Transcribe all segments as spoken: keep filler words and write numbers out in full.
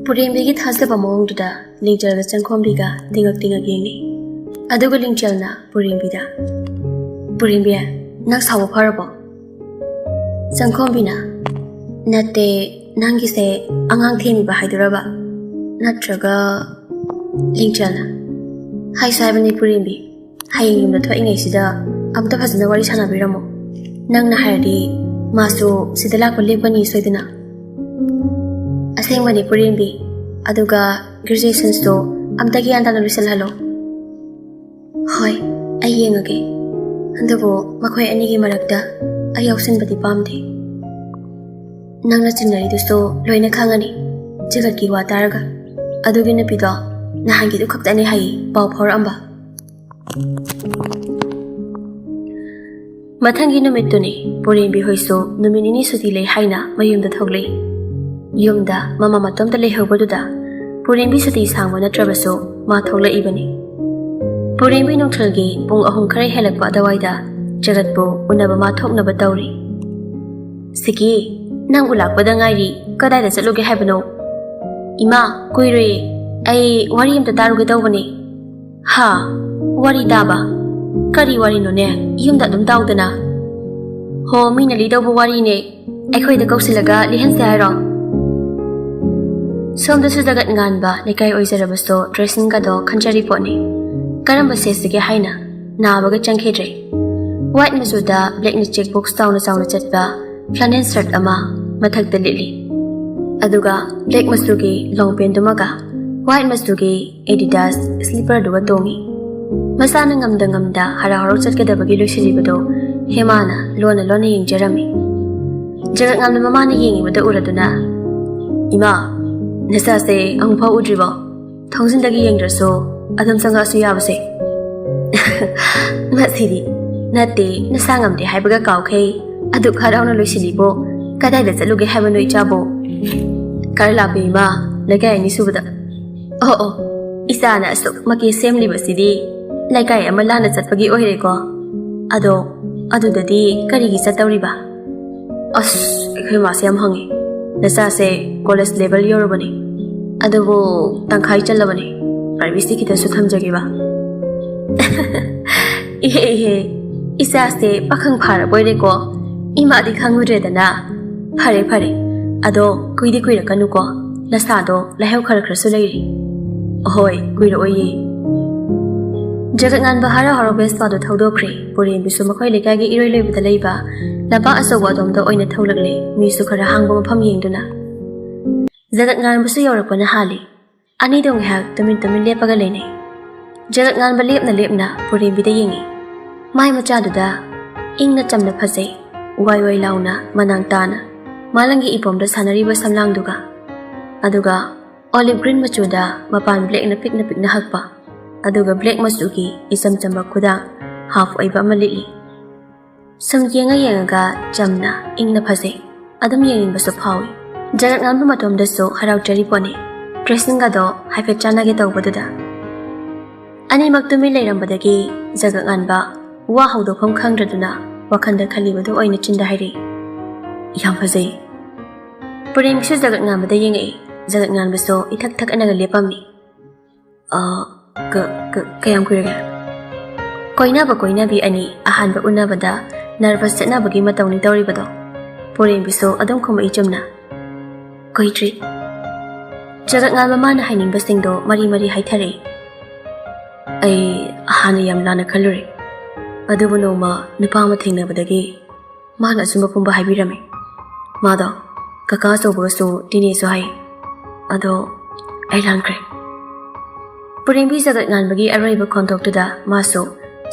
ꯄꯨꯔꯦꯝꯕꯤꯒꯤ ꯊꯥꯖꯕ ꯃꯑꯣꯡꯗꯨꯗ ꯂꯤꯡꯆꯦꯜꯒ ꯆꯪꯈꯣꯝꯕꯤꯒ ꯇꯤꯡꯉꯛ ꯇꯤꯡꯉꯛ ꯌꯦꯡꯅꯩ꯫ ꯑꯗꯨꯒ ꯂꯤꯡꯆꯦꯜꯅ ꯄꯨꯔꯦꯝꯕꯤꯗ, "ꯄꯨꯔꯦꯝꯕꯤ, ꯅꯪ ꯁꯥꯎꯕ ꯐꯔꯕꯣ?" ꯆꯪꯈꯣꯝꯕꯤꯅ, "ꯅꯠꯇꯦ, ꯅꯪꯒꯤꯁꯦ ꯑꯉꯥꯡ ꯊꯦꯝꯃꯤꯕ ꯍꯥꯏꯗꯨꯔꯕ? ꯅꯠꯇ꯭ꯔꯒ?" ꯂꯤꯡꯆꯦꯜꯅ, "ꯍꯥꯏꯁꯨ ꯍꯥꯏꯕꯅꯤ ꯄꯨꯔꯦꯝꯕꯤ, ꯍꯌꯦꯡ ꯌꯨꯝꯗ ꯊꯣꯛꯏꯉꯩꯁꯤꯗ ꯑꯝꯇ ꯐꯖꯅ ꯋꯥꯔꯤ ꯁꯥꯟꯅꯕꯤꯔꯝꯃꯣ꯫ ꯅꯪꯅ ꯍꯥꯏꯔꯗꯤ ꯃꯥꯁꯨ ꯁꯤꯗ ꯂꯥꯛꯄ ꯂꯦꯞꯀꯅꯤ ꯁꯣꯏꯗꯅ꯫ ꯑꯁꯦꯡꯕꯅꯤ ꯄꯨꯔꯦꯝꯕꯤ, ꯑꯗꯨꯒ graduationꯁꯨ ꯑꯝꯇ ꯒ꯭ꯌꯥꯟ ꯇꯥꯅ ꯂꯣꯏꯁꯤꯜꯍꯜꯂꯣ꯫" "ꯍꯣꯏ, ꯑꯩ ꯌꯦꯡꯉꯒꯦ꯫ ꯑꯗꯨꯕꯨ ꯃꯈꯣꯏ ꯑꯅꯤꯒꯤ ꯃꯔꯛꯇ ꯑꯩ ꯌꯥꯎꯁꯤꯟꯕꯗꯤ ꯄꯥꯝꯗꯦ꯫ ꯅꯪꯅ ꯆꯤꯡꯅꯔꯤꯗꯨꯁꯨ ꯂꯣꯏꯅ ꯈꯪꯉꯅꯤ, ꯖꯒꯠꯀꯤ ꯋꯥ ꯇꯥꯔꯒ꯫ ꯑꯗꯨꯒꯤ ꯅꯨꯄꯤꯗꯣ ꯅꯍꯥꯟꯒꯤꯗꯨ ꯈꯛꯇꯅꯦ ꯍꯥꯏꯌꯦ ꯄꯥꯎ ꯐꯥꯎꯔꯛꯑꯝꯕ꯫" ꯃꯊꯪꯒꯤ ꯅꯨꯃꯤꯠꯇꯨꯅꯤ ꯄꯨꯔꯦꯝꯕꯤ ꯍꯣꯏꯁꯨ ꯅꯨꯃꯤꯠ ꯅꯤꯅꯤ ꯁꯨꯇꯤ ꯂꯩ ꯍꯥꯏꯅ ꯃꯌꯨꯝꯗ ꯊꯣꯛꯂꯛꯏ꯫ ꯌꯨꯝꯗ ꯃꯃꯥ ꯃꯇꯣꯝꯇ ꯂꯩꯍꯧꯕꯗꯨꯗ ꯄꯨꯔꯦꯝꯕꯤ ꯁꯨꯇꯤ ꯁꯥꯡꯕ ꯅꯠꯇ꯭ꯔꯕꯁꯨ ꯃꯥ ꯊꯣꯛꯂꯛꯏꯕꯅꯤ꯫ ꯄꯨꯔꯦꯝꯕꯤ ꯅꯨꯡꯊꯤꯜꯒꯤ ꯄꯨꯡ ꯑꯍꯨꯝ ꯈꯔ ꯍꯦꯜꯂꯛꯄ ꯑꯗꯨꯋꯥꯏꯗ ꯖꯒꯠꯄꯨ ꯎꯅꯕ ꯃꯥ ꯊꯣꯛꯅꯕ ꯇꯧꯔꯤ꯫ "ꯁꯤꯀꯤ, ꯅꯪꯕꯨ ꯂꯥꯛꯄꯗ ꯉꯥꯏꯔꯤ, ꯀꯗꯥꯏꯗ ꯆꯠꯂꯨꯒꯦ ꯍꯥꯏꯕꯅꯣ?" "ꯏꯃꯥ, ꯀꯨꯏꯔꯣꯏꯌꯦ, ꯑꯩ ꯋꯥꯔꯤ ꯑꯝꯇ ꯇꯥꯔꯨꯒꯦ ꯇꯧꯕꯅꯦ꯫" "ꯍꯥ? ꯋꯥꯔꯤ ꯇꯥꯕ? ꯀꯔꯤ ꯋꯥꯔꯤꯅꯣꯅꯦ? ꯌꯨꯝꯗ ꯑꯗꯨꯝ ꯇꯥꯎꯗꯅ꯫" "ꯍꯣ, ꯃꯤꯅ ꯂꯤꯗꯧꯕ ꯋꯥꯔꯤꯅꯦ, ꯑꯩꯈꯣꯏꯗ ꯀꯧꯁꯤꯜꯂꯒ ꯂꯤꯍꯟꯁꯦ ꯍꯥꯏꯔꯣ?" ꯁꯣꯝꯗꯁꯨ ꯖꯒꯠ ꯉꯥꯟꯕ ꯂꯩꯀꯥꯏ ꯑꯣꯏꯖꯔꯕꯁꯨ dressingꯒꯗꯣ ꯈꯟꯖꯔꯤ ꯄꯣꯠꯅꯤ꯫ ꯀꯔꯝꯕ ꯁꯦꯠꯁꯤꯒꯦ ꯍꯥꯏꯅ ꯅꯥꯕꯒ ꯆꯪꯈꯤꯗ꯭ꯔꯦ꯫ White ꯃꯆꯨꯗ blackꯅ check box ꯆꯥꯎꯅ ꯆꯥꯎꯅ ꯆꯠꯄ flannel shirt ꯑꯃ ꯃꯊꯛꯇ ꯂꯤꯠꯂꯤ꯫ ꯑꯗꯨꯒ black ꯃꯆꯨꯒꯤ long pantꯗꯨꯃꯒ white ꯃꯆꯨꯒꯤ Adidas slipperꯗꯨꯒ ꯇꯣꯡꯉꯤ꯫ ꯃꯁꯥꯅ ꯉꯝꯗ ꯉꯝꯗ ꯍꯔꯥꯎ ꯍꯔꯥꯎ ꯆꯠꯀꯗꯕꯒꯤ ꯂꯣꯏꯁꯤꯜꯂꯤꯕꯗꯣ ꯍꯦꯃꯥꯅ ꯂꯣꯟꯅ ꯂꯣꯟꯅ ꯌꯦꯡꯖꯔꯝꯃꯤ꯫ ꯖꯒꯠ ꯉꯥꯟꯕ ꯃꯃꯥꯅ ꯌꯦꯡꯉꯤꯕꯗ ꯎꯔꯗꯨꯅ, "ꯏꯃꯥ, ꯅꯆꯥꯁꯦ ꯑꯃꯨꯛꯐꯥꯎ ꯎꯗ꯭ꯔꯤꯕꯣ? ꯊꯣꯡꯖꯤꯟꯗꯒꯤ ꯌꯦꯡꯗ꯭ꯔꯁꯨ ꯑꯗꯨꯝ ꯆꯪꯉꯛꯑꯁꯨ ꯌꯥꯕꯁꯦ꯫" "ꯃꯁꯤꯗꯤ, ꯅꯠꯇꯦ, ꯅꯁꯥ ꯉꯝꯗꯦ ꯍꯥꯏꯕꯒ ꯀꯥꯎꯈꯩ ꯑꯗꯨꯛ ꯍꯔꯥꯎꯅ ꯂꯣꯏꯁꯤꯜꯂꯤꯕꯣ? ꯀꯗꯥꯏꯗ ꯆꯠꯂꯨꯒꯦ ꯍꯥꯏꯕꯅꯣ ꯏꯆꯥꯕꯣ?" "ꯈꯔ ꯂꯥꯞꯄꯦ ꯏꯃꯥ, ꯂꯩꯀꯥꯏ ꯑꯅꯤꯁꯨꯕꯗ꯫" "ꯑꯣ ꯑꯣ, ꯏꯆꯥꯅ ꯑꯁꯨꯛ ꯃꯀꯦ ꯁꯦꯝꯂꯤꯕꯁꯤꯗꯤ ꯂꯩꯀꯥꯏ ꯑꯃ ꯂꯥꯟꯅ ꯆꯠꯄꯒꯤ ꯑꯣꯏꯔꯦꯀꯣ꯫ ꯑꯗꯣ ꯑꯗꯨꯗꯗꯤ ꯀꯔꯤꯒꯤ ꯆꯠꯇꯧꯔꯤꯕ?" "ꯑꯁ, ꯑꯩꯈꯣꯏ ꯃꯥꯁꯦ ꯌꯥꯝ ꯍꯪꯉꯤ꯫ ꯅꯆꯥꯁꯦ ꯀꯣꯂꯦꯖ ꯂꯦꯚꯦꯜ ꯌꯧꯔꯕꯅꯤ, ꯑꯗꯨꯕꯨ ꯇꯪꯈꯥꯏ ꯆꯜꯂꯕꯅꯤ꯫ ꯄ꯭ꯔꯥꯏꯚꯦꯁꯤ ꯈꯤꯇꯁꯨ ꯊꯝꯖꯒꯦꯕ꯫ ꯏꯍꯦ ꯏꯍꯦ, ꯏꯆꯥꯁꯦ ꯄꯥꯈꯪ ꯐꯥꯔꯕꯣꯏꯔꯦꯀꯣ꯫ ꯏꯃꯥꯗꯤ ꯈꯪꯉꯨꯗ꯭ꯔꯦꯗꯅ꯫ ꯐꯔꯦ ꯐꯔꯦ, ꯑꯗꯣ ꯀꯨꯏꯗꯤ ꯀꯨꯏꯔꯛꯀꯅꯨꯀꯣ, ꯅꯁꯥꯗꯣ ꯂꯥꯏꯍꯧ ꯈꯔ ꯈꯔꯁꯨ ꯂꯩꯔꯤ꯫ ꯑꯍꯣꯏ, ꯀꯨꯏꯔꯛꯑꯣꯏꯌꯦ꯫ ꯖꯒꯠ ꯉꯥꯟꯕ ꯍꯔꯥꯎ ꯍꯔꯥꯎ ꯕꯦꯁꯄꯥꯗꯣ ꯊꯧꯗꯣꯛꯈ꯭ꯔꯦ꯫ ꯄꯨꯔꯦꯝꯕꯤꯁꯨ ꯃꯈꯣꯏ ꯂꯩꯀꯥꯏꯒꯤ ꯏꯔꯣꯏ ꯂꯣꯏꯕꯗ ꯂꯩꯕ ꯂꯝꯄꯥꯛ ꯑꯆꯧꯕ ꯑꯗꯣꯝꯗ ꯑꯣꯏꯅ ꯊꯧꯂꯛꯂꯦ꯫ ꯃꯤꯁꯨ ꯈꯔ ꯍꯥꯡꯕ ꯃꯐꯝ ꯌꯦꯡꯗꯨꯅ꯫ ꯖꯒꯠ ꯉꯥꯟꯕꯁꯨ ꯌꯧꯔꯛꯄꯅ ꯍꯥꯜꯂꯤ꯫ ꯑꯅꯤꯗꯣ ꯉꯥꯏꯍꯥꯛ ꯇꯨꯃꯤꯟ ꯇꯨꯃꯤꯟ ꯂꯦꯞꯄꯒ ꯂꯩꯅꯩ꯫ ꯖꯒꯠ ꯉꯥꯟꯕ ꯂꯦꯞꯅ ꯂꯦꯞꯅ ꯄꯨꯔꯦꯝꯕꯤꯗ ꯌꯦꯡꯉꯤ꯫ ꯃꯥꯏ ꯃꯆꯥꯗꯨꯗ ꯏꯪꯅ ꯆꯝꯅ ꯐꯖꯩ, ꯋꯥꯏ ꯋꯥꯏ ꯂꯥꯎꯅ ꯃꯅꯥꯡ ꯇꯥꯅ ꯃꯥꯂꯪꯒꯤ ꯏꯄꯣꯝꯗ ꯁꯥꯟꯅꯔꯤꯕ ꯁꯝꯂꯥꯡꯗꯨꯒ꯫ ꯑꯗꯨꯒ ꯑꯣꯂꯤꯚ ꯒ꯭ꯔꯤꯟ ꯃꯆꯨꯗ ꯃꯄꯥꯟ ꯕ꯭ꯂꯦꯛꯅ ꯄꯤꯛꯅ ꯄꯤꯛꯅ ꯍꯛꯄ, ꯑꯗꯨꯒ ꯕ꯭ꯂꯦꯛ ꯃꯆꯨꯒꯤ ꯏꯆꯝ ꯆꯝꯕ ꯈꯨꯗꯥꯡ ꯍꯥꯐ ꯑꯣꯏꯕ ꯑꯃ ꯂꯤꯠꯂꯤ꯫ ꯁꯨꯝ ꯌꯦꯡꯉ ꯌꯦꯡꯉꯒ ꯆꯝꯅ ꯏꯪꯅ ꯐꯖꯩ꯫ ꯑꯗꯨꯝ ꯌꯦꯡꯅꯤꯡꯕꯁꯨ ꯐꯥꯎꯏ꯫ ꯖꯒꯠ ꯉꯥꯟꯕ ꯃꯇꯣꯝꯗꯁꯨ ꯍꯔꯥꯎꯖꯔꯤ ꯄꯣꯠꯅꯤ꯫ ꯗ꯭ꯔꯦꯁꯤꯡ ꯑꯗꯣ ꯍꯥꯏꯐꯦꯠ ꯆꯥꯟꯅꯒꯦ ꯇꯧꯕꯗꯨꯗ꯫ ꯑꯅꯤꯃꯛ ꯇꯨꯃꯤꯟ ꯂꯩꯔꯝꯕꯗꯒꯤ ꯖꯒꯠ ꯉꯥꯟꯕ ꯋꯥ ꯍꯧꯗꯣꯛꯐꯝ ꯈꯪꯗ꯭ꯔꯗꯨꯅ ꯋꯥꯈꯜꯗ ꯈꯜꯂꯤꯕꯗꯨ ꯑꯣꯏꯅ ꯆꯤꯟꯗ ꯍꯥꯏꯔꯛꯏ, "ꯌꯥꯝ ꯐꯖꯩ꯫" ꯄꯨꯔꯦꯝꯕꯤꯁꯨ ꯖꯒꯠ ꯉꯥꯟꯕꯗ ꯌꯦꯡꯉꯛꯏ꯫ ꯖꯒꯠ ꯉꯥꯟꯕꯁꯨ ꯏꯊꯛ ꯊꯛꯅꯒ ꯂꯦꯞꯄꯝꯃꯤ꯫ "ꯑ, ꯀ-, ꯀ-, ꯀꯌꯥꯝ ꯀꯨꯏꯔꯒꯦ?" ꯀꯣꯏꯅꯕ ꯀꯣꯏꯅꯕꯤ ꯑꯅꯤ ꯑꯍꯥꯟꯕ ꯎꯅꯕꯗ ꯅꯔꯚꯁ ꯆꯠꯅꯕꯒꯤ ꯃꯇꯧꯅꯤ ꯇꯧꯔꯤꯕꯗꯣ꯫ ꯄꯨꯔꯦꯝꯕꯤꯁꯨ ꯑꯗꯨꯝ ꯈꯨꯝꯃꯛꯏ ꯆꯨꯝꯅ꯫ "ꯀꯨꯏꯗ꯭ꯔꯤ꯫" ꯖꯒꯠ ꯉꯥꯟꯕ ꯃꯥꯅ ꯍꯥꯏꯅꯤꯡꯕꯁꯤꯡꯗꯣ ꯃꯔꯤ ꯃꯔꯤ ꯍꯥꯏꯊꯔꯛꯏ꯫ "ꯑꯩ ꯍꯥꯟꯅ ꯌꯥꯝ ꯂꯥꯟꯅ ꯈꯜꯂꯨꯔꯦ, ꯑꯗꯨꯕꯨ ꯅꯣꯡꯃ ꯅꯨꯄꯥ ꯑꯃ ꯊꯦꯡꯅꯕꯗꯒꯤ ꯃꯥꯅ ꯑꯆꯨꯝꯕ ꯄꯨꯝꯕ ꯍꯥꯏꯕꯤꯔꯝꯃꯤ꯫ ꯃꯥꯗꯣ ꯀꯀꯥ ꯑꯆꯧꯕꯒꯁꯨ ꯇꯤꯟꯅꯩꯁꯨ ꯍꯥꯏ꯫ ꯑꯗꯣ ꯑꯩ ꯂꯥꯟꯈ꯭ꯔꯦ꯫" ꯄꯨꯔꯦꯝꯕꯤ ꯖꯒꯠ ꯉꯥꯟꯕꯒꯤ ꯑꯔꯣꯏꯕ ꯈꯣꯟꯊꯣꯛꯇꯨꯗ ꯃꯥꯁꯨ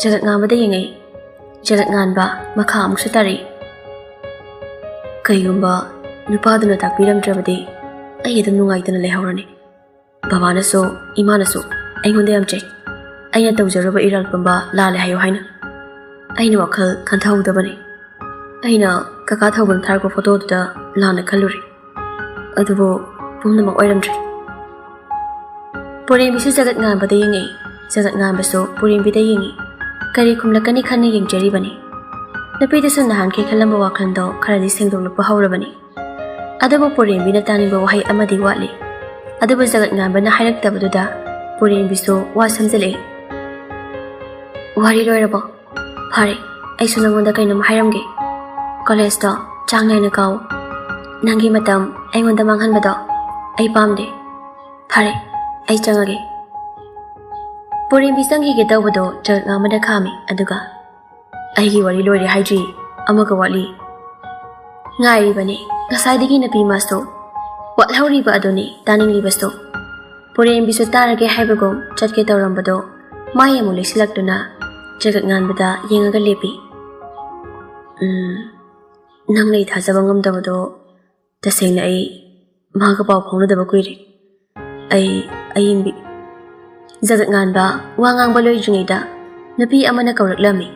ꯖꯒꯠ ꯉꯥꯟꯕꯗ ꯌꯦꯡꯉꯛꯏ꯫ ꯖꯒꯠ ꯉꯥꯟꯕ ꯃꯈꯥ ꯑꯃꯨꯛꯁꯨ ꯇꯥꯔꯛꯏ꯫ "ꯀꯩꯒꯨꯝꯕ ꯅꯨꯄꯥꯗꯨꯅ ꯇꯥꯛꯄꯤꯔꯝꯗ꯭ꯔꯕꯗꯤ ꯑꯩ ꯑꯗꯨꯝ ꯅꯨꯡꯉꯥꯏꯇꯅ ꯂꯩꯍꯧꯔꯅꯤ꯫ ꯕꯕꯥꯅꯁꯨ ꯏꯃꯥꯅꯁꯨ ꯑꯩꯉꯣꯟꯗ ꯌꯥꯝ ꯆꯩ, ꯑꯩꯅ ꯇꯧꯖꯔꯨꯕ ꯏꯔꯥꯜ ꯄꯨꯝꯕ ꯂꯥꯜꯂꯦ ꯍꯥꯏꯌꯨ ꯍꯥꯏꯅ꯫ ꯑꯩꯅ ꯋꯥꯈꯜ ꯈꯟꯊꯍꯧꯗꯕꯅꯤ꯫ ꯑꯩꯅ ꯀꯀꯥ ꯊꯧꯕꯅ ꯊꯥꯔꯛꯄ ꯐꯣꯇꯣꯗꯨꯗ ꯂꯥꯟꯅ ꯈꯜꯂꯨꯔꯦ, ꯑꯗꯨꯕꯨ ꯄꯨꯝꯅꯃꯛ ꯑꯣꯏꯔꯝꯗ꯭ꯔꯦ꯫" ꯄꯨꯔꯦꯝꯕꯤꯁꯨ ꯖꯒꯠ ꯉꯥꯟꯕꯗ ꯌꯦꯡꯉꯛꯏ꯫ ꯖꯒꯠ ꯉꯥꯟꯕꯁꯨ ꯄꯨꯔꯦꯝꯕꯤꯗ ꯌꯦꯡꯉꯤ꯫ ꯀꯔꯤ ꯈꯨꯝꯂꯛꯀꯅꯤ ꯈꯟꯅ ꯌꯦꯡꯖꯔꯤꯕꯅꯤ꯫ ꯅꯨꯄꯤꯗꯨꯁꯨ ꯅꯍꯥꯟꯈꯩ ꯈꯜꯂꯝꯕ ꯋꯥꯈꯜꯗꯣ ꯈꯔꯗꯤ ꯁꯦꯡꯗꯣꯛꯂꯛꯄ ꯍꯧꯔꯕꯅꯤ꯫ ꯑꯗꯨꯕꯨ ꯄꯨꯔꯦꯝꯕꯤꯅ ꯇꯥꯅꯤꯡꯕ ꯋꯥꯍꯩ ꯑꯃꯗꯤ ꯋꯥꯠꯂꯤ꯫ ꯑꯗꯨꯕꯨ ꯖꯒꯠ ꯉꯥꯟꯕꯅ ꯍꯥꯏꯔꯛꯇꯕꯗꯨꯗ ꯄꯨꯔꯦꯝꯕꯤꯁꯨ ꯋꯥ ꯁꯝꯖꯤꯜꯂꯛꯏ꯫ "ꯋꯥꯔꯤ ꯂꯣꯏꯔꯕꯣ? ꯐꯔꯦ, ꯑꯩꯁꯨ ꯅꯉꯣꯟꯗ ꯀꯩꯅꯣꯝ ꯍꯥꯏꯔꯝꯒꯦ꯫ ꯀꯣꯂꯦꯖꯇꯣ ꯆꯥꯡ ꯅꯥꯏꯅ ꯀꯥꯎ꯫ ꯅꯪꯒꯤ ꯃꯇꯝ ꯑꯩꯉꯣꯟꯗ ꯃꯥꯡꯍꯟꯕꯗꯣ ꯑꯩ ꯄꯥꯝꯗꯦ꯫ ꯐꯔꯦ, ꯑꯩ ꯆꯪꯉꯒꯦ꯫" ꯄꯨꯔꯦꯝꯕꯤ ꯆꯪꯈꯤꯒꯦ ꯇꯧꯕꯗꯣ ꯖꯒꯠ ꯉꯥꯟꯕꯅ ꯈꯥꯝꯃꯤ, ꯑꯗꯨꯒ "ꯑꯩꯒꯤ ꯋꯥꯔꯤ ꯂꯣꯏꯔꯦ ꯍꯥꯏꯗ꯭ꯔꯤ, ꯑꯃꯒ ꯋꯥꯠꯂꯤ꯫" "ꯉꯥꯏꯔꯤꯕꯅꯦ ꯉꯁꯥꯏꯗꯒꯤ ꯅꯨꯄꯤ ꯃꯥꯁꯨ꯫ ꯋꯥꯠꯍꯧꯔꯤꯕ ꯑꯗꯨꯅꯤ ꯇꯥꯅꯤꯡꯂꯤꯕꯁꯨ꯫" ꯄꯨꯔꯦꯝꯕꯤꯁꯨ ꯇꯥꯔꯒꯦ ꯍꯥꯏꯕꯒꯨꯝ ꯆꯠꯀꯦ ꯇꯧꯔꯝꯕꯗꯣ ꯃꯥꯏ ꯑꯃꯨꯛ ꯂꯩꯁꯤꯜꯂꯛꯇꯨꯅ ꯖꯒꯠ ꯉꯥꯟꯕꯗ ꯌꯦꯡꯉꯒ ꯂꯦꯞꯄꯤ꯫ "ꯎꯝ, ꯅꯪꯅ ꯑꯩ ꯊꯥꯖꯕ ꯉꯝꯗꯕꯗꯣ ꯇꯁꯦꯡꯅ ꯑꯩ ꯃꯥꯒ ꯄꯥꯎ ꯐꯥꯎꯅꯗꯕ ꯀꯨꯏꯔꯦ꯫ ꯑꯩ ꯑꯌꯤꯡꯕꯤ꯫" ꯖꯒꯠ ꯉꯥꯟꯕ ꯋꯥ ꯉꯥꯡꯕ ꯂꯣꯏꯗ꯭ꯔꯤꯉꯩꯗ ꯅꯨꯄꯤ ꯑꯃꯅ ꯀꯧꯔꯛꯂꯝꯃꯤ꯫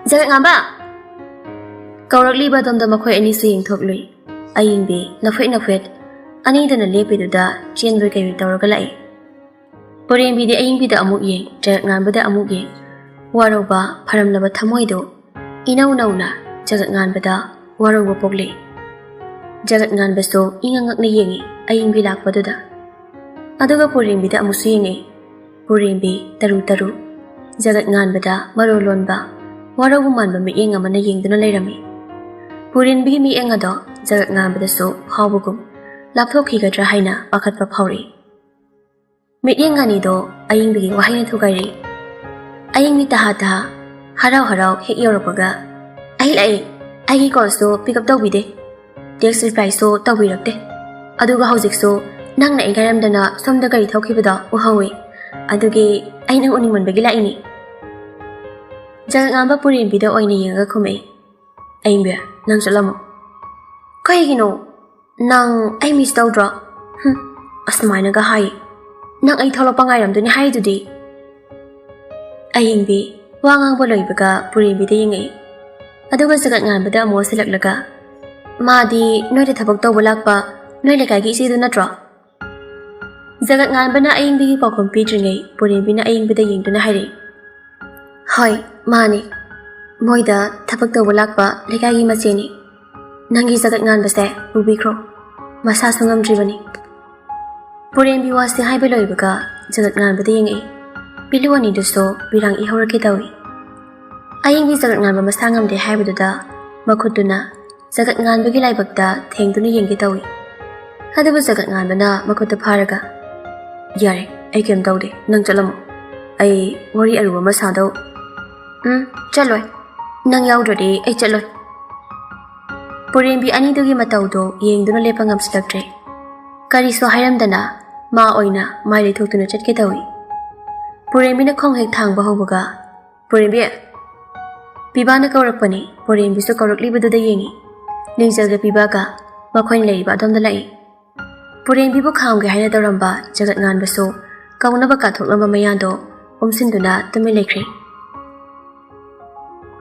"ꯖꯒꯠ ꯉꯥꯟꯕ!" ꯀꯧꯔꯛꯂꯤꯕ ꯑꯗꯣꯝꯗ ꯃꯈꯣꯏ ꯑꯅꯤꯁꯨ ꯌꯦꯡꯊꯣꯛꯂꯨꯏ꯫ ꯑꯌꯤꯡꯕꯤ ꯅꯐꯦꯠ ꯅꯐꯦꯠ ꯑꯅꯤꯗꯨꯅ ꯂꯦꯞꯄꯤꯗꯨꯗ ꯆꯦꯟꯕꯣꯏ ꯀꯩꯕꯣꯏ ꯇꯧꯔꯒ ꯂꯥꯛꯏ꯫ ꯄꯨꯔꯦꯝꯕꯤꯗꯤ ꯑꯌꯤꯡꯕꯤꯗ ꯑꯃꯨꯛ ꯌꯦꯡ, ꯖꯒꯠ ꯉꯥꯟꯕꯗ ꯑꯃꯨꯛ ꯌꯦꯡ꯫ ꯋꯥꯔꯧꯕ ꯐꯔꯝꯂꯕ ꯊꯃꯣꯏꯗꯨ ꯏꯅꯧ ꯅꯧꯅ ꯖꯒꯠ ꯉꯥꯟꯕꯗ ꯋꯥꯔꯧꯕ ꯄꯣꯛꯂꯦ꯫ ꯖꯒꯠ ꯉꯥꯟꯕꯁꯨ ꯏꯉꯛ ꯉꯛꯅ ꯌꯦꯡꯉꯤ ꯑꯌꯤꯡꯕꯤ ꯂꯥꯛꯄꯗꯨꯗ꯫ ꯑꯗꯨꯒ ꯄꯨꯔꯦꯝꯕꯤꯗ ꯑꯃꯨꯛꯁꯨ ꯌꯦꯡꯉꯤ꯫ ꯄꯨꯔꯦꯝꯕꯤ ꯇꯔꯨ ꯇꯔꯨ, ꯖꯒꯠ ꯉꯥꯟꯕꯗ ꯃꯔꯣꯜ ꯂꯣꯟꯕ, ꯋꯥꯔꯧꯕ ꯃꯥꯟꯕ ꯃꯤꯠꯌꯦꯡ ꯑꯃꯅ ꯌꯦꯡꯗꯨꯅ ꯂꯩꯔꯝꯃꯤ꯫ ꯄꯨꯔꯦꯝꯕꯤꯒꯤ ꯃꯤꯠꯌꯦꯡ ꯑꯗꯣ ꯖꯒꯠ ꯉꯥꯟꯕꯗꯁꯨ ꯐꯥꯎꯕꯒꯨꯝ ꯂꯥꯞꯊꯣꯛꯈꯤꯒꯗ꯭ꯔꯥ ꯍꯥꯏꯅ ꯄꯥꯈꯠꯄ ꯐꯥꯎꯔꯛꯏ꯫ ꯃꯤꯠꯌꯦꯡ ꯑꯅꯤꯗꯣ ꯑꯌꯤꯡꯕꯤꯒꯤ ꯋꯥꯍꯩꯅ ꯊꯨꯒꯥꯏꯔꯛꯏ꯫ ꯑꯌꯤꯡꯕꯤ ꯇꯍꯥ ꯇꯍꯥ, ꯍꯔꯥꯎ ꯍꯔꯥꯎ ꯍꯦꯛ ꯌꯧꯔꯛꯄꯒ, "ꯑꯩ ꯂꯥꯛꯑꯦ, ꯑꯩꯒꯤ ꯀꯣꯜꯁꯨ ꯄꯤꯛ ꯑꯞ ꯇꯧꯕꯤꯗꯦ, ꯇꯦꯛꯁ ꯔꯤꯄ꯭ꯂꯥꯏꯁꯨ ꯇꯧꯕꯤꯔꯛꯇꯦ꯫ ꯑꯗꯨꯒ ꯍꯧꯖꯤꯛꯁꯨ ꯅꯪꯅ ꯑꯩ ꯉꯥꯏꯔꯝꯗꯅ ꯁꯣꯝꯗ ꯒꯥꯔꯤ ꯊꯧꯈꯤꯕꯗꯣ ꯎꯍꯧꯋꯦ꯫ ꯑꯗꯨꯒꯤ ꯑꯩ ꯅꯪ ꯎꯅꯤꯡꯃꯟꯕꯒꯤ ꯂꯥꯛꯏꯅꯤ꯫" ꯖꯒꯠ ꯉꯥꯟꯕ ꯄꯨꯔꯦꯝꯕꯤꯗ ꯑꯣꯏꯅ ꯌꯦꯡꯉꯒ ꯈꯨꯝꯃꯛꯏ꯫ "ꯑꯌꯤꯡꯕꯤ, ꯅꯪ ꯆꯠꯂꯝꯃꯣ꯫" "ꯀꯩꯒꯤꯅꯣ? ꯅꯪ ꯑꯩ ꯃꯤꯁ ꯇꯧꯗ꯭ꯔꯣ?" "ꯍꯨꯝ, ꯑꯁꯨꯃꯥꯏꯅꯒ ꯍꯥꯏ꯫ ꯅꯪ ꯑꯩ ꯊꯣꯛꯂꯛꯄ ꯉꯥꯏꯔꯝꯗꯣꯏꯅꯤ ꯍꯥꯏꯗꯨꯗꯤ꯫" ꯑꯌꯤꯡꯕꯤ ꯋꯥ ꯉꯥꯡꯕ ꯂꯣꯏꯕꯒ ꯄꯨꯔꯦꯝꯕꯤꯗ ꯌꯦꯡꯉꯛꯏ꯫ ꯑꯗꯨꯒ ꯖꯒꯠ ꯉꯥꯟꯕꯗ ꯑꯃꯨꯛ ꯑꯣꯟꯁꯤꯜꯂꯛꯂꯒ, "ꯃꯥꯗꯤ ꯅꯣꯏꯗ ꯊꯕꯛ ꯇꯧꯕ ꯂꯥꯛꯄ ꯅꯣꯏ ꯂꯩꯀꯥꯏꯒꯤ ꯏꯆꯦꯗꯨ ꯅꯠꯇ꯭ꯔꯣ?" ꯖꯒꯠ ꯉꯥꯟꯕꯅ ꯑꯌꯤꯡꯕꯤꯒꯤ ꯄꯥꯎꯈꯨꯝ ꯄꯤꯗ꯭ꯔꯤꯉꯩ ꯄꯨꯔꯦꯝꯕꯤꯅ ꯑꯌꯤꯡꯕꯤꯗ ꯌꯦꯡꯗꯨꯅ ꯍꯥꯏꯔꯛꯏ꯫ "ꯍꯣꯏ, ꯃꯥꯅꯤ꯫ ꯃꯣꯏꯗ ꯊꯕꯛ ꯇꯧꯕ ꯂꯥꯛꯄ ꯂꯩꯀꯥꯏꯒꯤ ꯃꯆꯦꯅꯤ꯫" "ꯅꯪꯒꯤ ꯖꯒꯠ ꯉꯥꯟꯕꯁꯦ ꯄꯨꯕꯤꯈ꯭ꯔꯣ, ꯃꯁꯥꯁꯨ ꯉꯝꯗ꯭ꯔꯤꯕꯅꯤ꯫" ꯄꯨꯔꯦꯝꯕꯤ ꯋꯥꯁꯤ ꯍꯥꯏꯕ ꯂꯣꯏꯕꯒ ꯖꯒꯠ ꯉꯥꯟꯕꯗ ꯌꯦꯡꯉꯛꯏ꯫ ꯄꯤꯂꯨ ꯑꯅꯤꯗꯨꯁꯨ ꯄꯤꯔꯥꯡ ꯏꯍꯧꯔꯛꯀꯦ ꯇꯧꯏ꯫ ꯑꯌꯤꯡꯕꯤ ꯖꯒꯠ ꯉꯥꯟꯕ ꯃꯁꯥ ꯉꯝꯗꯦ ꯍꯥꯏꯕꯗꯨꯗ ꯃꯈꯨꯠꯇꯨꯅ ꯖꯒꯠ ꯉꯥꯟꯕꯒꯤ ꯂꯥꯏꯕꯛꯇ ꯊꯦꯡꯗꯨꯅ ꯌꯦꯡꯒꯦ ꯇꯧꯏ꯫ ꯑꯗꯨꯕꯨ ꯖꯒꯠ ꯉꯥꯟꯕꯅ ꯃꯈꯨꯠꯇꯨ ꯐꯥꯔꯒ, "ꯌꯥꯔꯦ, ꯑꯩ ꯀꯩꯝ ꯇꯧꯗꯦ, ꯅꯪ ꯆꯠꯂꯝꯃꯣ꯫ ꯑꯩ ꯋꯥꯔꯤ ꯑꯔꯨꯕ ꯑꯃ ꯁꯥꯗꯧ꯫" "ꯎꯝ, ꯆꯠꯂꯣꯏ꯫ ꯅꯪ ꯌꯥꯎꯗ꯭ꯔꯗꯤ ꯑꯩ ꯆꯠꯂꯣꯏ꯫" ꯄꯨꯔꯦꯝꯕꯤ ꯑꯅꯤꯗꯨꯒꯤ ꯃꯇꯧꯗꯣ ꯌꯦꯡꯗꯨꯅ ꯂꯦꯞꯄ ꯉꯝꯁꯤꯜꯂꯛꯇ꯭ꯔꯦ꯫ ꯀꯔꯤꯁꯨ ꯍꯥꯏꯔꯝꯗꯅ ꯃꯥ ꯑꯣꯏꯅ ꯃꯥꯏ ꯂꯩꯊꯣꯛꯇꯨꯅ ꯆꯠꯀꯦ ꯇꯧꯏ꯫ ꯄꯨꯔꯦꯝꯕꯤꯅ ꯈꯣꯡ ꯍꯦꯛ ꯊꯥꯡꯕ ꯍꯧꯕꯒ "ꯄꯨꯔꯦꯝꯕꯤ!" ꯄꯤꯕꯥꯅ ꯀꯧꯔꯛꯄꯅꯤ꯫ ꯄꯨꯔꯦꯝꯕꯤꯁꯨ ꯀꯧꯔꯛꯂꯤꯕꯗꯨꯗ ꯌꯦꯡꯉꯤ꯫ ꯂꯤꯡꯖꯦꯜꯒ ꯄꯤꯕꯥꯒ ꯃꯈꯣꯏꯅ ꯂꯩꯔꯤꯕ ꯑꯗꯣꯝꯗ ꯂꯥꯛꯏ꯫ ꯄꯨꯔꯦꯝꯕꯤꯕꯨ ꯈꯥꯝꯒꯦ ꯍꯥꯏꯅ ꯇꯧꯔꯝꯕ ꯖꯒꯠ ꯉꯥꯟꯕꯁꯨ ꯀꯧꯅꯕ ꯀꯥꯊꯣꯛꯂꯝꯕ ꯃꯌꯥꯗꯣ ꯎꯝꯁꯤꯟꯗꯨꯅ ꯇꯨꯃꯤꯟ ꯂꯩꯈ꯭ꯔꯦ꯫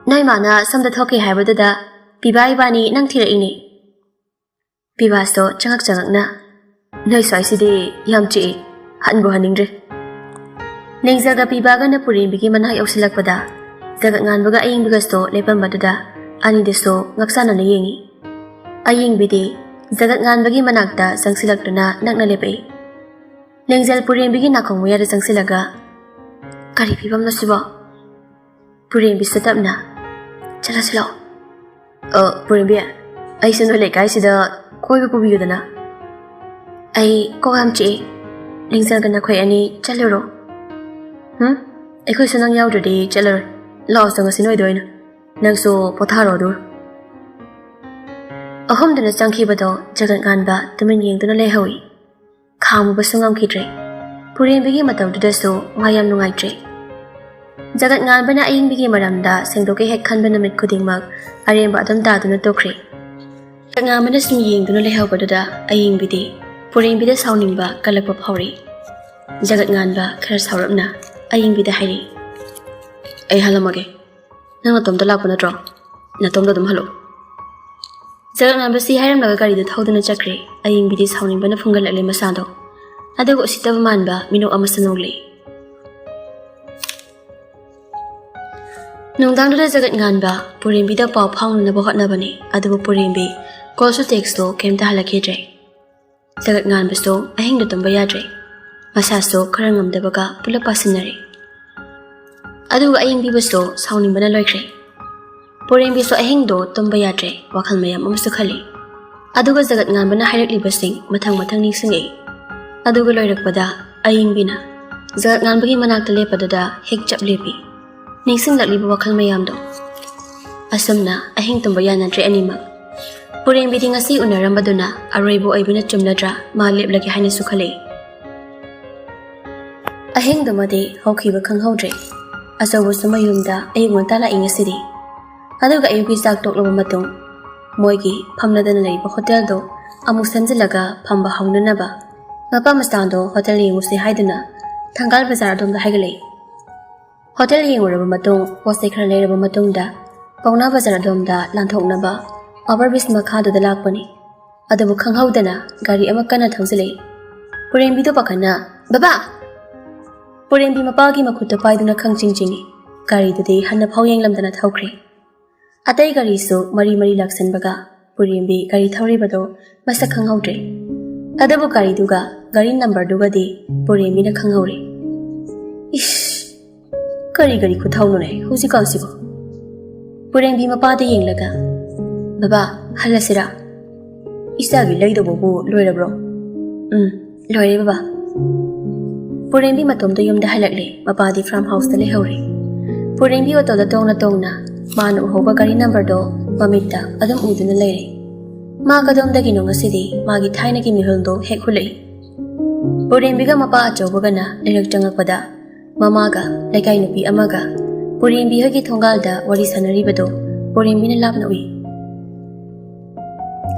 "ꯅꯣꯏ ꯃꯥꯅ ꯁꯣꯝꯗ ꯊꯣꯛꯈꯤ ꯍꯥꯏꯕꯗꯨꯗ ꯄꯤꯕꯥ ꯏꯕꯥꯅꯤ ꯅꯪ ꯊꯤꯔꯛꯏꯅꯦ꯫" ꯄꯤꯕꯥꯁꯇꯣ ꯆꯉꯛ ꯆꯉꯛꯅ, "ꯅꯣꯏ ꯁ꯭ꯋꯥꯏꯁꯤꯗꯤ ꯌꯥꯝ ꯆꯤꯛꯏ, ꯍꯟꯕꯨ ꯍꯟꯅꯤꯡꯗ꯭ꯔꯦ꯫" ꯂꯦꯡꯖꯒ ꯄꯤꯕꯥꯒꯅ ꯄꯨꯔꯦꯝꯕꯤꯒꯤ ꯃꯅꯥꯛ ꯌꯧꯁꯤꯜꯂꯛꯄꯗ ꯖꯒꯠ ꯉꯥꯟꯕꯒ ꯑꯌꯤꯡꯕꯤꯒꯁꯨ ꯂꯦꯞꯄꯝꯕꯗꯨꯗ ꯑꯅꯤꯗꯨꯁꯨ ꯉꯛꯁꯥꯟꯅꯅ ꯌꯦꯡꯉꯤ꯫ ꯑꯌꯤꯡꯕꯤꯗꯤ ꯖꯒꯠ ꯉꯥꯟꯕꯒꯤ ꯃꯅꯥꯛꯇ ꯆꯪꯁꯤꯜꯂꯛꯇꯨꯅ ꯅꯛꯅ ꯂꯦꯞꯄꯛꯏ꯫ ꯂꯦꯡꯖꯦꯜ ꯄꯨꯔꯦꯝꯕꯤꯒꯤ ꯅꯥꯀꯣꯡ ꯃꯌꯥꯗ ꯆꯪꯁꯤꯜꯂꯒ, "ꯀꯔꯤ ꯐꯤꯕꯝꯅꯣ ꯁꯤꯕꯣ?" ꯄꯨꯔꯦꯝꯕꯤꯁꯨ ꯇꯞꯅ, "ꯆꯠꯂꯁꯤ ꯂꯥꯛꯑꯣ꯫" "ꯑ, ꯄꯨꯔꯦꯝꯕꯤ, ꯑꯩꯁꯨ ꯅꯣꯏ ꯂꯩꯀꯥꯏꯁꯤꯗ ꯀꯣꯏꯕ ꯄꯨꯕꯤꯌꯨꯗꯅ꯫" "ꯑꯩ ꯀꯣꯛ ꯌꯥꯝ ꯆꯤꯛꯏ꯫ ꯂꯦꯡꯖꯦꯜꯒ ꯅꯈꯣꯏ ꯑꯅꯤ ꯆꯠꯂꯨꯔꯣ꯫" "ꯍꯨꯝ? ꯑꯩꯈꯣꯏꯁꯨ ꯅꯪ ꯌꯥꯎꯗ꯭ꯔꯗꯤ ꯆꯠꯂꯔꯣꯏ꯫ ꯂꯥꯛꯑꯣ, ꯆꯪꯉꯁꯤ ꯅꯣꯏꯗ ꯑꯣꯏꯅ꯫ ꯅꯪꯁꯨ ꯄꯣꯊꯥꯔꯣ ꯑꯗꯨ꯫" ꯑꯍꯨꯝꯗꯨꯅ ꯆꯪꯈꯤꯕꯗꯣ ꯖꯒꯠ ꯉꯥꯟꯕ ꯇꯨꯃꯤꯟ ꯌꯦꯡꯗꯨꯅ ꯂꯩꯍꯧꯏ꯫ ꯈꯥꯝꯃꯨꯕꯁꯨ ꯉꯝꯈꯤꯗ꯭ꯔꯦ꯫ ꯄꯨꯔꯦꯝꯕꯤꯒꯤ ꯃꯇꯧꯗꯨꯗꯁꯨ ꯃꯥ ꯌꯥꯝ ꯅꯨꯡꯉꯥꯏꯇ꯭ꯔꯦ꯫ ꯖꯒꯠ ꯉꯥꯟꯕꯅ ꯑꯌꯤꯡꯕꯤꯒꯤ ꯃꯔꯝꯗ ꯁꯦꯡꯗꯣꯛꯀꯦ ꯍꯦꯛ ꯈꯟꯕ ꯅꯨꯃꯤꯠ ꯈꯨꯗꯤꯡꯃꯛ ꯑꯔꯦꯝꯕ ꯑꯗꯨꯝ ꯇꯥꯗꯨꯅ ꯇꯣꯛꯈ꯭ꯔꯦ꯫ ꯖꯒꯠ ꯉꯥꯟꯕꯅ ꯁꯨꯝ ꯌꯦꯡꯗꯨꯅ ꯂꯩꯍꯧꯕꯗꯨꯗ ꯑꯌꯤꯡꯕꯤꯗꯤ ꯄꯨꯔꯦꯝꯕꯤꯗ ꯁꯥꯎꯅꯤꯡꯕ ꯀꯜꯂꯛꯄ ꯐꯥꯎꯔꯤ꯫ ꯖꯒꯠ ꯉꯥꯟꯕ ꯈꯔ ꯁꯥꯎꯔꯞꯅ ꯑꯌꯤꯡꯕꯤꯗ ꯍꯥꯏꯔꯤ, "ꯑꯩ ꯍꯜꯂꯝꯃꯒꯦ꯫ ꯅꯪ ꯅꯇꯣꯝꯇ ꯂꯥꯛꯄ ꯅꯠꯇ꯭ꯔꯣ? ꯅꯇꯣꯝꯇ ꯑꯗꯨꯝ ꯍꯜꯂꯛꯑꯣ꯫" ꯖꯒꯠ ꯉꯥꯟꯕ ꯁꯤ ꯍꯥꯏꯔꯝꯂꯒ ꯒꯥꯔꯤꯗꯨ ꯊꯧꯗꯨꯅ ꯆꯠꯈ꯭ꯔꯦ꯫ ꯑꯌꯤꯡꯕꯤꯗꯤ ꯁꯥꯎꯅꯤꯡꯕꯅ ꯐꯨꯡꯒꯠꯂꯛꯂꯦ ꯃꯁꯥꯗꯣ꯫ ꯑꯗꯨꯒ ꯎꯁꯤꯠꯇꯕ ꯃꯥꯟꯕ ꯃꯤꯅꯣꯛ ꯑꯃꯁꯨ ꯅꯣꯛꯂꯤ꯫ ꯅꯨꯡꯗꯥꯡꯗꯨꯗ ꯖꯒꯠ ꯉꯥꯟꯕ ꯄꯨꯔꯦꯝꯕꯤꯗ ꯄꯥꯎ ꯐꯥꯎꯅꯅꯕ ꯍꯣꯠꯅꯕꯅꯤ, ꯑꯗꯨꯕꯨ ꯄꯨꯔꯦꯝꯕꯤ ꯀꯣꯜꯁꯨ ꯇꯦꯛꯁꯇꯣ ꯀꯩꯝꯇ ꯍꯜꯂꯛꯈꯤꯗ꯭ꯔꯦ꯫ ꯖꯒꯠ ꯉꯥꯟꯕꯁꯨ ꯑꯍꯤꯡꯗ ꯇꯨꯝꯕ ꯌꯥꯗ꯭ꯔꯦ꯫ ꯃꯁꯥꯁꯨ ꯈꯔ ꯉꯝꯗꯕꯒ ꯄꯨꯂꯞ ꯄꯥꯁꯤꯟꯅꯔꯦ꯫ ꯑꯗꯨꯒ ꯑꯌꯤꯡꯕꯤꯕꯁꯨ ꯁꯥꯎꯅꯤꯡꯕꯅ ꯂꯣꯏꯈ꯭ꯔꯦ꯫ ꯄꯨꯔꯦꯝꯕꯤꯁꯨ ꯑꯍꯤꯡꯗꯣ ꯇꯨꯝꯕ ꯌꯥꯗ꯭ꯔꯦ, ꯋꯥꯈꯜ ꯃꯌꯥꯝ ꯑꯃꯁꯨ ꯈꯜꯂꯤ꯫ ꯑꯗꯨꯒ ꯖꯒꯠ ꯉꯥꯟꯕꯅ ꯍꯥꯏꯔꯛꯂꯤꯕꯁꯤꯡ ꯃꯊꯪ ꯃꯊꯪ ꯅꯤꯡꯁꯤꯡꯉꯛꯏ꯫ ꯑꯗꯨꯒ ꯂꯣꯏꯔꯛꯄꯗ ꯑꯌꯤꯡꯕꯤꯅ ꯖꯒꯠ ꯉꯥꯟꯕꯒꯤ ꯃꯅꯥꯛꯇ ꯂꯦꯞꯄꯗꯨꯗ ꯍꯦꯛ ꯆꯞ ꯂꯦꯞꯄꯤ꯫ ꯅꯤꯡꯁꯤꯡꯂꯛꯂꯤꯕ ꯋꯥꯈꯜ ꯃꯌꯥꯝꯗꯣ꯫ ꯑꯁꯨꯝꯅ ꯑꯍꯤꯡ ꯇꯨꯝꯕ ꯌꯥꯅꯗ꯭ꯔꯦ ꯑꯅꯤꯃꯛ꯫ ꯄꯨꯔꯦꯝꯕꯤꯗꯤ ꯉꯁꯤ ꯎꯅꯔꯝꯕꯗꯨꯅ ꯑꯔꯣꯏꯕ ꯑꯣꯏꯕꯅ ꯆꯨꯝꯂꯗ꯭ꯔꯥ, ꯃꯥ ꯂꯦꯞꯂꯒꯦ ꯍꯥꯏꯅꯁꯨ ꯈꯜꯂꯛꯏ꯫ ꯑꯍꯤꯡꯗꯨꯃꯗꯤ ꯍꯧꯈꯤꯕ ꯈꯪꯍꯧꯗ꯭ꯔꯦ꯫ ꯑꯆꯧꯕꯁꯨ ꯃꯌꯨꯝꯗ ꯑꯌꯨꯛ ꯉꯟꯇꯥ ꯂꯥꯛꯏ ꯉꯁꯤꯗꯤ꯫ ꯑꯗꯨꯒ ꯑꯌꯨꯛꯀꯤ ꯆꯥꯛ ꯇꯣꯛꯂꯕ ꯃꯇꯨꯡ, ꯃꯣꯏꯒꯤ ꯐꯝꯂꯗꯅ ꯂꯩꯕ ꯍꯣꯇꯦꯜꯗꯣ ꯑꯃꯨꯛ ꯁꯦꯝꯖꯤꯜꯂꯒ ꯐꯝꯕ ꯍꯧꯅꯅꯕ ꯃꯄꯥ ꯃꯆꯥꯗꯣ ꯍꯣꯇꯦꯜ ꯌꯦꯡꯉꯨꯁꯦ ꯍꯥꯏꯗꯨꯅ ꯊꯪꯒꯥꯜ ꯕꯖꯥꯔ ꯑꯗꯣꯝꯗ ꯍꯥꯏꯒꯠꯂꯛꯏ꯫ ꯍꯣꯇꯦꯜ ꯌꯦꯡꯉꯨꯔꯕ ꯃꯇꯨꯡ, ꯄꯣꯠ ꯆꯩ ꯈꯔ ꯂꯩꯔꯕ ꯃꯇꯨꯡꯗ, ꯄꯥꯎꯅꯥ ꯕꯖꯥꯔ ꯑꯗꯣꯝꯗ ꯂꯥꯟꯊꯣꯛꯅꯕ ꯑꯣꯚꯔ ꯕ꯭ꯔꯤꯖ ꯃꯈꯥꯗꯨꯗ ꯂꯥꯛꯄꯅꯤ꯫ ꯑꯗꯨꯕꯨ ꯈꯪꯍꯧꯗꯅ ꯒꯥꯔꯤ ꯑꯃ ꯀꯟꯅ ꯊꯧꯖꯤꯜꯂꯛꯏ꯫ ꯄꯨꯔꯦꯝꯕꯤꯗꯣ ꯄꯥꯈꯠꯅ, "ꯕꯕꯥ!" ꯄꯨꯔꯦꯝꯕꯤ ꯃꯄꯥꯒꯤ ꯃꯈꯨꯠꯇ ꯄꯥꯏꯗꯨꯅ ꯈꯪꯆꯤꯡ ꯆꯤꯡꯏ꯫ ꯒꯥꯔꯤꯗꯨꯗꯤ ꯍꯟꯅ ꯐꯥꯎ ꯌꯦꯡꯂꯝꯗꯅ ꯊꯧꯈ꯭ꯔꯦ꯫ ꯑꯇꯩ ꯒꯥꯔꯤꯁꯨ ꯃꯔꯤ ꯃꯔꯤ ꯂꯥꯛꯁꯤꯟꯕꯒ ꯄꯨꯔꯦꯝꯕꯤ ꯒꯥꯔꯤ ꯊꯧꯔꯤꯕꯗꯣ ꯃꯁꯛ ꯈꯪꯍꯧꯗ꯭ꯔꯦ꯫ ꯑꯗꯨꯕꯨ ꯒꯥꯔꯤꯗꯨꯒ ꯒꯥꯔꯤ ꯅꯝꯕꯔꯗꯨꯒꯗꯤ ꯄꯨꯔꯦꯝꯕꯤꯅ ꯈꯪꯍꯧꯔꯦ꯫ ꯏꯁ! ꯀꯔꯤ ꯀꯔꯤ ꯈꯨꯊꯧꯅꯣꯅꯦ ꯍꯧꯖꯤꯛꯀꯥꯟꯁꯤꯕꯣ? ꯄꯨꯔꯦꯝꯕꯤ ꯃꯄꯥꯗ ꯌꯦꯡꯂꯒ, "ꯕꯕꯥ, ꯍꯜꯂꯁꯤꯔꯥ? ꯏꯆꯥꯒꯤ ꯂꯩꯗꯧꯕꯕꯨ ꯂꯣꯏꯔꯕ꯭ꯔꯣ?" "ꯎꯝ, ꯂꯣꯏꯔꯦ ꯕꯕꯥ꯫" ꯄꯨꯔꯦꯝꯕꯤ ꯃꯇꯣꯝꯇ ꯌꯨꯝꯗ ꯍꯜꯂꯛꯂꯦ, ꯃꯄꯥꯗꯤ ꯐꯥꯔꯝ ꯍꯥꯎꯁꯇ ꯂꯩꯍꯧꯔꯦ꯫ ꯄꯨꯔꯦꯝꯕꯤ ꯑꯣꯇꯣꯗ ꯇꯣꯡꯅ ꯇꯣꯡꯅ ꯃꯥꯅ ꯎꯍꯧꯕ ꯒꯥꯔꯤ ꯅꯝꯕꯔꯗꯣ ꯃꯃꯤꯠꯇ ꯑꯗꯨꯝ ꯎꯗꯨꯅ ꯂꯩꯔꯦ꯫ ꯃꯥ ꯀꯗꯣꯝꯗꯒꯤꯅꯣ ꯉꯁꯤꯗꯤ ꯃꯥꯒꯤ ꯊꯥꯏꯅꯒꯤ ꯃꯤꯍꯨꯜꯗꯣ ꯍꯦꯛ ꯍꯨꯜꯂꯛꯏ꯫ ꯄꯨꯔꯦꯝꯕꯤꯒ ꯃꯄꯥ ꯑꯆꯧꯕꯒꯅ ꯂꯩꯔꯛ ꯆꯪꯉꯛꯄꯗ, ꯃꯃꯥꯒ ꯂꯩꯀꯥꯏ ꯅꯨꯄꯤ ꯑꯃꯒ ꯄꯨꯔꯦꯝꯕꯤ ꯍꯣꯏꯒꯤ ꯊꯣꯡꯒꯥꯜꯗ ꯋꯥꯔꯤ ꯁꯥꯟꯅꯔꯤꯕꯗꯣ ꯄꯨꯔꯦꯝꯕꯤꯅ ꯂꯥꯞꯅ ꯎꯏ꯫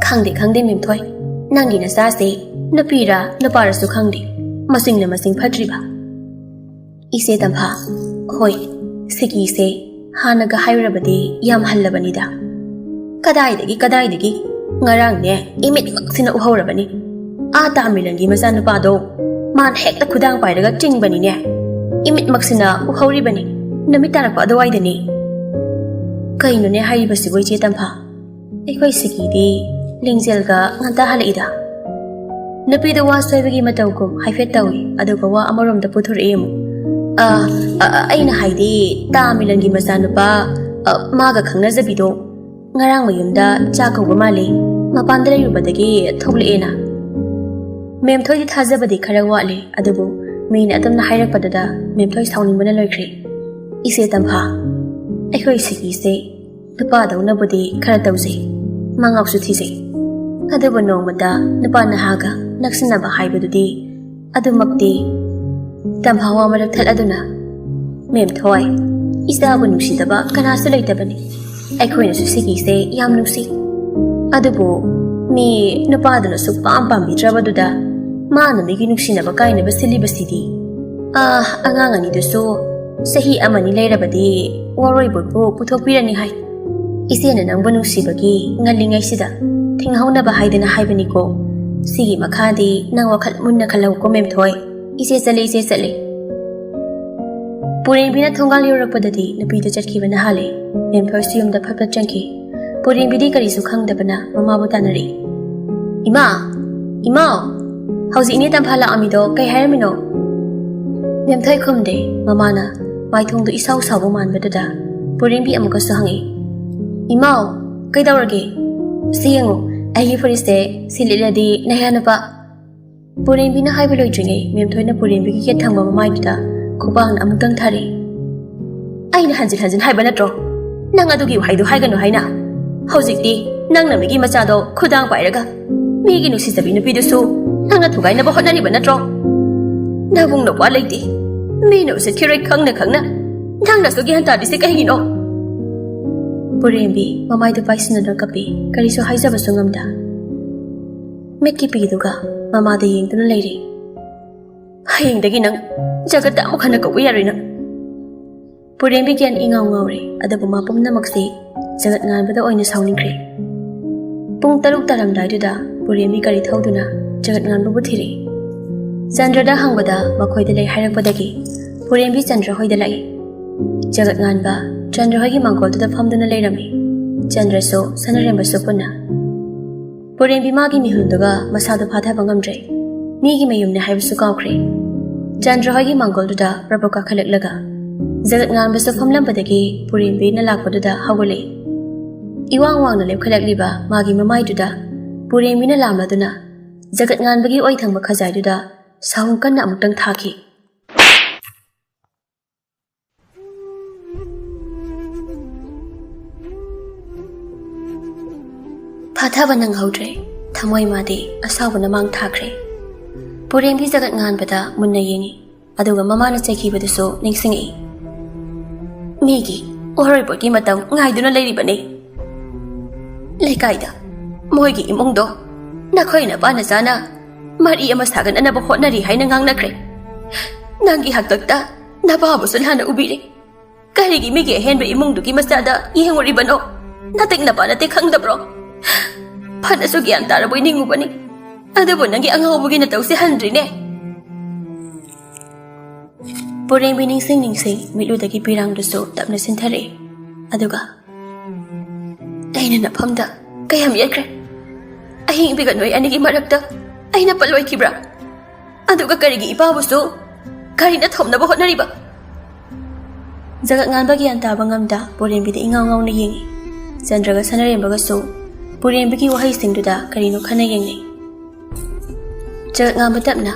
"ꯈꯪꯗꯦ, ꯈꯪꯗꯦ, ꯃꯦꯝꯊꯣꯏ, ꯅꯪꯒꯤ ꯅꯆꯥꯁꯦ ꯅꯨꯄꯤꯔꯥ ꯅꯨꯄꯥꯔꯁꯨ ꯈꯪꯗꯦ, ꯃꯁꯤꯡꯅ ꯃꯁꯤꯡ ꯐꯠꯇ꯭ꯔꯤꯕ꯫" "ꯏꯆꯦ ꯇꯝꯐꯥ, ꯍꯣꯏ, ꯁꯤꯀꯤꯁꯦ ꯍꯥꯟꯅꯒ ꯍꯥꯏꯔꯨꯔꯕꯗꯤ ꯌꯥꯝ ꯍꯜꯂꯕꯅꯤꯗ꯫ ꯀꯗꯥꯏꯗꯒꯤ, ꯀꯗꯥꯏꯗꯒꯤ? ꯉꯔꯥꯡꯅꯦ, ꯏꯃꯤꯠꯃꯛꯁꯤꯅ ꯎꯍꯧꯔꯕꯅꯤ꯫ ꯑꯥ ꯇꯥꯃꯤꯂꯟꯒꯤ ꯃꯆꯥꯅꯨꯄꯥꯗꯣ, ꯃꯥꯅ ꯍꯦꯛꯇ ꯈꯨꯗꯥꯡ ꯄꯥꯏꯔꯒ ꯆꯤꯡꯕꯅꯤꯅꯦ꯫ ꯏꯃꯤꯠꯃꯛꯁꯤꯅ ꯎꯍꯧꯔꯤꯕꯅꯤ, ꯅꯨꯃꯤꯠ ꯇꯥꯔꯛꯄ ꯑꯗꯨꯋꯥꯏꯗꯅꯤ꯫" ꯀꯩꯅꯣꯅꯦ ꯍꯥꯏꯔꯤꯕꯁꯤꯕꯨ, ꯏꯆꯦ ꯇꯝꯐꯥ? ꯑꯩꯈꯣꯏ ꯁꯤꯀꯤꯗꯤ ꯂꯤꯡꯖꯦꯜꯒ ꯉꯟꯇꯥ ꯍꯜꯂꯛꯏꯗ꯫ ꯅꯨꯄꯤꯗꯣ ꯋꯥ ꯁꯣꯏꯕꯒꯤ ꯃꯇꯧꯒꯨꯝ ꯍꯥꯏꯐꯦꯠ ꯇꯧꯏ, ꯑꯗꯨꯒ ꯋꯥ ꯑꯃꯔꯣꯝꯗ ꯄꯨꯊꯣꯔꯛꯑꯦ ꯑꯃꯨꯛ꯫ "ꯑ, ꯑ, ꯑ, ꯑꯩꯅ ꯍꯥꯏꯗꯤ, ꯇꯥ ꯃꯤꯂꯟꯒꯤ ꯃꯆꯥꯅꯨꯄꯥ, ꯑ, ꯃꯥꯒ ꯈꯪꯅꯖꯕꯤꯗꯣ ꯉꯔꯥꯡ ꯃꯌꯨꯝꯗ ꯆꯥꯛ ꯀꯧꯕ ꯃꯥꯜꯂꯤ꯫ ꯃꯄꯥꯟꯗ ꯂꯩꯔꯨꯕꯗꯒꯤ ꯊꯣꯛꯂꯛꯑꯦꯅ꯫" ꯃꯦꯝꯊꯣꯏꯗꯤ ꯊꯥꯖꯕꯗꯤ ꯈꯔ ꯋꯥꯠꯂꯤ, ꯑꯗꯨꯕꯨ ꯃꯤꯅ ꯑꯗꯨꯝꯅ ꯍꯥꯏꯔꯛꯄꯗꯨꯗ ꯃꯦꯝꯊꯣꯏ ꯁꯥꯎꯅꯤꯡꯕꯅ ꯂꯣꯏꯈ꯭ꯔꯦ꯫ "ꯏꯆꯦ ꯇꯝꯐꯥ, ꯑꯩꯈꯣꯏ ꯁꯤꯀꯤꯁꯦ ꯅꯨꯄꯥꯗꯧꯅꯕꯨꯗꯤ ꯈꯔ ꯇꯧꯖꯩ, ꯃꯉꯥꯎꯁꯨ ꯊꯤꯖꯩ, ꯑꯗꯨꯕꯨ ꯅꯣꯡꯃꯇ ꯅꯨꯄꯥ ꯅꯍꯥꯒ ꯅꯛꯁꯤꯟꯅꯕ ꯍꯥꯏꯕꯗꯨꯗꯤ ꯑꯗꯨꯃꯛꯇꯤ꯫" ꯇꯝꯐꯥ ꯋꯥ ꯃꯔꯛ ꯊꯠꯂꯗꯨꯅ, "ꯃꯦꯝꯊꯣꯏ, ꯏꯆꯥꯕꯨ ꯅꯨꯡꯁꯤꯗꯕ ꯀꯅꯥꯁꯨ ꯂꯩꯇꯕꯅꯤ꯫ ꯑꯩꯈꯣꯏꯅꯁꯨ ꯁꯤꯀꯤꯁꯦ ꯌꯥꯝ ꯅꯨꯡꯁꯤ꯫ ꯑꯗꯨꯕꯨ ꯃꯤ ꯅꯨꯄꯥꯗꯨꯅ ꯁꯨꯛꯄꯥꯝ ꯄꯥꯝꯕꯤꯗ꯭ꯔꯕꯗꯨꯗ ꯃꯥꯅ ꯃꯤꯒꯤ ꯅꯨꯡꯁꯤꯅꯕ ꯀꯥꯏꯅꯕ ꯁꯤꯜꯂꯤꯕꯁꯤꯗꯤ꯫ ꯑꯥ, ꯑꯉꯥꯡ ꯑꯅꯤꯗꯨꯁꯨ ꯆꯍꯤ ꯑꯃꯅꯤ ꯂꯩꯔꯕꯗꯤ ꯋꯥꯔꯣꯏꯕꯣꯠꯄꯨ ꯄꯨꯊꯣꯛꯄꯤꯔꯅꯤ ꯍꯥꯏ꯫ ꯏꯆꯦꯅ ꯅꯪꯕꯨ ꯅꯨꯡꯁꯤꯕꯒꯤ ꯉꯜꯂꯤꯉꯩꯁꯤꯗ ꯊꯤꯡꯍꯧꯅꯕ ꯍꯥꯏꯗꯅ ꯍꯥꯏꯕꯅꯤꯀꯣ꯫ ꯁꯤꯒꯤ ꯃꯈꯥꯗꯤ ꯅꯪ ꯋꯥꯈꯜ ꯃꯨꯟꯅ ꯈꯜꯂꯧꯀꯣ, ꯃꯦꯝꯊꯣꯏ꯫ ꯏꯆꯦ ꯆꯠꯂꯦ, ꯏꯆꯦ ꯆꯠꯂꯦ꯫" ꯄꯨꯔꯦꯝꯕꯤꯅ ꯊꯣꯡꯒꯥꯜ ꯌꯧꯔꯛꯄꯗꯗꯤ ꯅꯨꯄꯤꯗꯨ ꯆꯠꯈꯤꯕꯅ ꯍꯥꯜꯂꯦ꯫ ꯃꯦꯝꯊꯣꯏꯁꯨ ꯌꯨꯝꯗ ꯐꯠ ꯐꯠ ꯆꯪꯈꯤ꯫ ꯄꯨꯔꯦꯝꯕꯤꯗꯤ ꯀꯔꯤꯁꯨ ꯈꯪꯗꯕꯅ ꯃꯃꯥꯕꯨ ꯇꯥꯟꯅꯔꯛꯏ꯫ "ꯏꯃꯥ! ꯏꯃꯥ! ꯍꯧꯖꯤꯛ ꯏꯅꯦ ꯇꯝꯐꯥ ꯂꯥꯛꯑꯝꯃꯤꯗꯣ ꯀꯩ ꯍꯥꯏꯔꯝꯃꯤꯅꯣ?" ꯃꯦꯝꯊꯣꯏ ꯈꯨꯝꯗꯦ꯫ ꯃꯃꯥꯅ ꯃꯥꯏꯊꯣꯡꯗꯨ ꯏꯁꯥꯎ ꯁꯥꯎꯕ ꯃꯥꯟꯕꯗꯨꯗ ꯄꯨꯔꯦꯝꯕꯤ ꯑꯃꯨꯛꯀꯁꯨ ꯍꯪꯉꯛꯏ꯫ "ꯏꯃꯥꯎ, ꯀꯩꯗꯧꯔꯒꯦ? ꯁꯤ ꯌꯦꯡꯉꯨ, ꯑꯩꯒꯤ ꯐꯨꯔꯤꯠꯁꯦ ꯁꯤ ꯂꯤꯠꯂꯗꯤ ꯅꯌꯥ ꯅꯨꯄꯥ꯫" ꯄꯨꯔꯦꯝꯕꯤꯅ ꯍꯥꯏꯕ ꯂꯣꯏꯗ꯭ꯔꯤꯉꯩ ꯃꯦꯝꯊꯣꯏꯅ ꯄꯨꯔꯦꯝꯕꯤꯒꯤ ꯌꯦꯠ ꯊꯪꯕ ꯃꯃꯥꯏꯗꯨꯗ ꯈꯨꯕꯥꯛꯅ ꯑꯃꯨꯛꯇꯪ ꯊꯥꯔꯛꯏ꯫ "ꯑꯩꯅ ꯍꯟꯖꯤꯟ ꯍꯟꯖꯤꯟ ꯍꯥꯏꯕ ꯅꯠꯇ꯭ꯔꯣ, ꯅꯪ ꯑꯗꯨꯒꯤ ꯋꯥꯍꯩꯗꯣ ꯍꯥꯏꯒꯅꯨ ꯍꯥꯏꯅ? ꯍꯧꯖꯤꯛꯇꯤ ꯅꯪꯅ ꯃꯤꯒꯤ ꯃꯆꯥꯗꯣ ꯈꯨꯗꯥꯡ ꯄꯥꯏꯔꯒ ꯃꯤꯒꯤ ꯅꯨꯡꯁꯤꯖꯕꯤ ꯅꯨꯄꯤꯗꯨꯁꯨ ꯅꯪꯅ ꯊꯨꯒꯥꯏꯅꯕ ꯍꯣꯠꯅꯔꯤꯕ ꯅꯠꯇ꯭ꯔꯣ? ꯅꯕꯨꯡ ꯅꯧꯄꯥ ꯂꯩꯇꯦ, ꯃꯤꯅ ꯎꯁꯤꯠꯈꯤꯔꯣꯏ ꯈꯪꯅ ꯈꯪꯅ ꯅꯪꯅꯁꯨ ꯒ꯭ꯌꯥꯟ ꯇꯥꯗ꯭ꯔꯤꯁꯦ ꯀꯩꯒꯤꯅꯣ?" ꯄꯨꯔꯦꯝꯕꯤ ꯃꯃꯥꯏꯗꯨ ꯄꯥꯏꯁꯤꯟꯅꯗꯨꯅ ꯀꯞꯄꯤ꯫ ꯀꯔꯤꯁꯨ ꯍꯥꯏꯖꯕꯁꯨ ꯉꯝꯗ ꯃꯤꯠꯀꯤ ꯄꯤꯗꯨꯒ ꯃꯃꯥꯗ ꯌꯦꯡꯗꯨꯅ ꯂꯩꯔꯤ꯫ "ꯍꯌꯦꯡꯗꯒꯤ ꯅꯪ ꯖꯒꯠꯇ ꯑꯃꯨꯛ ꯍꯟꯅ ꯀꯧꯕ ꯌꯥꯔꯣꯏ ꯅꯪ꯫" ꯄꯨꯔꯦꯝꯕꯤ ꯒ꯭ꯌꯥꯟ ꯏꯉꯥꯎ ꯉꯥꯎꯔꯦ, ꯑꯗꯨꯕꯨ ꯃꯥ ꯄꯨꯝꯅꯃꯛꯁꯤ ꯖꯒꯠ ꯉꯥꯟꯕꯗ ꯑꯣꯏꯅ ꯁꯥꯎꯅꯤꯡꯈ꯭ꯔꯦ꯫ ꯄꯨꯡ ꯇꯔꯨꯛ ꯇꯥꯔꯝꯗꯥꯏꯗꯨꯗ ꯄꯨꯔꯦꯝꯕꯤ ꯒꯥꯔꯤ ꯊꯧꯗꯨꯅ ꯖꯒꯠ ꯉꯥꯟꯕꯕꯨ ꯊꯤꯔꯛꯏ꯫ ꯆꯟꯗ꯭ꯔꯗ ꯍꯪꯕꯗ ꯃꯈꯣꯏꯗ ꯂꯩ ꯍꯥꯏꯔꯛꯄꯗꯒꯤ ꯄꯨꯔꯦꯝꯕꯤ ꯆꯟꯗ꯭ꯔ ꯍꯣꯏꯗ ꯂꯥꯛꯏ꯫ ꯖꯒꯠ ꯉꯥꯟꯕ ꯆꯟꯗ꯭ꯔ ꯍꯣꯏꯒꯤ ꯃꯥꯡꯒꯣꯜꯗꯨꯗ ꯐꯝꯗꯨꯅ ꯂꯩꯔꯝꯃꯤ꯫ ꯆꯟꯗ꯭ꯔꯁꯨ ꯁꯅꯔꯦꯝꯕꯁꯨ ꯄꯨꯟꯅ꯫ ꯄꯨꯔꯦꯝꯕꯤ ꯃꯥꯒꯤ ꯃꯤꯍꯨꯜꯗꯨꯒ ꯃꯁꯥꯗꯣ ꯐꯥꯊꯕ ꯉꯝꯗ꯭ꯔꯦ꯫ ꯃꯤꯒꯤ ꯃꯌꯨꯝꯅꯦ ꯍꯥꯏꯕꯁꯨ ꯀꯥꯎꯈ꯭ꯔꯦ꯫ ꯆꯟꯗ꯭ꯔ ꯍꯣꯏꯒꯤ ꯃꯥꯡꯒꯣꯜꯗꯨꯗ ꯔꯕꯔ ꯀꯥꯈꯠꯂꯛꯂꯒ ꯖꯒꯠ ꯉꯥꯟꯕꯁꯨ ꯐꯝꯂꯝꯕꯗꯒꯤ ꯄꯨꯔꯦꯝꯕꯤꯅ ꯂꯥꯛꯄꯗꯨꯗ ꯍꯧꯒꯠꯂꯛꯏ꯫ ꯏꯋꯥꯡ ꯋꯥꯡꯅ ꯂꯦꯞꯈꯠꯂꯛꯂꯤꯕ ꯃꯥꯒꯤ ꯃꯃꯥꯏꯗꯨꯗ ꯄꯨꯔꯦꯝꯕꯤꯅ ꯂꯥꯝꯂꯗꯨꯅ ꯖꯒꯠ ꯉꯥꯟꯕꯒꯤ ꯑꯣꯏ ꯊꯪꯕ ꯈꯖꯥꯏꯗꯨꯗ ꯁꯥꯍꯨꯝ ꯀꯟꯅ ꯑꯃꯨꯛꯇꯪ ꯊꯥꯈꯤ꯫ ꯐꯥꯊꯕ ꯅꯪꯍꯧꯗ꯭ꯔꯦ꯫ ꯊꯃꯣꯏ ꯃꯥꯗꯤ ꯑꯁꯥꯎꯕꯅ ꯃꯥꯡ ꯊꯥꯈ꯭ꯔꯦ꯫ ꯄꯨꯔꯦꯝꯕꯤ ꯖꯒꯠ ꯉꯥꯟꯕꯗ ꯃꯨꯟꯅ ꯌꯦꯡꯉꯤ꯫ ꯑꯗꯨꯒ ꯃꯃꯥꯅ ꯆꯩꯈꯤꯕꯗꯨꯁꯨ ꯅꯤꯡꯁꯤꯡꯉꯛꯏ꯫ "ꯃꯤꯒꯤ ꯋꯥꯔꯣꯏꯄꯣꯠꯀꯤ ꯃꯇꯝ ꯉꯥꯏꯗꯨꯅ ꯂꯩꯔꯤꯕꯅꯤ꯫ ꯂꯩꯀꯥꯏꯗ ꯃꯣꯏꯒꯤ ꯏꯃꯨꯡꯗꯣ ꯅꯈꯣꯏ ꯅꯄꯥ ꯅꯆꯥꯅ ꯃꯔꯤ ꯑꯃ ꯁꯥꯒꯠꯅꯅꯕ ꯍꯣꯠꯅꯔꯤ ꯍꯥꯏꯅ ꯉꯥꯡꯅꯈ꯭ꯔꯦ꯫ ꯅꯪꯒꯤ ꯍꯥꯛꯇꯛꯇ ꯅꯄꯥꯕꯨꯁꯨ ꯂꯥꯟꯅ ꯎꯕꯤꯔꯦ꯫ ꯀꯔꯤꯒꯤ ꯃꯤꯒꯤ ꯑꯍꯦꯟꯕ ꯏꯃꯨꯡꯗꯨꯒꯤ ꯃꯆꯥꯗ ꯌꯦꯡꯉꯨꯔꯤꯕꯅꯣ? ꯅꯇꯤꯛ ꯅꯄꯥ ꯅꯠꯇꯦ ꯈꯪꯗꯕ꯭ꯔꯣ? ꯐꯅꯁꯨ ꯒ꯭ꯌꯥꯟ ꯇꯥꯔꯕꯣꯏ ꯅꯤꯡꯉꯨꯕꯅꯤ, ꯑꯗꯨꯕꯨ ꯅꯪꯒꯤ ꯑꯉꯥꯎꯕꯒꯤ ꯅꯇꯧꯁꯦ ꯍꯟꯗ꯭ꯔꯤꯅꯦ꯫" ꯄꯨꯔꯦꯝꯕꯤ ꯅꯤꯡꯁꯤꯡ ꯅꯤꯡꯁꯤꯡ ꯃꯤꯠꯂꯨꯗꯒꯤ ꯄꯤꯔꯥꯡꯗꯨꯁꯨ ꯇꯞꯅ ꯁꯤꯟꯊꯔꯛꯏ꯫ ꯑꯗꯨꯒ, "ꯑꯩꯅ ꯅꯐꯝꯗ ꯀꯌꯥꯝ ꯌꯦꯠꯈ꯭ꯔꯦ? ꯑꯍꯤꯡꯕꯤꯒ ꯅꯣꯏ ꯑꯅꯤꯒꯤ ꯃꯔꯛꯇ ꯑꯩꯅ ꯄꯜꯂꯣꯏꯈꯤꯕ꯭ꯔꯥ? ꯑꯗꯨꯒ ꯀꯔꯤꯒꯤ ꯏꯄꯥꯕꯨꯁꯨ ꯒꯥꯔꯤꯅ ꯊꯣꯝꯅꯕ ꯍꯣꯠꯅꯔꯤꯕ?" ꯖꯒꯠ ꯉꯥꯟꯕ ꯒ꯭ꯌꯥꯟ ꯇꯥꯕ ꯉꯝꯗ ꯄꯨꯔꯦꯝꯕꯤꯗ ꯏꯉꯥꯎ ꯉꯥꯎꯅ ꯌꯦꯡꯉꯤ꯫ ꯆꯟꯗ꯭ꯔꯒ ꯁꯅꯔꯦꯝꯕꯒꯁꯨ ꯄꯨꯔꯦꯝꯕꯤꯒꯤ ꯋꯥꯍꯩꯁꯤꯡꯗꯨꯗ ꯀꯔꯤꯅꯣ ꯈꯟꯅ ꯌꯦꯡꯅꯩ꯫ ꯖꯒꯠ ꯉꯥꯟꯕ ꯇꯞꯅ,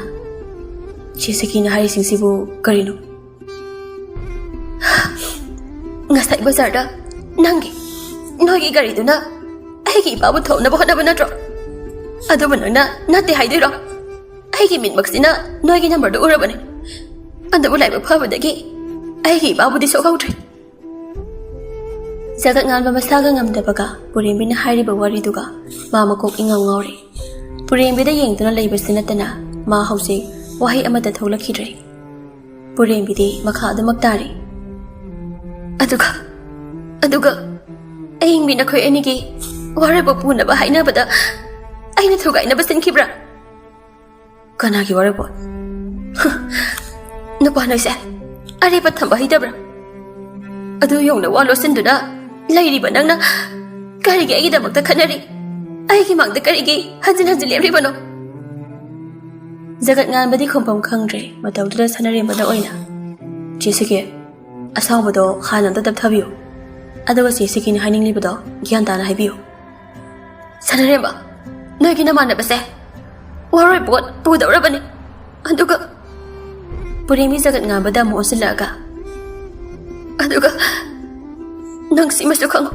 "ꯆꯦ ꯁꯈꯤꯅ ꯍꯥꯏꯔꯤꯁꯤꯡꯁꯤꯕꯨ ꯀꯔꯤꯅꯣ?" "ꯉꯁꯥꯏ ꯕꯖꯥꯔꯗ ꯅꯪꯒꯤ, ꯅꯣꯏꯒꯤ ꯒꯥꯔꯤꯗꯨꯅ ꯑꯩꯒꯤ ꯏꯄꯥꯕꯨ ꯊꯣꯝꯅꯕ ꯍꯣꯠꯅꯕ ꯅꯠꯇ꯭ꯔꯣ? ꯑꯗꯨꯕꯨ ꯅꯪꯅ ꯅꯠꯇꯦ ꯍꯥꯏꯗꯣꯏꯔꯣ? ꯑꯩꯒꯤ ꯃꯤꯠꯃꯛꯁꯤꯅ ꯅꯣꯏꯒꯤ ꯅꯝꯕꯔꯗꯨ ꯎꯔꯕꯅꯤ꯫ ꯑꯗꯨꯕꯨ ꯂꯥꯏꯕꯛ ꯐꯕꯗꯒꯤ ꯑꯩꯒꯤ ꯏꯄꯥꯕꯨꯗꯤ ꯁꯣꯛꯍꯧꯗ꯭ꯔꯦ꯫" ꯖꯒꯠ ꯉꯥꯟꯕ ꯃꯁꯥꯒ ꯉꯝꯗꯕꯒ ꯄꯨꯔꯦꯝꯕꯤꯅ ꯍꯥꯏꯔꯤꯕ ꯋꯥꯔꯤꯗꯨꯒ ꯃꯥ ꯃꯀꯣꯛ ꯏꯉꯥꯎ ꯉꯥꯎꯔꯦ꯫ ꯄꯨꯔꯦꯝꯕꯤꯗ ꯌꯦꯡꯗꯨꯅ ꯂꯩꯕꯁꯤ ꯅꯠꯇꯅ ꯃꯥ ꯍꯧꯖꯤꯛ ꯋꯥꯍꯩ ꯑꯃꯠꯇ ꯊꯣꯛꯂꯛꯈꯤꯗ꯭ꯔꯦ꯫ ꯄꯨꯔꯦꯝꯕꯤꯗꯤ ꯃꯈꯥ ꯑꯗꯨꯃꯛ ꯇꯥꯔꯤ꯫ "ꯑꯗꯨꯒ, ꯑꯗꯨꯒ ꯑꯍꯤꯡꯕꯤ ꯅꯈꯣꯏ ꯑꯅꯤꯒꯤ ꯋꯥꯔꯣꯏꯕ ꯄꯨꯅꯕ ꯍꯥꯏꯅꯕꯗ ꯑꯩꯅ ꯊꯨꯒꯥꯏꯅꯕ ꯁꯤꯟꯈꯤꯕ꯭ꯔꯥ?" "ꯀꯅꯥꯒꯤ ꯋꯥꯔꯣꯏꯕ? ꯅꯨꯄꯥ ꯅꯣꯏꯁꯦ ꯑꯔꯦꯞꯄ ꯊꯝꯕ ꯍꯩꯇꯕ꯭ꯔꯥ?" ꯑꯗꯨ ꯌꯧꯅ ꯋꯥ ꯂꯣꯠꯁꯤꯟꯗꯨꯅ ꯂꯩꯔꯤꯕ ꯅꯪꯅ ꯀꯔꯤꯒꯤ ꯑꯩꯒꯤꯗꯃꯛꯇ ꯈꯠꯅꯔꯤ? ꯑꯩꯒꯤ ꯃꯥꯡꯗ ꯀꯔꯤꯒꯤ ꯍꯟꯖꯤꯟ ꯍꯟꯖꯤꯟ ꯂꯦꯞꯂꯤꯕꯅꯣ? ꯖꯒꯠ ꯉꯥꯟꯕꯗꯤ ꯈꯨꯝꯐꯝ ꯈꯪꯗ꯭ꯔꯦ꯫ ꯃꯇꯧꯗꯨꯗ ꯁꯅꯔꯦꯝꯕꯗ ꯑꯣꯏꯅ, "ꯆꯦ ꯁꯤꯀꯤ, ꯑꯁꯥꯎꯕꯗꯣ ꯍꯥꯟꯅ ꯑꯝꯇ ꯇꯞꯊꯕꯤꯌꯨ꯫ ꯑꯗꯨꯒ ꯆꯦ ꯁꯤꯀꯤꯅ ꯍꯥꯏꯅꯤꯡꯂꯤꯕꯗꯣ ꯒ꯭ꯌꯥꯟ ꯇꯥꯅ ꯍꯥꯏꯕꯤꯌꯨ꯫" "ꯁꯅꯔꯦꯝꯕ, ꯅꯣꯏꯒꯤ ꯅꯃꯥꯟꯅꯕꯁꯦ ꯋꯥꯔꯣꯏ ꯄꯣꯠ ꯄꯨꯗꯧꯔꯕꯅꯤ꯫ ꯑꯗꯨꯒ," ꯄꯨꯔꯦꯝꯕꯤ ꯖꯒꯠ ꯉꯥꯟꯕꯗ ꯑꯃꯨꯛ ꯑꯣꯟꯁꯤꯜꯂꯛꯑꯒ, "ꯑꯗꯨꯒ ꯅꯪ ꯁꯤꯃꯁꯨ ꯈꯪꯉꯨ,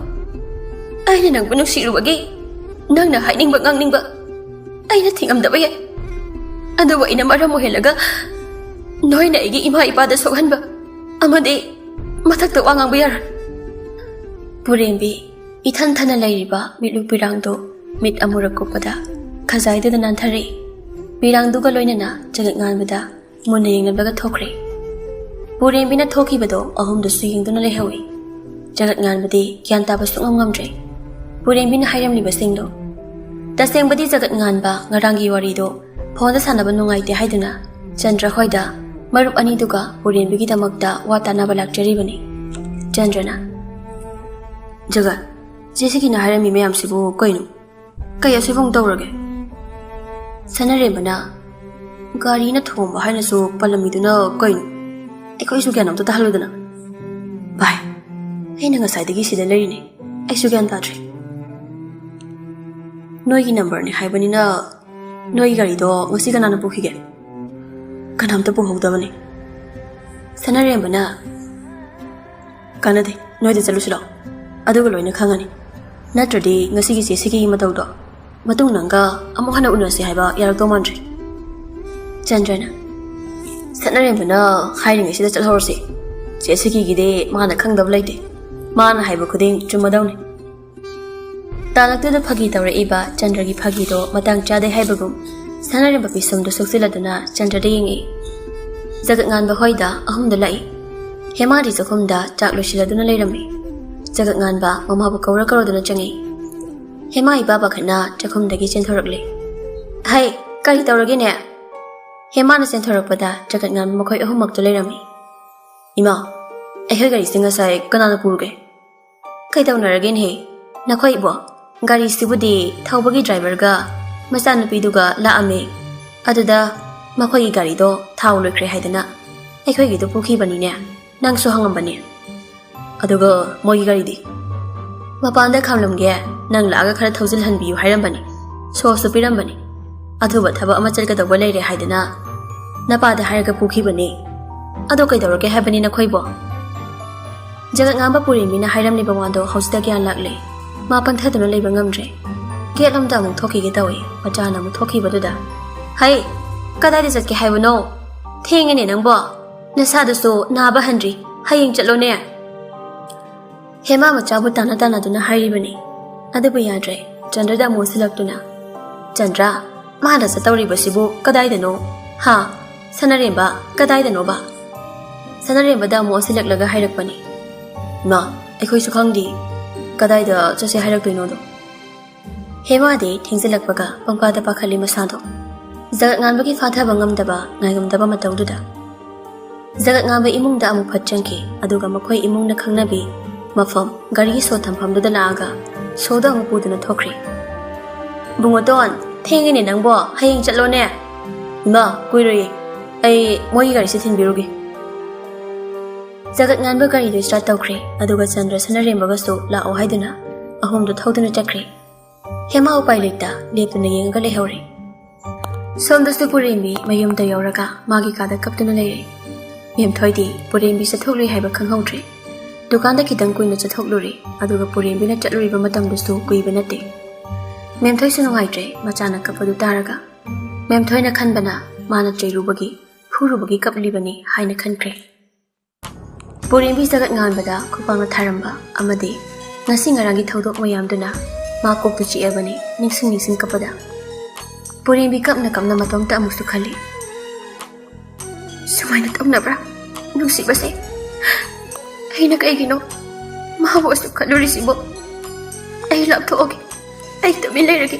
ꯑꯩꯅ ꯅꯪꯕꯨ ꯅꯨꯡꯁꯤꯔꯨꯕꯒꯤ ꯅꯪꯅ ꯍꯥꯏꯅꯤꯡꯕ ꯉꯥꯡꯅꯤꯡꯕ ꯑꯩꯅ ꯊꯤꯡꯉꯝꯗꯕ ꯌꯥꯏ꯫ ꯑꯗꯨꯕꯨ ꯑꯩꯅ ꯃꯔꯝ ꯑꯣꯏꯍꯜꯂꯒ ꯅꯣꯏꯅ ꯑꯩꯒꯤ ꯏꯃꯥ ꯏꯄꯥꯗ ꯁꯣꯛꯍꯟꯕ ꯑꯃꯗꯤ ꯃꯊꯛꯇ ꯋꯥ ꯉꯥꯡꯕ ꯌꯥꯔꯣꯏ꯫" ꯄꯨꯔꯦꯝꯕꯤ ꯏꯊꯟ ꯊꯟꯅ ꯂꯩꯔꯤꯕ ꯃꯤꯠꯂꯨ ꯄꯤꯔꯥꯡꯗꯨ ꯃꯤꯠ ꯑꯃꯨꯔꯛ ꯀꯨꯞꯄꯗ ꯈꯖꯥꯏꯗꯨꯗ ꯅꯥꯟꯊꯔꯛꯏ꯫ ꯄꯤꯔꯥꯡꯗꯨꯒ ꯂꯣꯏꯅꯅ ꯖꯒꯠ ꯉꯥꯟꯕꯗ ꯃꯨꯟꯅ ꯌꯦꯡꯂꯝꯂꯒ ꯊꯣꯛꯈ꯭ꯔꯦ꯫ ꯄꯨꯔꯦꯝꯕꯤꯅ ꯊꯣꯛꯈꯤꯕꯗꯣ ꯑꯍꯨꯝꯗꯨꯁꯨ ꯌꯦꯡꯗꯨꯅ ꯂꯩꯍꯧꯏ꯫ ꯖꯒꯠ ꯉꯥꯟꯕꯗꯤ ꯒ꯭ꯌꯥꯟ ꯇꯥꯕ ꯁꯨꯡꯉꯝ ꯉꯝꯗ꯭ꯔꯦ꯫ ꯄꯨꯔꯦꯝꯕꯤꯅ ꯍꯥꯏꯔꯝꯂꯤꯕꯁꯤꯡꯗꯣ꯫ ꯇꯁꯦꯡꯕꯗꯤ ꯖꯒꯠ ꯉꯥꯟꯕ ꯉꯔꯥꯡꯒꯤ ꯋꯥꯔꯤꯗꯣ ꯐꯣꯟꯗ ꯁꯥꯟꯅꯕ ꯅꯨꯡꯉꯥꯏꯇꯦ ꯍꯥꯏꯗꯨꯅ ꯆꯟꯗ꯭ꯔ ꯍꯣꯏꯗ ꯃꯔꯨꯞ ꯑꯅꯤꯗꯨꯒ ꯄꯨꯔꯦꯝꯕꯤꯒꯤꯗꯃꯛꯇ ꯋꯥ ꯇꯥꯅꯕ ꯂꯥꯛꯆꯔꯤꯕꯅꯤ꯫ ꯆꯟꯗ꯭ꯔꯅ, "ꯖꯒꯠ, ꯆꯦ ꯁꯤꯀꯤꯅ ꯍꯥꯏꯔꯝꯃꯤ ꯃꯌꯥꯝꯁꯤꯕꯨ ꯀꯩꯅꯣ? ꯀꯩ ꯑꯁꯣꯏꯕ ꯑꯃꯨꯛ ꯇꯧꯔꯒꯦ?" ꯁꯅꯔꯦꯝꯕꯅ, "ꯒꯥꯔꯤꯅ ꯊꯣꯝꯕ ꯍꯥꯏꯅꯁꯨ ꯄꯜꯂꯝꯃꯤꯗꯨꯅ ꯀꯩꯅꯣ? ꯑꯩꯈꯣꯏꯁꯨ ꯒ꯭ꯌꯥꯟ ꯑꯝꯇ ꯇꯥꯍꯜꯂꯨꯗꯅ꯫" "ꯚꯥꯏ, ꯑꯩꯅ ꯉꯁꯥꯏꯗꯒꯤ ꯁꯤꯗ ꯂꯩꯔꯤꯅꯦ, ꯑꯩꯁꯨ ꯒ꯭ꯌꯥꯟ ꯇꯥꯗ꯭ꯔꯦ꯫ ꯅꯣꯏꯒꯤ ꯅꯝꯕꯔꯅꯤ ꯍꯥꯏꯕꯅꯤꯅ ꯅꯣꯏꯒꯤ ꯒꯥꯔꯤꯗꯣ ꯉꯁꯤ ꯀꯅꯥꯅ ꯄꯨꯈꯤꯒꯦ? ꯀꯅꯥꯝꯇ ꯄꯨꯍꯧꯗꯕꯅꯤ꯫" ꯁꯅꯔꯦꯝꯕꯅ, "ꯀꯥꯟꯅꯗꯦ, ꯅꯣꯏꯗ ꯆꯠꯂꯨꯁꯤ ꯂꯥꯛꯑꯣ, ꯑꯗꯨꯒ ꯂꯣꯏꯅ ꯈꯪꯉꯅꯤ꯫ ꯅꯠꯇ꯭ꯔꯗꯤ ꯉꯁꯤꯒꯤ ꯆꯦ ꯁꯤꯀꯤꯒꯤ ꯃꯇꯧꯗꯣ ꯃꯇꯨꯡ ꯅꯪꯒ ꯑꯃꯨꯛ ꯍꯟꯅ ꯎꯅꯁꯤ ꯍꯥꯏꯕ ꯌꯥꯔꯛꯇꯧ ꯃꯥꯟꯗ꯭ꯔꯦ꯫" ꯆꯟꯗ꯭ꯔꯅ, "ꯁꯅꯔꯦꯝꯕꯅ ꯍꯥꯏꯔꯤꯉꯩꯁꯤꯗ ꯆꯠꯍꯧꯔꯁꯤ꯫ ꯆꯦ ꯁꯤꯀꯤꯒꯤꯗꯤ ꯃꯥꯅ ꯈꯪꯗꯕ ꯂꯩꯇꯦ꯫ ꯃꯥꯅ ꯍꯥꯏꯕ ꯈꯨꯗꯤꯡ ꯆꯨꯝꯃꯗꯧꯅꯤ꯫" ꯇꯥꯂꯛꯇꯨꯗ ꯐꯥꯒꯤ ꯇꯧꯔꯛꯏꯕ ꯆꯟꯗ꯭ꯔꯒꯤ ꯐꯥꯒꯤꯗꯣ ꯃꯇꯥꯡ ꯆꯥꯗꯦ ꯍꯥꯏꯕꯒꯨꯝ ꯁꯅꯔꯦꯝꯕ ꯄꯤꯁꯨꯝꯗꯨ ꯁꯨꯛꯆꯤꯜꯂꯗꯨꯅ ꯆꯟꯗ꯭ꯔꯗ ꯌꯦꯡꯉꯛꯏ꯫ ꯖꯒꯠ ꯉꯥꯟꯕ ꯍꯣꯏꯗ ꯑꯍꯨꯝꯗ ꯂꯥꯛꯏ꯫ ꯍꯦꯃꯥꯗꯤ ꯆꯥꯛꯈꯨꯝꯗ ꯆꯥꯛ ꯂꯣꯏꯁꯤꯜꯂꯗꯨꯅ ꯂꯩꯔꯝꯃꯤ꯫ ꯖꯒꯠ ꯉꯥꯟꯕ ꯃꯃꯥꯕꯨ ꯀꯧꯔ ꯀꯧꯔꯗꯨꯅ ꯆꯪꯉꯛꯏ꯫ ꯍꯦꯃꯥ ꯏꯄꯥ ꯄꯥꯈꯠꯅ ꯆꯥꯛꯈꯨꯝꯗꯒꯤ ꯆꯦꯟꯊꯣꯔꯛꯂꯦ꯫ "ꯍꯩ, ꯀꯔꯤ ꯇꯧꯔꯒꯦꯅꯦ?" ꯍꯦꯃꯥꯅ ꯆꯦꯟꯊꯣꯔꯛꯄꯗ ꯖꯒꯠ ꯉꯥꯟꯕ ꯃꯈꯣꯏ ꯑꯍꯨꯝꯃꯛꯇꯨ ꯂꯩꯔꯝꯃꯤ꯫ "ꯏꯃꯥ, ꯑꯩꯈꯣꯏ ꯒꯥꯔꯤꯁꯦ ꯉꯁꯥꯏ ꯀꯅꯥꯅ ꯄꯨꯔꯒꯦ? ꯀꯩꯗꯧꯅꯔꯒꯦꯅꯦꯍꯦ? ꯅꯈꯣꯏ ꯏꯕꯣ, ꯒꯥꯔꯤꯁꯤꯕꯨꯗꯤ ꯊꯧꯕꯒꯤ ꯗ꯭ꯔꯥꯏꯚꯔꯒ ꯃꯆꯥꯅꯨꯄꯤꯗꯨꯒ ꯂꯥꯛꯑꯝꯃꯦ꯫ ꯑꯗꯨꯗ ꯃꯈꯣꯏꯒꯤ ꯒꯥꯔꯤꯗꯣ ꯊꯥꯎ ꯂꯣꯏꯈ꯭ꯔꯦ ꯍꯥꯏꯗꯅ ꯑꯩꯈꯣꯏꯒꯤꯗꯣ ꯄꯨꯈꯤꯕꯅꯤꯅꯦ꯫ ꯅꯪꯁꯨ ꯍꯪꯉꯝꯕꯅꯦ꯫ ꯑꯗꯨꯒ ꯃꯣꯏꯒꯤ ꯒꯥꯔꯤꯗꯤ? ꯃꯄꯥꯟꯗ ꯈꯥꯝꯂꯝꯒꯦ, ꯅꯪ ꯂꯥꯛꯑꯒ ꯈꯔ ꯊꯧꯖꯤꯜꯍꯟꯕꯤꯌꯨ ꯍꯥꯏꯔꯝꯕꯅꯤ꯫ ꯁꯣꯁꯁꯨ ꯄꯤꯔꯝꯕꯅꯤ꯫ ꯑꯊꯨꯕ ꯊꯕꯛ ꯑꯃ ꯆꯠꯀꯗꯧꯕ ꯂꯩꯔꯦ ꯍꯥꯏꯗꯅ ꯅꯄꯥꯗ ꯍꯥꯏꯔꯒ ꯄꯨꯈꯤꯕꯅꯤ꯫ ꯑꯗꯣ ꯀꯩꯗꯧꯔꯒꯦ ꯍꯥꯏꯕꯅꯤ ꯅꯈꯣꯏꯕꯣ? ꯖꯒꯠ ꯉꯥꯝꯕ ꯄꯨꯔꯦꯝꯕꯤꯅ ꯍꯥꯏꯔꯝꯂꯤꯕ ꯋꯥꯗꯣ ꯍꯧꯖꯤꯛꯇ ꯒ꯭ꯌꯥꯟ ꯂꯥꯛꯂꯦ꯫ ꯃꯥ ꯄꯪꯊꯗꯨꯅ ꯂꯩꯕ ꯉꯝꯗ꯭ꯔꯦ꯫ ꯒꯦꯠ ꯂꯣꯝꯗ ꯑꯃꯨꯛ ꯊꯣꯛꯈꯤꯒꯦ ꯇꯧꯏ꯫ ꯃꯆꯥꯅ ꯑꯃꯨꯛ ꯊꯣꯛꯈꯤꯕꯗꯨꯗ, "ꯍꯩ, ꯀꯗꯥꯏꯗ ꯆꯠꯀꯦ ꯍꯥꯏꯕꯅꯣ? ꯊꯦꯡꯉꯦꯅꯦ ꯅꯪꯕꯣ꯫ ꯅꯁꯥꯗꯨꯁꯨ ꯅꯥꯕ ꯍꯟꯗ꯭ꯔꯤ꯫ ꯍꯌꯦꯡ ꯆꯠꯂꯣꯅꯦ꯫" ꯍꯦꯃꯥ ꯃꯆꯥꯕꯨ ꯇꯥꯟꯅ ꯇꯥꯟꯅꯗꯨꯅ ꯍꯥꯏꯔꯤꯕꯅꯤ꯫ ꯑꯗꯨꯕꯨ ꯌꯥꯗ꯭ꯔꯦ꯫ ꯆꯟꯗ꯭ꯔꯗ ꯑꯃꯨꯛ ꯑꯣꯟꯁꯤꯜꯂꯛꯇꯨꯅ, "ꯆꯟꯗ꯭ꯔ, ꯃꯥꯅ ꯆꯠꯇꯧꯔꯤꯕꯁꯤꯕꯨ ꯀꯗꯥꯏꯗꯅꯣ? ꯍꯥ? ꯁꯅꯔꯦꯝꯕ, ꯀꯗꯥꯏꯗꯅꯣꯕ?" ꯁꯅꯔꯦꯝꯕꯗ ꯑꯃꯨꯛ ꯑꯣꯟꯁꯤꯜꯂꯛꯂꯒ ꯍꯥꯏꯔꯛꯄꯅꯤ, "ꯏꯃꯥ, ꯑꯩꯈꯣꯏꯁꯨ ꯈꯪꯗꯦ꯫ ꯀꯗꯥꯏꯗ ꯆꯠꯁꯦ ꯍꯥꯏꯔꯛꯇꯣꯏꯅꯣꯗꯣ?" ꯍꯦꯃꯥꯗꯤ ꯊꯦꯡꯖꯤꯜꯂꯛꯄꯒ ꯄꯪꯄꯥꯗ ꯄꯥꯈꯠꯂꯤ ꯃꯁꯥꯗꯣ꯫ ꯖꯒꯠ ꯉꯥꯟꯕꯒꯤ ꯐꯥꯊꯕ ꯉꯝꯗꯕ, ꯉꯥꯏꯉꯝꯗꯕ ꯃꯇꯧꯗꯨꯗ ꯖꯒꯠ ꯉꯥꯟꯕ ꯏꯃꯨꯡꯗ ꯑꯃꯨꯛ ꯐꯠ ꯆꯪꯈꯤ, ꯑꯗꯨꯒ ꯃꯈꯣꯏ ꯏꯃꯨꯡꯅ ꯈꯪꯅꯕꯤ ꯃꯐꯝ, ꯒꯥꯔꯤꯒꯤ ꯁꯣ ꯊꯝꯐꯝꯗꯨꯗ ꯂꯥꯛꯑꯒ ꯁꯣꯗꯣ ꯑꯃꯨꯛ ꯄꯨꯗꯨꯅ ꯊꯣꯛꯈ꯭ꯔꯦ꯫ "ꯕꯨꯡꯉꯣꯇꯣꯟ, ꯊꯦꯡꯉꯦꯅꯦ ꯅꯪꯕꯣ, ꯍꯌꯦꯡ ꯆꯠꯂꯣꯅꯦ꯫" "ꯏꯃꯥ, ꯀꯨꯏꯔꯣꯏꯌꯦ, ꯑꯩ ꯃꯣꯏꯒꯤ ꯒꯥꯔꯤꯁꯦ ꯊꯤꯟꯕꯤꯔꯨꯒꯦ꯫" ꯖꯒꯠ ꯉꯥꯟꯕ ꯒꯥꯔꯤꯗꯨ ꯁ꯭ꯇꯥꯔꯠ ꯇꯧꯈ꯭ꯔꯦ, ꯑꯗꯨꯒ ꯆꯟꯗ꯭ꯔ ꯁꯅꯔꯦꯝꯕꯒꯁꯨ ꯂꯥꯛꯑꯣ ꯍꯥꯏꯗꯨꯅ ꯑꯍꯨꯝꯗꯨ ꯊꯧꯗꯨꯅ ꯆꯠꯈ꯭ꯔꯦ꯫ ꯍꯦꯃꯥ ꯎꯄꯥꯏ ꯂꯩꯇ ꯂꯦꯞꯇꯨꯅ ꯌꯦꯡꯉꯒ ꯂꯩꯍꯧꯔꯦ꯫ ꯁꯣꯝꯗꯁꯨ ꯄꯨꯔꯦꯝꯕꯤ ꯃꯌꯨꯝꯗ ꯌꯧꯔꯒ ꯃꯥꯒꯤ ꯀꯥꯗ ꯀꯞꯇꯨꯅ ꯂꯩꯔꯦ꯫ ꯃꯦꯝꯊꯣꯏꯗꯤ ꯄꯨꯔꯦꯝꯕꯤ ꯆꯠꯊꯣꯛꯂꯨꯏ ꯍꯥꯏꯕ ꯈꯪꯍꯧꯗ꯭ꯔꯦ꯫ ꯗꯨꯀꯥꯟꯗ ꯈꯤꯇꯪ ꯀꯨꯏꯅ ꯆꯠꯊꯣꯛꯂꯨꯔꯦ, ꯑꯗꯨꯒ ꯄꯨꯔꯦꯝꯕꯤꯅ ꯆꯠꯂꯨꯔꯤꯕ ꯃꯇꯝꯗꯨꯁꯨ ꯀꯨꯏꯕ ꯅꯠꯇꯦ꯫ ꯃꯦꯝꯊꯣꯏꯁꯨ ꯅꯨꯡꯉꯥꯏꯇ꯭ꯔꯦ ꯃꯆꯥꯅ ꯀꯞꯄꯗꯨ ꯇꯥꯔꯒ꯫ ꯃꯦꯝꯊꯣꯏꯅ ꯈꯟꯕꯅ ꯃꯥꯅ ꯆꯩꯔꯨꯕꯒꯤ, ꯐꯨꯔꯨꯕꯒꯤ ꯀꯞꯂꯤꯕꯅꯤ ꯍꯥꯏꯅ ꯈꯟꯈ꯭ꯔꯦ꯫ ꯄꯨꯔꯦꯝꯕꯤ ꯖꯒꯠ ꯉꯥꯟꯕꯗ ꯈꯨꯄꯥꯛꯅ ꯊꯥꯔꯝꯕ ꯑꯃꯗꯤ ꯉꯁꯤ ꯉꯔꯥꯡꯒꯤ ꯊꯧꯗꯣꯛ ꯃꯌꯥꯝꯗꯨꯅ ꯃꯥ ꯀꯣꯛꯇꯨ ꯆꯤꯛꯑꯕꯅꯤ, ꯅꯤꯡꯁꯤꯡ ꯅꯤꯡꯁꯤꯡ ꯀꯞꯄꯗ꯫ ꯄꯨꯔꯦꯝꯕꯤ ꯀꯞꯅ ꯀꯞꯅ ꯃꯇꯣꯝꯇ ꯑꯃꯨꯛꯁꯨ ꯈꯜꯂꯤ, "ꯁꯨꯃꯥꯏꯅ ꯇꯧꯅꯕ꯭ꯔꯥ ꯅꯨꯡꯁꯤꯕꯁꯦ? ꯑꯩꯅ ꯀꯩꯒꯤꯅꯣ ꯃꯥꯕꯨ ꯑꯁꯨꯛ ꯈꯜꯂꯨꯔꯤꯁꯤꯕꯣ? ꯑꯩ ꯂꯥꯞꯊꯣꯛꯑꯒꯦ, ꯑꯩ ꯇꯨꯃꯤꯟ ꯂꯩꯔꯒꯦ,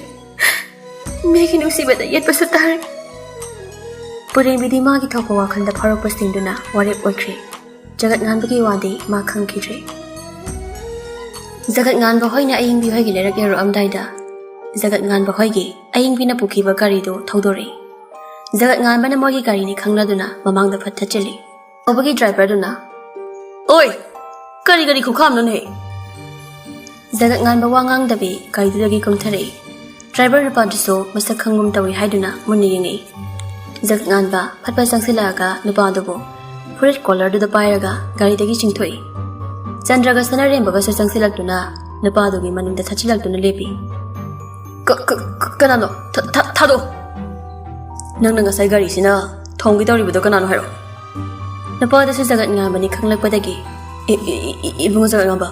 ꯃꯤꯒꯤ ꯅꯨꯡꯁꯤꯕꯗ ꯌꯦꯠꯄꯁꯨ ꯇꯥꯔꯦ꯫" ꯄꯨꯔꯦꯝꯕꯤꯗꯤ ꯃꯥꯒꯤ ꯊꯣꯛꯄ ꯋꯥꯈꯜꯗ ꯐꯥꯎꯔꯛꯄꯁꯤꯡꯗꯨꯅ ꯋꯥꯔꯦꯞ ꯑꯣꯏꯈ꯭ꯔꯦ꯫ ꯖꯒꯠ ꯉꯥꯟꯕꯒꯤ ꯋꯥꯗꯤ ꯃꯥ ꯈꯪꯈꯤꯗ꯭ꯔꯦ꯫ ꯖꯒꯠ ꯉꯥꯟꯕ ꯍꯣꯏꯅ ꯑꯌꯤꯡꯕꯤ ꯍꯣꯏꯒꯤ ꯂꯩꯔꯛ ꯌꯧꯔꯛꯑꯝꯗꯥꯏꯗ, ꯖꯒꯠ ꯉꯥꯟꯕ ꯍꯣꯏꯒꯤ ꯑꯌꯤꯡꯕꯤꯅ ꯄꯨꯈꯤꯕ ꯒꯥꯔꯤꯗꯨ ꯊꯧꯗꯣꯔꯛꯏ꯫ ꯖꯒꯠ ꯉꯥꯟꯕꯅ ꯃꯣꯏꯒꯤ ꯒꯥꯔꯤꯅꯤ ꯈꯪꯂꯗꯨꯅ ꯃꯃꯥꯡꯗ ꯐꯠ ꯊꯠꯆꯤꯜꯂꯤ꯫ ꯊꯧꯕꯒꯤ ꯗ꯭ꯔꯥꯏꯚꯔꯗꯨꯅ, "ꯑꯣꯏ, ꯀꯔꯤ ꯀꯔꯤ ꯈꯨꯈꯥꯝꯅꯣꯅꯦ?" ꯖꯒꯠ ꯉꯥꯟꯕ ꯋꯥ ꯉꯥꯡꯗꯕꯤ ꯒꯥꯔꯤꯗꯨꯗꯒꯤ ꯀꯨꯝꯊꯔꯛꯏ꯫ ꯗ꯭ꯔꯥꯏꯚꯔ ꯅꯨꯄꯥꯗꯨꯁꯨ ꯃꯁꯛ ꯈꯪꯒꯨꯝ ꯇꯧꯏ ꯍꯥꯏꯗꯨꯅ ꯃꯨꯟꯅ ꯌꯦꯡꯉꯛꯏ꯫ ꯖꯒꯠ ꯉꯥꯟꯕ ꯐꯠ ꯐꯠ ꯆꯪꯁꯤꯜꯂꯛꯑꯒ ꯅꯨꯄꯥꯗꯨꯕꯨ ꯐꯨꯔꯤꯠ ꯀꯣꯂꯔꯗꯨꯗ ꯄꯥꯏꯔꯒ ꯒꯥꯔꯤꯗꯒꯤ ꯆꯤꯡꯊꯣꯛꯏ꯫ ꯆꯟꯗ꯭ꯔꯒ ꯁꯅꯥꯔꯦꯝꯕꯒꯁꯨ ꯆꯪꯁꯤꯜꯂꯛꯇꯨꯅ ꯅꯨꯄꯥꯗꯨꯒꯤ ꯃꯅꯤꯡꯗ ꯊꯠꯆꯤꯜꯂꯛꯇꯨꯅ ꯂꯦꯞꯄꯤ꯫ "ꯀ-, ꯀ-, ꯀ-, ꯀꯅꯥꯅꯣ? ꯊ-, ꯊ-, ꯊꯥꯗꯣꯛ!" "ꯅꯪꯅ ꯉꯁꯥꯏ ꯒꯥꯔꯤꯁꯤꯅ ꯊꯣꯝꯒꯦ ꯇꯧꯔꯤꯕꯗꯣ ꯀꯅꯥꯅꯣ ꯍꯥꯏꯔꯣ?" ꯅꯨꯄꯥꯗꯨꯁꯨ ꯖꯒꯠ ꯉꯥꯟꯕꯅꯤ ꯈꯪꯂꯛꯄꯗꯒꯤ, "ꯏ-, ꯏ-, ꯏ-, ꯏꯕꯨꯡꯉꯣ ꯖꯒꯠ ꯉꯥꯟꯕ,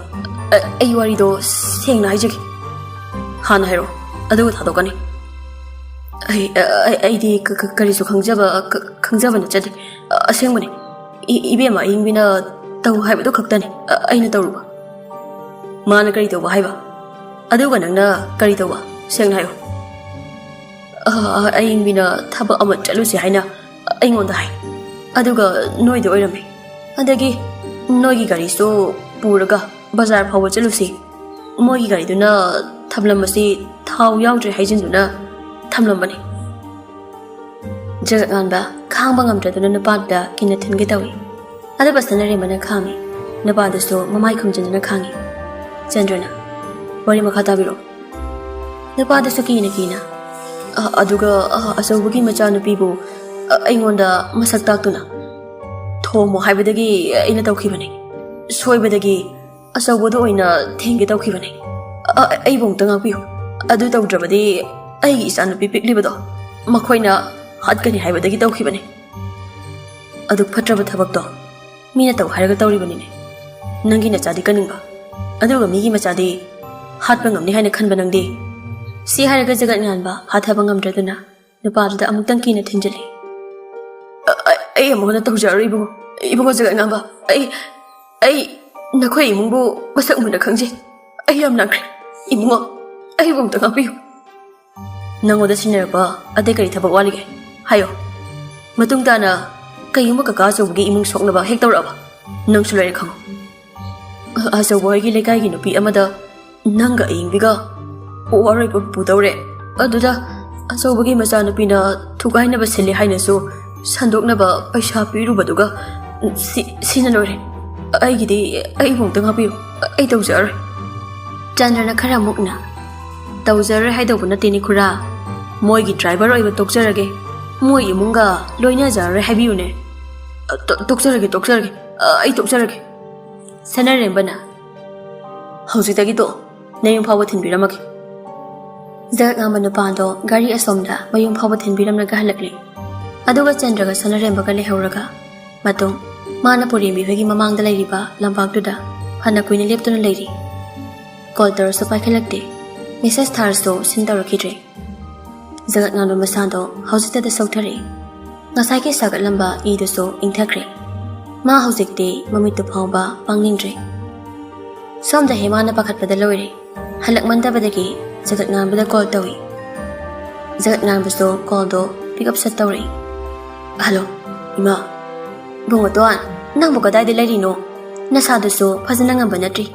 ꯑ-, ꯑꯩ ꯋꯥꯔꯤꯗꯣ ꯁꯦꯡꯅ ꯍꯥꯏꯖꯒꯦ꯫ ꯍꯥꯟꯅ ꯍꯥꯏꯔꯛꯑꯣ, ꯑꯗꯨꯒ ꯊꯥꯗꯣꯛꯀꯅꯤ꯫" "ꯑꯩ, ꯑ-, ꯑ-, ꯑꯩꯗꯤ ꯀ-, ꯀ-, ꯀꯔꯤꯁꯨ ꯈꯪꯖꯕ, ꯀ-, ꯈꯪꯖꯕ ꯅꯠꯆꯗꯦ꯫ ꯑ-, ꯑꯁꯦꯡꯕꯅꯤ꯫ ꯏ-, ꯏꯕꯦꯝꯃ ꯑꯌꯤꯡꯕꯤꯅ ꯇꯧ ꯍꯥꯏꯕꯗꯨ ꯈꯛꯇꯅꯤ, ꯑ-, ꯑꯩꯅ ꯇꯧꯔꯨꯕ꯫" "ꯃꯥꯅ ꯀꯔꯤ ꯇꯧꯕ ꯍꯥꯏꯕ? ꯑꯗꯨꯒ ꯅꯪꯅ ꯀꯔꯤ ꯇꯧꯕ? ꯁꯦꯡꯅ ꯍꯥꯏꯌꯨ꯫" "ꯑ-, ꯑ-, ꯑꯌꯤꯡꯕꯤꯅ ꯊꯕꯛ ꯑꯃ ꯆꯠꯂꯨꯁꯤ ꯍꯥꯏꯅ ꯑꯩꯉꯣꯟꯗ ꯍꯥꯏ꯫ ꯑꯗꯨꯒ ꯅꯣꯏꯗ ꯑꯣꯏꯔꯝꯃꯤ꯫ ꯑꯗꯒꯤ ꯅꯣꯏꯒꯤ ꯒꯥꯔꯤꯁꯨ ꯄꯨꯔꯒ ꯕꯖꯥꯔ ꯐꯥꯎꯕ ꯆꯠꯂꯨꯁꯤ꯫ ꯃꯣꯏꯒꯤ ꯒꯥꯔꯤꯗꯨꯅ ꯊꯝꯂꯝꯕꯁꯤ ꯊꯥꯎ ꯌꯥꯎꯗ꯭ꯔꯦ ꯍꯥꯏꯖꯤꯟꯗꯨꯅ ꯊꯝꯂꯝꯕꯅꯤ꯫" ꯖꯒꯠ ꯉꯥꯟꯕ ꯈꯥꯡꯕ ꯉꯝꯗ꯭ꯔꯗꯨꯅ ꯅꯨꯄꯥꯗꯨꯗ ꯀꯤꯅ ꯊꯤꯟꯒꯦ ꯇꯧꯏ꯫ ꯑꯗꯨꯕꯨ ꯁꯅꯥꯔꯦꯝꯕꯅ ꯈꯥꯝꯃꯤ꯫ ꯅꯨꯄꯥꯗꯨꯁꯨ ꯃꯃꯥꯏ ꯈꯨꯝꯖꯤꯟꯗꯨꯅ ꯈꯥꯡꯉꯤ꯫ ꯆꯟꯗ꯭ꯔꯅ, "ꯋꯥꯔꯤ ꯃꯈꯥ ꯇꯥꯕꯤꯔꯛꯎ꯫" ꯅꯨꯄꯥꯗꯨꯁꯨ ꯀꯤꯅ ꯀꯤꯅ, "ꯑ, ꯑꯗꯨꯒ, ꯑ, ꯑꯆꯧꯕꯒꯤ ꯃꯆꯥꯅꯨꯄꯤꯕꯨ, ꯑ, ꯑꯩꯉꯣꯟꯗ ꯃꯁꯛ ꯇꯥꯛꯇꯨꯅ ꯊꯣꯝꯃꯣ ꯍꯥꯏꯕꯗꯒꯤ ꯑꯩꯅ ꯇꯧꯈꯤꯕꯅꯤ꯫ ꯁꯣꯏꯕꯗꯒꯤ ꯑꯆꯧꯕꯗꯨ ꯑꯣꯏꯅ ꯊꯦꯡꯒꯦ ꯇꯧꯈꯤꯕꯅꯤ꯫ ꯑ, ꯑꯩꯕꯨ ꯑꯃꯨꯛꯇ ꯉꯥꯛꯄꯤꯌꯨ꯫ ꯑꯗꯨ ꯇꯧꯗ꯭ꯔꯕꯗꯤ ꯑꯩꯒꯤ ꯏꯆꯥꯅꯨꯄꯤ ꯄꯤꯛꯂꯤꯕꯗꯣ ꯃꯈꯣꯏꯅ ꯍꯥꯠꯀꯅꯤ ꯍꯥꯏꯕꯗꯒꯤ ꯇꯧꯈꯤꯕꯅꯤ꯫" "ꯑꯗꯨ ꯐꯠꯇ꯭ꯔꯕ ꯊꯕꯛꯇꯣ ꯃꯤꯅ ꯇꯧ ꯍꯥꯏꯔꯒ ꯇꯧꯔꯤꯕꯅꯤꯅꯦ꯫ ꯅꯪꯒꯤ ꯅꯆꯥꯗꯤ ꯀꯟꯅꯤꯡꯕ, ꯑꯗꯨꯒ ꯃꯤꯒꯤ ꯃꯆꯥꯗꯤ ꯍꯥꯠꯄ ꯉꯝꯅꯤ ꯍꯥꯏꯅ ꯈꯟꯕ ꯅꯪꯗꯤ?" ꯁꯤ ꯍꯥꯏꯔꯒ ꯖꯒꯠ ꯉꯥꯟꯕ ꯍꯥꯊꯕ ꯉꯝꯗ꯭ꯔꯗꯨꯅ ꯅꯨꯄꯥꯗꯨꯗ ꯑꯃꯨꯛꯇꯪ ꯀꯤꯅ ꯊꯤꯟꯖꯤꯜꯂꯤ꯫ "ꯑ-, ꯑ-, ꯑꯩ ꯑꯃꯨꯛ ꯍꯟꯅ ꯇꯧꯖꯔꯔꯣꯏ ꯏꯕꯨꯡꯉꯣ꯫ ꯏꯕꯨꯡꯉꯣ ꯖꯒꯠ ꯉꯥꯟꯕ, ꯑꯩ, ꯑꯩ ꯅꯈꯣꯏ ꯏꯃꯨꯡꯕꯨ ꯃꯁꯛ ꯃꯨꯟꯅ ꯈꯪꯖꯩ꯫ ꯑꯩ ꯌꯥꯝ ꯂꯥꯟꯈ꯭ꯔꯦ ꯏꯕꯨꯡꯉꯣ꯫ ꯑꯩꯕꯨ ꯑꯃꯨꯛꯇ ꯉꯥꯛꯄꯤꯌꯨ꯫" "ꯅꯪꯉꯣꯟꯗ ꯁꯤꯟꯅꯔꯛꯄ ꯑꯇꯩ ꯀꯔꯤ ꯊꯕꯛ ꯋꯥꯠꯂꯤꯒꯦ? ꯍꯥꯏꯌꯣ꯫ ꯃꯇꯨꯡ ꯇꯥꯅ ꯀꯩꯒꯨꯝꯕ ꯀꯀꯥ ꯑꯆꯧꯕꯒꯤ ꯏꯃꯨꯡ ꯁꯣꯛꯅꯕ ꯍꯦꯛ ꯇꯧꯔꯛꯑꯕ, ꯅꯪꯁꯨ ꯂꯣꯏꯔꯦ ꯈꯪꯉꯨ꯫ ꯑ- ꯑꯆꯧꯕ ꯍꯣꯏꯒꯤ ꯂꯩꯀꯥꯏꯒꯤ ꯅꯨꯄꯤ ꯑꯃꯗ ꯅꯪꯒ ꯑꯌꯤꯡꯕꯤꯒ ꯋꯥꯔꯣꯏꯕ ꯄꯨꯗꯧꯔꯦ꯫ ꯑꯗꯨꯗ ꯑꯆꯧꯕꯒꯤ ꯃꯆꯥꯅꯨꯄꯤꯅ ꯊꯨꯒꯥꯏꯅꯕ ꯁꯤꯜꯂꯤ ꯍꯥꯏꯅꯁꯨ ꯁꯟꯗꯣꯛꯅꯕ ꯄꯩꯁꯥ ꯄꯤꯔꯨꯕꯗꯨꯒ ꯁꯤ- ꯁꯤꯅ ꯂꯣꯏꯔꯦ꯫ ꯑꯩꯒꯤꯗꯤ ꯑꯩꯕꯨ ꯑꯝꯇ ꯉꯥꯛꯄꯤꯌꯨ꯫ ꯑꯩ ꯇꯧꯖꯔꯔꯣꯏ꯫ ꯆꯟꯗ꯭ꯔꯅ ꯈꯔ ꯃꯨꯛꯅ, "ꯇꯧꯖꯔꯔꯣꯏ ꯍꯥꯏꯗꯧꯕ ꯅꯠꯇꯦꯅꯦ ꯈꯨꯔꯥ꯫ ꯃꯣꯏꯒꯤ ꯗ꯭ꯔꯥꯏꯚꯔ ꯑꯣꯏꯕ ꯇꯣꯛꯆꯔꯒꯦ꯫ ꯃꯣꯏ ꯏꯃꯨꯡꯒ ꯂꯣꯏꯅꯖꯔꯔꯣꯏ ꯍꯥꯏꯕꯤꯌꯨꯅꯦ꯫ ꯑ, ꯇꯣ- ꯇꯣꯛꯆꯔꯒꯦ, ꯇꯣꯛꯆꯔꯒꯦ꯫ ꯑ, ꯑꯩ ꯇꯣꯛꯆꯔꯒꯦ꯫" ꯁꯅꯥꯔꯦꯝꯕꯅ, "ꯍꯧꯖꯤꯛꯇꯒꯤ ꯇꯣꯛꯑꯣ꯫ ꯅꯌꯨꯝ ꯐꯥꯎꯕ ꯊꯤꯟꯕꯤꯔꯝꯃꯒꯦ꯫" ꯖꯒꯠ ꯉꯥꯡꯕ ꯅꯨꯄꯥꯗꯣ ꯒꯥꯔꯤ ꯑꯁꯣꯝꯗ ꯃꯌꯨꯝ ꯐꯥꯎꯕ ꯊꯤꯟꯕꯤꯔꯝꯂꯒ ꯍꯜꯂꯛꯂꯤ꯫ ꯑꯗꯨꯒ ꯆꯟꯗ꯭ꯔꯒ ꯁꯅꯥꯔꯦꯝꯕꯒ ꯂꯩꯍꯧꯔꯒ ꯃꯇꯨꯡ ꯃꯥꯅ ꯄꯨꯔꯦꯝꯕꯤ ꯍꯣꯏꯒꯤ ꯃꯃꯥꯡꯗ ꯂꯩꯔꯤꯕ ꯂꯝꯄꯥꯛꯇꯨꯗ ꯐꯅ ꯀꯨꯏꯅ ꯂꯦꯞꯇꯨꯅ ꯂꯩꯔꯤ꯫ ꯀꯣꯜ ꯇꯧꯔꯁꯨ ꯄꯥꯏꯈꯠꯂꯛꯇꯦ꯫ ꯃꯦꯁꯦꯖ ꯊꯥꯔꯁꯨ ꯁꯤꯟ ꯇꯧꯔꯛꯈꯤꯗ꯭ꯔꯦ꯫ ꯖꯒꯠ ꯉꯥꯟꯕ ꯃꯁꯥꯗꯣ ꯍꯧꯖꯤꯛꯇꯗ ꯁꯣꯛꯊꯔꯛꯏ꯫ ꯉꯁꯥꯏꯒꯤ ꯁꯥꯒꯠꯂꯝꯕ ꯏꯗꯨꯁꯨ ꯏꯪꯊꯈ꯭ꯔꯦ꯫ ꯃꯥ ꯍꯧꯖꯤꯛꯇꯤ ꯃꯃꯤꯠꯇꯨ ꯐꯥꯎꯕ ꯄꯥꯡꯅꯤꯡꯗ꯭ꯔꯦ꯫ ꯁꯣꯝꯗ ꯍꯦꯃꯥꯅ ꯄꯥꯈꯠꯄꯗ ꯂꯣꯏꯔꯦ꯫ ꯍꯜꯂꯛꯃꯟꯗꯕꯗꯒꯤ ꯖꯒꯠ ꯉꯥꯟꯕꯗ ꯀꯣꯜ ꯇꯧꯏ꯫ ꯖꯒꯠ ꯉꯥꯟꯕꯁꯨ ꯀꯣꯜꯗꯣ ꯄꯤꯛ ꯑꯞ ꯁꯠ ꯇꯧꯔꯛꯏ꯫ "ꯍꯜꯂꯣ, ꯏꯃꯥ꯫ ꯕꯨꯡꯉꯣꯇꯣꯟ, ꯅꯪꯕꯨ ꯀꯗꯥꯏꯗ ꯂꯩꯔꯤꯅꯣ? ꯅꯁꯥꯗꯨꯁꯨ ꯐꯖꯅ ꯉꯝꯕ ꯅꯠꯇ꯭ꯔꯤ꯫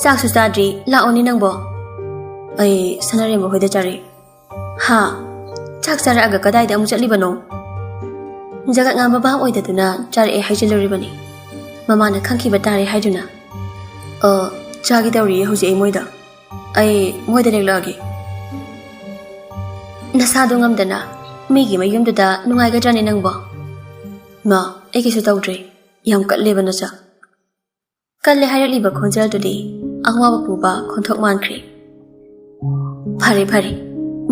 ꯆꯥꯛꯁꯨ ꯆꯥꯗ꯭ꯔꯤ, ꯂꯥꯛꯑꯣꯅꯦ ꯅꯪꯕꯣ꯫" "ꯑꯩ ꯁꯅꯥꯔꯦꯝꯕ ꯍꯣꯏꯗ ꯆꯥꯔꯛꯏ꯫" "ꯍꯥ? ꯆꯥꯛ ꯆꯥꯔꯛꯑꯒ ꯀꯗꯥꯏꯗ ꯑꯃꯨꯛ ꯆꯠꯂꯤꯕꯅꯣ?" ꯖꯒꯠ ꯉꯥꯟꯕ ꯚꯥꯞ ꯑꯣꯏꯗꯗꯨꯅ ꯆꯥꯔꯛꯑꯦ ꯍꯥꯏꯖꯤꯜꯂꯨꯔꯤꯕꯅꯤ꯫ ꯃꯃꯥꯅ ꯈꯪꯈꯤꯕ ꯇꯥꯔꯦ ꯍꯥꯏꯗꯨꯅ꯫ "ꯑ, ꯆꯥꯒꯦ ꯇꯧꯔꯤꯌꯦ ꯍꯧꯖꯤꯛ ꯑꯩ ꯃꯣꯏꯗ꯫ ꯑꯩ ꯃꯣꯏꯗ ꯂꯦꯛꯂꯛꯑꯒꯦ꯫" "ꯅꯁꯥꯗꯣ ꯉꯝꯗꯅ ꯃꯤꯒꯤ ꯃꯌꯨꯝꯗꯨꯗ ꯅꯨꯡꯉꯥꯏꯒꯗ꯭ꯔꯅꯦ ꯅꯪꯕꯣ?" "ꯃꯥ, ꯑꯩ ꯀꯩꯁꯨ ꯇꯧꯗ꯭ꯔꯦ꯫ ꯌꯥꯝ ꯀꯜꯂꯦꯕ ꯅꯆꯥ꯫" ꯀꯜꯂꯦ ꯍꯥꯏꯔꯛꯂꯤꯕ ꯈꯣꯟꯖꯦꯜꯗꯨꯗꯤ ꯑꯋꯥꯕ ꯄꯨꯕ ꯈꯣꯟꯊꯣꯛ ꯃꯥꯟꯈ꯭ꯔꯦ꯫ "ꯐꯔꯦ, ꯐꯔꯦ,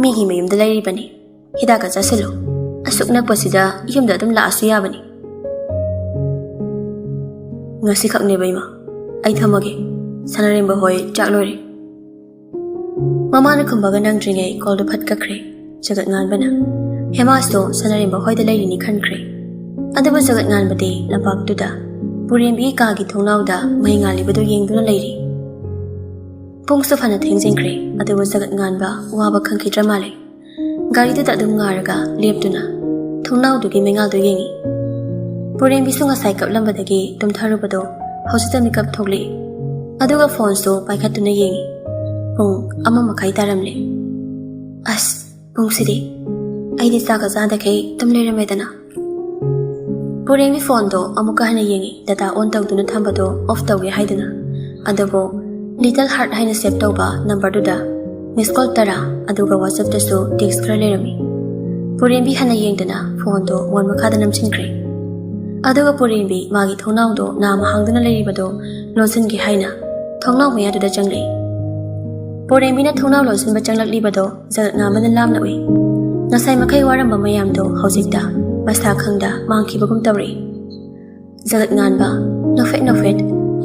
ꯃꯤꯒꯤ ꯃꯌꯨꯝꯗ ꯂꯩꯔꯤꯕꯅꯤ꯫ ꯍꯤꯗꯥꯛꯀ ꯆꯥꯁꯤꯜꯂꯨ꯫ ꯑꯁꯨꯛ ꯅꯛꯄꯁꯤꯗ ꯌꯨꯝꯗ ꯑꯗꯨꯝ ꯂꯥꯛꯑꯁꯨ ꯌꯥꯕꯅꯤ꯫" "ꯉꯁꯤꯈꯛꯅꯦꯕ, ꯏꯃꯥ꯫ ꯑꯩ ꯊꯝꯃꯒꯦ꯫ ꯁꯅꯥꯔꯦꯝꯕ ꯍꯣꯏ ꯆꯥꯛ ꯂꯣꯏꯔꯦ꯫" ꯃꯃꯥꯅ ꯈꯨꯝꯕꯒ ꯅꯪꯗ꯭ꯔꯤꯉꯩ ꯀꯣꯜꯗꯨ ꯐꯠ ꯀꯛꯈ꯭ꯔꯦ꯫ ꯖꯒꯠ ꯉꯥꯟꯕꯅ꯫ ꯍꯦꯃꯥꯁꯨ ꯁꯅꯥꯔꯦꯝꯕ ꯍꯣꯏꯗ ꯂꯩꯔꯤꯅꯤ ꯈꯟꯈ꯭ꯔꯦ꯫ ꯑꯗꯨꯕꯨ ꯖꯒꯠ ꯉꯥꯟꯕꯗꯤ ꯂꯝꯄꯥꯛꯇꯨꯗ ꯄꯨꯔꯦꯝꯕꯤꯒꯤ ꯀꯥꯒꯤ ꯊꯣꯡꯅꯥꯎꯗ ꯃꯩ ꯉꯥꯜꯂꯤꯕꯗꯨ ꯌꯦꯡꯗꯨꯅ ꯂꯩꯔꯤ꯫ ꯄꯨꯡꯁꯨ ꯐꯅ ꯊꯦꯡꯖꯤꯟꯈ꯭ꯔꯦ, ꯑꯗꯨꯕꯨ ꯖꯒꯠ ꯉꯥꯟꯕ ꯋꯥꯕ ꯈꯪꯈꯤꯗ꯭ꯔ ꯃꯥꯜꯂꯦ꯫ ꯒꯥꯔꯤꯗꯨꯗ ꯑꯗꯨꯝ ꯉꯥꯔꯒ ꯂꯦꯞꯇꯨꯅ ꯊꯣꯡꯅꯥꯎꯗꯨꯒꯤ ꯃꯩꯉꯥꯜꯗꯨ ꯌꯦꯡꯉꯤ꯫ ꯄꯨꯔꯦꯝꯕꯤꯁꯨ ꯉꯁꯥꯏ ꯀꯞꯂꯝꯕꯗꯒꯤ ꯇꯨꯝꯊꯔꯨꯕꯗꯣ ꯍꯧꯖꯤꯛꯇ ꯃꯤꯀꯞ ꯊꯣꯛꯂꯛꯏ꯫ ꯑꯗꯨꯒ ꯐꯣꯟꯁꯨ ꯄꯥꯏꯈꯠꯇꯨꯅ ꯌꯦꯡꯉꯤ꯫ ꯄꯨꯡ ꯑꯃ ꯃꯈꯥꯏ ꯇꯥꯔꯝꯂꯦ꯫ ꯑꯁ, ꯄꯨꯡꯁꯤꯗꯤ ꯑꯩꯗꯤ ꯆꯥꯛꯀ ꯆꯥꯗꯈꯩ ꯇꯨꯝ ꯂꯩꯔꯝꯃꯦꯗꯅ꯫ ꯄꯨꯔꯦꯝꯕꯤ ꯐꯣꯟꯗꯣ ꯑꯃꯨꯛꯀ ꯍꯟꯅ ꯌꯦꯡꯉꯤ, ꯗꯇꯥ ꯑꯣꯟ ꯇꯧꯗꯨꯅ ꯊꯝꯕꯗꯣ ꯑꯣꯐ ꯇꯧꯒꯦ ꯍꯥꯏꯗꯨꯅ꯫ ꯑꯗꯨꯕꯨ ꯂꯤꯇꯜ ꯍꯥꯔꯠ ꯍꯥꯏꯅ ꯁꯦꯚ ꯇꯧꯕ ꯅꯝꯕꯔꯗꯨꯗ ꯃꯤꯁ ꯀꯣꯜ ꯇꯔꯥ, ꯑꯗꯨꯒ ꯋꯥꯆꯞꯇꯁꯨ ꯇꯦꯛꯁ ꯈꯔ ꯂꯩꯔꯝꯃꯤ꯫ ꯄꯨꯔꯦꯝꯕꯤ ꯍꯟꯅ ꯌꯦꯡꯗꯨꯅ ꯐꯣꯟꯗꯣ ꯃꯣꯟ ꯃꯈꯥꯗ ꯅꯝꯁꯤꯟꯈ꯭ꯔꯦ꯫ ꯑꯗꯨꯒ ꯄꯨꯔꯦꯝꯕꯤ ꯃꯥꯒꯤ ꯊꯣꯡꯅꯥꯎꯗꯣ ꯅꯥꯝꯃ ꯍꯥꯡꯗꯨꯅ ꯂꯩꯔꯤꯕꯗꯣ ꯂꯣꯟꯁꯤꯟꯒꯦ ꯍꯥꯏꯅ ꯊꯣꯡꯅꯥꯎ ꯃꯌꯥꯗꯨꯗ ꯆꯪꯂꯛꯏ꯫ ꯄꯨꯔꯦꯝꯕꯤꯅ ꯊꯣꯡꯅꯥꯎ ꯂꯣꯟꯁꯤꯟꯕ ꯆꯪꯂꯛꯂꯤꯕꯗꯣ ꯖꯒꯠꯉꯥꯟꯕꯅ ꯂꯥꯞꯅ ꯎꯏ꯫ ꯉꯁꯥꯏ ꯃꯈꯩ ꯋꯥꯔꯝꯕ ꯃꯌꯥꯝꯗꯣ ꯍꯧꯖꯤꯛꯇ ꯃꯁꯥ ꯈꯪꯗ ꯃꯥꯡꯈꯤꯕꯒꯨꯝ ꯇꯧꯔꯛꯏ꯫ ꯖꯒꯠꯉꯥꯟꯕ ꯅꯣꯛꯐꯦꯠ ꯅꯣꯛꯐꯦꯠ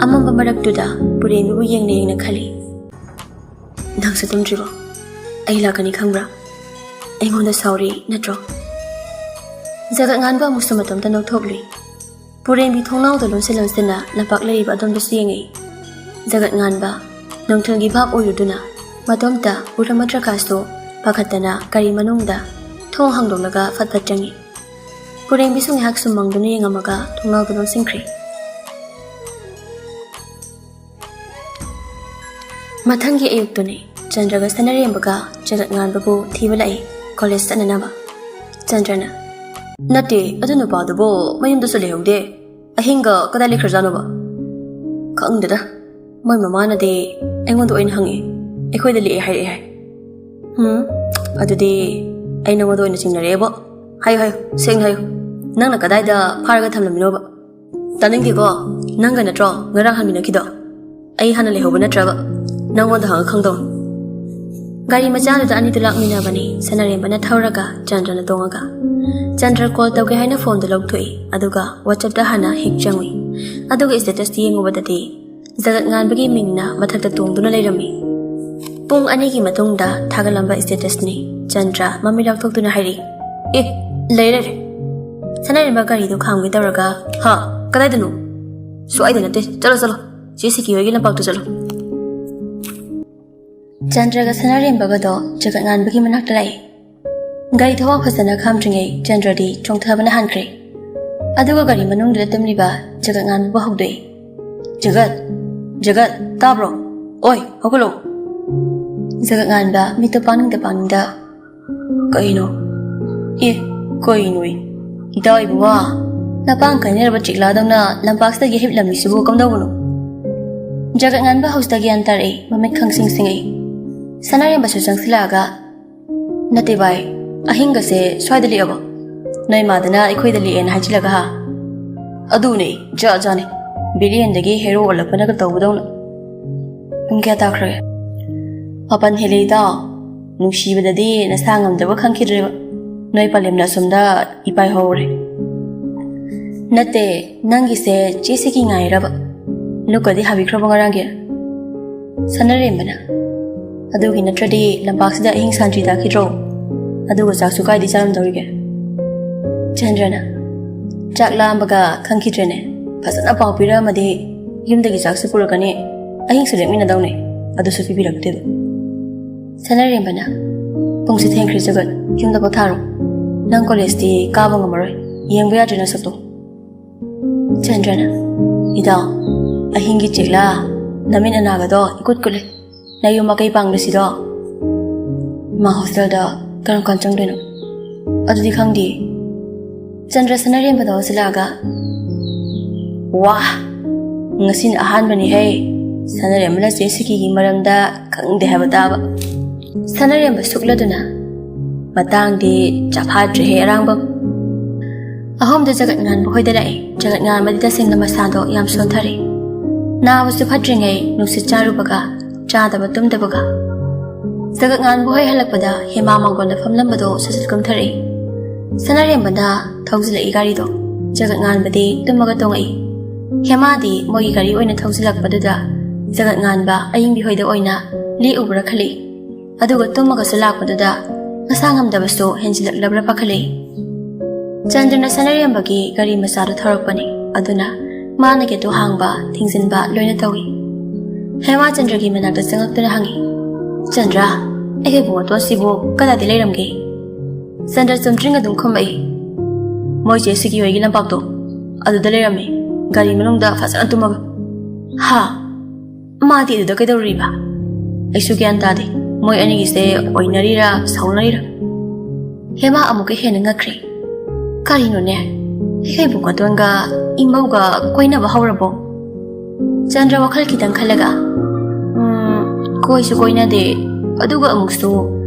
ꯑꯃꯝꯕ ꯃꯔꯛꯇꯨꯗ ꯄꯨꯔꯦꯝꯕꯤꯕꯨ ꯌꯦꯡꯅ ꯌꯦꯡꯅ ꯈꯜꯂꯤ꯫ "ꯅꯪꯁꯨ ꯇꯨꯝꯗ꯭ꯔꯤꯕꯣ? ꯑꯩ ꯂꯥꯛꯀꯅꯤ ꯈꯪꯕ꯭ꯔꯥ? ꯑꯩꯉꯣꯟꯗ ꯁꯥꯎꯔꯤ ꯅꯠꯇ꯭ꯔꯣ?" ꯖꯒꯠꯉꯥꯟꯕ ꯑꯃꯨꯛꯁꯨ ꯃꯇꯣꯝꯇ ꯅꯣꯛꯊꯣꯛꯂꯨꯏ꯫ ꯄꯨꯔꯦꯝꯕꯤ ꯊꯣꯡꯅꯥꯎꯗ ꯂꯣꯟꯁꯤꯟ ꯂꯣꯟꯁꯤꯟꯅ ꯂꯝꯄꯥꯛ ꯂꯩꯔꯤꯕ ꯑꯗꯣꯝꯗꯁꯨ ꯌꯦꯡꯉꯛꯏ꯫ ꯖꯒꯠꯉꯥꯟꯕ ꯅꯨꯡꯊꯤꯜꯒꯤ ꯚꯥꯞ ꯑꯣꯏꯔꯨꯗꯨꯅ ꯃꯇꯣꯝꯇ ꯎꯔꯝꯃꯗ꯭ꯔꯀꯥꯁꯨ ꯄꯥꯈꯠꯇꯅ ꯒꯥꯔꯤ ꯃꯅꯨꯡꯗ ꯊꯣꯡ ꯍꯥꯡꯗꯣꯛꯂꯒ ꯐꯠ ꯐꯠ ꯆꯪꯉꯤ꯫ ꯄꯨꯔꯦꯝꯕꯤꯁꯨ ꯉꯥꯏꯍꯥꯛ ꯁꯨꯝ ꯃꯪꯗꯨꯅ ꯌꯦꯡꯉꯝꯃꯒ ꯊꯣꯡꯅꯥꯎꯗꯨ ꯂꯣꯟꯁꯤꯟꯈ꯭ꯔꯦ꯫ ꯃꯊꯪꯒꯤ ꯑꯌꯨꯛꯇꯨꯅꯤ꯫ ꯆꯟꯗ꯭ꯔꯒ ꯁꯅꯥꯔꯦꯝꯕꯒ ꯖꯒꯠꯉꯥꯟꯕꯕꯨ ꯊꯤꯕ ꯂꯥꯛꯏ, ꯀꯣꯂꯦꯖ ꯆꯠꯅꯅꯕ꯫ ꯆꯟꯗ꯭ꯔꯅ, "ꯅꯠꯇꯦ, ꯑꯗꯨ ꯅꯨꯄꯥꯗꯨꯕꯨ ꯃꯌꯨꯝꯗꯁꯨ ꯂꯩꯍꯧꯗꯦ꯫ ꯑꯍꯤꯡꯒ ꯀꯗꯥꯏ ꯂꯩꯈ꯭ꯔꯖꯥꯠꯅꯣꯕ?" "ꯈꯪꯗꯦꯗ, ꯃꯣꯏ ꯃꯃꯥꯅꯗꯤ ꯑꯩꯉꯣꯟꯗ ꯑꯣꯏꯅ ꯍꯪꯉꯛꯑꯦ, ꯑꯩꯈꯣꯏꯗ ꯂꯦꯛꯑꯦ ꯍꯥꯏꯔꯛꯑꯦ ꯍꯥꯏ꯫" "ꯎꯝ, ꯑꯗꯨꯗꯤ ꯑꯩ ꯅꯉꯣꯟꯗ ꯑꯣꯏꯅ ꯆꯤꯡꯅꯔꯛꯑꯦꯕꯣ꯫ ꯍꯥꯏꯌꯨ, ꯍꯥꯏꯌꯨ, ꯁꯦꯡꯅ ꯍꯥꯏꯌꯨ, ꯅꯪꯅ ꯀꯗꯥꯏꯗ ꯐꯥꯔꯒ ꯊꯝꯂꯝꯃꯤꯅꯣꯕ?" "ꯇꯥꯅꯤꯡꯗꯦꯀꯣ, ꯅꯪꯒ ꯅꯠꯇ꯭ꯔꯣ ꯉꯔꯥꯡ ꯍꯟꯃꯤꯟꯅꯈꯤꯗꯣ? ꯑꯩ ꯍꯥꯟꯅ ꯂꯩꯍꯧꯕ ꯅꯠꯇ꯭ꯔꯕ? ꯅꯪꯉꯣꯟꯗ ꯍꯪꯉ ꯈꯪꯗꯧꯅꯤ꯫" ꯒꯥꯔꯤ ꯃꯆꯥꯗꯨꯗ ꯑꯅꯤꯗꯨ ꯂꯥꯛꯃꯤꯟꯅꯕꯅꯤ, ꯁꯅꯥꯔꯦꯝꯕꯅ ꯊꯧꯔꯒ ꯆꯟꯗ꯭ꯔꯅ ꯇꯣꯡꯉꯒ꯫ ꯆꯟꯗ꯭ꯔ ꯀꯣꯜ ꯇꯧꯒꯦ ꯍꯥꯏꯅ ꯐꯣꯟꯗꯨ ꯂꯧꯊꯣꯛꯏ, ꯑꯗꯨꯒ ꯋꯥꯆꯞꯇ ꯍꯥꯟꯅ ꯍꯦꯛ ꯆꯪꯉꯨꯏ꯫ ꯑꯗꯨꯒ ꯁ꯭ꯇꯦꯇꯁꯇ ꯌꯦꯡꯉꯨꯕꯗꯗꯤ ꯖꯒꯠꯉꯥꯟꯕꯒꯤ ꯃꯤꯡꯅ ꯃꯊꯛꯇ ꯇꯣꯡꯗꯨꯅ ꯂꯩꯔꯝꯃꯤ꯫ ꯄꯨꯡ ꯑꯅꯤꯒꯤ ꯃꯇꯨꯡꯗ ꯊꯥꯒꯠꯂꯝꯕ ꯁ꯭ꯇꯦꯇꯁꯅꯤ꯫ ꯆꯟꯗ꯭ꯔ ꯃꯃꯤꯠ ꯂꯥꯎꯊꯣꯛꯇꯨꯅ ꯍꯥꯏꯔꯛꯏ, "ꯑꯦ, ꯂꯩꯔꯦ, ꯂꯩꯔꯦ꯫" ꯁꯅꯥꯔꯦꯝꯕ ꯒꯥꯔꯤꯗꯨ ꯈꯥꯝꯒꯦ ꯇꯧꯔꯒ, "ꯍꯥ? ꯀꯗꯥꯏꯗꯅꯣ?" "ꯁ꯭ꯋꯥꯏꯗ ꯅꯠꯇꯦ, ꯆꯠꯂꯣ, ꯆꯠꯂꯣ, ꯆꯦ ꯁꯤꯀꯤ ꯍꯣꯏꯒꯤ ꯂꯝꯄꯥꯛꯇ ꯆꯠꯂꯣ꯫" ꯆꯟꯗ꯭ꯔꯒ ꯁꯅꯥꯔꯦꯝꯕꯒꯗꯣ ꯖꯒꯠꯉꯥꯟꯕꯒꯤ ꯃꯅꯥꯛꯇ ꯂꯥꯛꯏ꯫ ꯒꯥꯔꯤ ꯊꯧꯋꯥ ꯐꯖꯅ ꯈꯥꯝꯗ꯭ꯔꯤꯉꯩ ꯆꯟꯗ꯭ꯔꯗꯤ ꯆꯣꯡꯊꯕꯅ ꯍꯥꯟꯈ꯭ꯔꯦ꯫ ꯑꯗꯨꯒ ꯒꯥꯔꯤ ꯃꯅꯨꯡꯗꯨꯗ ꯇꯨꯝꯂꯤꯕ ꯖꯒꯠ ꯉꯥꯟꯕꯕꯨ ꯍꯧꯗꯣꯛꯏ꯫ "ꯖꯒꯠ, ꯖꯒꯠ, ꯇꯥꯕ꯭ꯔꯣ? ꯑꯣꯏ, ꯍꯧꯒꯠꯂꯣ!" ꯖꯒꯠ ꯉꯥꯟꯕ ꯃꯤꯠꯇꯣ ꯄꯥꯡꯅꯤꯡꯗ ꯄꯥꯡꯅꯤꯡꯗ, "ꯀꯩꯅꯣ? ꯑꯦ, ꯀꯩꯅꯣ? ꯏꯇꯥꯎ ꯏꯕꯨꯡꯉꯣ, ꯅꯄꯥꯡ ꯀꯥꯏꯅꯔꯕ ꯆꯤꯛꯂꯥꯗꯧꯅ ꯂꯝꯄꯥꯛꯁꯤꯗ ꯌꯦꯍꯤꯞꯂꯝꯃꯤꯁꯤꯕꯨ ꯀꯝꯗꯧꯕꯅꯣ?" ꯖꯒꯠ ꯉꯥꯟꯕ ꯍꯧꯖꯤꯛꯇ ꯒ꯭ꯌꯥꯟ ꯇꯥꯔꯛꯏ, ꯃꯃꯤꯠ ꯈꯪꯁꯤꯡ ꯁꯤꯡꯉꯛꯏ꯫ ꯁꯅꯥꯔꯦꯝꯕꯁꯨ ꯆꯪꯁꯤꯜꯂꯛꯑꯒ, "ꯅꯠꯇꯦ ꯚꯥꯏ, ꯑꯍꯤꯡꯒꯁꯦ ꯁ꯭ꯋꯥꯏꯗ ꯂꯦꯛꯑꯕꯣ? ꯅꯣꯏ ꯃꯥꯗꯅ ꯑꯩꯈꯣꯏꯗ ꯂꯦꯛꯑꯦꯅ ꯍꯥꯏꯖꯤꯜꯂꯒ ꯍꯥ?" "ꯑꯗꯨꯅꯦ, ꯖꯥꯠ ꯖꯥꯠꯅꯦ꯫ ꯚꯤꯂꯦꯟꯗꯒꯤ ꯍꯦꯔꯣ ꯑꯣꯜꯂꯛꯄꯅꯒ ꯇꯧꯕꯗꯧꯅ꯫ ꯄꯨꯡ ꯀꯌꯥ ꯇꯥꯈ꯭ꯔꯒꯦ?" "ꯃꯥꯄꯟ ꯍꯦꯜꯂꯦ ꯏꯇꯥꯎ꯫ ꯅꯨꯡꯁꯤꯕꯗꯗꯤ ꯅꯁꯥ ꯉꯝꯗꯕ ꯈꯪꯈꯤꯗ꯭ꯔꯦꯕ꯫ ꯅꯣꯏ ꯄꯂꯦꯝꯅ ꯑꯁꯣꯝꯗ ꯏꯄꯥꯏ ꯍꯧꯔꯦ꯫ ꯅꯠꯇꯦ, ꯅꯪꯒꯤꯁꯦ ꯆꯦ ꯁꯤꯀꯤ ꯉꯥꯏꯔꯕ? ꯂꯨꯛꯀꯗꯤ ꯍꯥꯕꯤꯈ꯭ꯔꯕ ꯉꯔꯥꯡꯒꯤ?" ꯁꯅꯔꯦꯝꯕꯅ, "ꯑꯗꯨꯒꯤ ꯅꯠꯇ꯭ꯔꯗꯤ ꯂꯝꯄꯥꯛꯁꯤꯗ ꯑꯍꯤꯡ ꯁꯥꯟꯇ꯭ꯔꯤ ꯇꯥꯈꯤꯗ꯭ꯔꯣ? ꯑꯗꯨꯒ ꯆꯥꯛꯁꯨ ꯀꯥꯏꯗꯤ ꯆꯥꯔꯝꯗꯧꯔꯤꯒꯦ?" ꯆꯟꯗ꯭ꯔꯅ, "ꯆꯥꯛ ꯂꯥꯝꯕꯒ ꯈꯪꯈꯤꯗ꯭ꯔꯦꯅꯦ꯫ ꯐꯖꯅ ꯄꯥꯎ ꯄꯤꯔꯛꯑꯝꯃꯗꯤ ꯌꯨꯝꯗꯒꯤ ꯆꯥꯛꯁꯨ ꯄꯨꯔꯛꯀꯅꯤ, ꯑꯍꯤꯡꯁꯨ ꯂꯦꯛꯃꯤꯟꯅꯗꯧꯅꯤ, ꯑꯗꯨꯁꯨ ꯄꯤꯕꯤꯔꯛꯇꯦꯕ꯫" ꯁꯅꯔꯦꯝꯕꯅ, "ꯄꯨꯡꯁꯨ ꯊꯦꯡꯈ꯭ꯔꯦ ꯖꯒꯠ, ꯌꯨꯝꯗ ꯄꯣꯊꯥꯔꯣ꯫ ꯅꯪ ꯀꯣꯂꯦꯖꯇꯤ ꯀꯥꯕ ꯉꯝꯃꯔꯣꯏ, ꯌꯦꯡꯕ ꯌꯥꯗ꯭ꯔꯦ ꯅꯁꯛꯇꯣ꯫" ꯆꯟꯗ꯭ꯔꯅ, "ꯏꯇꯥꯎ, ꯑꯍꯤꯡꯒꯤ ꯆꯦꯛꯂꯥ, ꯅꯃꯤꯠ ꯑꯅꯥꯒꯗꯣ ꯏꯀꯨꯠ ꯀꯨꯠꯂꯦ꯫ ꯅꯌꯨꯝ ꯃꯀꯩ ꯄꯥꯡꯕꯁꯤꯗꯣ ꯃꯥ ꯍꯣꯁꯇꯦꯜꯗ ꯀꯔꯝ ꯀꯥꯟ ꯆꯪꯗꯣꯏꯅꯣ? ꯑꯗꯨꯗꯤ ꯈꯪꯗꯦ꯫" ꯆꯟꯗ꯭ꯔ ꯁꯅꯔꯦꯝꯕꯗ ꯑꯣꯟꯁꯤꯜꯂꯛꯑꯒ, "ꯋꯥ, ꯉꯁꯤꯅ ꯑꯍꯥꯟꯕꯅꯤꯍꯦ ꯁꯅꯔꯦꯝꯕꯅ ꯆꯦ ꯁꯤꯀꯤꯒꯤ ꯃꯔꯝꯗ ꯈꯪꯗꯦ ꯍꯥꯏꯕ ꯇꯥꯕ꯫" ꯁꯅꯔꯦꯝꯕ ꯁꯨꯛꯂꯗꯨꯅ, "ꯃꯇꯥꯡꯗꯤ ꯆꯐꯥꯗ꯭ꯔꯦꯍꯦ ꯑꯔꯥꯡꯕꯝ꯫" ꯑꯍꯨꯝꯗ ꯖꯒꯠ ꯉꯥꯟꯕ ꯍꯣꯏꯗ ꯂꯥꯛꯑꯦ꯫ ꯖꯒꯠ ꯉꯥꯟꯕꯗꯤ ꯇꯁꯦꯡꯅ ꯃꯁꯥꯗꯣ ꯌꯥꯝ ꯁꯣꯟꯊꯔꯦ꯫ ꯅꯥꯕꯁꯨ ꯐꯠꯇ꯭ꯔꯤꯉꯩ ꯅꯨꯡꯁꯤꯠ ꯆꯥꯔꯨꯕꯒ, ꯆꯥꯗꯕ ꯇꯨꯝꯗꯕꯒ꯫ ꯖꯒꯠ ꯉꯥꯟꯕ ꯍꯣꯏ ꯍꯜꯂꯛꯄꯗ ꯍꯦꯃꯥ ꯃꯥꯡꯒꯣꯟꯗ ꯐꯝꯂꯝꯕꯗꯣ ꯁꯠ ꯁꯠ ꯀꯨꯝꯊꯔꯛꯏ꯫ ꯁꯅꯥꯔꯦꯝꯕꯅ ꯊꯧꯖꯤꯜꯂꯛꯏ ꯒꯥꯔꯤꯗꯣ꯫ ꯖꯒꯠ ꯉꯥꯟꯕꯗꯤ ꯇꯨꯝꯃꯒ ꯇꯣꯡꯉꯛꯏ꯫ ꯍꯦꯃꯥꯗꯤ ꯃꯣꯏꯒꯤ ꯒꯥꯔꯤ ꯑꯣꯏꯅ ꯊꯧꯖꯤꯜꯂꯛꯄꯗꯨꯗ ꯖꯒꯠ ꯉꯥꯟꯕ ꯑꯌꯤꯡꯕꯤ ꯍꯣꯏꯗ ꯑꯣꯏꯅ ꯂꯦꯛꯎꯕ꯭ꯔꯥ ꯈꯜꯂꯤ꯫ ꯑꯗꯨꯒ ꯇꯨꯝꯃꯒꯁꯨ ꯂꯥꯛꯄꯗꯨꯗ ꯃꯁꯥ ꯉꯝꯗꯕꯁꯨ ꯍꯦꯟꯖꯤꯜꯂꯛꯂꯕ꯭ꯔꯥ ꯄꯥꯈꯠꯂꯛꯏ꯫ ꯆꯟꯗ꯭ꯔꯅ ꯁꯅꯥꯔꯦꯝꯕꯒꯤ ꯒꯥꯔꯤ ꯃꯆꯥꯗꯨ ꯊꯧꯔꯛꯄꯅꯤ꯫ ꯑꯗꯨꯅ ꯃꯥꯅ ꯒꯦꯠꯇꯨ ꯍꯥꯡꯕ, ꯊꯤꯡꯖꯤꯟꯕ ꯂꯣꯏꯅ ꯇꯧꯏ꯫ ꯍꯦꯃꯥ ꯆꯟꯗ꯭ꯔꯒꯤ ꯃꯅꯥꯛꯇ ꯆꯪꯂꯛꯇꯨꯅ ꯍꯪꯉꯤ, "ꯆꯟꯗ꯭ꯔ, ꯑꯩꯒꯤ ꯏꯕꯨꯡꯉꯣꯇꯣꯟꯁꯤꯕꯨ ꯀꯗꯥꯏꯗ ꯂꯩꯔꯝꯒꯦ?" ꯆꯟꯗ꯭ꯔ ꯆꯨꯝꯗ꯭ꯔꯤꯡ ꯑꯗꯨꯝ ꯈꯨꯝꯃꯛꯏ, ꯃꯣꯏ ꯆꯦ ꯁꯤꯀꯤ ꯍꯣꯏꯒꯤ ꯂꯝꯄꯥꯛꯇꯣ, ꯑꯗꯨꯗ ꯂꯩꯔꯝꯃꯦ, ꯒꯥꯔꯤ ꯃꯅꯨꯡꯗ ꯐꯖꯅ ꯇꯨꯝꯃꯒ꯫ ꯍꯥ? ꯃꯥꯗꯤ ꯑꯗꯨꯗ ꯀꯩꯗꯧꯔꯤꯕ? ꯑꯩꯁꯨ ꯒ꯭ꯌꯥꯟ ꯇꯥꯗꯦ꯫ ꯃꯣꯏ ꯑꯅꯤꯒꯤꯁꯦ ꯑꯣꯏꯅꯔꯤꯔꯥ ꯁꯥꯎꯅꯔꯤꯔꯥ? ꯍꯦꯃꯥ ꯑꯃꯨꯛꯀ ꯍꯦꯟꯅ ꯉꯛꯈ꯭ꯔꯦ꯫ ꯀꯔꯤꯅꯣꯅꯦ? ꯏꯈꯩꯕꯨ ꯀꯇꯣꯟꯒ ꯏꯃꯧꯒ ꯀꯣꯏꯅꯕ ꯍꯧꯔꯕꯣ? ꯆꯟꯗ꯭ꯔ ꯋꯥꯈꯜ ꯈꯤꯇꯪ ꯈꯜꯂꯒ, "ꯎꯝ, ꯀꯣꯏꯁꯨ ꯀꯣꯏꯅꯗꯦ, ꯑꯗꯨꯒ ꯑꯃꯨꯛꯁꯨ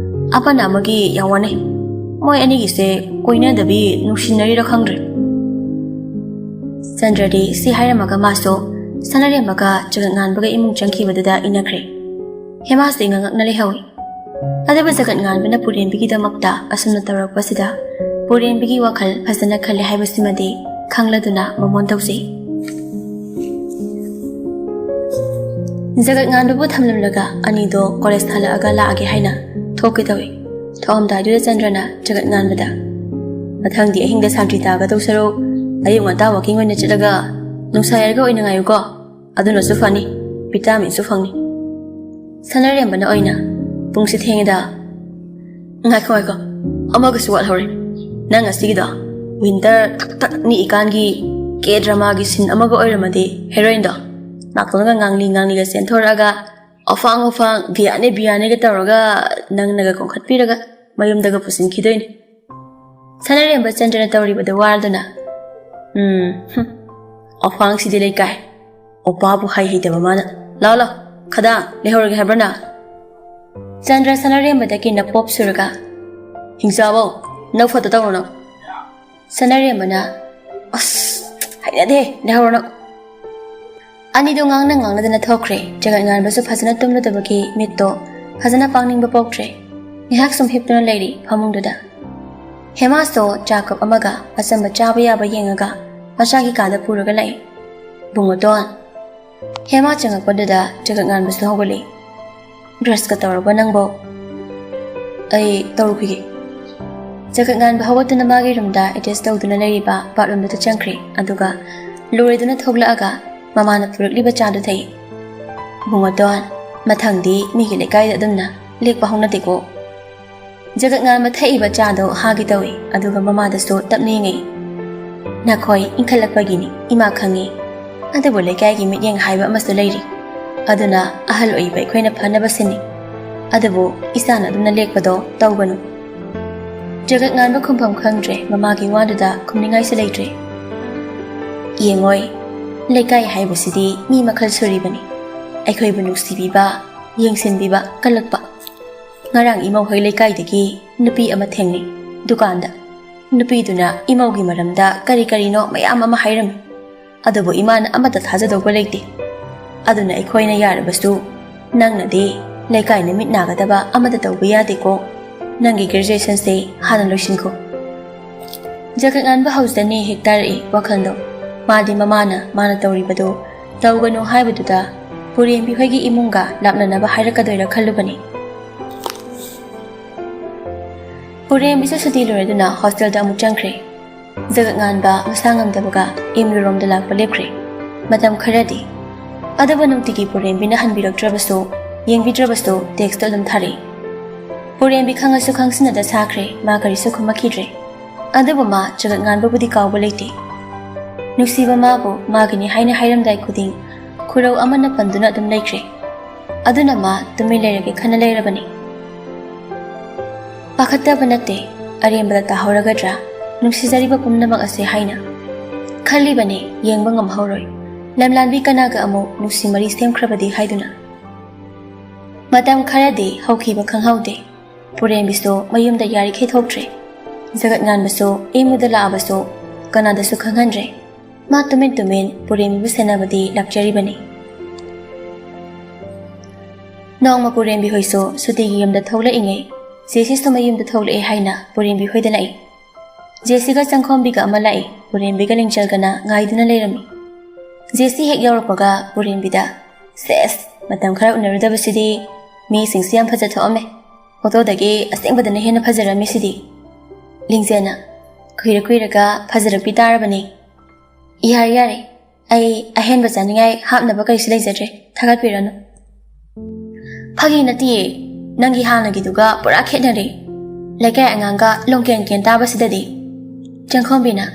ꯑꯃꯅ ꯑꯃꯒꯤ ꯌꯥꯝ ꯋꯥꯅꯩ꯫ ꯃꯣꯏ ꯑꯅꯤꯒꯤꯁꯦ ꯀꯣꯏꯅꯗꯕꯤ ꯅꯨꯡꯁꯤꯅꯔꯤꯔ ꯈꯪꯗ꯭ꯔꯦ꯫" ꯆꯟꯗ꯭ꯔꯗꯤ ꯁꯤ ꯍꯥꯏꯔꯝꯃꯒ ꯃꯥꯁꯨ ꯁꯅꯥꯔꯦꯝꯕꯒ ꯖꯒꯠ ꯉꯥꯟꯕꯒ ꯏꯃꯨꯡ ꯆꯪꯈꯤꯕꯗꯨꯗ ꯏꯟꯅꯈ꯭ꯔꯦ꯫ ꯍꯦꯃꯥꯁꯤ ꯉꯉꯛꯅ ꯂꯩꯍꯧꯏ꯫ ꯑꯗꯨꯕꯨ ꯖꯒꯠ ꯉꯥꯟꯕꯅ ꯄꯨꯔꯦꯝꯕꯤꯒꯤꯗꯃꯛꯇ ꯑꯁꯨꯝꯅ ꯇꯧꯔꯛꯄꯁꯤꯗ ꯄꯨꯔꯦꯝꯕꯤꯒꯤ ꯋꯥꯈꯜ ꯐꯖꯅ ꯈꯜꯂꯦ ꯍꯥꯏꯕꯁꯤꯃꯗꯤ ꯈꯪꯂꯗꯨꯅ ꯃꯃꯣꯟ ꯇꯧꯖꯩ꯫ ꯖꯒꯠ ꯉꯥꯟꯕꯕꯨ ꯊꯝꯂꯝꯂꯒ ꯑꯅꯤꯗꯣ ꯀꯣꯂꯦꯖ ꯍꯜꯂꯛꯑꯒ ꯂꯥꯛꯑꯒꯦ ꯍꯥꯏꯅ ꯊꯣꯛꯀꯦ ꯇꯧꯏ꯫ ꯊꯣꯛꯑꯝꯗꯥꯏꯗꯨꯗ ꯆꯟꯗ꯭ꯔꯅ ꯖꯒꯠ ꯉꯥꯟꯕꯗ, "ꯃꯊꯪꯗꯤ ꯑꯍꯤꯡꯗ ꯁꯥꯟꯇ꯭ꯔꯤ ꯇꯥꯒꯗꯧ ꯁꯔꯨꯛ ꯑꯌꯨꯛ ꯉꯟꯇꯥ ꯋꯥꯀꯤꯡ ꯑꯣꯏꯅ ꯆꯠꯂꯒ ꯅꯨꯡꯁꯥ ꯌꯥꯏꯔꯒ ꯑꯣꯏꯅ ꯉꯥꯏꯌꯨꯀꯣ꯫ ꯑꯗꯨꯅꯁꯨ ꯐꯅꯤ, ꯚꯤꯇꯥꯃꯤꯟꯁꯨ ꯐꯪꯅꯤ꯫" ꯁꯅꯥꯔꯦꯝꯕꯅ ꯑꯣꯏꯅ, "ꯄꯨꯡꯁꯤ ꯊꯦꯡꯉꯦꯗ꯫ ꯉꯥꯏꯈꯣ, ꯉꯥꯏꯈꯣ, ꯑꯃꯒꯁꯨ ꯋꯥꯠꯍꯧꯔꯦ꯫ ꯅꯪ ꯉꯁꯤꯒꯤꯗꯣ ꯋꯤꯟꯇꯔ ꯊꯛ ꯊꯛ ꯅꯤꯛꯏꯀꯥꯟꯒꯤ ꯀꯦ ꯗ꯭ꯔꯃꯥꯒꯤ ꯁꯤꯟ ꯑꯃꯒ ꯑꯣꯏꯔꯝꯃꯗꯤ ꯍꯦꯔꯣꯏꯟꯗꯣ ꯅꯥꯀꯣꯡꯒ ꯉꯥꯡꯂꯤ ꯉꯥꯡꯂꯤꯒ ꯆꯦꯟꯊꯣꯔꯛꯑꯒ ꯑꯐꯥꯡ ꯑꯐꯥꯡ ꯕꯤꯌꯥꯅꯦ ꯕꯤꯌꯥꯅꯦꯒ ꯇꯧꯔꯒ ꯅꯪꯅꯒ ꯀꯣꯟꯈꯠꯄꯤꯔꯒ ꯃꯌꯨꯝꯗꯒ ꯄꯨꯁꯤꯟꯈꯤꯗꯣꯏꯅꯤ꯫" ꯁꯅꯥꯔꯦꯝꯕ ꯆꯟꯗ꯭ꯔꯅ ꯇꯧꯔꯤꯕꯗꯨ ꯋꯥꯔꯗꯨꯅ, "ꯎꯝ, ꯍꯨꯝ, ꯑꯐꯥꯡꯁꯤꯗꯤ ꯂꯩꯀꯥꯏ꯫ ꯑꯣꯄꯥꯕꯨ ꯍꯩ ꯍꯩꯇꯕ ꯃꯥꯅ꯫ ꯂꯥꯎ, ꯂꯥꯎ, ꯈꯗꯥꯡ, ꯂꯩꯍꯧꯔꯒꯦ ꯍꯥꯏꯕ꯭ꯔꯥ ꯅꯪ?" ꯆꯟꯗ꯭ꯔ ꯁꯅꯥꯔꯦꯝꯕꯗ ꯀꯤꯟꯅ ꯄꯣꯞ ꯁꯨꯔꯒ, "ꯍꯤꯡꯆꯥꯕꯧ, ꯅꯪ ꯐꯠꯇ ꯇꯧꯔꯨꯅꯨ꯫" ꯁꯅꯥꯔꯦꯝꯕꯅ, "ꯑꯁ, ꯍꯩꯅꯗꯦ, ꯂꯩꯍꯧꯔꯣ ꯅꯪ꯫" ꯑꯅꯤꯗꯣ ꯉꯥꯡꯅ ꯉꯥꯡꯅꯗꯅ ꯊꯣꯛꯈ꯭ꯔꯦ꯫ ꯖꯒꯠ ꯉꯥꯟꯕꯁꯨ ꯐꯖꯅ ꯇꯨꯝꯂꯨꯗꯕꯒꯤ ꯃꯤꯠꯇꯣ ꯐꯖꯅ ꯄꯥꯡꯅꯤꯡꯕ ꯄꯣꯛꯇ꯭ꯔꯦ꯫ ꯉꯥꯏꯍꯥꯛ ꯁꯨꯝ ꯍꯤꯞꯇꯨꯅ ꯂꯩꯔꯤ ꯐꯃꯨꯡꯗꯨꯗ꯫ ꯍꯦꯃꯥꯁꯇꯣ ꯆꯥ ꯀꯞ ꯑꯃꯒ ꯑꯆꯝꯕ ꯆꯥꯕ ꯌꯥꯕ ꯌꯦꯡꯉꯒ ꯃꯆꯥꯒꯤ ꯀꯥꯗ ꯄꯨꯔꯒ ꯂꯥꯛꯏ꯫ "ꯕꯨꯡꯉꯣꯇꯣꯟ꯫" ꯍꯦꯃꯥ ꯆꯪꯉꯛꯄꯗꯨꯗ ꯖꯒꯠ ꯉꯥꯟꯕꯁꯨ ꯍꯧꯒꯠꯂꯛꯏ꯫ "ꯕ꯭ꯔꯁꯀ ꯇꯧꯔꯕꯣ ꯅꯪꯕꯣ?" "ꯑꯩ ꯇꯧꯔꯨꯈꯤꯒꯦ꯫" ꯖꯒꯠ ꯉꯥꯟꯕ ꯍꯧꯒꯠꯇꯨꯅ ꯃꯥꯒꯤ ꯔꯨꯝꯗ ꯑꯦꯇꯦꯆ ꯇꯧꯗꯨꯅ ꯂꯩꯔꯤꯕ ꯕꯥꯠꯔꯨꯝꯗꯨꯗ ꯆꯪꯈ꯭ꯔꯦ꯫ ꯑꯗꯨꯒ ꯂꯣꯏꯔꯗꯨꯅ ꯊꯣꯛꯂꯛꯑꯒ ꯃꯃꯥꯅ ꯄꯨꯔꯛꯂꯤꯕ ꯆꯥꯗꯨ ꯊꯛꯏ꯫ "ꯕꯨꯡꯉꯣꯇꯣꯟ, ꯃꯊꯪꯗꯤ ꯃꯤꯒꯤ ꯂꯩꯀꯥꯏꯗ ꯑꯗꯨꯝꯅ ꯂꯦꯛꯄ ꯍꯧꯅꯗꯦꯀꯣ꯫" ꯖꯒꯠ ꯉꯥꯟꯕ ꯊꯛꯏꯕ ꯆꯥꯗꯣ ꯍꯥꯒꯦ ꯇꯧꯏ, ꯑꯗꯨꯒ ꯃꯃꯥꯗꯁꯨ ꯇꯞꯅ ꯌꯦꯡꯉꯛꯏ꯫ ꯅꯈꯣꯏ ꯏꯟꯈꯠꯂꯛꯄꯒꯤꯅꯤ, ꯏꯃꯥ ꯈꯪꯉꯤ꯫ ꯑꯗꯨꯕꯨ ꯂꯩꯀꯥꯏꯒꯤ ꯃꯤꯠꯌꯦꯡ ꯍꯥꯏꯕ ꯑꯃꯁꯨ ꯂꯩꯔꯤ꯫ ꯑꯗꯨꯅ ꯑꯍꯜ ꯑꯣꯏꯕ ꯑꯩꯈꯣꯏꯅ ꯐꯅꯕ ꯁꯤꯟꯅꯤ꯫ ꯑꯗꯨꯕꯨ ꯏꯆꯥꯅ ꯑꯗꯨꯝꯅ ꯂꯦꯛꯄꯗꯣ ꯇꯧꯒꯅꯨ꯫ ꯖꯒꯠ ꯉꯥꯟꯕ ꯈꯨꯝꯐꯝ ꯈꯪꯗ꯭ꯔꯦ, ꯃꯃꯥꯒꯤ ꯋꯥꯗꯨꯗ ꯈꯨꯝꯅꯤꯡꯉꯥꯏꯁꯨ ꯂꯩꯇ꯭ꯔꯦ꯫ ꯌꯦꯡꯉꯣꯏ, ꯂꯩꯀꯥꯏ ꯍꯥꯏꯕꯁꯤꯗꯤ ꯃꯤ ꯃꯈꯜ ꯁꯨꯔꯤꯕꯅꯤ꯫ ꯑꯩꯈꯣꯏꯕꯨ ꯅꯨꯡꯁꯤꯕꯤꯕ, ꯌꯦꯡꯁꯤꯟꯕꯤꯕ ꯀꯜꯂꯛꯄ꯫ ꯉꯔꯥꯡ ꯏꯃꯧ ꯍꯣꯏ ꯂꯩꯀꯥꯏꯗꯒꯤ ꯅꯨꯄꯤ ꯑꯃ ꯊꯦꯡꯅꯩ ꯗꯨꯀꯥꯟꯗ꯫ ꯅꯨꯄꯤꯗꯨꯅ ꯏꯃꯧꯒꯤ ꯃꯔꯝꯗ ꯀꯔꯤ ꯀꯔꯤꯅꯣ ꯃꯌꯥꯝ ꯑꯃ ꯍꯥꯏꯔꯝꯃꯤ꯫ ꯑꯗꯨꯕꯨ ꯏꯃꯥꯅ ꯑꯃꯠꯇ ꯊꯥꯖꯗꯧꯕ ꯂꯩꯇꯦ꯫ ꯑꯗꯨꯅ ꯑꯩꯈꯣꯏꯅ ꯌꯥꯔꯕꯁꯨ ꯅꯪꯅꯗꯤ ꯂꯩꯀꯥꯏꯅ ꯃꯤꯠ ꯅꯥꯒꯗꯕ ꯑꯃꯠꯇ ꯇꯧꯕ ꯌꯥꯗꯦꯀꯣ꯫ ꯅꯪꯒꯤ ꯒ꯭ꯔꯦꯖꯨꯑꯦꯁꯟꯁꯦ ꯍꯥꯟꯅ ꯂꯣꯏꯁꯤꯟꯈꯣ꯫ ꯖꯒꯠ ꯉꯥꯟꯕ ꯍꯧꯖꯤꯛꯇꯅꯦ ꯍꯦꯛ ꯇꯥꯔꯛꯏ ꯋꯥꯈꯜꯗꯣ꯫ ꯃꯥꯗꯤ ꯃꯃꯥꯅ ꯃꯥꯅ ꯇꯧꯔꯤꯕꯗꯣ ꯇꯧꯒꯅꯨ ꯍꯥꯏꯕꯗꯨꯗ ꯄꯨꯔꯦꯝꯕꯤ ꯍꯣꯏꯒꯤ ꯏꯃꯨꯡꯒ ꯂꯥꯞꯅꯅꯕ ꯍꯥꯏꯔꯛꯀꯗꯣꯏꯔꯥ ꯈꯜꯂꯨꯕꯅꯤ꯫ ꯄꯨꯔꯦꯝꯕꯤꯁꯨ ꯁꯨꯇꯤ ꯂꯣꯏꯔꯗꯨꯅ ꯍꯣꯁꯇꯦꯜꯗ ꯑꯃꯨꯛ ꯆꯪꯈ꯭ꯔꯦ꯫ ꯖꯒꯠ ꯉꯥꯟꯕ ꯃꯁꯥ ꯉꯝꯗꯕꯒ ꯑꯦꯝ ꯌꯨ ꯔꯣꯝꯗ ꯂꯥꯛꯄ ꯂꯦꯞꯈ꯭ꯔꯦ꯫ ꯃꯇꯝ ꯈꯔꯗꯤ꯫ ꯑꯗꯨꯕꯨ ꯅꯨꯡꯇꯤꯒꯤ ꯄꯨꯔꯦꯝꯕꯤꯅ ꯍꯟꯕꯤꯔꯛꯇ꯭ꯔꯕꯁꯨ, ꯌꯦꯡꯕꯤꯗ꯭ꯔꯕꯁꯨ ꯇꯦꯛꯁꯇ ꯑꯗꯨꯝ ꯊꯥꯔꯛꯏ꯫ ꯄꯨꯔꯦꯝꯕꯤ ꯈꯪꯉꯁꯨ ꯈꯪꯁꯤꯟꯅꯗ ꯁꯥꯈ꯭ꯔꯦ, ꯃꯥ ꯀꯔꯤꯁꯨ ꯈꯨꯝꯃꯛꯈꯤꯗ꯭ꯔꯦ꯫ ꯑꯗꯨꯕꯨ ꯃꯥ ꯖꯒꯠ ꯉꯥꯟꯕꯕꯨꯗꯤ ꯀꯥꯎꯕ ꯂꯩꯇꯦ꯫ ꯅꯨꯡꯁꯤꯕ ꯃꯥꯕꯨ ꯃꯥꯒꯤꯅꯤ ꯍꯥꯏꯅ ꯍꯥꯏꯔꯝꯗꯥꯏ ꯈꯨꯗꯤꯡ ꯈꯨꯔꯧ ꯑꯃꯅ ꯄꯟꯗꯨꯅ ꯑꯗꯨꯝ ꯂꯩꯈ꯭ꯔꯦ꯫ ꯑꯗꯨꯅ ꯃꯥ ꯇꯨꯃꯤꯟ ꯂꯩꯔꯒꯦ ꯈꯟꯅ ꯂꯩꯔꯕꯅꯤ꯫ ꯄꯥꯈꯠꯇꯕ ꯅꯠꯇꯦ, ꯑꯔꯦꯝꯕꯗ ꯇꯥꯍꯧꯔꯒꯗ꯭ꯔꯥ ꯅꯨꯡꯁꯤꯖꯔꯤꯕ ꯄꯨꯝꯅꯃꯛ ꯑꯁꯦ ꯍꯥꯏꯅ ꯈꯜꯂꯤꯕꯅꯤ, ꯌꯦꯡꯕ ꯉꯝꯍꯧꯔꯣꯏ꯫ ꯂꯝꯂꯥꯟꯕꯤ ꯀꯅꯥꯒ ꯑꯃꯨꯛ ꯅꯨꯡꯁꯤ ꯃꯔꯤ ꯁꯦꯝꯈ꯭ꯔꯕꯗꯤ ꯍꯥꯏꯗꯨꯅ꯫ ꯃꯇꯝ ꯈꯔꯗꯤ ꯍꯧꯈꯤꯕ ꯈꯪꯍꯧꯗꯦ꯫ ꯄꯨꯔꯦꯝꯕꯤꯁꯨ ꯃꯌꯨꯝꯗ ꯌꯥꯔꯤꯈꯩ ꯊꯣꯛꯇ꯭ꯔꯦ꯫ ꯖꯒꯠ ꯉꯥꯟꯕꯁꯨ ꯑꯦꯝ ꯌꯨꯗ ꯂꯥꯛꯑꯕꯁꯨ ꯀꯅꯥꯗꯁꯨ ꯈꯪꯍꯟꯗ꯭ꯔꯦ꯫ ꯃꯥ ꯇꯨꯃꯤꯟ ꯇꯨꯃꯤꯟ ꯄꯨꯔꯦꯝꯕꯤꯕꯨ ꯁꯦꯟꯅꯕꯗꯤ ꯂꯥꯛꯆꯔꯤꯕꯅꯤ꯫ ꯅꯣꯡꯃ ꯄꯨꯔꯦꯝꯕꯤ ꯍꯣꯏꯁꯨ ꯁꯨꯇꯤꯒꯤ ꯌꯨꯝꯗ ꯊꯣꯛꯂꯛꯏꯉꯩ, ꯖꯦꯁꯤꯁꯨ ꯃꯌꯨꯝꯗ ꯊꯣꯛꯂꯛꯑꯦ ꯍꯥꯏꯅ ꯄꯨꯔꯦꯝꯕꯤ ꯍꯣꯏꯗ ꯂꯥꯛꯏ꯫ ꯖꯦꯁꯤꯒ ꯆꯪꯈꯣꯝꯕꯤꯒ ꯑꯃ ꯂꯥꯛꯏ, ꯄꯨꯔꯦꯝꯕꯤꯒ ꯂꯤꯡꯖꯦꯜꯒꯅ ꯉꯥꯏꯗꯨꯅ ꯂꯩꯔꯝꯃꯤ꯫ ꯖꯦꯁꯤ ꯍꯦꯛ ꯌꯧꯔꯛꯄꯒ ꯄꯨꯔꯦꯝꯕꯤꯗ, "ꯁꯦꯁ, ꯃꯇꯝ ꯈꯔ ꯎꯅꯔꯨꯗꯕꯁꯤꯗꯤ ꯃꯤꯁꯤꯡꯁꯤ ꯌꯥꯝ ꯐꯖ ꯊꯣꯛꯑꯝꯃꯦ꯫ ꯐꯣꯇꯣꯗꯒꯤ ꯑꯁꯦꯡꯕꯗꯅ ꯍꯦꯟꯅ ꯐꯖꯔꯝꯃꯤ ꯁꯤꯗꯤ꯫" ꯂꯤꯡꯖꯦꯜꯅ, "ꯀꯨꯏꯔ ꯀꯨꯏꯔꯒ ꯐꯖꯔꯛꯄꯤ ꯇꯥꯔꯕꯅꯤ꯫" "ꯌꯥꯔꯦ, ꯌꯥꯔꯦ, ꯑꯩ ꯑꯍꯦꯟꯕ ꯆꯥꯅꯤꯡꯉꯥꯏ ꯍꯥꯞꯅꯕ ꯀꯔꯤꯁꯨ ꯂꯩꯖꯗ꯭ꯔꯦ, ꯊꯥꯒꯠꯄꯤꯔꯅꯨ꯫" "ꯐꯥꯒꯤ ꯅꯠꯇꯤꯌꯦ, ꯅꯪꯒꯤ ꯍꯥꯟꯅꯒꯤꯗꯨꯒ ꯄꯨꯔꯥ ꯈꯦꯠꯅꯔꯦ꯫ ꯂꯩꯀꯥꯏ ꯑꯉꯥꯡꯒ ꯂꯣꯡꯀꯦꯟ ꯀꯦꯟ ꯇꯥꯕꯁꯤꯗꯗꯤ꯫" ꯆꯪꯈꯣꯝꯕꯤꯅ,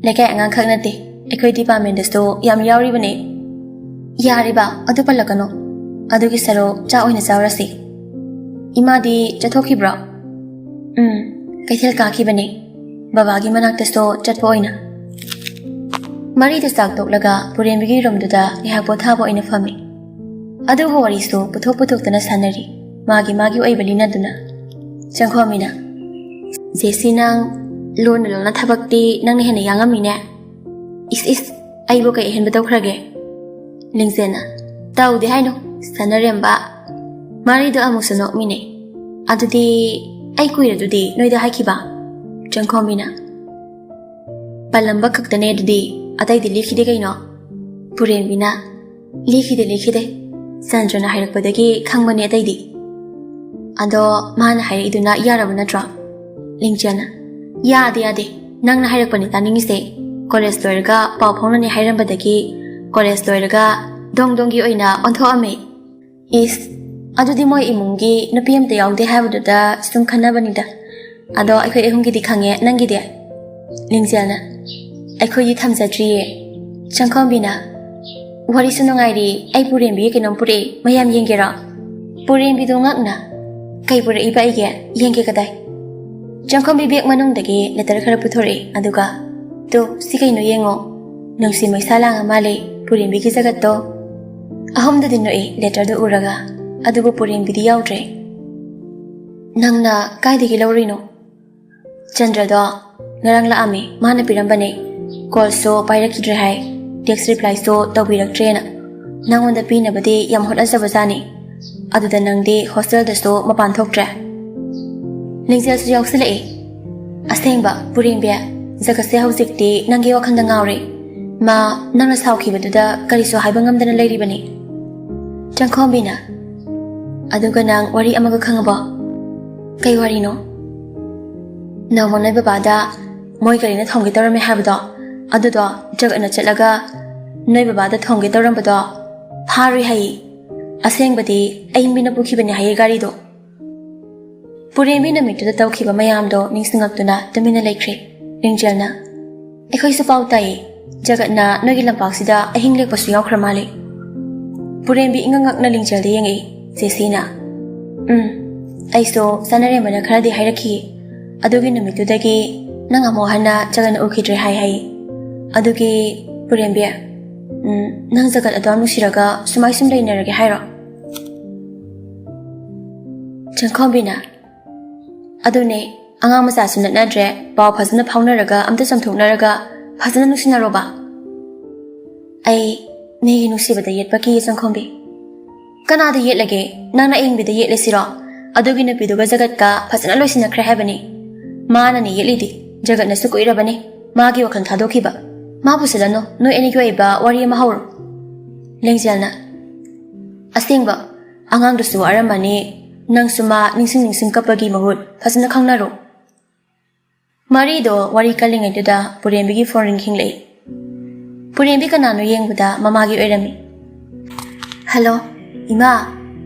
ꯂꯩꯀꯥꯏ ꯑꯉꯥꯡꯈꯛ ꯅꯠꯇꯦ, ꯑꯩꯈꯣꯏ ꯗꯤꯄꯥꯔꯠꯃꯦꯟꯗꯁꯨ ꯌꯥꯝ ꯌꯥꯎꯔꯤꯕꯅꯦ꯫ ꯌꯥꯔꯤꯕ ꯑꯗꯨ ꯄꯜꯂꯛꯀꯅꯣ, ꯑꯗꯨꯒꯤ ꯁꯔꯨꯛ ꯆꯥꯛ ꯑꯣꯏꯅ ꯆꯥꯔꯁꯤ꯫ ꯏꯃꯥꯗꯤ ꯆꯠꯊꯣꯛꯈꯤꯕ꯭ꯔꯣ? ꯎꯝ, ꯀꯩꯊꯦꯜ ꯀꯥꯈꯤꯕꯅꯦ, ꯕꯕꯥꯒꯤ ꯃꯅꯥꯛꯇꯁꯨ ꯆꯠꯄ ꯑꯣꯏꯅ꯫ ꯃꯔꯤꯗ ꯆꯥꯛ ꯇꯣꯛꯂꯒ ꯄꯨꯔꯦꯝꯕꯤꯒꯤ ꯔꯨꯝꯗꯨꯗ ꯉꯥꯏꯍꯥꯛ ꯄꯣꯊꯥꯕ ꯑꯣꯏꯅ ꯐꯝꯃꯤ꯫ ꯑꯗꯨꯕꯨ ꯋꯥꯔꯤꯁꯨ ꯄꯨꯊꯣꯛ ꯄꯨꯊꯣꯛꯇꯅ ꯁꯥꯟꯅꯔꯤ, ꯃꯥꯒꯤ ꯃꯥꯒꯤ ꯑꯣꯏꯕ ꯂꯤꯅꯗꯨꯅ꯫ ꯆꯪꯈꯣꯝꯕꯤꯅ, "ꯖꯦꯁꯤ, ꯅꯪ ꯂꯣꯟꯅ ꯂꯣꯟꯅ ꯊꯕꯛꯇꯤ ꯅꯪꯅ ꯍꯦꯟꯅ ꯌꯥꯡꯉꯝꯃꯤꯅꯦ꯫ ꯏꯁ ꯏꯁ, ꯑꯩꯕꯨ ꯀꯩ ꯑꯍꯦꯟꯕ ꯇꯧꯈ꯭ꯔꯒꯦ?" ꯂꯤꯡꯖꯦꯜꯅ, "ꯇꯧꯗꯦ ꯍꯥꯏꯅꯣ, ꯁꯥꯟꯅꯔꯦꯝꯕ?" ꯃꯔꯤꯗꯣ ꯑꯃꯨꯛꯁꯨ ꯅꯣꯛꯃꯤꯟꯅꯩ꯫ "ꯑꯗꯨꯗꯤ ꯑꯩ ꯀꯨꯏꯔꯗꯨꯗꯤ ꯅꯣꯏꯗ ꯍꯥꯏꯈꯤꯕ?" ꯆꯪꯈꯣꯝꯕꯤꯅ, "ꯄꯜꯂꯝꯕ ꯈꯛꯇꯅꯦ ꯑꯗꯨꯗꯤ, ꯑꯇꯩꯗꯤ ꯂꯤꯈꯤꯗꯦ ꯀꯩꯅꯣ?" ꯄꯨꯔꯦꯝꯕꯤꯅ, "ꯂꯤꯈꯤꯗꯦ, ꯂꯤꯈꯤꯗꯦ꯫ ꯆꯟꯗ꯭ꯔꯅ ꯍꯥꯏꯔꯛꯄꯗꯒꯤ ꯈꯪꯕꯅꯦ ꯑꯇꯩꯗꯤ꯫ ꯑꯗꯣ ꯃꯥꯅ ꯍꯥꯏꯔꯛꯏꯗꯨꯅ ꯌꯥꯔꯕ ꯅꯠꯇ꯭ꯔꯣ?" ꯂꯤꯡꯖꯦꯜꯅ, "ꯌꯥꯗꯦ, ꯌꯥꯗꯦ꯫ ꯅꯪꯅ ꯍꯥꯏꯔꯛꯄꯅꯦ ꯇꯥꯅꯤꯡꯉꯤꯁꯦ꯫ ꯀꯣꯂꯦꯖ ꯂꯣꯏꯔꯒ ꯄꯥꯎ ꯐꯥꯎꯅꯅꯤ ꯍꯥꯏꯔꯝꯕꯗꯒꯤ ꯀꯣꯂꯦꯖ ꯂꯣꯏꯔꯒ ꯗꯣꯡ ꯗꯣꯡꯒꯤ ꯑꯣꯏꯅ ꯑꯣꯟꯊꯣꯛꯑꯝꯃꯦ꯫" "ꯏꯁ, ꯑꯗꯨꯗꯤ ꯃꯣꯏ ꯏꯃꯨꯡꯒꯤ ꯅꯨꯄꯤ ꯑꯝꯇ ꯌꯥꯎꯗꯦ ꯍꯥꯏꯕꯗꯨꯗ ꯁꯨꯝ ꯈꯟꯅꯕꯅꯤꯗ꯫ ꯑꯗꯣ ꯑꯩꯈꯣꯏ ꯑꯍꯨꯝꯒꯤꯗꯤ ꯈꯪꯉꯦ, ꯅꯪꯒꯤꯗꯤ?" ꯂꯤꯡꯖꯦꯜꯅ, "ꯑꯩꯈꯣꯏꯗꯤ ꯊꯝꯖꯗ꯭ꯔꯤꯌꯦ꯫" ꯆꯪꯈꯣꯝꯕꯤꯅ, "ꯋꯥꯔꯤꯁꯨ ꯅꯨꯡꯉꯥꯏꯔꯤ, ꯑꯩ ꯄꯨꯔꯦꯝꯕꯤꯒꯤ ꯀꯩꯅꯣꯝ ꯄꯨꯔꯛꯏ, ꯃꯌꯥꯝ ꯌꯦꯡꯒꯦꯔꯣ?" ꯄꯨꯔꯦꯝꯕꯤꯗꯣ ꯉꯛꯅ, "ꯀꯩ ꯄꯨꯔꯛꯏꯕ ꯑꯩꯒꯤ? ꯌꯦꯡꯒꯦ ꯀꯗꯥꯏ?" ꯆꯪꯈꯣꯝꯕꯤ ꯕꯦꯒ ꯃꯅꯨꯡꯗꯒꯤ ꯂꯦꯇꯔ ꯈꯔ ꯄꯨꯊꯣꯔꯛꯏ, ꯑꯗꯨꯒ, "ꯇꯨ, ꯁꯤ ꯀꯩꯅꯣ ꯌꯦꯡꯉꯣ꯫ ꯅꯨꯡꯁꯤ ꯃꯩꯁꯥ ꯂꯥꯡꯉ ꯃꯥꯜꯂꯦ, ꯄꯨꯔꯦꯝꯕꯤꯒꯤ ꯖꯒꯠꯇꯣ꯫" ꯑꯍꯨꯝꯗꯗꯤ ꯅꯣꯛꯏ ꯂꯦꯇꯔꯗꯨ ꯎꯔꯒ, ꯑꯗꯨꯕꯨ ꯄꯨꯔꯦꯝꯕꯤꯗꯤ ꯌꯥꯎꯗ꯭ꯔꯦ꯫ "ꯅꯪꯅ ꯀꯥꯏꯗꯒꯤ ꯂꯧꯔꯨꯏꯅꯣ?" "ꯆꯟꯗ꯭ꯔꯗꯣ ꯉꯔꯥꯡ ꯂꯥꯛꯑꯝꯃꯦ, ꯃꯥꯅ ꯄꯤꯔꯝꯕꯅꯦ꯫ ꯀꯣꯜꯁꯨ ꯄꯥꯏꯔꯛꯈꯤꯗ꯭ꯔꯦ ꯍꯥꯏ, ꯇꯦꯛꯁ ꯔꯤꯄ꯭ꯂꯥꯏꯁꯨ ꯇꯧꯕꯤꯔꯛꯇ꯭ꯔꯦꯅ꯫ ꯅꯪꯉꯣꯟꯗ ꯄꯤꯅꯕꯗꯤ ꯌꯥꯝ ꯍꯣꯠꯅꯖꯕꯖꯥꯠꯅꯤ꯫ ꯑꯗꯨꯗ ꯅꯪꯗꯤ ꯍꯣꯁꯇꯦꯜꯗꯁꯨ ꯃꯄꯥꯟ ꯊꯣꯛꯇ꯭ꯔꯦ꯫" ꯂꯤꯡꯖꯦꯜꯁꯨ ꯌꯥꯎꯁꯤꯜꯂꯛꯏ꯫ "ꯑꯁꯦꯡꯕ, ꯄꯨꯔꯦꯝꯕꯤ, ꯖꯒꯠꯁꯦ ꯍꯧꯖꯤꯛꯇꯤ ꯅꯪꯒꯤ ꯋꯥꯈꯜꯗ ꯉꯥꯎꯔꯦ꯫ ꯃꯥ ꯅꯪꯅ ꯁꯥꯎꯈꯤꯕꯗꯨꯗ ꯀꯔꯤꯁꯨ ꯍꯥꯏꯕ ꯉꯝꯗꯅ ꯂꯩꯔꯤꯕꯅꯤ꯫" ꯆꯪꯈꯣꯝꯕꯤꯅ, "ꯑꯗꯨꯒ ꯅꯪ ꯋꯥꯔꯤ ꯑꯃꯒ ꯈꯪꯉꯕꯣ?" "ꯀꯩ ꯋꯥꯔꯤꯅꯣ?" "ꯅꯣꯡꯃ ꯅꯣꯏ ꯕꯕꯥꯗ ꯃꯣꯏ ꯒꯥꯔꯤꯅ ꯊꯣꯝꯒꯦ ꯇꯧꯔꯝꯃꯦ ꯍꯥꯏꯕꯗꯣ, ꯑꯗꯨꯗꯣ ꯖꯒꯠꯅ ꯆꯠꯂꯒ ꯅꯣꯏ ꯕꯕꯥꯗ ꯊꯣꯝꯒꯦ ꯇꯧꯔꯝꯕꯗꯣ ꯐꯥꯔꯨꯏ ꯍꯥꯏꯌꯦ꯫ ꯑꯁꯦꯡꯕꯗꯤ ꯑꯏꯕꯤꯅ ꯄꯨꯈꯤꯕꯅꯦ ꯍꯥꯏꯌꯦ ꯒꯥꯔꯤꯗꯣ꯫" ꯄꯨꯔꯦꯝꯕꯤ ꯅꯨꯃꯤꯠꯇꯨꯗ ꯇꯧꯈꯤꯕ ꯃꯌꯥꯝꯗꯣ ꯅꯤꯡꯁꯤꯡꯉꯛꯇꯨꯅ ꯇꯨꯃꯤꯟꯅ ꯂꯩꯈ꯭ꯔꯦ꯫ ꯂꯤꯡꯖꯦꯜꯅ, ꯑꯩꯈꯣꯏꯁꯨ ꯄꯥꯎ ꯇꯥꯏꯌꯦ꯫ ꯖꯒꯠꯅ ꯅꯣꯏꯒꯤ ꯂꯝꯄꯥꯛꯁꯤꯗ ꯑꯍꯤꯡ ꯂꯦꯛꯄꯁꯨ ꯌꯥꯎꯈ꯭ꯔ ꯃꯥꯜꯂꯦ꯫ ꯄꯨꯔꯦꯝꯕꯤ ꯏꯉꯛ ꯉꯛꯅ ꯂꯤꯡꯖꯦꯜꯗ ꯌꯦꯡꯉꯛꯏ꯫ ꯖꯦꯁꯤꯅ, "ꯎꯝ, ꯑꯩꯁꯨ ꯆꯥꯅꯔꯦꯝꯕꯅ ꯈꯔꯗꯤ ꯍꯥꯏꯔꯛꯈꯤꯌꯦ꯫ ꯑꯗꯨꯒꯤ ꯅꯨꯃꯤꯠꯇꯨꯗꯒꯤ ꯅꯪ ꯑꯃꯨꯛ ꯍꯟꯅ ꯖꯒꯠꯅ ꯎꯈꯤꯗ꯭ꯔꯦ ꯍꯥꯏ ꯍꯥꯏꯌꯦ꯫ ꯑꯗꯨꯒꯤ ꯄꯨꯔꯦꯝꯕꯤ, ꯎꯝ, ꯅꯪ ꯖꯒꯠ ꯑꯗꯨꯌꯥꯝ ꯅꯨꯡꯁꯤꯔꯒ ꯁꯨꯃꯥꯏ ꯁꯨꯝ ꯂꯩꯅꯔꯒꯦ ꯍꯥꯏꯔꯣ?" ꯆꯪꯈꯣꯝꯕꯤꯅ, "ꯑꯗꯨꯅꯦ, ꯑꯉꯥꯡ ꯃꯆꯥꯁꯨ ꯅꯠꯅꯗ꯭ꯔꯦ, ꯄꯥꯎ ꯐꯖꯅ ꯐꯥꯎꯅꯔꯒ ꯑꯝꯇ ꯆꯝꯊꯣꯛꯅꯔꯒ ꯐꯖꯅ ꯅꯨꯡꯁꯤꯅꯔꯣꯕ꯫" "ꯑꯩ ꯃꯤꯒꯤ ꯅꯨꯡꯁꯤꯕꯗ ꯌꯦꯠꯄ ꯀꯤꯌꯦ ꯆꯪꯈꯣꯝꯕꯤ꯫" "ꯀꯅꯥꯗ ꯌꯦꯠꯂꯒꯦ? ꯅꯪꯅ ꯑꯏꯪꯕꯤꯗ ꯌꯦꯠꯂꯤꯁꯤꯔꯣ? ꯑꯗꯨꯒꯤ ꯅꯨꯄꯤꯗꯨꯒ ꯖꯒꯠꯀ ꯐꯖꯅ ꯂꯣꯏꯁꯤꯟꯅꯈ꯭ꯔꯦ ꯍꯥꯏꯕꯅꯤ꯫ ꯃꯥꯅꯅꯦ ꯌꯦꯠꯂꯤꯗꯤ꯫ ꯖꯒꯠꯅꯁꯨ ꯀꯨꯏꯔꯕꯅꯤ ꯃꯥꯒꯤ ꯋꯥꯈꯜ ꯊꯥꯗꯣꯛꯈꯤꯕ꯫ ꯃꯥ ꯄꯨꯁꯤꯜꯂꯅꯨ, ꯅꯣꯏ ꯑꯅꯤꯒꯤ ꯑꯣꯏꯕ ꯋꯥꯔꯤ ꯑꯃ ꯍꯧꯔꯣ꯫" ꯂꯦꯡꯖꯦꯜꯅ, "ꯑꯁꯦꯡꯕ, ꯑꯉꯥꯡꯗꯨꯁꯨ ꯋꯥꯔꯝꯃꯅꯤ꯫ ꯅꯪꯁꯨ ꯃꯥ ꯅꯤꯡꯁꯤꯡ ꯅꯤꯡꯁꯤꯡ ꯀꯞꯄꯒꯤ ꯃꯍꯨꯠ ꯐꯖꯅ ꯈꯪꯅꯔꯣ꯫" ꯃꯔꯤꯗꯣ ꯋꯥꯔꯤ ꯀꯜꯂꯤꯉꯩꯗꯨꯗ ꯄꯨꯔꯦꯝꯕꯤꯒꯤ ꯐꯣꯟ ꯔꯤꯡ ꯈꯤꯡꯂꯛꯏ꯫ ꯄꯨꯔꯦꯝꯕꯤ ꯀꯅꯥꯅꯣ ꯌꯦꯡꯕꯗ ꯃꯃꯥꯒꯤ ꯑꯣꯏꯔꯝꯃꯤ꯫ "ꯍꯜꯂꯣ, ꯏꯃꯥ꯫"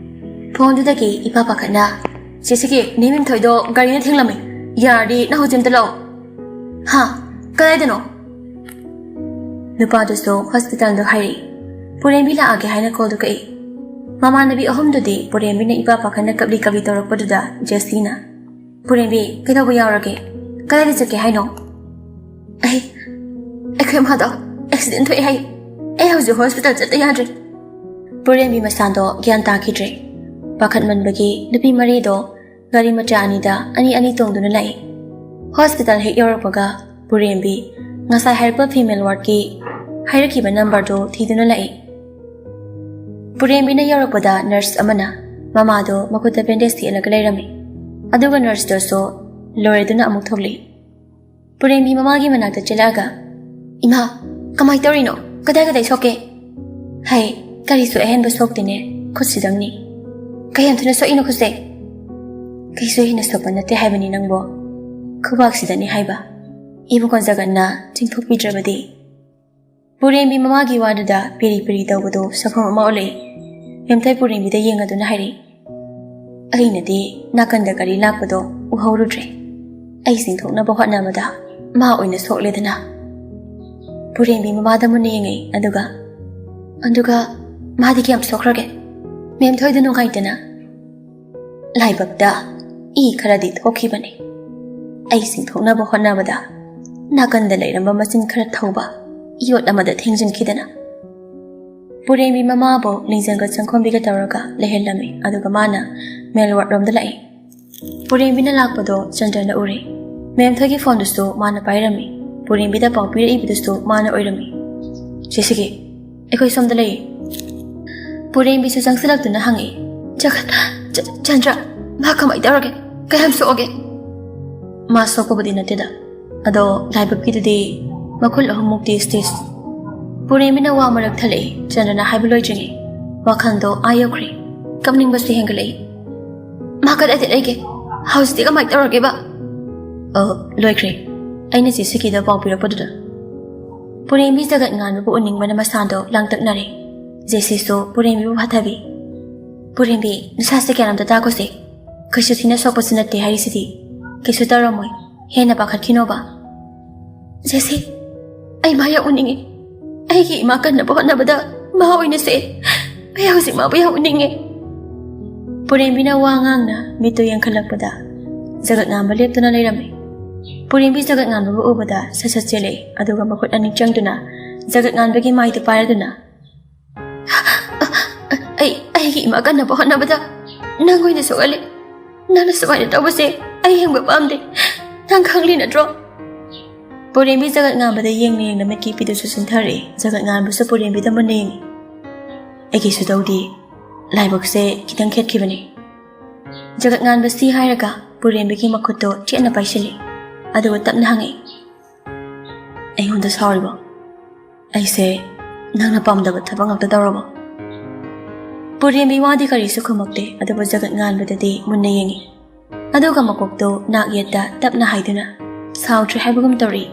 ꯐꯣꯟꯗꯨꯗꯒꯤ ꯏꯄꯥ ꯄꯥꯈꯠꯅ, "ꯁꯦ ꯁꯤꯒꯤ ꯅꯦ ꯃꯤꯝꯊꯣꯏꯗꯣ ꯒꯥꯔꯤꯅ ꯊꯦꯡꯂꯝꯃꯤ꯫ ꯌꯥꯔꯗꯤ ꯅꯪ ꯍꯧꯖꯤꯛ ꯑꯝꯇ ꯂꯥꯛꯑꯣ꯫" "ꯍꯥ? ꯀꯗꯥꯏꯗꯅꯣ?" ꯅꯨꯄꯥꯗꯨꯁꯨ ꯍꯣꯁꯄꯤꯇꯥꯜꯗꯣ ꯍꯥꯏꯔꯛꯏ꯫ ꯄꯨꯔꯦꯝꯕꯤ ꯂꯥꯛꯑꯒꯦ ꯍꯥꯏꯅ ꯀꯣꯜꯗꯨ ꯀꯛꯏ꯫ ꯃꯃꯥꯟꯅꯕꯤ ꯑꯍꯨꯝꯗꯨꯗꯤ ꯄꯨꯔꯦꯝꯕꯤꯅ ꯏꯄꯥ ꯄꯥꯈꯠꯅ ꯀꯞꯂꯤ ꯀꯞꯂꯤ ꯇꯧꯔꯛꯄꯗꯨꯗ ꯖꯦꯁꯤꯅ, "ꯄꯨꯔꯦꯝꯕꯤ, ꯀꯩꯗꯧꯕ ꯌꯥꯎꯔꯒꯦ? ꯀꯗꯥꯏꯗ ꯆꯠꯀꯦ ꯍꯥꯏꯅꯣ?" "ꯑꯩ, ꯑꯩꯈꯣꯏ ꯃꯥꯗꯣ ꯑꯦꯛꯁꯤꯗꯦꯟ ꯊꯣꯛꯑꯦ ꯍꯥꯏ꯫ ꯑꯩ ꯍꯧꯖꯤꯛ ꯍꯣꯁꯄꯤꯇꯥꯜ ꯆꯠꯇ ꯌꯥꯗ꯭ꯔꯦ꯫" ꯄꯨꯔꯦꯝꯕꯤ ꯃꯁꯥꯗꯣ ꯒ꯭ꯌꯥꯟ ꯇꯥꯈꯤꯗ꯭ꯔꯦ꯫ ꯄꯥꯈꯠꯃꯟꯕꯒꯤ ꯅꯨꯄꯤ ꯃꯔꯤꯗꯣ ꯒꯥꯔꯤ ꯃꯆꯥ ꯑꯅꯤꯗ ꯑꯅꯤ ꯑꯅꯤ ꯇꯣꯡꯗꯨꯅ ꯂꯥꯛꯏ꯫ ꯍꯣꯁꯄꯤꯇꯥꯜ ꯍꯦꯛ ꯌꯧꯔꯛꯄꯒ ꯄꯨꯔꯦꯝꯕꯤ ꯉꯁꯥꯏ ꯍꯥꯏꯔꯛꯄ ꯐꯤꯃꯦꯜ ꯋꯥꯔꯗꯀꯤ ꯍꯥꯏꯔꯛꯈꯤꯕ ꯅꯝꯕꯔꯗꯨ ꯊꯤꯗꯨꯅ ꯂꯥꯛꯏ꯫ ꯄꯨꯔꯦꯝꯕꯤꯅ ꯌꯧꯔꯛꯄꯗ ꯅꯔꯁ ꯑꯃꯅ ꯃꯃꯥꯗꯣ ꯃꯈꯨꯠꯇ ꯕꯦꯟꯗꯦꯖ ꯊꯦꯠꯂꯒ ꯂꯩꯔꯝꯃꯤ꯫ ꯑꯗꯨꯒ ꯅꯔꯁꯇꯨꯁꯨ ꯂꯣꯏꯔꯗꯨꯅ ꯑꯃꯨꯛ ꯊꯣꯛꯂꯛꯏ꯫ ꯄꯨꯔꯦꯝꯕꯤ ꯃꯃꯥꯒꯤ ꯃꯅꯥꯛꯇ ꯆꯦꯜꯂꯛꯑꯒ, "ꯏꯃꯥ, ꯀꯃꯥꯏ ꯇꯧꯔꯤꯅꯣ? ꯀꯗꯥꯏ ꯀꯗꯥꯏ ꯁꯣꯛꯀꯦ?" "ꯍꯩ, ꯀꯔꯤꯁꯨ ꯑꯍꯦꯟꯕ ꯁꯣꯛꯇꯦꯅꯦ, ꯈꯨꯠꯁꯤꯗꯪꯅꯤ꯫" "ꯀꯌꯥꯝ ꯊꯨꯅ ꯁꯣꯛꯏꯅꯣ ꯈꯨꯠꯁꯦ?" "ꯀꯩꯁꯨ ꯍꯦꯟꯅ ꯁꯣꯛꯄ ꯅꯠꯇꯦ ꯍꯥꯏꯕꯅꯤ ꯅꯪꯕꯣ, ꯈꯨꯕꯥꯛꯁꯤꯗꯅꯤ ꯍꯥꯏꯕ꯫" ꯏꯕꯨꯡꯉꯣ ꯖꯒꯠꯅ ꯆꯤꯡꯊꯣꯛꯄꯤꯗ꯭ꯔꯕꯗꯤ꯫ ꯄꯨꯔꯦꯝꯕꯤ ꯃꯃꯥꯒꯤ ꯋꯥꯗꯨꯗ ꯄꯤꯔꯤ ꯄꯤꯔꯤ ꯇꯧꯕꯗꯨ ꯁꯛꯐꯝ ꯑꯃ ꯎꯠꯂꯛꯏ꯫ ꯃꯦꯝꯊꯣꯏ ꯄꯨꯔꯦꯝꯕꯤꯗ ꯌꯦꯡꯉꯗꯨꯅ ꯍꯥꯏꯔꯛꯏ, "ꯑꯩꯅꯗꯤ ꯅꯥꯀꯟꯗ ꯒꯥꯔꯤ ꯂꯥꯛꯄꯗꯣ ꯎꯍꯧꯔꯨꯗ꯭ꯔꯦ꯫ ꯑꯩ ꯆꯤꯡꯊꯣꯛꯅꯕ ꯍꯣꯠꯅꯕꯗ ꯃꯥ ꯑꯣꯏꯅ ꯁꯣꯛꯂꯦꯗꯅ꯫" ꯄꯨꯔꯦꯝꯕꯤ ꯃꯃꯥꯗ ꯃꯨꯟꯅ ꯌꯦꯡꯉꯛꯏ꯫ ꯑꯗꯨꯒ, "ꯑꯗꯨꯒ ꯃꯥꯗꯤ ꯀꯌꯥꯝ ꯁꯣꯛꯈ꯭ꯔꯒꯦ?" "ꯃꯦꯝꯊꯣꯏꯗ ꯅꯨꯡꯉꯥꯏꯇꯅ ꯂꯥꯏꯕꯛꯇ ꯏ ꯈꯔꯗꯤ ꯊꯣꯛꯈꯤꯕꯅꯤ꯫ ꯑꯩ ꯆꯤꯡꯊꯣꯛꯅꯕ ꯍꯣꯠꯅꯕꯗ ꯅꯥꯀꯟꯗ ꯂꯩꯔꯝꯕ ꯃꯆꯤꯟ ꯈꯔ ꯊꯧꯕ ꯌꯣꯠ ꯑꯃꯗ ꯊꯦꯡꯖꯤꯟꯈꯤꯗꯅ꯫" ꯄꯨꯔꯦꯝꯕꯤ ꯃꯃꯥꯕꯨ ꯂꯤꯡꯖꯪꯒ ꯆꯪꯈꯣꯝꯕꯤꯒ ꯇꯧꯔꯒ ꯂꯩꯍꯜꯂꯝꯃꯤ꯫ ꯑꯗꯨꯒ ꯃꯥꯅ ꯃꯦꯜ ꯋꯥꯔꯗꯔꯣꯝꯗ ꯂꯥꯛꯏ꯫ ꯄꯨꯔꯦꯝꯕꯤꯅ ꯂꯥꯛꯄꯗꯣ ꯆꯟꯗ꯭ꯔꯅ ꯎꯔꯦ꯫ ꯃꯦꯝꯊꯣꯏꯒꯤ ꯐꯣꯟꯗꯨꯁꯨ ꯃꯥꯅ ꯄꯥꯏꯔꯝꯃꯤ꯫ ꯄꯨꯔꯦꯝꯕꯤꯗ ꯄꯥꯎ ꯄꯤꯔꯛꯏꯕꯗꯨꯁꯨ ꯃꯥꯅ ꯑꯣꯏꯔꯝꯃꯤ꯫ "ꯖꯦꯁꯤꯒꯤ, ꯑꯩꯈꯣꯏ ꯁꯣꯝꯗ ꯂꯩꯌꯦ꯫" ꯄꯨꯔꯦꯝꯕꯤꯁꯨ ꯆꯪꯁꯤꯜꯂꯛꯇꯨꯅ ꯍꯪꯉꯛꯏ, "ꯖꯒꯠ, ꯆ-, ꯆꯟꯗ꯭ꯔ, ꯃꯥ ꯀꯃꯥꯏ ꯇꯧꯔꯒꯦ? ꯀꯌꯥꯝ ꯁꯣꯛꯑꯒꯦ?" "ꯃꯥ ꯁꯣꯛꯄꯕꯨꯗꯤ ꯅꯠꯇꯦꯗ, ꯑꯗꯣ ꯂꯥꯏꯕꯛꯀꯤꯗꯨꯗꯤ ꯃꯈꯨꯜ ꯑꯍꯨꯝꯃꯨꯛꯇꯤ ꯁ꯭ꯇꯤꯆ꯫" ꯄꯨꯔꯦꯝꯕꯤꯅ ꯋꯥ ꯃꯔꯛ ꯊꯠꯂꯛꯏ꯫ ꯆꯟꯗ꯭ꯔꯅ ꯍꯥꯏꯕ ꯂꯣꯏꯗ꯭ꯔꯤꯉꯩ ꯋꯥꯈꯜꯗꯣ ꯑꯥ ꯌꯧꯈ꯭ꯔꯦ꯫ ꯀꯞꯅꯤꯡꯕꯁꯨ ꯍꯦꯟꯒꯠꯂꯛꯏ꯫ "ꯃꯥ ꯀꯗꯥꯏꯗ ꯂꯩꯒꯦ? ꯍꯧꯖꯤꯛꯇꯤ ꯀꯃꯥꯏ ꯇꯧꯔꯒꯦꯕ?" "ꯑ, ꯂꯣꯏꯈ꯭ꯔꯦ꯫ ꯑꯩꯅ ꯆꯦ ꯁꯤꯀꯤꯗ ꯄꯥꯎ ꯄꯤꯔꯛꯄꯗꯨꯗ꯫" ꯄꯨꯔꯦꯝꯕꯤ ꯖꯒꯠ ꯉꯥꯟꯕꯕꯨ ꯎꯅꯤꯡꯕꯅ ꯃꯁꯥꯗꯣ ꯂꯥꯡꯇꯛꯅꯔꯦ꯫ ꯖꯦꯁꯤꯁꯨ ꯄꯨꯔꯦꯝꯕꯤꯕꯨ ꯐꯥꯊꯕꯤ꯫ "ꯄꯨꯔꯦꯝꯕꯤ, ꯅꯁꯥꯁꯦ ꯀꯌꯥꯅꯣꯝꯇ ꯇꯥꯈꯣꯁꯦ꯫ ꯀꯩꯁꯨ ꯊꯤꯅ ꯁꯣꯛꯄꯁꯨ ꯅꯠꯇꯦ ꯍꯥꯏꯔꯤꯁꯤꯗꯤ꯫ ꯀꯩꯁꯨ ꯇꯧꯔꯝꯃꯣꯏ꯫ ꯍꯦꯟꯅ ꯄꯥꯈꯠꯈꯤꯅꯣꯕ꯫" "ꯖꯦꯁꯤ, ꯑꯩ ꯃꯥ ꯌꯥꯝ ꯎꯅꯤꯡꯉꯤ꯫ ꯑꯩꯒꯤ ꯏꯃꯥ ꯀꯟꯅꯕ ꯍꯣꯠꯅꯕꯗ ꯃꯥ ꯑꯣꯏꯅ ꯁꯣꯛꯑꯦ꯫ ꯑꯩ ꯍꯧꯖꯤꯛ ꯃꯥꯕꯨ ꯌꯥꯝ ꯎꯅꯤꯡꯉꯦ꯫" ꯄꯨꯔꯦꯝꯕꯤꯅ ꯋꯥ ꯉꯥꯡꯅ ꯃꯤꯠꯇꯨ ꯌꯦꯡꯈꯠꯂꯛꯄꯗ ꯖꯒꯠ ꯉꯥꯟꯕ ꯂꯦꯞꯇꯨꯅ ꯂꯩꯔꯝꯃꯤ꯫ ꯄꯨꯔꯦꯝꯕꯤ ꯖꯒꯠ ꯉꯥꯟꯕꯕꯨ ꯎꯕꯗ ꯁꯠ ꯁꯠ ꯆꯦꯜꯂꯛꯏ꯫ ꯑꯗꯨꯒ ꯃꯈꯨꯠ ꯑꯅꯤ ꯆꯪꯗꯨꯅ ꯖꯒꯠ ꯉꯥꯟꯕꯒꯤ ꯃꯥꯏꯗꯨ ꯄꯥꯏꯔꯗꯨꯅ, "ꯑꯩ, ꯑꯩꯒꯤ ꯏꯃꯥ ꯀꯟꯅꯕ ꯍꯣꯠꯅꯕꯗ ꯅꯪ ꯑꯣꯏꯅ ꯁꯣꯛꯍꯜꯂꯦ꯫ ꯅꯪꯅ ꯁꯨꯃꯥꯏꯅ ꯇꯧꯕꯁꯦ ꯑꯩ ꯌꯦꯡꯕ ꯄꯥꯝꯗꯦ꯫ ꯅꯪ ꯈꯪꯂꯤ ꯅꯠꯇ꯭ꯔꯣ?" ꯄꯨꯔꯦꯝꯕꯤ ꯖꯒꯠ ꯉꯥꯟꯕꯗ ꯌꯦꯡꯅ ꯌꯦꯡꯅ ꯃꯤꯠꯀꯤ ꯏꯄꯤꯗꯨꯁꯨ ꯆꯨꯝꯊꯔꯛꯏ꯫ ꯖꯒꯠ ꯉꯥꯟꯕꯁꯨ ꯄꯨꯔꯦꯝꯕꯤꯗ ꯃꯨꯟꯅ ꯌꯦꯡꯉꯤ꯫ "ꯑꯩ ꯀꯩꯁꯨ ꯇꯧꯗꯦ꯫ ꯂꯥꯏꯕꯛꯁꯦ ꯈꯤꯇꯪ ꯈꯦꯠꯈꯤꯕꯅꯤ꯫" ꯖꯒꯠ ꯉꯥꯟꯕ ꯁꯤ ꯍꯥꯏꯔꯒ ꯄꯨꯔꯦꯝꯕꯤꯒꯤ ꯃꯈꯨꯠꯇꯣ ꯆꯦꯠꯅ ꯄꯥꯏꯁꯤꯜꯂꯤ꯫ ꯑꯗꯨꯒ ꯇꯞꯅ ꯍꯪꯉꯛꯏ, "ꯑꯩꯉꯣꯟꯗ ꯁꯥꯎꯔꯤꯕꯣ? ꯑꯩꯁꯦ ꯅꯪꯅ ꯄꯥꯝꯗꯕ ꯊꯕꯛ ꯉꯥꯛꯇ ꯇꯧꯔꯕꯣ?" ꯄꯨꯔꯦꯝꯕꯤ ꯋꯥꯗꯤ ꯀꯔꯤꯁꯨ ꯈꯨꯝꯃꯛꯇꯦ, ꯑꯗꯨꯕꯨ ꯖꯒꯠ ꯉꯥꯟꯕꯗꯗꯤ ꯃꯨꯟꯅ ꯌꯦꯡꯉꯤ꯫ ꯑꯗꯨꯒ ꯃꯀꯣꯛꯇꯣ ꯅꯥꯛ ꯌꯦꯠꯇ ꯇꯞꯅ ꯍꯥꯏꯗꯨꯅ ꯁꯥꯎꯗ꯭ꯔꯦ ꯍꯥꯏꯕꯒꯨꯝ ꯇꯧꯔꯤ꯫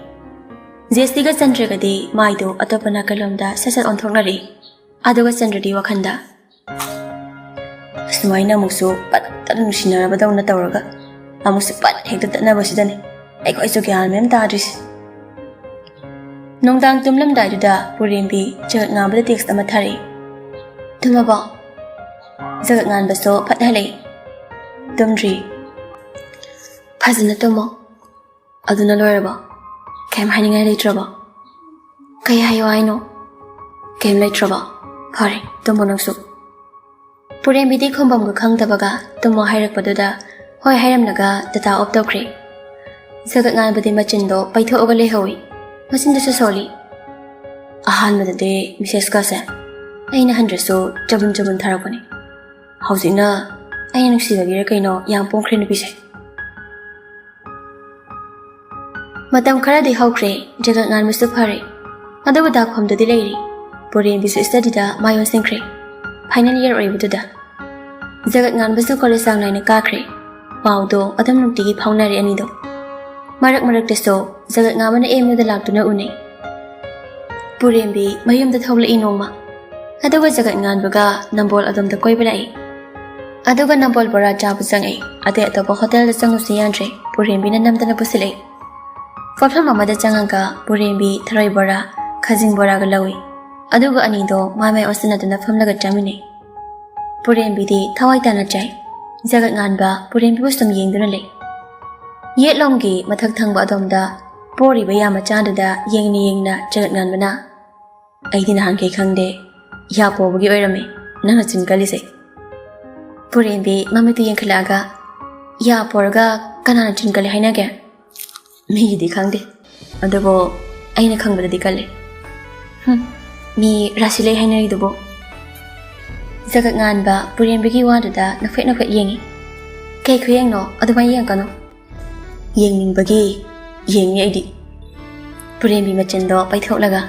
ꯖꯦꯁꯤꯒ ꯆꯟꯗ꯭ꯔꯒꯗꯤ ꯃꯥꯏꯗꯣ ꯑꯇꯣꯞꯄ ꯅꯥꯀꯜꯂꯣꯝꯗ ꯁꯠ ꯁꯠ ꯑꯣꯟꯊꯣꯛꯅꯔꯤ꯫ ꯑꯗꯨꯒ ꯆꯟꯗ꯭ꯔꯗꯤ ꯋꯥꯈꯜꯗ, "ꯑꯁꯨꯃꯥꯏꯅ ꯑꯃꯨꯛꯁꯨ ꯄꯠ ꯇꯠ ꯅꯨꯡꯁꯤꯅꯔꯕꯗꯧꯅ ꯇꯧꯔꯒ ꯑꯃꯨꯛꯁꯨ ꯄꯠ ꯍꯦꯛꯇ ꯇꯠꯅꯕꯁꯤꯗꯅꯤ ꯑꯩꯈꯣꯏꯁꯨ ꯒ꯭ꯌꯥꯟ ꯃꯦꯟ ꯇꯥꯗ꯭ꯔꯤꯁꯦ꯫" ꯅꯨꯡꯗꯥꯡ ꯇꯨꯝꯂꯝꯗꯥꯏꯗꯨꯗ ꯄꯨꯔꯦꯝꯕꯤ ꯖꯒꯠ ꯉꯥꯟꯕꯗ ꯇꯦꯛꯁ ꯑꯃ ꯊꯥꯔꯛꯏ꯫ "ꯇꯨꯝꯃꯕꯣ?" ꯖꯒꯠ ꯉꯥꯟꯕꯁꯨ ꯐꯠ ꯍꯜꯂꯛꯏ꯫ "ꯇꯨꯝꯗ꯭ꯔꯤ꯫" "ꯐꯖꯅ ꯇꯨꯝꯃꯣ꯫ ꯑꯗꯨꯅ ꯂꯣꯏꯔꯕꯣ? ꯀꯩꯝ ꯍꯥꯏꯅꯤꯡꯉꯥꯏ ꯂꯩꯇ꯭ꯔꯕꯣ?" "ꯀꯩ ꯍꯥꯏꯌꯣ ꯍꯥꯏꯅꯣ? ꯀꯩꯝ ꯂꯩꯇ꯭ꯔꯕꯣ? ꯐꯔꯦ, ꯇꯨꯝꯃꯣ ꯅꯪꯁꯨ꯫" ꯄꯨꯔꯦꯝꯕꯤꯗꯤ ꯈꯨꯝꯐꯝꯒ ꯈꯪꯗꯕꯒ ꯇꯨꯝꯃꯣ ꯍꯥꯏꯔꯛꯄꯗꯨꯗ ꯍꯣꯏ ꯍꯥꯏꯔꯝꯂꯒ ꯗꯇꯥ ꯑꯣꯐ ꯇꯧꯈ꯭ꯔꯦ꯫ ꯖꯒꯠ ꯉꯥꯟꯕꯗꯤ ꯃꯆꯤꯟꯗꯣ ꯄꯩꯊꯣꯛꯑꯒ ꯂꯩꯍꯧꯏ꯫ ꯃꯆꯤꯟꯗꯁꯨ ꯁꯣꯜꯂꯤ꯫ "ꯑꯍꯥꯟꯕꯗꯗꯤ ꯃꯤꯁꯦꯁꯀꯁꯦ ꯑꯩꯅ ꯍꯟꯗ꯭ꯔꯁꯨ ꯆꯕꯨꯟ ꯆꯕꯨꯟ ꯊꯥꯔꯛꯄꯅꯤ꯫ ꯍꯧꯖꯤꯛꯅ ꯑꯩꯅ ꯅꯨꯡꯁꯤꯕꯒꯤꯔ ꯀꯩꯅꯣ ꯌꯥꯝ ꯄꯣꯡꯈ꯭ꯔꯦ ꯅꯨꯄꯤꯁꯦ꯫" ꯃꯇꯝ ꯈꯔꯗꯤ ꯍꯧꯈ꯭ꯔꯦ, ꯖꯒꯠ ꯉꯥꯟꯕꯁꯨ ꯐꯔꯦ꯫ ꯑꯗꯨꯕꯨ ꯗꯥꯛꯐꯝꯗꯨꯗꯤ ꯂꯩꯔꯤ꯫ ꯄꯨꯔꯦꯝꯕꯤꯁꯨ ꯁ꯭ꯇꯗꯤꯗ ꯃꯥꯏ ꯑꯣꯟꯁꯤꯟꯈ꯭ꯔꯦ꯫ ꯐꯥꯏꯅꯦꯜ ꯏꯌꯔ ꯑꯣꯏꯕꯗꯨꯗ꯫ ꯖꯒꯠ ꯉꯥꯟꯕꯁꯨ ꯀꯣꯂꯦꯖ ꯆꯥꯡ ꯅꯥꯏꯅ ꯀꯥꯈ꯭ꯔꯦ꯫ ꯄꯥꯎꯗꯣ ꯑꯗꯨꯝ ꯅꯨꯡꯇꯤꯒꯤ ꯐꯥꯎꯅꯔꯦ ꯑꯅꯤꯗꯣ꯫ ꯃꯔꯛ ꯃꯔꯛꯇꯁꯨ ꯖꯒꯠ ꯉꯥꯟꯕꯅ ꯑꯦꯝ ꯌꯨꯗ ꯂꯥꯛꯇꯨꯅ ꯎꯅꯩ꯫ ꯄꯨꯔꯦꯝꯕꯤ ꯃꯌꯨꯝꯗ ꯊꯣꯛꯂꯛꯏ ꯅꯣꯡꯃ꯫ ꯑꯗꯨꯒ ꯖꯒꯠ ꯉꯥꯟꯕꯒ ꯅꯝꯕꯣꯜ ꯑꯗꯣꯝꯗ ꯀꯣꯏꯕ ꯂꯥꯛꯏ꯫ ꯑꯗꯨꯒ ꯅꯝꯕꯣꯜ ꯕꯣꯔꯥ ꯆꯥꯕ ꯆꯪꯉꯛꯏ꯫ ꯑꯇꯩ ꯑꯇꯣꯞꯄ ꯍꯣꯇꯦꯜꯗ ꯆꯪꯉꯨꯁꯤ ꯌꯥꯗ꯭ꯔꯦ, ꯄꯨꯔꯦꯝꯕꯤꯅ ꯅꯝꯗꯅ ꯄꯨꯁꯤꯜꯂꯛꯏ꯫ ꯄꯣꯠꯐꯝ ꯑꯃꯗ ꯆꯪꯉꯒ ꯄꯨꯔꯦꯝꯕꯤ ꯊꯔꯣꯏ ꯕꯣꯔꯥ, ꯈꯥꯖꯤꯡ ꯕꯣꯔꯥꯒ ꯂꯧꯏ꯫ ꯑꯗꯨꯒ ꯑꯅꯤꯗꯣ ꯃꯥꯏ ꯃꯥꯏ ꯑꯣꯟꯁꯤꯟꯅꯗꯨꯅ ꯐꯝꯂꯒ ꯆꯥꯃꯤꯟꯅꯩ꯫ ꯄꯨꯔꯦꯝꯕꯤꯗꯤ ꯊꯋꯥꯏ ꯇꯥꯅ ꯆꯥꯏ꯫ ꯖꯒꯠ ꯉꯥꯟꯕ ꯄꯨꯔꯦꯝꯕꯤꯕꯨ ꯁꯨꯝ ꯌꯦꯡꯗꯨꯅ ꯂꯩ꯫ ꯌꯦꯠꯂꯣꯝꯒꯤ ꯃꯊꯛ ꯊꯪꯕ ꯑꯗꯣꯝꯗ ꯄꯣꯔꯤꯕ ꯌꯥ ꯃꯆꯥꯗꯨꯗ ꯌꯦꯡꯅ ꯌꯦꯡꯅ ꯖꯒꯠ ꯉꯥꯟꯕꯅ, "ꯑꯩꯗꯤ ꯅꯍꯥꯟꯈꯩ ꯈꯪꯗꯦ, ꯌꯥ ꯄꯣꯕꯒꯤ ꯑꯣꯏꯔꯝꯃꯦ ꯅꯪꯅ ꯆꯤꯟ ꯀꯜꯂꯤꯁꯦ꯫" ꯄꯨꯔꯦꯝꯕꯤ ꯃꯃꯤꯠꯇꯨ ꯌꯦꯡꯈꯠꯂꯛꯑꯒ, "ꯌꯥ ꯄꯣꯔꯒ ꯀꯅꯥꯅ ꯆꯤꯟ ꯀꯜꯂꯤ ꯍꯥꯏꯅꯒꯦ?" "ꯃꯤꯒꯤꯗꯤ ꯈꯪꯗꯦ, ꯑꯗꯨꯕꯨ ꯑꯩꯅ ꯈꯪꯕꯗꯗꯤ ꯀꯜꯂꯤ꯫" "ꯍꯨꯝ, ꯃꯤ ꯔꯥꯁꯤ ꯂꯩ ꯍꯥꯏꯅꯔꯤꯗꯨꯕꯨ?" ꯖꯒꯠ ꯉꯥꯟꯕ ꯄꯨꯔꯦꯝꯕꯤꯒꯤ ꯋꯥꯗꯨꯗ ꯅꯣꯛꯐꯦꯠ ꯅꯣꯛꯐꯦꯠ ꯌꯦꯡꯉꯤ꯫ "ꯀꯩ ꯈꯨꯌꯦꯡꯅꯣ? ꯑꯗꯨꯃꯥꯏꯅ ꯌꯦꯡꯉꯛꯀꯅꯨ꯫" "ꯌꯦꯡꯅꯤꯡꯕꯒꯤ ꯌꯦꯡꯉꯤ ꯑꯩꯗꯤ꯫" ꯄꯨꯔꯦꯝꯕꯤ ꯃꯆꯤꯟꯗꯣ ꯄꯩꯊꯣꯛꯂꯒ,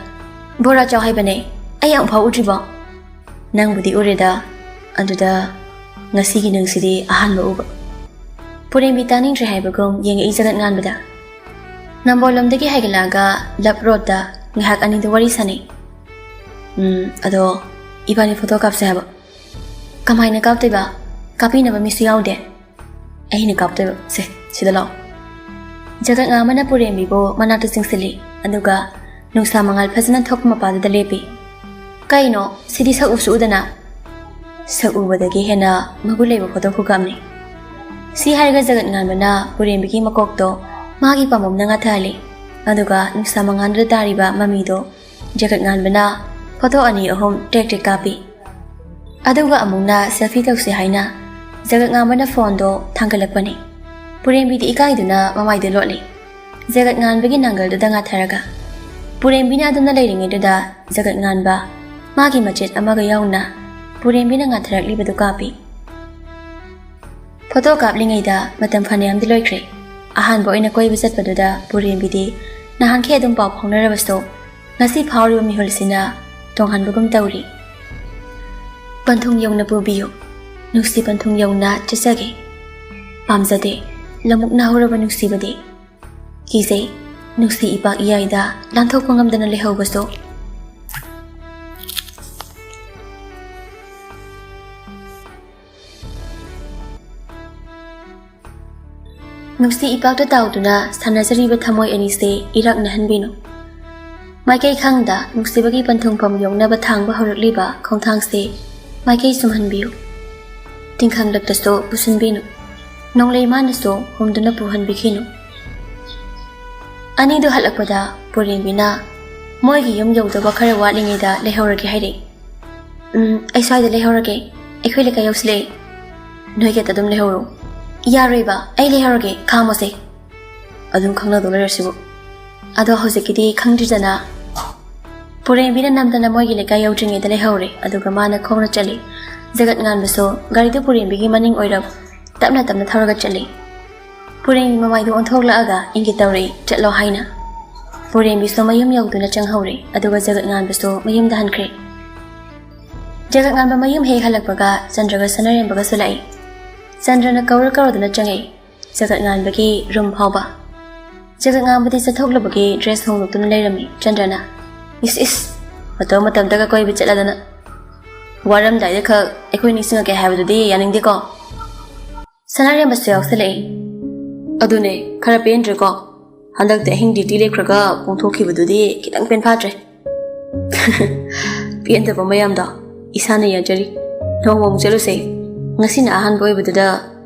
"ꯕꯣꯔꯥ ꯆꯥꯎ ꯍꯥꯏꯕꯅꯦ, ꯑꯩ ꯑꯃꯨꯛꯐꯥꯎ ꯎꯗ꯭ꯔꯤꯕꯣ?" "ꯅꯪꯕꯨꯗꯤ ꯎꯔꯦꯗ, ꯑꯗꯨꯗ ꯉꯁꯤꯒꯤ ꯅꯪꯁꯤꯗꯤ ꯑꯍꯥꯟꯕ ꯎꯕ꯫" ꯄꯨꯔꯦꯝꯕꯤ ꯇꯥꯅꯤꯡꯗ꯭ꯔꯦ ꯍꯥꯏꯕꯒꯨꯝ ꯌꯦꯡꯉꯛꯏ ꯖꯒꯠ ꯉꯥꯟꯕꯗ꯫ ꯅꯝꯕꯣꯜꯂꯣꯝꯗꯒꯤ ꯍꯥꯏꯒꯠꯂꯛꯑꯒ ꯂꯞ ꯔꯣꯗꯇ ꯉꯥꯏꯍꯥꯛ ꯑꯅꯤꯗꯨ ꯋꯥꯔꯤ ꯁꯥꯟꯅꯩ꯫ "ꯎꯝ, ꯑꯗꯣ ꯏꯕꯥꯅꯤ ꯐꯣꯇꯣ ꯀꯥꯞꯁꯦ ꯍꯥꯏꯕ꯫" "ꯀꯃꯥꯏꯅ ꯀꯥꯞꯇꯣꯏꯕ? ꯀꯥꯞꯄꯤꯅꯕ ꯃꯤꯁꯨ ꯌꯥꯎꯗꯦ꯫" "ꯑꯩꯅ ꯀꯥꯞꯇꯣꯏꯕ꯫ ꯁꯦ, ꯁꯤꯗ ꯂꯥꯛꯑꯣ꯫" ꯖꯒꯠ ꯉꯥꯟꯕꯅ ꯄꯨꯔꯦꯝꯕꯤꯕꯨ ꯃꯅꯥꯛꯇ ꯆꯤꯡꯁꯤꯜꯂꯤ, ꯑꯗꯨꯒ ꯅꯨꯡꯁꯥ ꯃꯉꯥꯜ ꯐꯖꯅ ꯊꯣꯛꯄ ꯃꯄꯥꯗꯨꯗ ꯂꯦꯞꯄꯤ꯫ "ꯀꯩꯅꯣ, ꯁꯤꯗꯤ ꯁꯛ ꯎꯁꯨ ꯎꯗꯅ?" "ꯁꯛ ꯎꯕꯗꯒꯤ ꯍꯦꯟꯅ ꯃꯒꯨꯟ ꯂꯩꯕ ꯐꯣꯇꯣ ꯈꯨꯀꯥꯞꯅꯤ꯫" ꯁꯤ ꯍꯥꯏꯔꯒ ꯖꯒꯠ ꯉꯥꯟꯕꯅ ꯄꯨꯔꯦꯝꯕꯤꯒꯤ ꯃꯀꯣꯛꯇꯣ ꯃꯥꯒꯤ ꯄꯥꯝꯕꯣꯝꯅ ꯉꯥꯊꯍꯜꯂꯤ꯫ ꯑꯗꯨꯒ ꯅꯨꯡꯁꯥ ꯃꯉꯥꯜꯗꯨꯗ ꯇꯥꯔꯤꯕ ꯃꯃꯤꯗꯣ ꯖꯒꯠ ꯉꯥꯟꯕꯅ ꯐꯣꯇꯣ ꯑꯅꯤ ꯑꯍꯨꯝ ꯇ꯭ꯔꯦꯛ ꯇ꯭ꯔꯦꯛ ꯀꯥꯞꯄꯤ꯫ ꯑꯗꯨꯒ ꯑꯃꯨꯛꯅ ꯁꯦꯜꯐꯤ ꯇꯧꯁꯤ ꯍꯥꯏꯅ ꯖꯒꯠ ꯉꯥꯟꯕꯅ ꯐꯣꯟꯗꯣ ꯊꯥꯡꯒꯠꯂꯛꯄꯅꯤ꯫ ꯄꯨꯔꯦꯝꯕꯤꯗꯤ ꯏꯀꯥꯏꯗꯨꯅ ꯃꯃꯥꯏꯗꯨ ꯂꯣꯠꯂꯤ꯫ ꯖꯒꯠ ꯉꯥꯟꯕꯒꯤ ꯅꯥꯡꯒꯜꯗꯨꯗ ꯉꯥꯊꯔꯒ ꯄꯨꯔꯦꯝꯕꯤꯅ ꯑꯗꯨꯝꯅ ꯂꯩꯔꯤꯉꯩꯗꯨꯗ ꯖꯒꯠ ꯉꯥꯟꯕ ꯃꯥꯒꯤ ꯃꯆꯦꯠ ꯑꯃꯒ ꯌꯥꯎꯅ ꯄꯨꯔꯦꯝꯕꯤꯅ ꯉꯥꯊꯔꯛꯂꯤꯕꯗꯨ ꯀꯥꯞꯄꯤ꯫ ꯐꯣꯇꯣ ꯀꯥꯞꯂꯤꯉꯩꯗ ꯃꯇꯝ ꯐꯅꯌꯥꯝꯗꯤ ꯂꯣꯏꯈ꯭ꯔꯦ꯫ ꯑꯍꯥꯟꯕ ꯑꯣꯏꯅ ꯀꯣꯏꯕ ꯆꯠꯄꯗꯨꯗ ꯄꯨꯔꯦꯝꯕꯤꯗꯤ ꯅꯍꯥꯟꯈꯩ ꯑꯗꯨꯝ ꯄꯥꯎ ꯐꯥꯎꯅꯔꯕꯁꯨ ꯉꯁꯤ ꯐꯥꯎꯔꯤꯕ ꯃꯤꯍꯨꯜꯁꯤꯅ ꯇꯣꯡꯍꯟꯕꯒꯨꯝ ꯇꯧꯔꯤ꯫ "ꯄꯟꯊꯨꯡ ꯌꯧꯅ ꯄꯨꯕꯤꯌꯨ꯫ ꯅꯨꯡꯁꯤ ꯄꯟꯊꯨꯡ ꯌꯧꯅ ꯆꯠꯆꯒꯦ꯫ ꯄꯥꯝꯖꯗꯦ ꯂꯃꯨꯛꯅ ꯍꯧꯔꯕ ꯅꯨꯡꯁꯤꯕꯗꯤ꯫ ꯀꯤꯖꯩ ꯅꯨꯡꯁꯤ ꯏꯄꯥꯛ ꯏꯌꯥꯏꯗ ꯂꯥꯟꯊꯣꯛꯄ ꯉꯝꯗꯅ ꯂꯩꯍꯧꯕꯁꯨ꯫" ꯅꯨꯡꯁꯤ ꯏꯄꯥꯛꯇ ꯇꯥꯎꯗꯨꯅ ꯁꯥꯟꯅꯖꯔꯤꯕ ꯊꯃꯣꯏ ꯑꯅꯤꯁꯦ ꯏꯔꯥꯛꯅꯍꯟꯕꯤꯅꯨ꯫ ꯃꯥꯏꯀꯩ ꯈꯪꯗ ꯅꯨꯡꯁꯤꯕꯒꯤ ꯄꯟꯊꯨꯡꯐꯝ ꯌꯧꯅꯕ ꯊꯥꯡꯕ ꯍꯧꯔꯛꯂꯤꯕ ꯈꯣꯡꯊꯥꯡꯁꯦ ꯃꯥꯏꯀꯩ ꯁꯨꯝꯍꯟꯕꯤꯌꯨ꯫ ꯇꯤꯡꯈꯪꯂꯛꯇꯁꯨ ꯄꯨꯁꯤꯟꯕꯤꯅꯨ꯫ ꯅꯣꯡꯂꯩ ꯃꯥꯅꯁꯨ ꯍꯨꯝꯗꯨꯅ ꯄꯨꯍꯟꯕꯤꯈꯤꯅꯨ꯫ ꯑꯅꯤꯗꯨ ꯍꯜꯂꯛꯄꯗ ꯄꯨꯔꯦꯝꯕꯤꯅ ꯃꯣꯏꯒꯤ ꯌꯨꯝ ꯌꯧꯗꯕ ꯈꯔ ꯋꯥꯠꯂꯤꯉꯩꯗ ꯂꯩꯍꯧꯔꯒꯦ ꯍꯥꯏꯔꯛꯏ꯫ "ꯎꯝ, ꯑꯩ ꯁ꯭ꯋꯥꯏꯗ ꯂꯩꯍꯧꯔꯒꯦ꯫ ꯑꯩꯈꯣꯏ ꯂꯩꯀꯥꯏ ꯌꯧꯁꯤꯜꯂꯛꯑꯦ꯫ ꯅꯣꯏ ꯒꯦꯠꯇ ꯑꯗꯨꯝ ꯂꯩꯍꯧꯔꯣ꯫" "ꯌꯥꯔꯣꯏꯕ, ꯑꯩ ꯂꯩꯍꯧꯔꯒꯦ, ꯈꯥꯝꯃꯣꯁꯦ꯫" "ꯑꯗꯨꯝ ꯈꯪꯅꯗꯧ ꯂꯩꯔꯁꯤꯕꯨ꯫" "ꯑꯗꯣ ꯍꯧꯖꯤꯛꯀꯤꯗꯤ ꯈꯪꯗ꯭ꯔꯤꯗꯅ꯫" ꯄꯨꯔꯦꯝꯕꯤꯅ ꯅꯝꯗꯅ ꯃꯣꯏꯒꯤ ꯂꯩꯀꯥꯏ ꯌꯧꯗ꯭ꯔꯤꯉꯩꯗ ꯂꯩꯍꯧꯔꯦ, ꯑꯗꯨꯒ ꯃꯥꯅ ꯈꯣꯡꯅ ꯆꯠꯂꯤ꯫ ꯖꯒꯠ ꯉꯥꯟꯕꯁꯨ ꯒꯥꯔꯤꯗꯨ ꯄꯨꯔꯦꯝꯕꯤꯒꯤ ꯃꯅꯤꯡ ꯑꯣꯏꯔꯞ ꯇꯞꯅ ꯇꯞꯅ ꯊꯧꯔꯒ ꯆꯠꯂꯤ꯫ ꯄꯨꯔꯦꯝꯕꯤ ꯃꯃꯥꯏꯗꯨ ꯑꯣꯟꯊꯣꯛꯂꯛꯑꯒ ꯏꯪꯒꯤꯠ ꯇꯧꯔꯛꯏ, "ꯆꯠꯂꯣ" ꯍꯥꯏꯅ꯫ ꯄꯨꯔꯦꯝꯕꯤꯁꯨ ꯃꯌꯨꯝ ꯌꯧꯗꯨꯅ ꯆꯪꯍꯧꯔꯦ, ꯑꯗꯨꯒ ꯖꯒꯠ ꯉꯥꯟꯕꯁꯨ ꯃꯌꯨꯝꯗ ꯍꯟꯈ꯭ꯔꯦ꯫ ꯖꯒꯠ ꯉꯥꯟꯕ ꯃꯌꯨꯝ ꯍꯦꯛ ꯍꯜꯂꯛꯄꯒ ꯆꯟꯗ꯭ꯔꯒ ꯁꯅꯥꯔꯦꯝꯕꯒꯁꯨ ꯂꯥꯛꯏ꯫ ꯆꯟꯗ꯭ꯔꯅ ꯀꯧꯔ ꯀꯧꯔꯗꯨꯅ ꯆꯪꯉꯛꯏ꯫ ꯖꯒꯠ ꯉꯥꯟꯕꯒꯤ ꯔꯨꯝ ꯐꯥꯎꯕ꯫ ꯖꯒꯠ ꯉꯥꯟꯕꯗꯤ ꯆꯠꯊꯣꯛꯂꯨꯕꯒꯤ ꯗ꯭ꯔꯦꯁ ꯍꯣꯡꯗꯣꯛꯇꯨꯅ ꯂꯩꯔꯝꯃꯤ꯫ ꯆꯟꯗ꯭ꯔꯅ, "ꯏꯁ ꯏꯁ, ꯃꯇꯧ ꯃꯇꯝꯗꯒ ꯀꯣꯏꯕ ꯆꯠꯂꯗꯅ꯫ ꯋꯥꯔꯝꯗꯥꯏꯗ ꯈꯛ ꯑꯩꯈꯣꯏ ꯅꯤꯡꯁꯤꯡꯉꯛꯀꯦ ꯍꯥꯏꯕꯗꯨꯗꯤ ꯌꯥꯅꯤꯡꯗꯦꯀꯣ꯫" ꯁꯅꯥꯔꯦꯝꯕꯁꯨ ꯌꯥꯎꯁꯜꯂꯛꯏ꯫ "ꯑꯗꯨꯅꯦ, ꯈꯔ ꯄꯦꯟꯗ꯭ꯔꯦꯀꯣ?" ꯍꯟꯗꯛꯇꯤ ꯑꯍꯤꯡ ꯗ꯭ꯌꯨꯇꯤ ꯂꯦꯞꯈ꯭ꯔꯒ ꯄꯣꯡꯊꯣꯛꯈꯤꯕꯗꯨꯗꯤ ꯈꯤꯇꯪ ꯄꯦꯟꯐꯥꯠꯇ꯭ꯔꯦ꯫ ꯄꯦꯟꯗꯕ ꯃꯌꯥꯝꯗꯣ ꯏꯁꯥꯅ ꯌꯥꯖꯔꯤ꯫ ꯅꯣꯡꯃ ꯑꯃꯨꯛ ꯆꯠꯂꯨꯁꯦ꯫ ꯉꯁꯤꯅ ꯑꯍꯥꯟꯕ ꯑꯣꯏꯕꯗꯨꯗ,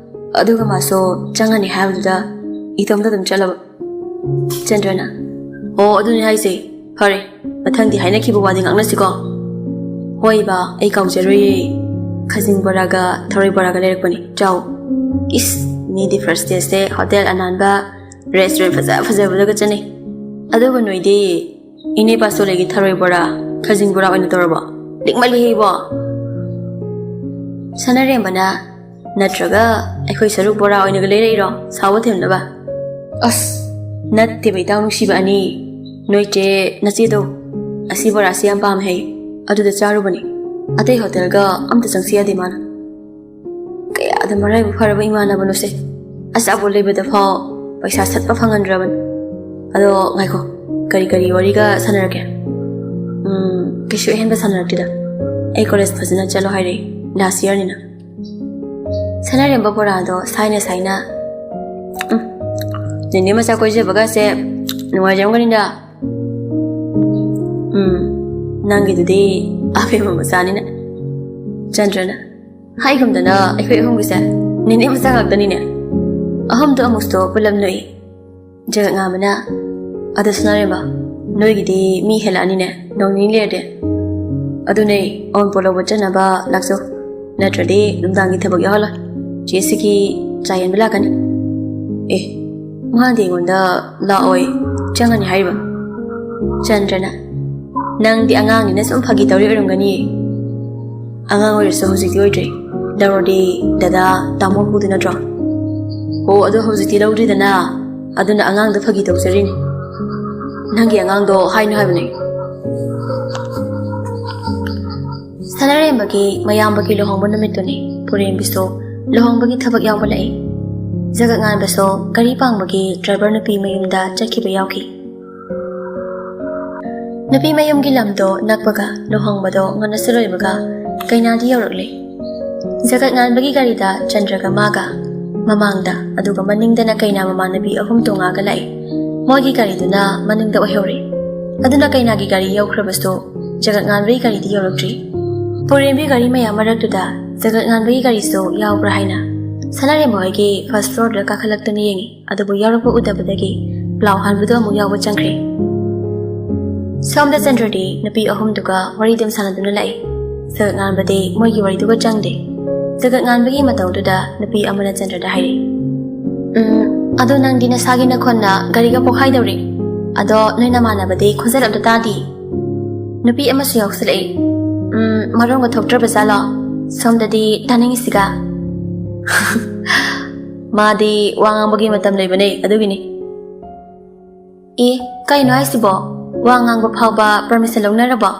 ꯑꯗꯨꯒ ꯃꯥꯁꯨ ꯆꯪꯉꯅꯤ ꯍꯥꯏꯕꯗꯨꯗ ꯏꯇꯣꯝꯇ ꯑꯗꯨꯝ ꯆꯠꯂꯕ꯫ ꯆꯟꯗ꯭ꯔꯅ, "ꯑꯣ, ꯑꯗꯨꯅꯤ ꯍꯥꯏꯁꯦ꯫ ꯐꯔꯦ, ꯃꯊꯪꯗꯤ ꯍꯥꯏꯅꯈꯤꯕ ꯋꯥꯗꯤ ꯉꯥꯛꯅꯁꯤꯀꯣ?" "ꯍꯣꯏ ꯕꯥ, ꯑꯩ ꯀꯥꯎꯖꯔꯣꯏꯌꯦ꯫ ꯈꯖꯤꯡ ꯕꯣꯔꯥꯒ ꯊꯔꯣꯏ ꯕꯣꯔꯥꯒ ꯂꯩꯔꯛꯄꯅꯤ, ꯆꯥꯎ꯫" ꯏꯁ, ꯃꯤꯗꯤ ꯐꯥꯔꯁ ꯗꯦꯁꯦ ꯍꯣꯇꯦꯜ ꯑꯅꯥꯟꯕ, ꯔꯦꯁꯇꯨꯔꯦꯟ ꯐꯖ ꯐꯖꯕꯗꯒ ꯆꯠꯅꯩ꯫ ꯑꯗꯨꯒ ꯅꯣꯏꯗꯤ ꯏꯅꯦ ꯄꯥꯁꯣꯂꯦꯒꯤ ꯊꯔꯣꯏ ꯕꯣꯔꯥ, ꯈꯖꯤꯡ ꯕꯣꯔꯥ ꯑꯣꯏꯅ ꯇꯧꯔꯕꯣ? ꯂꯤꯛꯃꯜꯂꯤꯍꯦ ꯏꯕꯣ꯫ ꯁꯅꯥꯔꯦꯝꯕꯅ, "ꯅꯠꯇ꯭ꯔꯒ ꯑꯩꯈꯣꯏ ꯁꯔꯨꯛ ꯕꯣꯔꯥ ꯑꯣꯏꯅꯒ ꯂꯩꯔꯛꯏꯔꯣ, ꯁꯥꯎꯕ ꯊꯦꯝꯅꯕ?" "ꯑꯁ, ꯅꯠꯇꯦꯕ ꯏꯇꯥꯎ ꯅꯨꯡꯁꯤꯕ ꯑꯅꯤ, ꯅꯣꯏ ꯆꯦ ꯅꯆꯦꯗꯣ ꯑꯁꯤ ꯕꯣꯔꯥꯁꯤ ꯌꯥꯝ ꯄꯥꯝꯃꯦ ꯍꯥꯏ, ꯑꯗꯨꯗ ꯆꯥꯔꯨꯕꯅꯤ꯫ ꯑꯇꯩ ꯍꯣꯇꯦꯜꯒ ꯑꯝꯇ ꯆꯪꯁꯤ ꯌꯥꯗꯦ ꯃꯥꯅ꯫ ꯀꯌꯥꯗ ꯃꯔꯥꯏꯕꯛ ꯐꯔꯕ ꯏꯃꯥꯟꯅꯕꯅꯣꯁꯦ, ꯑꯆꯥꯄꯣꯠ ꯂꯩꯕꯗ ꯐꯥꯎ ꯄꯩꯁꯥ ꯁꯠꯄ ꯐꯪꯍꯟꯗ꯭ꯔꯕꯅꯤ꯫" "ꯑꯗꯣ ꯉꯥꯏꯈꯣ, ꯀꯔꯤ ꯀꯔꯤ ꯋꯥꯔꯤꯒ ꯁꯥꯟꯅꯔꯛꯀꯦ?" "ꯎꯝ, ꯀꯩꯁꯨ ꯑꯍꯦꯟꯕ ꯁꯥꯟꯅꯔꯛꯇꯦꯗ꯫ ꯑꯩ ꯀꯣꯂꯦꯖ ꯐꯖꯅ ꯆꯠꯂꯣ ꯍꯥꯏꯔꯛꯑꯦ, ꯂꯥꯁ ꯏꯌꯥꯔꯅꯤꯅ꯫" ꯁꯅꯥꯔꯦꯝꯕ ꯕꯣꯔꯥꯗꯣ ꯁꯥꯏꯅ ꯁꯥꯏꯅ, "ꯎꯝ, ꯅꯦꯅꯦ ꯃꯆꯥ ꯀꯣꯏꯖꯕꯒꯁꯦ ꯅꯨꯡꯉꯥꯏꯖꯔꯝꯒꯅꯤꯗ꯫ ꯎꯝ, ꯅꯪꯒꯤꯗꯨꯗꯤ ꯑꯕꯦꯝꯃ ꯃꯆꯥꯅꯤꯅ꯫" ꯆꯟꯗ꯭ꯔꯅ, "ꯍꯥꯏꯒꯨꯝꯗꯅ ꯑꯩꯈꯣꯏ ꯑꯍꯨꯝꯒꯤꯁꯦ ꯅꯦꯅꯦ ꯃꯆꯥ ꯉꯥꯛꯇꯅꯤꯅꯦ꯫" ꯑꯍꯨꯝꯗꯣ ꯑꯃꯨꯛꯁꯨ ꯄꯨꯜꯂꯝ ꯅꯣꯛꯏ꯫ ꯖꯒꯠ ꯉꯥꯟꯕꯅ, "ꯑꯗꯣ ꯁꯅꯥꯔꯦꯝꯕ, ꯅꯣꯏꯒꯤꯗꯤ ꯃꯤ ꯍꯦꯜꯂꯛꯑꯅꯤꯅꯦ, ꯅꯣꯡ ꯅꯤꯅꯤ ꯂꯩꯔꯗꯤ꯫ ꯑꯗꯨꯅꯦ, ꯑꯋꯨꯟꯄꯣꯠ ꯂꯧꯕ ꯆꯠꯅꯕ ꯂꯥꯛꯆꯧ, ꯅꯠꯇ꯭ꯔꯗꯤ ꯅꯨꯡꯗꯥꯡꯒꯤ ꯊꯕꯛ ꯌꯥꯎꯍꯜꯂꯣꯏ꯫ ꯆꯦ ꯁꯤꯒꯤ ꯆꯥ ꯌꯦꯟꯕ ꯂꯥꯛꯀꯅꯤ꯫" "ꯑꯦ, ꯃꯥꯗꯤ ꯑꯩꯉꯣꯟꯗ ꯂꯥꯛꯑꯣꯏ, ꯆꯪꯉꯅꯤ ꯍꯥꯏꯔꯤꯕ?" ꯆꯟꯗ꯭ꯔꯅ, "ꯅꯪꯗꯤ ꯑꯉꯥꯡꯅꯤꯅ ꯁꯨꯝ ꯐꯥꯒꯤ ꯇꯧꯔꯤ ꯑꯣꯏꯔꯝꯒꯅꯤ꯫ ꯑꯉꯥꯡ ꯑꯣꯏꯔꯁꯨ ꯍꯧꯖꯤꯛꯇꯤ ꯑꯣꯏꯗ꯭ꯔꯦ꯫ ꯂꯧꯔꯗꯤ ꯗꯗꯥ, ꯇꯥꯃꯣ ꯄꯨꯗꯣꯏ ꯅꯠꯇ꯭ꯔꯣ?" "ꯑꯣ, ꯑꯗꯣ ꯍꯧꯖꯤꯛꯇꯤ ꯂꯧꯗ꯭ꯔꯤꯗꯅ, ꯑꯗꯨꯅ ꯑꯉꯥꯡꯗ ꯐꯥꯒꯤ ꯇꯧꯖꯔꯤꯅꯤ꯫ ꯅꯪꯒꯤ ꯑꯉꯥꯡꯗꯣ ꯍꯥꯏꯅꯨ ꯍꯥꯏꯕꯅꯦ꯫" ꯁꯅꯥꯔꯦꯝꯕꯒꯤ ꯃꯌꯥꯝꯕꯒꯤ ꯂꯨꯍꯣꯡꯕ ꯅꯨꯃꯤꯠꯇꯨꯅꯤ꯫ ꯄꯨꯔꯦꯝꯕꯤꯁꯨ ꯂꯨꯍꯣꯡꯕꯒꯤ ꯊꯕꯛ ꯌꯥꯎꯕ ꯂꯥꯛꯏ꯫ ꯖꯒꯠ ꯉꯥꯟꯕꯁꯨ ꯒꯥꯔꯤ ꯄꯥꯡꯕꯒꯤ ꯗ꯭ꯔꯥꯏꯚꯔ ꯅꯨꯄꯤ ꯃꯌꯨꯝꯗ ꯆꯠꯈꯤꯕ ꯌꯥꯎꯈꯤ꯫ ꯅꯨꯄꯤ ꯃꯌꯨꯝꯒꯤ ꯂꯝꯗꯣ ꯅꯛꯄꯒ ꯂꯨꯍꯣꯡꯕꯗꯣ ꯉꯟꯅꯁꯨ ꯂꯣꯏꯕꯒ ꯀꯩꯅꯥꯗꯤ ꯌꯧꯔꯛꯂꯦ꯫ ꯖꯒꯠ ꯉꯥꯟꯕꯒꯤ ꯒꯥꯔꯤꯗ ꯆꯟꯗ꯭ꯔꯒ ꯃꯥꯒ, ꯃꯃꯥꯡꯗ, ꯑꯗꯨꯒ ꯃꯅꯤꯡꯗꯅ ꯀꯩꯅꯥ ꯃꯃꯥꯟꯅꯕꯤ ꯑꯍꯨꯝ ꯇꯣꯡꯉꯒ ꯂꯥꯛꯏ꯫ ꯃꯣꯏꯒꯤ ꯒꯥꯔꯤꯗꯨꯅ ꯃꯅꯤꯡꯗ ꯑꯣꯏꯍꯧꯔꯦ꯫ ꯑꯗꯨꯅ ꯀꯩꯅꯥꯒꯤ ꯒꯥꯔꯤ ꯌꯧꯈ꯭ꯔꯕꯁꯨ ꯖꯒꯠ ꯉꯥꯟꯕꯒꯤ ꯒꯥꯔꯤꯗꯤ ꯌꯧꯔꯛꯇ꯭ꯔꯤ꯫ ꯄꯨꯔꯦꯝꯕꯤ ꯒꯥꯔꯤ ꯃꯌꯥꯝ ꯃꯔꯛꯇꯨꯗ ꯖꯒꯠ ꯉꯥꯟꯕꯒꯤ ꯒꯥꯔꯤꯁꯨ ꯌꯥꯎꯕ꯭ꯔꯥ ꯍꯥꯏꯅ ꯁꯅꯥꯔꯦꯝꯕ ꯍꯣꯏꯒꯤ first floorꯗ ꯀꯥꯈꯠꯂꯛꯇꯨꯅ ꯌꯦꯡꯉꯤ꯫ ꯑꯗꯨꯕꯨ ꯌꯥꯎꯔꯛꯄ ꯎꯗꯕꯗꯒꯤ ꯄ꯭ꯂꯥꯎ ꯍꯥꯟꯕꯗꯣ ꯑꯃꯨꯛ ꯌꯥꯎꯕ ꯆꯪꯈ꯭ꯔꯦ꯫ ꯁꯣꯝꯗ ꯆꯟꯗ꯭ꯔꯗꯤ ꯅꯨꯄꯤ ꯑꯍꯨꯝꯗꯨꯒ ꯋꯥꯔꯤ ꯑꯗꯨꯝ ꯁꯥꯟꯅꯗꯨꯅ ꯂꯥꯛꯏ꯫ ꯖꯒꯠ ꯉꯥꯟꯕꯗꯤ ꯃꯣꯏꯒꯤ ꯋꯥꯔꯤꯗꯨꯒ ꯆꯪꯗꯦ꯫ ꯖꯒꯠ ꯉꯥꯟꯕꯒꯤ ꯃꯇꯧꯗꯨꯗ ꯅꯨꯄꯤ ꯑꯃꯅ ꯆꯟꯗ꯭ꯔꯗ ꯍꯥꯏꯔꯛꯏ, "ꯎꯝ, ꯑꯗꯣ ꯅꯪꯗꯤ ꯅꯁꯥꯒꯤ ꯅꯈꯣꯟꯅ ꯒꯥꯔꯤꯒ ꯄꯣꯛꯈꯥꯏꯗꯧꯔꯤ꯫ ꯑꯗꯣ ꯅꯣꯏ ꯅꯃꯥꯟꯅꯕꯗꯤ ꯈꯣꯟꯖꯦꯜ ꯑꯝꯇ ꯇꯥꯗꯦ?" ꯅꯨꯄꯤ ꯑꯃꯁꯨ ꯌꯥꯎꯁꯤꯜꯂꯛꯏ꯫ "ꯎꯝ, ꯃꯔꯣꯟꯒ ꯊꯣꯛꯇ꯭ꯔꯕ ꯖꯥꯠꯂꯣ? ꯁꯣꯝꯗꯗꯤ ꯇꯥꯅꯤꯡꯉꯤꯁꯤꯒ?" "ꯃꯥꯗꯤ ꯋꯥ ꯉꯥꯡꯕꯒꯤ ꯃꯇꯝ ꯂꯩꯕꯅꯦ, ꯑꯗꯨꯒꯤꯅꯤ꯫" "ꯑꯦ, ꯀꯩꯅꯣ ꯍꯥꯏꯁꯤꯕꯣ? ꯋꯥ ꯉꯥꯡꯕ ꯐꯥꯎꯕ permission ꯂꯧꯅꯔꯕꯣ?"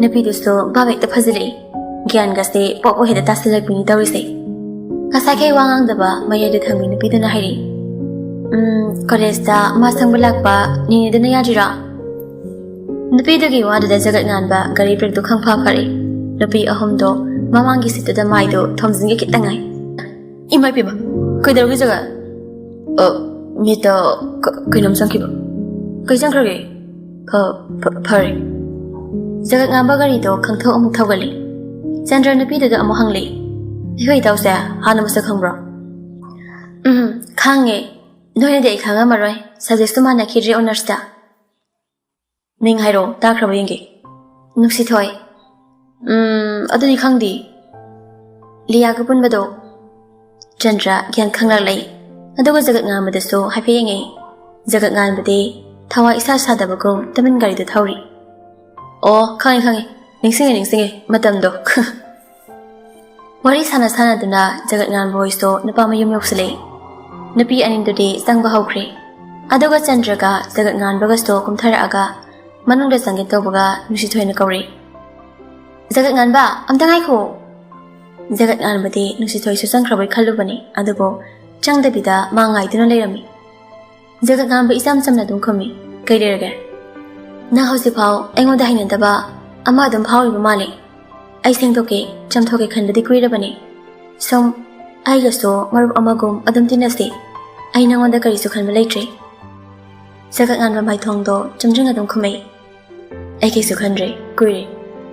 ꯅꯨꯄꯤꯗꯨꯁꯨ ꯚꯥꯕ ꯍꯦꯛꯇ ꯐꯖꯤꯜꯂꯛꯏ꯫ ꯒ꯭ꯌꯥꯟꯒꯁꯦ ꯄꯣꯞ ꯍꯦꯛꯇ ꯇꯥꯁꯤꯜꯂꯛꯄꯤꯅꯤ ꯇꯧꯔꯤꯁꯦ꯫ ꯉꯁꯥꯏꯈꯩ ꯋꯥ ꯉꯥꯡꯗꯕ ꯃꯌꯥꯏꯗ ꯊꯝꯕꯤ ꯅꯨꯄꯤꯗꯨꯅ ꯍꯥꯏꯔꯛꯏ, "ꯎꯝ, ꯀꯣꯂꯦꯖꯇ ꯃꯥ ꯁꯪꯕ ꯂꯥꯛꯄ ꯅꯦꯅꯦꯗꯨꯅ ꯌꯥꯗ꯭ꯔꯤꯔꯣ?" ꯅꯨꯄꯤꯗꯨꯒꯤ ꯋꯥꯗꯨꯗ ꯖꯒꯠ ꯉꯥꯟꯕ ꯒꯥꯔꯤ ꯕ꯭ꯔꯦꯛꯇꯨ ꯈꯪꯐꯥ ꯐꯥꯔꯛꯏ꯫ ꯅꯨꯄꯤ ꯑꯍꯨꯝꯗꯣ ꯃꯃꯥꯡꯒꯤ ꯁꯤꯠꯇꯨꯗ ꯃꯥꯏꯗꯨ ꯊꯣꯝꯖꯤꯟꯒꯦ ꯈꯤꯇꯪ ꯉꯥꯏ꯫ "ꯏꯃꯥ ꯏꯄꯦꯝꯃ, ꯀꯩꯗꯧꯔꯒꯦ ꯖꯒꯠ?" "ꯑ, ꯃꯤꯠꯇ ꯀ-, ꯀꯩꯅꯣꯝ ꯆꯪꯈꯤꯕ꯫" "ꯀꯩ ꯆꯪꯈ꯭ꯔꯒꯦ?" "ꯐ-, ꯐ-, ꯐꯔꯦ꯫" ꯖꯒꯠ ꯉꯥꯟꯕ ꯒꯥꯔꯤꯗꯣ ꯈꯪꯊꯧ ꯑꯃꯨꯛ ꯊꯧꯒꯠꯂꯤ꯫ ꯆꯟꯗ꯭ꯔ ꯅꯨꯄꯤꯗꯨꯗ ꯑꯃꯨꯛ ꯍꯪꯂꯤ, "ꯑꯩꯈꯣꯏ ꯏꯇꯥꯎꯁꯦ ꯍꯥꯟꯅ ꯃꯁꯛ ꯈꯪꯕ꯭ꯔꯣ?" "ꯎꯝ, ꯈꯪꯉꯦ꯫ ꯅꯣꯏꯅꯗꯤ ꯑꯩ ꯈꯪꯉꯝꯃꯔꯣꯏ꯫ Subjectꯁꯨ ꯃꯥꯟꯅꯈꯤꯗ꯭ꯔꯦ honoursꯇ꯫" "ꯃꯤꯡ ꯍꯥꯏꯔꯛꯑꯣ, ꯇꯥꯈ꯭ꯔꯕ ꯌꯦꯡꯒꯦ꯫" "ꯅꯨꯡꯁꯤꯊꯣꯏ꯫" "ꯎꯝ, ꯑꯗꯨꯗꯤ ꯈꯪꯗꯦ꯫" "ꯂꯤꯌꯥꯒ ꯄꯨꯟꯕꯗꯣ꯫" ꯆꯟꯗ꯭ꯔ ꯒ꯭ꯌꯥꯟ ꯈꯪꯂꯛꯂꯦ꯫ ꯑꯗꯨꯒ ꯖꯒꯠ ꯉꯥꯟꯕꯗꯁꯨ ꯍꯥꯏꯐꯦꯠ ꯌꯦꯡꯉꯦ꯫ ꯖꯒꯠ ꯉꯥꯟꯕꯗꯤ ꯊꯋꯥꯏ ꯏꯁꯥ ꯁꯥꯗꯕꯒꯨꯝ ꯇꯨꯃꯤꯟ ꯒꯥꯔꯤꯗꯨ ꯊꯧꯔꯤ꯫ "ꯑꯣ, ꯈꯪꯉꯦ, ꯈꯪꯉꯦ꯫ ꯅꯤꯡꯁꯤꯡꯉꯦ, ꯅꯤꯡꯁꯤꯡꯉꯦ꯫ ꯃꯇꯝꯗꯣ꯫" ꯋꯥꯔꯤ ꯁꯥꯟꯅ ꯁꯥꯟꯅꯗꯨꯅ ꯖꯒꯠ ꯉꯥꯟꯕ ꯍꯣꯏꯁꯨ ꯅꯨꯄꯥ ꯃꯌꯨꯝ ꯌꯧꯁꯤꯜꯂꯛꯏ꯫ ꯅꯨꯄꯤ ꯑꯅꯤꯗꯨꯗꯤ ꯆꯪꯕ ꯍꯧꯈ꯭ꯔꯦ꯫ ꯑꯗꯨꯒ ꯆꯟꯗ꯭ꯔꯒ ꯖꯒꯠ ꯉꯥꯟꯕꯒꯁꯨ ꯀꯨꯝꯊꯔꯛꯑꯒ ꯃꯅꯨꯡꯗ ꯆꯪꯒꯦ ꯇꯧꯕꯒ ꯅꯨꯡꯁꯤꯊꯣꯏꯅ ꯀꯧꯔꯛꯏ, "ꯖꯒꯠ ꯉꯥꯟꯕ, ꯑꯝꯇ ꯉꯥꯏꯈꯣ!" ꯖꯒꯠ ꯉꯥꯟꯕꯗꯤ ꯅꯨꯡꯁꯤꯊꯣꯏꯁꯨ ꯆꯪꯈ꯭ꯔꯕꯣꯏ ꯈꯜꯂꯨꯕꯅꯤ, ꯑꯗꯨꯕꯨ ꯆꯪꯗꯕꯤꯗ ꯃꯥ ꯉꯥꯏꯗꯨꯅ ꯂꯩꯔꯝꯃꯤ꯫ ꯖꯒꯠ ꯉꯥꯟꯕ ꯏꯆꯝ ꯆꯝꯅ ꯑꯗꯨꯝ ꯈꯨꯝꯃꯤ, "ꯀꯩ ꯂꯩꯔꯒꯦ?" "ꯅꯪ ꯍꯧꯖꯤꯛꯐꯥꯎ ꯑꯩꯉꯣꯟꯗ ꯍꯩꯅꯗꯕ ꯑꯃ ꯑꯗꯨꯝ ꯐꯥꯎꯔꯤꯕ ꯃꯥꯜꯂꯤ꯫ ꯑꯩ ꯁꯦꯡꯗꯣꯛꯀꯦ, ꯆꯥꯝꯊꯣꯛꯀꯦ ꯈꯟꯕꯗꯤ ꯀꯨꯏꯔꯕꯅꯤ꯫ ꯁꯨꯝ ꯑꯩꯒꯁꯨ ꯃꯔꯨꯞ ꯑꯃꯒꯨꯝ ꯑꯗꯨꯝ ꯇꯤꯟꯅꯁꯤ꯫ ꯑꯩ ꯅꯪꯉꯣꯟꯗ ꯀꯔꯤꯁꯨ ꯈꯟꯕ ꯂꯩꯇ꯭ꯔꯦ꯫" ꯖꯒꯠ ꯉꯥꯟꯕ ꯃꯥꯏꯊꯣꯡꯗꯣ ꯆꯨꯝꯗ꯭ꯔꯤꯡ ꯑꯗꯨꯝ ꯈꯨꯝꯃꯛꯏ꯫ "ꯑꯩ ꯀꯩꯁꯨ ꯈꯟꯗ꯭ꯔꯦ, ꯀꯨꯏꯔꯦ꯫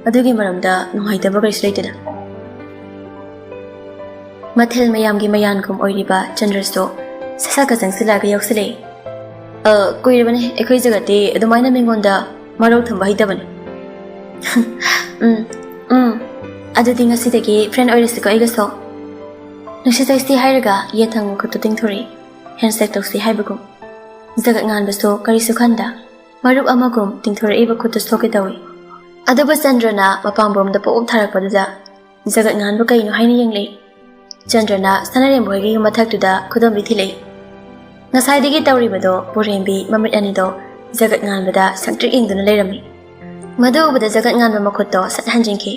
ꯑꯗꯨꯒꯤ ꯃꯔꯝꯗ ꯅꯨꯡꯉꯥꯏꯇꯕ ꯀꯔꯤꯁꯨ ꯂꯩꯇꯦꯗ꯫" ꯃꯊꯦꯜ ꯃꯌꯥꯝꯒꯤ ꯃꯌꯥꯟꯒꯨꯝ ꯑꯣꯏꯔꯤꯕ ꯆꯟꯗ꯭ꯔꯁꯨ ꯁꯠ ꯁꯠꯀ ꯆꯪꯁꯤꯜꯂꯛꯑꯒ ꯌꯧꯁꯤꯜꯂꯛꯏ꯫ "ꯑ, ꯀꯨꯏꯔꯕꯅꯦ, ꯑꯩꯈꯣꯏ ꯖꯒꯠꯇꯤ ꯑꯗꯨꯃꯥꯏꯅ ꯃꯤꯉꯣꯟꯗ ꯃꯔꯧ ꯊꯝꯕ ꯍꯩꯇꯕꯅꯦ꯫" "ꯎꯝ, ꯎꯝ, ꯑꯗꯨꯗꯤ ꯉꯁꯤꯗꯒꯤ friend ꯑꯣꯏꯔꯁꯤꯀꯣ ꯑꯩꯒꯁꯨ꯫" ꯅꯨꯡꯁꯤꯠ ꯆꯩꯁꯤ ꯍꯥꯏꯔꯒ ꯌꯦꯠ ꯊꯪꯕ ꯈꯨꯠꯇꯨ ꯇꯤꯡꯊꯣꯔꯛꯏ, handshake ꯇꯧꯁꯤ ꯍꯥꯏꯕꯒꯨꯝ꯫ ꯖꯒꯠ ꯉꯥꯟꯕꯁꯨ ꯀꯔꯤꯁꯨ ꯈꯟꯗ, ꯃꯔꯨꯞ ꯑꯃꯒꯨꯝ ꯇꯤꯡꯊꯣꯔꯛꯏꯕ ꯈꯨꯠꯇꯨ ꯁꯣꯛꯀꯦ ꯇꯧꯏ꯫ ꯑꯗꯨꯕꯨ ꯆꯟꯗ꯭ꯔꯅ ꯃꯄꯥꯝꯕꯣꯝꯗ ꯄꯣꯞ ꯊꯥꯔꯛꯄꯗꯨꯗ ꯖꯒꯠ ꯉꯥꯟꯕ ꯀꯩꯅꯣ ꯍꯥꯏꯅ ꯌꯦꯡꯂꯛꯏ꯫ ꯆꯟꯗ꯭ꯔꯅ ꯁꯅꯥꯔꯦꯝꯕ ꯍꯣꯏꯒꯤ ꯌꯨꯝ ꯃꯊꯛꯇꯨꯗ ꯈꯨꯗꯣꯝꯕꯤ ꯊꯤꯜꯂꯛꯏ꯫ ꯉꯁꯥꯏꯗꯒꯤ ꯇꯧꯔꯤꯕꯗꯣ ꯄꯨꯔꯦꯝꯕꯤ ꯃꯃꯤꯠ ꯑꯅꯤꯗꯣ ꯖꯒꯠ ꯉꯥꯟꯕꯗ ꯁꯪꯇ꯭ꯔꯤꯛ ꯌꯦꯡꯗꯨꯅ ꯂꯩꯔꯝꯃꯤ꯫ ꯃꯗꯨ ꯎꯕꯗ ꯖꯒꯠ ꯉꯥꯟꯕ ꯃꯈꯨꯠꯇꯣ ꯁꯠ ꯍꯟꯖꯤꯟꯈꯤ,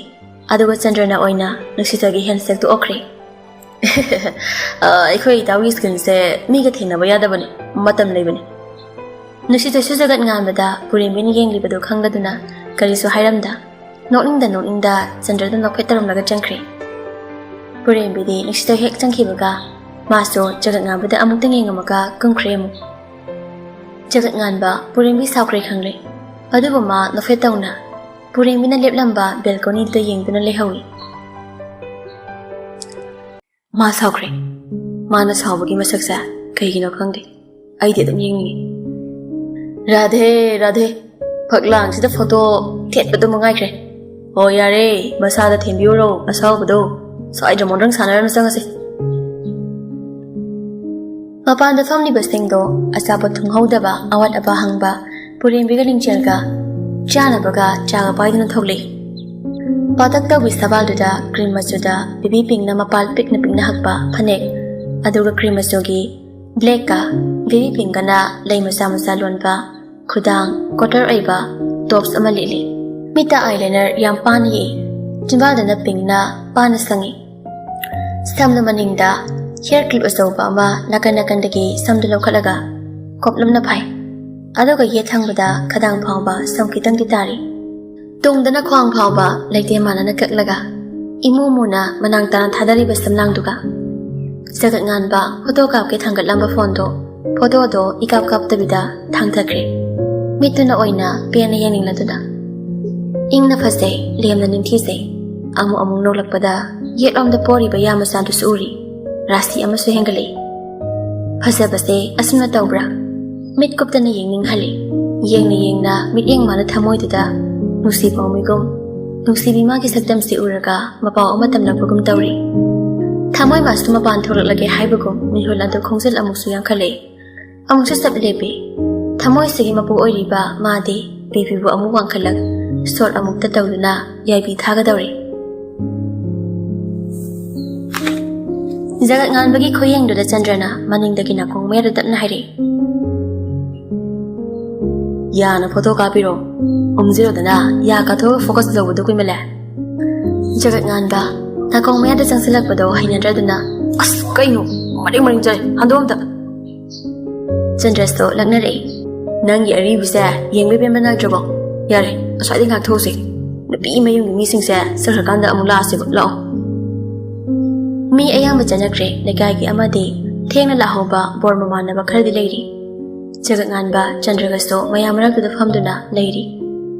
ꯑꯗꯨꯒ ꯆꯟꯗ꯭ꯔꯅ ꯑꯣꯏꯅ ꯅꯨꯡꯁꯤꯇꯒꯤ handshake ꯇꯨ ꯑꯣꯛꯈ꯭ꯔꯦ꯫ "ꯑ, ꯑꯩꯈꯣꯏ ꯏꯇꯥꯎꯒꯤ skin ꯁꯦ ꯃꯤꯒ ꯊꯦꯡꯅꯕ ꯌꯥꯗꯕꯅꯤ, ꯃꯇꯝ ꯂꯩꯕꯅꯤ꯫" ꯅꯨꯡꯁꯤꯇꯁꯨ ꯖꯒꯠ ꯉꯥꯟꯕꯗ ꯄꯨꯔꯦꯝꯕꯤꯅ ꯌꯦꯡꯂꯤꯕꯗꯨ ꯈꯪꯂꯗꯨꯅ ꯀꯔꯤꯁꯨ ꯍꯥꯏꯔꯝꯗ, ꯅꯣꯛꯅꯤꯡꯗ ꯅꯣꯛꯅꯤꯡꯗ ꯆꯟꯗ꯭ꯔꯗ ꯅꯣꯛꯐꯦꯠ ꯇꯧꯔꯝꯂꯒ ꯆꯪꯈ꯭ꯔꯦ꯫ ꯄꯨꯔꯦꯝꯕꯤꯗꯤ ꯅꯨꯡꯁꯤꯇ ꯍꯦꯛ ꯆꯪꯈꯤꯕꯒ ꯃꯥꯁꯨ ꯖꯒꯠ ꯉꯥꯟꯕꯗ ꯑꯃꯨꯛꯇꯪ ꯌꯦꯡꯉꯝꯃꯒ ꯀꯨꯝꯈ꯭ꯔꯦ ꯑꯃꯨꯛ꯫ ꯖꯒꯠ ꯉꯥꯟꯕ ꯄꯨꯔꯦꯝꯕꯤ ꯁꯥꯎꯈ꯭ꯔꯦ ꯈꯪꯂꯦ꯫ ꯑꯗꯨꯕꯨ ꯃꯥ ꯅꯣꯛꯐꯦꯠ ꯇꯧꯅ ꯄꯨꯔꯦꯝꯕꯤꯅ ꯂꯦꯞꯂꯝꯕ balcony ꯗꯨꯗ ꯌꯦꯡꯗꯨꯅ ꯂꯩꯍꯧꯏ꯫ ꯃꯥ ꯁꯥꯎꯈ꯭ꯔꯦ꯫ ꯃꯥꯅ ꯁꯥꯎꯕꯒꯤ ꯃꯁꯛꯁꯦ ꯀꯩꯒꯤꯅꯣ ꯈꯪꯗꯦ, ꯑꯩꯗꯤ ꯑꯗꯨꯝ ꯌꯦꯡꯅꯤꯡꯉꯤ꯫ "ꯔꯥꯙꯦ, ꯔꯥꯙꯦ, ꯐꯛꯂꯥꯡꯁꯤꯗ photo ꯊꯦꯠꯄꯗꯨ ꯃꯉꯥꯏꯈ꯭ꯔꯦ꯫ ꯍꯣ ꯌꯥꯔꯦ, ꯃꯁꯥꯗ ꯊꯦꯝꯕꯤꯌꯨꯔꯣ ꯑꯁꯥꯎꯕꯗꯣ, ꯁ꯭ꯋꯥꯏꯗ ꯃꯣꯟꯗ꯭ꯔꯪ ꯁꯥꯟꯅꯔꯅꯨ, ꯆꯪꯉꯁꯤ꯫" ꯃꯄꯥꯟꯗ ꯐꯝꯂꯤꯕꯁꯤꯡꯗꯣ ꯑꯆꯥꯄꯣꯠ ꯊꯨꯡꯍꯧꯗꯕ, ꯑꯋꯥꯠ ꯑꯄꯥ ꯍꯪꯕ ꯄꯨꯔꯦꯝꯕꯤꯒ ꯂꯤꯡꯖꯦꯜꯒ ꯆꯥꯅꯕꯒ ꯆꯥꯒ ꯄꯥꯏꯗꯨꯅ ꯊꯣꯛꯂꯛꯏ꯫ ꯄꯥꯇꯛ ꯇꯧꯕꯤ ꯁꯕꯥꯜꯗꯨꯗ cream ꯃꯆꯨꯗ baby pink ꯅ ꯃꯄꯥꯜ ꯄꯤꯛꯅ ꯄꯤꯛꯅ ꯍꯛꯄ ꯐꯅꯦꯛ, ꯑꯗꯨꯒ cream ꯃꯆꯨꯒꯤ black ꯀ baby pink ꯀꯅ ꯂꯩ ꯃꯆꯥ ꯃꯆꯥ ꯂꯣꯟꯕ ꯈꯨꯗꯥꯡ quarter ꯑꯣꯏꯕ tops ꯑꯃ ꯂꯤꯠꯂꯤ꯫ ꯃꯤꯠꯇ eyeliner ꯌꯥꯝ ꯄꯥꯅ ꯌꯦꯛꯏ꯫ ꯆꯤꯟꯕꯥꯜꯗꯅ pink ꯅ ꯄꯥꯅ ꯁꯪꯉꯤ꯫ ꯁꯝꯅ ꯃꯅꯤꯡꯗ hair clip ꯑꯆꯧꯕ ꯑꯃ ꯅꯥꯀꯟ ꯅꯥꯀꯟꯗꯒꯤ ꯁꯝꯗꯨ ꯂꯧꯈꯠꯂꯒ ꯀꯣꯞꯂꯞꯅ ꯐꯥꯏ꯫ ꯑꯗꯨꯒ ꯌꯦꯠ ꯊꯪꯕꯗ ꯈꯗꯥꯡ ꯐꯥꯎꯕ ꯁꯝ ꯈꯤꯇꯪꯗꯤ ꯇꯥꯔꯤ꯫ ꯇꯨꯡꯗꯅ ꯈ꯭ꯋꯥꯡ ꯐꯥꯎꯕ ꯂꯩꯇꯦ ꯃꯥꯟꯅꯅ ꯀꯛꯂꯒ ꯏꯃꯨ ꯃꯨꯅ ꯃꯅꯥꯡ ꯇꯥꯅ ꯊꯥꯗꯔꯤꯕ ꯁꯝꯂꯥꯡꯗꯨꯒ꯫ ꯖꯒꯠ ꯉꯥꯟꯕ photo ꯀꯥꯞꯀꯦ ꯊꯥꯡꯒꯠꯂꯝꯕ phone ꯗꯣ ꯐꯣꯇꯣꯗꯣ ꯏꯀꯥꯞ ꯀꯥꯞꯇꯕꯤꯗ ꯊꯥꯡꯊꯈ꯭ꯔꯦ꯫ ꯃꯤꯠꯇꯨꯅ ꯑꯣꯏꯅ ꯄꯦꯟꯅ ꯌꯦꯡꯅꯤꯡꯂꯗꯨꯅ꯫ ꯏꯪꯅ ꯐꯖꯩ, ꯂꯦꯝꯅ ꯅꯤꯡꯊꯤꯖꯩ꯫ ꯑꯃꯨꯛ ꯑꯃꯨꯛ ꯅꯣꯛꯂꯛꯄꯗ ꯌꯦꯠꯂꯣꯝꯗ ꯄꯣꯔꯤꯕ ꯌꯥ ꯃꯆꯥꯗꯨꯁꯨ ꯎꯔꯤ꯫ ꯔꯥꯁꯤ ꯑꯃꯁꯨ ꯍꯦꯟꯒꯠꯂꯛꯏ꯫ ꯐꯖꯕꯁꯦ ꯑꯁꯨꯝꯅ ꯇꯧꯕ꯭ꯔꯥ? ꯃꯤꯠ ꯀꯨꯞꯇꯅ ꯌꯦꯡꯅꯤꯡꯍꯜꯂꯤ꯫ ꯌꯦꯡꯅ ꯌꯦꯡꯅ ꯃꯤꯠꯌꯦꯡ ꯃꯥꯅ ꯊꯃꯣꯏꯗꯨꯗ ꯅꯨꯡꯁꯤ ꯄꯥꯎꯃꯤꯒꯨꯝ, ꯅꯨꯡꯁꯤꯕꯤ ꯃꯥꯒꯤ ꯁꯛꯇꯝꯁꯤ ꯎꯔꯒ ꯃꯄꯥꯎ ꯑꯃ ꯇꯝꯂꯛꯄꯒꯨꯝ ꯇꯧꯔꯤ꯫ ꯊꯃꯣꯏ ꯃꯥꯁꯨ ꯃꯄꯥꯟ ꯊꯣꯛꯂꯛꯂꯒꯦ ꯍꯥꯏꯕꯒꯨꯝ ꯃꯤꯍꯨꯜ ꯑꯗꯨ ꯈꯣꯡꯖꯦꯜ ꯑꯃꯨꯛꯁꯨ ꯌꯥꯡꯈꯠꯂꯛꯏ꯫ ꯑꯃꯨꯛꯁꯨ ꯆꯞ ꯂꯦꯞꯄꯤ꯫ ꯊꯃꯣꯏꯁꯤꯒꯤ ꯃꯄꯨ ꯑꯣꯏꯔꯤꯕ ꯃꯥꯗꯤ ꯕꯤꯄꯤꯕꯨ ꯑꯃꯨꯛ ꯋꯥꯡꯈꯠꯂꯛ, ꯁꯣꯠ ꯑꯃꯨꯛꯇ ꯇꯧꯗꯨꯅ ꯌꯥꯏꯕꯤ ꯊꯥꯒꯗꯧꯔꯤ꯫ ꯖꯒꯠ ꯉꯥꯟꯕꯒꯤ ꯈꯨꯌꯦꯡꯗꯨꯗ ꯆꯟꯗ꯭ꯔꯅ ꯃꯅꯤꯡꯗꯒꯤ ꯅꯥꯀꯣꯡ ꯃꯌꯥꯗ ꯇꯞꯅ ꯍꯥꯏꯔꯛꯏ꯫ ꯌꯥꯅ ꯐꯣꯇꯣ ꯀꯥꯞꯄꯤꯔꯣ꯫ ꯎꯝꯖꯤꯔꯣꯗꯅ ꯌꯥ ꯀꯥꯊꯣꯛꯑꯒ ꯐꯣꯀꯁ ꯂꯧꯕꯗꯣ ꯀꯨꯏꯃꯜꯂꯦ꯫ ꯖꯒꯠ ꯉꯥꯟꯕ ꯅꯥꯀꯣꯡ ꯃꯌꯥꯗ ꯆꯪꯁꯤꯜꯂꯛꯄꯗꯣ ꯍꯩꯅꯗ꯭ꯔꯗꯨꯅ, ꯑꯁ ꯀꯩꯅꯣ, ꯃꯔꯤꯡ ꯃꯔꯤꯡ ꯆꯠꯂꯦ, ꯍꯟꯗꯣꯛ ꯑꯝꯇ꯫ ꯆꯟꯗ꯭ꯔꯁꯇꯣ ꯂꯛꯅꯔꯛꯏ꯫ ꯅꯪꯒꯤ ꯑꯔꯤꯕꯤꯁꯦ ꯌꯦꯡꯕ ꯄꯦꯟꯕ ꯅꯥꯏꯗ꯭ꯔꯕꯣ? ꯌꯥꯔꯦ, ꯑꯁ꯭ꯋꯥꯏꯗꯩ ꯉꯥꯛꯊꯣꯛꯎꯁꯦ꯫ ꯅꯨꯄꯤ ꯃꯌꯨꯝꯒꯤ ꯃꯤꯁꯤꯡꯁꯦ ꯆꯠꯈ꯭ꯔꯀꯥꯟꯗ ꯑꯃꯨꯛ ꯂꯥꯛꯑꯁꯦꯕ, ꯂꯥꯛꯑꯣ꯫ ꯃꯤ ꯑꯌꯥꯝꯕ ꯆꯠꯅꯈ꯭ꯔꯦ꯫ ꯂꯩꯀꯥꯏꯒꯤ ꯑꯃꯗꯤ ꯊꯦꯡꯅ ꯂꯥꯛꯍꯧꯕ ꯕꯣꯔ ꯃꯃꯥꯟꯅꯕ ꯈꯔꯗꯤ ꯂꯩꯔꯤ꯫ ꯖꯒꯠ ꯉꯥꯟꯕ ꯆꯟꯗ꯭ꯔꯒꯁꯨ ꯃꯌꯥꯝ ꯃꯔꯛꯇꯨꯗ ꯐꯝꯗꯨꯅ ꯂꯩꯔꯤ꯫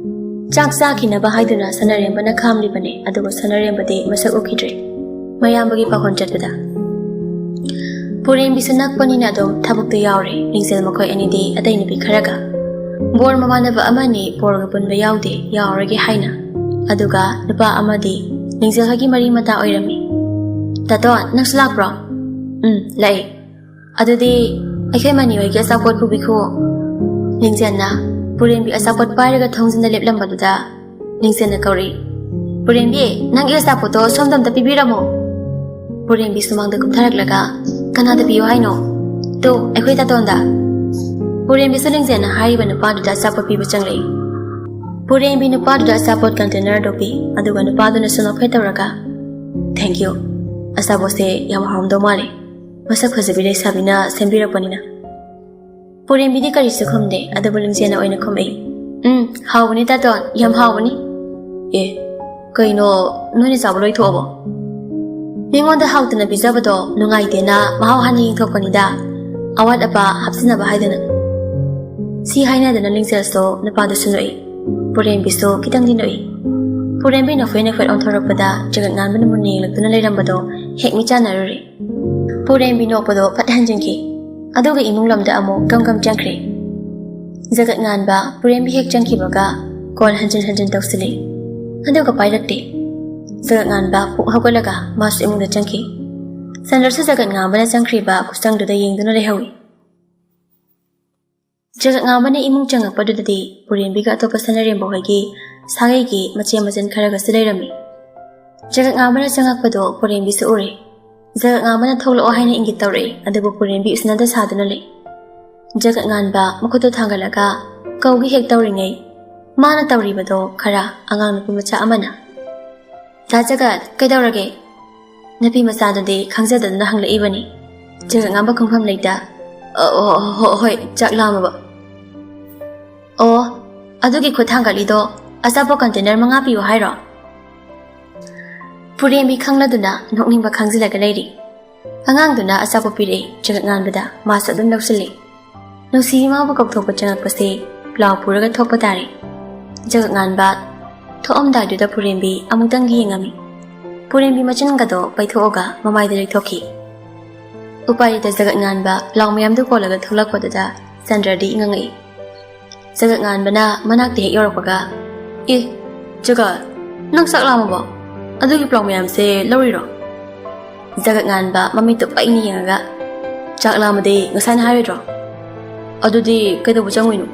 ꯆꯥꯛ ꯆꯥꯈꯤꯅꯕ ꯍꯥꯏꯗꯨꯅ ꯁꯅꯔꯦꯝꯕꯅ ꯈꯥꯝꯂꯤꯕꯅꯤ, ꯑꯗꯨꯕꯨ ꯁꯅꯔꯦꯝꯕꯗꯤ ꯃꯁꯛ ꯎꯈꯤꯗ꯭ꯔꯦ꯫ ꯃꯌꯥꯝꯕꯒꯤ ꯄꯥꯈꯣꯟ ꯆꯠꯄꯗ ꯄꯨꯔꯦꯝꯕꯤꯁꯨ ꯅꯛꯄꯅꯤꯅ ꯑꯗꯨꯝ ꯊꯕꯛꯇ ꯌꯥꯎꯔꯦ꯫ ꯂꯤꯡꯖꯦꯜ ꯃꯈꯣꯏ ꯑꯅꯤꯗꯤ ꯑꯇꯩ ꯅꯨꯄꯤ ꯈꯔꯒ ꯕꯣꯔ ꯃꯃꯥꯟꯅꯕ ꯑꯃꯅꯤ ꯕꯣꯔꯒ ꯄꯨꯟꯕ ꯌꯥꯎꯗꯦ, ꯌꯥꯎꯔꯒꯦ ꯍꯥꯏꯅ꯫ ꯑꯗꯨꯒ ꯅꯨꯄꯥ ꯑꯃꯗꯤ ꯂꯤꯡꯖꯦꯜ ꯍꯣꯏꯒꯤ ꯃꯔꯤ ꯃꯇꯥ ꯑꯣꯏꯔꯝꯃꯤ꯫ "ꯇꯥꯇꯣꯟ, ꯅꯪꯁꯨ ꯂꯥꯛꯄ꯭ꯔꯣ?" "ꯎꯝ, ꯂꯥꯛꯑꯦ꯫ ꯑꯗꯨꯗꯤ ꯑꯩꯈꯣꯏ ꯃꯅꯤ ꯍꯣꯏꯒꯤ ꯑꯆꯥꯄꯣꯠ ꯄꯨꯕꯤꯈꯣ꯫" ꯂꯤꯡꯖꯦꯜꯅ ꯄꯨꯔꯦꯝꯕꯤ ꯑꯆꯥꯄꯣꯠ ꯄꯥꯏꯔꯒ ꯊꯣꯡꯖꯤꯟꯗ ꯂꯦꯞꯂꯝꯕꯗꯨꯗ ꯂꯤꯡꯖꯦꯜꯅ ꯀꯧꯔꯛꯏ, "ꯄꯨꯔꯦꯝꯕꯤ, ꯅꯪꯒꯤ ꯑꯆꯥꯄꯣꯠꯇꯣ ꯁꯣꯝꯗ ꯑꯝꯇ ꯄꯤꯕꯤꯔꯝꯃꯣ꯫" ꯄꯨꯔꯦꯝꯕꯤ ꯁꯨꯃꯥꯡꯗ ꯀꯨꯝꯊꯔꯛꯂꯒ, "ꯀꯅꯥꯗ ꯄꯤꯌꯣ ꯍꯥꯏꯅꯣ?" "ꯇꯣ, ꯑꯩꯈꯣꯏ ꯇꯥꯇꯣꯟꯗ꯫" ꯄꯨꯔꯦꯝꯕꯤꯁꯨ ꯂꯤꯡꯖꯦꯜꯅ ꯍꯥꯏꯔꯤꯕ ꯅꯨꯄꯥꯗꯨꯗ ꯑꯆꯥꯄꯣꯠ ꯄꯤꯕ ꯆꯪꯂꯛꯏ꯫ ꯄꯨꯔꯦꯝꯕꯤ ꯅꯨꯄꯥꯗꯨꯗ ꯑꯆꯥꯄꯣꯠ ꯀꯟꯇꯦꯅꯔꯗꯨ ꯄꯤ, ꯑꯗꯨꯒ ꯅꯨꯄꯥꯗꯨꯅꯁꯨ ꯅꯣꯛꯐꯦꯠ ꯇꯧꯔꯒ, "Thank you꯫ ꯑꯆꯥꯄꯣꯠꯁꯦ ꯌꯥꯝ ꯍꯥꯎꯔꯝꯗꯧ ꯃꯥꯜꯂꯦ꯫ ꯃꯁꯛ ꯐꯖꯕꯤ ꯂꯩꯁꯥꯕꯤꯅ ꯁꯦꯝꯕꯤꯔꯛꯄꯅꯤꯅ꯫" ꯄꯨꯔꯦꯝꯕꯤꯗꯤ ꯀꯔꯤꯁꯨ ꯈꯨꯝꯗꯦ, ꯑꯗꯨꯕꯨ ꯂꯤꯡꯖꯦꯜꯅ ꯑꯣꯏꯅ ꯈꯨꯝꯃꯛꯏ, "ꯎꯝ, ꯍꯥꯎꯕꯅꯤ ꯇꯥꯇꯣꯟ, ꯌꯥꯝ ꯍꯥꯎꯕꯅꯤ꯫" "ꯑꯦ, ꯀꯩꯅꯣ, ꯅꯣꯏꯅ ꯆꯥꯕ ꯂꯣꯏꯊꯣꯛꯑꯕꯣ?" "ꯃꯤꯉꯣꯟꯗ ꯍꯥꯎꯇꯅ ꯄꯤꯖꯕꯗꯣ ꯅꯨꯡꯉꯥꯏꯇꯦꯅ ꯃꯍꯥꯎ ꯍꯥꯟꯅ ꯌꯦꯡꯊꯣꯛꯄꯅꯤꯗ꯫ ꯑꯋꯥꯠ ꯑꯄꯥ ꯍꯥꯞꯆꯤꯟꯅꯕ ꯍꯥꯏꯗꯅ꯫ ꯁꯤ ꯍꯥꯏꯅꯗꯅ ꯂꯤꯡꯖꯦꯜꯁꯨ ꯅꯨꯄꯥꯗꯨꯁꯨ ꯅꯣꯛꯏ꯫ ꯄꯨꯔꯦꯝꯕꯤꯁꯨ ꯈꯤꯇꯪꯗꯤ ꯅꯣꯛꯏ꯫ ꯄꯨꯔꯦꯝꯕꯤ ꯅꯣꯛꯐꯦꯠ ꯅꯣꯛꯐꯦꯠ ꯑꯣꯟꯊꯣꯔꯛꯄꯗ ꯖꯒꯠ ꯉꯥꯟꯕꯅ ꯃꯨꯟꯅ ꯌꯦꯡꯂꯛꯇꯨꯅ ꯂꯩꯔꯝꯕꯗꯣ ꯍꯦꯛ ꯃꯤꯠꯆꯥꯟꯅꯔꯨꯔꯦ꯫ ꯄꯨꯔꯦꯝꯕꯤ ꯅꯣꯛꯄꯗꯣ ꯐꯠ ꯍꯟꯖꯤꯟꯈꯤ꯫ ꯑꯗꯨꯒ ꯏꯃꯨꯡ ꯂꯣꯝꯗ ꯑꯃꯨꯛ ꯒꯝ ꯒꯝ ꯆꯪꯈ꯭ꯔꯦ꯫ ꯖꯒꯠ ꯉꯥꯟꯕ ꯄꯨꯔꯦꯝꯕꯤ ꯍꯦꯛ ꯆꯪꯈꯤꯕꯒ ꯀꯣꯜ ꯍꯟꯖꯤꯟ ꯍꯟꯖꯤꯟ ꯇꯧꯁꯤꯜꯂꯤ꯫ ꯑꯗꯨꯒ ꯄꯥꯏꯔꯛꯇꯦ꯫ ꯖꯒꯠ ꯉꯥꯟꯕ ꯄꯨꯛ ꯍꯧꯒꯠꯂꯒ ꯃꯥꯁꯨ ꯏꯃꯨꯡꯗ ꯆꯪꯈꯤ꯫ ꯆꯟꯗ꯭ꯔꯁꯨ ꯖꯒꯠ ꯉꯥꯟꯕꯅ ꯆꯪꯈ꯭ꯔꯤꯕ ꯈꯨꯆꯪꯗꯨꯗ ꯌꯦꯡꯗꯨꯅ ꯂꯩꯍꯧꯏ꯫ ꯖꯒꯠ ꯉꯥꯟꯕꯅ ꯏꯃꯨꯡ ꯆꯪꯉꯛꯄꯗꯨꯗꯗꯤ ꯄꯨꯔꯦꯝꯕꯤꯒ ꯑꯇꯣꯞꯄ ꯁꯅꯔꯦꯝꯕ ꯍꯣꯏꯒꯤ ꯁꯥꯒꯩꯒꯤ ꯃꯆꯦ ꯃꯆꯟ ꯈꯔꯒꯁꯨ ꯂꯩꯔꯝꯃꯤ꯫ ꯖꯒꯠ ꯉꯥꯟꯕꯅ ꯆꯪꯉꯛꯄꯗꯣ ꯄꯨꯔꯦꯝꯕꯤꯁꯨ ꯎꯔꯦ꯫ ꯖꯒꯠ ꯉꯥꯟꯕꯅ ꯊꯣꯛꯂꯛꯑꯣ ꯍꯥꯏꯅ ꯏꯪꯒꯤꯠ ꯇꯧꯔꯛꯏ, ꯑꯗꯨꯕꯨ ꯄꯨꯔꯦꯝꯕꯤ ꯎꯁꯤꯟꯅꯗ ꯁꯥꯗꯨꯅ ꯂꯩ꯫ ꯖꯒꯠ ꯉꯥꯟꯕ ꯃꯈꯨꯠꯇꯣ ꯊꯥꯡꯒꯠꯂꯒ ꯀꯧꯒꯦ ꯍꯦꯛ ꯇꯧꯔꯤꯉꯩ, ꯃꯥꯅ ꯇꯧꯔꯤꯕꯗꯣ ꯈꯔ ꯑꯉꯥꯡ ꯅꯨꯄꯤ ꯃꯆꯥ ꯑꯃꯅ, "ꯗꯥ ꯖꯒꯠ, ꯀꯩꯗꯧꯔꯒꯦ?" ꯅꯨꯄꯤ ꯃꯆꯥꯗꯨꯗꯤ ꯈꯪꯖꯗꯗꯨꯅ ꯍꯪꯂꯛꯏꯕꯅꯤ꯫ ꯖꯒꯠ ꯉꯥꯟꯕ ꯈꯪꯐꯝ ꯂꯩꯇ, "ꯑꯣ, ꯑꯣ, ꯍꯣ-, ꯍꯣꯏ, ꯆꯥꯛ ꯂꯥꯝꯃꯕ?" "ꯑꯣ, ꯑꯗꯨꯒꯤ ꯈꯨꯠ ꯊꯥꯡꯒꯠꯂꯤꯗꯣ ꯑꯆꯥꯄꯣꯠ ꯀꯟꯇꯦꯅꯔ ꯃꯉꯥ ꯄꯤꯌꯨ ꯍꯥꯏꯔꯣ?" ꯄꯨꯔꯦꯝꯕꯤ ꯈꯪꯂꯗꯨꯅ ꯅꯣꯛꯅꯤꯡꯕ ꯈꯥꯡꯖꯤꯜꯂꯒ ꯂꯩꯔꯤ꯫ ꯑꯉꯥꯡꯗꯨꯅ ꯑꯆꯥꯄꯣꯠ ꯄꯤꯔꯛꯏ ꯖꯒꯠ ꯉꯥꯟꯕꯗ, ꯃꯥꯁꯨ ꯑꯗꯨꯝ ꯂꯧꯁꯤꯜꯂꯤ꯫ ꯅꯨꯡꯁꯤꯕꯤ ꯃꯥꯕꯨ ꯀꯧꯊꯣꯛꯄ ꯆꯪꯉꯛꯄꯁꯦ ꯄ꯭ꯂꯥꯎ ꯄꯨꯔꯒ ꯊꯣꯛꯄ ꯇꯥꯔꯦ꯫ ꯖꯒꯠ ꯉꯥꯟꯕ ꯊꯣꯛꯑꯝꯗꯥꯏꯗꯨꯗ ꯄꯨꯔꯦꯝꯕꯤ ꯑꯃꯨꯛꯇꯪ ꯌꯦꯡꯉꯝꯃꯤ꯫ ꯄꯨꯔꯦꯝꯕꯤ ꯃꯆꯤꯟꯒꯗꯣ ꯄꯩꯊꯣꯛꯑꯒ ꯃꯃꯥꯏꯗ ꯂꯩꯊꯣꯛꯈꯤ꯫ ꯎꯄꯥꯏ ꯂꯩꯇ ꯖꯒꯠ ꯉꯥꯟꯕ ꯄ꯭ꯂꯥꯎ ꯃꯌꯥꯝꯗꯨ ꯀꯣꯜꯂꯒ ꯊꯣꯛꯂꯛꯄꯗꯨꯗ ꯆꯟꯗ꯭ꯔꯗꯤ ꯉꯪꯉꯛꯏ꯫ ꯖꯒꯠ ꯉꯥꯟꯕꯅ ꯃꯅꯥꯛꯇ ꯍꯦꯛ ꯌꯧꯔꯛꯄꯒ, "ꯑꯦ, ꯖꯒꯠ, ꯅꯪ ꯆꯥꯛ ꯂꯥꯝꯃꯕꯣ? ꯑꯗꯨꯒꯤ ꯄ꯭ꯂꯥꯎ ꯃꯌꯥꯝꯁꯦ ꯂꯧꯔꯤꯔꯣ?" ꯖꯒꯠ ꯉꯥꯟꯕ ꯃꯃꯤꯠꯇꯨ ꯄꯩꯅ ꯌꯦꯡꯉꯒ, "ꯆꯥꯛ ꯂꯥꯝꯃꯗꯤ ꯉꯁꯥꯏꯅ ꯍꯥꯏꯔꯣꯏꯗ꯭ꯔꯣ? ꯑꯗꯨꯗꯤ ꯀꯩꯗꯧꯕ ꯆꯪꯉꯨꯏꯅꯣ?"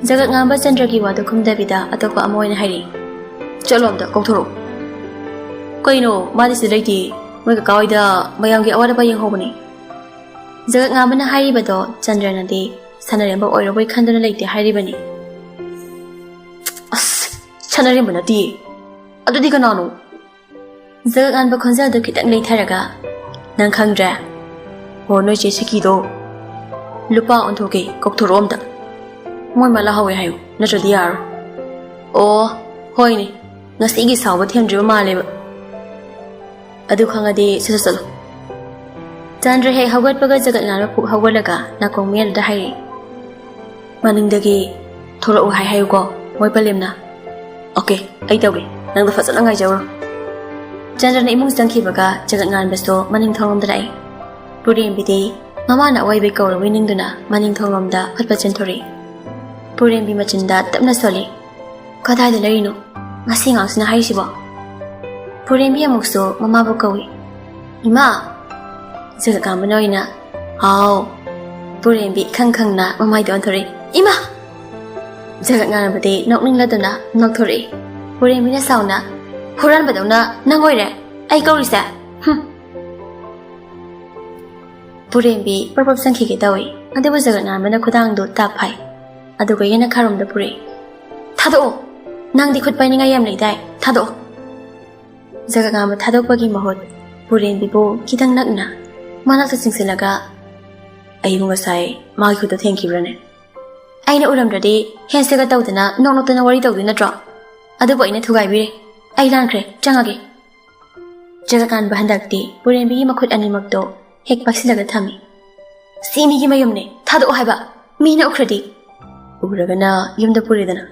ꯖꯒꯠ ꯉꯥꯟꯕ ꯆꯟꯗ꯭ꯔꯒꯤ ꯋꯥꯗꯨ ꯈꯨꯝꯗꯕꯤꯗ ꯑꯇꯣꯞꯄ ꯑꯃ ꯑꯣꯏꯅ ꯍꯥꯏꯔꯛꯏ, "ꯆꯠꯂꯣ ꯑꯝꯇ ꯀꯧꯊꯣꯔꯛꯑꯣ꯫" "ꯀꯩꯅꯣ, ꯃꯥꯗꯤ ꯁꯤꯗ ꯂꯩꯇꯦ, ꯃꯣꯏ ꯀꯀꯥ ꯍꯣꯏꯗ ꯃꯌꯥꯝꯒꯤ ꯑꯋꯥꯠ ꯑꯄꯥ ꯌꯦꯡꯍꯧꯕꯅꯦ꯫" ꯖꯒꯠ ꯉꯥꯟꯕꯅ ꯍꯥꯏꯔꯤꯕꯗꯣ ꯆꯟꯗ꯭ꯔꯅꯗꯤ ꯁꯅꯔꯦꯝꯕ ꯑꯣꯏꯔꯕꯣꯏ ꯈꯟꯗꯨꯅ ꯂꯩꯇꯦ ꯍꯥꯏꯔꯤꯕꯅꯤ꯫ "ꯑꯁ, ꯁꯅꯔꯦꯝꯕ ꯅꯠꯇꯦ, ꯑꯗꯨꯗꯤ ꯀꯅꯥꯅꯣ?" ꯖꯒꯠ ꯉꯥꯟꯕ ꯈꯣꯟꯖꯦꯜꯗꯨ ꯈꯤꯇꯪ ꯂꯩꯊꯔꯒ, "ꯅꯪ ꯈꯪꯗ꯭ꯔꯦ? ꯍꯣ, ꯅꯣꯏ ꯆꯦ ꯁꯤꯀꯤꯗꯣ ꯂꯨꯄꯥ ꯑꯣꯟꯊꯣꯛꯀꯦ, ꯀꯧꯊꯣꯔꯛꯑꯣ ꯑꯝꯇ꯫ ꯃꯣꯏ ꯃꯥ ꯂꯥꯛꯍꯧꯋꯦ ꯍꯥꯏꯌꯨ, ꯅꯠꯇ꯭ꯔꯗꯤ ꯌꯥꯔꯣꯏ꯫" "ꯑꯣ, ꯍꯣꯏꯅꯦ, ꯉꯁꯤꯒꯤ ꯁꯥꯎꯕ ꯊꯦꯝꯗ꯭ꯔꯤꯕ ꯃꯥꯜꯂꯦꯕ꯫ ꯑꯗꯨ ꯈꯪꯉꯗꯤ ꯁꯠ ꯁꯠ ꯆꯠꯂꯣ꯫" ꯆꯟꯗ꯭ꯔ ꯍꯦꯛ ꯍꯧꯒꯠꯄꯒ ꯖꯒꯠ ꯉꯥꯟꯕ ꯐꯨꯛ ꯍꯧꯒꯠꯂꯒ ꯅꯥꯀꯣꯡ ꯃꯌꯥꯗꯨꯗ ꯍꯥꯏꯔꯛꯏ, "ꯃꯅꯤꯡꯗꯒꯤ ꯊꯣꯛꯂꯛꯎ ꯍꯥꯏ ꯍꯥꯏꯌꯨꯀꯣ, ꯃꯣꯏ ꯄꯂꯦꯝꯅ꯫" "ꯑꯣꯀꯦ, ꯑꯩ ꯇꯧꯒꯦ, ꯅꯪꯗꯣ ꯐꯖꯅ ꯉꯥꯏꯖꯧꯔꯣ꯫" ꯆꯟꯗ꯭ꯔꯅ ꯏꯃꯨꯡ ꯆꯪꯈꯤꯕꯒ ꯖꯒꯠ ꯉꯥꯟꯕꯁꯨ ꯃꯅꯤꯡ ꯊꯣꯡꯂꯣꯝꯗ ꯂꯥꯛꯏ꯫ ꯄꯨꯔꯦꯝꯕꯤꯗꯤ ꯃꯃꯥꯅ ꯑꯋꯥꯏꯕꯩ ꯀꯧꯔꯕꯣꯏ ꯅꯤꯡꯗꯨꯅ ꯃꯅꯤꯡ ꯊꯣꯡꯂꯣꯝꯗ ꯐꯠ ꯐꯠ ꯆꯦꯟꯊꯣꯔꯛꯏ꯫ ꯄꯨꯔꯦꯝꯕꯤ ꯃꯆꯤꯟꯗ ꯇꯞꯅ ꯁꯣꯜꯂꯤ, "ꯀꯗꯥꯏꯗ ꯂꯩꯔꯤꯅꯣ ꯉꯁꯤ ꯑꯉꯥꯡꯁꯤꯅ ꯍꯥꯏꯔꯤꯁꯤꯕꯣ?" ꯄꯨꯔꯦꯝꯕꯤ ꯑꯃꯨꯛꯁꯨ ꯃꯃꯥꯕꯨ ꯀꯧꯏ, "ꯏꯃꯥ!" ꯖꯒꯠ ꯉꯥꯟꯕꯅ ꯑꯣꯏꯅ, "ꯍꯥꯎ!" ꯄꯨꯔꯦꯝꯕꯤ ꯈꯪ ꯈꯪꯅ ꯃꯃꯥꯏꯗ ꯑꯣꯟꯊꯣꯔꯛꯏ, "ꯏꯃꯥ!" ꯖꯒꯠ ꯉꯥꯟꯕꯗꯤ ꯅꯣꯛꯅꯤꯡꯂꯗꯨꯅ ꯅꯣꯛꯊꯣꯔꯛꯏ꯫ ꯄꯨꯔꯦꯝꯕꯤꯅ ꯁꯥꯎꯅ, "ꯍꯨꯔꯥꯟꯕꯗꯧꯅ ꯅꯪ ꯑꯣꯏꯔꯦ ꯑꯩ ꯀꯧꯔꯤꯁꯦ? ꯍꯨꯝ!" ꯄꯨꯔꯦꯝꯕꯤ ꯄ꯭ꯔꯞ ꯄ꯭ꯔꯞ ꯆꯪꯈꯤꯒꯦ ꯇꯧꯏ, ꯑꯗꯨꯕꯨ ꯖꯒꯠ ꯉꯥꯟꯕꯅ ꯈꯨꯗꯥꯡꯗꯨ ꯇꯥꯞ ꯐꯥꯏ꯫ ꯑꯗꯨꯒ ꯌꯦꯅꯈꯥꯔꯣꯝꯗ ꯄꯨꯔꯛꯏ꯫ "ꯊꯥꯗꯣꯛꯑꯣ! ꯅꯪꯗꯤ ꯈꯨꯠ ꯄꯥꯏꯅꯤꯡꯉꯥꯏ ꯌꯥꯝ ꯂꯩꯗꯥꯏ? ꯊꯥꯗꯣꯛꯑꯣ!" ꯖꯒꯠ ꯉꯥꯟꯕ ꯊꯥꯗꯣꯛꯄꯒꯤ ꯃꯍꯨꯠ ꯄꯨꯔꯦꯝꯕꯤꯕꯨ ꯈꯤꯇꯪ ꯅꯛꯅ ꯃꯅꯥꯛꯇ ꯆꯤꯡꯁꯤꯜꯂꯒ, "ꯑꯩꯕꯨ ꯉꯁꯥꯏ ꯃꯥꯒꯤ ꯈꯨꯠꯇ ꯊꯦꯡꯈꯤꯕ꯭ꯔꯅꯦ? ꯑꯩꯅ ꯎꯔꯝꯗ꯭ꯔꯗꯤ ꯍꯦꯟꯁꯦꯒ ꯇꯧꯗꯅ ꯅꯣꯛ ꯅꯣꯛꯇꯅ ꯋꯥꯔꯤ ꯇꯧꯗꯣꯏ ꯅꯠꯇ꯭ꯔꯣ? ꯑꯗꯨꯕꯨ ꯑꯩꯅ ꯊꯨꯒꯥꯏꯕꯤꯔꯦ꯫ ꯑꯩ ꯂꯥꯟꯈ꯭ꯔꯦ, ꯆꯪꯉꯒꯦ꯫" ꯖꯒꯠ ꯉꯥꯟꯕ ꯍꯟꯗꯛꯇꯤ ꯄꯨꯔꯦꯝꯕꯤꯒꯤ ꯃꯈꯨꯠ ꯑꯅꯤꯃꯛꯇꯣ ꯍꯦꯛ ꯄꯥꯏꯁꯤꯜꯂꯒ ꯊꯝꯃꯤ꯫ "ꯁꯤ ꯃꯤꯒꯤ ꯃꯌꯨꯝꯅꯦ, ꯊꯥꯗꯣꯛꯑꯣ ꯍꯥꯏꯕ꯫ ꯃꯤꯅ ꯎꯈ꯭ꯔꯗꯤ꯫" "ꯎꯔꯒꯅ ꯌꯨꯝꯗ ꯄꯨꯔꯦꯗꯅ꯫"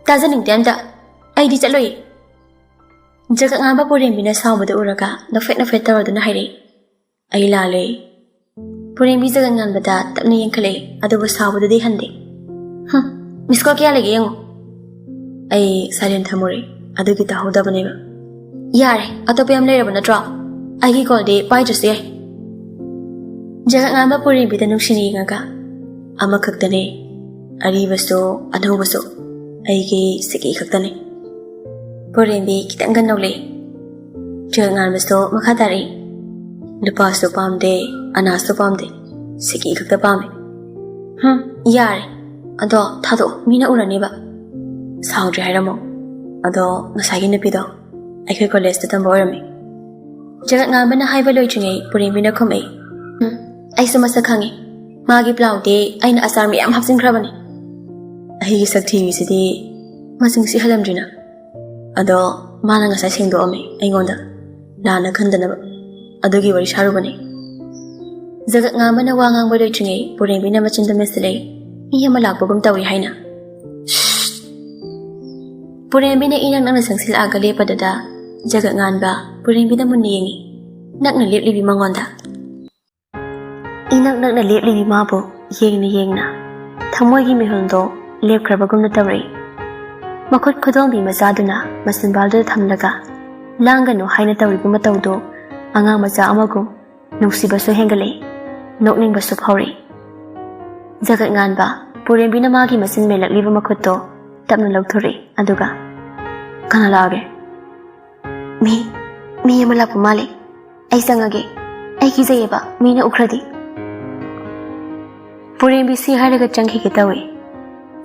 "ꯇꯥꯖꯅꯤꯡꯗꯦ ꯑꯝꯇ꯫ ꯑꯩꯗꯤ ꯆꯠꯂꯣꯏꯌꯦ꯫" ꯖꯒꯠ ꯉꯥꯟꯕ ꯄꯨꯔꯦꯝꯕꯤꯅ ꯁꯥꯎꯕꯗ ꯎꯔꯒ ꯅꯣꯛꯐꯦꯠ ꯅꯣꯛꯐꯦꯠ ꯇꯧꯔꯗꯨꯅ ꯍꯥꯏꯔꯛꯏ, "ꯑꯩ ꯂꯥꯜꯂꯦ꯫" ꯄꯨꯔꯦꯝꯕꯤ ꯖꯒꯠ ꯉꯥꯟꯕꯗ ꯇꯞꯅ ꯌꯦꯡꯈꯠꯂꯛꯏ, ꯑꯗꯨꯕꯨ ꯁꯥꯎꯕꯗꯨꯗꯤ ꯍꯟꯗꯦ꯫ "ꯍꯨꯝ, ꯃꯤꯁ ꯀꯣꯜ ꯀꯌꯥ ꯂꯩꯒꯦ ꯌꯦꯡꯉꯨ꯫" "ꯑꯩ ꯁꯥꯏꯂꯦꯟ ꯊꯝꯃꯨꯔꯦ, ꯑꯗꯨꯒꯤ ꯇꯥꯍꯧꯗꯕꯅꯦꯕ꯫" "ꯌꯥꯔꯦ, ꯑꯇꯣꯞꯄ ꯌꯥꯝ ꯂꯩꯔꯕ ꯅꯠꯇ꯭ꯔꯣ? ꯑꯩꯒꯤ ꯀꯣꯜꯗꯤ ꯄꯥꯏꯗ꯭ꯔꯁꯨ ꯌꯥꯏ꯫" ꯖꯒꯠ ꯉꯥꯟꯕ ꯄꯨꯔꯦꯝꯕꯤꯗ ꯅꯨꯡꯁꯤꯅ ꯌꯦꯡꯉꯒ, "ꯑꯃꯈꯛꯇꯅꯦ, ꯑꯔꯤꯕꯁꯨ ꯑꯅꯧꯕꯁꯨ ꯑꯩꯒꯤ ꯁꯤꯀꯤ ꯈꯛꯇꯅꯦ꯫" ꯄꯨꯔꯦꯝꯕꯤ ꯈꯤꯇꯪꯒ ꯅꯣꯛꯂꯛꯏ꯫ ꯖꯒꯠ ꯉꯥꯟꯕꯁꯨ ꯃꯈꯥ ꯇꯥꯔꯛꯏ, "ꯅꯨꯄꯥꯁꯨ ꯄꯥꯝꯗꯦ, ꯑꯅꯥꯁꯨ ꯄꯥꯝꯗꯦ, ꯁꯤꯀꯤ ꯈꯛꯇ ꯄꯥꯝꯃꯦ꯫" "ꯍꯨꯝ, ꯌꯥꯔꯦ, ꯑꯗꯣ ꯊꯥꯗꯣꯛꯑꯣ, ꯃꯤꯅ ꯎꯔꯅꯤꯕ꯫" "ꯁꯥꯎꯗ꯭ꯔꯦ ꯍꯥꯏꯔꯝꯃꯣ꯫ ꯑꯗꯣ ꯉꯁꯥꯏꯒꯤ ꯅꯨꯄꯤꯗꯣ ꯑꯩꯈꯣꯏ ꯀꯣꯂꯦꯖꯇ ꯇꯝꯕ ꯑꯣꯏꯔꯝꯃꯤ꯫" ꯖꯒꯠ ꯉꯥꯟꯕꯅ ꯍꯥꯏꯕ ꯂꯣꯏꯗ꯭ꯔꯤꯉꯩ ꯄꯨꯔꯦꯝꯕꯤꯅ ꯈꯨꯝꯃꯛꯏ, "ꯎꯝ, ꯑꯩꯁꯨ ꯃꯁꯛ ꯈꯪꯉꯤ꯫ ꯃꯥꯒꯤ ꯄ꯭ꯂꯥꯎꯗꯤ ꯑꯩꯅ ꯑꯆꯥꯔ ꯃꯌꯥꯝ ꯍꯥꯞꯆꯤꯟꯈ꯭ꯔꯕꯅꯤ꯫" "ꯑꯩꯒꯤ ꯁꯛ ꯊꯤꯔꯤꯁꯤꯗꯤ ꯃꯁꯤꯡ ꯁꯤꯍꯜꯂꯝꯗ꯭ꯔꯤꯅ?" "ꯑꯗꯣ ꯃꯥꯅ ꯉꯁꯥꯏ ꯁꯦꯡꯗꯣꯛꯑꯝꯃꯤ ꯑꯩꯉꯣꯟꯗ, ꯂꯥꯟꯅ ꯈꯟꯗꯅꯕ꯫ ꯑꯗꯨꯒꯤ ꯋꯥꯔꯤ ꯁꯥꯔꯨꯕꯅꯤ꯫" ꯖꯒꯠ ꯉꯥꯟꯕꯅ ꯋꯥ ꯉꯥꯡꯕ ꯂꯣꯏꯗ꯭ꯔꯤꯉꯩ ꯄꯨꯔꯦꯝꯕꯤꯅ ꯃꯆꯤꯟꯗꯨ ꯃꯦꯠꯁꯤꯜꯂꯛꯏ꯫ "ꯃꯤ ꯑꯃ ꯂꯥꯛꯄꯒꯨꯝ ꯇꯧꯏ" ꯍꯥꯏꯅ꯫ ꯄꯨꯔꯦꯝꯕꯤꯅ ꯏꯅꯛ ꯅꯛꯅ ꯆꯪꯁꯤꯜꯂꯛꯑꯒ ꯂꯦꯞꯄꯗꯨꯗ ꯖꯒꯠ ꯉꯥꯟꯕ ꯄꯨꯔꯦꯝꯕꯤꯗ ꯃꯨꯟꯅ ꯌꯦꯡꯉꯤ꯫ ꯅꯛꯅ ꯂꯦꯞꯂꯤꯕꯤ ꯃꯉꯣꯟꯗ꯫ ꯏꯅꯛ ꯅꯛꯅ ꯂꯦꯞꯂꯤꯕꯤ ꯃꯥꯕꯨ ꯌꯦꯡꯅ ꯌꯦꯡꯅ ꯊꯃꯣꯏꯒꯤ ꯃꯤꯍꯨꯜꯗꯣ ꯂꯦꯞꯈ꯭ꯔꯕꯒꯨꯝꯅ ꯇꯧꯔꯛꯏ꯫ ꯃꯈꯨꯠ ꯈꯨꯗꯣꯝꯕꯤ ꯃꯆꯥꯗꯨꯅ ꯃꯆꯤꯟꯕꯥꯜꯗꯨꯗ ꯊꯝꯂꯒ "ꯂꯥꯡꯒꯅꯨ" ꯍꯥꯏꯅ ꯇꯧꯔꯤꯕ ꯃꯇꯧꯗꯣ ꯑꯉꯥꯡ ꯃꯆꯥ ꯑꯃꯒꯨꯝ ꯅꯨꯡꯁꯤꯕꯁꯨ ꯍꯦꯟꯒꯠꯂꯛꯏ, ꯅꯣꯛꯅꯤꯡꯕꯁꯨ ꯐꯥꯎꯔꯛꯏ꯫ ꯖꯒꯠ ꯉꯥꯟꯕ ꯄꯨꯔꯦꯝꯕꯤꯅ ꯃꯥꯒꯤ ꯃꯆꯤꯟ ꯃꯦꯜꯂꯛꯂꯤꯕ ꯃꯈꯨꯠꯇꯣ ꯇꯞꯅ ꯂꯧꯊꯣꯔꯛꯏ, ꯑꯗꯨꯒ "ꯀꯅꯥ ꯂꯥꯛꯑꯒꯦ?" "ꯃꯤ, ꯃꯤ ꯑꯃ ꯂꯥꯛꯄ ꯃꯥꯜꯂꯦ꯫ ꯑꯩ ꯆꯪꯉꯒꯦ꯫ ꯑꯩ ꯀꯤꯖꯩꯌꯦꯕ, ꯃꯤꯅ ꯎꯈ꯭ꯔꯗꯤ꯫" ꯄꯨꯔꯦꯝꯕꯤ ꯁꯤ ꯍꯥꯏꯔꯒ ꯆꯪꯈꯤꯒꯦ ꯇꯧꯏ꯫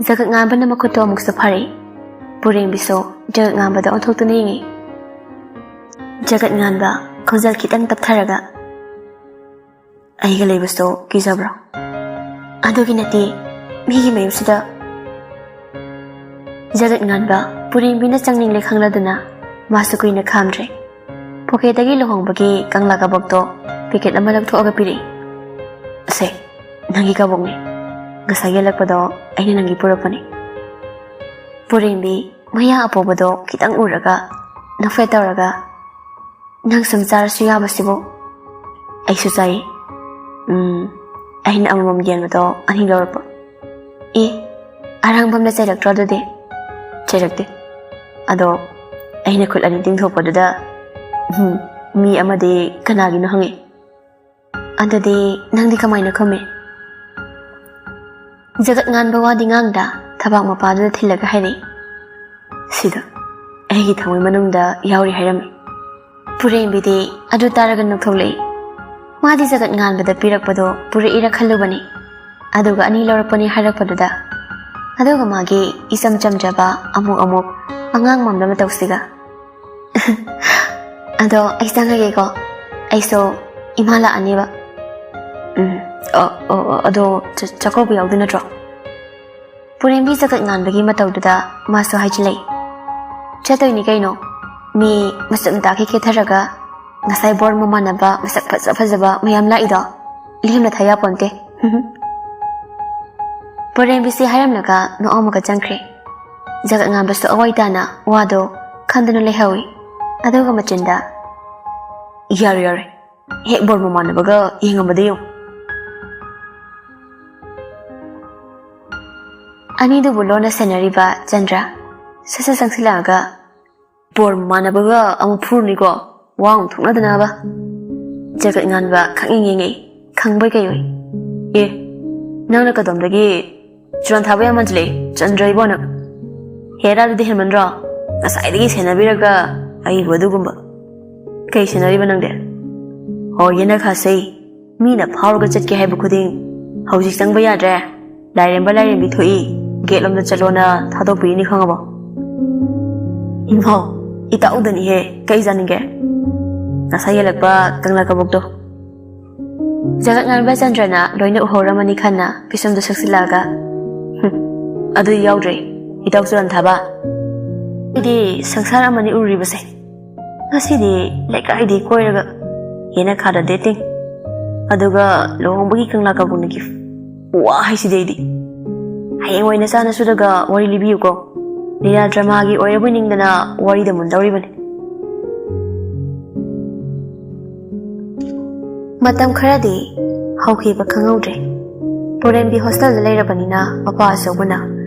ꯖꯒꯠ ꯉꯥꯟꯕꯅ ꯃꯈꯨꯠꯇꯣ ꯑꯃꯨꯛꯁꯨ ꯐꯥꯔꯛꯏ꯫ ꯄꯨꯔꯦꯝꯕꯤꯁꯨ ꯖꯒꯠ ꯉꯥꯟꯕꯗ ꯑꯣꯟꯊꯣꯛꯇꯨꯅ ꯌꯦꯡꯉꯤ꯫ ꯖꯒꯠ ꯉꯥꯟꯕ ꯈꯣꯟꯖꯦꯜ ꯈꯤꯇꯪ ꯇꯞꯊꯔꯒ, "ꯑꯩꯒ ꯂꯩꯕꯁꯨ ꯀꯤꯖꯕ꯭ꯔꯣ?" "ꯑꯗꯨꯒꯤ ꯅꯠꯇꯦ, ꯃꯤꯒꯤ ꯃꯌꯨꯝꯁꯤꯗ꯫" ꯖꯒꯠ ꯉꯥꯟꯕ ꯄꯨꯔꯦꯝꯕꯤꯅ ꯆꯪꯅꯤꯡꯂꯦ ꯈꯪꯂꯗꯨꯅ ꯃꯥꯁꯨ ꯀꯨꯏꯅ ꯈꯥꯝꯗ꯭ꯔꯦ꯫ ꯄꯣꯀꯦꯠꯇꯒꯤ ꯂꯨꯍꯣꯡꯕꯒꯤ ꯀꯪꯂꯥ ꯀꯕꯣꯛꯇꯣ ꯄꯦꯀꯦꯠ ꯑꯃ ꯂꯧꯊꯣꯛꯑꯒ ꯄꯤꯔꯛꯏ꯫ "ꯑꯁꯦ, ꯅꯪꯒꯤ ꯀꯕꯣꯛꯅꯦ꯫ ꯉꯁꯥꯏ ꯌꯦꯜꯂꯛꯄꯗꯣ ꯑꯩꯅ ꯅꯪꯒꯤ ꯄꯨꯔꯛꯄꯅꯦ꯫" ꯄꯨꯔꯦꯝꯕꯤ ꯃꯌꯥ ꯑꯄꯧꯕꯗꯣ ꯈꯤꯇꯪ ꯎꯔꯒ ꯅꯣꯛꯐꯦꯠ ꯇꯧꯔꯒ, "ꯅꯪ ꯁꯨꯝ ꯆꯥꯔꯁꯨ ꯌꯥꯕꯁꯤꯕꯨ?" "ꯑꯩꯁꯨ ꯆꯥꯏꯌꯦ꯫ ꯎꯝ, ꯑꯩꯅ ꯑꯃꯃꯝ ꯌꯦꯟꯕꯗꯣ ꯑꯅꯤ ꯂꯧꯔꯛꯄ꯫" "ꯑꯦ, ꯑꯔꯥꯡꯕꯝꯅ ꯆꯩꯔꯛꯇ꯭ꯔꯣ ꯑꯗꯨꯗꯤ?" "ꯆꯩꯔꯛꯇꯦ꯫ ꯑꯗꯣ ꯑꯩꯅ ꯈꯨꯠ ꯑꯅꯤ ꯇꯤꯡꯊꯣꯛꯄꯗꯨꯗ, ꯎꯝ, ꯃꯤ ꯑꯃꯗꯤ ꯀꯅꯥꯒꯤꯅꯣ ꯍꯪꯉꯛꯑꯦ꯫" "ꯑꯗꯨꯗꯤ ꯅꯪꯗꯤ ꯀꯃꯥꯏꯅ ꯈꯨꯝꯃꯤ?" ꯖꯒꯠ ꯉꯥꯟꯕ ꯋꯥꯗꯤ ꯉꯥꯡꯗ ꯊꯕꯥꯛ ꯃꯄꯥꯗꯨꯗ ꯊꯤꯜꯂꯒ ꯍꯥꯏꯔꯛꯏ, "ꯁꯤꯗ ꯑꯩꯒꯤ ꯊꯃꯣꯏ ꯃꯅꯨꯡꯗ ꯌꯥꯎꯔꯤ ꯍꯥꯏꯔꯝꯃꯤ꯫" ꯄꯨꯔꯦꯝꯕꯤꯗꯤ ꯑꯗꯨ ꯇꯥꯔꯒ ꯅꯣꯛꯊꯣꯛꯂꯛꯏ꯫ ꯃꯥꯗꯤ ꯖꯒꯠ ꯉꯥꯟꯕꯗ ꯄꯤꯔꯛꯄꯗꯣ ꯄꯨꯔꯛꯏꯔ ꯈꯜꯂꯨꯕꯅꯤ, ꯑꯗꯨꯒ ꯑꯅꯤ ꯂꯧꯔꯛꯄꯅꯤ ꯍꯥꯏꯔꯛꯄꯗꯨꯗ꯫ ꯑꯗꯨꯒ ꯃꯥꯒꯤ ꯏꯆꯝ ꯆꯝꯖꯕ ꯑꯃꯨꯛ ꯑꯃꯨꯛ ꯑꯉꯥꯡ ꯃꯥꯟꯕ ꯃꯇꯧꯁꯤꯒ꯫ "ꯑꯗꯣ ꯑꯩ ꯆꯪꯉꯒꯦꯀꯣ, ꯑꯩꯁꯨ ꯏꯃꯥ ꯂꯥꯛꯑꯅꯦꯕ꯫" "ꯎꯝ, ꯑ, ꯑ, ꯑ, ꯑꯗꯣ ꯆ-, ꯆꯥꯛꯀꯧꯕ ꯌꯥꯎꯗꯣꯏ ꯅꯠꯇ꯭ꯔꯣ?" ꯄꯨꯔꯦꯝꯕꯤ ꯖꯒꯠ ꯉꯥꯟꯕꯒꯤ ꯃꯇꯧꯗꯨꯗ ꯃꯥꯁꯨ ꯍꯥꯏꯖꯤꯜꯂꯛꯏ, "ꯆꯠꯇꯣꯏꯅꯤ ꯀꯩꯅꯣ, ꯃꯤ ꯃꯆꯨꯝ ꯇꯥꯛꯈꯤ ꯀꯦꯊꯔꯒ ꯉꯁꯥꯏ ꯕꯣꯔ ꯃꯃꯥꯟꯅꯕ ꯃꯁꯛ ꯐꯖ ꯐꯖꯕ ꯃꯌꯥꯝ ꯂꯥꯛꯏꯗꯣ, ꯂꯦꯝꯅ ꯊꯥ ꯌꯥꯄꯣꯟꯇꯦ꯫ ꯄꯣꯔꯦꯝꯕꯤꯁꯤ ꯍꯥꯏꯔꯝꯂꯒ ꯅꯣꯛꯑꯝꯃꯒ ꯆꯪꯈ꯭ꯔꯦ꯫ ꯖꯒꯠ ꯉꯥꯟꯕꯁꯨ ꯑꯋꯥꯏ ꯇꯥꯅ ꯋꯥꯗꯣ ꯈꯟꯗꯨꯅ ꯂꯩꯍꯧꯏ꯫ ꯑꯗꯨꯒ ꯃꯆꯤꯟꯗ, "ꯌꯥꯔꯣꯏ, ꯌꯥꯔꯣꯏ, ꯍꯦꯛ ꯕꯣꯔ ꯃꯃꯥꯟꯅꯕꯒ ꯌꯦꯡꯉꯝꯕꯗ ꯌꯦꯡꯉꯨ"꯫ ꯑꯅꯤꯗꯨꯕꯨ ꯂꯣꯟꯅ ꯁꯦꯟꯅꯔꯤꯕ ꯆꯟꯗ꯭ꯔ ꯁꯠ ꯁꯠ ꯆꯪꯁꯤꯜꯂꯛꯑꯒ, "ꯕꯣꯔ ꯃꯃꯥꯟꯅꯕꯒ ꯑꯃꯨꯛ ꯐꯨꯔꯨꯅꯤꯀꯣ, ꯋꯥ ꯑꯃꯨꯛ ꯊꯣꯛꯅꯗꯅꯕ"꯫ ꯖꯒꯠ ꯉꯥꯟꯕ ꯈꯪꯌꯦꯡ ꯌꯦꯡꯉꯦ, ꯈꯪꯕꯣꯏ ꯀꯩꯕꯣꯏ꯫ "ꯑꯦ, ꯅꯪꯅ ꯀꯗꯣꯝꯗꯒꯤ ꯆꯨꯔꯥꯟ ꯊꯥꯕ ꯌꯥꯝ ꯃꯥꯟꯁꯤꯜꯂꯛꯑꯦ, ꯆꯟꯗ꯭ꯔ ꯏꯕꯣ ꯅꯪ? ꯍꯦꯔꯥ, ꯑꯗꯨꯗꯤ ꯍꯦꯟꯃꯟꯗ꯭ꯔꯣ? ꯉꯁꯥꯏꯗꯒꯤ ꯁꯦꯟꯅꯕꯤꯔꯒ ꯑꯩꯕꯨ ꯑꯗꯨꯒꯨꯝꯕ꯫ ꯀꯩ ꯁꯦꯟꯅꯔꯤꯕ ꯅꯪꯗꯤ? ꯍꯣ, ꯌꯦꯅꯈꯥꯁꯦ, ꯃꯤꯅ ꯐꯥꯎꯔꯒ ꯆꯠꯀꯦ ꯍꯥꯏꯕ ꯈꯨꯗꯤꯡ ꯍꯧꯖꯤꯛ ꯆꯪꯕ ꯌꯥꯗ꯭ꯔꯦ꯫ ꯂꯥꯏꯔꯦꯝꯕ ꯂꯥꯏꯔꯦꯝꯕꯤ ꯊꯣꯛꯏ, ꯒꯦꯠ ꯂꯣꯝꯗ ꯆꯠꯂꯣꯅ ꯊꯥꯗꯣꯛꯄꯤꯔꯤꯅꯤ, ꯈꯪꯉꯕꯣ?" "ꯏꯃꯥꯎ, ꯏꯇꯥꯎꯗꯅꯤꯍꯦ, ꯀꯩ ꯆꯥꯅꯤꯡꯒꯦ? ꯉꯁꯥꯏ ꯌꯦꯜꯂꯛꯄ ꯀꯪꯂꯥ ꯀꯕꯣꯛꯇꯣ"꯫ ꯖꯒꯠ ꯉꯥꯟꯕ ꯆꯟꯗ꯭ꯔꯅ ꯂꯣꯏꯅ ꯎꯍꯧꯔꯝꯃꯅꯤ ꯈꯟꯅ ꯄꯤꯁꯨꯝꯗꯨ ꯁꯛꯆꯤꯜꯂꯛꯑꯒ, "ꯍꯨꯝ, ꯑꯗꯨꯗꯤ ꯌꯥꯎꯗ꯭ꯔꯦ, ꯏꯇꯥꯎ ꯆꯨꯔꯥꯟ ꯊꯥꯕ꯫ ꯑꯩꯗꯤ ꯁꯪꯁꯥꯔ ꯑꯃꯅꯤ ꯎꯔꯤꯕꯁꯦ꯫ ꯉꯁꯤꯗꯤ ꯂꯩꯀꯥꯏꯗꯤ ꯀꯣꯏꯔꯒ ꯌꯦꯅꯈꯥꯗ dating, ꯑꯗꯨꯒ ꯂꯨꯍꯣꯡꯕꯒꯤ ꯀꯪꯂꯥ ꯀꯕꯣꯛꯅ gift꯫ ꯋꯥ ꯍꯥꯏꯁꯤꯗꯤ ꯑꯩꯗꯤ꯫ ꯍꯌꯦꯡꯋꯥꯏ ꯅꯆꯥ ꯅꯁꯨꯗꯒ ꯋꯥꯔꯤ ꯂꯤꯕꯤꯌꯨꯀꯣ꯫ ꯂꯤꯂꯥ dramaꯒꯤ ꯑꯣꯏꯔꯕꯣꯏ ꯅꯤꯡꯗꯅ ꯋꯥꯔꯤꯗ ꯃꯨꯟꯗꯧꯔꯤꯕꯅꯤ"꯫ ꯃꯇꯝ ꯈꯔꯗꯤ ꯍꯧꯈꯤꯕ ꯈꯪꯍꯧꯗ꯭ꯔꯦ꯫ ꯄꯣꯔꯦꯝꯕꯤ hostelꯗ ꯂꯩꯔꯕꯅꯤꯅ ꯃꯄꯥ ꯑꯆꯧꯕꯅ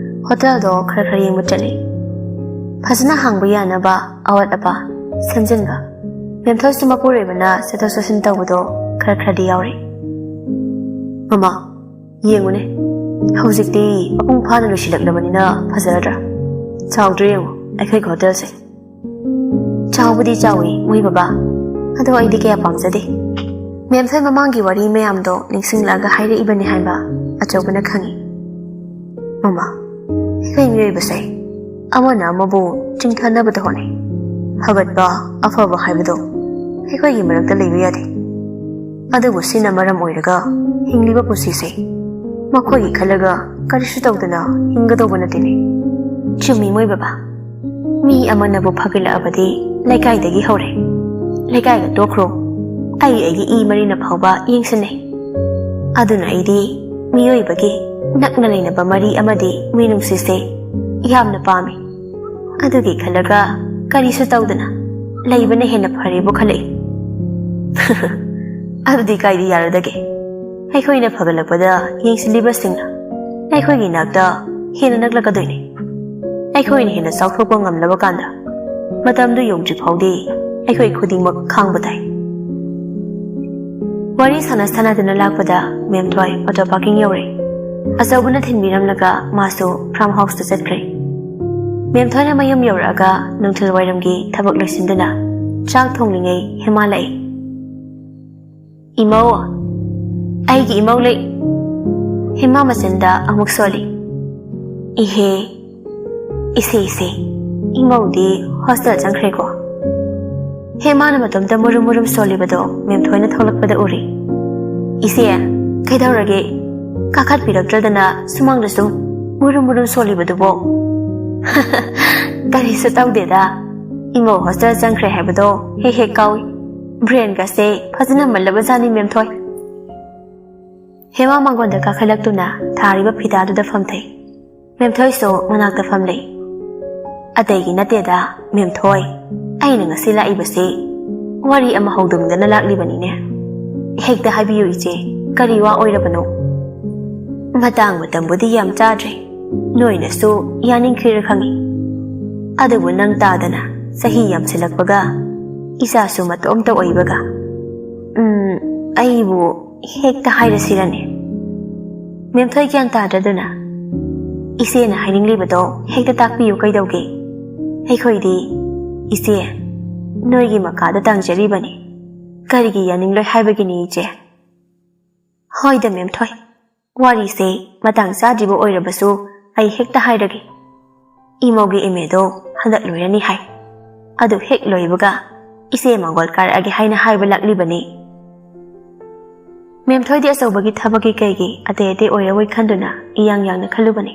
hotelꯗꯣ ꯈꯔ ꯈꯔ ꯌꯦꯡꯕ ꯆꯠꯂꯤ꯫ ꯐꯖꯅ ꯍꯥꯡꯕ ꯌꯥꯅꯕ ꯑꯋꯥꯠ ꯑꯄꯥ ꯁꯦꯝꯖꯤꯟꯕ, ꯃꯦꯝꯊꯣꯏꯁꯨ ꯃꯄꯨꯔꯣꯏꯕꯅ ꯆꯠꯊꯣꯛ ꯆꯠꯁꯤꯟ ꯇꯧꯕꯗꯣ ꯈꯔ ꯈꯔꯗꯤ ꯌꯥꯎꯔꯤ꯫ "ꯃꯃꯥ, ꯌꯦꯡꯉꯨꯅꯦ, ꯍꯧꯖꯤꯛꯇꯤ ꯃꯄꯨꯡ ꯐꯥꯅ ꯂꯣꯏꯁꯤꯜꯂꯛꯂꯕꯅꯤꯅ ꯐꯖꯔꯗ꯭ꯔꯥ? ꯆꯥꯎꯗ꯭ꯔꯥ ꯌꯦꯡꯉꯨ ꯑꯩꯈꯣꯏꯒꯤ hotelꯁꯦ"꯫ "ꯆꯥꯎꯕꯗꯤ ꯆꯥꯎꯏ ꯃꯣꯏ ꯕꯕꯥ, ꯑꯗꯣ ꯑꯩꯗꯤ ꯀꯌꯥ ꯄꯥꯝꯖꯗꯦ"꯫ ꯃꯦꯝꯊꯣꯏ ꯃꯃꯥꯡꯒꯤ ꯋꯥꯔꯤ ꯃꯌꯥꯝꯗꯣ ꯅꯤꯡꯁꯤꯡꯂꯛꯑꯒ ꯍꯥꯏꯔꯛꯏꯕꯅꯤ ꯍꯥꯏꯕ ꯑꯆꯧꯕꯅ ꯈꯪꯏ꯫ "ꯃꯃꯥ, ꯑꯩꯈꯣꯏ ꯃꯤꯑꯣꯏꯕꯁꯦ ꯑꯃꯅ ꯑꯃꯕꯨ ꯆꯤꯡꯊꯅꯕꯗ ꯍꯣꯠꯅꯩ꯫ ꯐꯒꯠꯄ ꯑꯐꯕ ꯍꯥꯏꯕꯗꯣ ꯑꯩꯈꯣꯏꯒꯤ ꯃꯔꯛꯇ ꯂꯩꯕ ꯌꯥꯗꯦ꯫ ꯑꯗꯨꯕꯨ ꯁꯤꯅ ꯃꯔꯝ ꯑꯣꯏꯔꯒ ꯍꯤꯡꯂꯤꯕ ꯄꯨꯟꯁꯤꯁꯦ ꯃꯈꯣꯏꯒꯤ ꯈꯜꯂꯒ ꯀꯔꯤꯁꯨ ꯇꯧꯗꯅ ꯍꯤꯡꯒꯗꯧꯕ ꯅꯠꯇꯦꯅꯦ"꯫ "ꯆꯨꯝꯃꯤ ꯃꯣꯏ ꯕꯕꯥ, ꯃꯤ ꯑꯃꯅꯕꯨ ꯐꯒꯠꯂꯛꯑꯕꯗꯤ ꯂꯩꯀꯥꯏꯗꯒꯤ ꯍꯧꯔꯦ꯫ ꯂꯩꯀꯥꯏꯒ ꯇꯣꯛꯈ꯭ꯔꯣ, ꯑꯩ ꯑꯩꯒꯤ ꯏ ꯃꯔꯤꯅ ꯐꯥꯎꯕ ꯌꯦꯡꯁꯤꯟꯅꯩ"꯫ ꯑꯗꯨꯅ ꯑꯩꯗꯤ ꯃꯤꯑꯣꯏꯕꯒꯤ ꯅꯛꯅ ꯂꯩꯅꯕ ꯃꯔꯤ ꯑꯃꯗꯤ ꯃꯤꯅꯨꯡꯁꯤꯁꯦ ꯌꯥꯝꯅ ꯄꯥꯝꯃꯤ꯫ ꯑꯗꯨꯒꯤ ꯈꯜꯂꯒ ꯀꯔꯤꯁꯨ ꯇꯧꯗꯅ ꯂꯩꯕꯅ ꯍꯦꯟꯅ ꯐꯔꯦꯕꯨ ꯈꯜꯂꯛꯏ꯫ ꯑꯗꯨꯗꯤ ꯀꯥꯏꯗ ꯌꯥꯔꯗꯒꯦ? ꯑꯩꯈꯣꯏꯅ ꯐꯒꯠꯂꯛꯄꯗ ꯌꯦꯡꯁꯤꯜꯂꯤꯕꯁꯤꯡꯅ ꯑꯩꯈꯣꯏꯒꯤ ꯅꯥꯛꯇ ꯍꯦꯟꯅ ꯅꯛꯂꯛꯀꯗꯣꯏꯅꯤ꯫ ꯑꯩꯈꯣꯏꯅ ꯍꯦꯟꯅ ꯆꯥꯎꯊꯣꯛꯄ ꯉꯝꯂꯕ ꯀꯥꯟꯗ ꯃꯇꯝꯗꯨ ꯌꯧꯗ꯭ꯔꯤ ꯐꯥꯎꯗꯤ ꯑꯩꯈꯣꯏ ꯈꯨꯗꯤꯡꯃꯛ ꯈꯥꯡꯕ ꯇꯥꯏ꯫ ꯋꯥꯔꯤ ꯁꯥꯟꯅ ꯁꯥꯟꯅꯗꯨꯅ ꯂꯥꯛꯄꯗ ꯃꯦꯝꯊꯣꯏ ꯑꯣꯇꯣ ꯄꯥꯔꯀꯤꯡ ꯌꯧꯔꯦ꯫ ꯑꯆꯧꯕꯅ ꯊꯤꯟꯕꯤꯔꯝꯂꯒ ꯃꯥꯁꯨ ꯐꯥꯔꯝ ꯍꯥꯎꯁꯇ ꯆꯠꯈ꯭ꯔꯦ꯫ ꯃꯦꯝꯊꯣꯏꯅ ꯃꯌꯨꯝ ꯌꯧꯔꯛꯑꯒ ꯅꯨꯡꯊꯤꯜ ꯋꯥꯏꯔꯝꯒꯤ ꯊꯕꯛ ꯂꯣꯏꯁꯤꯟꯗꯨꯅ ꯆꯥꯛ ꯊꯣꯡꯂꯤꯉꯩ ꯍꯦꯃꯥ ꯂꯥꯛꯏ꯫ "ꯏꯃꯧ, ꯑꯩꯒꯤ ꯏꯃꯧ ꯂꯩ꯫" ꯍꯦꯃꯥ ꯃꯆꯤꯟꯗ ꯑꯃꯨꯛ ꯁꯣꯜꯂꯤ꯫ "ꯏꯍꯦ, ꯏꯆꯦ, ꯏꯆꯦ, ꯏꯃꯧꯗꯤ ꯍꯣꯁꯇꯦꯜ ꯆꯪꯈ꯭ꯔꯦꯀꯣ?" ꯍꯦꯃꯥꯅ ꯃꯇꯣꯝꯇ ꯃꯨꯔꯨꯝ ꯃꯨꯔꯨꯝ ꯁꯣꯜꯂꯤꯕꯗꯣ ꯃꯦꯝꯊꯣꯏꯅ ꯊꯣꯛꯂꯛꯄꯗ ꯎꯔꯤ꯫ "ꯏꯆꯦ, ꯀꯩꯗꯧꯔꯒꯦ? ꯀꯥꯈꯠꯄꯤꯔꯛꯇ꯭ꯔꯗꯅ ꯁꯨꯃꯥꯡꯗ ꯁꯨꯝ ꯃꯨꯔꯨꯝ ꯃꯨꯔꯨꯝ ꯁꯣꯜꯂꯤꯕꯗꯨꯕꯣ?" "ꯀꯔꯤꯁꯨ ꯇꯧꯗꯦꯗ꯫ ꯏꯃꯧ ꯍꯣꯁꯇꯦꯜ ꯆꯪꯈ꯭ꯔꯦ ꯍꯥꯏꯕꯗꯣ ꯍꯦꯛ ꯍꯦꯛ ꯀꯥꯎꯏ꯫ ꯕ꯭ꯔꯦꯟꯒꯁꯦ ꯐꯖꯅ ꯃꯜꯂꯕꯖꯥꯠꯅꯤ ꯃꯦꯝꯊꯣꯏ꯫" ꯍꯦꯃꯥ ꯃꯥꯡꯒꯣꯟꯗ ꯀꯥꯈꯠꯂꯛꯇꯨꯅ ꯊꯥꯔꯤꯕ ꯐꯤꯗꯥꯗꯨꯗ ꯐꯝꯊꯩ꯫ ꯃꯦꯝꯊꯣꯏꯁꯨ ꯃꯅꯥꯛꯇ ꯐꯝꯂꯩ꯫ "ꯑꯇꯩꯒꯤ ꯅꯠꯇꯦꯗ, ꯃꯦꯝꯊꯣꯏ꯫ ꯑꯩꯅ ꯉꯁꯤ ꯂꯥꯛꯏꯕꯁꯤ ꯋꯥꯔꯤ ꯑꯃ ꯍꯧꯗꯣꯛꯅꯤꯡꯗꯅ ꯂꯥꯛꯂꯤꯕꯅꯤꯅꯦ꯫ ꯍꯦꯛꯇ ꯍꯥꯏꯕꯤꯌꯨ ꯏꯆꯦ, ꯀꯔꯤ ꯋꯥ ꯑꯣꯏꯔꯕꯅꯣ?" "ꯃꯇꯥꯡ ꯃꯇꯝꯕꯨꯗꯤ ꯌꯥꯝ ꯆꯥꯗ꯭ꯔꯦ, ꯅꯣꯏꯅꯁꯨ ꯌꯥꯅꯤꯡꯈꯤꯔ ꯈꯪꯏ꯫ ꯑꯗꯨꯕꯨ ꯅꯪ ꯇꯥꯗꯅ ꯆꯍꯤ ꯌꯥꯝꯁꯤꯜꯂꯛꯄꯒ ꯏꯆꯥꯁꯨ ꯃꯇꯣꯝꯇ ꯑꯣꯏꯕꯒ, ꯎꯝ, ꯑꯩꯕꯨ ꯍꯦꯛꯇ ꯍꯥꯏꯔꯁꯤꯔꯅꯦ?" ꯃꯦꯝꯊꯣꯏ ꯒ꯭ꯌꯥꯟ ꯇꯥꯗ꯭ꯔꯗꯨꯅ, "ꯏꯆꯦꯅ ꯍꯥꯏꯅꯤꯡꯂꯤꯕꯗꯣ ꯍꯦꯛꯇ ꯇꯥꯛꯄꯤꯌꯨ ꯀꯩꯗꯧꯒꯦ? ꯑꯩꯈꯣꯏꯗꯤ, ꯏꯆꯦ, ꯅꯣꯏꯒꯤ ꯃꯈꯥꯗ ꯇꯥꯡꯖꯔꯤꯕꯅꯤ꯫ ꯀꯔꯤꯒꯤ ꯌꯥꯅꯤꯡꯂꯣꯏ ꯍꯥꯏꯕꯒꯤꯅꯤ ꯏꯆꯦ?" "ꯍꯣꯏꯗ ꯃꯦꯝꯊꯣꯏ, ꯋꯥꯔꯤꯁꯦ ꯃꯇꯥꯡ ꯆꯥꯗ꯭ꯔꯤꯕ ꯑꯣꯏꯔꯕꯁꯨ ꯑꯩ ꯍꯦꯛꯇ ꯍꯥꯏꯔꯒꯦ꯫ ꯏꯃꯧꯒꯤ ꯑꯦꯝ ꯑꯦꯗꯣ ꯍꯟꯗꯛ ꯂꯣꯏꯔꯅꯤ ꯍꯥꯏ꯫ ꯑꯗꯨ ꯍꯦꯛ ꯂꯣꯏꯕꯒ ꯏꯆꯦ ꯃꯪꯒꯣꯜ ꯀꯥꯔꯛꯑꯒꯦ ꯍꯥꯏꯅ ꯍꯥꯏꯕ ꯂꯥꯛꯂꯤꯕꯅꯤ꯫" ꯃꯦꯝꯊꯣꯏꯗꯤ ꯑꯆꯧꯕꯒꯤ ꯊꯕꯛꯀꯤ ꯀꯩꯒꯤ ꯑꯇꯩ ꯑꯇꯩ ꯑꯣꯏꯔꯔꯣꯏ ꯈꯟꯗꯨꯅ ꯏꯌꯥꯡ ꯌꯥꯡꯅ ꯈꯜꯂꯨꯕꯅꯤ꯫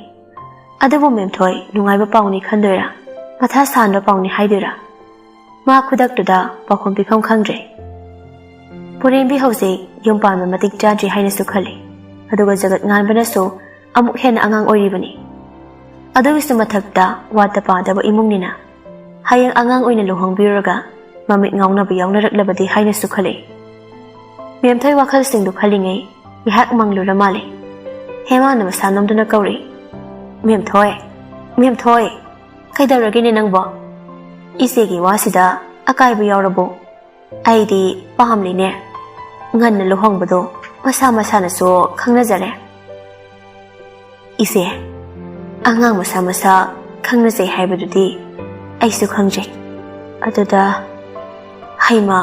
ꯑꯗꯨꯕꯨ ꯃꯦꯝꯊꯣꯏ ꯅꯨꯡꯉꯥꯏꯕ ꯄꯥꯎꯅꯤ ꯈꯟꯗꯣꯏꯔꯥ, ꯃꯊꯥ ꯁꯥꯍꯟꯕ ꯄꯥꯎꯅꯤ ꯍꯥꯏꯗꯣꯏꯔꯥ, ꯃꯥ ꯈꯨꯗꯛꯇꯨꯗ ꯄꯥꯎꯈꯨꯝ ꯄꯤꯐꯝ ꯈꯪꯗ꯭ꯔꯦ꯫ ꯄꯨꯔꯦꯝꯕꯤ ꯍꯧꯖꯤꯛ ꯌꯨꯝ ꯄꯥꯟꯕ ꯃꯇꯤꯛ ꯆꯥꯗ꯭ꯔꯤ ꯍꯥꯏꯅꯁꯨ ꯈꯜꯂꯤ꯫ ꯑꯗꯨꯒ ꯖꯒꯠ ꯉꯥꯟꯕꯅꯁꯨ ꯑꯃꯨꯛ ꯍꯦꯟꯅ ꯑꯉꯥꯡ ꯑꯣꯏꯔꯤꯕꯅꯤ꯫ ꯑꯗꯨꯒꯤꯁꯨ ꯃꯊꯛꯇ ꯋꯥꯠꯇ ꯄꯥꯗꯕ ꯏꯃꯨꯡꯅꯤꯅ ꯍꯌꯦꯡ ꯑꯉꯥꯡ ꯑꯣꯏꯅ ꯂꯨꯍꯣꯡꯕꯤꯔꯨꯔꯒ ꯃꯃꯤꯠ ꯉꯥꯎꯅꯕ ꯌꯥꯎꯅꯔꯛꯂꯕꯗꯤ ꯍꯥꯏꯅꯁꯨ ꯈꯜꯂꯤ꯫ ꯃꯦꯝꯊꯣꯏ ꯋꯥꯈꯜꯁꯤꯡꯗꯨ ꯈꯜꯂꯤꯉꯩ ꯉꯥꯏꯍꯥꯛ ꯃꯪꯂꯨꯔ ꯃꯥꯜꯂꯦ꯫ ꯍꯦꯃꯥꯅ ꯃꯁꯥ ꯅꯣꯝꯗꯨꯅ ꯀꯧꯔꯛꯏ, "ꯃꯦꯝꯊꯣꯏ, ꯃꯦꯝꯊꯣꯏ, ꯀꯩꯗꯧꯔꯒꯦꯅꯦ ꯅꯪꯕꯣ? ꯏꯆꯦꯒꯤ ꯋꯥꯁꯤꯗ ꯑꯀꯥꯏꯕ ꯌꯥꯎꯔꯕꯣ? ꯑꯩꯗꯤ ꯄꯥꯝꯂꯤꯅꯦ꯫ ꯉꯟꯅ ꯂꯨꯍꯣꯡꯕꯗꯣ ꯃꯁꯥ ꯃꯁꯥꯅꯁꯨ ꯈꯪꯅꯖꯔꯦ꯫" "ꯏꯆꯦ, ꯑꯉꯥꯡ ꯃꯁꯥ ꯃꯁꯥ ꯈꯪꯅꯖꯩ ꯍꯥꯏꯕꯗꯨꯗꯤ ꯑꯩꯁꯨ ꯈꯪꯖꯩ꯫ ꯑꯗꯨꯗ..." "ꯍꯩꯃꯥ,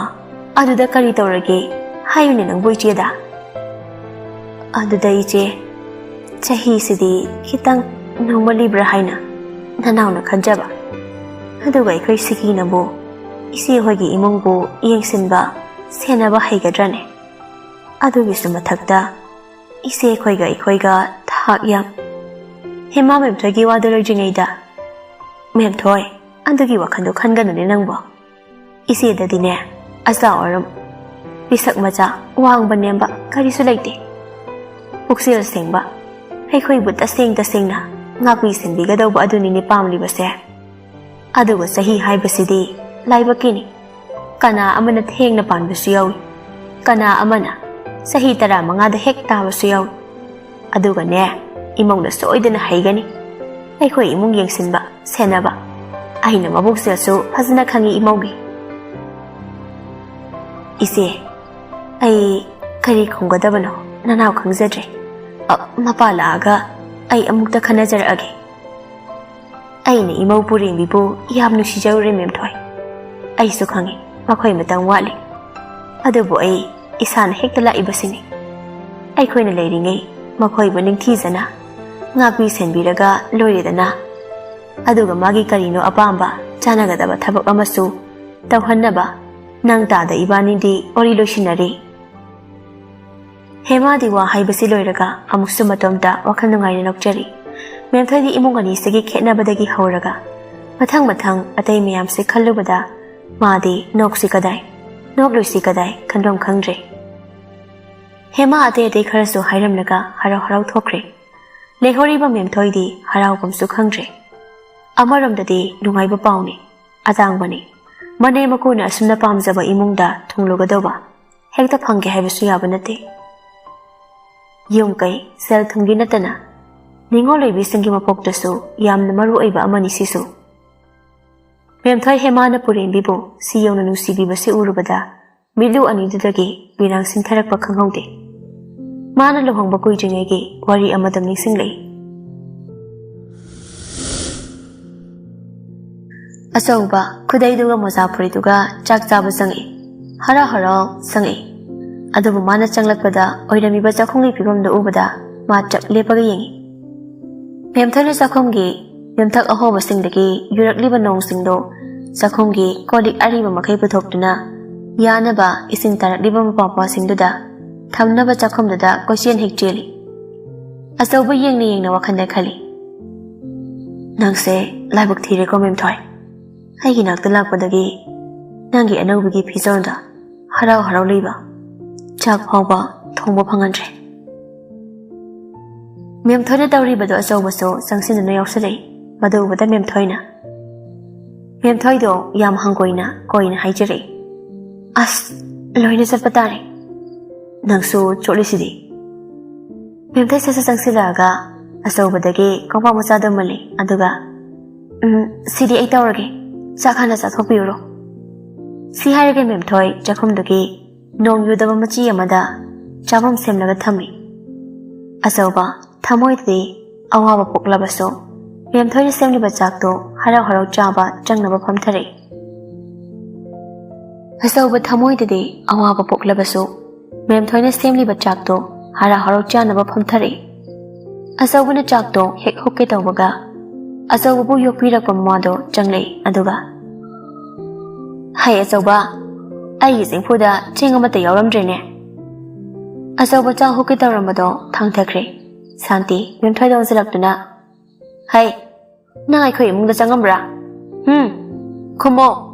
ꯑꯗꯨꯗ ꯀꯔꯤ ꯇꯧꯔꯒꯦ? ꯍꯥꯏꯌꯨꯅꯦ ꯅꯪꯕꯨ ꯏꯆꯦꯗ꯫" "ꯑꯗꯨꯗ ꯏꯆꯦ, ꯆꯍꯤꯁꯤꯗꯤ ꯈꯤꯇꯪ ꯅꯧꯃꯜꯂꯤꯕ꯭ꯔꯥ ꯍꯥꯏꯅ ꯅꯅꯥꯎꯅ ꯈꯟꯖꯕ꯫ ꯑꯗꯨꯒ ꯑꯩꯈꯣꯏ ꯁꯤꯀꯤꯅꯕꯨ ꯏꯆꯦ ꯍꯣꯏꯒꯤ ꯏꯃꯨꯡꯕꯨ ꯌꯦꯡꯁꯤꯟꯕ, ꯁꯦꯟꯅꯕ ꯍꯩꯒꯗ꯭ꯔꯅꯦ? ꯑꯗꯨꯒꯤꯁꯨ ꯃꯊꯛꯇ ꯏꯆꯦ ꯑꯩꯈꯣꯏꯒ ꯑꯩꯈꯣꯏꯒ ꯊꯥꯛ ꯌꯥꯝ..." ꯍꯦꯃꯥ ꯃꯦꯝꯊꯣꯏꯒꯤ ꯋꯥꯗꯨ ꯂꯣꯏꯗ꯭ꯔꯤꯉꯩꯗ, "ꯃꯦꯝꯊꯣꯏ, ꯑꯗꯨꯒꯤ ꯋꯥꯈꯜꯗꯣ ꯈꯟꯒꯅꯨꯅꯦ ꯅꯪꯕꯣ꯫ ꯏꯆꯦꯗꯗꯤꯅꯦ, ꯑꯆꯥ ꯑꯣꯏꯔꯝ, ꯄꯤꯁꯛ ꯃꯆꯥ, ꯋꯥꯡꯕ ꯅꯦꯝꯕ ꯀꯔꯤꯁꯨ ꯂꯩꯇꯦ꯫ ꯄꯨꯛꯆꯦꯜ ꯁꯦꯡꯕ, ꯑꯩꯈꯣꯏꯕꯨ ꯇꯁꯦꯡ ꯇꯁꯦꯡꯅ ꯉꯥꯛꯄꯤ ꯁꯦꯟꯕꯤꯒꯗꯧꯕ ꯑꯗꯨꯅꯤꯅꯦ ꯄꯥꯝꯂꯤꯕꯁꯦ꯫ ꯑꯗꯨꯒ ꯆꯍꯤ ꯍꯥꯏꯕꯁꯤꯗꯤ ꯂꯥꯏꯕꯛꯀꯤꯅꯤ꯫ ꯀꯅꯥ ꯑꯃꯅ ꯊꯦꯡꯅ ꯄꯥꯟꯕꯁꯨ ꯌꯥꯎꯏ, ꯀꯅꯥ ꯑꯃꯅ ꯆꯍꯤ ꯇꯔꯥꯃꯉꯥꯗ ꯍꯦꯛ ꯇꯥꯕꯁꯨ ꯌꯥꯎꯏ꯫ ꯑꯗꯨꯒꯅꯦ, ꯏꯃꯧꯅ ꯁꯣꯏꯗꯅ ꯍꯩꯒꯅꯤ꯫ ꯑꯩꯈꯣꯏ ꯏꯃꯨꯡ ꯌꯦꯡꯁꯤꯟꯕ, ꯁꯦꯟꯅꯕ ꯑꯩꯅ ꯃꯕꯣꯛꯆꯦꯜꯁꯨ ꯐꯖꯅ ꯈꯪꯏ ꯏꯃꯧꯒꯤ꯫" "ꯏꯆꯦ, ꯑꯩ ꯀꯔꯤ ꯈꯨꯝꯒꯗꯕꯅꯣ ꯅꯅꯥꯎ ꯈꯪꯖꯗ꯭ꯔꯦ꯫ ꯑ, ꯃꯄꯥ ꯂꯥꯛꯑꯒ ꯑꯩ ꯑꯃꯨꯛꯇ ꯈꯟꯅꯖꯔꯛꯑꯒꯦ꯫ ꯑꯩꯅ ꯏꯃꯧ ꯄꯨꯔꯦꯝꯕꯤꯕꯨ ꯌꯥꯝ ꯅꯨꯡꯁꯤꯖꯔꯨꯔꯦ ꯃꯦꯝꯊꯣꯏ꯫ ꯑꯩꯁꯨ ꯈꯪꯏ ꯃꯈꯣꯏ ꯃꯇꯝ ꯋꯥꯠꯂꯤ꯫ ꯑꯗꯨꯕꯨ ꯑꯩ ꯏꯁꯥꯅ ꯍꯦꯛꯇ ꯂꯥꯛꯏꯕꯁꯤꯅꯤ꯫ ꯑꯩꯈꯣꯏꯅ ꯂꯩꯔꯤꯉꯩ ꯃꯈꯣꯏꯕꯨ ꯅꯤꯡꯊꯤꯖꯅ ꯉꯥꯛꯄꯤ ꯁꯦꯟꯕꯤꯔꯒ ꯂꯣꯏꯔꯦꯗꯅ꯫ ꯑꯗꯨꯒ ꯃꯥꯒꯤ ꯀꯔꯤꯅꯣ ꯑꯄꯥꯝꯕ ꯆꯥꯟꯅꯒꯗꯕ ꯊꯕꯛ ꯑꯃꯁꯨ ꯇꯧꯍꯟꯅꯕ ꯅꯪ ꯇꯥꯗ ꯏꯕꯥꯅꯤꯗꯤ ꯋꯥꯔꯤ ꯂꯣꯏꯁꯤꯟꯅꯔꯤ꯫" ꯍꯦꯃꯥꯗꯤ ꯋꯥ ꯍꯥꯏꯕꯁꯤ ꯂꯣꯏꯔꯒ ꯑꯃꯨꯛꯁꯨ ꯃꯇꯣꯝꯇ ꯋꯥꯈꯜ ꯅꯨꯡꯉꯥꯏꯅ ꯅꯣꯛꯆꯔꯤ꯫ ꯃꯦꯝꯊꯣꯏꯗꯤ ꯏꯃꯨꯡ ꯑꯅꯤꯁꯤꯒꯤ ꯈꯦꯠꯅꯕꯗꯒꯤ ꯍꯧꯔꯒ ꯃꯊꯪ ꯃꯊꯪ ꯑꯇꯩ ꯃꯌꯥꯝꯁꯦ ꯈꯜꯂꯨꯕꯗ ꯃꯥꯗꯤ ꯅꯣꯛꯁꯤ ꯀꯗꯥꯏ꯫ ꯅꯣꯛꯂꯨꯁꯤ ꯀꯗꯥꯏ ꯈꯟꯐꯝ ꯈꯪꯗ꯭ꯔꯦ꯫ ꯍꯦꯃꯥ ꯑꯇꯩ ꯑꯇꯩ ꯈꯔꯁꯨ ꯍꯥꯏꯔꯝꯂꯒ ꯍꯔꯥꯎ ꯍꯔꯥꯎ ꯊꯣꯛꯈ꯭ꯔꯦ꯫ ꯂꯩꯍꯧꯔꯤꯕ ꯃꯦꯝꯊꯣꯏꯗꯤ ꯍꯔꯥꯎꯐꯝꯁꯨ ꯈꯪꯗ꯭ꯔꯦ꯫ ꯑꯃꯔꯣꯝꯗꯗꯤ ꯅꯨꯡꯉꯥꯏꯕ ꯄꯥꯎꯅꯤ, ꯑꯇꯥꯡꯕꯅꯤ꯫ ꯃꯅꯦꯝ ꯃꯀꯨꯅ ꯑꯁꯨꯝꯅ ꯄꯥꯝꯖꯕ ꯏꯃꯨꯡꯗ ꯊꯨꯡꯂꯨꯒꯗꯧꯕ ꯍꯦꯛꯇ ꯐꯪꯒꯦ ꯍꯥꯏꯕꯁꯨ ꯌꯥꯕ ꯅꯠꯇꯦ꯫ ꯌꯨꯝ ꯀꯩ, ꯁꯦꯜ ꯊꯨꯝꯒꯤ ꯅꯠꯇꯅ ꯅꯤꯉꯣꯜ ꯑꯣꯏꯕꯤꯁꯤꯡꯒꯤ ꯃꯄꯣꯛꯇꯁꯨ ꯌꯥꯝꯅ ꯃꯔꯨ ꯑꯣꯏꯕ ꯑꯃꯅꯤ ꯁꯤꯁꯨ꯫ ꯃꯦꯝꯊꯣꯏ ꯍꯦꯃꯥꯅ ꯄꯨꯔꯦꯝꯕꯤꯕꯨ ꯁꯤ ꯌꯧꯅ ꯅꯨꯡꯁꯤꯕꯤꯕꯁꯤ ꯎꯔꯨꯕꯗ ꯃꯤꯠꯂꯨ ꯑꯅꯤꯗꯨꯗꯒꯤ ꯃꯤꯔꯥꯡ ꯁꯤꯟꯊꯔꯛꯄ ꯈꯪꯍꯧꯗꯦ꯫ ꯃꯥꯅ ꯂꯨꯍꯣꯡꯕ ꯀꯨꯏꯗ꯭ꯔꯤꯉꯩꯒꯤ ꯋꯥꯔꯤ ꯑꯃꯗ ꯅꯤꯡꯁꯤꯡꯂꯛꯏ꯫ ꯑꯆꯧꯕ ꯈꯨꯗꯩꯗꯨꯒ ꯃꯣꯖꯥ ꯐꯨꯔꯤꯠꯇꯨꯒ ꯆꯥꯛ ꯆꯥꯕ ꯆꯪꯉꯛꯏ꯫ ꯍꯔꯥꯎ ꯍꯔꯥꯎ ꯆꯪꯉꯛꯏ꯫ ꯑꯗꯨꯕꯨ ꯃꯥꯅ ꯆꯪꯂꯛꯄꯗ ꯑꯣꯏꯔꯝꯃꯤꯕ ꯆꯥꯛꯈꯨꯝꯒꯤ ꯐꯤꯕꯝꯗꯨ ꯎꯕꯗ ꯃꯥ ꯆꯞ ꯂꯦꯞꯄꯒ ꯌꯦꯡꯉꯤ꯫ ꯃꯦꯝꯊꯣꯏꯅ ꯆꯥꯛꯈꯨꯝꯒꯤ ꯌꯨꯝꯊꯛ ꯑꯍꯣꯕꯁꯤꯡꯗꯒꯤ ꯌꯨꯔꯛꯂꯤꯕ ꯅꯣꯡꯁꯤꯡꯗꯨ ꯆꯥꯛꯈꯨꯝꯒꯤ ꯀꯣꯜ ꯂꯤꯛ ꯑꯔꯤꯕ ꯃꯈꯩ ꯄꯨꯊꯣꯛꯇꯨꯅ ꯌꯥꯅꯕ ꯏꯁꯤꯡ ꯇꯥꯔꯛꯂꯤꯕ ꯃꯄꯥ ꯃꯄꯥꯁꯤꯡꯗꯨꯗ ꯊꯝꯅꯕ ꯆꯥꯛꯈꯨꯝꯗꯨꯗ ꯀꯣꯏꯆꯦꯟ ꯍꯦꯛ ꯆꯦꯜꯂꯤ꯫ ꯑꯆꯧꯕ ꯌꯦꯡꯅ ꯌꯦꯡꯅ ꯋꯥꯈꯜꯗ ꯈꯜꯂꯤ, "ꯅꯪꯁꯦ ꯂꯥꯏꯕꯛ ꯊꯤꯔꯦꯀꯣ ꯃꯦꯝꯊꯣꯏ꯫ ꯑꯩꯒꯤ ꯅꯥꯛꯇ ꯂꯥꯛꯄꯗꯒꯤ ꯅꯪꯒꯤ ꯑꯅꯧꯕꯒꯤ ꯐꯤꯖꯣꯜꯗ ꯍꯔꯥꯎ ꯍꯔꯥꯎ ꯂꯩꯕ, ꯆꯥꯛ ꯐꯥꯎꯕ ꯊꯣꯡꯕ ꯐꯪꯍꯟꯗ꯭ꯔꯦ꯫" ꯃꯦꯝꯊꯣꯏꯅ ꯇꯧꯔꯤꯕꯗꯣ ꯑꯆꯧꯕꯁꯨ ꯆꯪꯁꯤꯟꯗꯨꯅ ꯌꯥꯎꯁꯤꯜꯂꯛꯏ꯫ ꯃꯗꯨ ꯎꯕꯗ ꯃꯦꯝꯊꯣꯏꯅ, ꯃꯦꯝꯊꯣꯏꯗꯣ ꯌꯥꯝ ꯍꯪꯒꯣꯏꯅ ꯀꯣꯏꯅ ꯍꯥꯏꯖꯔꯛꯏ, "ꯑꯁ, ꯂꯣꯏꯅ ꯆꯠꯄ ꯇꯥꯔꯦ꯫ ꯅꯪꯁꯨ ꯆꯣꯠꯂꯤꯁꯤꯗꯤ꯫" ꯃꯦꯝꯊꯣꯏ ꯁꯠ ꯁꯠ ꯆꯪꯁꯤꯜꯂꯛꯑꯒ ꯑꯆꯧꯕꯗꯒꯤ ꯀꯣꯝꯄꯥꯛ ꯃꯆꯥꯗꯨ ꯃꯨꯜꯂꯤ, ꯑꯗꯨꯒ, "ꯎꯝ, ꯁꯤꯗꯤ ꯑꯩ ꯇꯧꯔꯒꯦ, ꯆꯥꯛ ꯍꯥꯟꯅ ꯆꯥꯊꯣꯛꯄꯤꯔꯨꯔꯣ꯫" ꯁꯤ ꯍꯥꯏꯔꯒ ꯃꯦꯝꯊꯣꯏ ꯆꯥꯛꯈꯨꯝꯗꯨꯒꯤ ꯅꯣꯡ ꯌꯨꯗꯕ ꯃꯆꯤ ꯑꯃꯗ ꯆꯥꯐꯝ ꯁꯦꯝꯂꯒ ꯊꯝꯃꯤ꯫ ꯑꯆꯧꯕ ꯊꯃꯣꯏꯗꯗꯤ ꯑꯋꯥꯕ ꯄꯣꯛꯂꯕꯁꯨ ꯃꯦꯝꯊꯣꯏꯅ ꯁꯦꯝꯂꯤꯕ ꯆꯥꯛꯇꯨ ꯍꯔꯥꯎ ꯍꯔꯥꯎ ꯆꯥꯕ ꯆꯪꯅꯕ ꯐꯝꯊꯔꯛꯏ꯫ ꯑꯆꯧꯕ ꯊꯃꯣꯏꯗꯗꯤ ꯑꯋꯥꯕ ꯄꯣꯛꯂꯕꯁꯨ ꯃꯦꯝꯊꯣꯏꯅ ꯁꯦꯝꯂꯤꯕ ꯆꯥꯛꯇꯨ ꯍꯔꯥꯎ ꯍꯔꯥꯎ ꯆꯥꯅꯕ ꯐꯝꯊꯔꯛꯏ꯫ ꯑꯆꯧꯕꯅ ꯆꯥꯛꯇꯣ ꯍꯦꯛ ꯍꯨꯛꯀꯦ ꯇꯧꯕꯒ ꯑꯆꯧꯕꯕꯨ ꯌꯣꯛꯄꯤꯔꯛꯄ ꯃꯃꯥꯗꯣ ꯆꯪꯂꯛꯏ, ꯑꯗꯨꯒ, "ꯍꯩ ꯑꯆꯧꯕ, ꯑꯩꯒꯤ ꯆꯦꯡꯐꯨꯗ ꯆꯦꯡ ꯑꯃꯠꯇ ꯌꯥꯎꯔꯝꯗ꯭ꯔꯦꯅꯦ꯫" ꯑꯆꯧꯕ ꯆꯥꯛ ꯍꯨꯛꯀꯦ ꯇꯧꯔꯝꯕꯗꯣ ꯊꯥꯡꯊꯈ꯭ꯔꯦ꯫ ꯁꯥꯟꯇꯤ ꯃꯦꯝꯊꯣꯏꯗ ꯑꯣꯟꯁꯤꯜꯂꯛꯇꯨꯅ, "ꯍꯩ, ꯅꯪ ꯑꯩꯈꯣꯏ ꯏꯃꯨꯡꯗ ꯆꯪꯉꯝꯕ꯭ꯔꯥ? ꯍꯨꯝ, ꯈꯨꯝꯃꯣ,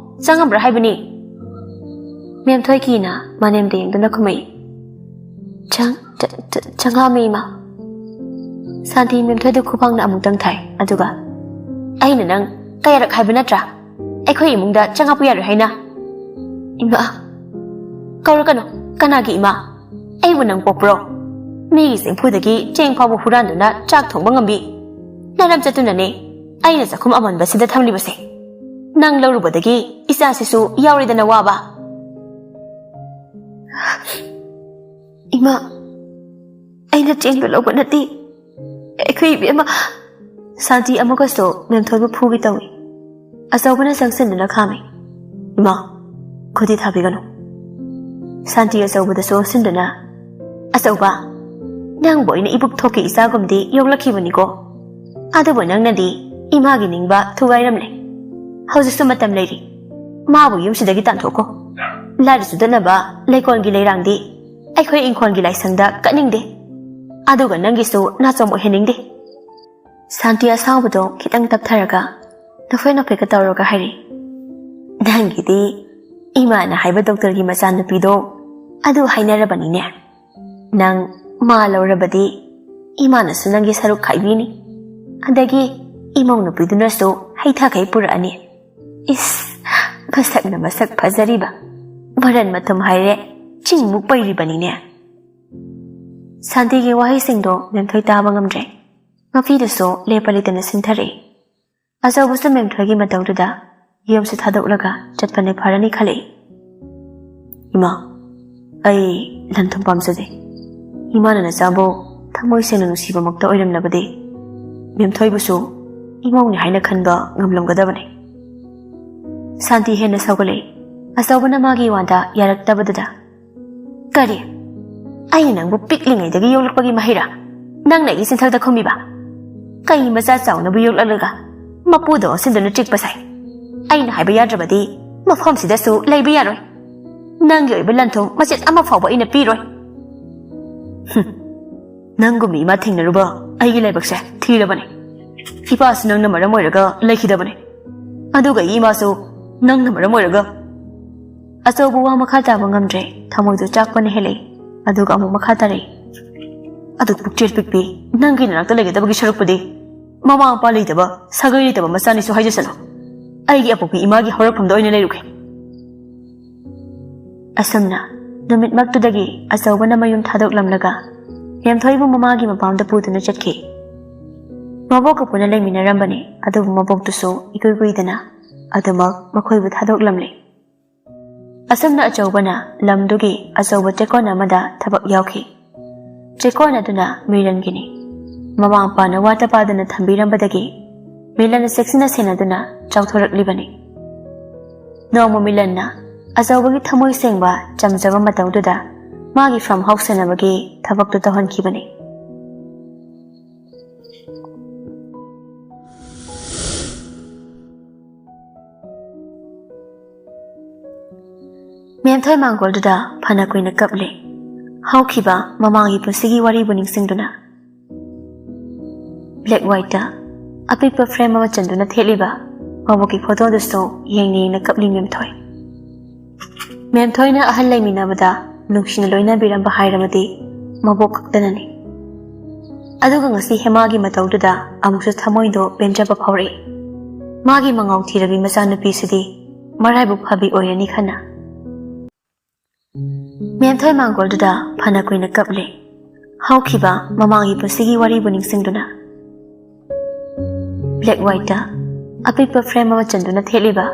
ꯆꯪꯉꯝꯕ꯭ꯔꯥ ꯍꯥꯏꯕꯅꯤ?" ꯃꯦꯝꯊꯣꯏ ꯀꯤꯅ ꯃꯅꯦꯝꯗ ꯌꯦꯡꯗꯨꯅ ꯈꯨꯝꯃꯛꯏ꯫ "ꯆꯪ-, ꯆ-, ꯆ-, ꯆꯪꯉꯛꯑꯝꯃꯤ, ꯏꯃꯥ꯫" ꯁꯥꯟꯇꯤ ꯃꯦꯝꯊꯣꯏꯗ ꯈꯨꯕꯥꯡꯅ ꯑꯃꯨꯛꯇꯪ ꯊꯥꯏ, ꯑꯗꯨꯒ, "ꯑꯩꯅ ꯅꯪ ꯀꯌꯥꯔꯛ ꯍꯥꯏꯕ ꯅꯠꯇ꯭ꯔꯥ, ꯑꯩꯈꯣꯏ ꯏꯃꯨꯡꯗ ꯆꯪꯉꯛꯄ ꯌꯥꯔꯣꯏ ꯍꯥꯏꯅ?" "ꯏꯃꯥ!" "ꯀꯧꯔꯛꯀꯅꯨ꯫ ꯀꯅꯥꯒꯤ ꯏꯃꯥ? ꯑꯩꯕꯨ ꯅꯪ ꯄꯣꯛꯄ꯭ꯔꯣ? ꯃꯤꯒꯤ ꯆꯦꯡꯐꯨꯗꯒꯤ ꯆꯦꯡ ꯐꯥꯎꯕ ꯍꯨꯔꯥꯟꯗꯨꯅ ꯆꯥꯛ ꯊꯣꯡꯕ ꯉꯝꯕꯤ ꯅꯔꯝ ꯆꯠꯇꯨꯅꯅꯦ ꯑꯩꯅ ꯆꯥꯛꯈꯨꯝ ꯑꯃꯟꯕꯁꯤꯗ ꯊꯝꯂꯤꯕꯁꯦ꯫ ꯅꯪ ꯂꯧꯔꯨꯕꯗꯒꯤ ꯏꯆꯥꯁꯤꯁꯨ ꯌꯥꯎꯔꯦꯗꯅ ꯋꯥꯕ꯫" "ꯏꯃꯥ, ꯑꯩꯅ ꯆꯦꯡꯗꯣ ꯂꯧꯕ ꯅꯠꯇꯦ꯫ ꯑꯩꯈꯣꯏ ꯏꯕꯦꯝꯃ꯫" ꯁꯥꯟꯇꯤ ꯑꯃꯨꯛꯀꯁꯨ ꯃꯦꯝꯊꯣꯏꯕꯨ ꯐꯨꯒꯦ ꯇꯧꯏ꯫ ꯑꯆꯧꯕꯅ ꯆꯪꯁꯤꯟꯗꯨꯅ ꯈꯥꯝꯃꯤ꯫ "ꯏꯃꯥ, ꯈꯨꯗꯤ ꯊꯥꯕꯤꯒꯅꯨ꯫" ꯁꯥꯟꯇꯤ ꯑꯆꯧꯕꯗꯁꯨ ꯑꯣꯟꯁꯤꯟꯗꯨꯅ, "ꯑꯆꯧꯕ, ꯅꯪꯕꯨ ꯑꯩꯅ ꯏꯕꯨꯛ ꯊꯣꯛꯀꯤ ꯏꯆꯥꯒꯨꯝꯗꯤ ꯌꯣꯛꯂꯛꯈꯤꯕꯅꯤꯀꯣ꯫ ꯑꯗꯨꯕꯨ ꯅꯪꯅꯗꯤ ꯏꯃꯥꯒꯤ ꯅꯤꯡꯕ ꯊꯨꯒꯥꯏꯔꯝꯂꯦ꯫ ꯍꯧꯖꯤꯛꯁꯨ ꯃꯇꯝ ꯂꯩꯔꯤ꯫ ꯃꯥꯕꯨ ꯌꯨꯝꯁꯤꯗꯒꯤ ꯇꯥꯟꯊꯣꯛꯈꯣ꯫ ꯂꯥꯏꯔ ꯆꯨꯗꯅꯕ ꯂꯩꯀꯣꯜꯒꯤ ꯂꯩꯔꯥꯡꯗꯤ ꯑꯩꯈꯣꯏ ꯏꯪꯈꯣꯜꯒꯤ ꯂꯥꯏꯁꯪꯗ ꯀꯠꯅꯤꯡꯗꯦ꯫ ꯑꯗꯨꯒ ꯅꯪꯒꯤꯁꯨ ꯅꯥꯆꯣꯝ ꯑꯣꯏꯍꯟꯅꯤꯡꯗꯦ꯫" ꯁꯥꯟꯇꯤ ꯑꯁꯥꯎꯕꯗꯣ ꯈꯤꯇꯪ ꯇꯞꯊꯔꯒ ꯅꯣꯛꯐꯦꯠ ꯅꯣꯛꯐꯦꯠꯀ ꯇꯧꯔꯒ ꯍꯥꯏꯔꯛꯏ, "ꯅꯪꯒꯤꯗꯤ ꯏꯃꯥꯅ ꯍꯥꯏꯕ ꯗꯣꯛꯇꯔꯒꯤ ꯃꯆꯥꯅꯨꯄꯤꯗꯣ ꯑꯗꯨ ꯍꯥꯏꯅꯔꯕꯅꯤꯅꯦ꯫ ꯅꯪ ꯃꯥ ꯂꯧꯔꯕꯗꯤ ꯏꯃꯥꯅꯁꯨ ꯅꯪꯒꯤ ꯁꯔꯨꯛ ꯈꯥꯏꯕꯤꯅꯤ꯫ ꯑꯗꯒꯤ ꯏꯃꯧ ꯅꯨꯄꯤꯗꯨꯅꯁꯨ ꯍꯩꯊꯥꯈꯩ ꯄꯨꯔꯛꯑꯅꯤ꯫ ꯏꯁ, ꯃꯁꯛꯅ ꯃꯁꯛ ꯐꯖꯔꯤꯕ, ꯃꯔꯟ ꯃꯊꯨꯝ ꯍꯥꯏꯔꯦ ꯆꯤꯡꯃꯨꯛ ꯄꯩꯔꯤꯕꯅꯤꯅꯦ꯫" ꯁꯥꯟꯇꯤꯒꯤ ꯋꯥꯍꯩꯁꯤꯡꯗꯣ ꯃꯦꯝꯊꯣꯏ ꯇꯥꯕ ꯉꯝꯗ꯭ꯔꯦ꯫ ꯃꯄꯤꯗꯨꯁꯨ ꯂꯦꯞꯄ ꯂꯩꯇꯅ ꯁꯤꯟꯊꯔꯛꯏ꯫ ꯑꯆꯧꯕꯁꯨ ꯃꯦꯝꯊꯣꯏꯒꯤ ꯃꯇꯧꯗꯨꯗ ꯌꯨꯝꯁꯨ ꯊꯥꯗꯣꯛꯂꯒ ꯆꯠꯄꯅ ꯐꯔꯅꯤ ꯈꯜꯂꯛꯏ꯫ "ꯏꯃꯥ, ꯑꯩ ꯂꯟ ꯊꯨꯝ ꯄꯥꯝꯖꯗꯦ꯫ ꯏꯃꯥꯅ ꯅꯆꯥꯕꯨ ꯊꯃꯣꯏ ꯁꯦꯡꯅ ꯅꯨꯡꯁꯤꯕꯃꯛꯇ ꯑꯣꯏꯔꯝꯂꯕꯗꯤ ꯃꯦꯝꯊꯣꯏꯕꯨꯁꯨ ꯏꯃꯧꯅꯤ ꯍꯥꯏꯅ ꯈꯟꯕ ꯉꯝꯂꯝꯒꯗꯕꯅꯤ꯫" ꯁꯥꯟꯇꯤ ꯍꯦꯟꯅ ꯁꯥꯎꯒꯠꯂꯛꯏ꯫ ꯑꯆꯧꯕꯅ ꯃꯥꯒꯤ ꯋꯥꯗ ꯌꯥꯔꯛꯇꯕꯗꯨꯗ, "ꯀꯔꯤ? ꯑꯩꯅ ꯅꯪꯕꯨ ꯄꯤꯛꯂꯤꯉꯩꯗꯒꯤ ꯌꯣꯛꯂꯛꯄꯒꯤ ꯃꯍꯩꯔꯥ ꯅꯪꯅ ꯑꯩꯒꯤ ꯆꯤꯟꯊꯛꯇ ꯈꯨꯝꯃꯤꯕ? ꯀꯩ ꯃꯆꯥ ꯆꯥꯎꯅꯕꯨ ꯌꯣꯛꯂꯛꯂꯒ ꯃꯄꯨꯗ ꯑꯣꯟꯁꯤꯟꯗꯨꯅ ꯆꯤꯛꯄ ꯁꯥꯏ? ꯑꯩꯅ ꯍꯥꯏꯕ ꯌꯥꯗ꯭ꯔꯕꯗꯤ ꯃꯐꯝꯁꯤꯗꯁꯨ ꯂꯩꯕ ꯌꯥꯔꯣꯏ꯫ ꯅꯪꯒꯤ ꯑꯣꯏꯕ ꯂꯟ ꯊꯨꯝ ꯃꯆꯦꯠ ꯑꯃ ꯐꯥꯎꯕ ꯑꯩꯅ ꯄꯤꯔꯣꯏ꯫" "ꯍꯨꯝ, ꯅꯪꯒꯨꯝꯕ ꯏꯃꯥ ꯊꯦꯡꯅꯔꯨꯕ ꯑꯩꯒꯤ ꯂꯥꯏꯕꯛꯁꯦ ꯊꯤꯔꯕꯅꯦ꯫ ꯏꯄꯥꯁꯨ ꯅꯪꯅ ꯃꯔꯝ ꯑꯣꯏꯔꯒ ꯂꯩꯈꯤꯗꯕꯅꯦ, ꯑꯗꯨꯒ ꯑꯩꯒꯤ ꯏꯃꯥꯁꯨ ꯅꯪꯅ ꯃꯔꯝ ꯑꯣꯏꯔꯒ꯫ ꯑꯆꯧꯕ ꯋꯥ ꯃꯈꯥ ꯇꯥꯕ ꯉꯝꯗ꯭ꯔꯦ꯫ ꯊꯃꯣꯏꯗꯨ ꯆꯥꯛꯄꯅ ꯍꯦꯜꯂꯛꯏ꯫ ꯑꯗꯨꯒ ꯑꯃꯨꯛ ꯃꯈꯥ ꯇꯥꯔꯛꯏ, "ꯑꯗꯨ ꯄꯨꯛꯆꯦꯜ ꯄꯤꯛꯄꯤ, ꯅꯪꯒꯤ ꯅꯅꯥꯛꯇ ꯂꯩꯒꯗꯕꯒꯤ ꯁꯔꯨꯛꯄꯨꯗꯤ ꯃꯃꯥ ꯃꯄꯥ ꯂꯩꯇꯕ, ꯁꯥꯒꯩ ꯂꯩꯇꯕ ꯃꯆꯥꯅꯤꯁꯨ ꯍꯥꯏꯖꯁꯅꯨ, ꯑꯩꯒꯤ ꯑꯄꯣꯛꯄꯤ ꯏꯃꯥꯒꯤ ꯍꯧꯔꯛꯐꯝꯗ ꯑꯣꯏꯅ ꯂꯩꯔꯨꯒꯦ"꯫ ꯑꯁꯨꯝꯅ ꯅꯨꯃꯤꯠꯃꯛꯇꯨꯗꯒꯤ ꯑꯆꯧꯕꯅ ꯃꯌꯨꯝ ꯊꯥꯗꯣꯛꯂꯝꯂꯒ ꯃꯦꯝꯊꯣꯏꯕꯨ ꯃꯃꯥꯒꯤ ꯃꯄꯥꯝꯗ ꯄꯨꯗꯨꯅ ꯆꯠꯈꯤ꯫ ꯃꯕꯣꯛꯀ ꯄꯨꯟꯅ ꯂꯩꯃꯤꯟꯅꯔꯝꯕꯅꯤ, ꯑꯗꯨꯕꯨ ꯃꯕꯣꯛꯇꯨꯁꯨ ꯏꯀꯨꯏ ꯀꯨꯏꯗꯅ ꯑꯗꯨꯃꯛ ꯃꯈꯣꯏꯕꯨ ꯊꯥꯗꯣꯛꯂꯝꯂꯦ꯫ ꯑꯁꯨꯝꯅ ꯑꯆꯧꯕꯅ ꯂꯝꯗꯨꯒꯤ ꯑꯆꯧꯕ ꯆꯦꯛꯀꯣꯟ ꯑꯃꯗ ꯊꯕꯛ ꯌꯥꯎꯈꯤ꯫ ꯆꯦꯛꯀꯣꯟ ꯑꯗꯨꯅ ꯃꯤꯂꯟꯒꯤꯅꯤ꯫ ꯃꯃꯥ ꯃꯄꯥꯅ ꯋꯥꯠꯇ ꯄꯥꯗꯅ ꯊꯝꯕꯤꯔꯝꯕꯗꯒꯤ ꯃꯤꯂꯟꯅ ꯆꯦꯛꯁꯤꯟꯅ ꯁꯦꯟꯅꯗꯨꯅ ꯆꯥꯎꯊꯣꯔꯛꯂꯤꯕꯅꯤ꯫ ꯅꯣꯡꯃ ꯃꯤꯂꯟꯅ ꯑꯆꯧꯕꯒꯤ ꯊꯃꯣꯏ ꯁꯦꯡꯕ ꯆꯝꯖꯕ ꯃꯇꯧꯗꯨꯗ ꯃꯥꯒꯤ ꯐꯥꯔꯝ ꯍꯥꯎꯁ ꯁꯦꯟꯅꯕꯒꯤ ꯊꯕꯛꯇꯨ ꯇꯧꯍꯟꯈꯤꯕꯅꯤ꯫ ꯃꯦꯝꯊꯣꯏ ꯃꯥꯡꯒꯣꯜꯗꯨꯗ ꯐꯅ ꯀꯨꯏꯅ ꯀꯞꯂꯦ꯫ ꯍꯧꯈꯤꯕ ꯃꯃꯥꯡꯒꯤ ꯄꯨꯟꯁꯤꯒꯤ ꯋꯥꯔꯤꯕꯨ ꯅꯤꯡꯁꯤꯡꯗꯨꯅ꯫ ꯕ꯭ꯂꯦꯛ ꯋꯥꯏꯠꯇ ꯑꯄꯤꯛꯄ ꯐ꯭ꯔꯦꯝ ꯑꯃ ꯆꯟꯗꯨꯅ ꯊꯦꯠꯂꯤꯕ ꯃꯕꯣꯛꯀꯤ ꯐꯣꯇꯣꯗꯨꯁꯨ ꯌꯦꯡꯅ ꯌꯦꯡꯅ ꯀꯞꯂꯤ ꯃꯦꯝꯊꯣꯏ꯫ ꯃꯦꯝꯊꯣꯏꯅ ꯑꯍꯜ ꯂꯩꯃꯤꯟꯅꯕꯗ ꯅꯨꯡꯁꯤꯅ ꯂꯣꯏꯅꯕꯤꯔꯝꯕ ꯍꯥꯏꯔꯕꯗꯤ ꯃꯕꯣꯛ ꯈꯛꯇꯅꯅꯤ꯫ ꯑꯗꯨꯒ ꯉꯁꯤ ꯍꯦꯃꯥꯒꯤ ꯃꯇꯧꯗꯨꯗ ꯑꯃꯨꯛꯁꯨ ꯊꯃꯣꯏꯗꯣ ꯄꯦꯟꯖꯕ ꯐꯥꯎꯔꯛꯏ꯫ ꯃꯥꯒꯤ ꯃꯉꯥꯎ ꯊꯤꯔꯕꯤ ꯃꯆꯥꯅꯨꯄꯤꯁꯤꯗꯤ ꯃꯔꯥꯏꯕꯛ ꯐꯕꯤ ꯑꯣꯏꯔꯅꯤ ꯈꯟꯅ꯫ ꯃꯦꯝꯊꯣꯏ ꯃꯥꯡꯒꯣꯜꯗꯨꯗ ꯐꯅ ꯀꯨꯏꯅ ꯀꯞꯂꯦ꯫ ꯍꯧꯈꯤꯕ ꯃꯃꯥꯡꯒꯤ ꯄꯨꯟꯁꯤꯒꯤ ꯋꯥꯔꯤꯕꯨ ꯅꯤꯡꯁꯤꯡꯗꯨꯅ꯫ ꯕ꯭ꯂꯦꯛ ꯋꯥꯏꯠꯇ ꯑꯄꯤꯛꯄ ꯐ꯭ꯔꯦꯝ ꯑꯃ ꯆꯟꯗꯨꯅ ꯊꯦꯠꯂꯤꯕ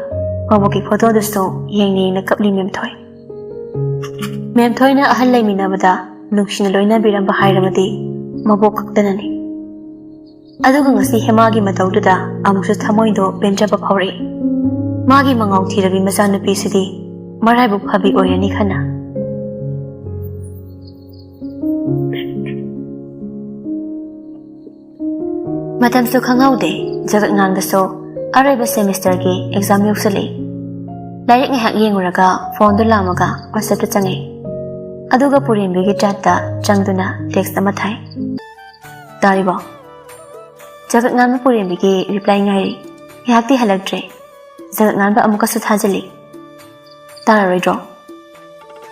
ꯃꯕꯣꯛꯀꯤ ꯐꯣꯇꯣꯗꯨꯁꯨ ꯌꯦꯡꯅ ꯌꯦꯡꯅ ꯀꯞꯂꯤ ꯃꯦꯝꯊꯣꯏ꯫ ꯃꯦꯝꯊꯣꯏꯅ ꯑꯍꯜ ꯂꯩꯃꯤꯟꯅꯕꯗ ꯅꯨꯡꯁꯤꯅ ꯂꯣꯏꯅꯕꯤꯔꯝꯕ ꯍꯥꯏꯔꯕꯗꯤ ꯃꯕꯣꯛ ꯈꯛꯇꯅꯅꯤ꯫ ꯑꯗꯨꯒ ꯉꯁꯤ ꯍꯦꯃꯥꯒꯤ ꯃꯇꯧꯗꯨꯗ ꯑꯃꯨꯛꯁꯨ ꯊꯃꯣꯏꯗꯣ ꯄꯦꯟꯖꯕ ꯐꯥꯎꯔꯛꯏ꯫ ꯃꯥꯒꯤ ꯃꯉꯥꯎ ꯊꯤꯔꯕꯤ ꯃꯆꯥꯅꯨꯄꯤꯁꯤꯗꯤ ꯃꯔꯥꯏꯕꯛ ꯐꯕꯤ ꯑꯣꯏꯔꯅꯤ ꯈꯟꯅ꯫ ꯃꯇꯝꯁꯨ ꯈꯪꯍꯧꯗꯦ, ꯖꯒꯠ ꯉꯥꯟꯕꯁꯨ ꯑꯔꯣꯏꯕ ꯁꯦꯃꯤꯁꯇꯔꯒꯤ ꯑꯦꯛꯖꯥꯝ ꯌꯧꯁꯤꯜꯂꯛꯏ꯫ ꯂꯥꯏꯔꯤꯛ ꯉꯥꯏꯍꯥꯛ ꯌꯦꯡꯉꯨꯔꯒ ꯐꯣꯟꯗꯨ ꯂꯥꯝꯃꯒ ꯋꯥꯆꯞꯇ ꯆꯪꯉꯛꯏ꯫ ꯑꯗꯨꯒ ꯄꯨꯔꯦꯝꯕꯤꯒꯤ ꯆꯥꯠꯇ ꯆꯪꯗꯨꯅ ꯇꯦꯛꯁ ꯑꯃ ꯊꯥꯏ꯫ "ꯇꯥꯔꯤꯕꯣ?" ꯖꯒꯠ ꯉꯥꯟꯕ ꯄꯨꯔꯦꯝꯕꯤꯒꯤ ꯔꯤꯄ꯭ꯂꯥꯏ ꯉꯥꯏꯔꯤ꯫ ꯉꯥꯏꯍꯥꯛꯇꯤ ꯍꯜꯂꯛꯇ꯭ꯔꯦ꯫ ꯖꯒꯠ ꯉꯥꯟꯕ ꯑꯃꯨꯛꯀꯁꯨ ꯊꯥꯖꯤꯜꯂꯤ꯫ ꯇꯥꯔꯔꯣꯏꯗ꯭ꯔꯣ?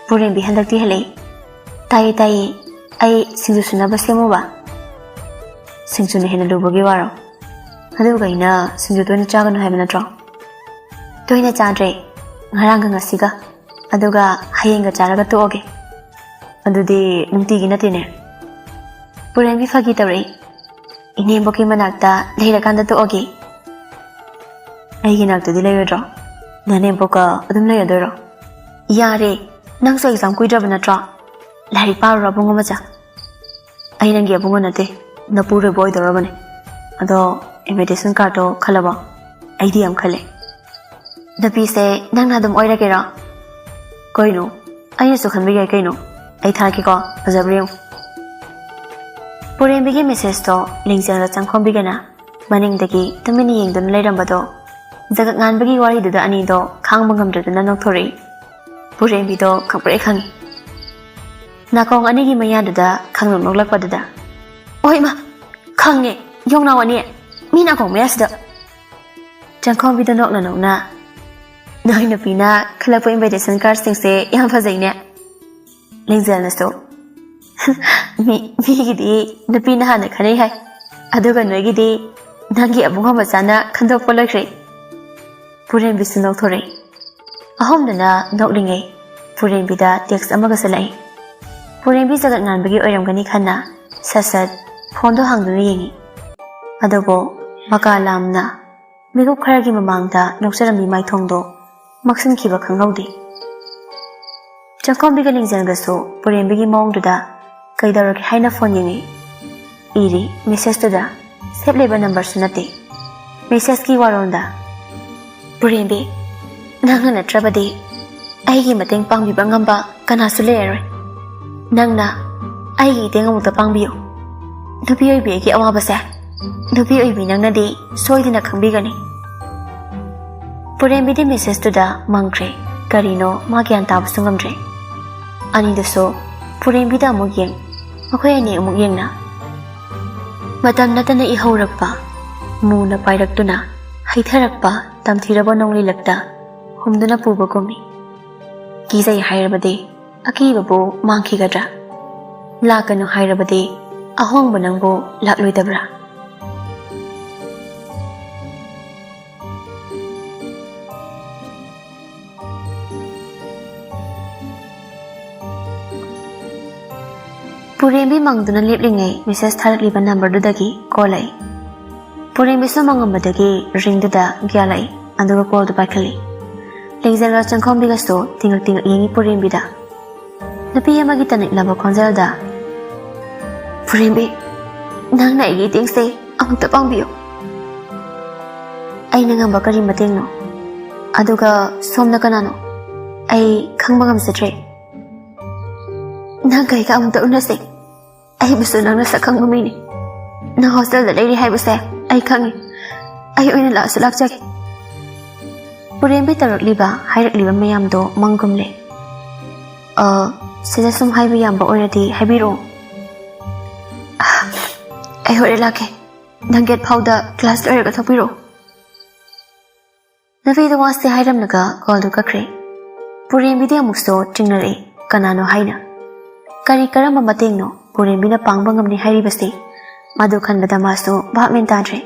ꯄꯨꯔꯦꯝꯕꯤ ꯍꯟꯗꯛꯇꯤ ꯍꯜꯂꯛꯏ꯫ ꯇꯥꯏꯌꯦ, ꯇꯥꯏꯌꯦ꯫ ꯑꯩ ꯁꯤꯡꯖꯨ ꯁꯨꯅꯕ ꯁꯦꯝꯃꯨꯕ? ꯁꯤꯡꯖꯨꯅ ꯍꯦꯟꯅ ꯂꯨꯕꯒꯤ ꯋꯥꯔꯣ? ꯑꯗꯨꯒ ꯑꯩꯅ ꯁꯤꯡꯖꯨ ꯇꯣꯏꯅ ꯆꯥꯒꯅꯨ ꯍꯥꯏꯕ ꯅꯠꯇ꯭ꯔꯣ? ꯇꯣꯏꯅ ꯆꯥꯗ꯭ꯔꯦ꯫ ꯉꯔꯥꯡꯒ ꯉꯁꯤꯒ꯫ ꯑꯗꯨꯒ ꯍꯌꯦꯡꯒ ꯆꯥꯔꯒ ꯇꯣꯛꯑꯒꯦ꯫ ꯑꯗꯨꯗꯤ ꯅꯨꯡꯇꯤꯒꯤ ꯅꯠꯇꯦꯅꯦ꯫ ꯄꯨꯔꯦꯝꯕꯤ ꯐꯥꯒꯤ ꯇꯧꯔꯛꯏ꯫ ꯏꯅꯦꯝꯕꯣꯛꯀꯤ ꯃꯅꯥꯛꯇ ꯂꯩꯔꯀꯥꯟꯗ ꯇꯣꯛꯑꯒꯦ꯫ ꯑꯩꯒꯤ ꯅꯥꯛꯇꯗꯤ ꯂꯩꯔꯣꯏꯗ꯭ꯔꯣ? ꯅꯅꯦꯝꯕꯣꯛꯀ ꯑꯗꯨꯝ ꯂꯩꯔꯗꯣꯏꯔꯣ? ꯌꯥꯔꯦ, ꯅꯪꯁꯨ exam ꯀꯨꯏꯗ꯭ꯔꯕ ꯅꯠꯇ꯭ꯔꯣ? ꯂꯥꯏꯔꯤꯛ ꯄꯥꯔꯨꯔꯣ ꯑꯕꯨꯡꯉꯣ ꯃꯆꯥ꯫ ꯑꯩ ꯅꯪꯒꯤ ꯑꯕꯨꯡꯉꯣ ꯅꯠꯇꯦ, ꯅꯄꯨꯔꯣꯏꯕ ꯑꯣꯏꯗꯧꯔꯕꯅꯦ꯫ ꯑꯗꯣ invitation cardꯇꯣ ꯈꯜꯂꯕꯣ? ꯑꯩꯗꯤ ꯌꯥꯝ ꯈꯜꯂꯦ꯫ ꯅꯨꯄꯤꯁꯦ ꯅꯪꯅ ꯑꯗꯨꯝ ꯑꯣꯏꯔꯒꯦꯔꯣ? ꯀꯩꯅꯣ? ꯑꯩꯅꯁꯨ ꯈꯟꯕ ꯌꯥꯏ ꯀꯩꯅꯣ꯫ ꯑꯩ ꯊꯥꯔꯛꯀꯦꯀꯣ, ꯐꯖꯕ꯭ꯔꯥ ꯌꯦꯡꯉꯨ꯫ ꯄꯨꯔꯦꯝꯕꯤꯒꯤ messageꯇꯣ ꯂꯤꯡꯖꯦꯜꯒ ꯆꯪꯈꯣꯝꯕꯤꯒꯅ ꯃꯅꯤꯡꯗꯒꯤ ꯇꯨꯃꯤꯟꯅ ꯌꯦꯡꯗꯨꯅ ꯂꯩꯔꯝꯕꯗꯣ ꯖꯒꯠ ꯉꯥꯟꯕꯒꯤ ꯋꯥꯔꯤꯗꯨꯗ ꯑꯅꯤꯗꯣ ꯈꯥꯡꯕ ꯉꯝꯗ꯭ꯔꯗꯨꯅ ꯅꯣꯛꯊꯣꯔꯛꯏ꯫ ꯄꯨꯔꯦꯝꯕꯤꯗꯣ ꯈꯪꯄ꯭ꯔꯦꯛ ꯈꯪꯉꯤ꯫ ꯅꯥꯀꯣꯡ ꯑꯅꯤꯒꯤ ꯃꯌꯥꯗꯨꯗ ꯈꯪꯅꯣꯛ ꯅꯣꯛꯂꯛꯄꯗꯨꯗ, "ꯑꯣꯏꯃ! ꯈꯪꯉꯦ! ꯌꯣꯡꯅꯥꯎ ꯑꯅꯤ! ꯃꯤ ꯅꯥꯀꯣꯡ ꯃꯌꯥꯁꯤꯗ!" ꯆꯪꯈꯣꯝꯕꯤꯗꯣ ꯅꯣꯛꯅ ꯅꯣꯛꯅ, "ꯅꯣꯏ ꯅꯨꯄꯤꯅ ꯈꯜꯂꯛꯄ invitation cardꯁꯤꯡꯁꯦ ꯌꯥꯝ ꯐꯖꯩꯅꯦ꯫" ꯂꯤꯡꯖꯦꯜꯅꯁꯨ, "ꯃꯤ, ꯃꯤꯒꯤꯗꯤ ꯅꯨꯄꯤꯅ ꯍꯥꯟꯅ ꯈꯟꯅꯩ ꯍꯥꯏ, ꯑꯗꯨꯒ ꯅꯣꯏꯒꯤꯗꯤ ꯅꯪꯒꯤ ꯑꯕꯨꯡꯉꯣ ꯃꯆꯥꯅ ꯈꯟꯗꯣꯛꯄ ꯂꯣꯏꯈ꯭ꯔꯦ꯫" ꯄꯨꯔꯦꯝꯕꯤꯁꯨ ꯅꯣꯛꯊꯣꯔꯛꯏ꯫ ꯑꯍꯨꯝꯗꯨꯅ ꯅꯣꯛꯂꯤꯉꯩ ꯄꯨꯔꯦꯝꯕꯤꯗ text ꯑꯃꯒꯁꯨ ꯂꯥꯛꯏ꯫ ꯄꯨꯔꯦꯝꯕꯤ ꯖꯒꯠ ꯉꯥꯟꯕꯒꯤ ꯑꯣꯏꯔꯝꯒꯅꯤ ꯈꯟꯅ ꯁꯠ ꯁꯠ phoneꯗꯣ ꯍꯥꯡꯗꯨꯅ ꯌꯦꯡꯉꯤ꯫ ꯑꯗꯨꯕꯨ ꯃꯀꯥ ꯂꯥꯝꯅ ꯃꯤꯀꯨꯞ ꯈꯔꯒꯤ ꯃꯃꯥꯡꯗ ꯅꯣꯛꯆꯔꯝꯃꯤ ꯃꯥꯏꯊꯣꯡꯗꯣ ꯃꯛꯁꯤꯟꯈꯤꯕ ꯈꯪꯍꯧꯗꯦ꯫ ꯆꯪꯈꯣꯝꯕꯤꯒ ꯂꯤꯡꯖꯦꯜꯒꯁꯨ ꯄꯨꯔꯦꯝꯕꯤꯒꯤ ꯃꯑꯣꯡꯗꯨꯗ ꯀꯩꯗꯧꯔꯒꯦ ꯍꯥꯏꯅ phone ꯌꯦꯡꯉꯤ꯫ ꯏꯔꯤ messageꯇꯨꯗ save ꯂꯩꯕ numberꯁꯨ ꯅꯠꯇꯦ꯫ Messageꯀꯤ ꯋꯥꯔꯣꯜꯗ, "ꯄꯨꯔꯦꯝꯕꯤ, ꯅꯪꯅ ꯅꯠꯇ꯭ꯔꯕꯗꯤ ꯑꯩꯒꯤ ꯃꯇꯦꯡ ꯄꯥꯡꯕꯤꯕ ꯉꯝꯕ ꯀꯅꯥꯁꯨ ꯂꯩꯔꯔꯣꯏ꯫ ꯅꯪꯅ ꯑꯩꯒꯤ ꯏꯇꯦꯡ ꯑꯃꯨꯛꯇ ꯄꯥꯡꯕꯤꯌꯨ꯫ ꯅꯨꯄꯤ ꯑꯣꯏꯕꯤ ꯑꯩꯒꯤ ꯑꯋꯥꯕꯁꯦ ꯅꯨꯄꯤ ꯑꯣꯏꯕꯤ ꯅꯪꯅꯗꯤ ꯁꯣꯏꯗꯅ ꯈꯪꯕꯤꯒꯅꯤ꯫" ꯄꯨꯔꯦꯝꯕꯤꯗꯤ messageꯇꯨꯗ ꯃꯪꯈ꯭ꯔꯦ꯫ ꯀꯔꯤꯅꯣ ꯃꯥ ꯒ꯭ꯌꯥꯟ ꯇꯥꯕꯁꯨ ꯉꯝꯗ꯭ꯔꯦ꯫ ꯑꯅꯤꯗꯨꯁꯨ ꯄꯨꯔꯦꯝꯕꯤꯗ ꯑꯃꯨꯛ ꯌꯦꯡ, ꯃꯈꯣꯏ ꯑꯅꯤ ꯑꯃꯨꯛ ꯌꯦꯡꯅ, ꯃꯇꯝ ꯅꯠꯇꯅ ꯏꯍꯧꯔꯛꯄ, ꯃꯨꯅ ꯄꯥꯏꯔꯛꯇꯨꯅ ꯍꯩꯊꯔꯛꯄ ꯇꯝꯊꯤꯔꯕ ꯅꯣꯡꯂꯩ ꯂꯛꯇ ꯍꯨꯝꯗꯨꯅ ꯄꯨꯕꯒꯨꯝꯃꯤ꯫ ꯀꯤꯖꯩ ꯍꯥꯏꯔꯕꯗꯤ ꯑꯀꯤꯕꯕꯨ ꯃꯥꯡꯈꯤꯒꯗ꯭ꯔꯥ? ꯂꯥꯛꯀꯅꯨ ꯍꯥꯏꯔꯕꯗꯤ ꯑꯍꯣꯡꯕ ꯅꯪꯕꯨ ꯂꯥꯛꯂꯣꯏꯗꯕ꯭ꯔꯥ? ꯄꯨꯔꯦꯝꯕꯤ ꯃꯪꯗꯨꯅ ꯂꯦꯞꯂꯤꯉꯩ ꯃꯦꯁꯦꯖ ꯊꯥꯔꯛꯂꯤꯕ ꯅꯝꯕꯔꯗꯨꯗꯒꯤ ꯀꯣꯜ ꯂꯥꯛꯏ꯫ ꯄꯨꯔꯦꯝꯕꯤꯁꯨ ꯃꯪꯉꯝꯕꯗꯒꯤ ꯔꯤꯡꯗꯨꯗ ꯒ꯭ꯌꯥꯟ ꯂꯥꯛꯏ, ꯑꯗꯨꯒ ꯀꯣꯜꯗꯨ ꯄꯥꯏꯈꯠꯂꯤ꯫ ꯂꯤꯡꯖꯦꯜꯒ ꯆꯪꯈꯣꯝꯕꯤꯒꯁꯨ ꯇꯤꯡꯉꯛ ꯇꯤꯡꯉꯛ ꯌꯦꯡꯉꯤ ꯄꯨꯔꯦꯝꯕꯤꯗ꯫ ꯅꯨꯄꯤ ꯑꯃꯒꯤ ꯇꯅꯤꯛꯂꯕ ꯈꯣꯟꯖꯦꯜꯗ, "ꯄꯨꯔꯦꯝꯕꯤ, ꯅꯪꯅ ꯑꯩꯒꯤ ꯏꯇꯦꯡꯁꯦ ꯑꯃꯨꯛꯇ ꯄꯥꯡꯕꯤꯌꯨ꯫ ꯑꯩꯅ ꯉꯝꯕ ꯀꯔꯤ ꯃꯇꯦꯡꯅꯣ? ꯑꯗꯨꯒ ꯁꯣꯝꯅ ꯀꯅꯥꯅꯣ? ꯑꯩ ꯈꯪꯕ ꯉꯝꯖꯗ꯭ꯔꯦ꯫ ꯅꯪ ꯀꯩꯒ ꯑꯃꯨꯛꯇ ꯎꯅꯁꯦ꯫ ꯑꯩꯕꯨꯁꯨ ꯅꯪꯅ ꯁꯛ ꯈꯪꯕ ꯃꯤꯅꯤ꯫ ꯅꯪ ꯍꯣꯁꯇꯦꯜꯗ ꯂꯩꯔꯤ ꯍꯥꯏꯕꯁꯦ ꯑꯩ ꯈꯪꯉꯤ꯫ ꯑꯩ ꯑꯣꯏꯅ ꯂꯥꯛꯑꯁꯨ ꯂꯥꯛꯆꯒꯦ꯫" ꯄꯨꯔꯦꯝꯕꯤ ꯇꯧꯔꯛꯂꯤꯕ ꯍꯥꯏꯔꯛꯂꯤꯕ ꯃꯌꯥꯝꯗꯣ ꯃꯪꯒꯨꯝꯂꯦ꯫ "ꯑ, ꯁꯤꯗ ꯁꯨꯝ ꯍꯥꯏꯕ ꯌꯥꯝꯕ ꯑꯣꯏꯔꯗꯤ ꯍꯥꯏꯕꯤꯔꯛꯑꯣ꯫" "ꯑ, ꯑꯩ ꯍꯣꯔꯦꯟ ꯂꯥꯛꯀꯦ꯫ ꯅꯪ ꯒꯦꯠ ꯐꯥꯎꯗ ꯀ꯭ꯂꯥꯁ ꯂꯣꯏꯔꯒ ꯊꯣꯛꯄꯤꯔꯛꯑꯣ꯫" ꯅꯨꯄꯤꯗꯣ ꯋꯥꯁꯦ ꯍꯥꯏꯔꯝꯂꯒ ꯀꯣꯜꯗꯨ ꯀꯛꯈ꯭ꯔꯦ꯫ ꯄꯨꯔꯦꯝꯕꯤꯗꯤ ꯑꯃꯨꯛꯁꯨ ꯆꯤꯡꯅꯔꯛꯏ, ꯀꯅꯥꯅꯣ ꯍꯥꯏꯅ꯫ ꯀꯔꯤ ꯀꯔꯝꯕ ꯃꯇꯦꯡꯅꯣ ꯄꯨꯔꯦꯝꯕꯤꯅ ꯄꯥꯡꯕ ꯉꯝꯅꯤ ꯍꯥꯏꯔꯤꯕꯁꯦ? ꯃꯗꯨ ꯈꯟꯕꯗ ꯃꯥꯁꯨ ꯚꯥꯞ ꯃꯦꯟ ꯇꯥꯗ꯭ꯔꯦ꯫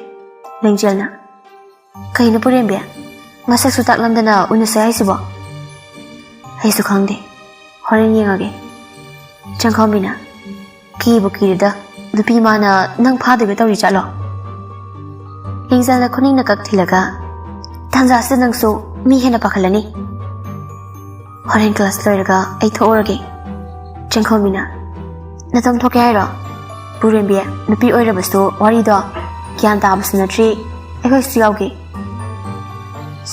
ꯂꯤꯡꯖꯦꯜꯅ, "ꯀꯩꯅꯣ ꯄꯨꯔꯦꯝꯕꯤ, ꯃꯁꯛꯁꯨ ꯇꯥꯛꯂꯝꯗꯅ ꯎꯅꯁꯦ ꯍꯥꯏꯁꯤꯕꯣ?" "ꯑꯩꯁꯨ ꯈꯪꯗꯦ, ꯍꯣꯔꯦꯟ ꯌꯦꯡꯉꯒꯦ꯫" ꯆꯪꯈꯣꯝꯕꯤꯅ, "ꯀꯤꯕꯨ ꯀꯤꯔꯦꯗ, ꯅꯨꯄꯤ ꯃꯥꯅ ꯅꯪ ꯐꯥꯗꯣꯏꯒ ꯇꯧꯔꯤ ꯖꯥꯠꯂꯣ?" ꯂꯤꯡꯖꯦꯜꯅ ꯈꯨꯅꯤꯡꯅ ꯀꯛ ꯊꯤꯜꯂꯒ, "ꯇꯥꯟꯖꯥꯁꯤꯗ ꯅꯪꯁꯨ ꯃꯤ ꯍꯦꯟꯅ ꯄꯥꯈꯠꯂꯅꯤ꯫ ꯍꯣꯔꯦꯟ ꯀ꯭ꯂꯥꯁ ꯂꯣꯏꯔꯒ ꯑꯩ ꯊꯣꯛꯎꯔꯒꯦ꯫" ꯆꯪꯈꯣꯝꯕꯤꯅ, "ꯅꯇꯣꯝ ꯊꯣꯛꯀꯦ ꯍꯥꯏꯔꯣ? ꯄꯨꯔꯦꯝꯕꯤ, ꯅꯨꯄꯤ ꯑꯣꯏꯔꯕꯁꯨ ꯋꯥꯔꯤꯗꯣ ꯒ꯭ꯌꯥꯟ ꯇꯥꯕꯁꯨ ꯅꯠꯇ꯭ꯔꯤ, ꯑꯩꯈꯣꯏꯁꯨ ꯌꯥꯎꯒꯦ꯫"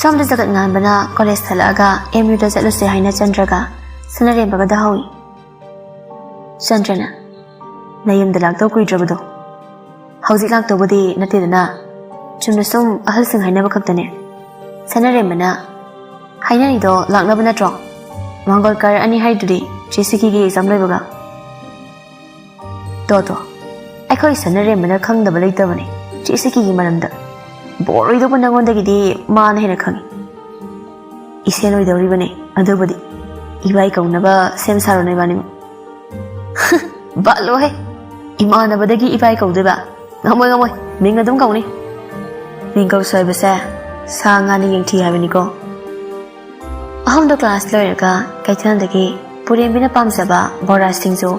ꯁꯣꯝꯗ ꯖꯒꯠ ꯉꯥꯟꯕꯅ ꯀꯣꯂꯦꯖ ꯍꯜꯂꯛꯑꯒ ꯑꯦꯝ ꯌꯨꯗ ꯆꯠꯂꯨꯁꯦ ꯍꯥꯏꯅ ꯆꯟꯗ꯭ꯔꯒ ꯁꯅꯔꯦꯝꯕꯒꯗ ꯍꯧꯏ꯫ ꯆꯟꯗ꯭ꯔꯅ, "ꯅꯌꯨꯝꯗ ꯂꯥꯛꯇꯧ ꯀꯨꯏꯗ꯭ꯔꯕꯗꯣ?" "ꯍꯧꯖꯤꯛ ꯂꯥꯛꯇꯧꯕꯗꯤ ꯅꯠꯇꯦꯗꯅ, ꯆꯨꯝꯅ ꯁꯨꯝ ꯑꯍꯜꯁꯤꯡ ꯍꯥꯏꯅꯕ ꯈꯛꯇꯅꯦ꯫" ꯁꯅꯔꯦꯝꯕꯅ, "ꯍꯥꯏꯅꯔꯤꯗꯣ ꯂꯥꯛꯅꯕ ꯅꯠꯇ꯭ꯔꯣ? ꯃꯪꯒꯣꯜꯀꯔ ꯑꯅꯤ ꯍꯥꯏꯗꯨꯗꯤ ꯆꯦ ꯁꯤꯀꯤꯒꯤ ꯑꯦꯛꯖꯥꯝ ꯂꯣꯏꯕꯒ꯫" "ꯇꯣ ꯇꯣ, ꯑꯩꯈꯣꯏ ꯁꯅꯔꯦꯝꯕꯅ ꯈꯪꯗꯕ ꯂꯩꯇꯕꯅꯦ ꯆꯦ ꯁꯤꯀꯤꯒꯤ ꯃꯔꯝꯗ꯫ ꯕꯣꯔ ꯑꯣꯏꯗꯧꯕ ꯅꯪꯉꯣꯟꯗꯒꯤꯗꯤ ꯃꯥꯅ ꯍꯦꯟꯅ ꯈꯪꯉꯤ꯫" "ꯏꯁꯦꯟ ꯑꯣꯏꯗꯧꯔꯤꯕꯅꯦ ꯑꯗꯨꯕꯨꯗꯤ꯫" ꯏꯕꯥꯏ ꯀꯧꯅꯕ ꯁꯦꯝ ꯁꯥꯔꯣ ꯅꯣꯏꯕꯥꯅꯤꯃꯛ꯫ ꯕꯥꯠꯂꯣꯍꯦ, ꯏꯃꯥꯟꯅꯕꯗꯒꯤ ꯏꯕꯥꯏ ꯀꯧꯗꯣꯏꯕ? ꯉꯝꯃꯣꯏ, ꯉꯝꯃꯣꯏ, ꯃꯤꯡ ꯑꯗꯨꯝ ꯀꯧꯅꯤ꯫ ꯃꯤꯡ ꯀꯧꯁꯨ ꯍꯥꯏꯕꯁꯦ ꯁꯥ ꯉꯥꯅ ꯌꯦꯡꯊꯤ ꯍꯥꯏꯕꯅꯤꯀꯣ꯫ ꯑꯍꯨꯝꯗꯣ ꯀ꯭ꯂꯥꯁ ꯂꯣꯏꯔꯒ ꯀꯩꯊꯦꯜꯗꯒꯤ ꯄꯨꯔꯦꯝꯕꯤꯅ ꯄꯥꯝꯖꯕ ꯕꯣꯔꯥ, ꯁꯤꯡꯖꯨ,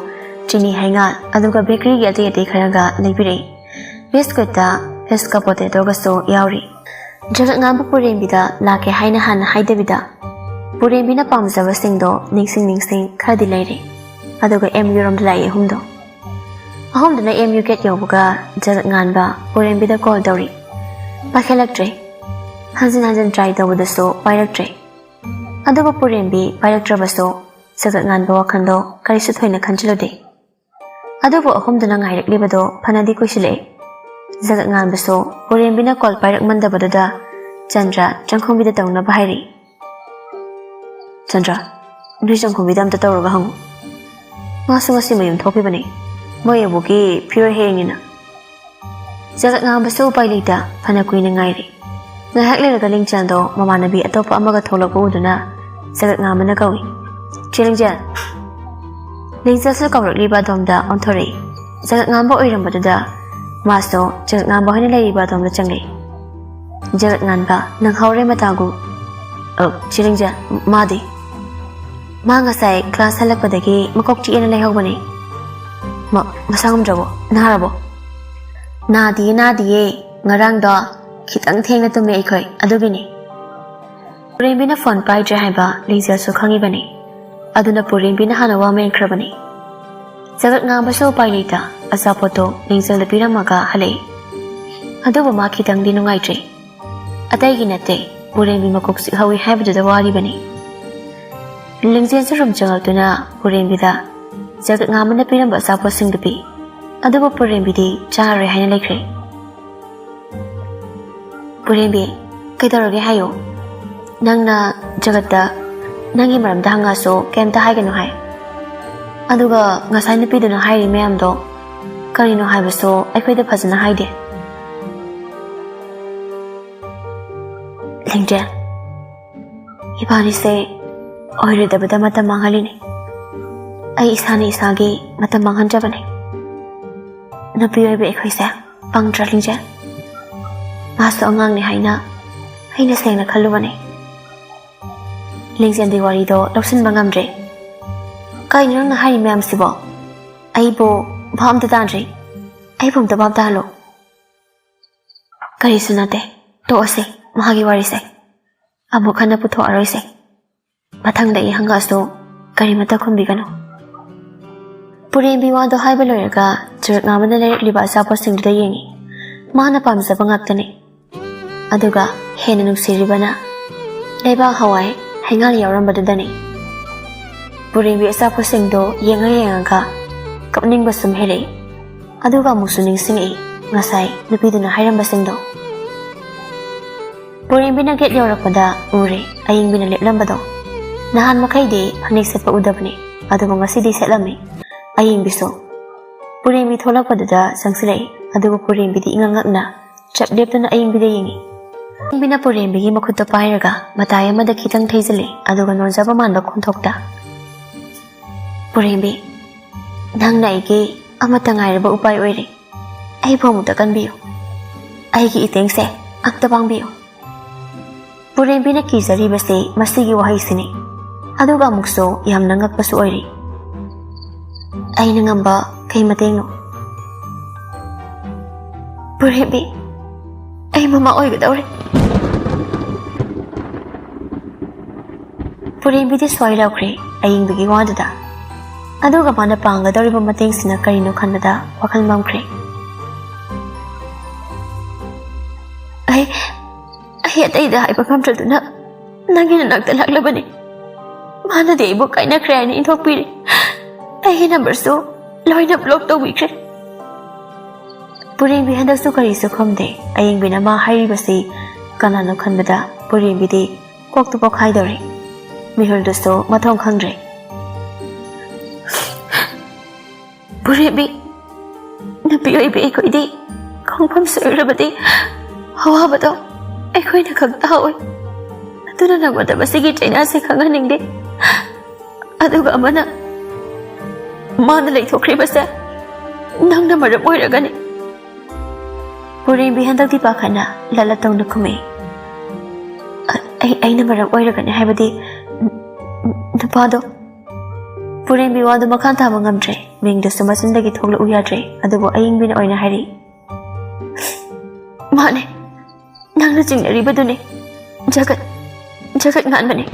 ꯆꯤꯅꯤ ꯍꯩꯉꯥꯜ, ꯑꯗꯨꯒ ꯕꯦꯀꯔꯤꯒꯤ ꯑꯇꯩ ꯑꯇꯩ ꯈꯔꯒ ꯂꯩꯕꯤꯔꯛꯏ꯫ ꯕꯤꯁꯀꯨꯠꯇ ꯐꯤꯁꯀ ꯄꯣꯇꯦꯇꯣꯒꯁꯨ ꯌꯥꯎꯔꯤ꯫ ꯖꯒꯠ ꯉꯥꯟꯕ ꯄꯨꯔꯦꯝꯕꯤꯗ ꯂꯥꯛꯀꯦ ꯍꯥꯏꯅ ꯍꯥꯟꯅ ꯍꯥꯏꯗꯕꯤꯗ ꯄꯨꯔꯦꯝꯕꯤꯅ ꯄꯥꯝꯖꯕꯁꯤꯡꯗꯣ ꯅꯤꯡꯁꯤꯡ ꯅꯤꯡꯁꯤꯡ ꯈꯔꯗꯤ ꯂꯩꯔꯦ꯫ ꯑꯗꯨꯒ ꯑꯦꯝ ꯌꯨ ꯔꯣꯝꯗ ꯂꯥꯛꯏ ꯑꯍꯨꯝꯗꯣ꯫ ꯑꯍꯨꯝꯗꯨꯅ ꯑꯦꯝ ꯌꯨ ꯒꯦꯠ ꯌꯧꯕꯒ ꯖꯒꯠ ꯉꯥꯟꯕ ꯄꯨꯔꯦꯝꯕꯤꯗ ꯀꯣꯜ ꯇꯧꯔꯤ꯫ ꯄꯥꯏꯈꯠꯂꯛꯇ꯭ꯔꯦ꯫ ꯍꯟꯖꯤꯟ ꯍꯟꯖꯤꯟ ꯇ꯭ꯔꯥꯏ ꯇꯧꯕꯗꯁꯨ ꯄꯥꯏꯔꯛꯇ꯭ꯔꯦ꯫ ꯑꯗꯨꯕꯨ ꯄꯨꯔꯦꯝꯕꯤ ꯄꯥꯏꯔꯛꯇ꯭ꯔꯕꯁꯨ ꯖꯒꯠ ꯉꯥꯟꯕ ꯋꯥꯈꯜꯗꯣ ꯀꯔꯤꯁꯨ ꯊꯣꯏꯅ ꯈꯟꯖꯤꯜꯂꯨꯗꯦ꯫ ꯑꯗꯨꯕꯨ ꯑꯍꯨꯝꯗꯨꯅ ꯉꯥꯏꯔꯛꯂꯤꯕꯗꯣ ꯐꯅꯗꯤ ꯀꯨꯏꯁꯤꯜꯂꯛꯑꯦ꯫ ꯖꯒꯠ ꯉꯥꯟꯕꯁꯨ ꯄꯨꯔꯦꯝꯕꯤꯅ ꯀꯣꯜ ꯄꯥꯏꯔꯛꯃꯟꯗꯕꯗꯨꯗ ꯆꯟꯗ꯭ꯔ ꯆꯪꯈꯣꯡꯕꯤꯗ ꯇꯧꯅꯕ ꯍꯥꯏꯔꯤ꯫ "ꯆꯟꯗ꯭ꯔ, ꯅꯣꯏ ꯆꯪꯈꯣꯡꯕꯤꯗ ꯑꯝꯇ ꯇꯧꯔꯒ ꯍꯪꯉꯨ꯫ ꯃꯥꯁꯨ ꯉꯁꯤ ꯃꯌꯨꯝ ꯊꯣꯛꯈꯤꯕꯅꯤ꯫ ꯃꯣꯏ ꯑꯕꯣꯛꯀꯤ ꯐꯤꯔꯣꯏ ꯍꯌꯦꯡꯅꯤꯅ꯫" ꯖꯒꯠ ꯉꯥꯟꯕꯁꯨ ꯎꯄꯥꯏ ꯂꯩꯇ ꯐꯅ ꯀꯨꯏꯅ ꯉꯥꯏꯔꯦ꯫ ꯉꯥꯏꯍꯥꯛ ꯂꯩꯔꯒ ꯂꯤꯡꯖꯦꯜꯗꯣ ꯃꯃꯥꯟꯅꯕꯤ ꯑꯇꯣꯞꯄ ꯑꯃꯒ ꯊꯣꯛꯂꯛꯄ ꯎꯗꯨꯅ ꯖꯒꯠ ꯉꯥꯟꯕꯅ ꯀꯧꯏ, "ꯆꯦ ꯂꯤꯡꯖꯦꯜ!" ꯂꯤꯡꯖꯦꯜꯁꯨ ꯀꯧꯔꯛꯂꯤꯕ ꯑꯗꯣꯝꯗ ꯑꯣꯟꯊꯣꯔꯛꯏ꯫ ꯖꯒꯠ ꯉꯥꯟꯕ ꯑꯣꯏꯔꯝꯕꯗꯨꯗ ꯃꯥꯁꯨ ꯖꯒꯠ ꯉꯥꯟꯕ ꯍꯣꯏꯅ ꯂꯩꯔꯤꯕ ꯑꯗꯣꯝꯗ ꯆꯪꯂꯛꯏ꯫ ꯖꯒꯠ ꯉꯥꯟꯕ, ꯅꯪꯍꯧꯔꯦ ꯃꯇꯥꯒꯨ꯫ "ꯑ, ꯆꯦ ꯂꯤꯡꯖꯦꯜ, ꯃꯥꯗꯤ?" "ꯃꯥ ꯉꯁꯥꯏ ꯀ꯭ꯂꯥꯁ ꯍꯜꯂꯛꯄꯗꯒꯤ ꯃꯀꯣꯛ ꯆꯤꯛꯑꯦꯅ ꯂꯩꯍꯧꯕꯅꯦ꯫" "ꯃ-, ꯃꯁꯥ ꯉꯝꯗ꯭ꯔꯕꯣ? ꯅꯥꯔꯕꯣ?" "ꯅꯥꯗꯤꯌꯦ, ꯅꯥꯗꯤꯌꯦ꯫ ꯉꯔꯥꯡꯗꯣ ꯈꯤꯇꯪ ꯊꯦꯡꯅ ꯇꯨꯝꯃꯦ ꯑꯩꯈꯣꯏ, ꯑꯗꯨꯒꯤꯅꯦ꯫" ꯄꯨꯔꯦꯝꯕꯤꯅ ꯐꯣꯟ ꯄꯥꯏꯗ꯭ꯔꯦ ꯍꯥꯏꯕ ꯂꯤꯡꯖꯦꯜꯁꯨ ꯈꯪꯉꯤꯕꯅꯤ꯫ ꯑꯗꯨꯅ ꯄꯨꯔꯦꯝꯕꯤꯅ ꯍꯥꯟꯅ ꯋꯥ ꯃꯦꯟꯈ꯭ꯔꯕꯅꯤ꯫ ꯖꯒꯠ ꯉꯥꯟꯕꯁꯨ ꯎꯄꯥꯏ ꯂꯩꯇ ꯑꯆꯥꯄꯣꯠꯇꯣ ꯂꯤꯡꯖꯦꯜꯗ ꯄꯤꯔꯝꯃꯒ ꯍꯜꯂꯛꯏ꯫ ꯑꯗꯨꯕꯨ ꯃꯥ ꯈꯤꯇꯪꯗꯤ ꯅꯨꯡꯉꯥꯏꯇ꯭ꯔꯦ꯫ ꯑꯇꯩꯒꯤ ꯅꯠꯇꯦ, ꯄꯨꯔꯦꯝꯕꯤ ꯃꯀꯣꯛ ꯆꯤꯛꯍꯧꯏ ꯍꯥꯏꯕꯗꯨꯗ ꯋꯥꯔꯤꯕꯅꯤ꯫ ꯂꯤꯡꯖꯦꯜꯁꯨ ꯔꯨꯝ ꯆꯪꯂꯛꯇꯨꯅ ꯄꯨꯔꯦꯝꯕꯤꯗ ꯖꯒꯠ ꯉꯥꯟꯕꯅ ꯄꯤꯔꯝꯕ ꯑꯆꯥꯄꯣꯠꯁꯤꯡꯗꯨ ꯄꯤ꯫ ꯑꯗꯨꯕꯨ ꯄꯨꯔꯦꯝꯕꯤꯗꯤ ꯆꯥꯔꯔꯣꯏ ꯍꯥꯏꯅ ꯂꯩꯈ꯭ꯔꯦ꯫ "ꯄꯨꯔꯦꯝꯕꯤ, ꯀꯩꯗꯧꯔꯒꯦ ꯍꯥꯏꯌꯨ꯫ ꯅꯪꯅ ꯖꯒꯠꯇ ꯅꯪꯒꯤ ꯃꯔꯝꯗ ꯍꯪꯉꯛꯑꯁꯨ ꯀꯩꯝꯇ ꯍꯥꯏꯒꯅꯨ ꯍꯥꯏ꯫ ꯑꯗꯨꯒ ꯉꯁꯥꯏ ꯅꯨꯄꯤꯗꯨꯅ ꯍꯥꯏꯔꯤ ꯃꯌꯥꯝꯗꯣ ꯀꯔꯤꯅꯣ ꯍꯥꯏꯕꯁꯨ ꯑꯩꯈꯣꯏꯗ ꯐꯖꯅ ꯍꯥꯏꯗꯦ꯫" "ꯂꯤꯡꯖꯦꯜ, ꯏꯕꯥꯅꯤꯁꯦ ꯑꯣꯏꯔꯣꯏꯗꯕꯗ ꯃꯇꯝ ꯃꯥꯡꯍꯜꯂꯤꯅꯦ꯫ ꯑꯩ ꯏꯁꯥꯅ ꯏꯁꯥꯒꯤ ꯃꯇꯝ ꯃꯥꯡꯍꯟꯖꯕꯅꯦ꯫ ꯅꯨꯄꯤ ꯑꯣꯏꯕ ꯑꯩꯈꯣꯏꯁꯦ ꯄꯪꯗ꯭ꯔꯥ, ꯂꯤꯡꯖꯦꯜ? ꯃꯥꯁꯨ ꯑꯉꯥꯡꯅꯤ ꯍꯥꯏꯅ ꯑꯩꯅ ꯁꯦꯡꯅ ꯈꯜꯂꯨꯕꯅꯦ꯫ ꯂꯤꯡꯖꯦꯜꯗꯤ ꯋꯥꯔꯤꯗꯣ ꯂꯧꯁꯤꯟꯕ ꯉꯝꯗ꯭ꯔꯦ꯫ "ꯀꯩꯅꯣ ꯅꯪꯅ ꯍꯥꯏꯔꯤ ꯃꯌꯥꯝꯁꯤꯕꯣ? ꯑꯩꯕꯨ ꯚꯥꯞ ꯑꯝꯇ ꯇꯥꯗ꯭ꯔꯦ꯫ ꯑꯩꯕꯨ ꯑꯝꯇ ꯚꯥꯞ ꯇꯥꯍꯜꯂꯣ꯫" "ꯀꯔꯤꯁꯨ ꯅꯠꯇꯦ, ꯇꯣꯛꯑꯁꯦ ꯃꯍꯥꯛꯀꯤ ꯋꯥꯔꯤꯁꯦ꯫ ꯑꯃꯨꯛ ꯍꯟꯅ ꯄꯨꯊꯣꯛꯑꯔꯣꯏꯁꯦ꯫ ꯃꯊꯪꯗ ꯑꯩ ꯍꯪꯉꯛꯑꯁꯨ ꯀꯔꯤꯃꯠꯇ ꯈꯨꯝꯕꯤꯒꯅꯨ꯫" ꯄꯨꯔꯦꯝꯕꯤ ꯋꯥꯗꯣ ꯍꯥꯏꯕ ꯂꯣꯏꯔꯒ ꯆꯨꯔꯛ ꯉꯥꯃꯅ ꯂꯩꯔꯛꯂꯤꯕ ꯑꯆꯥꯄꯣꯠꯁꯤꯡꯗꯨꯗ ꯌꯦꯡꯉꯤ꯫ ꯃꯥꯅ ꯄꯥꯝꯖꯕ ꯉꯥꯛꯇꯅꯤ꯫ ꯑꯗꯨꯒ ꯍꯦꯟꯅ ꯅꯨꯡꯁꯤꯔꯤꯕꯅ ꯂꯩꯕꯥꯛ ꯍꯋꯥꯏ ꯍꯩꯉꯥꯜ ꯌꯥꯎꯔꯝꯕꯗꯨꯗꯅꯤ꯫ ꯄꯨꯔꯦꯝꯕꯤ ꯑꯆꯥꯄꯣꯠꯁꯤꯡꯗꯣ ꯌꯦꯡꯉ ꯌꯦꯡꯉꯒ ꯀꯞꯅꯤꯡꯕ ꯁꯨꯝ ꯍꯦꯜꯂꯛꯏ꯫ ꯑꯗꯨꯒ ꯑꯃꯨꯛꯁꯨ ꯅꯤꯡꯁꯤꯡꯉꯛꯏ ꯉꯁꯥꯏ ꯅꯨꯄꯤꯗꯨꯅ ꯍꯥꯏꯔꯝꯕꯁꯤꯡꯗꯣ꯫ ꯄꯨꯔꯦꯝꯕꯤꯅ ꯒꯦꯠ ꯌꯧꯔꯛꯄꯗ ꯎꯔꯦ ꯑꯌꯤꯡꯕꯤꯅ ꯂꯦꯞꯂꯝꯕꯗꯣ꯫ ꯅꯍꯥꯟ ꯃꯈꯩꯗꯤ ꯐꯅꯦꯛ ꯁꯦꯠꯄ ꯎꯗꯕꯅꯤ, ꯑꯗꯨꯕꯨ ꯉꯁꯤꯗꯤ ꯁꯦꯠꯂꯝꯃꯤ ꯑꯌꯤꯡꯕꯤꯁꯨ꯫ ꯄꯨꯔꯦꯝꯕꯤ ꯊꯣꯛꯂꯛꯄꯗꯨꯗ ꯆꯪꯁꯤꯜꯂꯛꯏ, ꯑꯗꯨꯒ ꯄꯨꯔꯦꯝꯕꯤꯗꯤ ꯏꯉꯛ ꯉꯛꯅ ꯆꯞ ꯂꯦꯞꯇꯨꯅ ꯑꯌꯤꯡꯕꯤꯗ ꯌꯦꯡꯉꯤ꯫ ꯑꯌꯤꯡꯕꯤꯅ ꯄꯨꯔꯦꯝꯕꯤꯒꯤ ꯃꯈꯨꯠꯇ ꯄꯥꯏꯔꯒ ꯃꯇꯥꯏ ꯑꯃꯗ ꯈꯤꯇꯪ ꯊꯩꯖꯤꯜꯂꯤ, ꯑꯗꯨꯒ ꯅꯣꯟꯖꯕ ꯃꯥꯟꯕ ꯈꯣꯟꯊꯣꯛꯇ, "ꯄꯨꯔꯦꯝꯕꯤ, ꯅꯪꯅ ꯑꯩꯒꯤ ꯑꯃꯠꯇ ꯉꯥꯏꯔꯕ ꯎꯄꯥꯏ ꯑꯣꯏꯔꯦ꯫ ꯑꯩꯕꯨ ꯑꯃꯨꯛꯇ ꯀꯟꯕꯤꯌꯨ꯫ ꯑꯩꯒꯤ ꯏꯇꯦꯡꯁꯦ ꯑꯝꯇ ꯄꯥꯡꯕꯤꯌꯨ꯫" ꯄꯨꯔꯦꯝꯕꯤꯅ ꯀꯤꯖꯔꯤꯕꯁꯦ ꯃꯁꯤꯒꯤ ꯋꯥꯍꯩꯁꯤꯅꯤ꯫ ꯑꯗꯨꯒ ꯑꯃꯨꯛꯁꯨ ꯌꯥꯝꯅ ꯉꯛꯄꯁꯨ ꯑꯣꯏꯔꯤ꯫ "ꯑꯩꯅ ꯉꯝꯕ ꯀꯩ ꯃꯇꯦꯡꯅꯣ?" "ꯄꯨꯔꯦꯝꯕꯤ, ꯑꯩ ꯃꯃꯥ ꯑꯣꯏꯒꯗꯧꯔꯦ꯫" ꯄꯨꯔꯦꯝꯕꯤꯗꯤ ꯁ꯭ꯋꯥꯏ ꯂꯥꯎꯈ꯭ꯔꯦ ꯑꯌꯤꯡꯕꯤꯒꯤ ꯋꯥꯗꯨꯗ꯫ ꯑꯗꯨꯒ ꯃꯥꯅ ꯄꯥꯡꯒꯗꯧꯔꯤꯕ ꯃꯇꯦꯡꯁꯤꯅ ꯀꯔꯤꯅꯣ ꯈꯟꯕꯗ ꯋꯥꯈꯜ ꯃꯝꯈ꯭ꯔꯦ꯫ "ꯑꯩ, ꯑꯩ ꯑꯇꯩꯗ ꯍꯥꯏꯕ ꯉꯝꯗ꯭ꯔꯗꯨꯅ ꯅꯪꯒꯤ ꯅꯅꯥꯛꯇ ꯂꯥꯛꯂꯕꯅꯤ꯫ ꯃꯥꯅꯗꯤ ꯑꯩꯕꯨ ꯀꯥꯏꯅꯈ꯭ꯔꯦ ꯍꯥꯏꯅ ꯏꯟꯊꯣꯛꯄꯤꯔꯦ꯫ ꯑꯩꯒꯤ ꯅꯝꯕꯔꯁꯨ ꯂꯣꯏꯅ ꯕ꯭ꯂꯣꯛ ꯇꯧꯕꯤꯈ꯭ꯔꯦ꯫" ꯄꯨꯔꯦꯝꯕꯤ ꯍꯟꯗꯛꯁꯨ ꯀꯔꯤꯁꯨ ꯈꯨꯝꯗꯦ꯫ ꯑꯌꯤꯡꯕꯤꯅ ꯃꯥ ꯍꯥꯏꯔꯤꯕꯁꯤ ꯀꯅꯥꯅꯣ ꯈꯟꯕꯗ ꯄꯨꯔꯦꯝꯕꯤꯗꯤ ꯀꯣꯛꯇꯨ ꯄꯣꯛꯈꯥꯏꯗꯧꯔꯦ꯫ ꯃꯤꯍꯨꯜꯗꯨꯁꯨ ꯃꯊꯣꯡ ꯈꯪꯗ꯭ꯔꯦ꯫ "ꯄꯨꯔꯦꯝꯕꯤ, ꯅꯨꯄꯤ ꯑꯣꯏꯕꯤ ꯑꯩꯈꯣꯏꯗꯤ ꯈꯣꯡꯐꯝ ꯁꯣꯏꯔꯕꯗꯤ ꯑꯋꯥꯕꯗꯣ ꯑꯩꯈꯣꯏꯅ ꯈꯛ ꯇꯥꯍꯧꯏ꯫ ꯑꯗꯨꯅ ꯅꯪꯉꯣꯟꯗ ꯃꯁꯤꯒꯤ ꯆꯩꯅꯥꯁꯦ ꯈꯪꯍꯟꯅꯤꯡꯗꯦ꯫ ꯑꯗꯨꯒ ꯑꯃꯅ, ꯃꯥꯅ ꯂꯩꯊꯣꯛꯈ꯭ꯔꯤꯕꯁꯦ ꯅꯪꯅ ꯃꯔꯝ ꯑꯣꯏꯔꯒꯅꯤ꯫ ꯄꯨꯔꯦꯝꯕꯤ ꯍꯟꯗꯛꯇꯤ ꯄꯥꯈꯠꯅ ꯂꯠꯂ ꯇꯧꯅ ꯈꯨꯝꯃꯛꯏ꯫ "ꯑ-, ꯑꯩ, ꯑꯩꯅ ꯃꯔꯝ ꯑꯣꯏꯔꯒꯅꯤ ꯍꯥꯏꯕꯗꯤ, ꯅꯨꯄꯥꯗꯣ?" ꯄꯨꯔꯦꯝꯕꯤ ꯋꯥꯗꯨ ꯃꯈꯥ ꯇꯥꯕ ꯉꯝꯗ꯭ꯔꯦ꯫ ꯃꯤꯡꯗꯨꯁꯨ ꯃꯆꯤꯟꯗꯒꯤ ꯊꯣꯛꯂꯛꯎ ꯌꯥꯗ꯭ꯔꯦ꯫ ꯑꯗꯨꯕꯨ ꯑꯌꯤꯡꯕꯤꯅ ꯑꯣꯏꯅ ꯍꯥꯏꯔꯤ, "ꯃꯥꯅꯦ, ꯅꯪꯅ ꯆꯤꯡꯅꯔꯤꯕꯗꯨꯅꯦ꯫ ꯖꯒꯠ, ꯖꯒꯠ ꯉꯥꯟꯕꯅꯦ꯫"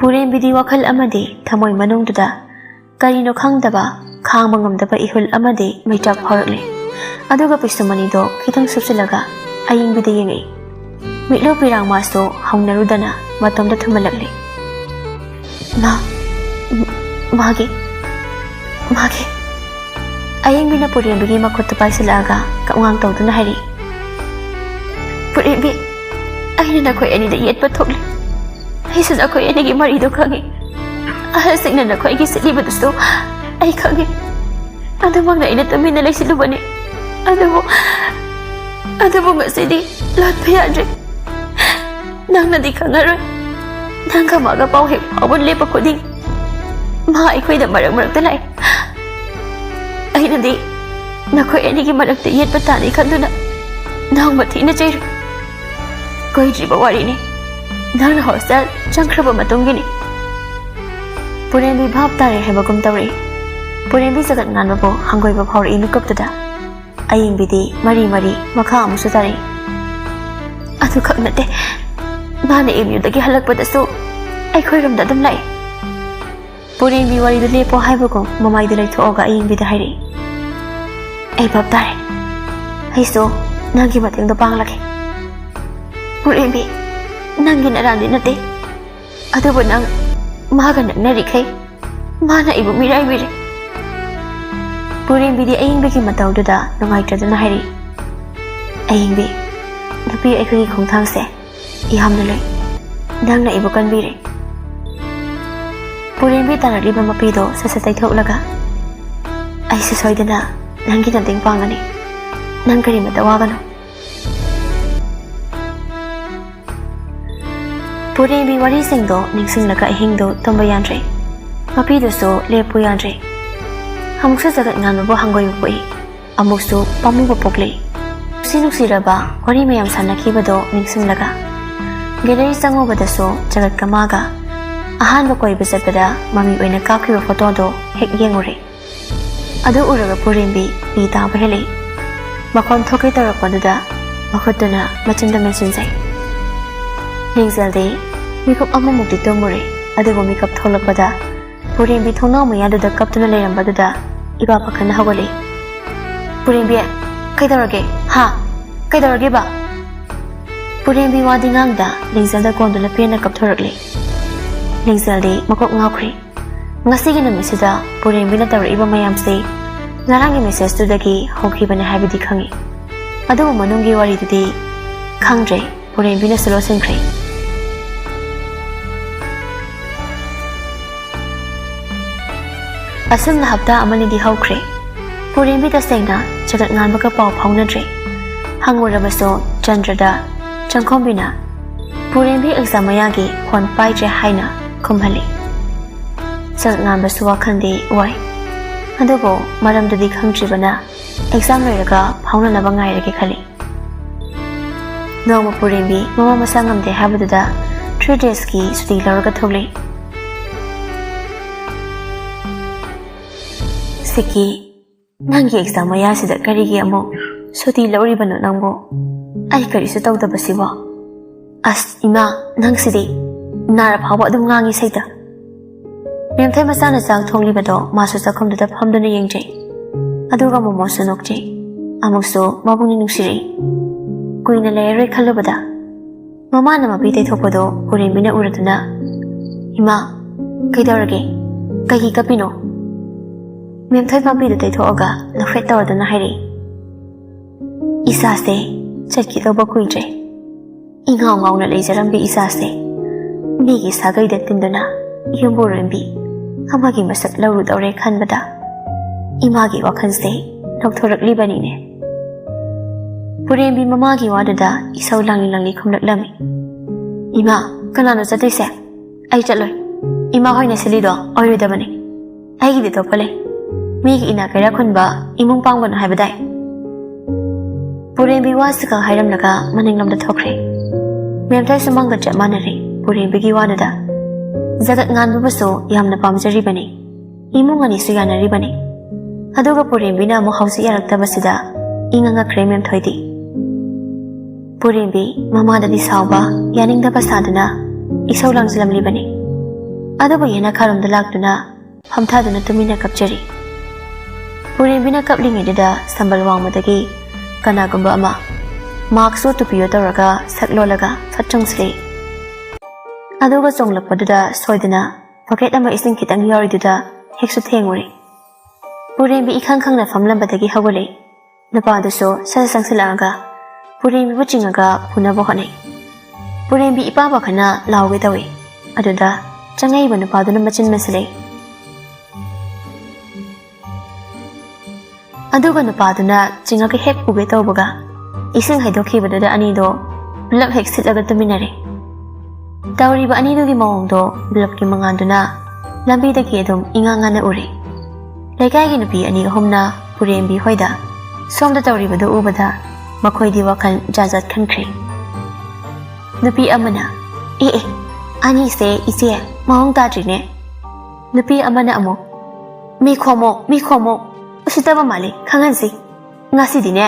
ꯄꯨꯔꯦꯝꯕꯤꯗꯤ ꯋꯥꯈꯜ ꯑꯃꯗꯤ ꯊꯃꯣꯏ ꯃꯅꯨꯡꯗꯨꯗ ꯀꯔꯤꯅꯣ ꯈꯪꯗꯕ, ꯈꯥꯡꯕ ꯉꯝꯗꯕ ꯏꯍꯨꯜ ꯑꯃꯗꯤ ꯃꯩꯆꯥꯛ ꯐꯥꯎꯔꯛꯂꯦ꯫ ꯑꯗꯨꯒ ꯄꯤꯁꯨꯝ ꯑꯅꯤꯗꯣ ꯈꯤꯇꯪ ꯁꯨꯞꯆꯤꯜꯂꯒ ꯑꯌꯤꯡꯕꯤꯗ ꯌꯦꯡꯉꯛꯏ꯫ ꯃꯤꯠꯂꯨ ꯄꯤꯔꯥꯡ ꯃꯥꯁꯨ ꯍꯧꯅꯔꯨꯗꯅ ꯃꯇꯣꯝꯇ ꯊꯨꯝꯍꯜꯂꯛꯂꯦ꯫ "ꯃꯥ, ꯃꯥꯒꯤ, ꯃꯥꯒꯤ꯫" ꯑꯌꯤꯡꯕꯤꯅ ꯄꯨꯔꯦꯝꯕꯤꯒꯤ ꯃꯈꯨꯠꯇꯨ ꯄꯥꯏꯁꯤꯜꯂꯛꯑꯒ ꯀꯞꯉꯥꯡ ꯇꯧꯗꯨꯅ ꯍꯥꯏꯔꯛꯏ, "ꯄꯨꯔꯦꯝꯕꯤ, ꯑꯩꯅ ꯅꯈꯣꯏ ꯑꯅꯤꯗ ꯌꯦꯠꯄ ꯊꯣꯛꯂꯦ꯫ ꯑꯩꯁꯨ ꯅꯈꯣꯏ ꯑꯅꯤꯒꯤ ꯃꯔꯤꯗꯣ ꯈꯪꯉꯤ꯫ ꯑꯍꯜꯁꯤꯡꯅ ꯅꯈꯣꯏꯒꯤ ꯁꯤꯠꯂꯤꯕꯗꯨꯁꯨ ꯑꯩ ꯈꯪꯉꯤ꯫ ꯑꯗꯨꯃꯛꯅ ꯑꯩꯅ ꯇꯨꯃꯤꯟꯅ ꯂꯩꯁꯤꯜꯂꯨꯕꯅꯤ꯫ ꯑꯗꯨꯕꯨ, ꯑꯗꯨꯕꯨ ꯉꯁꯤꯗꯤ ꯂꯣꯠꯄ ꯌꯥꯗ꯭ꯔꯦ꯫ ꯅꯪꯅꯗꯤ ꯈꯪꯉꯔꯣꯏ꯫ ꯅꯪꯒ ꯃꯥꯒ ꯄꯥꯎ ꯍꯦꯛ ꯐꯥꯎꯕ ꯂꯦꯞꯄ ꯈꯨꯗꯤꯡ ꯃꯥ ꯑꯩꯈꯣꯏꯗ ꯃꯔꯛ ꯃꯔꯛꯇ ꯂꯥꯛꯏ꯫ ꯑꯩꯅꯗꯤ ꯅꯈꯣꯏ ꯑꯅꯤꯒꯤ ꯃꯔꯛꯇ ꯌꯦꯠꯄ ꯇꯥꯅꯤ ꯈꯟꯗꯨꯅ ꯅꯣꯡꯃ ꯊꯤꯅ ꯆꯩꯔꯨꯏ꯫ ꯀꯨꯏꯗ꯭ꯔꯤꯕ ꯋꯥꯔꯤꯅꯤ, ꯅꯪꯅ ꯍꯣꯁꯇꯦꯜ ꯆꯪꯈ꯭ꯔꯕ ꯃꯇꯨꯡꯒꯤꯅꯤ꯫" ꯄꯨꯔꯦꯝꯕꯤ ꯚꯥꯞ ꯇꯥꯔꯦ ꯍꯥꯏꯕꯒꯨꯝ ꯇꯧꯔꯛꯏ꯫ ꯄꯨꯔꯦꯝꯕꯤ ꯖꯒꯠ ꯉꯥꯟꯕꯕꯨ ꯍꯪꯒꯣꯏꯕ ꯐꯥꯎꯔꯛꯏ ꯃꯤꯀꯨꯞꯇꯨꯗ꯫ ꯑꯌꯤꯡꯕꯤꯗꯤ ꯃꯔꯤ ꯃꯔꯤ ꯃꯈꯥ ꯑꯃꯨꯛꯁꯨ ꯇꯥꯔꯛꯏ꯫ "ꯑꯗꯨꯈꯛ ꯅꯠꯇꯦ, ꯃꯥꯅ ꯑꯦꯝ ꯌꯨꯗꯒꯤ ꯍꯜꯂꯛꯄꯗꯁꯨ ꯑꯩꯈꯣꯏꯔꯣꯝꯗ ꯑꯗꯨꯝ ꯂꯥꯛꯏ꯫" ꯄꯨꯔꯦꯝꯕꯤ ꯋꯥꯔꯤꯗꯨ ꯂꯦꯞꯄꯣ ꯍꯥꯏꯕꯒꯨꯝ ꯃꯃꯥꯏꯗꯨ ꯂꯩꯊꯣꯛꯑꯒ ꯑꯌꯤꯡꯕꯤꯗ ꯍꯥꯏꯔꯛꯏ, "ꯑꯩ ꯚꯥꯞ ꯇꯥꯔꯦ꯫ ꯑꯩꯁꯨ ꯅꯪꯒꯤ ꯃꯇꯦꯡꯗꯣ ꯄꯥꯡꯂꯒꯦ꯫" "ꯄꯨꯔꯦꯝꯕꯤ, ꯅꯪꯒꯤ ꯅꯔꯥꯟꯗꯤ ꯅꯠꯇꯦ꯫ ꯑꯗꯨꯕꯨ ꯅꯪ ꯃꯥꯒ ꯅꯛꯅꯔꯤꯈꯩ ꯃꯥꯅ ꯑꯩꯕꯨ ꯃꯤꯔꯥꯏꯕꯤꯔꯦ꯫" ꯄꯨꯔꯦꯝꯕꯤꯗꯤ ꯑꯌꯤꯡꯕꯤꯒꯤ ꯃꯇꯧꯗꯨꯗ ꯅꯨꯡꯉꯥꯏꯇꯗꯨꯅ ꯍꯥꯏꯔꯛꯏ, "ꯑꯌꯤꯡꯕꯤ, ꯅꯨꯄꯤ ꯑꯩꯈꯣꯏꯒꯤ ꯈꯣꯡꯊꯥꯡꯁꯦ ꯌꯥꯝꯅ ꯂꯨꯏ꯫ ꯅꯪꯅ ꯑꯩꯕꯨ ꯀꯟꯕꯤꯔꯦ꯫" ꯄꯨꯔꯦꯝꯕꯤ ꯇꯥꯔꯛꯂꯤꯕ ꯃꯄꯤꯗꯣ ꯁꯠ ꯁꯠ ꯇꯩꯊꯣꯛꯂꯒ, "ꯑꯩꯁꯨ ꯁꯣꯏꯗꯅ ꯅꯪꯒꯤ ꯃꯇꯦꯡ ꯄꯥꯡꯒꯅꯤ꯫ ꯅꯪ ꯀꯔꯤꯃꯇ ꯋꯥꯒꯅꯨ꯫" ꯄꯨꯔꯦꯝꯕꯤ ꯋꯥꯔꯤꯁꯤꯡꯗꯣ ꯅꯤꯡꯁꯤꯡꯂꯒ ꯑꯍꯤꯡꯗꯣ ꯇꯨꯝꯕ ꯌꯥꯗ꯭ꯔꯦ꯫ ꯃꯄꯤꯗꯨꯁꯨ ꯂꯦꯞꯄꯨ ꯌꯥꯗ꯭ꯔꯦ꯫ ꯑꯃꯨꯛꯁꯨ ꯖꯒꯠ ꯉꯥꯟꯕꯕꯨ ꯍꯪꯒꯣꯏꯕ ꯄꯣꯛꯏ, ꯑꯃꯨꯛꯁꯨ ꯄꯥꯝꯃꯨꯕ ꯄꯣꯛꯂꯤ꯫ ꯅꯨꯡꯁꯤ ꯅꯨꯡꯁꯤꯔꯕ ꯋꯥꯔꯤ ꯃꯌꯥꯝ ꯁꯥꯟꯅꯈꯤꯕꯗꯣ ꯅꯤꯡꯁꯤꯡꯂꯒ꯫ ꯒꯦꯂꯔꯤ ꯆꯪꯉꯨꯕꯗꯁꯨ ꯖꯒꯠꯀ ꯃꯥꯒ ꯑꯍꯥꯟꯕ ꯀꯣꯏꯕ ꯆꯠꯄꯗ ꯃꯃꯤ ꯑꯣꯏꯅ ꯀꯥꯞꯈꯤꯕ ꯐꯣꯇꯣꯗꯣ ꯍꯦꯛ ꯌꯦꯡꯉꯨꯔꯦ꯫ ꯑꯗꯨ ꯎꯔꯒ ꯄꯨꯔꯦꯝꯕꯤ ꯄꯤ ꯇꯥꯕ ꯍꯦꯜꯂꯛꯏ꯫ ꯃꯈꯣꯟ ꯊꯣꯛꯀꯦ ꯇꯧꯔꯛꯄꯗꯨꯗ ꯃꯈꯨꯠꯇꯨꯅ ꯃꯆꯤꯟꯗ ꯃꯦꯟꯁꯤꯟꯖꯩ꯫ ꯂꯤꯡꯖꯦꯜꯗꯤ ꯃꯤꯀꯨꯞ ꯑꯃꯃꯨꯛꯇꯤ ꯇꯨꯝꯃꯨꯔꯦ, ꯑꯗꯨꯕꯨ ꯃꯤꯀꯞ ꯊꯣꯛꯂꯛꯄꯗ ꯄꯨꯔꯦꯝꯕꯤ ꯊꯣꯡꯅꯥꯎ ꯃꯌꯥꯗꯨꯗ ꯀꯞꯇꯨꯅ ꯂꯩꯔꯝꯕꯗꯨꯗ ꯏꯄꯥ ꯄꯥꯈꯠꯅ ꯍꯧꯒꯠꯂꯛꯏ꯫ "ꯄꯨꯔꯦꯝꯕꯤ, ꯀꯩꯗꯧꯔꯒꯦ? ꯍꯥ? ꯀꯩꯗꯧꯔꯒꯦꯕ?" ꯄꯨꯔꯦꯝꯕꯤ ꯋꯥꯗꯤ ꯉꯥꯡꯗ ꯂꯤꯡꯖꯦꯜꯗ ꯀꯣꯟꯗꯨꯅ ꯄꯦꯟꯅ ꯀꯞꯊꯣꯔꯛꯂꯦ꯫ ꯂꯤꯡꯖꯦꯜꯗꯤ ꯃꯀꯣꯛ ꯉꯥꯎꯈ꯭ꯔꯦ꯫ ꯉꯁꯤꯒꯤ ꯅꯨꯃꯤꯠꯁꯤꯗ ꯄꯨꯔꯦꯝꯕꯤꯅ ꯇꯧꯔꯛꯏꯕ ꯃꯌꯥꯝꯁꯤ ꯉꯔꯥꯡꯒꯤ ꯃꯦꯁꯦꯖꯇꯨꯗꯒꯤ ꯍꯧꯈꯤꯕꯅꯤ ꯍꯥꯏꯕꯗꯤ ꯈꯪꯏ, ꯑꯗꯨꯕꯨ ꯃꯅꯨꯡꯒꯤ ꯋꯥꯔꯤꯗꯨꯗꯤ ꯈꯪꯗ꯭ꯔꯦ꯫ ꯄꯨꯔꯦꯝꯕꯤꯅꯁꯨ ꯂꯣꯠꯁꯤꯟꯈ꯭ꯔꯦ꯫ ꯑꯁꯨꯝꯅ ꯍꯞꯇꯥ ꯑꯃꯅꯤꯗꯤ ꯍꯧꯈ꯭ꯔꯦ꯫ ꯄꯨꯔꯦꯝꯕꯤ ꯇꯁꯦꯡꯅ ꯖꯒꯠ ꯉꯥꯟꯕꯒ ꯄꯥꯎ ꯐꯥꯎꯅꯗ꯭ꯔꯦ꯫ ꯍꯪꯉꯨꯔꯕꯁꯨ ꯆꯟꯗ꯭ꯔꯗ ꯆꯪꯈꯣꯝꯕꯤꯅ ꯄꯨꯔꯦꯝꯕꯤ ꯑꯦꯛꯖꯥꯝ ꯃꯌꯥꯒꯤ ꯐꯣꯟ ꯄꯥꯏꯗ꯭ꯔꯦ ꯍꯥꯏꯅ ꯈꯨꯝꯍꯜꯂꯤ꯫ ꯖꯒꯠ ꯉꯥꯟꯕꯁꯨ ꯋꯥꯈꯜꯗꯤ ꯋꯥꯏ, ꯑꯗꯨꯕꯨ ꯃꯔꯝꯗꯨꯗꯤ ꯈꯪꯗ꯭ꯔꯤꯕꯅ ꯑꯦꯛꯖꯥꯝ ꯂꯣꯏꯔꯒ ꯐꯥꯎꯅꯅꯕ ꯉꯥꯏꯔꯒꯦ ꯈꯜꯂꯤ꯫ ꯅꯣꯡꯃ ꯄꯨꯔꯦꯝꯕꯤ ꯃꯃꯥ ꯃꯁꯥ ꯉꯝꯗꯦ ꯍꯥꯏꯕꯗꯨꯗ ꯊ꯭ꯔꯤ ꯗꯦꯖꯀꯤ ꯁꯨꯇꯤ ꯂꯧꯔꯒ ꯊꯣꯛꯂꯛꯏ꯫ "ꯁꯤꯀꯤ, ꯅꯪꯒꯤ ꯑꯦꯛꯖꯥꯝ ꯃꯌꯥꯁꯤꯗ ꯀꯔꯤꯒꯤ ꯑꯃꯨꯛ ꯁꯨꯇꯤ ꯂꯧꯔꯤꯕꯅꯣ ꯅꯪꯕꯨ? ꯑꯩ ꯀꯔꯤꯁꯨ ꯇꯧꯗꯕꯁꯤꯕꯣ?" "ꯑꯁ ꯏꯃꯥ, ꯅꯪꯁꯤꯗꯤ ꯅꯥꯔ ꯐꯥꯎꯕ ꯑꯗꯨꯝ ꯉꯥꯡꯉꯤ ꯁꯩꯇ꯫" ꯃꯦꯝꯊꯣꯏ ꯃꯆꯥꯅ ꯆꯥꯛ ꯊꯣꯡꯂꯤꯕꯗꯣ ꯃꯥꯁꯨ ꯆꯥꯛꯈꯨꯝꯗꯨꯗ ꯐꯝꯗꯨꯅ ꯌꯦꯡꯖꯩ꯫ ꯑꯗꯨꯒ ꯃꯣꯃꯣꯁꯨ ꯅꯣꯛꯆꯩ꯫ ꯑꯃꯨꯛꯁꯨ ꯃꯕꯨꯡꯅ ꯅꯨꯡꯁꯤꯔꯛꯏ꯫ ꯀꯨꯏꯅ ꯂꯩꯔꯔꯣꯏ ꯈꯜꯂꯨꯕꯗ ꯃꯃꯥꯅ ꯃꯄꯤ ꯇꯩꯊꯣꯛꯄꯗꯣ ꯄꯨꯔꯦꯝꯕꯤꯅ ꯎꯔꯗꯨꯅ, "ꯏꯃꯥ, ꯀꯩꯗꯧꯔꯒꯦ? ꯀꯩꯒꯤ ꯀꯞꯄꯤꯅꯣ?" ꯃꯦꯝꯊꯣꯏ ꯃꯄꯤꯗꯨ ꯇꯩꯊꯣꯛꯑꯒ ꯅꯣꯛꯐꯦꯠ ꯇꯧꯔꯗꯨꯅ ꯍꯥꯏꯔꯛꯏ, "ꯏꯆꯥꯁꯦ ꯆꯠꯈꯤꯗꯧꯕ ꯀꯨꯏꯗ꯭ꯔꯦ꯫ ꯏꯉꯥꯎ ꯉꯥꯎꯅ ꯂꯩꯖꯔꯝꯕꯤ ꯏꯆꯥꯁꯦ ꯃꯤꯒꯤ ꯁꯥꯒꯩꯗ ꯇꯤꯟꯗꯨꯅ ꯌꯨꯝꯕꯨꯔꯦꯝꯕꯤ ꯑꯃꯒꯤ ꯃꯁꯛ ꯂꯧꯔꯨꯗꯧꯔꯦ ꯈꯟꯕꯗ ꯏꯃꯥꯒꯤ ꯋꯥꯈꯜꯁꯦ ꯅꯧꯊꯣꯔꯛꯂꯤꯕꯅꯤꯅꯦ꯫" ꯄꯨꯔꯦꯝꯕꯤ ꯃꯃꯥꯒꯤ ꯋꯥꯗꯨꯗ ꯏꯁꯧ ꯂꯥꯡꯂꯤ ꯂꯥꯡꯂꯤ ꯈꯨꯝꯂꯛꯂꯝꯃꯤ, "ꯏꯃꯥ, "ꯀꯅꯥꯅꯣ ꯆꯠꯇꯣꯏꯁꯦ? ꯑꯩ ꯆꯠꯂꯣꯏ꯫ ꯏꯃꯥ ꯍꯣꯏꯅ ꯁꯤꯜꯂꯤꯗꯣ ꯑꯣꯏꯔꯣꯏꯗꯕꯅꯤ꯫ ꯑꯩꯒꯤꯗꯤ ꯑꯇꯣꯞꯄ ꯂꯩ꯫ ꯃꯤꯒꯤ ꯏꯅꯥꯛ ꯀꯩꯔꯥꯛ ꯈꯨꯟꯕ ꯏꯃꯨꯡ ꯄꯥꯡꯕꯅꯣ ꯍꯥꯏꯕꯗꯥꯏ?" ꯄꯨꯔꯦꯝꯕꯤ ꯋꯥꯁꯤꯒ ꯍꯥꯏꯔꯝꯂꯒ ꯃꯅꯤꯡꯂꯣꯝꯗ ꯊꯣꯛꯈ꯭ꯔꯦ꯫ ꯃꯦꯝꯊꯣꯏ ꯁꯨꯃꯥꯡꯒ ꯆꯞ ꯃꯥꯟꯅꯔꯦ ꯄꯨꯔꯦꯝꯕꯤꯒꯤ ꯋꯥꯗꯨꯗ꯫ ꯖꯒꯠ ꯉꯥꯟꯕꯕꯨꯁꯨ ꯌꯥꯝꯅ ꯄꯥꯝꯖꯔꯤꯕꯅꯤ꯫ ꯏꯃꯨꯡ ꯑꯅꯤꯁꯨ ꯌꯥꯅꯔꯤꯕꯅꯤ꯫ ꯑꯗꯨꯒ ꯄꯨꯔꯦꯝꯕꯤꯅ ꯑꯃꯨꯛ ꯍꯧꯖꯤꯛ ꯌꯥꯔꯛꯇꯕꯁꯤꯗ ꯏꯉꯛ ꯉꯛꯈ꯭ꯔꯦ ꯃꯦꯝꯊꯣꯏꯗꯤ꯫ ꯄꯨꯔꯦꯝꯕꯤ ꯃꯃꯥꯗꯗꯤ ꯁꯥꯎꯕ, ꯌꯥꯅꯤꯡꯗꯕ ꯁꯥꯗꯨꯅ ꯏꯁꯧ ꯂꯥꯡꯁꯤꯜꯂꯝꯂꯤꯕꯅꯤ꯫ ꯑꯗꯨꯕꯨ ꯌꯦꯅꯈꯥꯔꯣꯝꯗ ꯂꯥꯛꯇꯨꯅ ꯐꯝꯊꯗꯨꯅ ꯇꯨꯃꯤꯟꯅ ꯀꯞꯆꯔꯤ꯫ ꯄꯨꯔꯦꯝꯕꯤꯅ ꯀꯞꯂꯤꯉꯩꯗꯨꯗ ꯁꯝꯕꯜ ꯋꯥꯡꯃꯗꯒꯤ ꯀꯅꯥꯒꯨꯝꯕ ꯑꯃ ꯃꯥꯛꯁꯋꯣ ꯇꯨꯄꯤꯌꯣ ꯇꯧꯔꯒ ꯁꯛ ꯂꯣꯜꯂꯒ ꯐꯠ ꯆꯣꯡꯁꯤꯜꯂꯛꯏ꯫ ꯑꯗꯨꯒ ꯆꯣꯡꯂꯛꯄꯗꯨꯗ ꯁꯣꯏꯗꯅ ꯕꯀꯦꯠ ꯑꯃ ꯏꯁꯤꯡ ꯈꯤꯇꯪ ꯌꯥꯎꯔꯤꯗꯨꯗ ꯍꯦꯛꯁꯨ ꯊꯦꯡꯉꯨꯔꯦ꯫ ꯄꯨꯔꯦꯝꯕꯤ ꯏꯈꯪ ꯈꯪꯅ ꯐꯝꯂꯝꯕꯗꯒꯤ ꯍꯧꯒꯠꯂꯛꯏ꯫ ꯅꯨꯄꯥꯗꯨꯁꯨ ꯁꯠ ꯆꯪꯁꯤꯜꯂꯛꯑꯒ ꯄꯨꯔꯦꯝꯕꯤꯕꯨ ꯆꯤꯡꯉꯒ ꯐꯨꯅꯕ ꯍꯣꯠꯅꯩ꯫ ꯄꯨꯔꯦꯝꯕꯤ ꯏꯄꯥ ꯄꯥꯈꯠꯅ ꯂꯥꯎꯒꯦ ꯇꯧꯏ꯫ ꯑꯗꯨꯗ ꯆꯪꯉꯛꯏꯕ ꯅꯨꯄꯥꯗꯨꯅ ꯃꯆꯤꯟ ꯃꯦꯟꯁꯤꯜꯂꯛꯏ꯫ ꯑꯗꯨꯒ ꯅꯨꯄꯥꯗꯨꯅ ꯆꯤꯡꯉꯒ ꯍꯦꯛ ꯐꯨꯒꯦ ꯇꯧꯕꯒ ꯏꯁꯤꯡ ꯍꯩꯗꯣꯛꯈꯤꯕꯗꯨꯗ ꯑꯅꯤꯗꯣ ꯄꯨꯂꯞ ꯍꯦꯛ ꯁꯤꯠꯂꯒ ꯇꯨꯃꯤꯟꯅꯔꯦ꯫ ꯇꯧꯔꯤꯕ ꯑꯅꯤꯗꯨꯒꯤ ꯃꯑꯣꯡꯗꯣ ꯕ꯭ꯂꯞꯀꯤ ꯃꯉꯥꯜꯗꯨꯅ ꯂꯝꯕꯤꯗꯒꯤ ꯑꯗꯨꯝ ꯏꯉꯥꯟ ꯉꯥꯟꯅ ꯎꯔꯦ꯫ ꯂꯩꯀꯥꯏꯒꯤ ꯅꯨꯄꯤ ꯑꯅꯤ ꯑꯍꯨꯝꯅ ꯄꯨꯔꯦꯝꯕꯤ ꯍꯣꯏꯗ ꯁꯣꯝꯗ ꯇꯧꯔꯤꯕꯗꯨ ꯎꯕꯗ ꯃꯈꯣꯏꯗꯤ ꯋꯥꯈꯜ ꯖꯥꯠ ꯖꯥꯠ ꯈꯟꯈ꯭ꯔꯦ꯫ ꯅꯨꯄꯤ ꯑꯃꯅ, "ꯑꯦ ꯑꯦ, ꯑꯅꯤꯁꯦ ꯏꯆꯦ ꯃꯑꯣꯡ ꯇꯥꯗ꯭ꯔꯤꯅꯦ"꯫ ꯅꯨꯄꯤ ꯑꯃꯅ ꯑꯃꯨꯛ, "ꯃꯤ ꯈꯣꯝꯃꯣ, ꯃꯤ ꯈꯣꯝꯃꯣ, ꯎꯁꯤꯠꯇꯕ ꯃꯥꯜꯂꯤ, ꯈꯪꯍꯟꯁꯤ꯫ ꯉꯁꯤꯗꯤꯅꯦ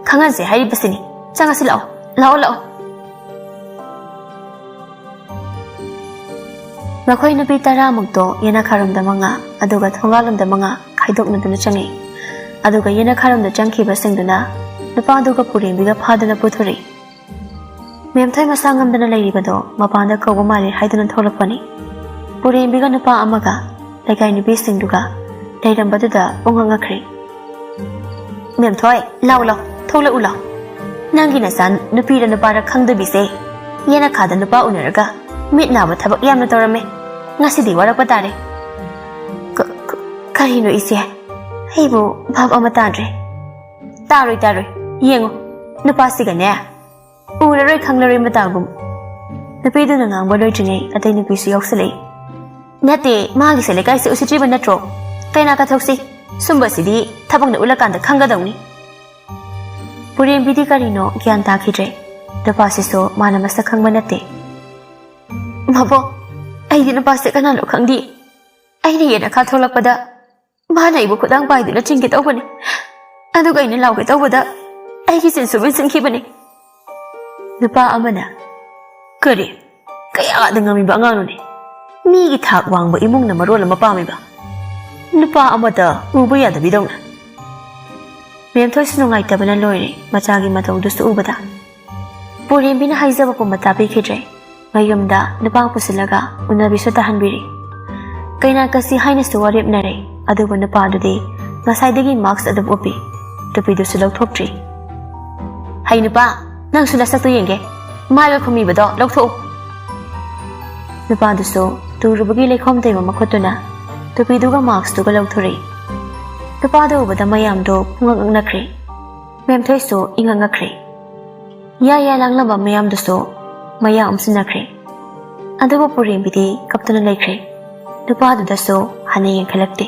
ꯈꯪꯍꯟꯁꯦ ꯍꯥꯏꯔꯤꯕꯁꯤꯅꯤ꯫ ꯆꯪꯉꯁꯤ ꯂꯥꯛꯑꯣ, ꯂꯥꯛꯑꯣ, ꯂꯥꯛꯑꯣ"꯫ ꯃꯈꯣꯏ ꯅꯨꯄꯤ ꯇꯔꯥꯃꯨꯛꯇꯣ ꯌꯦꯅꯈꯥꯔꯣꯝꯗ ꯃꯉꯥ, ꯑꯗꯨꯒ ꯊꯣꯡꯒꯥꯜꯂꯣꯝꯗ ꯃꯉꯥ ꯈꯥꯏꯗꯣꯛꯅꯗꯨꯅ ꯆꯪꯉꯛꯏ꯫ ꯑꯗꯨꯒ ꯌꯦꯅꯈꯥꯔꯣꯝꯗ ꯆꯪꯈꯤꯕꯁꯤꯡꯗꯨꯅ ꯅꯨꯄꯥꯗꯨꯒ ꯄꯨꯔꯦꯝꯕꯤꯒ ꯐꯥꯗꯨꯅ ꯄꯨꯊꯣꯔꯛꯏ꯫ ꯃꯦꯝꯊꯣꯏ ꯃꯁꯥ ꯉꯝꯗꯅ ꯂꯩꯔꯤꯕꯗꯣ ꯃꯄꯥꯟꯗ ꯀꯧꯕ ꯃꯥꯜꯂꯤ ꯍꯥꯏꯗꯨꯅ ꯊꯣꯛꯂꯛꯄꯅꯤ꯫ ꯄꯨꯔꯦꯝꯕꯤꯒ ꯅꯨꯄꯥ ꯑꯃꯒ ꯂꯩꯀꯥꯏ ꯅꯨꯄꯤꯁꯤꯡꯗꯨꯒ ꯂꯩꯔꯝꯕꯗꯨꯗ ꯄꯨꯡꯉꯛ ꯉꯛꯈ꯭ꯔꯦ꯫ "ꯃꯦꯝꯊꯣꯏ, ꯂꯥꯎ ꯂꯥꯎ, ꯊꯣꯛꯂꯛꯎ ꯂꯥꯎ꯫ ꯅꯪꯒꯤ ꯅꯆꯥ ꯅꯨꯄꯤꯔ ꯅꯨꯄꯥꯔ ꯈꯪꯗꯕꯤꯁꯦ ꯌꯦꯅꯈꯥꯗ ꯅꯨꯄꯥ ꯎꯅꯔꯒ ꯃꯤꯠ ꯅꯥꯕ ꯊꯕꯛ ꯌꯥꯝꯅ ꯇꯧꯔꯝꯃꯦ꯫ ꯉꯁꯤꯗꯤ ꯋꯥꯔꯛꯄ ꯇꯥꯔꯦ"꯫ "ꯀ-, ꯀ-, ꯀꯔꯤꯅꯣ ꯏꯆꯦ? ꯑꯩꯕꯨ ꯚꯥꯞ ꯑꯃ ꯇꯥꯗ꯭ꯔꯦ"꯫ "ꯇꯥꯔꯣꯏ, ꯇꯥꯔꯣꯏ꯫ ꯌꯦꯡꯉꯨ, ꯅꯨꯄꯥꯁꯤꯒꯅꯦ ꯎꯔꯔꯣꯏ ꯈꯪꯂꯔꯣꯏ ꯃꯇꯥꯒꯨꯝ"꯫ ꯅꯨꯄꯤꯗꯨꯅ ꯉꯥꯡꯕ ꯂꯣꯏꯗ꯭ꯔꯤꯉꯩ ꯑꯇꯩ ꯅꯨꯄꯤꯁꯨ ꯌꯥꯎꯁꯜꯂꯛꯏ꯫ "ꯅꯠꯇꯦ, ꯃꯥꯒꯤꯁꯦ ꯂꯩꯀꯥꯏꯁꯦ ꯎꯁꯤꯠꯇ꯭ꯔꯤꯕ ꯅꯠꯇ꯭ꯔꯣ? ꯀꯩꯅꯥ ꯀꯠꯊꯣꯛꯁꯤ꯫ ꯁꯨꯝꯕꯁꯤꯗꯤ ꯊꯕꯛꯅ ꯎꯠꯂꯀꯥꯟꯗ ꯈꯪꯒꯗꯧꯅꯤ꯫" ꯄꯨꯔꯦꯝꯕꯤꯗꯤ ꯀꯔꯤꯅꯣ ꯒ꯭ꯌꯥꯟ ꯇꯥꯈꯤꯗ꯭ꯔꯦ꯫ ꯅꯨꯄꯥꯁꯤꯁꯨ ꯃꯥꯅ ꯃꯁꯛ ꯈꯪꯕ ꯅꯠꯇꯦ꯫ "ꯃꯕꯣꯛ, ꯑꯩꯗꯤ ꯅꯨꯄꯥꯁꯦ ꯀꯅꯥꯅꯣ ꯈꯪꯗꯦ꯫ ꯑꯩꯅ ꯌꯦꯟ ꯑꯈꯥ ꯊꯣꯛꯂꯛꯄꯗ ꯃꯥꯅ ꯑꯩꯕꯨ ꯈꯨꯗꯥꯡ ꯄꯥꯏꯗꯨꯅ ꯆꯤꯡꯒꯦ ꯇꯧꯕꯅꯤ꯫ ꯑꯗꯨꯒ ꯑꯩꯅ ꯂꯥꯎꯒꯦ ꯇꯧꯕꯗ ꯑꯩꯒꯤ ꯆꯤꯟꯁꯨ ꯃꯦꯟꯁꯤꯟꯈꯤꯕꯅꯤ꯫" ꯅꯨꯄꯥ ꯑꯃꯅ, "ꯀꯔꯤ? ꯀꯌꯥꯗ ꯉꯝꯃꯤꯕ ꯑꯉꯥꯡꯅꯣꯅꯦ? ꯃꯤꯒꯤ ꯊꯥꯛ ꯋꯥꯡꯕ ꯏꯃꯨꯡꯅ ꯃꯔꯣꯜ ꯑꯃ ꯄꯥꯝꯃꯤꯕ꯫ ꯅꯨꯄꯥ ꯑꯃꯇ ꯎꯕ ꯌꯥꯗꯕꯤꯗꯧꯅ꯫" ꯃꯦꯝꯊꯣꯏꯁꯨ ꯅꯨꯡꯉꯥꯏꯇꯕꯅ ꯂꯣꯏꯔꯦ ꯃꯆꯥꯒꯤ ꯃꯇꯧꯗꯨꯁꯨ ꯎꯕꯗ꯫ ꯄꯨꯔꯦꯝꯕꯤꯅ ꯍꯥꯏꯖꯕ ꯄꯨꯝꯕ ꯇꯥꯕꯤꯈꯤꯗ꯭ꯔꯦ꯫ ꯃꯌꯨꯝꯗ ꯅꯨꯄꯥ ꯄꯨꯁꯤꯜꯂꯒ ꯎꯅꯕꯤꯁꯨ ꯇꯥꯍꯟꯕꯤꯔꯤ꯫ ꯀꯩꯅꯥ ꯀꯠꯁꯤ ꯍꯥꯏꯅꯁꯨ ꯋꯥꯔꯦꯞꯅꯔꯦ, ꯑꯗꯨꯕꯨ ꯅꯨꯄꯥꯗꯨꯗꯤ ꯉꯁꯥꯏꯗꯒꯤ ꯃꯥꯛꯁ ꯑꯗꯨꯝ ꯎꯞꯄꯤ, ꯇꯨꯄꯤꯗꯨꯁꯨ ꯂꯧꯊꯣꯛꯇ꯭ꯔꯤ꯫ "ꯍꯩ ꯅꯨꯄꯥ, ꯅꯪꯁꯨ ꯅꯁꯛꯇꯨ ꯌꯦꯡꯒꯦ, ꯃꯥꯏꯒ ꯈꯨꯝꯃꯤꯕꯗꯣ ꯂꯧꯊꯣꯛꯎ꯫" ꯅꯨꯄꯥꯗꯨꯁꯨ ꯇꯨꯔꯨꯕꯒꯤ ꯂꯩꯈꯣꯝ ꯇꯩꯕ ꯃꯈꯨꯠꯇꯨꯅ ꯇꯨꯄꯤꯗꯨꯒ ꯃꯥꯛꯁꯇꯨꯒ ꯂꯧꯊꯣꯔꯛꯏ꯫ ꯅꯨꯄꯥꯗꯨ ꯎꯕꯗ ꯃꯌꯥꯝꯗꯣ ꯄꯨꯡꯉꯛ ꯉꯛꯅꯈ꯭ꯔꯦ꯫ ꯃꯦꯝꯊꯣꯏꯁꯨ ꯏꯉꯛ ꯉꯛꯈ꯭ꯔꯦ꯫ ꯌꯥ ꯌꯥ ꯂꯥꯡꯂꯝꯕ ꯃꯌꯥꯝꯗꯨꯁꯨ ꯃꯌꯥ ꯎꯝꯁꯤꯟꯅꯈ꯭ꯔꯦ꯫ ꯑꯗꯨꯕꯨ ꯄꯨꯔꯦꯝꯕꯤꯗꯤ ꯀꯞꯇꯨꯅ ꯂꯩꯈ꯭ꯔꯦ꯫ ꯅꯨꯄꯥꯗꯨꯗꯁꯨ ꯍꯟꯅ ꯌꯦꯡꯈꯠꯂꯛꯇꯦ꯫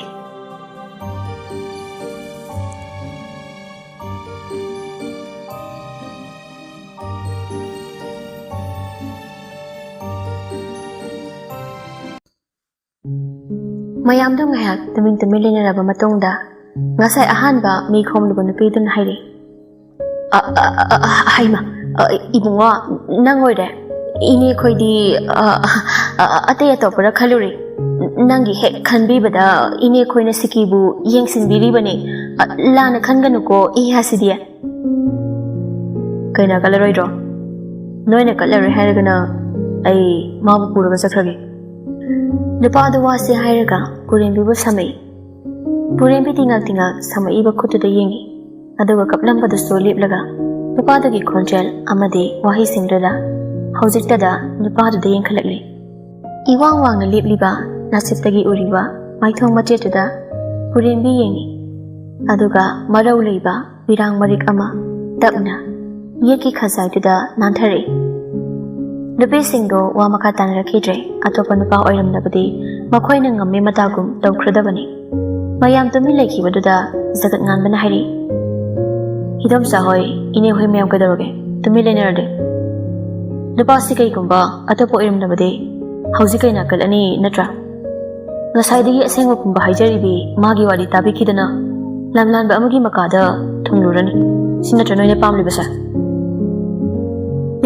ꯃꯌꯥꯝꯗꯨ ꯉꯥꯏꯍꯥꯛ ꯇꯨꯃꯤꯟ ꯇꯨꯃꯤꯟ ꯂꯩꯅꯔꯕ ꯃꯇꯨꯡꯗ ꯉꯁꯥꯏ ꯑꯍꯥꯟꯕ ꯃꯤ ꯈꯣꯝꯂꯨꯕ ꯅꯨꯄꯤꯗꯨꯅ ꯍꯥꯏꯔꯛꯏ, "ꯑ, ꯑ, ꯑ, ꯑ, ꯍꯩꯃ, ꯑ, ꯏꯕꯨꯡꯉꯣ, ꯅꯪ ꯑꯣꯏꯔꯦ? ꯏꯅꯦ ꯑꯩꯈꯣꯏꯗꯤ, ꯑ, ꯑ, ꯑ, ꯑꯇꯩ ꯑꯇꯣꯞꯄꯔ ꯈꯜꯂꯨꯔꯦ꯫ ꯅꯪꯒꯤ ꯍꯦꯛ ꯈꯟꯕꯤꯕꯗ ꯏꯅꯦ ꯑꯩꯈꯣꯏꯅ ꯁꯤꯀꯤꯕꯨ ꯌꯦꯡꯁꯤꯟꯕꯤꯔꯤꯕꯅꯦ꯫ ꯑ, ꯂꯥꯟꯅ ꯈꯟꯒꯅꯨꯀꯣ, ꯏꯍꯥꯁꯤꯗꯤ꯫" "ꯀꯩꯅꯥ ꯀꯠꯂꯔꯣꯏꯗ꯭ꯔꯣ? ꯅꯣꯏꯅ ꯀꯠꯂꯔꯣꯏ ꯍꯥꯏꯔꯒꯅ ꯑꯩ ꯃꯥꯕꯨ ꯄꯨꯔꯒ ꯆꯠꯈ꯭ꯔꯒꯦ꯫" ꯅꯨꯄꯥꯗꯨ ꯋꯥꯁꯦ ꯍꯥꯏꯔꯒ ꯄꯨꯔꯦꯝꯕꯤꯕꯨ ꯁꯥꯃꯛꯏ꯫ ꯄꯨꯔꯦꯝꯕꯤ ꯇꯤꯉꯛ ꯇꯤꯉꯛ ꯁꯥꯃꯛꯏꯕ ꯈꯨꯠꯇꯨꯗ ꯌꯦꯡꯉꯤ꯫ ꯑꯗꯨꯒ ꯀꯞꯂꯝꯕꯗꯨꯁꯨ ꯂꯦꯞꯂꯒ ꯅꯨꯄꯥꯗꯨꯒꯤ ꯈꯣꯟꯖꯦꯜ ꯑꯃꯗꯤ ꯋꯥꯍꯩꯁꯤꯡꯗꯨꯗ ꯍꯧꯖꯤꯛꯇꯗ ꯅꯨꯄꯥꯗꯨꯗ ꯌꯦꯡꯈꯠꯂꯛꯂꯤ꯫ ꯏꯋꯥꯡ ꯋꯥꯡꯅ ꯂꯦꯞꯂꯤꯕ ꯅꯥꯁꯤꯞꯇꯒꯤ ꯎꯔꯤꯕ ꯃꯥꯏꯊꯣꯡ ꯃꯆꯦꯠꯇꯨꯗ ꯄꯨꯔꯦꯝꯕꯤ ꯌꯦꯡꯉꯤ꯫ ꯑꯗꯨꯒ ꯃꯔꯧ ꯂꯩꯕ ꯄꯤꯔꯥꯡ ꯃꯔꯤꯛ ꯑꯃ ꯇꯞꯅ ꯌꯦꯛꯀꯤ ꯈꯖꯥꯏꯗꯨꯗ ꯅꯥꯟꯊꯔꯛꯏ꯫ ꯅꯨꯄꯤꯁꯤꯡꯗꯣ ꯋꯥ ꯃꯈꯥ ꯇꯥꯅꯔꯛꯈꯤꯗ꯭ꯔꯦ꯫ ꯑꯇꯣꯞꯄ ꯅꯨꯄꯥ ꯑꯣꯏꯔꯝꯂꯕꯗꯤ ꯃꯈꯣꯏꯅ ꯉꯝꯃꯦ ꯃꯇꯥꯒꯨꯝ ꯇꯧꯈ꯭ꯔꯗꯕꯅꯤ꯫ ꯃꯌꯥꯝ ꯇꯨꯃꯤꯟ ꯂꯩꯈꯤꯕꯗꯨꯗ ꯖꯒꯠ ꯉꯥꯟꯕꯅ ꯍꯥꯏꯔꯛꯏ, "ꯏꯗꯣꯝꯆꯥ ꯍꯣꯏ, ꯏꯅꯦ ꯍꯣꯏ ꯃꯌꯥꯝ ꯀꯩꯗꯧꯔꯒꯦ? ꯇꯨꯃꯤꯟ ꯂꯩꯅꯔꯗꯤ? ꯅꯨꯄꯥꯁꯤ ꯀꯩꯒꯨꯝꯕ ꯑꯇꯣꯞꯄ ꯑꯣꯏꯔꯝꯂꯕꯗꯤ ꯍꯧꯖꯤꯛ ꯀꯩ ꯅꯥꯀꯜ ꯑꯅꯤ ꯅꯠꯇ꯭ꯔꯥ? ꯉꯁꯥꯏꯗꯒꯤ ꯑꯁꯦꯡꯕ ꯄꯨꯝꯕ ꯍꯥꯏꯖꯔꯤꯕꯤ ꯃꯥꯒꯤ ꯋꯥꯔꯤ ꯇꯥꯕꯤꯈꯤꯗꯅ ꯂꯝꯂꯥꯟꯕ ꯑꯃꯒꯤ ꯃꯀꯥꯗ ꯊꯨꯡꯂꯨꯔꯅꯤ꯫ ꯁꯤ ꯅꯠꯇ꯭ꯔ ꯅꯣꯏꯅ ꯄꯥꯝꯂꯤꯕꯁꯦ?"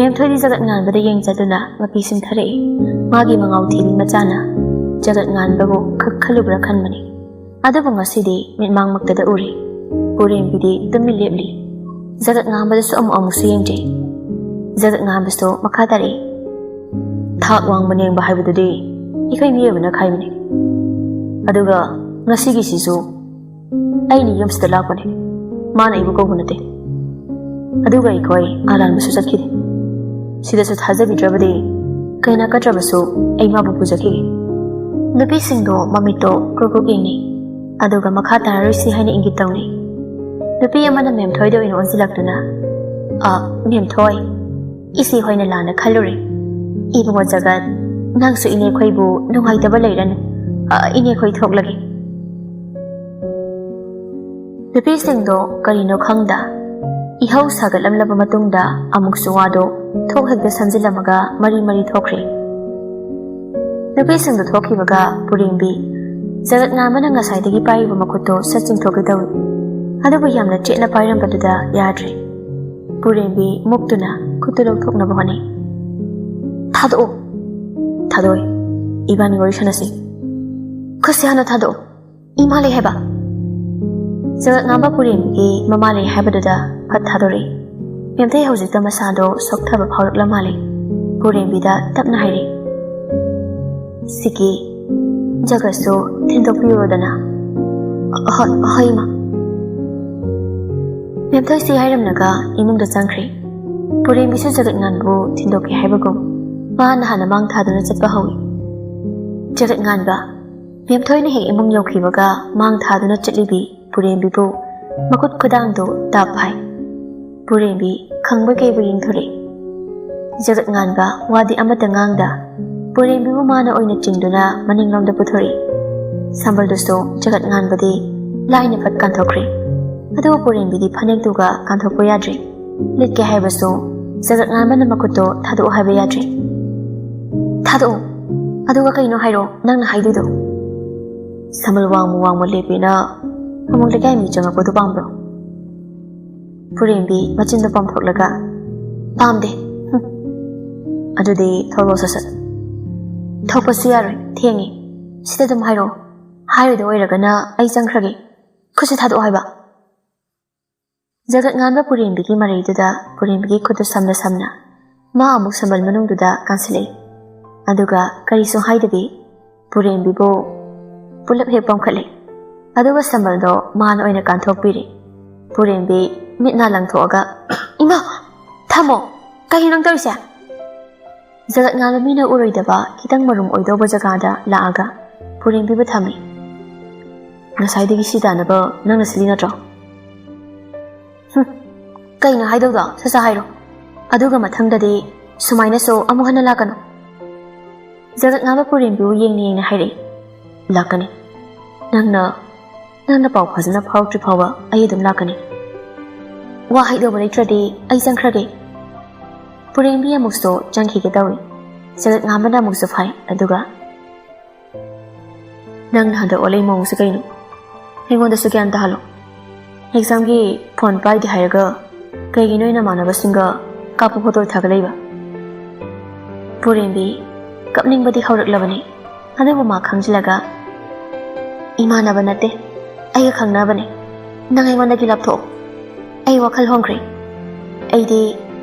ꯃꯦꯝꯊꯣꯏꯗꯤ ꯖꯒꯠ ꯉꯥꯟꯕꯗ ꯌꯦꯡꯖꯗꯨꯅ ꯃꯄꯤ ꯁꯤꯡꯊꯔꯛꯏ꯫ ꯃꯥꯒꯤ ꯃꯉꯥꯎ ꯊꯤꯕꯤ ꯃꯆꯥꯅ ꯖꯒꯠ ꯉꯥꯟꯕꯕꯨ ꯈꯛ ꯈꯜꯂꯨꯕ꯭ꯔꯥ ꯈꯟꯕꯅꯤ꯫ ꯑꯗꯨꯕꯨ ꯉꯁꯤꯗꯤ ꯃꯤꯠꯃꯥꯡꯃꯛꯇꯗ ꯎꯔꯦ꯫ ꯄꯨꯔꯦꯝꯕꯤꯗꯤ ꯇꯨꯃꯤꯟ ꯂꯦꯞꯂꯤ꯫ ꯖꯒꯠ ꯉꯥꯟꯕꯗꯁꯨ ꯑꯃꯨꯛ ꯑꯃꯨꯛꯁꯨ ꯌꯦꯡꯗ꯭ꯔꯤ꯫ ꯖꯒꯠ ꯉꯥꯟꯕꯁꯨ ꯃꯈꯥ ꯇꯥꯔꯛꯏ, "ꯊꯥꯛ ꯋꯥꯡꯕ ꯅꯦꯝꯕ ꯍꯥꯏꯕꯗꯨꯗꯤ ꯑꯩꯈꯣꯏ ꯃꯤꯑꯣꯏꯕꯅ ꯈꯥꯏꯕꯅꯤ꯫ ꯑꯗꯨꯒ ꯉꯁꯤꯒꯤꯁꯤꯁꯨ ꯑꯩꯅ ꯌꯨꯝꯁꯤꯗ ꯂꯥꯛꯄꯅꯦ, ꯃꯥꯅ ꯑꯩꯕꯨ ꯀꯧꯕ ꯅꯠꯇꯦ꯫ ꯑꯗꯨꯒ ꯑꯩꯈꯣꯏ ꯑꯔꯥꯟꯕꯁꯨ ꯆꯠꯈꯤꯗꯦ꯫ ꯁꯤꯗꯁꯨ ꯊꯥꯖꯕꯤꯗ꯭ꯔꯕꯗꯤ ꯀꯩꯅꯥ ꯀꯠꯇ꯭ꯔꯕꯁꯨ ꯑꯩ ꯃꯥꯕꯨ ꯄꯨꯖꯈꯤꯒꯦ꯫" ꯅꯨꯄꯤꯁꯤꯡꯗꯣ ꯃꯃꯤꯠꯇꯣ ꯀ꯭ꯔꯨꯛ ꯀ꯭ꯔꯨꯛ ꯌꯦꯡꯅꯩ꯫ ꯑꯗꯨꯒ ꯃꯈꯥ ꯇꯥꯔꯔꯣꯏꯁꯤ ꯍꯥꯏꯅ ꯏꯪꯒꯤꯠ ꯇꯧꯅꯩ꯫ ꯅꯨꯄꯤ ꯑꯃꯅ ꯃꯦꯝꯊꯣꯏꯗ ꯑꯣꯏꯅ ꯑꯣꯟꯁꯤꯜꯂꯛꯇꯨꯅ, "ꯑ, ꯃꯦꯝꯊꯣꯏ, ꯏꯆꯦ ꯍꯣꯏꯅ ꯂꯥꯟꯅ ꯈꯜꯂꯨꯔꯦ꯫ ꯏꯕꯨꯡꯉꯣ ꯖꯒꯠ, ꯅꯪꯁꯨ ꯏꯅꯦꯈꯣꯏꯕꯨ ꯅꯨꯡꯉꯥꯏꯇꯕ ꯂꯩꯔꯅꯨ꯫ ꯑ, ꯏꯅꯦꯈꯣꯏ ꯊꯣꯛꯂꯒꯦ꯫" ꯅꯨꯄꯤꯁꯤꯡꯗꯣ ꯀꯔꯤꯅꯣ ꯈꯪꯗ ꯏꯍꯧ ꯁꯥꯒꯠꯂꯝꯂꯕ ꯃꯇꯨꯡꯗ ꯑꯃꯨꯛꯁꯨ ꯋꯥꯗꯣ ꯊꯣꯛ ꯍꯦꯛꯇ ꯁꯝꯖꯤꯜꯂꯝꯃꯒ ꯃꯔꯤ ꯃꯔꯤ ꯊꯣꯛꯈ꯭ꯔꯦ꯫ ꯅꯨꯄꯤꯁꯤꯡꯗꯣ ꯊꯣꯛꯈꯤꯕꯒ ꯄꯨꯔꯦꯝꯕꯤ ꯖꯒꯠ ꯉꯥꯟꯕꯅ ꯉꯁꯥꯏꯗꯒꯤ ꯄꯥꯏꯔꯤꯕ ꯃꯈꯨꯠꯇꯣ ꯁꯠ ꯆꯤꯡꯊꯣꯛꯀꯦ ꯇꯧꯏ꯫ ꯑꯗꯨꯕꯨ ꯌꯥꯝꯅ ꯆꯦꯠꯅ ꯄꯥꯏꯔꯝꯕꯗꯨꯗ ꯌꯥꯗ꯭ꯔꯦ꯫ ꯄꯨꯔꯦꯝꯕꯤ ꯃꯨꯛꯇꯨꯅ ꯈꯨꯠꯇꯨ ꯂꯧꯊꯣꯛꯅꯕ ꯍꯣꯠꯅꯩ꯫ "ꯊꯥꯗꯣꯛꯑꯣ꯫" "ꯊꯥꯗꯣꯛꯑꯣꯏ꯫ ꯏꯕꯥꯅꯤ ꯋꯥꯔꯤ ꯁꯥꯟꯅꯁꯤ꯫ ꯈꯨꯠꯁꯦ ꯍꯥꯟꯅ ꯊꯥꯗꯣꯛꯑꯣ꯫ ꯏꯃꯥ ꯂꯩ ꯍꯥꯏꯕ?" ꯖꯒꯠ ꯉꯥꯟꯕ ꯄꯨꯔꯦꯝꯕꯤꯒꯤ ꯃꯃꯥ ꯂꯩ ꯍꯥꯏꯕꯗꯨꯗ ꯐꯠ ꯊꯥꯗꯣꯔꯛꯏ꯫ ꯃꯦꯝꯊꯣꯏ ꯍꯧꯖꯤꯛꯇ ꯃꯁꯥꯗꯣ ꯁꯣꯛꯊꯕ ꯐꯥꯎꯔꯛꯂ ꯃꯥꯜꯂꯦ꯫ ꯄꯨꯔꯦꯝꯕꯤꯗ ꯇꯞꯅ ꯍꯥꯏꯔꯛꯏ, "ꯁꯤꯒꯤ ꯖꯒꯠꯁꯨ ꯊꯤꯟꯗꯣꯛꯄꯤꯔꯣꯗꯅ꯫" "ꯍꯣꯏ, ꯍꯣꯏ, ꯏꯃꯥ꯫" ꯃꯦꯝꯊꯣꯏ ꯁꯤ ꯍꯥꯏꯔꯝꯂꯒ ꯏꯃꯨꯡꯗ ꯆꯪꯈ꯭ꯔꯦ꯫ ꯄꯨꯔꯦꯝꯕꯤꯁꯨ ꯖꯒꯠ ꯉꯥꯟꯕꯕꯨ ꯊꯤꯟꯗꯣꯛꯀꯦ ꯍꯥꯏꯕꯒꯨꯝ ꯃꯍꯥꯛꯅ ꯍꯥꯟꯅ ꯃꯥꯡ ꯊꯥꯗꯨꯅ ꯆꯠꯄ ꯍꯧꯏ꯫ ꯖꯒꯠ ꯉꯥꯟꯕ, ꯃꯦꯝꯊꯣꯏꯅ ꯍꯦꯛ ꯏꯃꯨꯡ ꯌꯧꯈꯤꯕꯒ ꯃꯥꯡ ꯊꯥꯗꯨꯅ ꯆꯠꯂꯤꯕꯤ ꯄꯨꯔꯦꯝꯕꯤꯕꯨ ꯃꯈꯨꯠ ꯈꯨꯗꯥꯡꯗꯨ ꯇꯥꯞ ꯍꯥꯏ꯫ ꯄꯨꯔꯦꯝꯕꯤ ꯈꯪꯕꯣꯏ ꯀꯩꯕꯣꯏ ꯌꯦꯡꯊꯣꯔꯛꯏ꯫ ꯖꯒꯠ ꯉꯥꯟꯕ ꯋꯥꯗꯤ ꯑꯃꯠꯇ ꯉꯥꯡꯗ ꯄꯨꯔꯦꯝꯕꯤꯕꯨ ꯃꯥꯅ ꯑꯣꯏꯅ ꯆꯤꯡꯗꯨꯅ ꯃꯅꯤꯡꯂꯣꯝꯗ ꯄꯨꯊꯣꯔꯛꯏ꯫ ꯁꯝꯕꯜꯗꯨꯁꯨ ꯖꯒꯠ ꯉꯥꯟꯕꯗꯤ ꯂꯥꯏꯅ ꯐꯠ ꯀꯥꯟꯊꯣꯛꯈ꯭ꯔꯦ꯫ ꯑꯗꯨꯕꯨ ꯄꯨꯔꯦꯝꯕꯤꯗꯤ ꯐꯅꯦꯛꯇꯨꯒ ꯀꯥꯟꯊꯣꯛꯄ ꯌꯥꯗ꯭ꯔꯦ꯫ ꯂꯤꯠꯀꯦ ꯍꯥꯏꯕꯁꯨ ꯖꯒꯠ ꯉꯥꯟꯕꯅ ꯃꯈꯨꯠꯇꯣ ꯊꯥꯗꯣꯛꯑꯣ ꯍꯥꯏꯕ ꯌꯥꯗ꯭ꯔꯦ꯫ "ꯊꯥꯗꯣꯛꯑꯣ, ꯑꯗꯨꯒ ꯀꯩꯅꯣ ꯍꯥꯏꯔꯣ ꯅꯪꯅ ꯍꯥꯏꯗꯣꯏꯗꯣ?" ꯁꯝꯕꯜ ꯋꯥꯡꯃ ꯋꯥꯡꯃ ꯂꯦꯞꯄꯦꯅ ꯑꯃꯨꯛ ꯂꯩꯀꯥꯏ ꯃꯤ ꯆꯪꯉꯛꯄꯗꯨ ꯄꯥꯝꯕ꯭ꯔꯣ? ꯄꯨꯔꯦꯝꯕꯤ ꯃꯆꯤꯟꯗꯣ ꯄꯥꯝꯊꯣꯛꯂꯒ, "ꯄꯥꯝꯗꯦ꯫ ꯍꯨꯝ꯫ ꯑꯗꯨꯗꯤ ꯊꯣꯛꯂꯛꯑꯣ ꯁꯠ ꯁꯠ꯫" "ꯊꯣꯛꯄꯁꯨ ꯌꯥꯔꯣꯏ, ꯊꯦꯡꯉꯦ꯫ ꯁꯤꯗ ꯑꯗꯨꯝ ꯍꯥꯏꯔꯛꯑꯣ꯫ ꯍꯥꯏꯔꯣꯏꯗ ꯑꯣꯏꯔꯒꯅ ꯑꯩ ꯆꯪꯈ꯭ꯔꯒꯦ꯫ ꯈꯨꯠꯁꯦ ꯊꯥꯗꯣꯛꯑꯣ ꯍꯥꯏꯕ꯫" ꯖꯒꯠ ꯉꯥꯟꯕ ꯄꯨꯔꯦꯝꯕꯤꯒꯤ ꯃꯔꯩꯗꯨꯗ ꯄꯨꯔꯦꯝꯕꯤꯒꯤ ꯈꯨꯠꯇꯨ ꯁꯝꯅ ꯁꯝꯅ ꯃꯥ ꯑꯃꯨꯛ ꯁꯝꯕꯜ ꯃꯅꯨꯡꯗꯨꯗ ꯀꯥꯟꯁꯤꯜꯂꯛꯏ꯫ ꯑꯗꯨꯒ ꯀꯔꯤꯁꯨ ꯍꯥꯏꯗꯕꯤ ꯄꯨꯔꯦꯝꯕꯤꯕꯨ ꯄꯨꯂꯞ ꯍꯦꯛ ꯄꯝꯈꯠꯂꯦ꯫ ꯑꯗꯨꯒ ꯁꯝꯕꯜꯗꯣ ꯃꯥꯅ ꯑꯣꯏꯅ ꯀꯥꯟꯊꯣꯛꯄꯤꯔꯦ꯫ ꯄꯨꯔꯦꯝꯕꯤ ꯃꯤꯠ ꯅꯥ ꯂꯪꯊꯣꯛꯑꯒ, "ꯏꯃꯥ! ꯊꯝꯃꯣ! ꯀꯩꯅꯣ ꯅꯪ ꯇꯧꯔꯤꯁꯦ?" ꯖꯒꯠ ꯉꯥꯟꯕ ꯃꯤꯅ ꯎꯔꯣꯏꯗꯕ ꯈꯤꯇꯪ ꯃꯔꯨꯝ ꯑꯣꯏꯗꯧꯕ ꯖꯒꯥꯗ ꯂꯥꯛꯑꯒ ꯄꯨꯔꯦꯝꯕꯤꯕꯨ ꯊꯝꯃꯤ꯫ "ꯉꯁꯥꯏꯗꯒꯤ ꯁꯤ ꯇꯥꯅꯕ ꯅꯪꯅ ꯁꯤꯜꯂꯤ ꯅꯠꯇ꯭ꯔꯣ?" "ꯍꯨꯝ, ꯀꯩꯅꯣ ꯍꯥꯏꯗꯧꯗꯣ? ꯁꯠ ꯁꯠ ꯍꯥꯏꯔꯣ꯫ ꯑꯗꯨꯒ ꯃꯊꯪꯗꯗꯤ ꯁꯨꯃꯥꯏꯅꯁꯨ ꯑꯃꯨꯛ ꯍꯟꯅ ꯂꯥꯛꯀꯅꯨ꯫" ꯖꯒꯠ ꯉꯥꯟꯕ ꯄꯨꯔꯦꯝꯕꯤꯕꯨ ꯌꯦꯡꯅ ꯌꯦꯡꯅ ꯍꯥꯏꯔꯛꯏ, "ꯂꯥꯛꯀꯅꯤ꯫ ꯅꯪꯅ, ꯅꯪꯅ ꯄꯥꯎ ꯐꯖꯅ ꯐꯥꯎꯔꯛꯇ꯭ꯔꯤ ꯐꯥꯎꯕ ꯑꯩ ꯑꯗꯨꯝ ꯂꯥꯛꯀꯅꯤ꯫ ꯋꯥ ꯍꯥꯏꯗꯧꯕ ꯂꯩꯇ꯭ꯔꯗꯤ ꯑꯩ ꯆꯪꯈ꯭ꯔꯒꯦ꯫" ꯄꯨꯔꯦꯝꯕꯤ ꯑꯃꯨꯛꯁꯨ ꯆꯪꯈꯤꯒꯦ ꯇꯧꯏ꯫ ꯖꯒꯠ ꯉꯥꯟꯕꯅ ꯑꯃꯨꯛꯁꯨ ꯐꯥꯏ, ꯑꯗꯨꯒ, "ꯅꯪꯅ ꯍꯟꯗꯛ ꯑꯣꯜꯂꯛꯏ ꯃꯑꯣꯡꯁꯦ ꯀꯩꯅꯣ? ꯑꯩꯉꯣꯟꯗꯁꯨ ꯒ꯭ꯌꯥꯟ ꯇꯥꯍꯜꯂꯣ꯫ ꯑꯦꯛꯖꯥꯝꯒꯤ ꯐꯣꯟ ꯄꯥꯏꯗꯦ ꯍꯥꯏꯔꯒ ꯀꯩꯒꯤꯅꯣ ꯅꯃꯥꯟꯅꯕꯁꯤꯡꯒ ꯀꯥꯞꯄ ꯐꯣꯇꯣ ꯊꯥꯒꯠꯂꯛꯏꯕ?" ꯄꯨꯔꯦꯝꯕꯤ ꯀꯞꯅꯤꯡꯕꯗꯤ ꯍꯧꯔꯛꯂꯕꯅꯤ꯫ ꯑꯗꯨꯕꯨ ꯃꯥ ꯈꯪꯖꯤꯜꯂꯒ, "ꯏꯃꯥꯟꯅꯕ ꯅꯠꯇꯦ, ꯑꯩꯒ ꯈꯪꯅꯕꯅꯦ꯫ ꯅꯪ ꯑꯩꯉꯣꯟꯗꯒꯤ ꯂꯥꯞꯊꯣꯛꯑꯣ꯫ ꯑꯩ ꯋꯥꯈꯜ ꯍꯣꯡꯈ꯭ꯔꯦ꯫ ꯑꯩꯗꯤ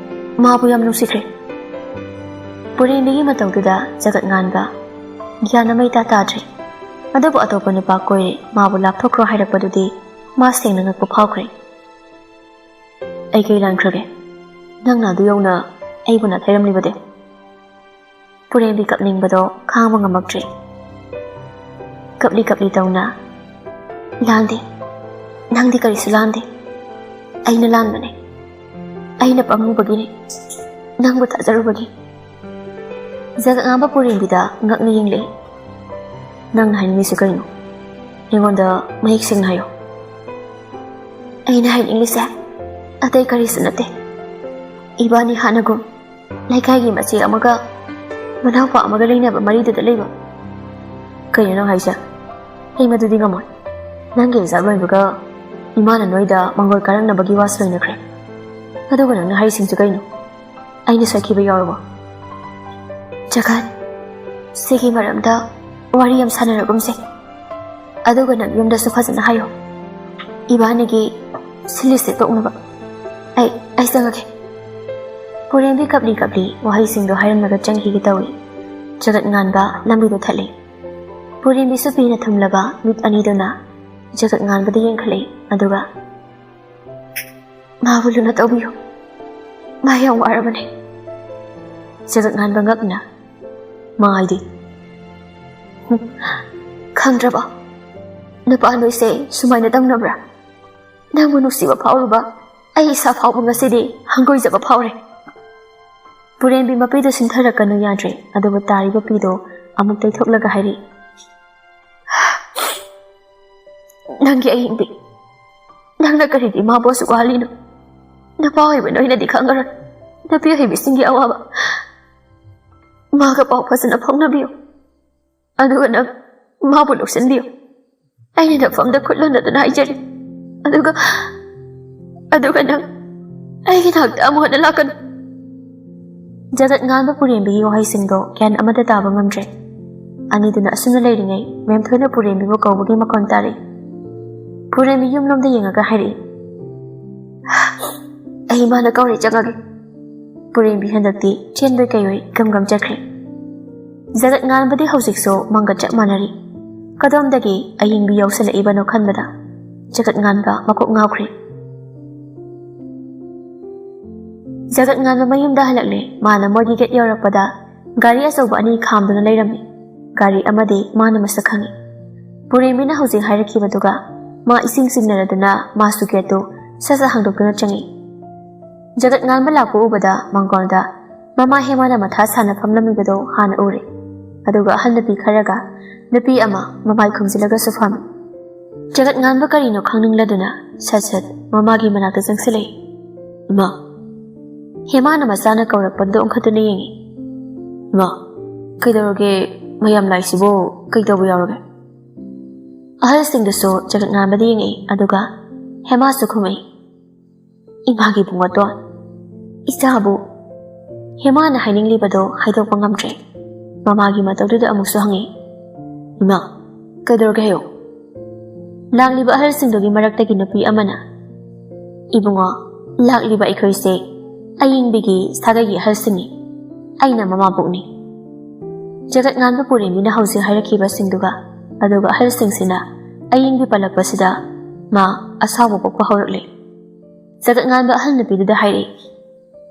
ꯃꯥꯕꯨ ꯌꯥꯝ ꯅꯨꯡꯁꯤꯈ꯭ꯔꯦ꯫" ꯄꯨꯔꯦꯝꯕꯤꯒꯤ ꯃꯇꯧꯗꯨꯗ ꯖꯒꯠ ꯉꯥꯟꯕ ꯒ꯭ꯌꯥꯟ ꯑꯃ ꯏꯇꯥ ꯇꯥꯗ꯭ꯔꯦ꯫ ꯑꯗꯨꯕꯨ ꯑꯇꯣꯞꯄ ꯅꯨꯄꯥ ꯀꯣꯏꯔꯦ, ꯃꯥꯕꯨ ꯂꯥꯞꯊꯣꯛꯈ꯭ꯔꯣ ꯍꯥꯏꯔꯛꯄꯗꯨꯗꯤ ꯃꯥ ꯁꯦꯡꯅ ꯉꯛꯄ ꯐꯥꯎꯈ꯭ꯔꯦ꯫ "ꯑꯩ ꯀꯩ ꯂꯥꯟꯈ꯭ꯔꯒꯦ? ꯅꯪꯅ ꯑꯗꯨ ꯌꯧꯅ ꯑꯩꯕꯨ ꯅꯥꯊꯩꯔꯝꯂꯤꯕꯗꯤ?" ꯄꯨꯔꯦꯝꯕꯤ ꯀꯞꯅꯤꯡꯕꯗꯣ ꯈꯥꯡꯕ ꯉꯝꯃꯛꯇ꯭ꯔꯦ꯫ ꯀꯞꯂꯤ ꯀꯞꯂꯤ ꯇꯧꯅ, "ꯂꯥꯟꯗꯦ, ꯅꯪꯗꯤ ꯀꯔꯤꯁꯨ ꯂꯥꯟꯗꯦ꯫ ꯑꯩꯅ ꯂꯥꯟꯕꯅꯦ꯫ ꯑꯩꯅ ꯄꯪꯉꯨꯕꯒꯤꯅꯦ꯫ ꯅꯪꯕꯨ ꯊꯥꯖꯔꯨꯕꯒꯤ꯫ ꯖꯒꯠ ꯉꯥꯟꯕ ꯄꯨꯔꯦꯝꯕꯤꯗ ꯉꯛꯅ ꯌꯦꯡꯂꯛꯏ꯫ "ꯅꯪꯅ ꯍꯥꯏꯅꯤꯡꯉꯤꯁꯤ ꯀꯩꯅꯣ? ꯑꯩꯉꯣꯟꯗ ꯃꯌꯦꯛ ꯁꯦꯡꯅ ꯍꯥꯏꯌꯣ꯫" "ꯑꯩꯅ ꯍꯥꯏꯅꯤꯡꯂꯤꯁꯦ ꯑꯇꯩ ꯀꯔꯤꯁꯨ ꯅꯠꯇꯦ꯫ ꯏꯕꯥꯅꯤ ꯍꯥꯟꯅꯒꯨꯝ ꯂꯩꯀꯥꯏꯒꯤ ꯃꯆꯦ ꯑꯃꯒ ꯃꯅꯥꯎꯄꯥ ꯑꯃꯒ ꯂꯩꯅꯕ ꯃꯔꯤꯗꯨꯗ ꯂꯩꯕ꯫ ꯀꯩꯅꯣ ꯅꯪ ꯍꯥꯏꯁꯦ? ꯑꯩ ꯃꯗꯨꯗꯤ ꯉꯝꯃꯣꯏ꯫ ꯅꯪꯒꯤ ꯑꯦꯛꯖꯥꯝ ꯂꯣꯏꯕꯒ ꯏꯃꯥꯅ ꯅꯣꯏꯗ ꯃꯪꯒꯣꯜ ꯀꯥꯔꯛꯅꯕꯒꯤ ꯋꯥꯁꯨ ꯂꯣꯏꯅꯈ꯭ꯔꯦ꯫ ꯑꯗꯨꯒ ꯅꯪꯅ ꯍꯥꯏꯔꯤꯁꯤꯡꯁꯦ ꯀꯩꯅꯣ? ꯑꯩꯅ ꯁꯣꯏꯈꯤꯕ ꯌꯥꯎꯔꯕꯣ?" "ꯖꯒꯠ, ꯁꯤꯒꯤ ꯃꯔꯝꯗ ꯋꯥꯔꯤ ꯌꯥꯝ ꯁꯥꯟꯅꯔꯒꯨꯝꯁꯦ꯫ ꯑꯗꯨꯒ ꯅꯪ ꯌꯨꯝꯗꯁꯨ ꯐꯖꯅ ꯍꯥꯏꯌꯣ꯫ ꯏꯕꯥꯅꯤꯒꯤ ꯁꯤꯂꯤꯁꯦ ꯇꯣꯛꯅꯕ꯫ ꯑꯩ, ꯑꯩ ꯆꯪꯉꯒꯦ꯫" ꯄꯨꯔꯦꯝꯕꯤ ꯀꯞꯂꯤ ꯀꯞꯂꯤ ꯋꯥꯍꯩꯁꯤꯡꯗꯣ ꯍꯥꯏꯔꯝꯂꯒ ꯆꯪꯈꯤꯒꯦ ꯇꯧꯏ꯫ ꯖꯒꯠ ꯉꯥꯟꯕ ꯂꯝꯕꯤꯗꯣ ꯊꯠꯂꯤ꯫ ꯄꯨꯔꯦꯝꯕꯤꯁꯨ ꯄꯦꯟꯅ ꯊꯨꯝꯂꯕ ꯃꯤꯠ ꯑꯅꯤꯗꯨꯅ ꯖꯒꯠ ꯉꯥꯟꯕꯗ ꯌꯦꯡꯈꯠꯂꯛꯏ, ꯑꯗꯨꯒ, "ꯃꯥꯕꯨ ꯂꯨꯅ ꯇꯧꯕꯤꯌꯨ꯫ ꯃꯥ ꯌꯥꯝ ꯋꯥꯔꯕꯅꯦ꯫" ꯖꯒꯠ ꯉꯥꯟꯕ ꯉꯛꯅ, "ꯃꯥ ꯍꯥꯏꯗꯤ?" "ꯍꯨꯝ, ꯈꯪꯗ꯭ꯔꯕꯣ? ꯅꯨꯄꯥ ꯅꯣꯏꯁꯦ ꯁꯨꯃꯥꯏꯅ ꯇꯧꯅꯕ꯭ꯔꯥ? ꯅꯪꯕꯨ ꯅꯨꯡꯁꯤꯕ ꯐꯥꯎꯔꯨꯕ ꯑꯩ ꯏꯁꯥ ꯐꯥꯎꯕ ꯉꯁꯤꯗꯤ ꯍꯪꯒꯣꯏꯖꯕ ꯐꯥꯎꯔꯦ꯫" ꯄꯨꯔꯦꯝꯕꯤ ꯃꯄꯤꯗꯣ ꯁꯤꯟꯊꯔꯛꯀꯅꯨ ꯌꯥꯗ꯭ꯔꯦ, ꯑꯗꯨꯕꯨ ꯇꯥꯔꯤꯕ ꯄꯤꯗꯣ ꯑꯃꯨꯛ ꯇꯩꯊꯣꯛꯂꯒ ꯍꯥꯏꯔꯤ, "ꯅꯪꯒꯤ ꯑꯍꯤꯡꯕꯤ, ꯅꯪꯅ ꯀꯔꯤꯒꯤ ꯃꯥꯕꯨ ꯑꯁꯨꯛ ꯋꯥꯍꯜꯂꯤꯅꯣ? ꯅꯨꯄꯥ ꯑꯣꯏꯕ ꯅꯣꯏꯅꯗꯤ ꯈꯪꯉꯔꯣꯏ, ꯅꯨꯄꯤ ꯑꯣꯏꯕꯤꯁꯤꯡꯒꯤ ꯑꯋꯥꯕ꯫ ꯃꯥꯒ ꯄꯥꯎ ꯐꯖꯅ ꯐꯥꯎꯅꯕꯤꯌꯨ, ꯑꯗꯨꯒ ꯅꯪ ꯃꯥꯕꯨ ꯂꯧꯁꯤꯟꯕꯤꯌꯨ꯫ ꯑꯩꯅ ꯅꯐꯝꯗ ꯈꯨꯠ ꯂꯣꯟꯅꯗꯨꯅ ꯍꯥꯏꯖꯔꯤ꯫ ꯑꯗꯨꯒ, ꯑꯗꯨꯒ ꯅꯪ ꯑꯩꯒꯤ ꯅꯥꯛꯇ ꯑꯃꯨꯛ ꯍꯟꯅ ꯂꯥꯛꯀꯅꯨ꯫" ꯖꯒꯠ ꯉꯥꯟꯕ ꯄꯨꯔꯦꯝꯕꯤꯒꯤ ꯋꯥꯍꯩꯁꯤꯡꯗꯣ ꯒ꯭ꯌꯥꯟ ꯑꯃꯠꯇ ꯇꯥꯕ ꯉꯝꯗ꯭ꯔꯦ꯫ ꯑꯅꯤꯗꯨꯅ ꯑꯁꯨꯝꯅ ꯂꯩꯔꯤꯉꯩ, ꯃꯦꯝꯊꯣꯏꯅ ꯄꯨꯔꯦꯝꯕꯤꯕꯨ ꯀꯧꯕꯒꯤ ꯃꯈꯣꯟ ꯇꯥꯔꯛꯏ꯫ ꯄꯨꯔꯦꯝꯕꯤ ꯌꯨꯝꯂꯣꯝꯗ ꯌꯦꯡꯉꯒ ꯍꯥꯏꯔꯛꯏ, "ꯑꯩ ꯏꯃꯥꯅ ꯀꯧꯔꯦ, ꯆꯪꯉꯒꯦ꯫" ꯄꯨꯔꯦꯝꯕꯤ ꯍꯟꯗꯛꯇꯤ ꯆꯦꯟꯕꯣꯏ ꯀꯩꯑꯣꯏ ꯒꯝ ꯒꯝ ꯆꯠꯈ꯭ꯔꯦ꯫ ꯖꯒꯠ ꯉꯥꯟꯕꯗꯤ ꯍꯧꯖꯤꯛꯁꯨ ꯃꯪꯒ ꯆꯞ ꯃꯥꯟꯅꯔꯤ꯫ ꯀꯗꯣꯝꯗꯒꯤ ꯑꯍꯤꯡꯕꯤ ꯌꯧꯁꯤꯜꯂꯛꯏꯕꯅꯣ ꯈꯟꯕꯗ ꯖꯒꯠ ꯉꯥꯟꯕ ꯃꯀꯣꯛ ꯉꯥꯎꯈ꯭ꯔꯦ꯫ ꯖꯒꯠ ꯉꯥꯟꯕ ꯃꯌꯨꯝꯗ ꯍꯜꯂꯛꯂꯦ꯫ ꯃꯥꯅ ꯃꯣꯏꯒꯤ ꯒꯦꯠ ꯌꯧꯔꯛꯄꯗ ꯒꯥꯔꯤ ꯑꯆꯧꯕ ꯑꯅꯤ ꯈꯥꯝꯗꯨꯅ ꯂꯩꯔꯝꯃꯤ꯫ ꯒꯥꯔꯤ ꯑꯃꯗꯤ ꯃꯥꯅ ꯃꯁꯛ ꯈꯪꯉꯤ꯫ ꯄꯨꯔꯦꯝꯕꯤꯅ ꯍꯧꯖꯤꯛ ꯍꯥꯏꯔꯛꯈꯤꯕꯗꯨꯒ ꯃꯥ ꯏꯁꯤꯡ ꯆꯤꯡꯅꯔꯗꯨꯅ ꯃꯥꯁꯨ ꯒꯦꯠꯇꯨ ꯁꯠ ꯁꯠ ꯍꯥꯡꯗꯣꯛꯇꯨꯅ ꯆꯪꯉꯤ꯫ ꯖꯒꯠ ꯉꯥꯟꯕ ꯂꯥꯛꯄ ꯎꯕꯗ ꯃꯥꯡꯒꯣꯜꯗ ꯃꯃꯥ ꯍꯦꯃꯥꯅ ꯃꯊꯥ ꯁꯥꯅ ꯐꯝꯂꯝꯃꯤꯕꯗꯣ ꯍꯥꯟꯅ ꯎꯔꯦ꯫ ꯑꯗꯨꯒ ꯑꯍꯜ ꯅꯨꯄꯤ ꯈꯔꯒ ꯅꯨꯄꯤ ꯑꯃ ꯃꯃꯥꯏ ꯈꯨꯝꯖꯤꯜꯂꯒꯁꯨ ꯐꯝꯃꯤ꯫ ꯖꯒꯠ ꯉꯥꯟꯕ ꯀꯔꯤꯅꯣ ꯈꯪꯅꯤꯡꯂꯗꯨꯅ ꯁꯠ ꯁꯠ ꯃꯃꯥꯒꯤ ꯃꯅꯥꯛꯇ ꯆꯪꯁꯤꯜꯂꯛꯏ꯫ "ꯏꯃꯥ!" ꯍꯦꯃꯥꯅ ꯃꯆꯥꯅ ꯀꯧꯔꯛꯄꯗꯨꯗ ꯑꯣꯟꯈꯠꯇꯨꯅ ꯌꯦꯡꯉꯤ꯫ "ꯏꯃꯥ, ꯀꯩꯗꯧꯔꯒꯦ? ꯃꯌꯥꯝ ꯂꯥꯛꯏꯁꯤꯕꯨ ꯀꯩꯗꯧꯕ ꯌꯥꯎꯔꯒꯦ?" ꯑꯍꯜꯁꯤꯡꯗꯨꯁꯨ ꯖꯒꯠ ꯉꯥꯟꯕꯗ ꯌꯦꯡꯉꯛꯏ, ꯑꯗꯨꯒ ꯍꯦꯃꯥꯁꯨ ꯈꯨꯝꯃꯛꯏ꯫ ꯏꯃꯥꯒꯤ ꯏꯕꯨꯡꯉꯣꯗꯣ, ꯏꯆꯥꯕꯨ꯫ ꯍꯦꯃꯥꯅ ꯍꯥꯏꯅꯤꯡꯂꯤꯕꯗꯣ ꯍꯥꯏꯗꯣꯛꯄ ꯉꯝꯗ꯭ꯔꯦ꯫ ꯃꯃꯥꯒꯤ ꯃꯇꯧꯗꯨꯗ ꯑꯃꯨꯛꯁꯨ ꯍꯪꯉꯤ, "ꯏꯃꯥ, ꯀꯩꯗꯧꯔꯒꯦ ꯍꯥꯏꯌꯣ?" ꯂꯥꯛꯂꯤꯕ ꯑꯍꯜꯁꯤꯡꯗꯨꯒꯤ ꯃꯔꯛꯇꯒꯤ ꯅꯨꯄꯤ ꯑꯃꯅ, "ꯏꯕꯨꯡꯉꯣ, ꯂꯥꯛꯂꯤꯕ ꯑꯩꯈꯣꯏꯁꯦ ꯑꯌꯤꯡꯕꯤꯒꯤ ꯁꯥꯒꯩꯒꯤ ꯑꯍꯜꯁꯤꯡꯅꯤ꯫ ꯑꯩꯅ ꯃꯃꯥꯕꯣꯛꯅꯤ꯫ ꯖꯒꯠ ꯉꯥꯟꯕ ꯄꯨꯔꯦꯝꯕꯤꯅ ꯍꯧꯖꯤꯛ ꯍꯥꯏꯔꯛꯈꯤꯕꯁꯤꯡꯗꯨꯒ, ꯑꯗꯨꯒ ꯑꯍꯜꯁꯤꯡꯁꯤꯅ ꯑꯌꯤꯡꯕꯤ ꯄꯜꯂꯛꯄꯁꯤꯗ ꯃꯥ ꯑꯁꯥꯎꯕ ꯄꯣꯛꯄ ꯍꯧꯔꯛꯂꯦ꯫" ꯖꯒꯠ ꯉꯥꯟꯕ ꯑꯍꯜ ꯅꯨꯄꯤꯗꯨꯗ ꯍꯥꯏꯔꯛꯏ,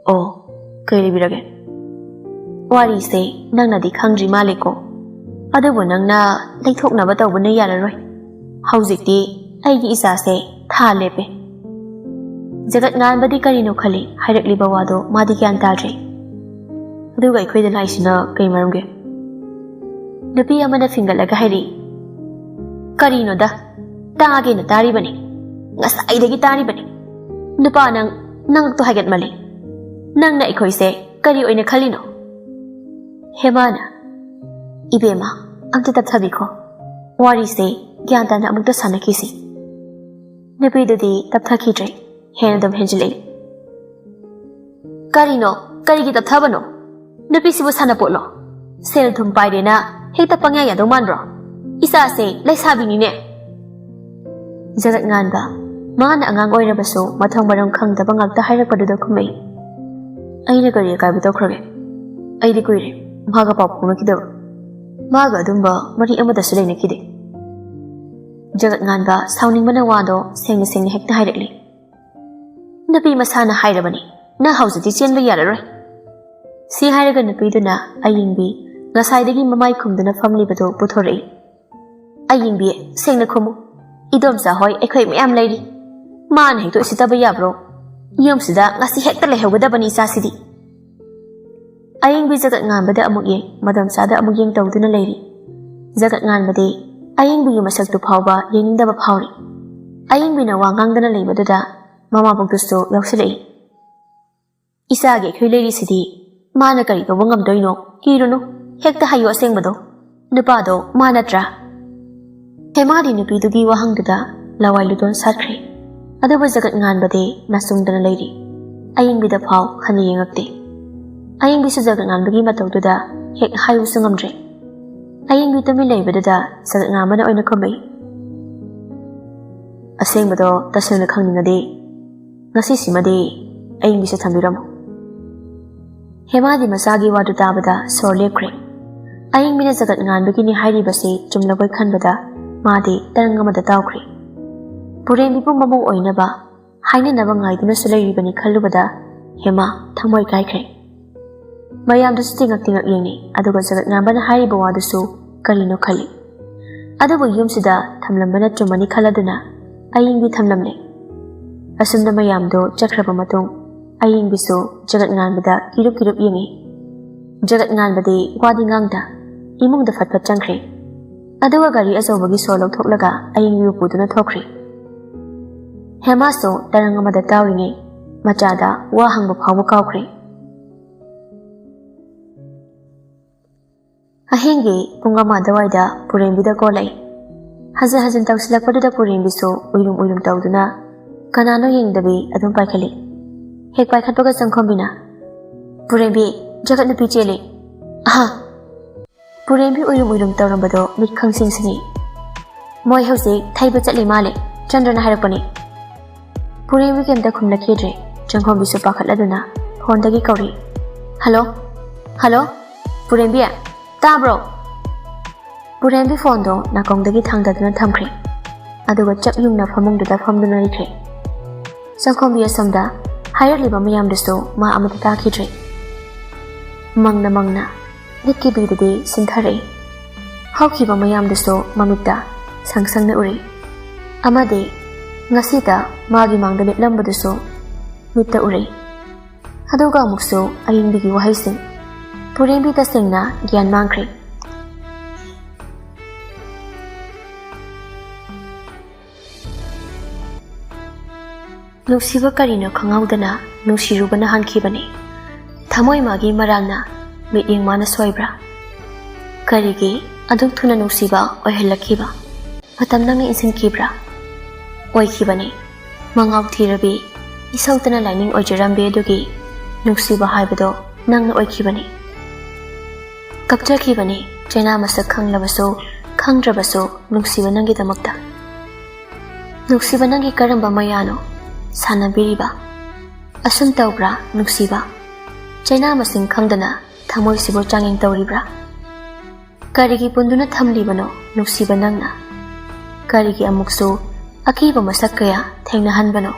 "ꯑꯣ, ꯀꯩ ꯂꯩꯕꯤꯔꯒꯦ? ꯋꯥꯔꯤꯁꯦ ꯅꯪꯅꯗꯤ ꯈꯪꯗ꯭ꯔꯤ ꯃꯥꯜꯂꯦꯀꯣ꯫ ꯑꯗꯨꯕꯨ ꯅꯪꯅ ꯂꯩꯊꯣꯛꯅꯕ ꯇꯧꯕꯅ ꯌꯥꯔꯔꯣꯏ꯫ ꯍꯧꯖꯤꯛꯇꯤ ꯑꯩꯒꯤ ꯏꯆꯥꯁꯦ ꯊꯥ ꯂꯦꯞꯄꯦ꯫" ꯖꯒꯠ ꯉꯥꯟꯕꯗꯤ ꯀꯔꯤꯅꯣ ꯈꯜꯂꯤ, ꯍꯥꯏꯔꯛꯂꯤꯕ ꯋꯥꯗꯣ ꯃꯥꯗꯤ ꯒ꯭ꯌꯥꯟ ꯇꯥꯗ꯭ꯔꯦ꯫ "ꯑꯗꯨꯒ ꯑꯩꯈꯣꯏꯗ ꯂꯥꯛꯏꯁꯤꯅ ꯀꯩ ꯃꯔꯝꯒꯤ?" ꯅꯨꯄꯤ ꯑꯃꯅ ꯐꯤꯡꯒꯠꯂꯒ ꯍꯥꯏꯔꯛꯏ, "ꯀꯔꯤꯅꯣꯗ, ꯇꯥꯒꯦꯅ ꯇꯥꯔꯤꯕꯅꯤ, ꯉꯁꯥꯏꯗꯒꯤ ꯇꯥꯔꯤꯕꯅꯤ꯫ ꯅꯨꯄꯥ ꯅꯪ, ꯅꯉꯛꯇꯣ ꯍꯥꯏꯒꯠꯃꯜꯂꯤ꯫ ꯅꯪꯅ ꯑꯩꯈꯣꯏꯁꯦ ꯀꯔꯤ ꯑꯣꯏꯅ ꯈꯜꯂꯤꯅꯣ?" ꯍꯦꯃꯥꯅ, "ꯏꯕꯦꯝꯃ, ꯑꯝꯇ ꯇꯞꯊꯕꯤꯈꯣ꯫ ꯋꯥꯔꯤꯁꯦ ꯒ꯭ꯌꯥꯟ ꯇꯥꯅ ꯑꯃꯨꯛꯇ ꯁꯥꯟꯅꯈꯤꯁꯤ꯫" ꯅꯨꯄꯤꯗꯨꯗꯤ ꯇꯞꯊꯈꯤꯗ꯭ꯔꯦ, ꯍꯦꯟꯅ ꯑꯗꯨꯝ ꯍꯦꯟꯖꯤꯜꯂꯛꯏ꯫ "ꯀꯔꯤꯅꯣ? ꯀꯔꯤꯒꯤ ꯇꯞꯊꯕꯅꯣ? ꯅꯨꯄꯤꯁꯤꯕꯨ ꯁꯥꯟꯅꯄꯣꯠꯂꯣ? ꯁꯦꯜ ꯊꯨꯝ ꯄꯥꯏꯔꯦꯅ ꯍꯦꯛꯇ ꯄꯪꯌꯥ ꯌꯥꯗꯧ ꯃꯥꯟꯕ꯭ꯔꯣ? ꯏꯆꯥꯁꯦ ꯂꯩꯁꯥꯕꯤꯅꯤꯅꯦ꯫" ꯖꯒꯠ ꯉꯥꯟꯕ, ꯃꯥꯅ ꯑꯉꯥꯡ ꯑꯣꯏꯔꯕꯁꯨ ꯃꯊꯣꯡ ꯃꯔꯝ ꯈꯪꯗꯕ ꯉꯥꯛꯇ ꯍꯥꯏꯔꯛꯄꯗꯨꯗ ꯈꯨꯝꯃꯛꯏ, "ꯑꯩꯅ ꯀꯔꯤ ꯑꯀꯥꯏꯕ ꯇꯧꯈ꯭ꯔꯒꯦ? ꯑꯩꯗꯤ ꯀꯨꯏꯔꯦ ꯃꯥꯒ ꯄꯥꯎ ꯐꯥꯎꯅꯈꯤꯗꯕ꯫ ꯃꯥꯒ ꯑꯗꯨꯝꯕ ꯃꯔꯤ ꯑꯃꯗꯁꯨ ꯂꯩꯅꯈꯤꯗꯦ꯫" ꯖꯒꯠ ꯉꯥꯟꯕ ꯁꯥꯎꯅꯤꯡꯕꯅ ꯋꯥꯗꯣ ꯁꯦꯡꯅ ꯁꯦꯡꯅ ꯍꯦꯛꯇ ꯍꯥꯏꯔꯛꯂꯤ꯫ "ꯅꯨꯄꯤ ꯃꯁꯥꯅ ꯍꯥꯏꯔꯕꯅꯤ, ꯅꯪ ꯍꯧꯖꯤꯛꯇꯤ ꯆꯦꯟꯕ ꯌꯥꯔꯔꯣꯏ꯫" ꯁꯤ ꯍꯥꯏꯔꯒ ꯅꯨꯄꯤꯗꯨꯅ ꯑꯌꯤꯡꯕꯤ ꯉꯁꯥꯏꯗꯒꯤ ꯃꯃꯥꯏ ꯈꯨꯝꯗꯨꯅ ꯐꯝꯂꯤꯕꯗꯨ ꯄꯨꯊꯣꯔꯛꯏ꯫ "ꯑꯌꯤꯡꯕꯤ, ꯁꯦꯡꯅ ꯈꯨꯝꯃꯨ꯫ ꯏꯗꯣꯝꯆꯥ ꯍꯣꯏ ꯑꯩꯈꯣꯏ ꯃꯌꯥꯝ ꯂꯩꯔꯤ꯫ ꯃꯥꯅ ꯍꯦꯛꯇ ꯎꯁꯤꯠꯇꯕ ꯌꯥꯕ꯭ꯔꯣ? "ꯌꯨꯝꯁꯤꯗ ꯉꯁꯤ ꯍꯦꯛꯇ ꯂꯩꯍꯧꯒꯗꯕꯅꯤ ꯏꯆꯥꯁꯤꯗꯤ"꯫ ꯑꯌꯤꯡꯕꯤ ꯖꯒꯠ ꯉꯥꯟꯕꯗ ꯑꯃꯨꯛ ꯌꯦꯡ, ꯃꯗꯝꯆꯥꯗ ꯑꯃꯨꯛ ꯌꯦꯡ ꯇꯧꯗꯨꯅ ꯂꯩꯔꯤ꯫ ꯖꯒꯠ ꯉꯥꯟꯕꯗꯤ ꯑꯌꯤꯡꯕꯤꯒꯤ ꯃꯁꯛꯇꯨ ꯐꯥꯎꯕ ꯌꯦꯡꯅꯤꯡꯗꯕ ꯐꯥꯎꯔꯤ꯫ ꯑꯌꯤꯡꯕꯤꯅ ꯋꯥ ꯉꯥꯡꯗꯅ ꯂꯩꯕꯗꯨꯗ ꯃꯃꯥꯕꯣꯛꯇꯨꯁꯨ ꯌꯥꯎꯁꯤꯜꯂꯛꯏ꯫ "ꯏꯆꯥꯒꯤ ꯑꯩꯈꯣꯏ ꯂꯩꯔꯤꯁꯤꯗꯤ ꯃꯥꯅ ꯀꯔꯤ ꯇꯧꯕ ꯉꯝꯗꯣꯏꯅꯣ? ꯀꯤꯔꯨꯅꯨ, ꯍꯦꯛꯇ ꯍꯥꯏꯌꯨ ꯑꯁꯦꯡꯕꯗꯣ꯫ ꯅꯨꯄꯥꯗꯣ ꯃꯥ ꯅꯠꯇ꯭ꯔꯥ?" ꯍꯦꯃꯥꯗꯤ ꯅꯨꯄꯤꯗꯨꯒꯤ ꯋꯥꯍꯪꯗꯨꯗ ꯂꯋꯥꯏ ꯂꯨꯗꯣꯟ ꯁꯥꯠꯈ꯭ꯔꯦ꯫ ꯑꯗꯨꯕꯨ ꯖꯒꯠ ꯉꯥꯟꯕꯗꯤ ꯅꯥꯆꯨꯡꯗꯅ ꯂꯩꯔꯤ꯫ ꯑꯌꯤꯡꯕꯤꯗ ꯐꯥꯎ ꯍꯟꯅ ꯌꯦꯡꯉꯛꯇꯦ꯫ ꯑꯌꯤꯡꯕꯤꯁꯨ ꯖꯒꯠ ꯉꯥꯟꯕꯒꯤ ꯃꯇꯧꯗꯨꯗ ꯍꯦꯛ ꯍꯥꯏꯌꯨꯁꯨ ꯉꯝꯗ꯭ꯔꯦ꯫ ꯑꯌꯤꯡꯕꯤ ꯇꯨꯃꯤꯟ ꯂꯩꯕꯗꯨꯗ ꯖꯒꯠ ꯉꯥꯟꯕꯅ ꯑꯣꯏꯅ ꯈꯨꯝꯃꯛꯏ꯫ "ꯑꯁꯦꯡꯕꯗꯣ ꯇꯁꯦꯡꯅ ꯈꯪꯅꯤꯡꯉꯗꯤ ꯉꯁꯤꯁꯤꯃꯗꯤ ꯑꯌꯤꯡꯕꯤꯁꯦ ꯊꯝꯕꯤꯔꯝꯃꯨ"꯫ ꯍꯦꯃꯥꯗꯤ ꯃꯆꯥꯒꯤ ꯋꯥꯗꯨ ꯇꯥꯕꯗ ꯁꯣꯔ ꯂꯦꯞꯈ꯭ꯔꯦ꯫ ꯑꯌꯤꯡꯕꯤꯅ ꯖꯒꯠ ꯉꯥꯟꯕꯒꯤꯅꯤ ꯍꯥꯏꯔꯤꯕꯁꯤ ꯆꯨꯝꯂꯕꯣꯏ ꯈꯟꯕꯗ ꯃꯥꯗꯤ ꯇꯔꯪ ꯑꯃꯗ ꯇꯥꯎꯈ꯭ꯔꯦ꯫ ꯄꯨꯔꯦꯝꯕꯤꯕꯨ ꯃꯃꯧ ꯑꯣꯏꯅꯕ ꯍꯥꯏꯅꯅꯕ ꯉꯥꯏꯗꯨꯅꯁꯨ ꯂꯩꯔꯤꯕꯅꯤ ꯈꯜꯂꯨꯕꯗ ꯍꯦꯃꯥ ꯊꯃꯣꯏ ꯀꯥꯏꯈ꯭ꯔꯦ꯫ ꯃꯌꯥꯝꯗꯨꯁꯨ ꯇꯤꯉꯛ ꯇꯤꯉꯛ ꯌꯦꯡꯅꯩ, ꯑꯗꯨꯒ ꯖꯒꯠ ꯉꯥꯟꯕꯅ ꯍꯥꯏꯔꯤꯕ ꯋꯥꯗꯨꯁꯨ ꯀꯔꯤꯅꯣ ꯈꯜꯂꯤ꯫ ꯑꯗꯨꯕꯨ ꯌꯨꯝꯁꯤꯗ ꯊꯝꯂꯝꯕꯅ ꯆꯨꯝꯃꯅꯤ ꯈꯜꯂꯗꯨꯅ ꯑꯌꯤꯡꯕꯤ ꯊꯝꯂꯝꯂꯦ꯫ ꯑꯁꯨꯝꯅ ꯃꯌꯥꯝꯗꯣ ꯆꯠꯈ꯭ꯔꯕ ꯃꯇꯨꯡ ꯑꯌꯤꯡꯕꯤꯁꯨ ꯖꯒꯠ ꯉꯥꯟꯕꯗ ꯀꯤꯔꯨꯞ ꯀꯤꯔꯨꯞ ꯌꯦꯡꯉꯤ꯫ ꯖꯒꯠ ꯉꯥꯟꯕꯗꯤ ꯋꯥꯗꯤ ꯉꯥꯡꯗ ꯏꯃꯨꯡꯗ ꯐꯠ ꯐꯠ ꯆꯪꯈ꯭ꯔꯦ꯫ ꯑꯗꯨꯒ ꯒꯥꯔꯤ ꯑꯆꯧꯕꯒꯤ ꯁꯣ ꯂꯧꯊꯣꯛꯂꯒ ꯑꯌꯤꯡꯕꯤꯕꯨ ꯄꯨꯗꯨꯅ ꯊꯣꯛꯈ꯭ꯔꯦ꯫ ꯍꯦꯃꯥꯁꯨ ꯇꯔꯪ ꯑꯃꯗ ꯇꯥꯎꯔꯤꯉꯩ ꯃꯆꯥꯗ ꯋꯥ ꯍꯪꯕ ꯐꯥꯎꯕ ꯀꯥꯎꯈ꯭ꯔꯦ꯫ ꯑꯍꯤꯡꯒꯤ ꯄꯨꯡ ꯑꯃ ꯑꯗꯨꯋꯥꯏꯗ ꯄꯨꯔꯦꯝꯕꯤꯗ ꯀꯣꯜ ꯂꯥꯛꯏ꯫ ꯍꯟꯖꯤꯟ ꯍꯟꯖꯤꯟ ꯇꯧꯁꯤꯜꯂꯛꯄꯗꯨꯗ ꯄꯨꯔꯦꯝꯕꯤꯁꯨ ꯎꯏꯔꯨꯝ ꯎꯏꯔꯨꯝ ꯇꯧꯗꯨꯅ ꯀꯅꯥꯅꯣ ꯌꯦꯡꯗꯕꯤ ꯑꯗꯨꯝ ꯄꯥꯏꯈꯠꯂꯤ꯫ ꯍꯦꯛ ꯄꯥꯏꯈꯠꯄꯒ ꯆꯪꯈꯣꯝꯕꯤꯅ, "ꯄꯨꯔꯦꯝꯕꯤ, ꯖꯒꯠ ꯅꯨꯄꯤ ꯆꯦꯜꯂꯤ!" "ꯑꯍꯥ!" ꯄꯨꯔꯦꯝꯕꯤ ꯎꯏꯔꯨꯝ ꯎꯏꯔꯨꯝ ꯇꯧꯔꯝꯕꯗꯣ ꯃꯤꯠ ꯈꯪꯁꯤꯡ ꯁꯤꯡꯏ꯫ "ꯃꯣꯏ ꯍꯧꯖꯤꯛ ꯊꯩꯕ ꯆꯠꯂꯤ ꯃꯥꯜꯂꯦ, ꯆꯟꯗ꯭ꯔꯅ ꯍꯥꯏꯔꯛꯄꯅꯤ"꯫ ꯄꯨꯔꯦꯝꯕꯤ ꯀꯩꯝꯇ ꯈꯨꯝꯂꯛꯈꯤꯗ꯭ꯔꯦ꯫ ꯆꯪꯈꯣꯝꯕꯤꯁꯨ ꯄꯥꯈꯠꯂꯗꯨꯅ ꯐꯣꯟꯗꯒꯤ ꯀꯧꯔꯤ, "ꯍꯜꯂꯣ? ꯍꯜꯂꯣ? ꯄꯨꯔꯦꯝꯕꯤ? ꯇꯥꯕ꯭ꯔꯣ?" ꯄꯨꯔꯦꯝꯕꯤ ꯐꯣꯟꯗꯣ ꯅꯥꯀꯣꯡꯗꯒꯤ ꯊꯥꯡꯗꯗꯨꯅ ꯊꯝꯈ꯭ꯔꯦ꯫ ꯑꯗꯨꯒ ꯆꯞ ꯌꯨꯡꯅ ꯐꯃꯨꯡꯗꯨꯗ ꯐꯝꯗꯨꯅ ꯂꯩꯈ꯭ꯔꯦ꯫ ꯆꯪꯈꯣꯝꯕꯤ ꯑꯁꯣꯝꯗ ꯍꯥꯏꯔꯛꯂꯤꯕ ꯃꯌꯥꯝꯗꯨꯁꯨ ꯃꯥ ꯑꯃꯠꯇ ꯇꯥꯈꯤꯗ꯭ꯔꯦ꯫ ꯃꯪꯅ ꯃꯪꯅ ꯃꯤꯠꯀꯤ ꯕꯤꯗꯨꯗꯤ ꯁꯤꯟꯊꯔꯛꯏ꯫ ꯍꯧꯈꯤꯕ ꯃꯌꯥꯝꯗꯨꯁꯨ ꯃꯃꯤꯠꯇ ꯁꯪ ꯁꯪꯅ ꯎꯔꯤ꯫ ꯑꯃꯗꯤ ꯉꯁꯤꯗ ꯃꯥꯒꯤ ꯃꯥꯡꯗ ꯂꯦꯞꯂꯝꯕꯗꯨꯁꯨ ꯃꯤꯠꯇ ꯎꯔꯦ꯫ ꯑꯗꯨꯒ ꯑꯃꯨꯛꯁꯨ ꯑꯏꯪꯕꯤꯒꯤ ꯋꯥꯍꯩꯁꯤꯡ꯫ ꯄꯨꯔꯦꯝꯕꯤ ꯇꯁꯦꯡꯅ ꯒ꯭ꯌꯥꯟ ꯃꯥꯡꯈ꯭ꯔꯦ꯫ ꯅꯨꯡꯁꯤꯕ ꯀꯔꯤꯅꯣ ꯈꯪꯍꯧꯗꯅ ꯅꯨꯡꯁꯤꯔꯨꯕꯅ ꯍꯥꯟꯈꯤꯕꯅꯤ꯫ ꯊꯃꯣꯏ ꯃꯥꯒꯤ ꯃꯔꯥꯜꯅ, ꯃꯤꯠꯌꯦꯡ ꯃꯥꯅ ꯁꯣꯏꯕ꯭ꯔꯥ? ꯀꯔꯤꯒꯤ ꯑꯗꯨꯛ ꯊꯨꯅ ꯅꯨꯡꯁꯤꯕ ꯑꯣꯏꯍꯜꯂꯛꯈꯤꯕ? ꯃꯇꯝ ꯅꯪꯅ ꯏꯟꯁꯤꯟꯈꯤꯕ꯭ꯔꯥ? ꯑꯣꯏꯈꯤꯕꯅꯤ꯫ ꯃꯉꯥꯎ ꯊꯤꯔꯕꯤ, ꯏꯁꯧꯇꯅ ꯂꯥꯏꯅꯤꯡ ꯑꯣꯏꯖꯔꯝꯕꯤ ꯑꯗꯨꯒꯤ ꯅꯨꯡꯁꯤꯕ ꯍꯥꯏꯕꯗꯣ ꯅꯪꯅ ꯑꯣꯏꯈꯤꯕꯅꯤ꯫ ꯀꯞꯆꯈꯤꯕꯅꯤ ꯆꯩꯅꯥ ꯃꯁꯛ ꯈꯪꯂꯕꯁꯨ ꯈꯪꯗ꯭ꯔꯕꯁꯨ ꯅꯨꯡꯁꯤꯕ ꯅꯪꯒꯤꯗꯃꯛꯇ꯫ ꯅꯨꯡꯁꯤꯕ ꯅꯪꯒꯤ ꯀꯔꯝꯕ ꯃꯌꯥꯅꯣ ꯁꯥꯟꯅꯕꯤꯔꯤꯕ? ꯑꯁꯨꯝ ꯇꯧꯕ꯭ꯔꯥ ꯅꯨꯡꯁꯤꯕ? ꯆꯩꯅꯥ ꯃꯁꯤꯡ ꯈꯪꯗꯅ ꯊꯃꯣꯏꯁꯤꯕꯨ ꯆꯥꯡꯌꯦꯡ ꯇꯧꯔꯤꯕ꯭ꯔꯥ? ꯀꯔꯤꯒꯤ ꯄꯨꯟꯗꯨꯅ ꯊꯝꯂꯤꯕꯅꯣ ꯅꯨꯡꯁꯤꯕ ꯅꯪꯅ? ꯀꯔꯤꯒꯤ ꯑꯃꯨꯛꯁꯨ ꯑꯀꯤꯕ ꯃꯁꯛ ꯀꯌꯥ ꯊꯦꯡꯅꯍꯟꯕꯅꯣ?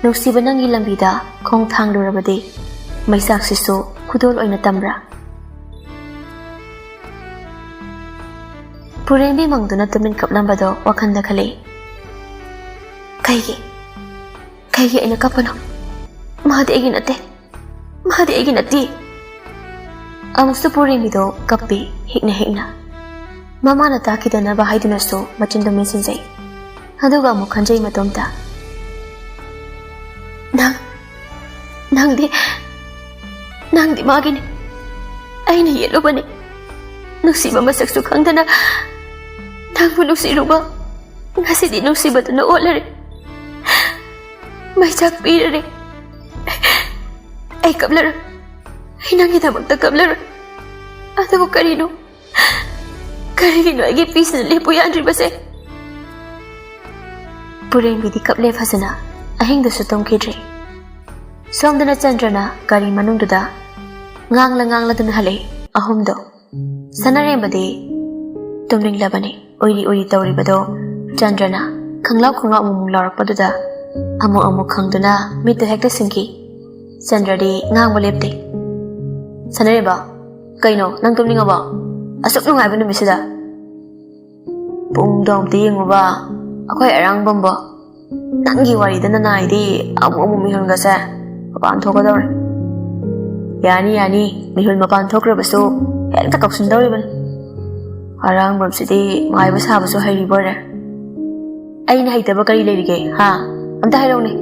ꯅꯨꯡꯁꯤꯕ ꯅꯪꯒꯤ ꯂꯝꯕꯤꯗ ꯈꯣꯡ ꯊꯥꯡꯂꯨꯔꯕꯗꯤ ꯃꯩꯆꯥꯛꯁꯤꯁꯨ ꯈꯨꯗꯣꯜ ꯑꯣꯏꯅ ꯇꯝꯕ꯭ꯔꯥ? ꯄꯨꯔꯦꯝꯕꯤ ꯃꯪꯗꯨꯅ ꯇꯨꯃꯤꯟ ꯀꯞꯂꯝꯕꯗꯣ ꯋꯥꯈꯜꯗ ꯈꯜꯂꯤ꯫ ꯀꯩꯒꯤ? ꯀꯩꯒꯤ ꯑꯩꯅ ꯀꯞꯄꯅꯣ? ꯃꯥꯗꯤ ꯑꯩꯒꯤ ꯅꯠꯇꯦ꯫ ꯃꯥꯗꯤ ꯑꯩꯒꯤ ꯅꯠꯇꯦ꯫ ꯑꯃꯨꯛꯁꯨ ꯄꯨꯔꯦꯝꯕꯤꯗꯣ ꯀꯞꯄꯤ, ꯍꯤꯛꯅ ꯍꯤꯛꯅ꯫ ꯃꯃꯥꯅ ꯇꯥꯈꯤꯗꯅꯕ ꯍꯥꯏꯗꯨꯅꯁꯨ ꯃꯆꯤꯟꯗꯣ ꯃꯦꯠꯁꯤꯟꯖꯩ꯫ ꯑꯗꯨꯒ ꯑꯃꯨꯛ ꯈꯟꯖꯩ ꯃꯇꯣꯝꯇ꯫ ꯅꯪ, ꯅꯪꯗꯤ, ꯅꯪꯗꯤ ꯃꯥꯒꯤꯅꯤ꯫ ꯑꯩꯅ ꯌꯦꯠꯂꯨꯕꯅꯤ꯫ ꯅꯨꯡꯁꯤꯕ ꯃꯁꯛꯁꯨ ꯈꯪꯗꯅ ꯅꯪꯕꯨ ꯅꯨꯡꯁꯤꯔꯨꯕ꯫ ꯉꯁꯤꯗꯤ ꯅꯨꯡꯁꯤꯕꯗꯨꯅ ꯑꯣꯠꯂꯔꯦ꯫ ꯃꯩꯆꯥꯛ ꯄꯤꯔꯔꯦ꯫ ꯑꯩ ꯀꯞꯂꯔꯣꯏ꯫ ꯑꯩ ꯅꯪꯒꯤꯗꯃꯛꯇ ꯀꯞꯂꯔꯣꯏ꯫ ꯑꯗꯨꯕꯨ ꯀꯔꯤꯅꯣ? ꯀꯔꯤꯒꯤꯅꯣ ꯑꯩꯒꯤ ꯄꯤꯁꯤꯅ ꯂꯦꯞꯄꯨ ꯌꯥꯗ꯭ꯔꯤꯕꯁꯦ? ꯄꯨꯔꯦꯝꯕꯤꯗꯤ ꯀꯞꯂꯦ ꯐꯖꯅ꯫ ꯑꯍꯤꯡꯗꯁꯨ ꯇꯨꯝꯈꯤꯗ꯭ꯔꯦ꯫ ꯁꯣꯝꯗꯅ ꯆꯟꯗ꯭ꯔꯅ ꯒꯥꯔꯤ ꯃꯅꯨꯡꯗꯨꯗ ꯉꯥꯡꯂ ꯉꯥꯡꯂꯗꯨꯅ ꯍꯜꯂꯛꯏ ꯑꯍꯨꯝꯗꯣ꯫ ꯁꯅꯥꯔꯦꯝꯕꯗꯤ ꯇꯨꯝꯅꯤꯡꯂꯕꯅꯤ꯫ ꯎꯏꯔꯤ ꯎꯏꯔꯤ ꯇꯧꯔꯤꯕꯗꯣ ꯆꯟꯗ꯭ꯔꯅ ꯈꯪꯂꯥꯎ ꯈꯪꯂꯥꯎ ꯑꯃꯨꯛ ꯑꯃꯨꯛ ꯂꯥꯎꯔꯛꯄꯗꯨꯗ ꯑꯃꯨꯛ ꯑꯃꯨꯛ ꯈꯪꯗꯨꯅ ꯃꯤꯠꯇꯨ ꯍꯦꯛꯇ ꯁꯤꯡꯈꯤ꯫ ꯆꯟꯗ꯭ꯔꯗꯤ ꯉꯥꯡꯕ ꯂꯦꯞꯇꯦ꯫ "ꯁꯅꯥꯔꯦꯝꯕ, ꯀꯩꯅꯣ ꯅꯪ ꯇꯨꯝꯅꯤꯡꯉꯕꯣ? ꯑꯁꯨꯛ ꯅꯨꯡꯉꯥꯏꯕ ꯅꯨꯃꯤꯠꯁꯤꯗ?" "ꯄꯨꯡꯗꯣ ꯑꯝꯇ ꯌꯦꯡꯉꯨꯕ, ꯑꯩꯈꯣꯏ ꯑꯔꯥꯡꯕꯝꯕꯣ ꯅꯪꯒꯤ ꯋꯥꯔꯤꯗ ꯅꯅꯥꯏꯗꯤ ꯑꯃꯨꯛ ꯑꯃꯨꯛ ꯃꯤꯍꯨꯟꯒꯁꯦ ꯃꯄꯥꯟ ꯊꯣꯛꯀꯗꯧꯔꯦ꯫ ꯌꯥꯅꯤ, ꯌꯥꯅꯤ, ꯃꯤꯍꯨꯟ ꯃꯄꯥꯟ ꯊꯣꯛꯈ꯭ꯔꯕꯁꯨ ꯍꯦꯛꯇ ꯀꯧꯁꯤꯟꯗꯧꯔꯤꯕꯅꯤ꯫ ꯑꯔꯥꯡꯕꯝꯁꯤꯗꯤ ꯃꯥꯏꯕ ꯁꯥꯕꯁꯨ ꯍꯩꯔꯤꯕ ꯑꯣꯏꯔꯦ꯫ ꯑꯩꯅ ꯍꯩꯇꯕ ꯀꯔꯤ ꯂꯩꯔꯤꯒꯦ, ꯍꯥ? ꯑꯝꯇ ꯍꯥꯏꯔꯛꯎꯅꯦ꯫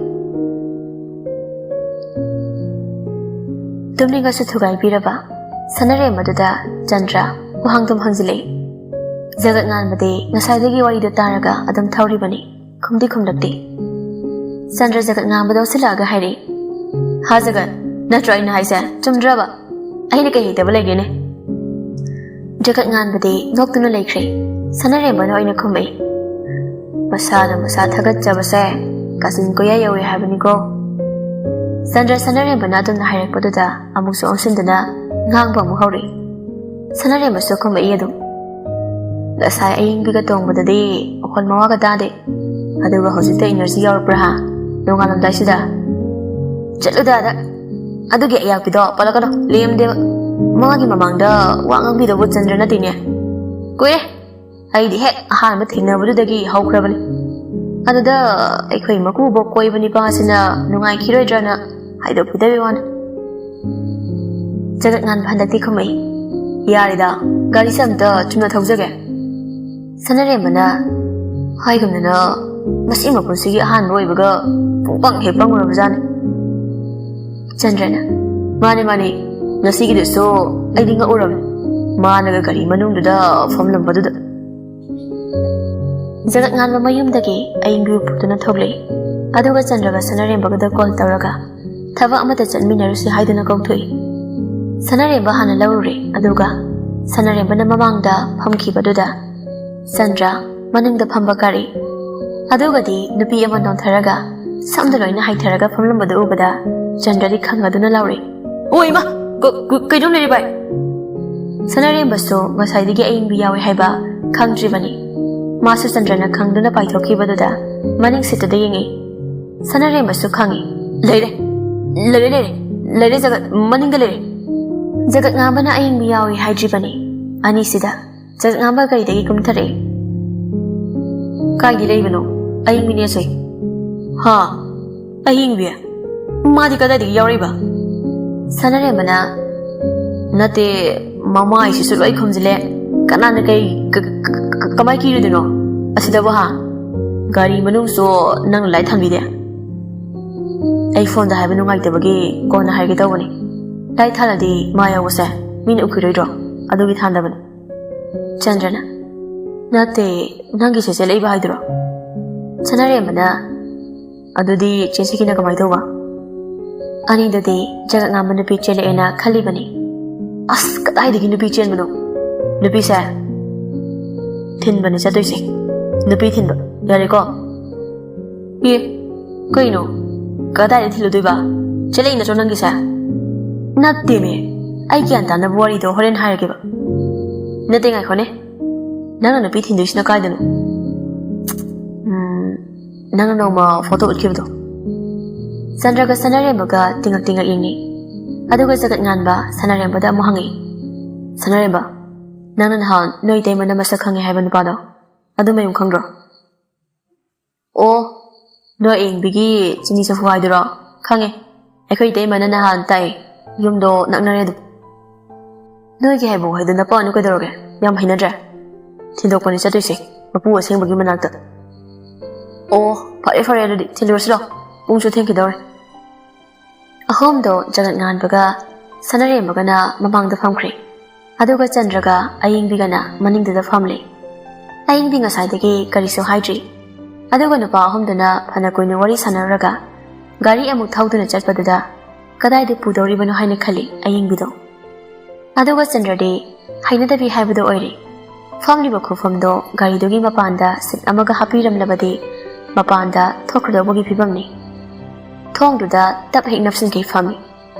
ꯇꯨꯝꯅꯤꯡꯉꯁꯨ ꯊꯨꯒꯥꯏꯕꯤꯔꯕ ꯁꯅꯔꯦꯝꯕꯗꯨꯗ ꯆꯟꯗ꯭ꯔ ꯋꯥꯍꯪꯗꯨꯝ ꯍꯪꯖꯤꯜꯂꯛꯏ꯫ ꯖꯒꯠ ꯉꯥꯟꯕꯗꯤ ꯉꯁꯥꯏꯗꯒꯤ ꯋꯥꯔꯤꯗꯨ ꯇꯥꯔꯒ ꯑꯗꯨꯝ ꯊꯧꯔꯤꯕꯅꯤ꯫ ꯈꯨꯝꯗꯤ ꯈꯨꯝꯂꯛꯇꯦ꯫ ꯆꯟꯗ꯭ꯔ ꯖꯒꯠ ꯉꯥꯟꯕꯗ ꯑꯣꯟꯁꯤꯜꯂꯛꯑꯒ ꯍꯥꯏꯔꯛꯏ, "ꯍꯥ ꯖꯒꯠ, ꯅꯠꯇ꯭ꯔꯣ ꯑꯩꯅ ꯍꯥꯏꯁꯦ? ꯆꯨꯝꯗ꯭ꯔꯕ? ꯑꯩꯅ ꯀꯩ ꯍꯩꯇꯕ ꯂꯩꯒꯦꯅꯦ?" ꯖꯒꯠ ꯉꯥꯟꯕꯗꯤ ꯅꯣꯛꯇꯨꯅ ꯂꯩꯈ꯭ꯔꯦ꯫ ꯁꯅꯔꯦꯝꯕꯅ ꯑꯣꯏꯅ ꯈꯨꯝꯃꯛꯏ, "ꯃꯁꯥꯅ ꯃꯁꯥ ꯊꯥꯒꯠꯆꯕꯁꯦ ꯀꯥꯆꯤꯟ ꯀꯣꯏꯌꯥ ꯌꯧꯏ ꯍꯥꯏꯕꯅꯤꯀꯣ꯫" ꯆꯟꯗ꯭ꯔ ꯁꯅꯔꯦꯝꯕꯅ ꯑꯗꯨꯝꯅ ꯍꯥꯏꯔꯛꯄꯗꯨꯗ ꯑꯃꯨꯛꯁꯨ ꯑꯣꯟꯁꯤꯟꯗꯨꯅ ꯉꯥꯡꯕ ꯑꯃꯨꯛ ꯍꯧꯔꯛꯏ꯫ ꯁꯅꯔꯦꯝꯕꯁꯨ ꯈꯨꯝꯃꯛꯏ ꯑꯗꯨꯝ, "ꯉꯁꯥꯏ ꯑꯌꯤꯡꯕꯤꯒ ꯇꯣꯡꯕꯗꯗꯤ ꯃꯈꯣꯟ ꯃꯋꯥꯒ ꯇꯥꯗꯦ, ꯑꯗꯨꯒ ꯍꯧꯖꯤꯛꯇ ꯏꯅꯔꯖꯤ ꯌꯥꯎꯔꯛꯄ꯭ꯔꯥ ꯍꯥ? ꯅꯣꯡꯉꯥꯜꯂꯝꯗꯥꯏꯁꯤꯗ?" "ꯆꯠꯂꯨꯗ ꯑꯗ, ꯑꯗꯨꯒꯤ ꯑꯌꯥꯛꯄꯤꯗꯣ ꯄꯜꯂꯛꯀꯅꯣ, ꯂꯦꯝꯗꯦꯕ꯫ ꯃꯥꯒꯤ ꯃꯃꯥꯡꯗ ꯋꯥ ꯉꯥꯡꯕꯤꯗꯧꯕ ꯆꯟꯗ꯭ꯔ ꯅꯠꯇꯦꯅꯦ꯫ ꯀꯨꯏꯔꯦ, ꯑꯩꯗꯤ ꯍꯦꯛ ꯑꯍꯥꯟꯕ ꯊꯦꯡꯅꯕꯗꯨꯗꯒꯤ ꯍꯧꯈ꯭ꯔꯕꯅꯤ꯫ ꯑꯗꯨꯗ ꯑꯩꯈꯣꯏ ꯃꯀꯨꯕꯣꯛ ꯀꯣꯏꯕ ꯅꯤꯄꯥꯁꯤꯅ ꯅꯨꯡꯉꯥꯏꯈꯤꯔꯣꯏꯗ꯭ꯔꯅ ꯍꯥꯏꯗꯣꯛꯄꯤꯗꯕꯩ ꯋꯥꯅꯤ꯫" ꯖꯒꯠ ꯉꯥꯟꯕ ꯍꯟꯗꯛꯇꯤ ꯈꯨꯝꯃꯛꯏ, "ꯌꯥꯔꯦꯗ, ꯒꯥꯔꯤꯁꯦ ꯑꯝꯇ ꯆꯨꯝꯅ ꯊꯧꯖꯒꯦ꯫" ꯁꯅꯔꯦꯝꯕꯅ, "ꯍꯥꯏꯒꯨꯝꯗꯅ ꯃꯁꯤ ꯃꯄꯨꯟꯁꯤꯒꯤ ꯑꯍꯥꯟꯕ ꯑꯣꯏꯕꯒ ꯄꯨꯡꯄꯪ ꯍꯦꯛ ꯄꯪꯉꯨꯔꯕꯖꯥꯠꯅꯤ꯫" ꯆꯟꯗ꯭ꯔꯅ, "ꯃꯥꯅꯦ, ꯃꯥꯅꯦ, ꯉꯁꯤꯒꯤꯗꯨꯁꯨ ꯑꯩꯗꯤ ꯉꯛꯎꯔꯕꯅꯤ, ꯃꯥꯅꯒ ꯒꯥꯔꯤ ꯃꯅꯨꯡꯗꯨꯗ ꯐꯝꯂꯝꯕꯗꯨꯗ꯫" ꯖꯒꯠ ꯉꯥꯟꯕ ꯃꯌꯨꯝꯗꯒꯤ ꯑꯌꯤꯡꯕꯤꯕꯨ ꯄꯨꯗꯨꯅ ꯊꯣꯛꯂꯛꯏ꯫ ꯑꯗꯨꯒ ꯆꯟꯗ꯭ꯔꯒ ꯁꯅꯔꯦꯝꯕꯒꯗ ꯀꯣꯜ ꯇꯧꯔꯒ ꯊꯕꯛ ꯑꯃꯗ ꯆꯠꯃꯤꯟꯅꯔꯨꯁꯤ ꯍꯥꯏꯗꯨꯅ ꯀꯧꯊꯣꯛꯏ꯫ ꯁꯅꯔꯦꯝꯕ ꯍꯥꯟꯅ ꯂꯧꯔꯨꯔꯦ, ꯑꯗꯨꯒ ꯁꯅꯔꯦꯝꯕꯅ ꯃꯃꯥꯡꯗ ꯐꯝꯈꯤꯕꯗꯨꯗ ꯆꯟꯗ꯭ꯔ ꯃꯅꯤꯡꯗ ꯐꯝꯕ ꯀꯥꯔꯛꯏ꯫ ꯑꯗꯨꯒꯗꯤ ꯅꯨꯄꯤ ꯑꯃ ꯅꯣꯟꯊꯔꯒ ꯁꯝꯗ ꯂꯣꯏꯅ ꯍꯥꯏꯊꯔꯒ ꯐꯝꯂꯝꯕꯗꯨ ꯎꯕꯗ ꯆꯟꯗ꯭ꯔꯗꯤ ꯈꯪꯉꯗꯨꯅ ꯂꯥꯎꯔꯛꯏ, "ꯑꯣ ꯏꯃꯥ, ꯀ-, ꯀ-, ꯀꯩꯅꯣꯝ ꯂꯩꯔꯦ ꯚꯥꯏ!" ꯁꯅꯔꯦꯝꯕꯁꯨ ꯉꯁꯥꯏꯗꯒꯤ ꯑꯌꯤꯡꯕꯤ ꯌꯥꯎꯏ ꯍꯥꯏꯕ ꯈꯪꯗ꯭ꯔꯤꯕꯅꯤ꯫ ꯃꯥꯁꯨ ꯆꯟꯗ꯭ꯔꯅ ꯈꯪꯗꯨꯅ ꯄꯥꯏꯊꯣꯛꯈꯤꯕꯗꯨꯗ ꯃꯅꯤꯡ ꯁꯤꯠꯇꯨꯗ ꯌꯦꯡꯉꯤ꯫ ꯁꯅꯔꯦꯝꯕꯁꯨ ꯈꯪꯉꯤ꯫ "ꯂꯩꯔꯦ, ꯂꯩꯔꯦ, ꯂꯩꯔꯦ, ꯂꯩꯔꯦ ꯖꯒꯠ, ꯃꯅꯤꯡꯗ ꯂꯩꯔꯦ꯫" ꯖꯒꯠ ꯉꯥꯟꯕꯅ ꯑꯌꯤꯡꯕꯤ ꯌꯥꯎꯏ ꯍꯥꯏꯗ꯭ꯔꯤꯕꯅꯤ꯫ ꯑꯅꯤꯁꯤꯗ ꯖꯒꯠ ꯉꯥꯟꯕ ꯒꯥꯔꯤꯗꯒꯤ ꯀꯨꯝꯊꯔꯛꯏ꯫ "ꯀꯥꯏꯗꯤ ꯂꯩꯕꯅꯣ? ꯑꯌꯤꯡꯕꯤꯅꯦꯁꯦ꯫" ꯍꯥ? ꯑꯍꯤꯡꯕꯤ? ꯃꯥꯗꯤ ꯀꯗꯥꯏꯗꯒꯤ ꯌꯥꯎꯔꯛꯏꯕ? ꯁꯅꯥꯔꯦꯝꯕꯅ, "ꯅꯠꯇꯦ, ꯃꯃꯥꯏꯁꯤꯁꯨ ꯂꯣꯏ ꯈꯨꯝꯖꯤꯜꯂꯦ꯫ ꯀꯅꯥꯅ ꯀꯩ, ꯀ-, ꯀ-, ꯀ-, ꯀꯃꯥꯏ ꯀꯤꯔꯨꯗꯣꯏꯅꯣ? ꯑꯁꯤꯗꯕꯨ ꯍꯥ? ꯒꯥꯔꯤ ꯃꯅꯨꯡꯁꯨ ꯅꯪꯅ ꯂꯥꯏꯠ ꯊꯥꯟꯕꯤꯗꯦ?" "ꯑꯩ ꯐꯣꯟꯗ ꯍꯥꯏꯕ ꯅꯨꯡꯉꯥꯏꯇꯕꯒꯤ ꯀꯣꯟꯅ ꯍꯥꯏꯒꯦ ꯇꯧꯕꯅꯤ꯫ ꯂꯥꯏꯠ ꯊꯥꯜꯂꯗꯤ ꯃꯥ ꯌꯥꯎꯕꯁꯦ ꯃꯤꯅ ꯎꯈꯤꯔꯣꯏꯗ꯭ꯔꯣ? ꯑꯗꯨꯒꯤ ꯊꯥꯟꯗꯕꯅꯤ꯫" ꯆꯟꯗ꯭ꯔꯅ, "ꯅꯠꯇꯦ, ꯅꯪꯒꯤꯁꯦ ꯆꯦꯜꯂꯛꯏꯕ ꯍꯥꯏꯗꯨꯔꯣ?" ꯁꯅꯥꯔꯦꯝꯕꯅ, "ꯑꯗꯨꯗꯤ ꯆꯦ ꯁꯤꯀꯤꯅ ꯀꯃꯥꯏ ꯇꯧꯕ?" "ꯑꯅꯤꯗꯨꯗꯤ ꯖꯒꯠ ꯉꯥꯡꯕ ꯅꯨꯄꯤ ꯆꯦꯜꯂꯛꯑꯦꯅ ꯈꯜꯂꯤꯕꯅꯤ꯫" "ꯑꯁ, ꯀꯗꯥꯏꯗꯒꯤ ꯅꯨꯄꯤ ꯆꯦꯟꯕꯅꯣ? ꯅꯨꯄꯤꯁꯦ ꯊꯤꯟꯕꯅꯦ ꯆꯠꯇꯣꯏꯁꯦ꯫ ꯅꯨꯄꯤ ꯊꯤꯟꯕ꯫ ꯌꯥꯔꯦꯀꯣ?" "ꯑꯦ, ꯀꯩꯅꯣ? ꯀꯗꯥꯏꯗ ꯊꯤꯜꯂꯨꯗꯣꯏꯕ? ꯆꯦꯜꯂꯛꯏ ꯅꯠꯇ꯭ꯔꯣ ꯅꯪꯒꯤꯁꯦ?" "ꯅꯠꯇꯦꯃꯦ, ꯑꯩ ꯒ꯭ꯌꯥꯟ ꯇꯥꯅꯕ ꯋꯥꯔꯤꯗꯣ ꯍꯣꯔꯦꯟ ꯍꯥꯏꯔꯒꯦꯕ꯫ ꯅꯠꯇꯦ, ꯉꯥꯏꯈꯣꯅꯦ꯫ ꯅꯪꯅ ꯅꯨꯄꯤ ꯊꯤꯟꯗꯣꯏꯁꯤꯅ ꯀꯥꯏꯗꯅꯣ?" "ꯎꯝ, ꯅꯪꯅ ꯅꯣꯡꯃ ꯐꯣꯇꯣ ꯎꯠꯈꯤꯕꯗꯣ꯫" ꯆꯟꯗ꯭ꯔꯒ ꯁꯅꯥꯔꯦꯝꯕꯒ ꯇꯤꯡꯉꯛ ꯇꯤꯡꯉꯛ ꯌꯦꯡꯉꯤ꯫ ꯑꯗꯨꯒ ꯖꯒꯠ ꯉꯥꯟꯕ ꯁꯅꯥꯔꯦꯝꯕꯗ ꯑꯃꯨꯛ ꯍꯪꯉꯤ, "ꯁꯅꯥꯔꯦꯝꯕ, ꯅꯪꯅ ꯅꯍꯥꯟ ꯅꯣꯏ ꯏꯇꯩꯃꯅ ꯃꯁꯛ ꯈꯪꯉꯦ ꯍꯥꯏꯕ ꯅꯨꯄꯥꯗꯣ, ꯑꯗꯨ ꯃꯌꯨꯝ ꯈꯪꯗ꯭ꯔꯣ?" "ꯑꯣ, ꯅꯣꯏ ꯑꯌꯤꯡꯕꯤꯒꯤ ꯆꯤꯅꯤ ꯆꯐꯨ ꯍꯥꯏꯗꯨꯔꯣ? ꯈꯪꯉꯦ꯫ ꯑꯩꯈꯣꯏ ꯏꯇꯩꯃꯅ ꯅꯍꯥꯟ ꯇꯥꯛꯑꯦ꯫ ꯌꯨꯝꯗꯣ ꯅꯛꯅꯔꯦ ꯑꯗꯨꯝ꯫" "ꯅꯣꯏꯒꯤ ꯍꯥꯏꯕ ꯋꯥꯍꯩꯗꯣ ꯅꯄꯛꯑꯅꯨ ꯀꯩꯗꯧꯔꯒꯦ? ꯌꯥꯝ ꯍꯩꯅꯗ꯭ꯔꯦ꯫ ꯊꯤꯟꯗꯣꯛꯄꯅꯤ ꯆꯠꯇꯣꯏꯁꯦ, ꯃꯄꯨ ꯑꯁꯦꯡꯕꯒꯤ ꯃꯅꯥꯛꯇ꯫" "ꯑꯣ, ꯐꯔꯦ ꯐꯔꯦ, ꯑꯗꯨꯗꯤ ꯊꯤꯜꯂꯨꯔꯁꯤ ꯂꯥꯎ꯫ ꯄꯨꯡꯁꯨ ꯊꯦꯡꯈꯤꯗꯧꯔꯦ꯫" ꯑꯍꯨꯝꯗꯣ ꯖꯒꯠ ꯉꯥꯟꯕꯒ ꯁꯅꯥꯔꯦꯝꯕꯒꯅ ꯃꯃꯥꯡꯗ ꯐꯝꯈ꯭ꯔꯦ꯫ ꯑꯗꯨꯒ ꯆꯟꯗ꯭ꯔꯒ ꯑꯌꯤꯡꯕꯤꯒꯅ ꯃꯅꯤꯡꯗꯨꯗ ꯐꯝꯂꯤ꯫ ꯑꯌꯤꯡꯕꯤ ꯉꯁꯥꯏꯗꯒꯤ ꯀꯔꯤꯁꯨ ꯍꯥꯏꯗ꯭ꯔꯤ꯫ ꯑꯗꯨꯒ ꯅꯨꯄꯥ ꯑꯍꯨꯝꯗꯨꯅ ꯐꯅ ꯀꯨꯏꯅ ꯋꯥꯔꯤ ꯁꯥꯟꯅꯔꯨꯔꯒ ꯒꯥꯔꯤ ꯑꯃꯨꯛ ꯊꯧꯗꯨꯅ ꯆꯠꯄꯗꯨꯗ ꯀꯗꯥꯏꯗ ꯄꯨꯗꯧꯔꯤꯕꯅꯣ ꯍꯥꯏꯅ ꯈꯜꯂꯤ ꯑꯌꯤꯡꯕꯤꯗꯣ꯫ ꯑꯗꯨꯒ ꯆꯟꯗ꯭ꯔꯗꯤ ꯍꯩꯅꯗꯕꯤ ꯍꯥꯏꯕꯗꯨ ꯑꯣꯏꯔꯦ꯫ ꯐꯝꯂꯤꯕ ꯈꯨꯐꯝꯗꯣ ꯒꯥꯔꯤꯗꯨꯒꯤ ꯃꯄꯥꯟꯗ ꯁꯤꯠ ꯑꯃꯒ ꯍꯥꯞꯄꯤꯔꯝꯂꯕꯗꯤ ꯃꯄꯥꯟꯗ ꯊꯣꯛꯈ꯭ꯔꯗꯧꯕꯒꯤ ꯐꯤꯕꯝꯅꯤ꯫ ꯊꯣꯡꯗꯨꯗ ꯇꯞ ꯍꯦꯛ ꯅꯞꯁꯤꯟꯈꯩ ꯐꯝꯃꯤ꯫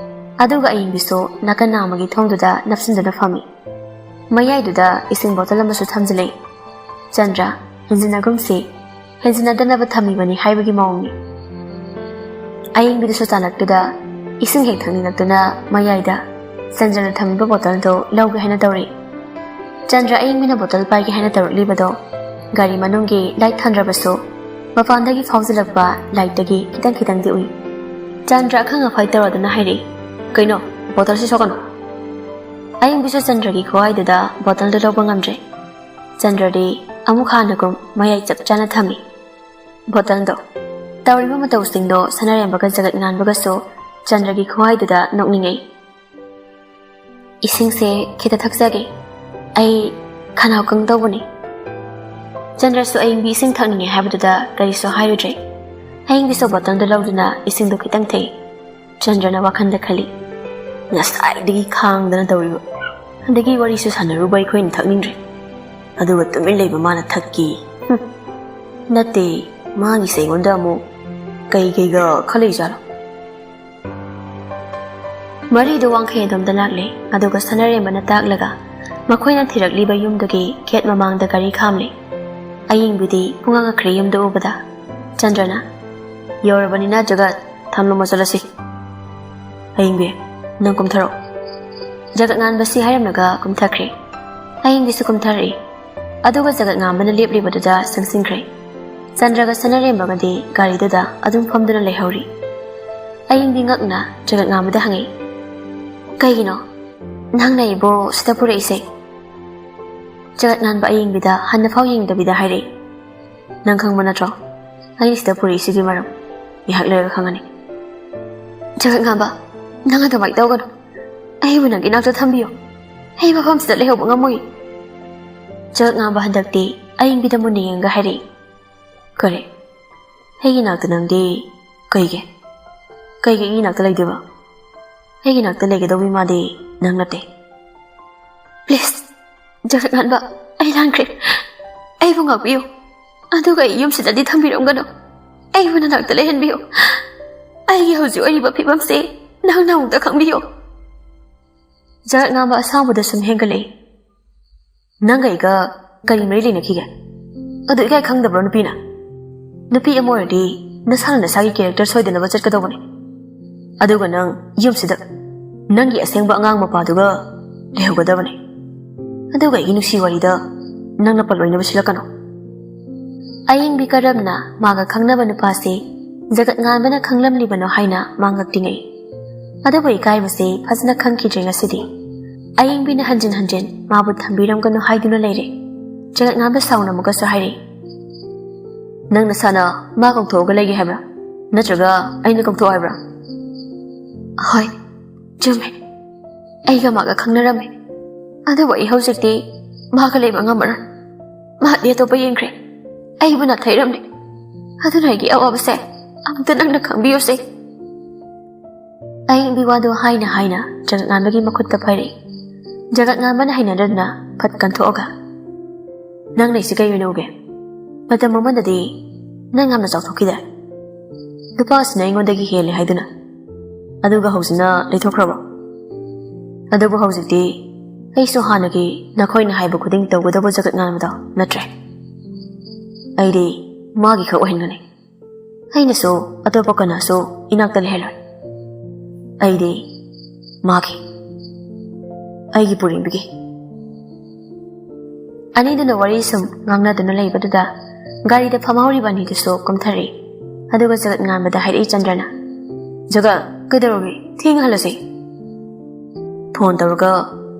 ꯑꯗꯨꯒ ꯑꯌꯤꯡꯕꯤꯁꯨ ꯅꯥꯀꯟ ꯅꯥꯝꯃꯒꯤ ꯊꯣꯡꯗꯨꯗ ꯅꯞꯁꯤꯟꯗꯨꯅ ꯐꯝꯃꯤ꯫ ꯃꯌꯥꯏꯗꯨꯗ ꯏꯁꯤꯡ ꯕꯣꯇꯜ ꯑꯃꯁꯨ ꯊꯝꯖꯤꯜꯂꯤ꯫ ꯆꯟꯗ꯭ꯔ, ꯍꯦꯟꯖꯤꯟꯅꯒꯨꯝꯁꯤ, ꯍꯦꯟꯖꯤꯟꯅꯗꯅꯕ ꯊꯝꯃꯤꯕꯅꯤ ꯍꯥꯏꯕꯒꯤ ꯃꯑꯣꯡꯅꯤ꯫ ꯑꯌꯤꯡꯕꯤꯗꯨꯁꯨ ꯆꯥꯅꯛꯇꯨꯗ ꯏꯁꯤꯡ ꯍꯦꯛ ꯊꯛꯅꯤꯡꯂꯛꯇꯨꯅ ꯃꯌꯥꯏꯗ ꯆꯟꯗ꯭ꯔꯅ ꯊꯝꯃꯤꯕ ꯕꯣꯇꯜꯗꯨ ꯂꯧꯒꯦ ꯍꯥꯏꯅ ꯇꯧꯔꯤ꯫ ꯆꯟꯗ꯭ꯔ ꯑꯌꯤꯡꯕꯤꯅ ꯕꯣꯇꯜ ꯄꯥꯏꯒꯦ ꯍꯥꯏꯅ ꯇꯧꯔꯛꯂꯤꯕꯗꯣ ꯒꯥꯔꯤ ꯃꯅꯨꯡꯒꯤ ꯂꯥꯏꯠ ꯊꯥꯟꯗ꯭ꯔꯕꯁꯨ ꯃꯄꯥꯟꯗꯒꯤ ꯐꯥꯎꯖꯤꯜꯂꯛꯄ ꯂꯥꯏꯠꯇꯒꯤ ꯈꯤꯇꯪ ꯈꯤꯇꯪꯗꯤ ꯎꯏ꯫ ꯆꯟꯗ꯭ꯔ ꯑꯈꯪ ꯑꯐꯥꯏ ꯇꯧꯔꯗꯨꯅ ꯍꯥꯏꯔꯛꯏ, "ꯀꯩꯅꯣ, ꯕꯣꯇꯜꯁꯤ ꯁꯣꯛꯀꯅꯨ?" ꯑꯌꯤꯡꯕꯤꯁꯨ ꯆꯟꯗ꯭ꯔꯒꯤ ꯈꯨꯍꯥꯏꯗꯨꯗ ꯕꯣꯇꯜꯗꯨ ꯂꯧꯕ ꯉꯝꯗ꯭ꯔꯦ꯫ ꯆꯟꯗ꯭ꯔꯗꯤ ꯑꯃꯨꯛ ꯍꯥꯟꯅꯒꯨꯝ ꯃꯌꯥꯏ ꯆꯞ ꯆꯥꯅ ꯊꯝꯃꯤ ꯕꯣꯇꯜꯗꯣ꯫ ꯇꯧꯔꯤꯕ ꯃꯇꯧꯁꯤꯡꯗꯣ ꯁꯅꯥꯔꯦꯝꯕꯒ ꯖꯒꯠ ꯉꯥꯟꯕꯒꯁꯨ ꯆꯟꯗ꯭ꯔꯒꯤ ꯈꯨꯍꯥꯏꯗꯨꯗ ꯅꯣꯛꯅꯤꯡꯉꯩ꯫ "ꯏꯁꯤꯡꯁꯦ ꯈꯤꯇ ꯊꯛꯆꯒꯦ, ꯑꯩ ꯈꯅꯥꯎ ꯀꯪꯗꯧꯕꯅꯤ꯫" ꯆꯟꯗ꯭ꯔꯁꯨ ꯑꯏꯪꯕꯤ ꯏꯁꯤꯡ ꯊꯛꯅꯤꯡꯉꯦ ꯍꯥꯏꯕꯗꯨꯗ ꯀꯔꯤꯁꯨ ꯍꯥꯏꯔꯨꯗ꯭ꯔꯦ꯫ ꯑꯏꯪꯕꯤꯁꯨ ꯕꯣꯇꯜꯗꯨ ꯂꯧꯗꯨꯅ ꯏꯁꯤꯡꯗꯨ ꯈꯤꯇꯪ ꯊꯛꯏ꯫ ꯆꯟꯗ꯭ꯔꯅ ꯋꯥꯈꯜꯗ ꯈꯜꯂꯤ, "ꯉꯁꯥꯏꯗꯒꯤ ꯈꯥꯡꯗꯅ ꯇꯧꯔꯤꯕ, ꯑꯗꯒꯤ ꯋꯥꯔꯤꯁꯨ ꯁꯥꯟꯅꯔꯨꯕ ꯑꯩꯈꯣꯏꯅ ꯊꯛꯅꯤꯡꯗ꯭ꯔꯦ, ꯑꯗꯨꯒ ꯇꯨꯃꯤꯟ ꯂꯩꯕ ꯃꯥꯅ ꯊꯛꯀꯤ꯫ ꯍꯨꯝ꯫ ꯅꯠꯇꯦ, ꯃꯥꯒꯤꯁꯦ ꯑꯩꯉꯣꯟꯗ ꯑꯃꯨꯛ ꯀꯩ ꯀꯩꯒ ꯈꯜꯂꯛꯏꯖꯥꯠꯂꯣ?" ꯃꯔꯤꯗꯨ ꯋꯥꯡꯈꯩ ꯑꯗꯣꯝꯗ ꯂꯥꯛꯂꯦ, ꯑꯗꯨꯒ ꯁꯅꯥꯔꯦꯝꯕꯅ ꯇꯥꯛꯂꯒ ꯃꯈꯣꯏꯅ ꯊꯤꯔꯛꯂꯤꯕ ꯌꯨꯝꯗꯨꯒꯤ ꯒꯦꯠ ꯃꯃꯥꯡꯗ ꯒꯥꯔꯤ ꯈꯥꯝꯂꯦ꯫ ꯑꯌꯤꯡꯕꯤꯗꯤ ꯄꯨꯡꯉꯛ ꯉꯛꯈ꯭ꯔꯦ ꯌꯨꯝꯗꯨ ꯎꯕꯗ꯫ ꯆꯟꯗ꯭ꯔꯅ, "ꯌꯧꯔꯕꯅꯤꯅ ꯖꯒꯠ, ꯊꯝꯂꯝꯃꯣ ꯆꯠꯂꯁꯤ꯫ ꯑꯌꯤꯡꯕꯤ, ꯅꯪ ꯀꯨꯝꯊꯔꯛꯑꯣ꯫" ꯖꯒꯠ ꯉꯥꯟꯕꯁꯤ ꯍꯥꯏꯔꯝꯂꯒ ꯀꯨꯝꯊꯈ꯭ꯔꯦ꯫ ꯑꯌꯤꯡꯕꯤꯁꯨ ꯀꯨꯝꯊꯔꯛꯏ꯫ ꯑꯗꯨꯒ ꯖꯒꯠ ꯉꯥꯟꯕꯅ ꯂꯦꯞꯂꯤꯕꯗꯨꯗ ꯆꯪꯁꯤꯟꯈ꯭ꯔꯦ꯫ ꯆꯟꯗ꯭ꯔꯒ ꯁꯅꯥꯔꯦꯝꯕꯒꯗꯤ ꯒꯥꯔꯤꯗꯨꯗ ꯑꯗꯨꯝ ꯐꯝꯗꯨꯅ ꯂꯩꯍꯧꯔꯤ꯫ ꯑꯌꯤꯡꯕꯤ ꯉꯛꯅ ꯖꯒꯠ ꯉꯥꯟꯕꯗ ꯍꯪꯉꯛꯏ, "ꯀꯩꯒꯤꯅꯣ ꯅꯪꯅ ꯑꯩꯕꯨ ꯁꯤꯗ ꯄꯨꯔꯛꯏꯁꯦ?" ꯖꯒꯠ ꯉꯥꯟꯕ ꯑꯌꯤꯡꯕꯤꯗ ꯍꯟꯅꯐꯥꯎ ꯌꯦꯡꯗꯕꯤꯗ ꯍꯥꯏꯔꯛꯏ, "ꯅꯪ ꯈꯪꯕ ꯅꯠꯇ꯭ꯔꯣ ꯑꯩꯅ ꯁꯤꯗ ꯄꯨꯔꯛꯏꯁꯤꯒꯤ ꯃꯔꯝ? ꯉꯥꯏꯍꯥꯛ ꯂꯩꯔꯒ ꯈꯪꯉꯅꯤ꯫" "ꯖꯒꯠ ꯉꯥꯟꯕ, ꯅꯪ ꯑꯗꯨꯃꯥꯏꯅ ꯇꯧꯒꯅꯨ꯫ ꯑꯩꯕꯨ ꯅꯪꯒꯤ ꯏꯅꯥꯛꯇ ꯊꯝꯕꯤꯌꯨ꯫ ꯑꯩ ꯃꯐꯝꯁꯤꯗ ꯂꯩꯍꯧꯕ ꯉꯝꯃꯣꯏ꯫" ꯖꯒꯠ ꯉꯥꯟꯕ ꯍꯟꯗꯛꯇꯤ ꯑꯌꯤꯡꯕꯤꯗ ꯃꯨꯟꯅ ꯌꯦꯡꯉꯒ ꯍꯥꯏꯔꯛꯏ, "ꯀꯔꯤ? ꯑꯩꯒꯤ ꯏꯅꯥꯛꯇ ꯅꯪꯗꯤ ꯀꯩꯒꯤ? ꯀꯩꯒꯤ ꯑꯩꯒꯤ ꯏꯅꯥꯛꯇ ꯂꯩꯗꯣꯏꯕ? ꯑꯩꯒꯤ ꯏꯅꯥꯛꯇ ꯂꯩꯒꯗꯧꯕꯤ ꯃꯥꯗꯤ ꯅꯪ ꯅꯠꯇꯦ꯫" "ꯄ꯭ꯂꯤꯖ, ꯖꯒꯠ ꯉꯥꯟꯕ, ꯑꯩ ꯂꯥꯟꯈ꯭ꯔꯦ꯫ ꯑꯩꯕꯨ ꯉꯥꯛꯄꯤꯌꯨ꯫ ꯑꯗꯨꯒ ꯑꯩ ꯌꯨꯝꯁꯤꯗꯗꯤ ꯊꯝꯕꯤꯔꯝꯒꯅꯨ꯫ ꯑꯩꯕꯨ ꯅꯅꯥꯛꯇ ꯂꯩꯍꯟꯕꯤꯌꯨ꯫ ꯑꯩꯒꯤ ꯍꯧꯖꯤꯛ ꯑꯣꯏꯔꯤꯕ ꯐꯤꯕꯝꯁꯦ ꯅꯪꯅ ꯑꯃꯨꯛꯇ ꯈꯪꯕꯤꯌꯨ꯫" ꯖꯒꯠ ꯉꯥꯟꯕ ꯑꯁꯥꯎꯕꯗ ꯁꯨꯝ ꯍꯦꯟꯒꯠꯂꯛꯏ꯫ "ꯅꯪꯒ ꯑꯩꯒ ꯀꯔꯤ ꯃꯔꯤ ꯂꯩꯅꯈꯤꯒꯦ? ꯑꯗꯨ ꯏꯀꯥꯏ ꯈꯪꯗꯕ꯭ꯔꯣ ꯅꯨꯄꯤꯅ? ꯅꯨꯄꯤ ꯑꯃ ꯑꯣꯏꯔꯗꯤ ꯅꯁꯥꯅ ꯅꯁꯥꯒꯤ ꯀꯦꯔꯦꯛꯇꯔ ꯁꯣꯏꯗꯅꯕ ꯆꯠꯀꯗꯧꯕꯅꯦ꯫ ꯑꯗꯨꯒ ꯅꯪ ꯌꯨꯝꯁꯤꯗ ꯅꯪꯒꯤ ꯑꯁꯦꯡꯕ ꯑꯉꯥꯡ ꯃꯄꯥꯗꯨꯒ ꯂꯩꯍꯧꯒꯗꯕꯅꯦ꯫ ꯑꯗꯨꯒ ꯑꯩꯒꯤ ꯅꯨꯡꯁꯤ ꯋꯥꯔꯤꯗ ꯅꯪꯅ ꯄꯜꯂꯣꯏꯅꯕ ꯁꯤꯜꯂꯛꯀꯅꯨ꯫" ꯑꯌꯤꯡꯕꯤ ꯀꯔꯝꯅ ꯃꯥꯒ ꯈꯪꯅꯕ ꯅꯨꯄꯥꯁꯤ ꯖꯒꯠ ꯉꯥꯟꯕꯅ ꯈꯪꯂꯝꯂꯤꯕꯅꯣ ꯍꯥꯏꯅ ꯃꯥ ꯉꯛꯇꯤ ꯉꯛꯏ꯫ ꯑꯗꯨꯕꯨ ꯏꯀꯥꯏꯕꯁꯤ ꯐꯖꯅ ꯈꯪꯈꯤꯗ꯭ꯔꯦ ꯉꯁꯤꯗꯤ꯫ ꯑꯌꯤꯡꯕꯤꯅ ꯍꯟꯖꯤꯟ ꯍꯟꯖꯤꯟ ꯃꯥꯕꯨ ꯊꯝꯕꯤꯔꯝꯒꯅꯨ ꯍꯥꯏꯗꯨꯅ ꯂꯩꯔꯦ꯫ ꯖꯒꯠ ꯉꯥꯟꯕ ꯁꯥꯎꯅ ꯑꯃꯨꯛꯀꯁꯨ ꯍꯥꯏꯔꯛꯏ, "ꯅꯪ ꯅꯁꯥꯅ ꯃꯥ ꯀꯧꯊꯣꯛꯑꯒ ꯂꯩꯒꯦ ꯍꯥꯏꯕ꯭ꯔꯥ? ꯅꯠꯇ꯭ꯔꯒ ꯑꯩꯅ ꯀꯧꯊꯣꯛꯑꯣ ꯍꯥꯏꯕ꯭ꯔꯥ?" "ꯍꯣꯏ, ꯆꯨꯝꯃꯦ꯫ ꯑꯩꯒ ꯃꯥꯒ ꯈꯪꯅꯔꯝꯃꯦ꯫ ꯑꯗꯨꯕꯨ ꯑꯩ ꯍꯧꯖꯤꯛꯇꯤ ꯃꯥꯒ ꯂꯩꯕ ꯉꯝꯃꯔꯣꯏ꯫ ꯃꯥꯗꯤ ꯑꯇꯣꯞꯄ ꯌꯦꯡꯈ꯭ꯔꯦ꯫ ꯑꯩꯕꯨ ꯅꯥꯊꯩꯔꯝꯂꯦ꯫ ꯑꯗꯨꯅ ꯑꯩꯒꯤ ꯑꯋꯥꯕꯁꯦ ꯑꯃꯨꯛꯇ ꯅꯪꯅ ꯈꯪꯕꯤꯌꯨꯁꯦ꯫" ꯑꯌꯤꯡꯕꯤ ꯋꯥꯗꯨ ꯍꯥꯏꯅ ꯍꯥꯏꯅ ꯖꯒꯠ ꯉꯥꯟꯕꯒꯤ ꯃꯈꯨꯠꯇ ꯐꯩꯔꯛꯏ꯫ ꯖꯒꯠ ꯉꯥꯟꯕꯅ ꯍꯩꯅꯗꯗꯨꯅ ꯐꯠ ꯀꯟꯊꯣꯛꯑꯒ, "ꯅꯪ ꯂꯩꯁꯤ ꯀꯩ ꯑꯣꯏꯅ ꯎꯒꯦ? ꯃꯇꯝ ꯑꯃꯗꯗꯤ ꯅꯪ ꯌꯥꯝꯅ ꯆꯥꯎꯊꯣꯛꯈꯤꯗꯥꯏ? ꯅꯨꯄꯥꯁꯤꯅ ꯑꯩꯉꯣꯟꯗꯒꯤ ꯍꯦꯜꯂꯦ ꯍꯥꯏꯗꯨꯅ꯫ ꯑꯗꯨꯒ ꯍꯧꯖꯤꯛꯅ ꯂꯩꯊꯣꯛꯈ꯭ꯔꯕꯣ? ꯑꯗꯨꯕꯨ ꯍꯧꯖꯤꯛꯇꯤ ꯑꯩꯁꯨ ꯍꯥꯟꯅꯒꯤ ꯅꯈꯣꯏꯅ ꯍꯥꯏꯕ ꯈꯨꯗꯤꯡ ꯇꯧꯒꯗꯧꯕ ꯖꯒꯠ ꯉꯥꯟꯕꯗꯣ ꯅꯠꯇ꯭ꯔꯦ꯫ ꯑꯩꯗꯤ ꯃꯥꯒꯤ ꯈꯛ ꯑꯣꯏꯍꯟꯒꯅꯤ꯫ ꯑꯩꯅꯁꯨ ꯑꯇꯣꯞꯄ ꯀꯅꯥꯁꯨ ꯏꯅꯥꯛꯇ ꯂꯩꯍꯜꯂꯣꯏ꯫ ꯑꯩꯗꯤ ꯃꯥꯒꯤ, ꯑꯩꯒꯤ ꯄꯨꯔꯦꯝꯕꯤꯒꯤ꯫" ꯑꯅꯤꯗꯨꯅ ꯋꯥꯔꯤ ꯁꯨꯝ ꯉꯥꯡꯅꯗꯨꯅ ꯂꯩꯕꯗꯨꯗ ꯒꯥꯔꯤꯗ ꯐꯝꯍꯧꯔꯤꯕ ꯑꯅꯤꯗꯨꯁꯨ ꯀꯨꯝꯊꯔꯛꯏ꯫ ꯑꯗꯨꯒ ꯖꯒꯠ ꯉꯥꯟꯕꯗ ꯍꯥꯏꯔꯛꯏ ꯆꯟꯗ꯭ꯔꯅ, "ꯖꯒꯠ, ꯀꯩꯗꯧꯔꯒꯦ? ꯊꯦꯡꯍꯜꯂꯁꯦ꯫" "ꯐꯣꯟ ꯇꯧꯔꯒ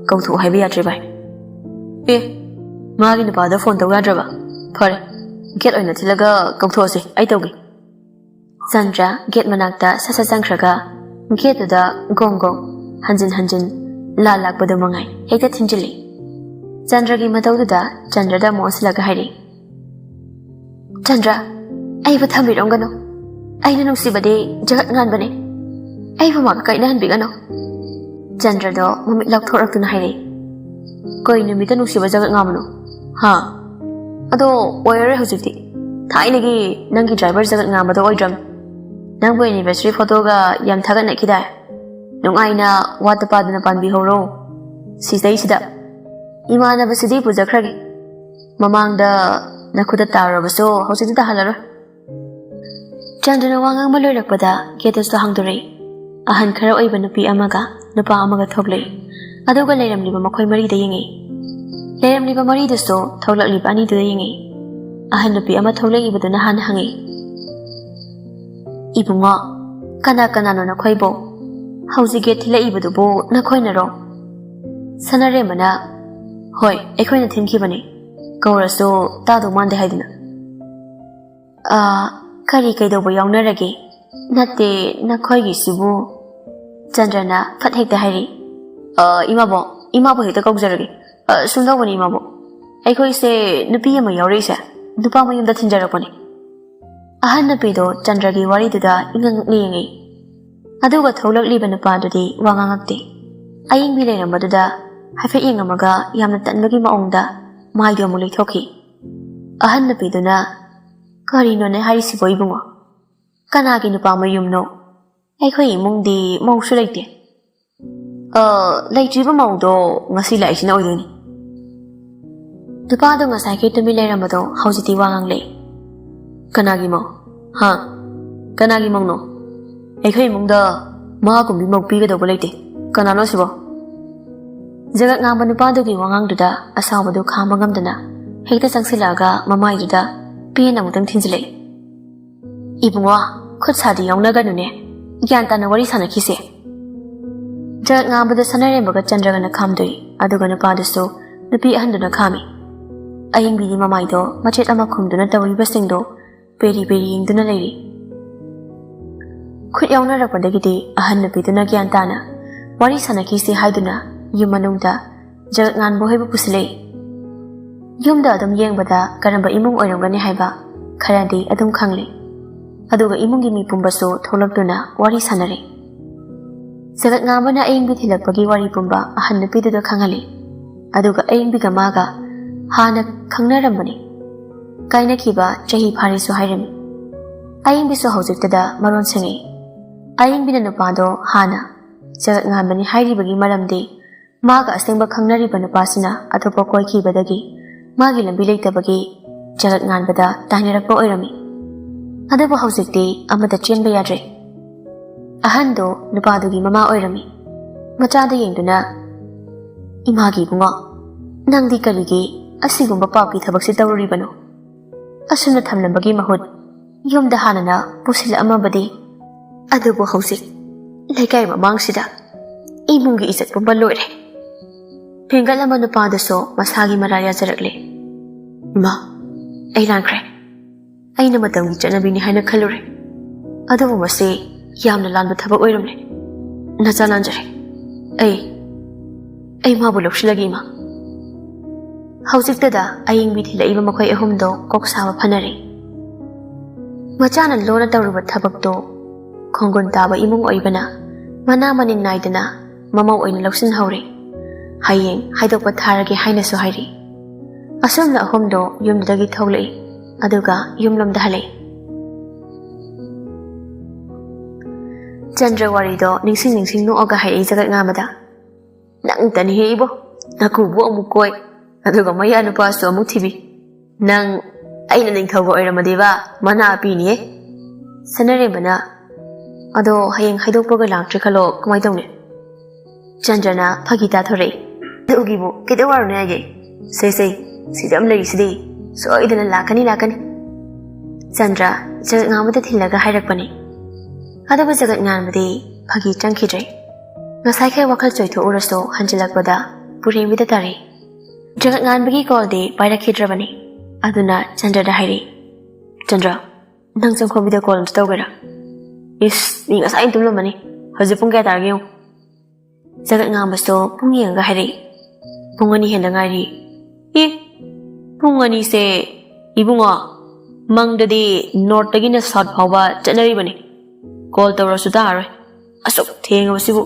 ꯀꯧꯊꯣꯛꯑꯣ ꯍꯥꯏꯕ ꯌꯥꯗ꯭ꯔꯦ ꯚꯥꯏ꯫" "ꯑꯦ, ꯃꯥꯒꯤ ꯅꯨꯄꯥꯗ ꯐꯣꯟ ꯇꯧ ꯌꯥꯗ꯭ꯔꯕ? ꯐꯔꯦ, ꯒꯦꯠ ꯑꯣꯏꯅ ꯊꯤꯜꯂꯒ ꯀꯧꯊꯣꯛꯑꯁꯦ, ꯑꯩ ꯇꯧꯒꯦ꯫" ꯆꯟꯗ꯭ꯔ ꯒꯦꯠ ꯃꯅꯥꯛꯇ ꯁꯠ ꯁꯠ ꯆꯪꯈ꯭ꯔꯒ ꯒꯦꯠꯇꯨꯗ ꯒꯣꯡ ꯒꯣꯡ ꯍꯟꯖꯤꯟ ꯍꯟꯖꯤꯟ ꯂꯥ ꯂꯥꯛꯄꯗꯨ ꯃꯉꯥꯏ ꯍꯦꯛꯇ ꯊꯤꯟꯖꯤꯜꯂꯤ꯫ ꯆꯟꯗ꯭ꯔꯒꯤ ꯃꯇꯧꯗꯨꯗ ꯆꯟꯗ꯭ꯔꯗ ꯑꯃꯨꯛ ꯑꯣꯟꯁꯤꯜꯂꯒ ꯍꯥꯏꯔꯛꯏ, "ꯆꯟꯗ꯭ꯔ, ꯑꯩꯕꯨ ꯊꯝꯕꯤꯔꯝꯒꯅꯨ꯫ ꯑꯩꯅ ꯅꯨꯡꯁꯤꯕꯗꯤ ꯖꯒꯠ ꯉꯥꯟꯕꯅꯦ꯫ ꯑꯩꯕꯨ ꯃꯥꯒ ꯀꯥꯏꯅꯍꯟꯕꯤꯒꯅꯨ꯫" ꯆꯟꯗ꯭ꯔꯗꯣ ꯃꯃꯤꯠ ꯂꯥꯎꯊꯣꯔꯛꯇꯨꯅ ꯍꯥꯏꯔꯛꯏ, "ꯀꯩ ꯅꯨꯃꯤꯠꯇ ꯅꯨꯡꯁꯤꯕ ꯖꯒꯠ ꯉꯥꯟꯕꯅꯣ? ꯍꯥ? ꯑꯗꯣ ꯑꯣꯏꯔꯔꯣꯏ ꯍꯧꯖꯤꯛꯇꯤ꯫ ꯊꯥꯏꯅꯒꯤ ꯅꯪꯒꯤ ꯗ꯭ꯔꯥꯏꯚꯔ ꯖꯒꯠ ꯉꯥꯟꯕꯗꯣ ꯑꯣꯏꯗ꯭ꯔꯝ꯫ ꯅꯪꯕꯨ ꯑꯦꯅꯤꯚꯔꯁꯔꯤ ꯐꯣꯇꯣꯒ ꯌꯥꯝ ꯊꯥꯒꯠꯅꯈꯤꯗꯥꯏ? ꯅꯨꯡꯉꯥꯏꯅ ꯋꯥꯠꯇ ꯄꯥꯗꯅ ꯄꯥꯟꯕꯤꯍꯧꯔꯣ ꯁꯤꯗꯩꯁꯤꯗ꯫ ꯏꯃꯥꯟꯅꯕꯁꯤꯗꯤ ꯄꯨꯖꯈ꯭ꯔꯒꯦ꯫ ꯃꯃꯥꯡꯗ ꯅꯈꯨꯠꯇ ꯇꯥꯔꯨꯔꯕꯁꯨ ꯍꯧꯖꯤꯛꯇꯤ ꯇꯥꯍꯜꯂꯔꯣꯏ꯫" ꯆꯟꯗ꯭ꯔꯅ ꯋꯥ ꯉꯥꯡꯕ ꯂꯣꯏꯔꯛꯄꯗ ꯒꯦꯠꯇꯨꯁꯨ ꯍꯥꯡꯗꯣꯔꯛꯏ꯫ ꯑꯍꯟ ꯈꯔ ꯑꯣꯏꯕ ꯅꯨꯄꯤ ꯑꯃꯒ ꯅꯨꯄꯥ ꯑꯃꯒ ꯊꯣꯛꯂꯛꯏ꯫ ꯑꯗꯨꯒ ꯂꯩꯔꯝꯂꯤꯕ ꯃꯈꯣꯏ ꯃꯔꯤꯗ ꯌꯦꯡꯉꯛꯏ꯫ ꯂꯩꯔꯝꯂꯤꯕ ꯃꯔꯤꯗꯨꯁꯨ ꯊꯣꯛꯂꯛꯂꯤꯕ ꯑꯅꯤꯗꯨꯗ ꯌꯦꯡꯉꯛꯏ꯫ ꯑꯍꯟ ꯅꯨꯄꯤ ꯑꯃ ꯊꯣꯛꯂꯛꯏꯕꯗꯨꯅ ꯍꯥꯟꯅ ꯍꯪꯉꯤ꯫ "ꯏꯕꯨꯡꯉꯣ, ꯀꯅꯥ ꯀꯅꯥꯅꯣ ꯅꯈꯣꯏꯕꯨ? ꯍꯧꯖꯤꯛ ꯒꯦꯠ ꯊꯤꯜꯂꯛꯏꯕꯗꯨꯕꯨ ꯅꯈꯣꯏꯅꯔꯣ?" ꯁꯅꯥꯔꯦꯝꯕꯅ, "ꯍꯣꯏ, ꯑꯩꯈꯣꯏꯅ ꯊꯤꯟꯈꯤꯕꯅꯤ꯫ ꯀꯧꯔꯁꯨ ꯇꯥꯗꯧ ꯃꯥꯟꯗꯦ ꯍꯥꯏꯗꯨꯅ꯫" "ꯑꯥ, ꯀꯔꯤ ꯀꯩꯗꯧꯕ ꯌꯥꯎꯅꯔꯒꯦ?" "ꯅꯠꯇꯦ, ꯅꯈꯣꯏꯒꯤꯁꯤꯕꯨ꯫" ꯆꯟꯗ꯭ꯔꯅ ꯐꯠ ꯍꯦꯛꯇ ꯍꯥꯏꯔꯤ꯫ "ꯑ, ꯏꯃꯥꯕꯣꯛ, ꯏꯃꯥꯕꯣꯛ ꯍꯦꯛꯇ ꯀꯧꯖꯔꯒꯦ꯫ ꯑ, ꯁꯨꯝ ꯇꯧꯕꯅꯤ, ꯏꯃꯥꯕꯣꯛ꯫ ꯑꯩꯈꯣꯏꯁꯦ ꯅꯨꯄꯤ ꯑꯃ ꯌꯥꯎꯔꯛꯏꯁꯦ, ꯅꯨꯄꯥ ꯃꯌꯨꯝꯗ ꯊꯤꯟꯖꯔꯛꯄꯅꯤ꯫" ꯑꯍꯟ ꯅꯨꯄꯤꯗꯣ ꯆꯟꯗ꯭ꯔꯒꯤ ꯋꯥꯔꯤꯗꯨꯗ ꯏꯉꯛ ꯉꯛꯅ ꯌꯦꯡꯉꯤ꯫ ꯑꯗꯨꯒ ꯊꯣꯛꯂꯛꯂꯤꯕ ꯅꯨꯄꯥꯗꯨꯗꯤ ꯋꯥ ꯉꯥꯡꯉꯛꯇꯦ꯫ ꯑꯌꯤꯡꯕꯤ ꯂꯩꯔꯝꯕꯗꯨꯗ ꯍꯥꯏꯐꯦꯠ ꯌꯦꯡꯉꯝꯃꯒ ꯌꯥꯝꯅ ꯇꯟꯕꯒꯤ ꯃꯑꯣꯡꯗ ꯃꯥꯏꯗꯣ ꯑꯃꯨꯛ ꯂꯩꯊꯣꯛꯈꯤ꯫ ꯑꯍꯟ ꯅꯨꯄꯤꯗꯨꯅ, "ꯀꯔꯤꯅꯣꯅꯦ ꯍꯥꯏꯔꯤꯁꯤꯕꯣ, ꯏꯕꯨꯡꯉꯣ? ꯀꯅꯥꯒꯤ ꯅꯨꯄꯥ ꯃꯌꯨꯝꯅꯣ? ꯑꯩꯈꯣꯏ ꯏꯃꯨꯡꯗꯤ ꯃꯧꯁꯨ ꯂꯩꯇꯦ꯫" "ꯑ, ꯂꯩꯇ꯭ꯔꯤꯕ ꯃꯧꯗꯣ ꯉꯁꯤ ꯂꯥꯛꯏꯁꯤꯅ ꯑꯣꯏꯗꯣꯏꯅꯤ꯫" ꯅꯨꯄꯥꯗꯣ ꯉꯁꯥꯏꯒꯤ ꯇꯨꯃꯤꯟ ꯂꯩꯔꯝꯕꯗꯣ ꯍꯧꯖꯤꯛꯇꯤ ꯋꯥ ꯉꯥꯡꯂꯛꯏ꯫ "ꯀꯅꯥꯒꯤ ꯃꯧ? ꯍꯥ? ꯀꯅꯥꯒꯤ ꯃꯧꯅꯣ? ꯑꯩꯈꯣꯏ ꯏꯃꯨꯡꯗ ꯃꯍꯥꯀꯨꯝꯕꯤ ꯃꯧ ꯄꯤꯒꯗꯧꯕ ꯂꯩꯇꯦ꯫ ꯀꯅꯥꯅꯣ ꯁꯤꯕꯣ?" ꯖꯒꯠ ꯉꯥꯡꯕ ꯅꯨꯄꯥꯗꯨꯒꯤ ꯋꯥꯉꯥꯡꯗꯨꯗ ꯑꯁꯥꯎꯕꯗꯨ ꯈꯥꯝꯕ ꯉꯝꯗꯅ ꯍꯦꯛꯇ ꯆꯪꯁꯤꯜꯂꯛꯑꯒ ꯃꯃꯥꯏꯗꯨꯗ ꯄꯦꯟꯅ ꯑꯃꯨꯛꯇꯪ ꯊꯤꯟꯖꯤꯜꯂꯛꯏ꯫ "ꯏꯕꯨꯡꯉꯣ, ꯈꯨꯠ ꯁꯥꯗꯤ ꯌꯥꯎꯅꯒꯅꯨꯅꯦ꯫ ꯒ꯭ꯌꯥꯟ ꯇꯥꯅ ꯋꯥꯔꯤ ꯁꯥꯟꯅꯈꯤꯁꯦ꯫" ꯖꯒꯠ ꯉꯥꯡꯕꯗ ꯁꯅꯥꯔꯦꯝꯕꯒ ꯆꯟꯗ꯭ꯔꯒꯅ ꯈꯥꯝꯗꯣꯛꯏ, ꯑꯗꯨꯒ ꯅꯨꯄꯥꯗꯨꯁꯨ ꯅꯨꯄꯤ ꯑꯍꯟꯗꯨꯅ ꯈꯥꯝꯃꯤ꯫ ꯑꯌꯤꯡꯕꯤꯗꯤ ꯃꯃꯥꯏꯗꯣ ꯃꯆꯦꯠ ꯑꯃ ꯈꯨꯝꯗꯨꯅ ꯇꯧꯔꯤꯕꯁꯤꯡꯗꯣ ꯄꯦꯔꯤ ꯄꯦꯔꯤ ꯌꯦꯡꯗꯨꯅ ꯂꯩꯔꯤ꯫ ꯈꯨꯠ ꯌꯥꯎꯅꯔꯛꯄꯗꯒꯤꯗꯤ ꯑꯍꯟ ꯅꯨꯄꯤꯗꯨꯅ ꯒ꯭ꯌꯥꯟ ꯇꯥꯅ ꯋꯥꯔꯤ ꯁꯥꯟꯅꯈꯤꯁꯤ ꯍꯥꯏꯗꯨꯅ ꯌꯨꯝ ꯃꯅꯨꯡꯗ ꯖꯒꯠ ꯉꯥꯟꯕ ꯍꯣꯏꯕꯨ ꯄꯨꯁꯤꯜꯂꯛꯏ꯫ ꯌꯨꯝꯗ ꯑꯗꯨꯝ ꯌꯦꯡꯕꯗ ꯀꯔꯝꯕ ꯏꯃꯨꯡ ꯑꯣꯏꯔꯝꯒꯅꯤ ꯍꯥꯏꯕ ꯈꯔꯗꯤ ꯑꯗꯨꯝ ꯈꯪꯂꯦ꯫ ꯑꯗꯨꯒ ꯏꯃꯨꯡꯒꯤ ꯃꯤ ꯄꯨꯝꯕꯁꯨ ꯊꯣꯛꯂꯛꯇꯨꯅ ꯋꯥꯔꯤ ꯁꯥꯟꯅꯔꯦ꯫ ꯖꯒꯠ ꯉꯥꯟꯕꯅ ꯑꯌꯤꯡꯕꯤ ꯊꯤꯜꯂꯛꯄꯒꯤ ꯋꯥꯔꯤ ꯄꯨꯝꯕ ꯑꯍꯟ ꯅꯨꯄꯤꯗꯨꯗ ꯈꯪꯍꯜꯂꯤ꯫ ꯑꯗꯨꯒ ꯑꯌꯤꯡꯕꯤꯒ ꯃꯥꯒ ꯍꯥꯟꯅ ꯈꯪꯅꯔꯝꯕꯅꯤ꯫ ꯀꯥꯏꯅꯈꯤꯕ ꯆꯍꯤ ꯐꯥꯔꯦꯁꯨ ꯍꯥꯏꯔꯝꯃꯤ꯫ ꯑꯌꯤꯡꯕꯤꯁꯨ ꯍꯧꯖꯤꯛꯇꯗ ꯃꯔꯣꯟ ꯁꯦꯡꯉꯛꯏ꯫ ꯑꯌꯤꯡꯕꯤꯅ ꯅꯨꯄꯥꯗꯣ ꯍꯥꯟꯅ ꯖꯒꯠ ꯉꯥꯟꯕꯅꯤ ꯍꯥꯏꯔꯤꯕꯒꯤ ꯃꯔꯝꯗꯤ ꯃꯥꯒ ꯑꯁꯦꯡꯕ ꯈꯪꯅꯔꯤꯕ ꯅꯨꯄꯥꯁꯤꯅ ꯑꯇꯣꯞꯄ ꯀꯣꯏꯈꯤꯕꯗꯒꯤ ꯃꯥꯒꯤ ꯂꯝꯕꯤ ꯂꯩꯇꯕꯒꯤ ꯖꯒꯠ ꯉꯥꯟꯕꯗ ꯇꯥꯏꯅꯔꯛꯄ ꯑꯣꯏꯔꯝꯃꯤ꯫ ꯑꯗꯨꯕꯨ ꯍꯧꯖꯤꯛꯇꯤ ꯑꯃꯠꯇ ꯆꯦꯟꯕ ꯌꯥꯗ꯭ꯔꯦ꯫ ꯑꯍꯟꯗꯣ ꯅꯨꯄꯥꯗꯨꯒꯤ ꯃꯃꯥ ꯑꯣꯏꯔꯝꯃꯤ꯫ ꯃꯆꯥꯗ ꯌꯦꯡꯗꯨꯅ, "ꯏꯃꯥꯒꯤ ꯏꯕꯨꯡꯉꯣ, ꯅꯪꯗꯤ ꯀꯔꯤꯒꯤ ꯑꯁꯤꯒꯨꯝꯕ ꯄꯥꯞꯀꯤ ꯊꯕꯛꯁꯤ ꯇꯧꯔꯨꯔꯤꯕꯅꯣ? ꯑꯁꯨꯝꯅ ꯊꯝꯂꯝꯕꯒꯤ ꯃꯍꯨꯠ ꯌꯨꯝꯗ ꯍꯥꯟꯅꯅ ꯄꯨꯁꯤꯜꯂꯛꯑꯝꯃꯕꯗꯤ꯫ ꯑꯗꯨꯕꯨ ꯍꯧꯖꯤꯛ ꯂꯩꯀꯥꯏ ꯃꯃꯥꯡꯁꯤꯗ ꯏꯃꯨꯡꯒꯤ ꯏꯖꯠ ꯄꯨꯝꯕ ꯂꯣꯏꯔꯦ꯫ ꯐꯦꯡꯒꯠꯂꯝꯕ ꯅꯨꯄꯥꯗꯨꯁꯨ ꯃꯁꯥꯒꯤ ꯃꯔꯥ ꯌꯥꯖꯔꯛꯂꯦ꯫ ꯏꯃꯥ, ꯑꯩ ꯂꯥꯟꯈ꯭ꯔꯦ꯫ ꯑꯩꯅ ꯃꯇꯝꯒꯤ ꯆꯠꯅꯕꯤꯅꯤ ꯍꯥꯏꯅ ꯈꯜꯂꯨꯔꯦ꯫ ꯑꯗꯨꯕꯨ ꯃꯁꯤ ꯌꯥꯝꯅ ꯂꯥꯟꯕ ꯊꯕꯛ ꯑꯣꯏꯔꯝꯂꯦ꯫ ꯅꯆꯥ ꯂꯥꯟꯖꯔꯦ꯫ ꯑꯩ, ꯑꯩ ꯃꯥꯕꯨ ꯂꯧꯁꯤꯜꯂꯒꯦ, ꯏꯃꯥ꯫ ꯍꯧꯖꯤꯛꯇꯗ ꯑꯌꯤꯡꯕꯤ ꯊꯤꯜꯂꯛꯏꯕ ꯃꯈꯣꯏ ꯑꯍꯨꯝꯗꯣ ꯀꯣꯛ ꯁꯥꯕ ꯐꯅꯔꯦ꯫ ꯃꯆꯥꯅ ꯂꯣꯟꯅ ꯇꯧꯔꯨꯕ ꯊꯕꯛꯇꯣ ꯈꯣꯡꯒꯨꯟ ꯇꯥꯕ ꯏꯃꯨꯡ ꯑꯣꯏꯕꯅ ꯃꯅꯥ ꯃꯅꯤꯟ ꯅꯥꯏꯗꯅ ꯃꯃꯧ ꯑꯣꯏꯅ ꯂꯧꯁꯤꯟꯍꯧꯔꯦ꯫ ꯍꯌꯦꯡ ꯍꯥꯏꯗꯣꯛꯄ ꯊꯥꯔꯒꯦ ꯍꯥꯏꯅꯁꯨ ꯍꯥꯏꯔꯤ꯫ ꯑꯁꯨꯝꯅ ꯑꯍꯨꯝꯗꯣ ꯌꯨꯝꯗꯨꯗꯒꯤ ꯊꯣꯛꯂꯛꯏ, ꯑꯗꯨꯒ ꯌꯨꯝꯂꯣꯝꯗ ꯍꯜꯂꯛꯏ꯫ ꯆꯟꯗ꯭ꯔ ꯋꯥꯔꯤꯗꯣ ꯅꯤꯡꯁꯤꯡ ꯅꯤꯡꯁꯤꯡ ꯅꯣꯛꯑꯒ ꯍꯥꯏꯔꯛꯏ ꯖꯒꯠ ꯉꯥꯃꯗ꯫ "ꯅꯪꯇꯅꯤꯍꯦ ꯏꯕꯣ, ꯅꯀꯨꯕꯣꯛ ꯑꯃꯨꯛ ꯀꯣꯏ, ꯑꯗꯨꯒ ꯃꯌꯥ ꯅꯨꯄꯥꯁꯨ ꯑꯃꯨꯛ ꯊꯤꯕꯤ꯫ ꯅꯪ ꯑꯩꯅ ꯅꯤꯡꯊꯧꯒ ꯑꯣꯏꯔꯝꯃꯗꯤꯕ ꯃꯅꯥ ꯄꯤꯅꯤꯍꯦ꯫" ꯁꯅꯔꯦꯝꯕꯅ, "ꯑꯗꯣ ꯍꯌꯦꯡ ꯍꯥꯏꯗꯣꯛꯄꯒ ꯂꯥꯛꯇ꯭ꯔꯦ ꯈꯜꯂꯣ, ꯀꯃꯥꯏ ꯇꯧꯅꯤ?" ꯆꯟꯗ꯭ꯔꯅ ꯐꯥꯒꯤ ꯇꯥꯊꯣꯔꯛꯏ꯫ "ꯑꯗꯨꯒꯤꯕꯨ ꯀꯩꯗꯧ ꯋꯥꯔꯨꯅꯤ ꯍꯥꯏꯒꯦ? ꯁꯦ ꯁꯦ, ꯁꯤꯗ ꯑꯃ ꯂꯩꯔꯤꯁꯤꯗꯤ, ꯁꯣꯏꯗꯅ ꯂꯥꯛꯀꯅꯤ, ꯂꯥꯛꯀꯅꯤ꯫" ꯆꯟꯗ꯭ꯔ ꯖꯒꯠ ꯉꯥꯃꯗ ꯊꯤꯜꯂꯒ ꯍꯥꯏꯔꯛꯄꯅꯤ꯫ ꯑꯗꯨꯕꯨ ꯖꯒꯠ ꯉꯥꯃꯗꯤ ꯐꯥꯒꯤ ꯆꯪꯈꯤꯗ꯭ꯔꯦ꯫ ꯉꯁꯥꯏꯈꯩ ꯋꯥꯈꯜ ꯆꯣꯏꯊꯣꯛꯎꯔꯁꯨ ꯍꯟꯖꯤꯜꯂꯛꯄꯗ ꯄꯨꯔꯦꯝꯕꯤꯗ ꯇꯥꯔꯦ꯫ ꯖꯒꯠ ꯉꯥꯟꯕꯒꯤ ꯀꯣꯜꯗꯤ ꯄꯥꯏꯔꯛꯈꯤꯗ꯭ꯔꯕꯅꯤ꯫ ꯑꯗꯨꯅ ꯆꯟꯗ꯭ꯔꯗ ꯍꯥꯏꯔꯛꯏ, "ꯆꯟꯗ꯭ꯔ, ꯅꯪ ꯆꯪꯈꯣꯝꯕꯤꯗ ꯀꯣꯜ ꯑꯝꯇ ꯇꯧꯒꯦꯔꯥ?" "ꯏꯁ, ꯃꯤ ꯉꯁꯥꯏꯅ ꯇꯨꯝꯂꯝꯃꯅꯤ꯫ ꯍꯧꯖꯤꯛ ꯄꯨꯡ ꯀꯌꯥ ꯇꯥꯔꯒꯦ ꯌꯦꯡꯉꯨ꯫" ꯖꯒꯠ ꯉꯥꯃꯁꯨ ꯄꯨꯡ ꯌꯦꯡꯉꯒ ꯍꯥꯏꯔꯛꯏ, "ꯄꯨꯡ ꯑꯅꯤ ꯍꯦꯟꯗ ꯉꯥꯏꯔꯤ꯫" "ꯑꯦ, ꯄꯨꯡ ꯑꯅꯤꯁꯦ ꯏꯕꯨꯡꯉꯣ, ꯃꯪꯗꯗꯤ ꯅꯣꯔꯠꯇꯒꯤꯅ ꯁꯥꯎꯠ ꯐꯥꯎꯕ ꯆꯠꯅꯔꯤꯕꯅꯤ꯫ ꯀꯣꯜ ꯇꯧꯔꯁꯨ ꯇꯥꯔꯣꯏ꯫ ꯑꯁꯨꯛ ꯊꯦꯡꯉꯕꯁꯤꯕꯨ꯫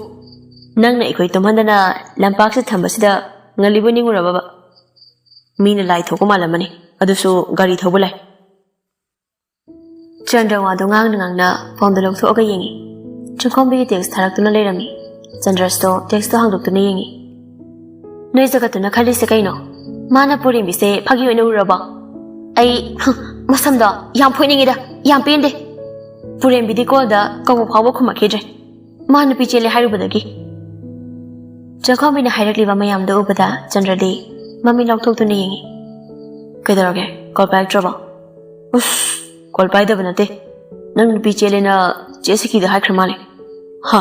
ꯅꯪꯅ ꯑꯩꯈꯣꯏ ꯇꯨꯝꯍꯟꯗꯅ ꯂꯝꯄꯥꯛꯁꯤꯗ ꯊꯝꯕꯁꯤꯗ ꯉꯜꯂꯤꯕꯣꯏ ꯅꯤꯡꯉꯨꯔꯕꯕ? ꯃꯤꯅ ꯂꯥꯏ ꯊꯣꯛꯄ ꯃꯥꯜꯂꯝꯃꯅꯤ, ꯑꯗꯨꯁꯨ ꯒꯥꯔꯤ ꯊꯧꯕ ꯂꯥꯏ꯫" ꯆꯟꯗ꯭ꯔ ꯋꯥꯗꯨ ꯉꯥꯡꯅ ꯉꯥꯡꯅ ꯐꯣꯟꯗꯨ ꯂꯧꯊꯣꯛꯑꯒ ꯌꯦꯡꯉꯤ꯫ ꯆꯪꯈꯣꯝꯕꯤꯒꯤ ꯇꯦꯛꯁ ꯊꯥꯔꯛꯇꯨꯅ ꯂꯩꯔꯝꯃꯤ꯫ ꯆꯟꯗ꯭ꯔꯁꯨ ꯇꯦꯛꯁꯇꯨ ꯍꯥꯡꯗꯣꯛꯇꯨꯅ ꯌꯦꯡꯉꯤ꯫ "ꯅꯣꯏ ꯖꯒꯠꯇꯨꯅ ꯈꯜꯂꯤꯁꯦ ꯀꯩꯅꯣ? ꯃꯥꯅ ꯄꯨꯔꯦꯝꯕꯤꯁꯦ ꯐꯥꯒꯤ ꯑꯣꯏꯅ ꯎꯔꯕꯣ? ꯑꯩ, ꯍꯨꯝ, ꯃꯁꯝꯗꯣ ꯌꯥꯝ ꯐꯣꯏꯅꯤꯡꯉꯤꯗ, ꯌꯥꯝ ꯄꯦꯟꯗꯦ꯫ ꯄꯨꯔꯦꯝꯕꯤꯗꯤ ꯀꯣꯜꯗ ꯀꯧꯕ ꯐꯥꯎꯕ ꯈꯨꯝꯃꯛꯈꯤꯗ꯭ꯔꯦ, ꯃꯥ ꯅꯨꯄꯤ ꯆꯦꯜꯂꯦ ꯍꯥꯏꯔꯨꯕꯗꯒꯤ꯫" ꯆꯪꯈꯣꯝꯕꯤꯅ ꯍꯥꯏꯔꯛꯂꯤꯕ ꯃꯌꯥꯝꯗꯣ ꯎꯕꯗ ꯆꯟꯗ꯭ꯔꯗꯤ ꯃꯃꯤꯠ ꯂꯥꯎꯊꯣꯛꯇꯨꯅ ꯌꯦꯡꯉꯤ꯫ "ꯀꯩꯗꯧꯔꯒꯦ? ꯀꯣꯜ ꯄꯥꯏꯔꯛꯇ꯭ꯔꯕꯣ?" ꯎꯁ, ꯀꯣꯜ ꯄꯥꯏꯗꯕ ꯅꯠꯇꯦ꯫ ꯅꯪ ꯅꯨꯄꯤ ꯆꯦꯜꯂꯦꯅ ꯆꯦ ꯁꯤꯀꯤꯗ ꯍꯥꯏꯈ꯭ꯔ ꯃꯥꯜꯂꯦ꯫ ꯍꯥ?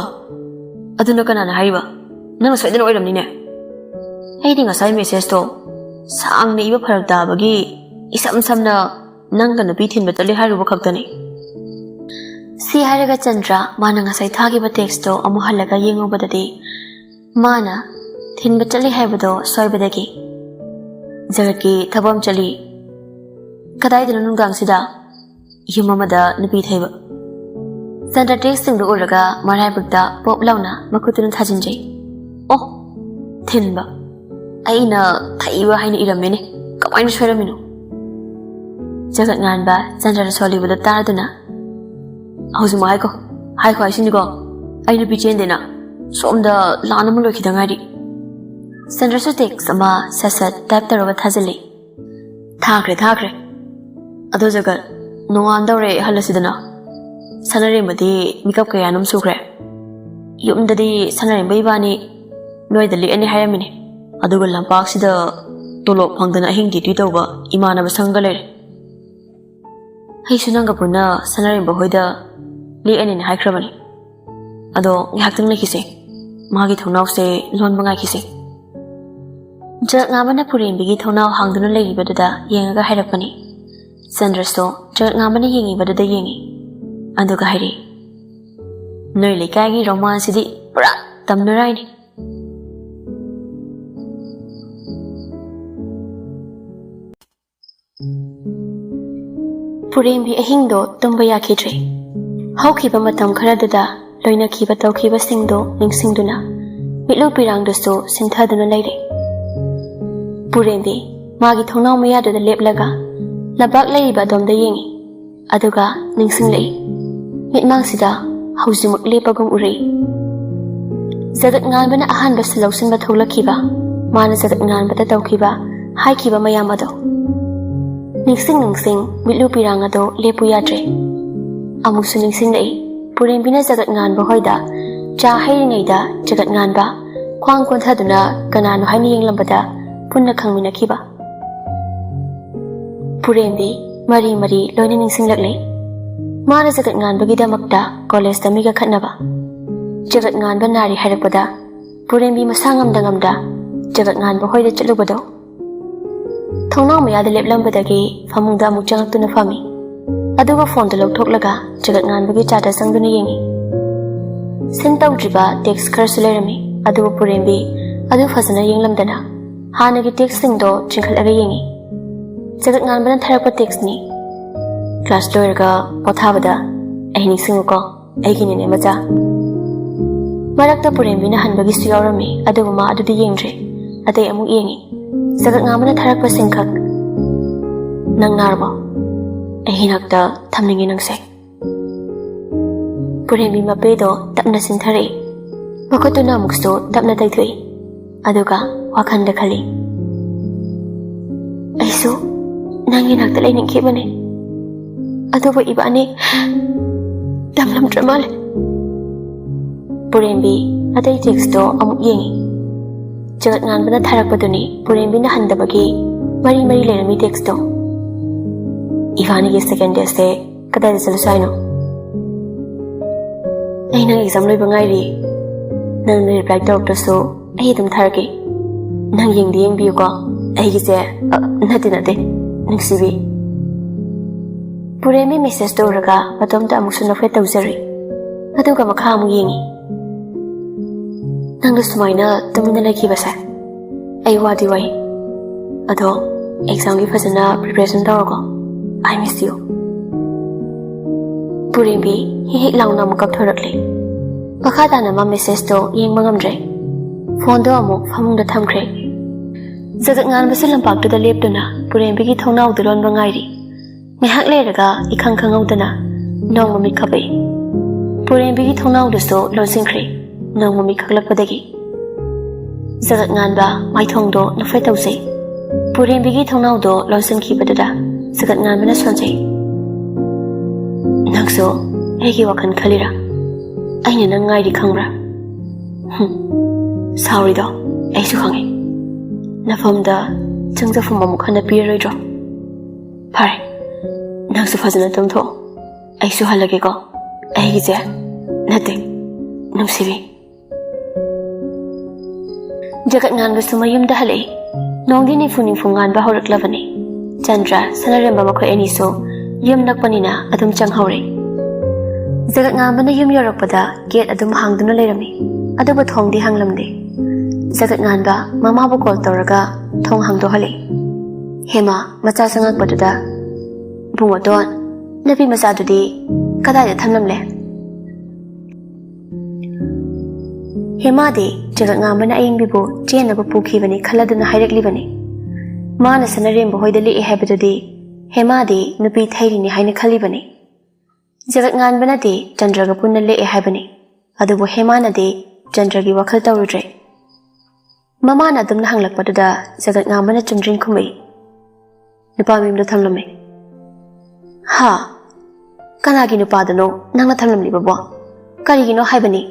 ꯑꯗꯨꯅ ꯀꯅꯥꯅ ꯍꯥꯏꯔꯤꯕ? ꯅꯪꯅ ꯁꯣꯏꯗꯅ ꯑꯣꯏꯔꯝꯅꯤꯅꯦ꯫ ꯑꯩꯗꯤ ꯉꯁꯥꯏ ꯃꯦꯁꯦꯖꯇꯣ ꯁꯥꯡꯅ ꯏꯕ ꯐꯔꯛ ꯇꯥꯕꯒꯤ ꯏꯁꯝ ꯁꯝꯅ ꯅꯪꯒ ꯅꯨꯄꯤ ꯊꯤꯟꯕ ꯆꯠꯂꯦ ꯍꯥꯏꯔꯨꯕ ꯈꯛꯇꯅꯤ꯫ ꯁꯤ ꯍꯥꯏꯔꯒ ꯆꯟꯗ꯭ꯔ ꯃꯥꯅ ꯉꯁꯥꯏ ꯊꯥꯈꯤꯕ ꯇꯦꯛꯁꯇꯣ ꯑꯃꯨꯛ ꯍꯜꯂꯒ ꯌꯦꯡꯉꯨꯕꯗꯗꯤ ꯃꯥꯅ ꯊꯤꯟꯕ ꯆꯠꯂꯤ ꯍꯥꯏꯕꯗꯣ ꯁꯣꯏꯕꯗꯒꯤ ꯖꯒꯠꯀꯤ ꯊꯕꯛ ꯑꯃ ꯆꯠꯂꯤ꯫ ꯀꯗꯥꯏꯗꯅꯣ ꯅꯨꯡꯗꯥꯡꯁꯤꯗ? ꯌꯨꯝ ꯑꯃꯗ ꯅꯨꯄꯤ ꯊꯩꯕ꯫ ꯆꯟꯗ꯭ꯔ ꯇꯦꯛꯁꯁꯤꯡꯗꯨ ꯎꯔꯒ ꯃꯔꯥꯏꯕꯛꯇ ꯄꯣꯞ ꯂꯥꯎꯅ ꯃꯈꯨꯠꯇꯨꯅ ꯊꯥꯖꯤꯟꯖꯩ꯫ ꯑꯣ! ꯊꯤꯟꯕ꯫ ꯑꯩꯅ ꯊꯩꯕ ꯍꯥꯏꯅ ꯏꯔꯝꯃꯦꯅꯦ꯫ ꯀꯃꯥꯏꯅ ꯁꯣꯏꯔꯝꯃꯤꯅꯣ? ꯖꯒꯠ ꯉꯥꯟꯕ ꯆꯟꯗ꯭ꯔꯅ ꯁꯣꯜꯂꯤꯕꯗꯨ ꯇꯥꯗꯨꯅ, "ꯍꯧꯖꯤꯛꯃꯛ ꯍꯥꯏꯈꯣ, ꯍꯥꯏꯈꯣ ꯍꯥꯏꯁꯤꯅꯤꯀꯣ꯫ ꯑꯩ ꯅꯨꯄꯤ ꯆꯦꯟꯗꯦꯅ꯫ ꯁꯣꯝꯗ ꯂꯥꯟ ꯑꯃ ꯂꯣꯏꯈꯤꯗ ꯉꯥꯏꯔꯤ꯫" ꯆꯟꯗ꯭ꯔꯁꯨ ꯇꯦꯛꯁ ꯑꯃ ꯁꯠ ꯁꯠ ꯇꯥꯏꯞ ꯇꯧꯔꯒ ꯊꯥꯖꯤꯜꯂꯤ꯫ "ꯊꯥꯈ꯭ꯔꯦ, ꯊꯥꯈ꯭ꯔꯦ꯫ ꯑꯗꯣ ꯖꯒꯠ, ꯅꯣꯡꯉꯥꯟꯗꯧꯔꯦ, ꯍꯜꯂꯁꯤꯗꯅ꯫ ꯁꯅꯥꯔꯦꯝꯕꯗꯤ ꯃꯤꯀꯞ ꯀꯌꯥꯅꯣꯝ ꯁꯨꯈ꯭ꯔꯦ꯫ ꯌꯨꯝꯗꯗꯤ ꯁꯅꯥꯔꯦꯝꯕ ꯏꯕꯥꯅꯤ ꯅꯣꯏꯗ ꯂꯦꯛꯑꯅꯤ ꯍꯥꯏꯔꯝꯃꯤꯅꯦ꯫ ꯑꯗꯨꯒ ꯂꯝꯄꯥꯛꯁꯤꯗ ꯇꯣꯂꯣꯞ ꯐꯪꯗꯅ ꯑꯍꯤꯡ ꯗ꯭ꯌꯨꯇꯤ ꯇꯧꯕ ꯏꯃꯥꯟꯅꯕ ꯁꯪꯒ ꯂꯩꯔꯦ꯫ ꯑꯩꯁꯨ ꯅꯪꯒ ꯄꯨꯟꯅ ꯁꯅꯥꯔꯦꯝꯕ ꯍꯣꯏꯗ ꯂꯦꯛꯑꯅꯤꯅ ꯍꯥꯏꯈ꯭ꯔꯕꯅꯤ꯫ ꯑꯗꯣ ꯉꯥꯏꯍꯥꯛꯇꯪ ꯂꯩꯈꯤꯁꯦ꯫ ꯃꯥꯒꯤ ꯊꯣꯡꯅꯥꯎꯁꯦ ꯂꯣꯟꯕ ꯉꯥꯏꯈꯤꯁꯦ꯫" ꯖꯒꯠ ꯉꯥꯟꯕꯅ ꯄꯨꯔꯦꯝꯕꯤꯒꯤ ꯊꯣꯡꯅꯥꯎ ꯍꯥꯡꯗꯨꯅ ꯂꯩꯔꯤꯕꯗꯨꯗ ꯌꯦꯡꯉꯒ ꯍꯥꯏꯔꯛꯄꯅꯤ꯫ ꯆꯟꯗ꯭ꯔꯁꯨ ꯖꯒꯠ ꯉꯥꯟꯕꯅ ꯌꯦꯡꯉꯤꯕꯗꯨꯗ ꯌꯦꯡꯉꯤ꯫ ꯑꯗꯨꯒ ꯍꯥꯏꯔꯛꯏ, "ꯅꯣꯏ ꯂꯩꯀꯥꯏꯒꯤ ꯔꯣꯃꯥꯟꯁꯤꯗꯤ ꯄꯨꯔꯥ ꯇꯝꯅꯔꯥꯏꯅꯤ꯫" ꯄꯨꯔꯦꯝꯕꯤ ꯑꯍꯤꯡꯗꯣ ꯇꯨꯝꯕ ꯌꯥꯈꯤꯗ꯭ꯔꯦ꯫ ꯍꯧꯈꯤꯕ ꯃꯇꯝ ꯈꯔꯗꯨꯗ ꯂꯣꯏꯅꯈꯤꯕ ꯇꯧꯈꯤꯕꯁꯤꯡꯗꯣ ꯅꯤꯡꯁꯤꯡꯗꯨꯅ ꯃꯤꯠꯂꯨ ꯄꯤꯔꯥꯡꯗꯨꯁꯨ ꯁꯤꯟꯊꯗꯨꯅ ꯂꯩꯔꯦ꯫ ꯄꯨꯔꯦꯝꯕꯤ ꯃꯥꯒꯤ ꯊꯣꯡꯅꯥꯎ ꯃꯌꯥꯗꯨꯗ ꯂꯦꯞꯂꯒ ꯂꯝꯄꯥꯛ ꯂꯩꯔꯤꯕ ꯑꯗꯣꯝꯗ ꯌꯦꯡꯉꯤ꯫ ꯑꯗꯨꯒ ꯅꯤꯡꯁꯤꯡꯂꯛꯏ꯫ ꯃꯤꯠꯃꯥꯡꯁꯤꯗ ꯍꯧꯖꯤꯛꯃꯛ ꯂꯦꯞꯄꯒꯨꯝ ꯎꯔꯛꯏ꯫ ꯖꯒꯠ ꯉꯥꯟꯕꯅ ꯑꯍꯥꯟꯕ ꯁꯤꯜ ꯂꯧꯁꯤꯟꯕ ꯊꯣꯛꯂꯛꯈꯤꯕ, ꯃꯥꯅ ꯖꯒꯠ ꯉꯥꯟꯕꯗ ꯇꯧꯈꯤꯕ, ꯍꯥꯏꯈꯤꯕ ꯃꯌꯥꯝ ꯑꯗꯣ꯫ ꯅꯤꯡꯁꯤꯡ ꯅꯤꯡꯁꯤꯡ ꯃꯤꯠꯂꯨ ꯄꯤꯔꯥꯡ ꯑꯗꯣ ꯂꯦꯞꯄꯨ ꯌꯥꯗ꯭ꯔꯦ꯫ ꯑꯃꯨꯛꯁꯨ ꯅꯤꯡꯁꯤꯡꯂꯛꯏ, ꯄꯨꯔꯦꯝꯕꯤꯅ ꯖꯒꯠ ꯉꯥꯟꯕ ꯍꯣꯏꯗ ꯆꯥ ꯍꯩꯔꯤꯉꯩꯗ ꯖꯒꯠ ꯉꯥꯟꯕ ꯈ꯭ꯋꯥꯡ ꯀꯣꯟꯊꯗꯨꯅ ꯀꯅꯥꯅꯣ ꯍꯥꯏꯅ ꯌꯦꯡꯂꯝꯕꯗ ꯄꯨꯟꯅ ꯈꯪꯃꯤꯟꯅꯈꯤꯕ꯫ ꯄꯨꯔꯦꯝꯕꯤ, ꯃꯔꯤ ꯃꯔꯤ ꯂꯣꯏꯅ ꯅꯤꯡꯁꯤꯡꯂꯛꯂꯦ꯫ ꯃꯥꯅ ꯖꯒꯠ ꯉꯥꯟꯕꯒꯤꯗꯃꯛꯇ ꯀꯣꯂꯦꯖꯇ ꯃꯤꯒ ꯈꯠꯅꯕ꯫ ꯖꯒꯠ ꯉꯥꯟꯕ ꯅꯥꯔꯤ ꯍꯥꯏꯔꯛꯄꯗ ꯄꯨꯔꯦꯝꯕꯤ ꯃꯁꯥ ꯉꯝꯗ ꯉꯝꯗ ꯖꯒꯠ ꯉꯥꯟꯕ ꯍꯣꯏꯗ ꯆꯠꯂꯨꯕꯗꯣ꯫ ꯊꯣꯡꯅꯥꯎ ꯃꯌꯥꯗ ꯂꯦꯞꯂꯝꯕꯗꯒꯤ ꯐꯃꯨꯡꯗ ꯑꯃꯨꯛ ꯆꯪꯉꯛꯇꯨꯅ ꯐꯝꯃꯤ꯫ ꯑꯗꯨꯒ ꯐꯣꯟꯗꯨ ꯂꯧꯊꯣꯛꯂꯒ ꯖꯒꯠ ꯉꯥꯟꯕꯒꯤ ꯆꯥꯗ ꯆꯪꯗꯨꯅ ꯌꯦꯡꯉꯤ꯫ ꯁꯤꯟ ꯇꯧꯗ꯭ꯔꯤꯕ ꯇꯦꯛꯁ ꯈꯔꯁꯨ ꯂꯩꯔꯝꯃꯤ, ꯑꯗꯨꯕꯨ ꯄꯨꯔꯦꯝꯕꯤ ꯑꯗꯨ ꯐꯖꯅ ꯌꯦꯡꯂꯝꯗꯅ ꯍꯥꯟꯅꯒꯤ ꯇꯦꯛꯁꯁꯤꯡꯗꯣ ꯆꯤꯡꯈꯠꯂꯒ ꯌꯦꯡꯉꯤ꯫ ꯖꯒꯠ ꯉꯥꯟꯕꯅ ꯊꯥꯔꯛꯄ ꯇꯦꯛꯁꯅꯤ꯫ "ꯀ꯭ꯂꯥꯁ ꯂꯣꯏꯔꯒ ꯄꯣꯊꯥꯕꯗ ꯑꯩ ꯅꯤꯡꯁꯤꯡꯉꯨꯀꯣ, ꯑꯩꯒꯤꯅꯦꯅꯦ ꯃꯆꯥ"꯫ ꯃꯔꯛꯇ ꯄꯨꯔꯦꯝꯕꯤꯅ ꯍꯟꯕꯒꯤꯁꯨ ꯌꯥꯎꯔꯝꯃꯤ, ꯑꯗꯨꯕꯨ ꯃꯥ ꯑꯗꯨꯗꯤ ꯌꯦꯡꯗ꯭ꯔꯦ꯫ ꯑꯇꯩ ꯑꯃꯨꯛ ꯌꯦꯡꯉꯤ꯫ ꯖꯒꯠ ꯉꯥꯟꯕꯅ ꯊꯥꯔꯛꯄꯁꯤꯡꯈꯛ꯫ "ꯅꯪ ꯅꯥꯔꯕꯣ? ꯑꯩꯒꯤ ꯅꯥꯛꯇ ꯊꯝꯅꯤꯡꯉꯤ ꯅꯪꯁꯦ"꯫ ꯄꯨꯔꯦꯝꯕꯤ ꯃꯄꯦꯗꯣ ꯇꯞꯅ ꯆꯤꯟꯊꯔꯛꯏ꯫ ꯃꯈꯨꯠꯇꯨꯅ ꯑꯃꯨꯛꯁꯨ ꯇꯞꯅ ꯇꯩꯊꯣꯛꯏ꯫ ꯑꯗꯨꯒ ꯋꯥꯈꯜꯗ ꯈꯜꯂꯤ, "ꯑꯩꯁꯨ ꯅꯪꯒꯤ ꯅꯥꯛꯇ ꯂꯩꯅꯤꯡꯈꯤꯕꯅꯦ, ꯑꯗꯨꯕꯨ ꯏꯕꯥꯅꯤ ꯇꯝꯂꯝꯗ꯭ꯔ ꯃꯥꯜꯂꯦ"꯫ ꯄꯨꯔꯦꯝꯕꯤ ꯑꯇꯩ ꯇꯦꯛꯁꯇꯣ ꯑꯃꯨꯛ ꯌꯦꯡꯉꯤ꯫ ꯖꯒꯠ ꯉꯥꯟꯕꯅ ꯊꯥꯔꯛꯄꯗꯨꯅꯤ ꯄꯨꯔꯦꯝꯕꯤꯅ ꯍꯟꯗꯕꯒꯤ ꯃꯔꯤ ꯃꯔꯤ ꯂꯩꯔꯝꯃꯤ ꯇꯦꯛꯁꯇꯣ꯫ "ꯏꯕꯥꯅꯤꯒꯤ ꯁꯦꯀꯦꯟ ꯗꯦꯠꯁꯦ ꯀꯗꯥꯏꯗ ꯆꯠꯂꯁꯨ ꯍꯥꯏꯅꯣ?" "ꯑꯩ ꯅꯪ ꯑꯦꯛꯖꯥꯝ ꯂꯣꯏꯕ ꯉꯥꯏꯔꯤ꯫ ꯅꯪꯅ ꯔꯤꯄ꯭ꯂꯥꯏ ꯇꯧꯔꯛꯇ꯭ꯔꯁꯨ ꯑꯩ ꯑꯗꯨꯝ ꯊꯥꯔꯛꯀꯦ꯫ ꯅꯪ ꯌꯦꯡꯗꯤ ꯌꯦꯡꯕꯤꯌꯨꯀꯣ꯫ ꯑꯩꯒꯤꯁꯦ, ꯑ, ꯅꯠꯇꯦ, ꯅꯠꯇꯦ, ꯅꯨꯡꯁꯤꯕꯤ"꯫ ꯄꯨꯔꯦꯝꯕꯤ ꯃꯦꯁꯦꯖꯇꯨ ꯎꯔꯒ ꯃꯇꯣꯝꯇ ꯑꯃꯨꯛꯁꯨ ꯅꯣꯛꯐꯦꯠ ꯇꯧꯖꯔꯨꯏ꯫ ꯑꯗꯨꯒ ꯃꯈꯥ ꯑꯃꯨꯛ ꯌꯦꯡꯉꯤ꯫ "ꯅꯪꯅ ꯁꯨꯃꯥꯏꯅ ꯇꯨꯃꯤꯟꯅ ꯂꯩꯈꯤꯕꯁꯦ ꯑꯩ ꯋꯥꯗꯤ ꯋꯥꯏ꯫ ꯑꯗꯣ ꯑꯦꯛꯖꯥꯝꯒꯤ ꯐꯖꯅ ꯄ꯭ꯔꯤꯄꯦꯔꯦꯁꯟ ꯇꯧꯔꯣꯀꯣ꯫ I miss you"꯫ ꯄꯨꯔꯦꯝꯕꯤ ꯍꯤꯛ ꯍꯤꯛ ꯂꯥꯎꯅ ꯑꯃꯨꯛ ꯀꯞꯊꯣꯔꯛꯂꯦ꯫ ꯃꯈꯥ ꯇꯥꯅ ꯃꯥ ꯃꯦꯁꯦꯖꯇꯣ ꯌꯦꯡꯕ ꯉꯝꯗ꯭ꯔꯦ꯫ ꯐꯣꯟꯗꯣ ꯑꯃꯨꯛ ꯐꯃꯨꯡꯗ ꯊꯝꯈ꯭ꯔꯦ꯫ ꯖꯒꯠ ꯉꯥꯟꯕꯁꯨ ꯂꯝꯄꯥꯛꯇꯨꯗ ꯂꯦꯞꯇꯨꯅ ꯄꯨꯔꯦꯝꯕꯤꯒꯤ ꯊꯣꯡꯅꯥꯎꯗꯨ ꯂꯣꯟꯕ ꯉꯥꯏꯔꯤ꯫ ꯉꯥꯏꯍꯥꯛ ꯂꯩꯔꯒ ꯏꯈꯪ ꯈꯪꯍꯧꯗꯅ ꯅꯣꯡ ꯃꯃꯤꯠ ꯈꯞꯄꯛꯏ꯫ ꯄꯨꯔꯦꯝꯕꯤꯒꯤ ꯊꯣꯡꯅꯥꯎꯗꯨꯁꯨ ꯂꯣꯟꯁꯤꯟꯈ꯭ꯔꯦ꯫ ꯅꯣꯡ ꯃꯃꯤꯠ ꯈꯛꯂꯛꯄꯗꯒꯤ ꯖꯒꯠ ꯉꯥꯟꯕ ꯃꯥꯏꯊꯣꯡꯗꯣ ꯅꯣꯛꯐꯦꯠ ꯇꯧꯖꯩ꯫ ꯄꯨꯔꯦꯝꯕꯤꯒꯤ ꯊꯣꯡꯅꯥꯎꯗꯣ ꯂꯣꯟꯁꯤꯟꯈꯤꯕꯗꯨꯗ ꯖꯒꯠ ꯉꯥꯟꯕꯅ ꯁꯣꯟꯖꯩ꯫ "ꯅꯪꯁꯨ ꯑꯩꯒꯤ ꯋꯥꯈꯜ ꯈꯜꯂꯤꯔꯥ? ꯑꯩꯅ ꯅꯪ ꯉꯥꯏꯔꯤ ꯈꯪꯕ꯭ꯔꯥ? ꯍꯨꯝ, ꯁꯥꯎꯔꯤꯗꯣ ꯑꯩꯁꯨ ꯈꯪꯉꯤ꯫ ꯅꯐꯝꯗ ꯆꯪꯖꯐꯝ ꯑꯃꯨꯛ ꯍꯟꯅ ꯄꯤꯔꯔꯣꯏꯗ꯭ꯔꯣ? ꯐꯔꯦ, ꯅꯪꯁꯨ ꯐꯖꯅ ꯇꯨꯝꯊꯣꯛꯑꯣ꯫ ꯑꯩꯁꯨ ꯍꯜꯂꯒꯦꯀꯣ꯫ ꯑꯩꯒꯤꯁꯦ ꯅꯠꯇꯦ, ꯅꯨꯡꯁꯤꯕꯤ꯫ ꯖꯒꯠ ꯉꯥꯟꯕꯁꯨ ꯃꯌꯨꯝꯗ ꯍꯜꯂꯛꯏ꯫ ꯅꯣꯡꯗꯤ ꯅꯤꯐꯨ ꯅꯤꯐꯨ ꯉꯥꯟꯕ ꯍꯧꯔꯛꯂꯕꯅꯤ꯫ ꯆꯟꯗ꯭ꯔ, ꯁꯅꯔꯦꯝꯕ ꯃꯈꯣꯏ ꯑꯅꯤꯁꯨ ꯌꯨꯝ ꯅꯛꯄꯅꯤꯅ ꯑꯗꯨꯝ ꯆꯪꯍꯧꯔꯦ꯫ ꯖꯒꯠ ꯉꯥꯟꯕꯅ ꯌꯨꯝ ꯌꯧꯔꯛꯄꯗ ꯒꯦꯠ ꯑꯗꯨꯝ ꯍꯥꯡꯗꯨꯅ ꯂꯩꯔꯝꯃꯤ, ꯑꯗꯨꯕꯨ ꯊꯣꯡꯗꯤ ꯍꯥꯡꯂꯝꯗꯦ꯫ ꯖꯒꯠ ꯉꯥꯟꯕ ꯃꯃꯥꯕꯨ ꯀꯣꯜ ꯇꯧꯔꯒ ꯊꯣꯡ ꯍꯥꯡꯗꯣꯛꯍꯜꯂꯦ꯫ ꯍꯦꯃꯥ ꯃꯆꯥ ꯆꯪꯉꯛꯄꯗꯨꯗ, "ꯏꯕꯨꯡꯉꯣ ꯗꯣꯟ, ꯅꯨꯄꯤ ꯃꯆꯥꯗꯨꯗꯤ ꯀꯗꯥꯏꯗ ꯊꯝꯂꯝꯂꯦ?" ꯍꯦꯃꯥꯗꯤ ꯖꯒꯠ ꯉꯥꯟꯕꯅ ꯑꯌꯤꯡꯕꯤꯕꯨ ꯆꯦꯟꯅꯕ ꯄꯨꯈꯤꯕꯅꯤ ꯈꯜꯂꯗꯨꯅ ꯍꯥꯏꯔꯛꯂꯤꯕꯅꯤ꯫ ꯃꯥꯅ ꯁꯅꯔꯦꯝꯕ ꯍꯣꯏꯗ ꯂꯦꯛꯑꯦ ꯍꯥꯏꯕꯗꯨꯗꯤ ꯍꯦꯃꯥꯗꯤ ꯅꯨꯄꯤ ꯊꯩꯔꯤꯅꯤ ꯍꯥꯏꯅ ꯈꯜꯂꯤꯕꯅꯤ꯫ ꯖꯒꯠ ꯉꯥꯟꯕꯅꯗꯤ ꯆꯟꯗ꯭ꯔꯒ ꯄꯨꯟꯅ ꯂꯦꯛꯑꯦ ꯍꯥꯏꯕꯅꯤ, ꯑꯗꯨꯕꯨ ꯍꯦꯃꯥꯅꯗꯤ ꯆꯟꯗ꯭ꯔꯒꯤ ꯋꯥꯈꯜ ꯇꯧꯔꯨꯗ꯭ꯔꯦ꯫ ꯃꯃꯥꯅ ꯑꯗꯨꯝꯅ ꯍꯪꯂꯛꯄꯗꯨꯗ ꯖꯒꯠ ꯉꯥꯟꯕꯅ ꯆꯨꯝꯗ꯭ꯔꯤꯡ ꯈꯨꯝꯃꯛꯏ, "ꯅꯨꯄꯥ ꯃꯌꯨꯝꯗ ꯊꯝꯂꯝꯃꯦ꯫" "ꯍꯥ? ꯀꯅꯥꯒꯤ ꯅꯨꯄꯥꯗꯅꯣ ꯅꯪꯅ ꯊꯝꯂꯝꯂꯤꯕꯕꯣ? ꯀꯔꯤꯒꯤꯅꯣ ꯍꯥꯏꯕꯅꯤ?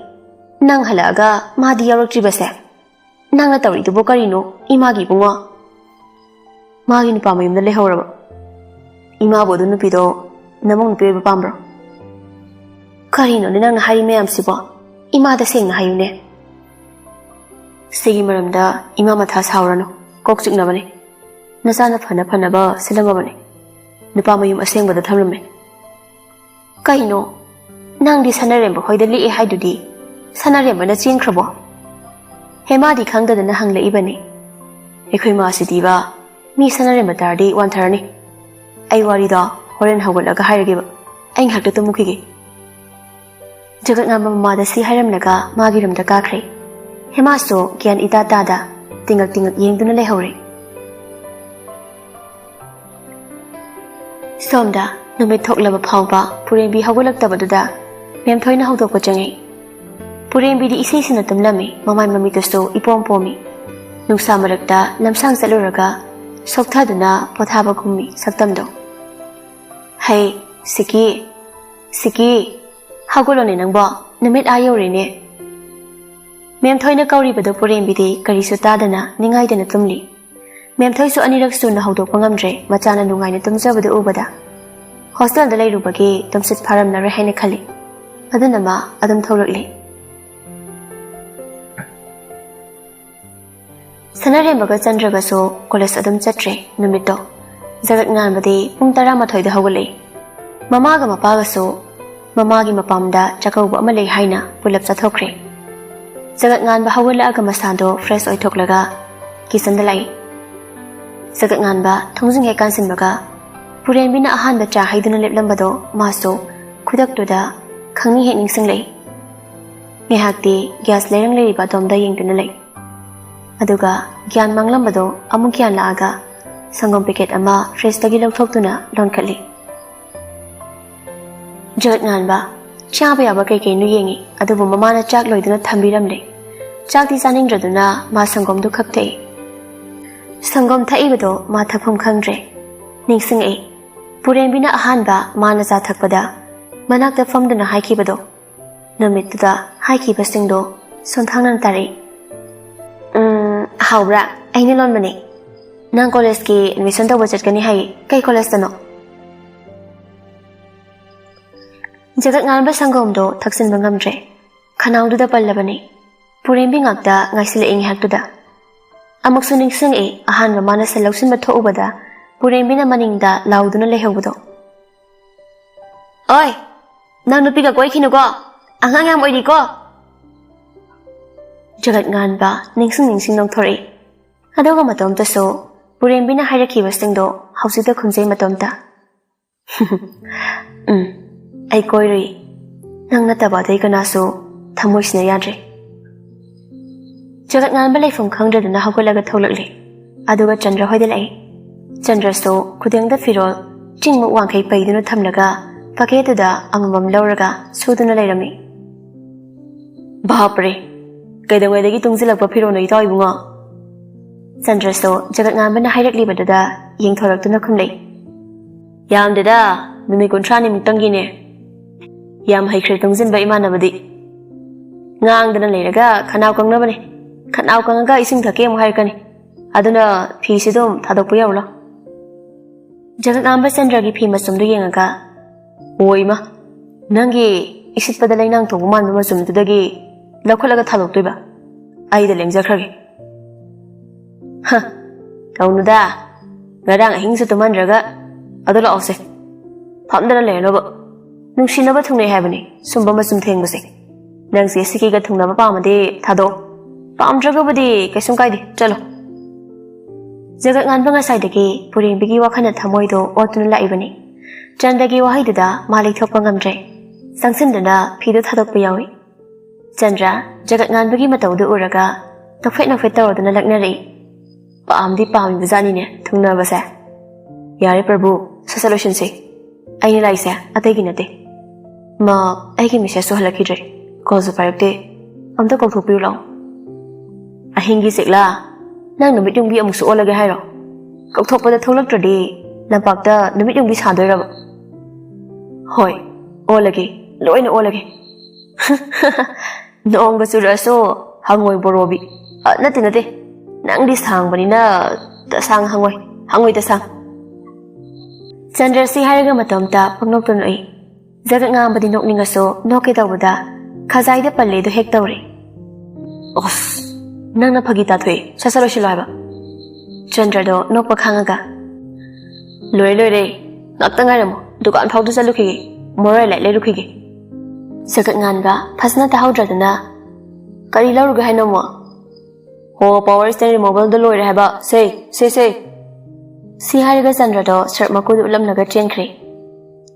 ꯅꯪ ꯍꯜꯂꯛꯑꯒ ꯃꯥꯗꯤ ꯌꯥꯎꯔꯛꯇ꯭ꯔꯤꯕꯁꯦ? ꯅꯪꯅ ꯇꯧꯔꯤꯗꯨꯕꯨ ꯀꯔꯤꯅꯣ? ꯏꯃꯥꯒꯤ ꯏꯕꯨꯡꯉꯣ, ꯃꯥꯒꯤ ꯅꯨꯄꯥ ꯃꯌꯨꯝꯗ ꯂꯩꯍꯧꯔꯕ? ꯏꯃꯥꯕꯨ ꯑꯗꯨ ꯅꯨꯄꯤꯗꯣ ꯅꯃꯧ ꯅꯨꯄꯤ ꯑꯣꯏꯕ ꯄꯥꯝꯕ꯭ꯔꯣ?" "ꯀꯔꯤꯅꯣꯅꯦ ꯅꯪꯅ ꯍꯥꯏꯔꯤ ꯃꯌꯥꯝꯁꯤꯕꯣ? ꯏꯃꯥꯗ ꯁꯦꯡꯅ ꯍꯥꯏꯌꯨꯅꯦ꯫" "ꯁꯤꯒꯤ ꯃꯔꯝꯗ ꯏꯃꯥ ꯃꯊꯥ ꯁꯥꯎꯔꯅꯨ, ꯀꯣꯛ ꯆꯤꯛꯅꯕꯅꯦ꯫ ꯅꯆꯥꯅ ꯐꯅ ꯐꯅꯕ ꯁꯤꯜꯂꯝꯃꯕꯅꯦ, ꯅꯨꯄꯥ ꯃꯌꯨꯝ ꯑꯁꯦꯡꯕꯗ ꯊꯝꯂꯝꯃꯦ꯫" "ꯀꯩꯅꯣ? ꯅꯪꯗꯤ ꯁꯅꯔꯦꯝꯕ ꯍꯣꯏꯗ ꯂꯦꯛꯑꯦ ꯍꯥꯏꯗꯨꯗꯤ? ꯁꯅꯔꯦꯝꯕꯅ ꯆꯦꯟꯈ꯭ꯔꯕꯣ?" ꯍꯦꯃꯥꯗꯤ ꯈꯪꯗꯗꯅ ꯍꯪꯂꯛꯏꯕꯅꯤ꯫ "ꯑꯩꯈꯣꯏ ꯃꯥꯁꯤꯗꯤꯕ, ꯃꯤ ꯁꯅꯔꯦꯝꯕ ꯇꯥꯔꯗꯤ ꯋꯥꯟꯊꯔꯅꯤ꯫ ꯑꯩ ꯋꯥꯔꯤꯗꯣ ꯍꯣꯔꯦꯟ ꯍꯧꯒꯠꯂꯒ ꯍꯥꯏꯔꯒꯦꯕ꯫ ꯑꯩ ꯉꯥꯏꯍꯥꯛꯇ ꯇꯨꯝꯃꯨꯈꯤꯒꯦ꯫" ꯖꯒꯠ ꯉꯥꯟꯕ ꯃꯃꯥꯗ ꯁꯤ ꯍꯥꯏꯔꯝꯂꯒ ꯃꯥꯒꯤ ꯔꯨꯝꯗ ꯀꯥꯈ꯭ꯔꯦ꯫ ꯍꯦꯃꯥꯁꯨ ꯒ꯭ꯌꯥꯟ ꯏꯇꯥ ꯇꯥꯗ ꯇꯤꯡꯉꯛ ꯇꯤꯡꯉꯛ ꯌꯦꯡꯗꯨꯅ ꯂꯩꯍꯧꯔꯦ꯫ ꯁꯣꯝꯗ ꯅꯨꯃꯤꯠ ꯊꯣꯛꯂꯕ ꯐꯥꯎꯕ ꯄꯨꯔꯦꯝꯕꯤ ꯍꯧꯒꯠꯂꯛꯇꯕꯗꯨꯗ ꯃꯦꯝꯊꯣꯏꯅ ꯍꯧꯗꯣꯛꯄ ꯆꯪꯉꯛꯏ꯫ ꯄꯨꯔꯦꯝꯕꯤꯗꯤ ꯏꯁꯤꯁꯤꯅ ꯇꯨꯝꯂꯝꯃꯤ, ꯃꯃꯥꯏ ꯃꯃꯤꯠꯇꯁꯨ ꯏꯄꯣꯝ ꯄꯣꯝꯃꯤ꯫ ꯅꯨꯡꯁꯥ ꯃꯔꯛꯇ ꯂꯝꯁꯥꯡ ꯆꯠꯂꯨꯔꯒ ꯁꯣꯛꯊꯗꯨꯅ ꯄꯣꯊꯥꯕꯒꯨꯝꯃꯤ ꯁꯛꯇꯝꯗꯣ꯫ "ꯍꯩ, ꯁꯤꯀꯤ, ꯁꯤꯀꯤ, ꯍꯧꯒꯠꯂꯣꯅꯦ ꯅꯪꯕꯣ, ꯅꯨꯃꯤꯠ ꯑꯥ ꯌꯧꯔꯦꯅꯦ꯫" ꯃꯦꯝꯊꯣꯏꯅ ꯀꯧꯔꯤꯕꯗꯨ ꯄꯨꯔꯦꯝꯕꯤꯗꯤ ꯀꯔꯤꯁꯨ ꯇꯥꯗꯅ ꯅꯤꯡꯉꯥꯏꯗꯅ ꯇꯨꯝꯂꯤ꯫ ꯃꯦꯝꯊꯣꯏꯁꯨ ꯑꯅꯤꯔꯛ ꯁꯨꯅ ꯍꯧꯗꯣꯛꯄ ꯉꯝꯗ꯭ꯔꯦ, ꯃꯆꯥꯅ ꯅꯨꯡꯉꯥꯏꯅ ꯇꯨꯝꯖꯕꯗꯨ ꯎꯕꯗ꯫ ꯍꯣꯁꯇꯦꯜꯗ ꯂꯩꯔꯨꯕꯒꯤ ꯇꯨꯝꯁꯤꯠ ꯐꯥꯔꯝꯂꯔꯣꯏ ꯍꯥꯏꯅ ꯈꯜꯂꯤ꯫ ꯑꯗꯨꯅ ꯃꯥ ꯑꯗꯨꯝ ꯊꯣꯛꯂꯛꯂꯤ꯫ ꯁꯅꯥꯔꯦꯝꯕꯒ ꯆꯟꯗ꯭ꯔꯒꯁꯨ ꯀꯣꯂꯦꯖ ꯑꯗꯨꯝ ꯆꯠꯇ꯭ꯔꯦ ꯅꯨꯃꯤꯠꯇꯣ꯫ ꯖꯒꯠ ꯉꯥꯟꯕꯗꯤ ꯄꯨꯡ ꯇꯔꯥꯃꯥꯊꯣꯏꯗ ꯍꯧꯒꯠꯂꯛꯏ꯫ ꯃꯃꯥꯒ ꯃꯄꯥꯒꯁꯨ ꯃꯃꯥꯒꯤ ꯃꯄꯥꯝꯗ ꯆꯥꯛꯀꯧꯕ ꯑꯃ ꯂꯩ ꯍꯥꯏꯅ ꯄꯨꯂꯞ ꯆꯠꯊꯣꯛꯈ꯭ꯔꯦ꯫ ꯖꯒꯠ ꯉꯥꯟꯕ ꯍꯧꯒꯠꯂꯛꯑꯒ ꯃꯁꯥꯗꯣ ꯐ꯭ꯔꯦꯁ ꯑꯣꯏꯊꯣꯛꯂꯒ ꯀꯤꯆꯟꯗ ꯂꯥꯛꯏ꯫ ꯖꯒꯠ ꯉꯥꯟꯕ ꯊꯣꯡꯖꯤꯟ ꯍꯦꯛ ꯀꯥꯟꯁꯤꯟꯕꯒ ꯄꯨꯔꯦꯝꯕꯤꯅ ꯑꯍꯥꯟꯕ ꯆꯥ ꯍꯩꯗꯨꯅ ꯂꯦꯞꯂꯝꯕꯗꯣ ꯃꯥꯁꯨ ꯈꯨꯗꯛꯇꯨꯗ ꯈꯪꯅꯤꯡ ꯍꯦꯛ ꯅꯤꯡꯁꯤꯡꯂꯛꯏ꯫ ꯉꯥꯏꯍꯥꯛꯇꯤ ꯒ꯭ꯌꯥꯁ ꯂꯩꯔꯪ ꯂꯩꯔꯤꯕ ꯑꯗꯣꯝꯗ ꯌꯦꯡꯗꯨꯅ ꯂꯩ꯫ ꯑꯗꯨꯒ ꯒ꯭ꯌꯥꯟ ꯃꯥꯡꯂꯝꯕꯗꯣ ꯑꯃꯨꯛ ꯒ꯭ꯌꯥꯟ ꯂꯥꯛꯑꯒ ꯁꯪꯒꯣꯝ ꯄꯦꯀꯦꯠ ꯑꯃ ꯐ꯭ꯔꯤꯖꯇꯒꯤ ꯂꯧꯊꯣꯛꯇꯨꯅ ꯂꯣꯟꯈꯠꯂꯤ꯫ ꯖꯒꯠ ꯉꯥꯟꯕ ꯆꯥꯕ ꯌꯥꯕ ꯀꯩ ꯀꯩꯅꯣ ꯌꯦꯡꯉꯤ, ꯑꯗꯨꯕꯨ ꯃꯃꯥꯅ ꯆꯥꯛ ꯂꯣꯏꯗꯨꯅ ꯊꯝꯕꯤꯔꯝꯂꯦ꯫ ꯆꯥꯛꯇꯤ ꯆꯥꯅꯤꯡꯗ꯭ꯔꯗꯨꯅ ꯃꯥ ꯁꯪꯒꯣꯝꯗꯨ ꯈꯛ ꯊꯛꯏ꯫ ꯁꯪꯒꯣꯝ ꯊꯛꯏꯕꯗꯣ ꯃꯥ ꯊꯛꯐꯝ ꯈꯪꯗ꯭ꯔꯦ꯫ ꯅꯤꯡꯁꯤꯡꯉꯛꯏ꯫ ꯄꯨꯔꯦꯝꯕꯤꯅ ꯑꯍꯥꯟꯕ ꯃꯥꯅ ꯆꯥ ꯊꯛꯄꯗ ꯃꯅꯥꯛꯇ ꯐꯝꯗꯨꯅ ꯍꯥꯏꯈꯤꯕꯗꯣ꯫ ꯅꯨꯃꯤꯠꯇꯨꯗ ꯍꯥꯏꯈꯤꯕꯁꯤꯡꯗꯣ ꯁꯣꯟꯊꯥꯡꯅꯅ ꯇꯥꯔꯛꯏ꯫ "ꯎꯝ, ꯍꯥꯎꯕ꯭ꯔꯥ? ꯑꯩꯅ ꯂꯣꯟꯕꯅꯦ꯫ ꯅꯪ ꯀꯣꯂꯦꯖꯀꯤ ꯑꯦꯗꯃꯤꯁꯟ ꯇꯧꯕ ꯆꯠꯀꯅꯤ ꯍꯥꯏꯌꯦ꯫ ꯀꯩ ꯀꯣꯂꯦꯖꯇꯅꯣ?" ꯖꯒꯠ ꯉꯥꯟꯕ ꯁꯪꯒꯣꯝꯗꯣ ꯊꯛꯆꯤꯟꯕ ꯉꯝꯗ꯭ꯔꯦ꯫ ꯈꯅꯥꯎꯗꯨꯗ ꯄꯜꯂꯕꯅꯤ꯫ ꯄꯨꯔꯦꯝꯕꯤ ꯉꯥꯛꯇ ꯉꯥꯏꯁꯤꯜꯂꯛꯏ ꯉꯥꯏꯍꯥꯛꯇꯨꯗ꯫ ꯑꯃꯨꯛꯁꯨ ꯅꯤꯡꯁꯤꯡꯉꯛꯏ ꯑꯍꯥꯟꯕ ꯃꯥꯅ ꯁꯟ ꯂꯧꯁꯤꯟꯕ ꯊꯣꯛꯎꯕꯗ ꯄꯨꯔꯦꯝꯕꯤꯅ ꯃꯅꯤꯡꯗ ꯂꯥꯎꯗꯨꯅ ꯂꯩꯍꯧꯕꯗꯣ꯫ "ꯑꯣꯏ, ꯅꯪ ꯅꯨꯄꯤꯒ ꯀꯣꯏꯈꯤꯅꯨꯀꯣ, ꯑꯉꯥꯡ ꯌꯥꯝ ꯑꯣꯏꯔꯤꯀꯣ!" ꯖꯒꯠ ꯉꯥꯟꯕ ꯅꯤꯡꯁꯤꯡ ꯅꯤꯡꯁꯤꯡ ꯅꯣꯛꯊꯣꯔꯛꯏ꯫ ꯑꯗꯨꯒ ꯃꯇꯣꯝꯇꯁꯨ ꯄꯨꯔꯦꯝꯕꯤꯅ ꯍꯥꯏꯔꯛꯈꯤꯕꯁꯤꯡꯗꯣ ꯍꯧꯖꯤꯛꯇ ꯈꯨꯝꯖꯩ ꯃꯇꯣꯝꯇ꯫ "ꯎꯝ, ꯑꯩ ꯀꯣꯏꯔꯨꯏ꯫ ꯅꯪ ꯅꯠꯇꯕ ꯑꯇꯩ ꯀꯅꯥꯁꯨ ꯊꯃꯣꯏꯁꯤꯅ ꯌꯥꯗ꯭ꯔꯦ꯫" ꯖꯒꯠ ꯉꯥꯟꯕ ꯂꯩꯐꯝ ꯈꯪꯗ꯭ꯔꯗꯨꯅ ꯍꯧꯒꯠꯂꯒ ꯊꯣꯛꯂꯛꯂꯦ꯫ ꯑꯗꯨꯒ ꯆꯟꯗ꯭ꯔ ꯍꯣꯏꯗ ꯂꯥꯛꯏ꯫ ꯆꯟꯗ꯭ꯔꯁꯨ ꯈꯨꯗꯦꯡꯗ ꯐꯤꯔꯣꯜ ꯆꯤꯡꯃꯨꯛ ꯋꯥꯡꯈꯩ ꯄꯩꯗꯨꯅ ꯊꯝꯂꯒ ꯄꯥꯀꯦꯠꯇꯨꯗ ꯑꯃꯃꯝ ꯂꯧꯔꯒ ꯁꯨꯗꯨꯅ ꯂꯩꯔꯝꯃꯤ꯫ "ꯕꯥꯞꯔꯦ, ꯀꯩꯗꯧꯉꯩꯗꯒꯤ ꯇꯨꯡꯁꯤꯜꯂꯛꯄ ꯐꯤꯔꯣꯜꯅꯣ ꯏꯇꯥꯎ ꯏꯕꯨꯡꯉꯣ?" ꯆꯟꯗ꯭ꯔꯁꯨ ꯖꯒꯠ ꯉꯥꯟꯕꯅ ꯍꯥꯏꯔꯛꯂꯤꯕꯗꯨꯗ ꯌꯦꯡꯊꯣꯔꯛꯇꯨꯅ ꯈꯨꯝꯂꯛꯏ꯫ "ꯌꯥꯝꯗꯦꯗ, ꯅꯨꯃꯤꯠ ꯀꯨꯟꯊ꯭ꯔꯥꯅꯤꯃꯨꯛꯇꯪꯒꯤꯅꯦ꯫" "ꯌꯥꯝ ꯍꯩꯈ꯭ꯔꯦ ꯇꯨꯡꯁꯤꯟꯕ ꯏꯃꯥꯟꯅꯕꯗꯤ꯫ ꯉꯥꯡꯗꯅ ꯂꯩꯔꯒ ꯈꯅꯥꯎ ꯀꯪꯅꯕꯅꯦ꯫ ꯈꯅꯥꯎ ꯀꯪꯉꯒ ꯏꯁꯤꯡ ꯊꯛꯀꯦ ꯑꯃꯨꯛ ꯍꯥꯏꯔꯛꯀꯅꯤ꯫ ꯑꯗꯨꯅ ꯐꯤꯁꯤ ꯑꯗꯨꯝ ꯊꯥꯗꯣꯛꯄ ꯌꯥꯎꯔꯣ꯫" ꯖꯒꯠ ꯉꯥꯟꯕ ꯆꯟꯗ꯭ꯔꯒꯤ ꯐꯤ ꯃꯆꯨꯝꯗꯨ ꯌꯦꯡꯉꯒ, "ꯑꯣ ꯏꯃꯥ, ꯅꯪꯒꯤ ꯏꯁꯤꯠꯄꯗ ꯂꯩꯅꯥꯡ ꯊꯣꯛꯄ ꯃꯥꯟꯕ ꯃꯆꯨꯝꯗꯨꯗꯒꯤ ꯂꯧꯈꯠꯂꯒ ꯊꯥꯗꯣꯛꯇꯣꯏꯕ? ꯑꯩꯗ ꯂꯦꯡꯖꯈ꯭ꯔꯒꯦ꯫" "ꯍ, ꯇꯧꯅꯨꯗ꯫ ꯉꯔꯥꯡ ꯑꯍꯤꯡꯁꯨ ꯇꯨꯝꯍꯟꯗ꯭ꯔꯒ꯫ ꯑꯗꯣ ꯂꯥꯛꯑꯣꯁꯦ, ꯐꯝꯗꯅ ꯂꯩꯔꯅꯣꯕ꯫ ꯅꯨꯡꯁꯤꯅꯕ ꯊꯨꯡꯅꯩ ꯍꯥꯏꯕꯅꯤ ꯁꯨꯝꯕ ꯃꯆꯨꯝ ꯊꯦꯡꯕꯁꯦ꯫ ꯅꯪꯁꯦ ꯁꯤꯀꯤꯒ ꯊꯨꯡꯅꯕ ꯄꯥꯝꯃꯗꯤ ꯊꯥꯗꯣꯛꯑꯣ꯫ ꯄꯥꯝꯗ꯭ꯔꯒꯕꯨꯗꯤ ꯀꯩꯁꯨꯝ ꯀꯥꯏꯗꯦ, ꯆꯠꯂꯣ꯫" ꯖꯒꯠ ꯉꯥꯟꯕ ꯉꯁꯥꯏꯗꯒꯤ ꯄꯨꯔꯦꯝꯕꯤꯒꯤ ꯋꯥꯈꯜꯅ ꯊꯃꯣꯏꯗꯣ ꯑꯣꯠꯇꯨꯅ ꯂꯥꯛꯏꯕꯅꯤ꯫ ꯆꯟꯗ꯭ꯔꯒꯤ ꯋꯥꯍꯩꯗꯨꯗ ꯃꯥ ꯂꯩꯊꯣꯛꯄ ꯉꯝꯗ꯭ꯔꯦ꯫ ꯆꯪꯁꯤꯟꯗꯨꯅ ꯐꯤꯗꯨ ꯊꯥꯗꯣꯛꯄ ꯌꯥꯎꯏ꯫ ꯆꯟꯗ꯭ꯔ ꯖꯒꯠ ꯉꯥꯟꯕꯒꯤ ꯃꯇꯧꯗꯨ ꯎꯔꯒ ꯅꯣꯛꯐꯦꯠ ꯅꯣꯛꯐꯦꯠ ꯇꯧꯔꯗꯨꯅ ꯂꯛꯅꯔꯛꯏ꯫ ꯄꯥꯝꯗꯤ ꯄꯥꯝꯃꯤꯕꯖꯥꯠꯅꯤꯅꯦ ꯊꯨꯡꯅꯕꯁꯦ꯫ "ꯌꯥꯔꯦ ꯄ꯭ꯔꯚꯨ, ꯁꯠ ꯁꯠ ꯂꯣꯏꯁꯤꯟꯁꯤ꯫ ꯑꯩꯅ ꯂꯥꯛꯏꯁꯦ ꯑꯇꯩꯒꯤ ꯅꯠꯇꯦ꯫ ꯃꯥ, ꯑꯩꯒꯤ ꯃꯦꯁꯦꯖꯁꯨ ꯍꯜꯂꯛꯈꯤꯗ꯭ꯔꯦ, ꯀꯣꯜꯁꯨ ꯄꯥꯏꯔꯛꯇꯦ꯫ ꯑꯝꯇ ꯀꯧꯊꯣꯛꯄꯤꯔꯨ ꯂꯥꯛꯑꯣ꯫" "ꯑꯍꯤꯡꯒꯤ ꯆꯦꯛꯂꯥ, ꯅꯪ ꯅꯨꯃꯤꯠ ꯌꯨꯡꯕꯤ ꯑꯃꯨꯛꯁꯨ ꯑꯣꯜꯂꯒꯦ ꯍꯥꯏꯔꯣ? ꯀꯧꯊꯣꯛꯄꯗ ꯊꯣꯛꯂꯛꯇ꯭ꯔꯗꯤ ꯂꯝꯄꯥꯛꯇ ꯅꯨꯃꯤꯠ ꯌꯨꯡꯕꯤ ꯁꯥꯗꯣꯏꯔꯕ?" "ꯍꯣꯏ, ꯑꯣꯜꯂꯒꯦ, ꯂꯣꯏꯅ ꯑꯣꯜꯂꯒꯦ꯫" "ꯅꯣꯡꯒ ꯆꯨꯔꯛꯑꯁꯨ ꯍꯪꯉꯣꯏ ꯕꯣꯔꯣꯕꯤ, ꯑ, ꯅꯠꯇꯦ, ꯅꯠꯇꯦ, ꯅꯪꯗꯤ ꯁꯥꯡꯕꯅꯤꯅ ꯇꯁꯥꯡ ꯍꯪꯉꯣꯏ, ꯍꯪꯉꯣꯏ ꯇꯁꯥꯡ꯫" ꯆꯟꯗ꯭ꯔꯁꯤ ꯍꯥꯏꯔꯒ ꯃꯇꯣꯝꯇ ꯄꯪꯅꯣꯛꯇ ꯅꯣꯛꯏ꯫ ꯖꯒꯠ ꯉꯥꯡꯕꯗꯤ ꯅꯣꯛꯅꯤꯡꯉꯁꯨ ꯅꯣꯛꯀꯦ ꯇꯧꯕꯗ ꯈꯖꯥꯏꯗ ꯄꯜꯂꯦꯗꯣ ꯍꯦꯛ ꯇꯧꯔꯦ꯫ "ꯑꯣꯁ, ꯅꯪꯅ ꯐꯥꯒꯤ ꯇꯥꯊꯣꯛꯑꯦ, ꯁꯠ ꯁꯠ ꯂꯣꯏꯁꯤꯜꯂꯣ ꯍꯥꯏꯕ꯫" ꯆꯟꯗ꯭ꯔꯗꯣ ꯅꯣꯛꯄ ꯈꯥꯡꯉꯒ, "ꯂꯣꯏꯔꯦ, ꯂꯣꯏꯔꯦ, ꯉꯥꯛꯇ ꯉꯥꯏꯔꯝꯃꯣ, ꯗꯨꯀꯥꯟ ꯐꯥꯎꯗ ꯆꯠꯂꯨꯈꯤꯒꯦ, ꯃꯣꯔꯣꯏ ꯂꯥꯏꯠ ꯂꯩꯔꯨꯈꯤꯒꯦ꯫" ꯖꯒꯠ ꯉꯥꯟꯕ ꯐꯖꯅ ꯇꯥꯍꯧꯗ꯭ꯔꯗꯨꯅ, "ꯀꯔꯤ ꯂꯧꯔꯨꯒꯦ ꯍꯥꯏꯅꯣ ꯑꯃꯨꯛ?" "ꯑꯣ, ꯄꯋꯥꯔ ꯁ꯭ꯇꯦꯟ ꯔꯤꯃꯨꯚꯔꯗꯣ ꯂꯣꯏꯔꯦ ꯍꯥꯏꯕ, ꯁꯦ, ꯁꯦ, ꯁꯦ꯫" ꯁꯤ ꯍꯥꯏꯔꯒ ꯆꯟꯗ꯭ꯔꯗꯣ ꯁꯔꯞ ꯃꯀꯨꯗꯨ ꯎꯠꯂꯝꯂꯒ ꯆꯦꯟꯈ꯭ꯔꯦ꯫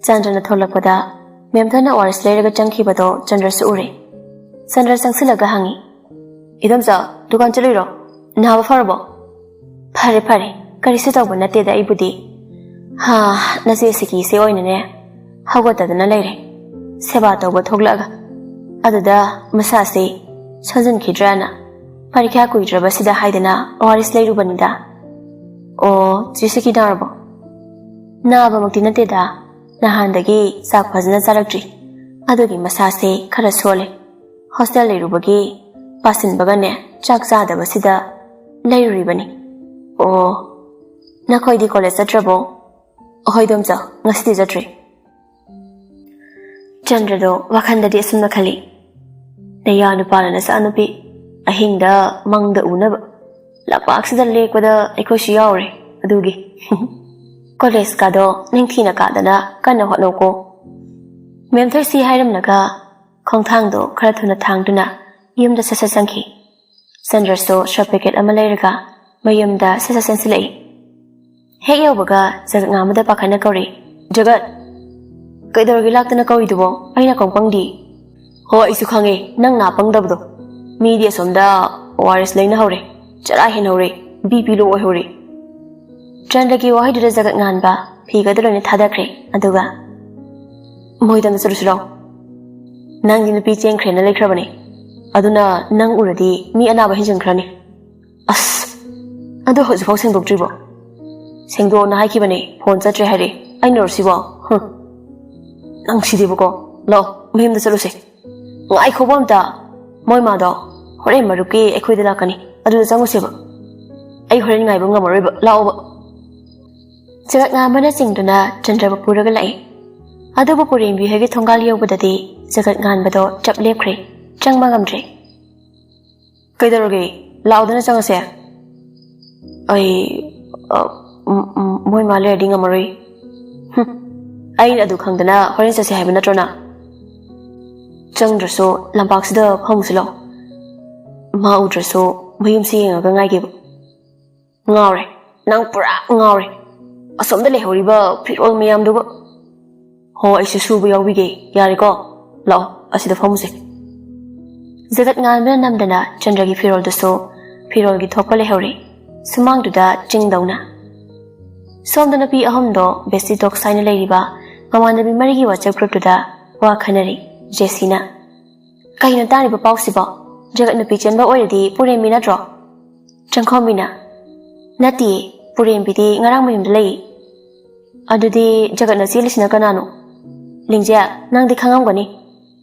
ꯆꯟꯗ꯭ꯔꯅ ꯊꯣꯛꯂꯛꯄꯗ ꯃꯦꯝꯊꯣꯟꯅ ꯑꯣ ꯑꯥꯔ ꯑꯦꯁ ꯂꯩꯔꯒ ꯆꯪꯈꯤꯕꯗꯣ ꯆꯟꯗ꯭ꯔꯁꯨ ꯎꯔꯦ꯫ ꯆꯟꯗ꯭ꯔ ꯆꯪꯁꯤꯜꯂꯒ ꯍꯪꯉꯤ, "ꯏꯗꯣꯝꯆꯥ, ꯗꯨꯀꯥꯟ ꯆꯠꯂꯨꯏꯔꯣ? ꯅꯥꯕ ꯐꯔꯕꯣ?" "ꯐꯔꯦ, ꯐꯔꯦ, ꯀꯔꯤꯁꯨ ꯇꯧꯕ ꯅꯠꯇꯦꯗ ꯑꯩꯕꯨꯗꯤ꯫ ꯍꯥ, ꯅꯆꯦ ꯁꯤꯀꯤꯁꯦ ꯑꯣꯏꯅꯅꯦ ꯍꯧꯒꯠꯇꯗꯅ ꯂꯩꯔꯦ, ꯁꯦꯕꯥ ꯇꯧꯕ ꯊꯣꯛꯂꯛꯑꯒ꯫ ꯑꯗꯨꯗ ꯃꯁꯥꯁꯦ ꯁꯣꯟꯖꯤꯟꯈꯤꯗ꯭ꯔꯥꯅ ꯄꯔꯤꯈ꯭ꯌꯥ ꯀꯨꯏꯗ꯭ꯔꯕꯁꯤꯗ ꯍꯥꯏꯗꯅ ꯑꯣ ꯑꯥꯔ ꯑꯦꯁ ꯂꯩꯔꯨꯕꯅꯤꯗ꯫" "ꯑꯣ, ꯆꯦ ꯁꯤꯀꯤ ꯅꯥꯔꯕꯣ?" "ꯅꯥꯕꯃꯛꯇꯤ ꯅꯠꯇꯦꯗ, ꯅꯍꯥꯟꯗꯒꯤ ꯆꯥꯛ ꯐꯖꯅ ꯆꯥꯔꯛꯇ꯭ꯔꯤ, ꯑꯗꯨꯒꯤ ꯃꯁꯥꯁꯦ ꯈꯔ ꯁꯣꯜꯂꯦ꯫ ꯍꯣꯁꯇꯦꯜ ꯂꯩꯔꯨꯕꯒꯤ ꯄꯥꯁꯤꯟꯕꯒꯅꯦ ꯆꯥꯛ ꯆꯥꯗꯕꯁꯤꯗ ꯂꯩꯔꯨꯔꯤꯕꯅꯤ꯫" "ꯑꯣ, ꯅꯈꯣꯏꯗꯤ ꯀꯣꯂꯦꯖ ꯆꯠꯇ꯭ꯔꯕꯣ?" "ꯑꯍꯣꯏ ꯏꯗꯣꯝꯆꯥ, ꯉꯁꯤꯗꯤ ꯆꯠꯇ꯭ꯔꯦ꯫" ꯆꯟꯗ꯭ꯔꯗꯣ ꯋꯥꯈꯜꯗꯗꯤ ꯑꯁꯨꯝꯅ ꯈꯜꯂꯤ, "ꯅꯌꯥ ꯅꯨꯄꯥꯅ ꯅꯆꯥ ꯅꯨꯄꯤ ꯑꯍꯤꯡꯗ ꯃꯪꯗ ꯎꯅꯕ ꯂꯝꯄꯥꯛꯁꯤꯗ ꯂꯦꯛꯄꯗ ꯑꯩꯈꯣꯏꯁꯨ ꯌꯥꯎꯔꯦ ꯑꯗꯨꯒꯤ꯫" "ꯀꯣꯂꯦꯖꯀꯗꯣ ꯅꯤꯡꯊꯤꯅ ꯀꯥꯗꯅ ꯀꯟꯅ ꯍꯣꯠꯅꯧꯀꯣ꯫" ꯃꯦꯝꯊꯣꯏꯁꯤ ꯍꯥꯏꯔꯝꯂꯒ ꯈꯣꯡꯊꯥꯡꯗꯣ ꯈꯔ ꯊꯨꯅ ꯊꯥꯡꯗꯨꯅ ꯌꯨꯝꯗ ꯁꯠ ꯁꯠ ꯆꯪꯈꯤ꯫ ꯆꯟꯗ꯭ꯔꯁꯨ ꯁꯔꯞ ꯄꯦꯀꯦꯠ ꯑꯃ ꯂꯩꯔꯒ ꯃꯌꯨꯝꯗ ꯁꯠ ꯁꯠ ꯆꯦꯟꯁꯤꯜꯂꯛꯏ꯫ ꯍꯦꯛ ꯌꯧꯕꯒ ꯖꯒꯠ ꯉꯥꯃꯗ ꯄꯥꯈꯠꯅ ꯀꯧꯔꯛꯏ, "ꯖꯒꯠ, ꯀꯩꯗꯧꯔꯒꯦ ꯂꯥꯛꯇꯅ ꯀꯧꯔꯤꯗꯨꯕꯣ? ꯑꯩꯅ ꯀꯧ ꯄꯪꯗꯤ?" "ꯍꯣ, ꯑꯩꯁꯨ ꯈꯪꯉꯦ ꯅꯪ ꯅꯥ ꯄꯪꯗꯕꯗꯣ꯫ ꯃꯤꯗꯤ ꯑꯁꯣꯝꯗ ꯑꯣ ꯑꯥꯔ ꯑꯦꯁ ꯂꯩꯅ ꯍꯧꯔꯦ, ꯆꯔꯥ ꯍꯦꯟꯍꯧꯔꯦ, ꯕꯤ ꯄꯤ ꯂꯣ ꯑꯣꯏꯍꯧꯔꯦ꯫" ꯆꯟꯗ꯭ꯔꯒꯤ ꯋꯥꯍꯩꯗꯨꯗ ꯖꯒꯠ ꯉꯥꯟꯕ ꯐꯤꯒꯗ ꯂꯣꯏꯅ ꯊꯥꯗꯈ꯭ꯔꯦ꯫ ꯑꯗꯨꯒ, "ꯃꯣꯏꯗ ꯑꯃ ꯆꯠꯂꯨꯁꯤ ꯂꯥꯎ꯫ ꯅꯪꯗꯤ ꯅꯨꯄꯤ ꯆꯦꯟꯈ꯭ꯔꯦꯅ ꯂꯩꯈ꯭ꯔꯕꯅꯦ꯫ ꯑꯗꯨꯅ ꯅꯪ ꯎꯔꯗꯤ ꯃꯤ ꯑꯅꯥꯕ ꯍꯦꯟꯖꯤꯟꯈ꯭ꯔꯅꯤ꯫" "ꯑꯁ, ꯑꯗꯣ ꯍꯧꯖꯤꯛꯐꯥꯎ ꯁꯦꯡꯗꯣꯛꯇ꯭ꯔꯤꯕꯣ?" "ꯁꯦꯡꯗꯣꯛꯑꯣꯅ ꯍꯥꯏꯈꯤꯕꯅꯦ, ꯐꯣꯟ ꯆꯠꯇ꯭ꯔꯦ ꯍꯥꯏꯔꯛꯑꯦ꯫ ꯑꯩꯅꯔꯣ ꯁꯤꯕꯣ? ꯍꯨꯝ꯫ ꯅꯪ ꯁꯤꯗꯤꯕꯀꯣ꯫ ꯂꯥꯛꯑꯣ, ꯃꯌꯨꯝꯗ ꯆꯠꯂꯨꯁꯦ꯫" "ꯉꯥꯏꯈꯣꯕ ꯑꯝꯇ꯫ ꯃꯣꯏ ꯃꯥꯗꯣ ꯍꯣꯔꯦꯟ ꯃꯔꯨꯞꯀꯤ ꯑꯩꯈꯣꯏꯗ ꯂꯥꯛꯀꯅꯤ꯫ ꯑꯗꯨꯗ ꯆꯪꯉꯨꯁꯦꯕ꯫ ꯑꯩ ꯍꯣꯔꯦꯟ ꯉꯥꯏꯕ ꯉꯝꯃꯔꯣꯏꯕ꯫ ꯂꯥꯛꯑꯣꯕ꯫" ꯖꯒꯠ ꯉꯥꯟꯕꯅ ꯆꯤꯡꯗꯨꯅ ꯆꯟꯗ꯭ꯔꯕꯨ ꯄꯨꯔꯒ ꯂꯥꯛꯏ꯫ ꯑꯗꯨꯕꯨ ꯄꯨꯔꯦꯝꯕꯤ ꯍꯣꯏꯒꯤ ꯊꯣꯡꯒꯥꯜ ꯌꯧꯕꯗꯗꯤ ꯖꯒꯠ ꯉꯥꯟꯕꯗꯣ ꯆꯞ ꯂꯦꯞꯈ꯭ꯔꯦ꯫ ꯆꯪꯕ ꯉꯝꯗ꯭ꯔꯦ꯫ "ꯀꯩꯗꯧꯔꯒꯦ? ꯂꯥꯛꯑꯣꯗꯅ ꯆꯪꯉꯁꯦ꯫" "ꯑꯩ, ꯑ, ꯎꯝ, ꯎꯝ, ꯃꯣꯏ ꯃꯥ ꯂꯩꯔꯗꯤ ꯉꯝꯃꯔꯣꯏ꯫" "ꯍꯨꯝ, ꯑꯩꯅ ꯑꯗꯨ ꯈꯪꯗꯅ ꯍꯣꯔꯦꯟ ꯆꯠꯁꯦ ꯍꯥꯏꯕ ꯅꯠꯇ꯭ꯔꯣ ꯅꯪ?" "ꯆꯪꯗ꯭ꯔꯁꯨ ꯂꯝꯄꯥꯛꯁꯤꯗ ꯐꯝꯃꯨꯁꯤ ꯂꯥꯎ꯫ ꯃꯥ ꯎꯗ꯭ꯔꯁꯨ ꯃꯌꯨꯝꯁꯤ ꯌꯦꯡꯉꯒ ꯉꯥꯏꯒꯦꯕ꯫" "ꯉꯥꯎꯔꯦ, ꯅꯪ ꯄꯨꯔꯥ ꯉꯥꯎꯔꯦ꯫ ꯑꯁꯣꯝꯗ ꯂꯩꯍꯧꯔꯤꯕ ꯐꯤꯔꯣꯜ ꯃꯌꯥꯝꯗꯨꯒ꯫" "ꯍꯣ, ꯑꯩꯁꯨ ꯁꯨꯕ ꯌꯥꯎꯕꯤꯒꯦ꯫ ꯌꯥꯔꯦꯀꯣ? ꯂꯥꯛꯑꯣ, ꯑꯁꯤꯗ ꯐꯝꯃꯨꯁꯦ꯫" ꯖꯒꯠ ꯉꯥꯟꯕꯅ ꯅꯝꯗꯅ ꯆꯟꯗ꯭ꯔꯒꯤ ꯐꯤꯔꯣꯜꯗꯨꯁꯨ ꯐꯤꯔꯣꯜꯒꯤ ꯊꯣꯛꯄ ꯂꯩꯍꯧꯔꯦ, ꯁꯨꯃꯥꯡꯗꯨꯗ ꯆꯤꯡꯗꯧꯅ꯫ ꯁꯣꯝꯗ ꯅꯨꯄꯤ ꯑꯍꯨꯝꯗꯣ ꯕꯦꯁꯇꯤ ꯇꯣꯛꯁ ꯍꯥꯏꯅ ꯂꯩꯔꯤꯕ ꯃꯃꯥꯟꯅꯕꯤ ꯃꯔꯤꯒꯤ ꯋꯥꯆꯦꯞ ꯒ꯭ꯔꯨꯞꯇꯨꯗ ꯋꯥ ꯈꯟꯅꯔꯤ꯫ ꯖꯦꯁꯤꯅ, "ꯀꯩꯅꯣ ꯇꯥꯔꯤꯕ ꯄꯥꯎꯁꯤꯕꯣ? ꯖꯒꯠ ꯅꯨꯄꯤ ꯆꯦꯟꯕ ꯑꯣꯏꯔꯗꯤ ꯄꯨꯔꯦꯝꯕꯤ ꯅꯠꯇ꯭ꯔꯣ?" ꯆꯪꯈꯣꯝꯕꯤꯅ, "ꯅꯠꯇꯤꯌꯦ, ꯄꯨꯔꯦꯝꯕꯤꯗꯤ ꯉꯔꯥꯡ ꯃꯌꯨꯝꯗ ꯂꯩ꯫" "ꯑꯗꯨꯗꯤ ꯖꯒꯠꯅ ꯆꯦꯜꯂꯤꯁꯤꯅ ꯀꯅꯥꯅꯣ?" "ꯂꯤꯡꯖꯦꯜ, ꯅꯪꯗꯤ ꯈꯪꯉꯝꯒꯅꯤ꯫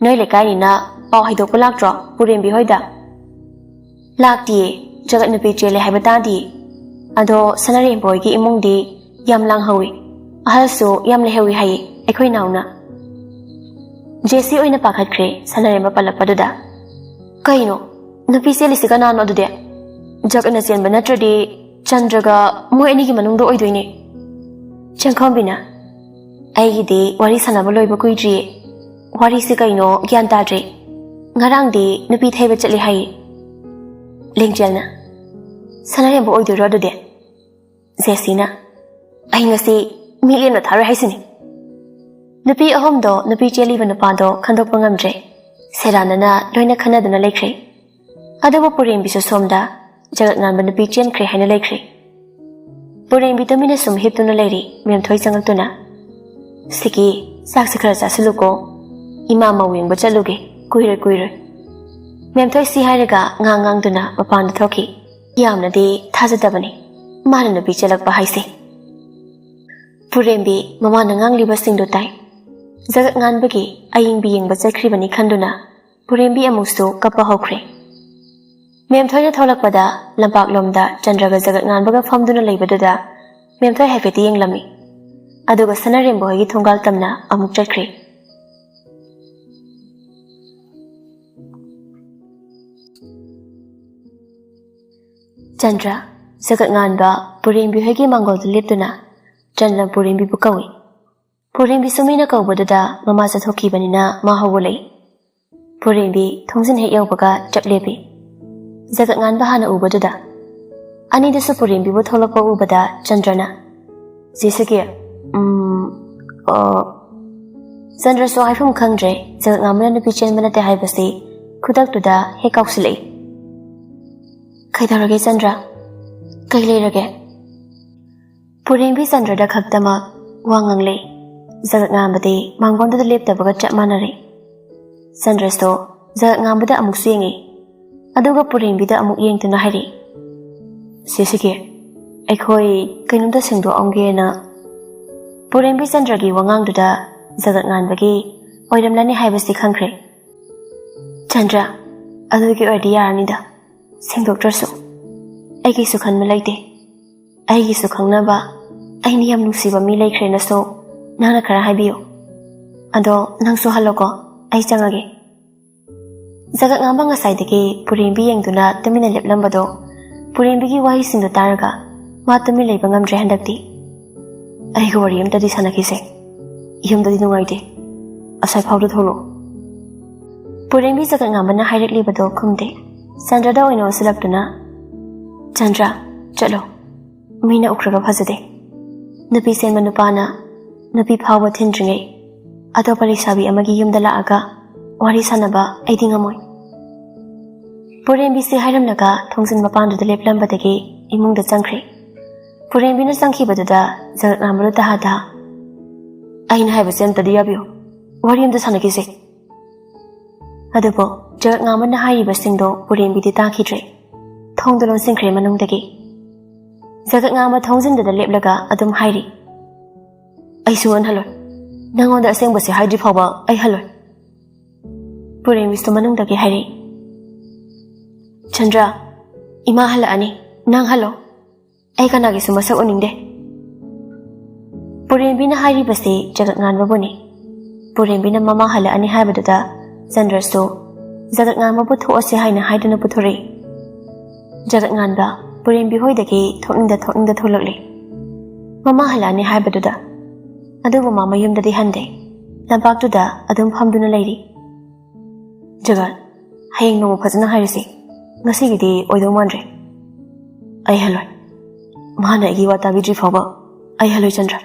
ꯅꯣꯏ ꯂꯩꯀꯥꯏꯅꯤꯅ ꯄꯥꯎ ꯍꯥꯏꯗꯣꯛꯄ ꯂꯥꯛꯇ꯭ꯔꯣ ꯄꯨꯔꯦꯝꯕꯤ ꯍꯣꯏꯗ?" "ꯂꯥꯛꯇꯤꯌꯦ, ꯖꯒꯠ ꯅꯨꯄꯤ ꯆꯦꯜꯂꯦ ꯍꯥꯏꯕ ꯇꯥꯗꯤꯌꯦ꯫ ꯑꯗꯣ ꯁꯅꯥꯔꯦꯝꯕ ꯍꯣꯏꯒꯤ ꯏꯃꯨꯡꯗꯤ ꯌꯥꯝ ꯂꯥꯡꯍꯧꯋꯤ꯫ ꯑꯍꯜꯁꯨ ꯌꯥꯝ ꯂꯩꯍꯧꯏ ꯍꯥꯏꯌꯦ ꯑꯩꯈꯣꯏ ꯅꯥꯎꯅ꯫ ꯖꯦꯁꯤ ꯑꯣꯏꯅ ꯄꯥꯈꯠꯈ꯭ꯔꯦ ꯁꯅꯥꯔꯦꯝꯕ ꯄꯜꯂꯛꯄꯗꯨꯗ꯫ "ꯀꯩꯅꯣ? ꯅꯨꯄꯤ ꯆꯦꯜꯂꯤꯁꯤ ꯀꯅꯥꯅꯣ ꯑꯗꯨꯗꯤ? ꯖꯒꯠꯅ ꯆꯦꯟꯕ ꯅꯠꯇ꯭ꯔꯗꯤ ꯆꯟꯗ꯭ꯔꯒ ꯃꯣꯏ ꯑꯅꯤꯒꯤ ꯃꯅꯨꯡꯗ ꯑꯣꯏꯗꯣꯏꯅꯦ꯫" ꯆꯪꯈꯣꯝꯕꯤꯅ, "ꯑꯩꯒꯤꯗꯤ ꯋꯥꯔꯤ ꯁꯥꯟꯅꯕ ꯂꯣꯏꯕ ꯀꯨꯏꯗ꯭ꯔꯤꯌꯦ꯫ ꯋꯥꯔꯤꯁꯤ ꯀꯩꯅꯣ ꯒ꯭ꯌꯥꯟ ꯇꯥꯗ꯭ꯔꯦ꯫ ꯉꯔꯥꯡꯗꯤ ꯅꯨꯄꯤ ꯊꯩꯕ ꯆꯠꯂꯤ ꯍꯥꯏꯌꯦ꯫" ꯂꯦꯡꯖꯦꯜꯅ, "ꯁꯅꯥꯔꯦꯝꯕ ꯑꯣꯏꯗꯣꯏꯔꯣ ꯑꯗꯨꯗꯤ?" ꯖꯦꯁꯤꯅ, "ꯑꯩ ꯉꯁꯤ ꯃꯤꯠꯌꯦꯡꯅ ꯊꯥꯔꯣꯏ ꯍꯥꯏꯁꯤꯅꯤ꯫" ꯅꯨꯄꯤ ꯑꯍꯨꯝꯗꯣ ꯅꯨꯄꯤ ꯆꯦꯜꯂꯤꯕ ꯅꯨꯄꯥꯗꯣ ꯈꯟꯗꯣꯛꯄ ꯉꯝꯗ꯭ꯔꯦ꯫ ꯁꯦꯔꯥꯟꯅꯅ ꯂꯣꯏꯅ ꯈꯟꯅꯗꯨꯅ ꯂꯩꯈ꯭ꯔꯦ꯫ ꯑꯗꯨꯕꯨ ꯄꯨꯔꯦꯝꯕꯤꯁꯨ ꯁꯣꯝꯗ ꯖꯒꯠ ꯉꯥꯟꯕ ꯅꯨꯄꯤ ꯆꯦꯟꯈ꯭ꯔꯦ ꯍꯥꯏꯅ ꯂꯩꯈ꯭ꯔꯦ꯫ ꯄꯨꯔꯦꯝꯕꯤ ꯇꯨꯃꯤꯟꯅ ꯁꯨꯝ ꯍꯤꯞꯇꯨꯅ ꯂꯩꯔꯤ꯫ ꯃꯦꯝꯊꯣꯏ ꯆꯪꯂꯛꯇꯨꯅ, "ꯁꯤꯀꯤ, ꯆꯥꯛꯁꯤ ꯈꯔ ꯆꯥꯁꯤꯜꯂꯨꯀꯣ꯫ ꯏꯃꯥ ꯃꯧ ꯌꯦꯡꯕ ꯆꯠꯂꯨꯒꯦ꯫ ꯀꯨꯏꯔꯣꯏ, ꯀꯨꯏꯔꯣꯏ꯫" ꯃꯦꯝꯊꯣꯏ ꯁꯤ ꯍꯥꯏꯔꯒ ꯉꯥꯡ ꯉꯥꯡꯗꯨꯅ ꯃꯄꯥꯟꯗ ꯊꯣꯛꯈꯤ꯫ ꯌꯥꯝꯅꯗꯤ ꯊꯥꯖꯗꯕꯅꯤ ꯃꯥꯅ ꯅꯨꯄꯤ ꯆꯦꯜꯂꯛꯄ ꯍꯥꯏꯁꯦ꯫ ꯄꯨꯔꯦꯝꯕꯤ ꯃꯃꯥꯅ ꯉꯥꯡꯂꯤꯕꯁꯤꯡꯗꯨ ꯇꯥꯏ꯫ ꯖꯒꯠ ꯉꯥꯟꯕꯒꯤ ꯑꯌꯤꯡꯕꯤ ꯌꯦꯡꯕ ꯆꯠꯈ꯭ꯔꯤꯕꯅꯤ ꯈꯟꯗꯨꯅ ꯄꯨꯔꯦꯝꯕꯤ ꯑꯃꯨꯛꯁꯨ ꯀꯞꯄ ꯍꯧꯈ꯭ꯔꯦ꯫ ꯃꯦꯝꯊꯣꯏꯅ ꯊꯣꯛꯂꯛꯄꯗ ꯂꯝꯄꯥꯛꯂꯣꯝꯗ ꯆꯟꯗ꯭ꯔꯒ ꯖꯒꯠ ꯉꯥꯟꯕꯒ ꯐꯝꯗꯨꯅ ꯂꯩꯕꯗꯨꯗ ꯃꯦꯝꯊꯣꯏ ꯍꯥꯏꯐꯦꯠꯇꯤ ꯌꯦꯡꯂꯝꯃꯤ꯫ ꯑꯗꯨꯒ ꯁꯅꯥꯔꯦꯝꯕ ꯍꯣꯏꯒꯤ ꯊꯣꯡꯒꯥꯜ ꯇꯝꯅ ꯑꯃꯨꯛ ꯆꯠꯈ꯭ꯔꯦ꯫ ꯆꯟꯗ꯭ꯔ, ꯖꯒꯠ ꯉꯥꯟꯕ ꯄꯨꯔꯦꯝꯕꯤ ꯍꯣꯏꯒꯤ ꯃꯥꯡꯒꯣꯜꯗ ꯂꯦꯞꯇꯨꯅ ꯆꯟꯗ꯭ꯔ ꯄꯨꯔꯦꯝꯕꯤꯕꯨ ꯀꯧꯏ꯫ ꯄꯨꯔꯦꯝꯕꯤꯁꯨ ꯃꯤꯅ ꯀꯧꯕꯗꯨꯗ ꯃꯃꯥ ꯆꯠꯊꯣꯛꯈꯤꯕꯅꯤꯅ ꯃꯥ ꯍꯧꯒꯠꯂꯛꯏ꯫ ꯄꯨꯔꯦꯝꯕꯤ ꯊꯣꯡꯖꯤꯟ ꯍꯦꯛ ꯌꯧꯕꯒ ꯆꯞ ꯂꯦꯞꯄꯤ꯫ ꯖꯒꯠ ꯉꯥꯟꯕ ꯍꯥꯟꯅ ꯎꯕꯗꯨꯗ꯫ ꯑꯅꯤꯗꯨꯁꯨ ꯄꯨꯔꯦꯝꯕꯤꯕꯨ ꯊꯣꯛꯂꯛꯄ ꯎꯕꯗ ꯆꯟꯗ꯭ꯔꯅ, "ꯖꯦꯁꯤꯒꯤ, ꯎꯝ, ꯑ," ꯆꯟꯗ꯭ꯔꯁꯨ ꯍꯥꯏꯐꯝ ꯈꯪꯗ꯭ꯔꯦ, ꯖꯒꯠ ꯉꯥꯟꯕꯅ ꯅꯨꯄꯤ ꯆꯦꯟꯕ ꯅꯠꯇꯦ ꯍꯥꯏꯕꯁꯤ ꯈꯨꯗꯛꯇꯨꯗ ꯍꯦꯛ ꯀꯥꯎꯁꯤꯜꯂꯛꯏ꯫ "ꯀꯩꯗꯧꯔꯒꯦ ꯆꯟꯗ꯭ꯔ? ꯀꯩ ꯂꯩꯔꯒꯦ?" ꯄꯨꯔꯦꯝꯕꯤ ꯆꯟꯗ꯭ꯔꯗ ꯈꯛꯇꯃꯛ ꯋꯥ ꯉꯥꯡꯂꯦ꯫ ꯖꯒꯠ ꯉꯥꯟꯕꯗꯤ ꯃꯥꯡꯒꯣꯟꯗꯨꯗ ꯂꯦꯞꯇꯕꯒ ꯆꯞ ꯃꯥꯟꯅꯔꯦ꯫ ꯆꯟꯗ꯭ꯔꯁꯨ ꯖꯒꯠ ꯉꯥꯟꯕꯗ ꯑꯃꯨꯛꯁꯨ ꯌꯦꯡꯉꯤ꯫ ꯑꯗꯨꯒ ꯄꯨꯔꯦꯝꯕꯤꯗ ꯑꯃꯨꯛ ꯌꯦꯡꯗꯨꯅ ꯍꯥꯏꯔꯤ, "ꯖꯦꯁꯤꯒꯤ, ꯑꯩꯈꯣꯏ ꯀꯩꯅꯣꯝꯇ ꯁꯦꯡꯗꯣꯛꯑꯝꯒꯦꯅ꯫" ꯄꯨꯔꯦꯝꯕꯤ ꯆꯟꯗ꯭ꯔꯒꯤ ꯋꯥꯉꯥꯡꯗꯨꯗ ꯖꯒꯠ ꯉꯥꯟꯕꯒꯤ ꯑꯣꯏꯔꯝꯂꯅꯤ ꯍꯥꯏꯕꯁꯤ ꯈꯪꯈ꯭ꯔꯦ꯫ "ꯆꯟꯗ꯭ꯔ, ꯑꯗꯨꯒꯤ ꯑꯣꯏꯔꯗꯤ ꯌꯥꯔꯅꯤꯗ, ꯁꯦꯡꯗꯣꯛꯇ꯭ꯔꯁꯨ꯫ ꯑꯩꯒꯤꯁꯨ ꯈꯟꯕ ꯂꯩꯇꯦ꯫ ꯑꯩꯒꯤꯁꯨ ꯈꯪꯅꯕ ꯑꯩꯅ ꯌꯥꯝ ꯅꯨꯡꯁꯤꯕ ꯃꯤ ꯂꯩꯈ꯭ꯔꯦꯅꯁꯨ ꯅꯪꯅ ꯈꯔ ꯍꯥꯏꯕꯤꯌꯨ꯫ ꯑꯗꯣ ꯅꯪꯁꯨ ꯍꯜꯂꯣꯀꯣ, ꯑꯩ ꯆꯪꯉꯒꯦ꯫" ꯖꯒꯠ ꯉꯥꯝꯕ ꯉꯁꯥꯏꯗꯒꯤ ꯄꯨꯔꯦꯝꯕꯤ ꯌꯦꯡꯗꯨꯅ ꯇꯨꯃꯤꯟꯅ ꯂꯦꯞꯂꯝꯕꯗꯣ, ꯄꯨꯔꯦꯝꯕꯤꯒꯤ ꯋꯥꯍꯩꯁꯤꯡꯗꯣ ꯇꯥꯔꯒ ꯃꯥ ꯇꯨꯃꯤꯟ ꯂꯩꯕ ꯉꯝꯗ꯭ꯔꯦ ꯍꯟꯗꯛꯇꯤ꯫ "ꯑꯩꯒ ꯋꯥꯔꯤ ꯑꯝꯇꯗꯤ ꯁꯥꯟꯅꯈꯤꯁꯦ꯫ ꯌꯨꯝꯗꯗꯤ ꯅꯨꯡꯉꯥꯏꯇꯦ꯫ ꯑꯁꯥꯏ ꯐꯥꯎꯗ ꯊꯣꯛꯂꯛꯑꯣ꯫" ꯄꯨꯔꯦꯝꯕꯤ ꯖꯒꯠ ꯉꯥꯝꯕꯅ ꯍꯥꯏꯔꯛꯂꯤꯕꯗꯣ ꯈꯨꯝꯗꯦ꯫ ꯆꯟꯗ꯭ꯔꯗ ꯑꯣꯏꯅ ꯑꯣꯟꯁꯤꯜꯂꯛꯇꯨꯅ, "ꯆꯟꯗ꯭ꯔ, ꯆꯠꯂꯣ꯫ ꯃꯤꯅ ꯎꯈ꯭ꯔꯒ ꯐꯖꯗꯦ꯫ ꯅꯨꯄꯤ ꯆꯦꯟꯕ ꯅꯨꯄꯥꯅ ꯅꯨꯄꯤ ꯐꯥꯎꯕ ꯊꯤꯟꯗ꯭ꯔꯤꯉꯩ ꯑꯇꯣꯞꯄ ꯂꯩꯁꯥꯕꯤ ꯑꯃꯒꯤ ꯌꯨꯝꯗ ꯂꯥꯛꯑꯒ ꯋꯥꯔꯤ ꯁꯥꯟꯅꯕ ꯑꯩꯗꯤ ꯉꯝꯃꯣꯏ꯫" ꯄꯨꯔꯦꯝꯕꯤꯁꯦ ꯍꯥꯏꯔꯝꯂꯒ ꯊꯣꯡꯖꯤꯟ ꯃꯄꯥꯟꯗꯨꯗ ꯂꯦꯞꯂꯝꯕꯗꯒꯤ ꯏꯃꯨꯡꯗ ꯆꯪꯈ꯭ꯔꯦ꯫ ꯄꯨꯔꯦꯝꯕꯤꯅ ꯆꯪꯈꯤꯕꯗꯨꯗ ꯖꯒꯠ ꯉꯥꯝꯕꯗꯨ ꯇꯍꯥ ꯇꯍꯥ, "ꯑꯩꯅ ꯍꯥꯏꯕꯁꯦ ꯑꯝꯇꯗꯤ ꯌꯥꯕꯤꯌꯨ꯫ ꯋꯥꯔꯤ ꯑꯝꯇ ꯁꯥꯟꯅꯈꯤꯁꯦ꯫" ꯑꯗꯨꯕꯨ ꯖꯒꯠ ꯉꯥꯝꯕꯅ ꯍꯥꯏꯔꯤꯕꯁꯤꯡꯗꯣ ꯄꯨꯔꯦꯝꯕꯤꯗꯤ ꯇꯥꯈꯤꯗ꯭ꯔꯦ꯫ ꯊꯣꯡꯗꯣ ꯂꯣꯟꯁꯤꯟꯈ꯭ꯔꯦ ꯃꯅꯨꯡꯗꯒꯤ꯫ ꯖꯒꯠ ꯉꯥꯝꯕ ꯊꯣꯡꯖꯤꯟꯗꯨꯗ ꯂꯦꯞꯂꯒ ꯑꯗꯨꯝ ꯍꯥꯏꯔꯤ, "ꯑꯩ ꯁꯨꯡꯍꯟ ꯍꯜꯂꯣꯏ꯫ ꯅꯪꯉꯣꯟꯗ ꯑꯁꯦꯡꯕꯁꯦ ꯍꯥꯏꯗ꯭ꯔꯤ ꯐꯥꯎꯕ ꯑꯩ ꯍꯜꯂꯣꯏ꯫" ꯄꯨꯔꯦꯝꯕꯤꯁꯨ ꯃꯅꯨꯡꯗꯒꯤ ꯍꯥꯏꯔꯤ, "ꯆꯟꯗ꯭ꯔ, ꯏꯃꯥ ꯍꯜꯂꯛꯑꯅꯤ, ꯅꯪ ꯍꯜꯂꯣ꯫ ꯑꯩ ꯀꯅꯥꯒꯤꯁꯨ ꯃꯁꯛ ꯎꯅꯤꯡꯗꯦ꯫" ꯄꯨꯔꯦꯝꯕꯤꯅ ꯍꯥꯏꯔꯤꯕꯁꯤ ꯖꯒꯠ ꯉꯥꯟꯕꯕꯨꯅꯤ꯫ ꯄꯨꯔꯦꯝꯕꯤꯅ ꯃꯃꯥ ꯍꯜꯂꯛꯑꯅꯤ ꯍꯥꯏꯕꯗꯨꯗ ꯆꯟꯗ꯭ꯔꯁꯨ ꯖꯒꯠ ꯉꯥꯟꯕꯕꯨ ꯊꯣꯛꯑꯁꯤ ꯍꯥꯏꯅ ꯍꯥꯏꯗꯨꯅ ꯄꯨꯊꯣꯔꯛꯏ꯫ ꯖꯒꯠ ꯉꯥꯟꯕ ꯄꯨꯔꯦꯝꯕꯤ ꯍꯣꯏꯗꯒꯤ ꯊꯣꯛꯅꯤꯡꯗ ꯊꯣꯛꯅꯤꯡꯗ ꯊꯣꯛꯂꯛꯂꯦ꯫ ꯃꯃꯥ ꯍꯜꯂꯛꯑꯅꯤ ꯍꯥꯏꯕꯗꯨꯗ꯫ ꯑꯗꯨꯕꯨ ꯃꯥ ꯃꯌꯨꯝꯗꯗꯤ ꯍꯟꯗꯦ꯫ ꯂꯝꯄꯥꯛꯇꯨꯗ ꯑꯗꯨꯝ ꯐꯝꯗꯨꯅ ꯂꯩꯔꯤ꯫ "ꯖꯒꯠ, ꯍꯌꯦꯡ ꯅꯣꯡꯃ ꯐꯖꯅ ꯍꯥꯏꯔꯁꯤ꯫ ꯉꯁꯤꯒꯤꯗꯤ ꯑꯣꯏꯗꯧ ꯃꯥꯟꯗ꯭ꯔꯦ꯫ ꯑꯩ ꯍꯜꯂꯣꯏ꯫ ꯃꯥꯅ ꯑꯩꯒꯤ ꯋꯥ ꯇꯥꯕꯤꯗ꯭ꯔꯤ ꯐꯥꯎꯕ ꯑꯩ ꯍꯜꯂꯣꯏ, ꯆꯟꯗ꯭ꯔ꯫"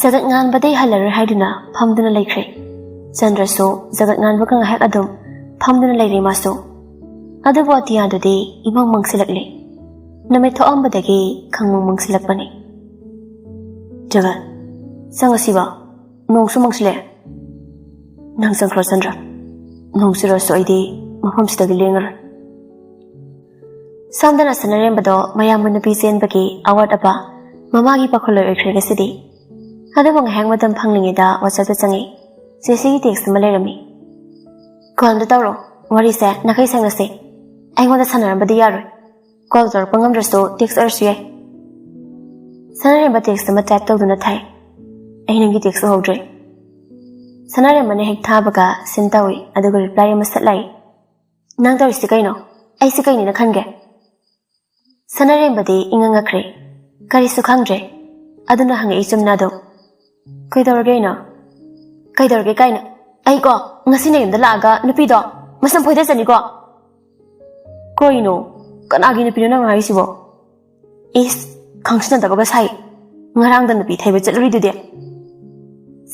ꯖꯒꯠ ꯉꯥꯟꯕꯗꯩ ꯍꯜꯂꯔꯣꯏ ꯍꯥꯏꯗꯨꯅ ꯐꯝꯗꯨꯅ ꯂꯩꯈ꯭ꯔꯦ꯫ ꯆꯟꯗ꯭ꯔꯁꯨ ꯖꯒꯠ ꯉꯥꯟꯕꯒ ꯉꯥꯏꯍꯥꯛ ꯑꯗꯨꯝ ꯐꯝꯗꯨꯅ ꯂꯩꯔꯦ ꯃꯥꯁꯨ꯫ ꯑꯗꯨꯕꯨ ꯑꯇꯤꯌꯥꯗꯨꯗꯤ ꯏꯃꯪ ꯃꯪꯁꯤꯜꯂꯛꯂꯦ꯫ ꯅꯨꯃꯤꯠ ꯊꯣꯛꯑꯝꯕꯗꯒꯤ ꯈꯪꯃꯪ ꯃꯪꯁꯤꯜꯂꯛꯄꯅꯤ꯫ "ꯖꯒꯠ, ꯆꯪꯉꯁꯤꯕ꯫ ꯅꯣꯡꯁꯨ ꯃꯪꯁꯤꯜꯂꯛꯑꯦ꯫" "ꯅꯪ ꯆꯪꯈ꯭ꯔꯣ ꯆꯟꯗ꯭ꯔ꯫ ꯅꯣꯡ ꯆꯨꯔꯁꯨ ꯑꯩꯗꯤ ꯃꯐꯝꯁꯤꯗꯒꯤ ꯂꯦꯡꯉꯔꯣꯏ꯫" ꯁꯣꯝꯗꯅ ꯁꯅꯔꯦꯝꯕꯗꯣ ꯃꯌꯥꯝꯕ ꯅꯨꯄꯤ ꯆꯦꯟꯕꯒꯤ ꯑꯋꯥꯠ ꯑꯄꯥ ꯃꯃꯥꯒꯤ ꯄꯥꯈꯣꯜꯂꯣꯏ ꯑꯣꯏꯈ꯭ꯔꯦ ꯉꯁꯤꯗꯤ꯫ ꯑꯗꯨꯕꯨ ꯉꯥꯏꯍꯥꯛ ꯃꯇꯝ ꯐꯪꯂꯤꯉꯩꯗ WhatsApp-ꯇ ꯆꯪꯉꯤ꯫ ꯖꯦꯁꯤꯒꯤ text ꯑꯃ ꯂꯩꯔꯝꯃꯤ꯫ "Call ꯑꯝꯇ ꯇꯧꯔꯛꯑꯣ, ꯋꯥꯔꯤꯁꯦ ꯅꯥꯈꯩ ꯁꯦꯡꯅꯁꯦ꯫ ꯑꯩꯉꯣꯟꯗ ꯁꯥꯟꯅꯔꯝꯕꯗꯤ ꯌꯥꯔꯣꯏ꯫ Call ꯇꯧꯔꯛꯄ ꯉꯝꯗ꯭ꯔꯁꯨ text ꯑꯣꯏꯔꯁꯨ ꯌꯥꯏ꯫" ꯁꯅꯥꯔꯦꯝꯕ text ꯑꯃ type ꯇꯧꯗꯨꯅ ꯊꯥꯏ꯫ "ꯑꯩ ꯅꯪꯒꯤ text ꯎꯍꯧꯗ꯭ꯔꯦ꯫" ꯁꯅꯥꯔꯦꯝꯕꯅ ꯍꯦꯛ ꯊꯥꯕꯒ seen ꯇꯧꯏ, ꯑꯗꯨꯒ reply ꯑꯃ ꯁꯠ ꯂꯥꯛꯏ꯫ "ꯅꯪ ꯇꯧꯔꯤꯁꯤ ꯀꯩꯅꯣ? ꯑꯩꯁꯤ ꯀꯩꯅꯦꯅ ꯈꯟꯒꯦ?" ꯁꯅꯥꯔꯦꯝꯕꯗꯤ ꯏꯉꯛ ꯉꯛꯈ꯭ꯔꯦ꯫ ꯀꯔꯤꯁꯨ ꯈꯪꯗ꯭ꯔꯦ꯫ ꯑꯗꯨꯅ ꯍꯪꯉꯛꯏ ꯆꯨꯝꯅ ꯑꯗꯨꯝ, "ꯀꯩꯗꯧꯔꯒꯦ ꯑꯩꯅ?" "ꯀꯩꯗꯧꯔꯒꯦ ꯀꯥꯏꯅ? ꯑꯩꯀꯣ ꯉꯁꯤ ꯅꯌꯨꯝꯗ ꯂꯥꯛꯑꯒ ꯅꯨꯄꯤꯗꯣ ꯃꯁꯝ ꯐꯣꯏꯗꯖꯅꯤꯀꯣ꯫" "ꯀꯩꯅꯣ? ꯀꯅꯥꯒꯤ ꯅꯨꯄꯤꯅꯣ ꯅꯪ ꯍꯥꯏꯔꯤꯁꯤꯕꯣ?" "ꯏꯁ, ꯈꯪꯁꯤꯟꯅꯗꯕꯒ ꯁꯥꯏ꯫ ꯉꯔꯥꯡꯗ ꯅꯨꯄꯤ ꯊꯩꯕ ꯆꯠꯂꯨꯔꯤꯗꯨꯗꯤ?"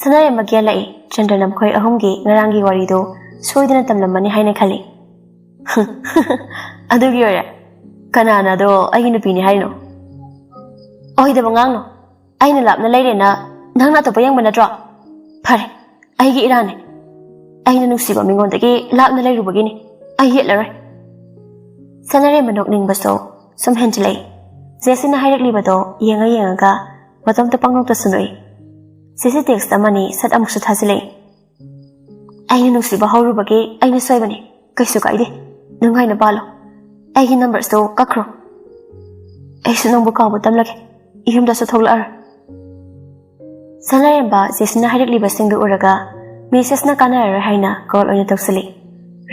ꯁꯅꯥꯔꯦꯝꯕ ꯒꯦꯜꯂꯛꯏ꯫ ꯆꯟꯗ꯭ꯔꯅ ꯃꯈꯣꯏ ꯑꯍꯨꯝꯒꯤ ꯉꯔꯥꯡꯒꯤ ꯋꯥꯔꯤꯗꯣ ꯁꯣꯏꯗꯅ ꯇꯝꯂꯝꯃꯅꯤ ꯍꯥꯏꯅ ꯈꯜꯂꯤ꯫ "ꯑꯗꯨꯒꯤ ꯑꯣꯏꯔꯦ꯫ ꯀꯅꯥꯅ ꯑꯗꯣ ꯑꯩꯒꯤ ꯅꯨꯄꯤꯅꯤ ꯍꯥꯏꯔꯤꯅꯣ?" "ꯑꯣꯏꯗꯕ ꯉꯥꯡꯅꯣ꯫ ꯑꯩꯅ ꯂꯥꯞꯅ ꯂꯩꯔꯦꯅ ꯅꯪꯅ ꯑꯇꯣꯞꯄ ꯌꯦꯡꯕ ꯅꯠꯇ꯭ꯔꯣ? ꯐꯔꯦ, ꯑꯩꯒꯤ ꯏꯔꯥꯟꯅꯦ꯫ ꯑꯩꯅ ꯅꯨꯡꯁꯤꯕ ꯃꯤꯉꯣꯟꯗꯒꯤ ꯂꯥꯞꯅ ꯂꯩꯔꯨꯕꯒꯤꯅꯤ꯫ ꯑꯩ ꯌꯦꯠꯂꯔꯣꯏ꯫" ꯁꯅꯥꯔꯦꯝꯕ ꯅꯣꯛꯅꯤꯡꯕꯁꯨ ꯁꯨꯝ ꯍꯦꯟꯖꯤꯜꯂꯛꯏ꯫ ꯖꯦꯁꯤꯅ ꯍꯥꯏꯔꯛꯂꯤꯕꯗꯣ ꯌꯦꯡꯉ ꯌꯦꯡꯉꯒ ꯃꯇꯣꯝꯇ ꯄꯪꯅꯣꯛꯇꯁꯨ ꯅꯣꯛꯏ꯫ ꯖꯦꯁꯤ text ꯑꯃꯅꯤ ꯁꯠ ꯑꯃꯨꯛꯁꯨ ꯊꯥꯖꯤꯜꯂꯛꯏ꯫ "ꯑꯩꯅ ꯅꯨꯡꯁꯤꯕ ꯍꯧꯔꯨꯕꯒꯤ ꯑꯩꯅ ꯁꯣꯏꯕꯅꯤ꯫ ꯀꯩꯁꯨ ꯀꯥꯏꯗꯦ꯫ ꯅꯨꯡꯉꯥꯏꯅ ꯄꯥꯜꯂꯣ꯫ ꯑꯩꯒꯤ numberꯁꯨ ꯀꯛꯈ꯭ꯔꯣ꯫ ꯑꯩꯁꯨ ꯅꯪꯕꯨ ꯀꯥꯎꯕ ꯇꯝꯂꯒꯦ꯫ ꯌꯨꯝꯗꯁꯨ ꯊꯣꯛꯂꯛꯑꯔꯣꯏ꯫" ꯁꯅꯥꯔꯦꯝꯕ ꯖꯦꯁꯤꯅ ꯍꯥꯏꯔꯛꯂꯤꯕꯁꯤꯡꯗꯨ ꯎꯔꯒ messageꯅ ꯀꯥꯟꯅꯔꯔꯣꯏ ꯍꯥꯏꯅ call ꯑꯣꯏꯅ ꯇꯧꯁꯤꯜꯂꯤ꯫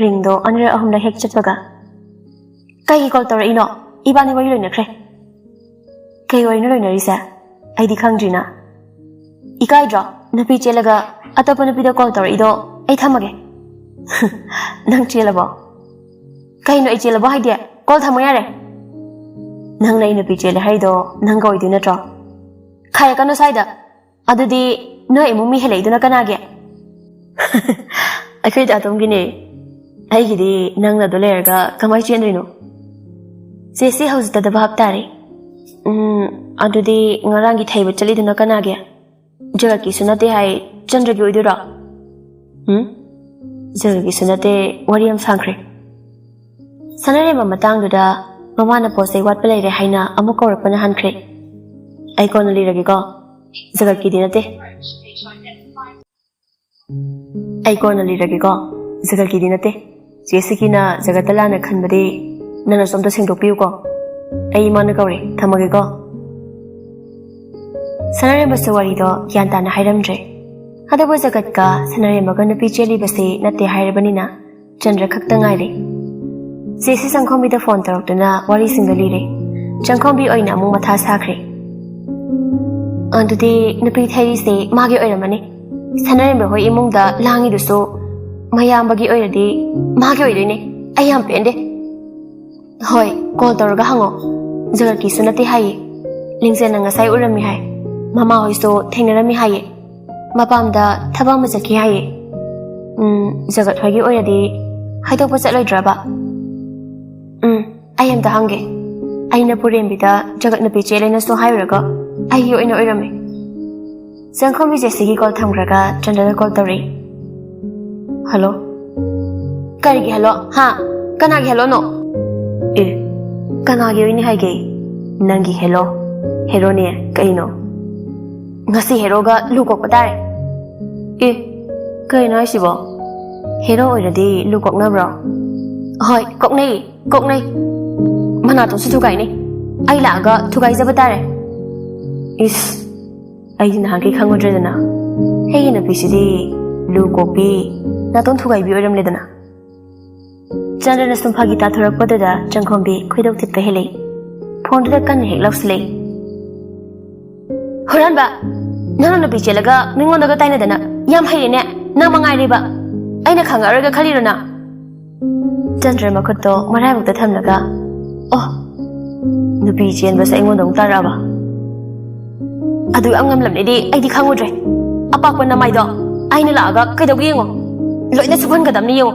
Ringꯗꯣ ꯑꯅꯤꯔꯛ ꯑꯍꯨꯝꯂꯛ ꯍꯦꯛ ꯆꯠꯄꯒ, "ꯀꯩꯒꯤ call ꯇꯧꯔꯛꯏꯅꯣ? ꯏꯕꯥꯅꯤ ꯋꯥꯔꯤ ꯂꯣꯏꯅꯈ꯭ꯔꯦ꯫" "ꯀꯩ ꯋꯥꯔꯤꯅꯣ ꯂꯣꯏꯅꯔꯤꯁꯦ? ꯑꯩꯗꯤ ꯈꯪꯗ꯭ꯔꯤꯅ꯫" "ꯏꯀꯥꯏꯗ꯭ꯔꯣ? ꯅꯨꯄꯤ ꯆꯦꯜꯂꯒ ꯑꯇꯣꯞꯄ ꯅꯨꯄꯤꯗ call ꯇꯧꯔꯛꯏꯗꯣ? ꯑꯩ ꯊꯝꯃꯒꯦ꯫" "ꯅꯪ ꯆꯦꯜꯂꯕꯣ?" "ꯀꯩꯅꯣ ꯑꯩ ꯆꯦꯜꯂꯕꯣ ꯍꯥꯏꯗꯤ? Call ꯊꯝꯃꯣ ꯌꯥꯔꯦ꯫" "ꯅꯪꯅ ꯑꯩ ꯅꯨꯄꯤ ꯆꯦꯜꯂꯦ ꯍꯥꯏꯗꯣ ꯅꯪꯒ ꯑꯣꯏꯗꯣꯏ ꯅꯠꯇ꯭ꯔꯣ?" "ꯈꯥꯏꯔꯛꯀꯅꯨ ꯁ꯭ꯋꯥꯏꯗ꯫ ꯑꯗꯨꯗꯤ ꯅꯣꯏ ꯏꯃꯨꯡ ꯃꯤ ꯍꯦꯜꯂꯛꯏꯗꯨꯅ ꯀꯅꯥꯒꯤ?" "ꯑꯩꯈꯣꯏꯗ ꯑꯗꯣꯝꯒꯤꯅꯦ꯫ ꯑꯩꯒꯤꯗꯤ ꯅꯪꯅ ꯑꯗꯨ ꯂꯩꯔꯒ ꯀꯃꯥꯏ ꯆꯦꯟꯗꯣꯏꯅꯣ?" ꯖꯦꯁꯤ ꯍꯧꯖꯤꯛꯇꯗ ꯚꯥꯞ ꯇꯥꯔꯦ꯫ "ꯎꯝ, ꯑꯗꯨꯗꯤ ꯉꯔꯥꯡꯒꯤ ꯊꯩꯕ ꯆꯠꯂꯤꯗꯨꯅ ꯀꯅꯥꯒꯤ? ꯖꯒꯠꯀꯤꯁꯨ ꯅꯠꯇꯦ ꯍꯥꯏ, ꯆꯟꯗ꯭ꯔꯒꯤ ꯑꯣꯏꯗꯣꯏꯔꯣ?" "ꯎꯝ, ꯖꯒꯠꯀꯤꯁꯨ ꯅꯠꯇꯦ, ꯋꯥꯔꯤ ꯌꯥꯝ ꯁꯥꯡꯈ꯭ꯔꯦ꯫" ꯁꯅꯥꯔꯦꯝꯕ ꯃꯇꯥꯡꯗꯨꯗ ꯃꯃꯥꯅ ꯄꯣꯠ ꯆꯩ ꯋꯥꯠꯄ ꯂꯩꯔꯦ ꯍꯥꯏꯅ ꯑꯃꯨꯛ ꯀꯧꯔꯛꯄꯅ ꯍꯟꯈ꯭ꯔꯦ꯫ "ꯑꯩ ꯀꯣꯟꯅ ꯂꯤꯔꯒꯦꯀꯣ, ꯖꯒꯠꯀꯤꯗꯤ ꯅꯠꯇꯦ꯫" "ꯑꯩ ꯀꯣꯟꯅ ꯂꯤꯔꯒꯦꯀꯣ, ꯖꯒꯠꯀꯤꯗꯤ ꯅꯠꯇꯦ꯫ ꯆꯦ ꯁꯤꯀꯤꯅ ꯖꯒꯠꯇ ꯂꯥꯟꯅ ꯈꯟꯕꯗꯤ ꯅꯪꯅꯁꯨ ꯑꯝꯇ ꯁꯦꯡꯗꯣꯛꯄꯤꯌꯨꯀꯣ꯫ ꯑꯩ ꯏꯃꯥꯅ ꯀꯧꯔꯦ, ꯊꯝꯃꯒꯦꯀꯣ꯫" ꯁꯅꯥꯔꯦꯝꯕꯁꯨ ꯋꯥꯔꯤꯗꯣ ꯒ꯭ꯌꯥꯟ ꯇꯥꯅ ꯍꯥꯏꯔꯝꯗ꯭ꯔꯦ꯫ ꯑꯗꯨꯕꯨ ꯖꯒꯠꯀ ꯁꯅꯥꯔꯦꯝꯕꯒ ꯅꯨꯄꯤ ꯆꯦꯜꯂꯤꯕꯁꯦ ꯅꯠꯇꯦ ꯍꯥꯏꯔꯕꯅꯤꯅ ꯆꯟꯗ꯭ꯔ ꯈꯛꯇ ꯉꯥꯏꯔꯦ꯫ ꯆꯦꯁꯤ ꯆꯪꯈꯣꯝꯕꯤꯗ ꯐꯣꯟ ꯇꯧꯔꯛꯇꯨꯅ ꯋꯥꯔꯤꯁꯤꯡꯗꯣ ꯂꯤꯔꯦ꯫ ꯆꯪꯈꯣꯝꯕꯤ ꯑꯣꯏꯅ ꯑꯃꯨꯛ ꯃꯊꯥ ꯁꯥꯈ꯭ꯔꯦ꯫ ꯑꯗꯨꯗꯤ ꯅꯨꯄꯤ ꯊꯩꯔꯤꯁꯦ ꯃꯥꯒꯤ ꯑꯣꯏꯔꯝꯃꯅꯤ꯫ ꯁꯅꯥꯔꯦꯝꯕ ꯍꯣꯏ ꯏꯃꯨꯡꯗ ꯂꯥꯡꯉꯤꯗꯨꯁꯨ ꯃꯌꯥꯝꯕꯒꯤ ꯑꯣꯏꯔꯗꯤ ꯃꯥꯒꯤ ꯑꯣꯏꯗꯣꯏꯅꯦ꯫ ꯑꯩ ꯌꯥꯝ ꯄꯦꯟꯗꯦ꯫ ꯍꯣꯏ, ꯀꯣꯜ ꯇꯧꯔꯒ ꯍꯪꯉꯣ꯫ ꯖꯒꯠꯀꯤꯁꯨ ꯅꯠꯇꯦ ꯍꯥꯏꯌꯦ꯫ ꯂꯤꯡꯖꯦꯜꯅ ꯉꯁꯥꯏ ꯎꯔꯝꯃꯤ ꯍꯥꯏ꯫ ꯃꯃꯥ ꯍꯣꯏꯁꯨ ꯊꯦꯡꯅꯔꯝꯃꯤ ꯍꯥꯏꯌꯦ꯫ ꯃꯄꯥꯝꯗ ꯊꯕꯛ ꯑꯃ ꯆꯠꯈꯤ ꯍꯥꯏꯌꯦ꯫ ꯎꯝ, ꯖꯒꯠ ꯍꯣꯏꯒꯤ ꯑꯣꯏꯔꯗꯤ ꯍꯥꯏꯗꯣꯛꯄ ꯆꯠꯂꯣꯏꯗ꯭ꯔꯕ? ꯎꯝ, ꯑꯩ ꯑꯝꯇ ꯍꯪꯒꯦ꯫ ꯑꯩꯅ ꯄꯨꯔꯦꯝꯕꯤꯗ ꯖꯒꯠ ꯅꯨꯄꯤ ꯆꯦꯜꯂꯦꯅꯁꯨ ꯍꯥꯏꯔꯨꯔꯒ ꯑꯩꯒꯤ ꯑꯣꯏꯅ ꯑꯣꯏꯔꯝꯃꯦ꯫ ꯆꯪꯈꯣꯝꯕꯤ ꯖꯦꯁꯤꯒꯤ ꯀꯣꯜ ꯊꯝꯈ꯭ꯔꯒ ꯆꯟꯗ꯭ꯔꯗ ꯀꯣꯜ ꯇꯧꯔꯛꯏ꯫ ꯍꯜꯂꯣ꯫ ꯀꯔꯤꯒꯤ ꯍꯜꯂꯣ? ꯍꯥ? ꯀꯅꯥꯒꯤ ꯍꯜꯂꯣꯅꯣ? ꯑꯦ, ꯀꯅꯥꯒꯤ ꯑꯣꯏꯅꯤ ꯍꯥꯏꯒꯦ? ꯅꯪꯒꯤ ꯍꯦꯂꯣ꯫ ꯍꯦꯔꯣꯅꯦ ꯀꯩꯅꯣ? ꯉꯁꯤ ꯍꯦꯔꯣꯒ ꯂꯨ ꯀꯣꯛꯄ ꯇꯥꯔꯦ꯫ ꯑꯦ, ꯀꯩꯅꯣ ꯍꯥꯏꯁꯤꯕꯣ? ꯍꯦꯔꯣ ꯑꯣꯏꯔꯗꯤ ꯂꯨ ꯀꯣꯛꯅꯕ꯭ꯔꯣ? ꯍꯣꯏ, ꯀꯣꯛꯅꯩ, ꯀꯣꯛꯅꯩ꯫ ꯃꯅꯥꯇꯣꯟꯁꯨ ꯊꯨꯒꯥꯏꯅꯩ꯫ ꯑꯩ ꯂꯥꯛꯑꯒ ꯊꯨꯒꯥꯏꯖꯕ ꯇꯥꯔꯦ꯫ ꯏꯁ, ꯑꯩꯗꯤ ꯅꯍꯥꯟꯈꯩ ꯈꯪꯉꯨꯗ꯭ꯔꯦꯗꯅ꯫ ꯑꯩꯒꯤ ꯅꯨꯄꯤꯁꯤꯗꯤ ꯂꯨ ꯀꯣꯛꯄꯤ, ꯅꯥꯇꯣꯟ ꯊꯨꯒꯥꯏꯕꯤ ꯑꯣꯏꯔꯝꯂꯦꯗꯅ꯫ ꯆꯟꯗ꯭ꯔꯅ ꯁꯨꯝ ꯐꯥꯒꯤ ꯇꯥꯊꯣꯔꯛꯄꯗꯨꯗ ꯆꯪꯈꯣꯝꯕꯤ ꯈꯣꯏꯗꯧ ꯊꯤꯠꯄ ꯍꯦꯜꯂꯛꯏ꯫ ꯐꯣꯟꯗꯨꯗ ꯀꯟꯅ ꯍꯦꯛ ꯂꯥꯎꯁꯤꯜꯂꯛꯏ꯫ "ꯍꯨꯔꯥꯟꯕ! ꯅꯪꯅ ꯅꯨꯄꯤ ꯆꯦꯜꯂꯒ ꯃꯤꯉꯣꯟꯗꯒ ꯇꯥꯏꯅꯗꯅ ꯌꯥꯝ ꯍꯩꯔꯦꯅꯦ꯫ ꯅꯪ ꯃꯉꯥꯏꯔꯦꯕ꯫ ꯑꯩꯅ ꯈꯪꯉꯛꯑꯔꯣꯏꯒ ꯈꯜꯂꯤꯔꯣ ꯅꯪ?" ꯆꯟꯗ꯭ꯔ ꯃꯈꯨꯠꯇꯣ ꯃꯔꯥꯏꯕꯛꯇ ꯊꯝꯂꯒ, "ꯑꯣ, ꯅꯨꯄꯤ ꯆꯦꯟꯕꯁꯦ ꯑꯩꯉꯣꯟꯗ ꯑꯃꯨꯛ ꯇꯥꯔꯛꯑꯕ? ꯑꯗꯨ ꯌꯥꯝ ꯉꯝꯂꯝꯂꯦꯗꯤ ꯑꯩꯗꯤ ꯈꯪꯉꯨꯗ꯭ꯔꯦ꯫ ꯑꯄꯥꯛꯄ ꯅꯃꯥꯏꯗꯣ ꯑꯩꯅ ꯂꯥꯛꯑꯒ ꯀꯩꯗꯧꯒꯦ ꯌꯦꯡꯉꯣ꯫ ꯂꯣꯏꯅ ꯁꯨꯞꯍꯟꯒꯗꯕꯅꯤ ꯌꯦꯡꯉꯣ꯫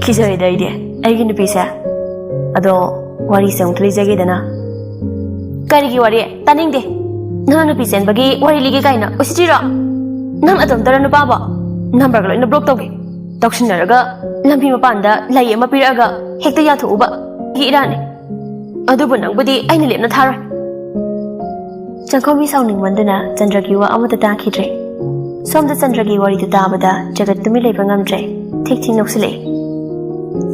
ꯈꯤꯖꯔꯦꯗ ꯑꯩꯗꯤ ꯑꯩꯒꯤ ꯅꯨꯄꯤꯁꯦ꯫ ꯑꯗꯣ ꯋꯥꯔꯤꯁꯦ ꯑꯃꯨꯛꯇ ꯂꯤꯖꯒꯦꯗꯅ꯫" "ꯀꯔꯤꯒꯤ ꯋꯥꯔꯤ? ꯇꯥꯅꯤꯡꯗꯦ꯫ ꯅꯪꯅ ꯅꯨꯄꯤ ꯆꯦꯟꯕꯒꯤ ꯋꯥꯔꯤ ꯂꯤꯒꯦ ꯀꯥꯏꯅ ꯎꯁꯤꯠꯇ꯭ꯔꯤꯔꯣ? ꯅꯪ ꯑꯗꯣꯝꯇꯔ ꯅꯨꯄꯥꯕꯣ? ꯅꯝꯕꯔꯒ ꯂꯣꯏꯅ ꯕ꯭ꯂꯣꯛ ꯇꯧꯒꯦ꯫ ꯇꯧꯁꯤꯟꯅꯔꯒ ꯂꯝꯕꯤ ꯃꯄꯥꯟꯗ ꯂꯩ ꯑꯃ ꯄꯤꯔꯛꯑꯒ ꯍꯦꯛꯇ ꯌꯥꯊꯣꯛꯎꯕ꯫ ꯑꯩꯒꯤ ꯏꯔꯥꯟꯅꯤ꯫ ꯑꯗꯨꯕꯨ ꯅꯪꯕꯨꯗꯤ ꯑꯩꯅ ꯂꯦꯞꯅ ꯊꯥꯔꯣꯏ꯫" ꯆꯪꯈꯣꯝꯕꯤ ꯁꯥꯎꯅꯤꯡꯃꯟꯗꯅ ꯆꯟꯗ꯭ꯔꯒꯤ ꯋꯥ ꯑꯃꯠꯇ ꯇꯥꯈꯤꯗ꯭ꯔꯦ꯫ ꯁꯣꯝꯗ ꯆꯟꯗ꯭ꯔꯒꯤ ꯋꯥꯔꯤꯗꯨ ꯇꯥꯕꯗ ꯖꯒꯠ ꯇꯨꯃꯤꯟ ꯂꯩꯕ ꯉꯝꯗ꯭ꯔꯦ꯫ ꯊꯤꯛ ꯊꯤꯛ ꯅꯣꯛꯁꯤꯜꯂꯛꯏ꯫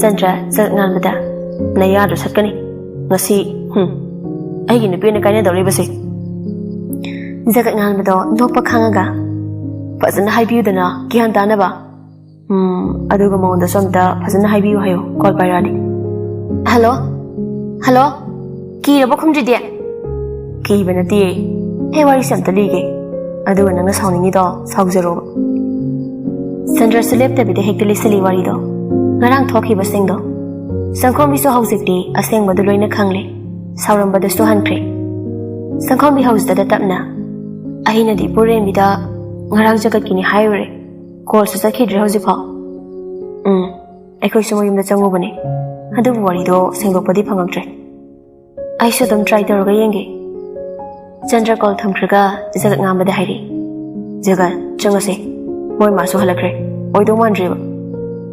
ꯆꯟꯗ꯭ꯔ ꯖꯒꯠ ꯉꯥꯟꯕꯗ, "ꯅꯌꯥꯗꯣ ꯁꯠꯀꯅꯤ꯫ ꯉꯁꯤ, ꯍꯨꯝ, ꯑꯩꯒꯤ ꯅꯨꯄꯤ ꯑꯣꯏꯅ ꯀꯥꯏꯅꯗꯧꯔꯤꯕꯁꯦ꯫" ꯖꯒꯠ ꯉꯥꯟꯕꯗꯣ ꯅꯣꯛꯄ ꯈꯥꯡꯉꯒ, "ꯐꯖꯅ ꯍꯥꯏꯕꯤꯌꯨꯗꯅ, ꯒ꯭ꯌꯥꯟ ꯇꯥꯅꯕ꯫ ꯎꯝ, ꯑꯗꯨꯒ ꯃꯉꯣꯟꯗꯁꯨ ꯑꯝꯇ ꯐꯖꯅ ꯍꯥꯏꯕꯤꯌꯨ ꯍꯥꯏꯌꯣ, ꯀꯣꯜ ꯄꯥꯏꯔꯛꯑꯗꯤ꯫" "ꯍꯜꯂꯣ? ꯍꯜꯂꯣ? ꯀꯤꯔꯕꯣ ꯈꯨꯝꯗ꯭ꯔꯤꯗꯤ?" "ꯀꯤꯕ ꯅꯠꯇꯦ꯫ ꯑꯩ ꯋꯥꯔꯤꯁꯦ ꯑꯝꯇ ꯂꯤꯒꯦ꯫ ꯑꯗꯨꯒ ꯅꯪꯅ ꯁꯥꯎꯅꯤꯡꯉꯤꯗꯣ ꯁꯥꯎꯖꯔꯣꯕ꯫" ꯆꯟꯗ꯭ꯔꯁꯨ ꯂꯦꯞꯇꯕꯤꯗ ꯍꯦꯛꯇ ꯂꯤꯁꯜꯂꯤ ꯋꯥꯔꯤꯗꯣ꯫ ꯉꯔꯥꯡ ꯊꯣꯛꯈꯤꯕꯁꯤꯡꯗꯣ꯫ ꯆꯪꯈꯣꯝꯕꯤꯁꯨ ꯍꯧꯖꯤꯛꯇꯤ ꯑꯁꯦꯡꯕꯗꯨ ꯂꯣꯏꯅ ꯈꯪꯂꯦ꯫ ꯁꯥꯎꯔꯝꯕꯗꯁꯨ ꯍꯟꯈ꯭ꯔꯦ꯫ ꯆꯪꯈꯣꯝꯕꯤ ꯍꯧꯖꯤꯛꯇꯗ ꯇꯞꯅ, "ꯑꯩꯅꯗꯤ ꯄꯨꯔꯦꯝꯕꯤꯗ ꯉꯔꯥꯡ ꯖꯒꯠꯀꯤꯅꯤ ꯍꯥꯏꯔꯨꯔꯦ꯫ ꯀꯣꯜꯁꯨ ꯆꯠꯈꯤꯗ꯭ꯔꯦ ꯍꯧꯖꯤꯛꯐꯥꯎ꯫" "ꯎꯝ, ꯑꯩꯈꯣꯏꯁꯨ ꯃꯌꯨꯝꯗ ꯆꯪꯉꯨꯕꯅꯦ꯫ ꯑꯗꯨꯕꯨ ꯋꯥꯔꯤꯗꯣ ꯁꯦꯡꯗꯣꯛꯄꯗꯤ ꯐꯪꯉꯛꯇ꯭ꯔꯦ꯫ ꯑꯩꯁꯨ ꯑꯗꯨꯝ ꯇ꯭ꯔꯥꯏ ꯇꯧꯔꯒ ꯌꯦꯡꯒꯦ꯫" ꯆꯟꯗ꯭ꯔ ꯀꯣꯜ ꯊꯝꯈ꯭ꯔꯒ ꯖꯒꯠ ꯉꯥꯟꯕꯗ ꯍꯥꯏꯔꯤ, "ꯖꯒꯠ, ꯆꯪꯉꯁꯦ꯫ ꯃꯣꯏ ꯃꯥꯁꯨ ꯍꯜꯂꯛꯈ꯭ꯔꯦ꯫ ꯑꯣꯏꯗꯧ ꯃꯥꯟꯗ꯭ꯔꯦꯕ꯫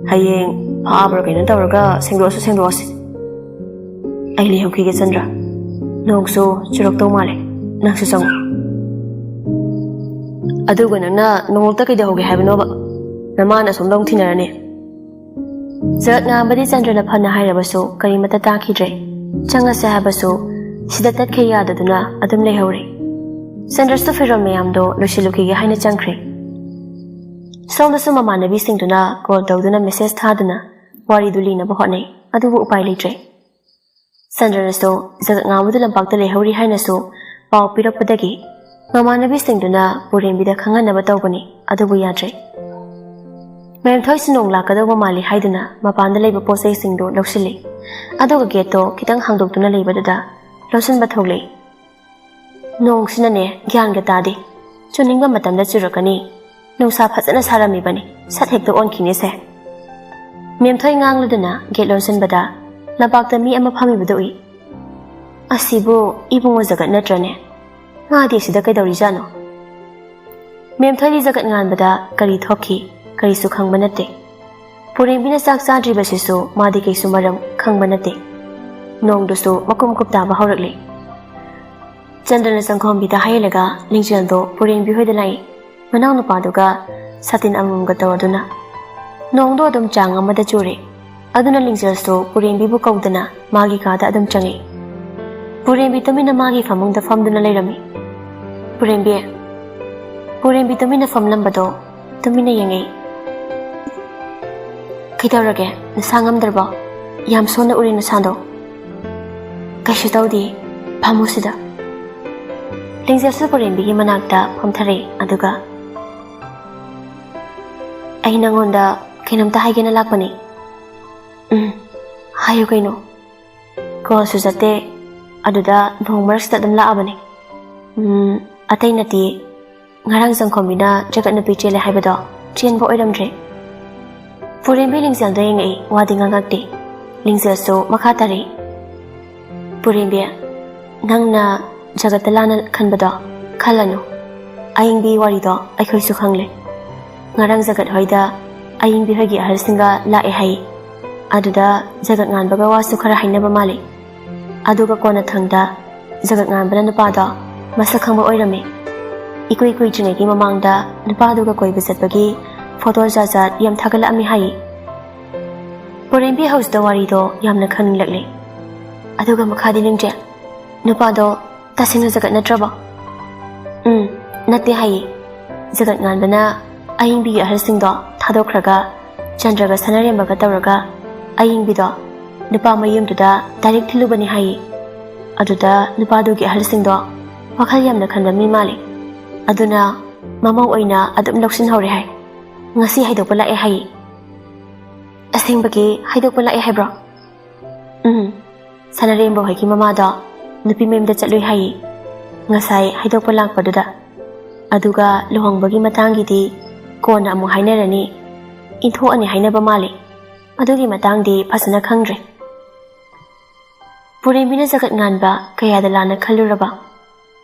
ꯍꯌꯦꯡ ꯐꯥꯕ꯭ꯔꯥ ꯀꯩꯅꯣ ꯇꯧꯔꯒ ꯁꯦꯡꯗꯣꯛꯑꯁꯨ ꯁꯦꯡꯗꯣꯛꯑꯁꯤ꯫ ꯑꯩ ꯂꯩꯍꯧꯈꯤꯒꯦ ꯆꯟꯗ꯭ꯔ꯫ ꯅꯣꯡꯁꯨ ꯆꯨꯔꯛꯇꯧ ꯃꯥꯜꯂꯦ꯫ ꯅꯪꯁꯨ ꯆꯪꯉꯣ꯫" "ꯑꯗꯨꯒ ꯅꯪꯅ ꯅꯣꯡꯂꯛꯇ ꯀꯩꯗꯧꯍꯧꯒꯦ ꯍꯥꯏꯕꯅꯣꯕ? ꯅꯃꯥꯅ ꯑꯁꯣꯝꯗ ꯑꯃꯨꯛ ꯊꯤꯅꯔꯅꯤ꯫" ꯖꯒꯠ ꯉꯥꯟꯕꯗꯤ ꯆꯟꯗ꯭ꯔꯅ ꯐꯅ ꯍꯥꯏꯔꯕꯁꯨ ꯀꯔꯤꯃꯠꯇ ꯇꯥꯈꯤꯗ꯭ꯔꯦ꯫ ꯆꯪꯉꯁꯦ ꯍꯥꯏꯕꯁꯨ ꯁꯤꯗ ꯇꯠꯈꯩ ꯌꯥꯗꯗꯨꯅ ꯑꯗꯨꯝ ꯂꯩꯍꯧꯔꯦ꯫ ꯆꯟꯗ꯭ꯔꯁꯨ ꯐꯤꯔꯣꯜ ꯃꯌꯥꯝꯗꯣ ꯂꯣꯏꯁꯤꯜꯂꯨꯈꯤꯒꯦ ꯍꯥꯏꯅ ꯆꯪꯈ꯭ꯔꯦ꯫ ꯁꯣꯝꯗꯁꯨ ꯃꯃꯥꯟꯅꯕꯤꯁꯤꯡꯗꯨꯅ ꯀꯣꯜ ꯇꯧꯗꯨꯅ ꯃꯦꯁꯦꯖ ꯊꯥꯗꯨꯅ ꯋꯥꯔꯤꯗꯨ ꯂꯤꯅꯕ ꯍꯣꯠꯅꯩ, ꯑꯗꯨꯕꯨ ꯎꯄꯥꯏ ꯂꯩꯇ꯭ꯔꯦ꯫ ꯆꯟꯗ꯭ꯔꯅꯁꯨ ꯖꯒꯠ ꯉꯥꯟꯕꯗꯨ ꯂꯝꯄꯥꯛꯇ ꯂꯩꯍꯧꯔꯤ ꯍꯥꯏꯅꯁꯨ ꯄꯥꯎ ꯄꯤꯔꯛꯄꯗꯒꯤ ꯃꯃꯥꯟꯅꯕꯤꯁꯤꯡꯗꯨꯅ ꯄꯨꯔꯦꯝꯕꯤꯗ ꯈꯪꯍꯟꯅꯕ ꯇꯧꯕꯅꯤ, ꯑꯗꯨꯕꯨ ꯌꯥꯗ꯭ꯔꯦ꯫ ꯃꯦꯝꯊꯣꯏꯁꯨ ꯅꯣꯡ ꯂꯥꯛꯀꯗꯧꯕ ꯃꯥꯜꯂꯤ ꯍꯥꯏꯗꯨꯅ ꯃꯄꯥꯟꯗ ꯂꯩꯕ ꯄꯣꯠ ꯆꯩꯁꯤꯡꯗꯨ ꯂꯧꯁꯤꯜꯂꯤ, ꯑꯗꯨꯒ ꯒꯦꯠꯇꯣ ꯈꯤꯇꯪ ꯍꯥꯡꯗꯣꯛꯇꯨꯅ ꯂꯩꯕꯗꯨꯗ ꯂꯣꯟꯁꯤꯟꯕ ꯊꯣꯛꯂꯛꯏ꯫ ꯅꯣꯡꯁꯤꯅꯅꯦ ꯒ꯭ꯌꯥꯟꯒ ꯇꯥꯗꯦ꯫ ꯆꯨꯅꯤꯡꯕ ꯃꯇꯝꯗ ꯆꯨꯔꯛꯀꯅꯤ꯫ ꯅꯨꯡꯁꯥ ꯐꯖꯅ ꯁꯥꯔꯝꯃꯤꯕꯅꯤ, ꯁꯠ ꯍꯦꯛꯇ ꯑꯣꯟꯈꯤꯅꯤꯁꯦ꯫ ꯃꯦꯝꯊꯣꯏ ꯉꯥꯡꯂꯗꯨꯅ ꯒꯦꯠ ꯂꯣꯟꯁꯤꯟꯕꯗ ꯂꯝꯄꯥꯛꯇ ꯃꯤ ꯑꯃ ꯐꯝꯃꯤꯕꯗꯨ ꯎꯏ꯫ "ꯑꯁꯤꯕꯨ ꯏꯕꯨꯡꯉꯣ ꯖꯒꯠ ꯅꯠꯇ꯭ꯔꯅꯦ? ꯃꯥꯗꯤ ꯑꯁꯤꯗ ꯀꯩꯗꯧꯔꯤꯖꯥꯠꯅꯣ?" ꯃꯦꯝꯊꯣꯏꯗꯤ ꯖꯒꯠ ꯉꯥꯟꯕꯗ ꯀꯔꯤ ꯊꯣꯛꯈꯤ, ꯀꯔꯤꯁꯨ ꯈꯪꯕ ꯅꯠꯇꯦ꯫ ꯄꯨꯔꯦꯝꯕꯤꯅ ꯆꯥꯛ ꯆꯥꯗ꯭ꯔꯤꯕꯁꯤꯁꯨ ꯃꯥꯗꯤ ꯀꯩꯁꯨ ꯃꯔꯝ ꯈꯪꯕ ꯅꯠꯇꯦ꯫ ꯅꯣꯡꯗꯨꯁꯨ ꯃꯀꯨꯞ ꯃꯀꯨꯞ ꯇꯥꯕ ꯍꯧꯔꯛꯂꯦ꯫ ꯆꯟꯗ꯭ꯔꯅ ꯆꯪꯈꯣꯝꯕꯤꯗ ꯍꯥꯏꯍꯜꯂꯒ ꯂꯤꯡꯖꯦꯜꯗꯣ ꯄꯨꯔꯦꯝꯕꯤ ꯍꯣꯏꯗ ꯂꯥꯛꯏ꯫ ꯃꯅꯥꯎꯅꯨꯄꯥꯗꯨꯒ ꯁꯥꯇꯤꯟ ꯑꯃꯃꯝꯒ ꯇꯧꯔꯗꯨꯅ꯫ ꯅꯣꯡꯗꯣ ꯑꯗꯨꯝ ꯆꯥꯡ ꯑꯃꯗ ꯆꯨꯔꯦ꯫ ꯑꯗꯨꯅ ꯂꯤꯡꯖꯦꯜꯁꯨ ꯄꯨꯔꯦꯝꯕꯤꯕꯨ ꯀꯧꯗꯅ ꯃꯥꯒꯤ ꯀꯥꯗ ꯑꯗꯨꯝ ꯆꯪꯉꯤ꯫ ꯄꯨꯔꯦꯝꯕꯤ ꯇꯨꯃꯤꯟꯅ ꯃꯥꯒꯤ ꯐꯃꯨꯡꯗ ꯐꯝꯗꯨꯅ ꯂꯩꯔꯝꯃꯤ꯫ ꯄꯨꯔꯦꯝꯕꯤ, ꯄꯨꯔꯦꯝꯕꯤ ꯇꯨꯃꯤꯟꯅ ꯐꯝꯂꯝꯕꯗꯣ ꯇꯨꯃꯤꯟꯅ ꯌꯦꯡꯉꯛꯏ꯫ "ꯀꯩꯗꯧꯔꯒꯦ? ꯅꯁꯥ ꯉꯝꯗ꯭ꯔꯕꯣ? ꯌꯥꯝ ꯁꯣꯟꯅ ꯎꯔꯦ ꯅꯁꯥꯗꯣ꯫" "ꯀꯩꯁꯨ ꯇꯧꯗꯦ, ꯐꯝꯃꯨ ꯁꯤꯗ꯫" ꯂꯤꯡꯖꯦꯜꯁꯨ ꯄꯨꯔꯦꯝꯕꯤꯒꯤ ꯃꯅꯥꯛꯇ ꯐꯝꯊꯔꯛꯏ, ꯑꯗꯨꯒ, "ꯑꯩ ꯅꯪꯉꯣꯟꯗ ꯀꯩꯅꯣꯝꯇ ꯍꯥꯏꯒꯦꯅ ꯂꯥꯛꯄꯅꯦ꯫" "ꯎꯝ, ꯍꯥꯏꯌꯨ ꯀꯩꯅꯣ꯫" "ꯀꯣꯜꯁꯨ ꯆꯠꯇꯦ, ꯑꯗꯨꯗ ꯅꯣꯡ ꯃꯔꯛꯁꯤꯗ ꯑꯗꯨꯝ ꯂꯥꯛꯑꯕꯅꯦ꯫" "ꯎꯝ, ꯑꯇꯩ ꯅꯠꯇꯦ, ꯉꯔꯥꯡ ꯆꯪꯈꯣꯝꯕꯤꯅ ꯖꯒꯠ ꯅꯨꯄꯤ ꯆꯦꯜꯂꯦ ꯍꯥꯏꯕꯗꯣ ꯆꯦꯟꯕ ꯑꯣꯏꯔꯝꯗ꯭ꯔꯦ꯫" ꯄꯨꯔꯦꯝꯕꯤ ꯂꯤꯡꯖꯦꯜꯗ ꯌꯦꯡꯉꯛꯏ, ꯋꯥꯗꯤ ꯉꯥꯡꯉꯛꯇꯦ꯫ ꯂꯤꯡꯖꯦꯜꯁꯨ ꯃꯈꯥ ꯇꯥꯔꯛꯏ꯫ "ꯄꯨꯔꯦꯝꯕꯤ, ꯅꯪꯅ ꯖꯒꯠꯇ ꯂꯥꯟꯅ ꯈꯟꯕꯗꯣ ꯈꯜꯂꯅꯨ꯫ ꯑꯌꯤꯡꯕꯤ ꯋꯥꯔꯤꯗꯣ ꯑꯩꯈꯣꯏꯁꯨ ꯈꯪꯂꯦ꯫ ꯉꯔꯥꯡ ꯖꯒꯠ ꯍꯣꯏꯗ ꯑꯌꯤꯡꯕꯤ ꯍꯣꯏꯒꯤ ꯑꯍꯜꯁꯤꯡꯒ ꯂꯥꯛꯑꯦ ꯍꯥꯏ꯫ ꯑꯗꯨꯗ ꯖꯒꯠ ꯉꯥꯟꯕꯒ ꯋꯥꯁꯨ ꯈꯔ ꯍꯥꯏꯅꯕ ꯃꯥꯜꯂꯤ꯫ ꯑꯗꯨꯒ ꯀꯣꯟꯅꯊꯪꯗ ꯖꯒꯠ ꯉꯥꯟꯕꯅ ꯅꯨꯄꯥꯗꯣ ꯃꯁꯛ ꯈꯪꯕ ꯑꯣꯏꯔꯝꯃꯤ꯫ ꯏꯀꯨꯏ ꯀꯨꯏꯗ꯭ꯔꯤꯉꯩꯒꯤ ꯃꯃꯥꯡꯗ ꯅꯨꯄꯥꯗꯨꯒ ꯀꯣꯏꯕ ꯆꯠꯄꯒꯤ ꯐꯣꯇꯣ ꯖꯥꯠ ꯖꯥꯠ ꯌꯥꯝ ꯊꯥꯒꯠꯂꯛꯑꯝꯃꯤ ꯍꯥꯏ꯫" ꯄꯨꯔꯦꯝꯕꯤ ꯍꯧꯖꯤꯛꯇ ꯋꯥꯔꯤꯗꯣ ꯌꯥꯝꯅ ꯈꯪꯅꯤꯡꯂꯛꯂꯦ꯫ "ꯑꯗꯨꯒ ꯃꯈꯥꯗꯤ ꯅꯤꯡꯖꯦ, ꯅꯨꯄꯥꯗꯣ ꯇꯁꯦꯡꯅ ꯖꯒꯠ ꯅꯠꯇ꯭ꯔꯕꯣ?" "ꯎꯝ, ꯅꯠꯇꯦ ꯍꯥꯏꯌꯦ꯫ ꯖꯒꯠ ꯉꯥꯟꯕꯅ ꯑꯌꯤꯡꯕꯤꯒꯤ ꯑꯍꯜꯁꯤꯡꯗꯣ ꯊꯥꯗꯣꯛꯈ꯭ꯔꯒ ꯆꯟꯗ꯭ꯔꯒ ꯁꯅꯥꯔꯦꯝꯕꯒ ꯇꯧꯔꯒ ꯑꯌꯤꯡꯕꯤꯗꯣ ꯅꯨꯄꯥ ꯃꯌꯨꯝꯗꯨꯗ ꯗꯥꯏꯔꯦꯛ ꯊꯤꯜꯂꯨꯕꯅꯤ ꯍꯥꯏꯌꯦ꯫ ꯑꯗꯨꯗ ꯅꯨꯄꯥꯗꯨꯒꯤ ꯑꯍꯜꯁꯤꯡꯗꯣ ꯋꯥꯈꯜ ꯌꯥꯝꯅ ꯈꯟꯕ ꯃꯤ ꯃꯥꯜꯂꯦ꯫ ꯑꯗꯨꯅ ꯃꯃꯧ ꯑꯣꯏꯅ ꯑꯗꯨꯝ ꯂꯧꯁꯤꯟꯍꯧꯔꯦ ꯍꯥꯏ꯫ ꯉꯁꯤ ꯍꯥꯏꯗꯣꯛꯄ ꯂꯥꯛꯑꯦ ꯍꯥꯏꯌꯦ꯫" "ꯑꯁꯦꯡꯕꯒꯤ ꯍꯥꯏꯗꯣꯛꯄ ꯂꯥꯛꯑꯦ ꯍꯥꯏꯕ꯭ꯔꯣ?" "ꯎꯝ, ꯁꯅꯥꯔꯦꯝꯕ ꯍꯣꯏꯒꯤ ꯃꯃꯥꯗꯣ ꯅꯨꯄꯤ ꯃꯌꯨꯝꯗ ꯆꯠꯂꯨꯏ ꯍꯥꯏꯌꯦ, ꯉꯁꯥꯏ ꯍꯥꯏꯗꯣꯛꯄ ꯂꯥꯛꯄꯗꯨꯗ꯫ ꯑꯗꯨꯒ ꯂꯨꯍꯣꯡꯕꯒꯤ ꯃꯇꯥꯡꯒꯤꯗꯤ ꯀꯣꯟꯅ ꯑꯃꯨꯛ ꯍꯥꯏꯅꯔꯅꯤ, ꯏꯟꯊꯣꯛꯑꯅꯤ ꯍꯥꯏꯅꯕ ꯃꯥꯜꯂꯦ꯫ ꯑꯗꯨꯒꯤ ꯃꯇꯥꯡꯗꯤ ꯐꯖꯅ ꯈꯪꯗ꯭ꯔꯦ꯫" ꯄꯨꯔꯦꯝꯕꯤꯅ ꯖꯒꯠ ꯉꯥꯟꯕ ꯀꯌꯥꯗ ꯂꯥꯟꯅ ꯈꯜꯂꯨꯔꯕ?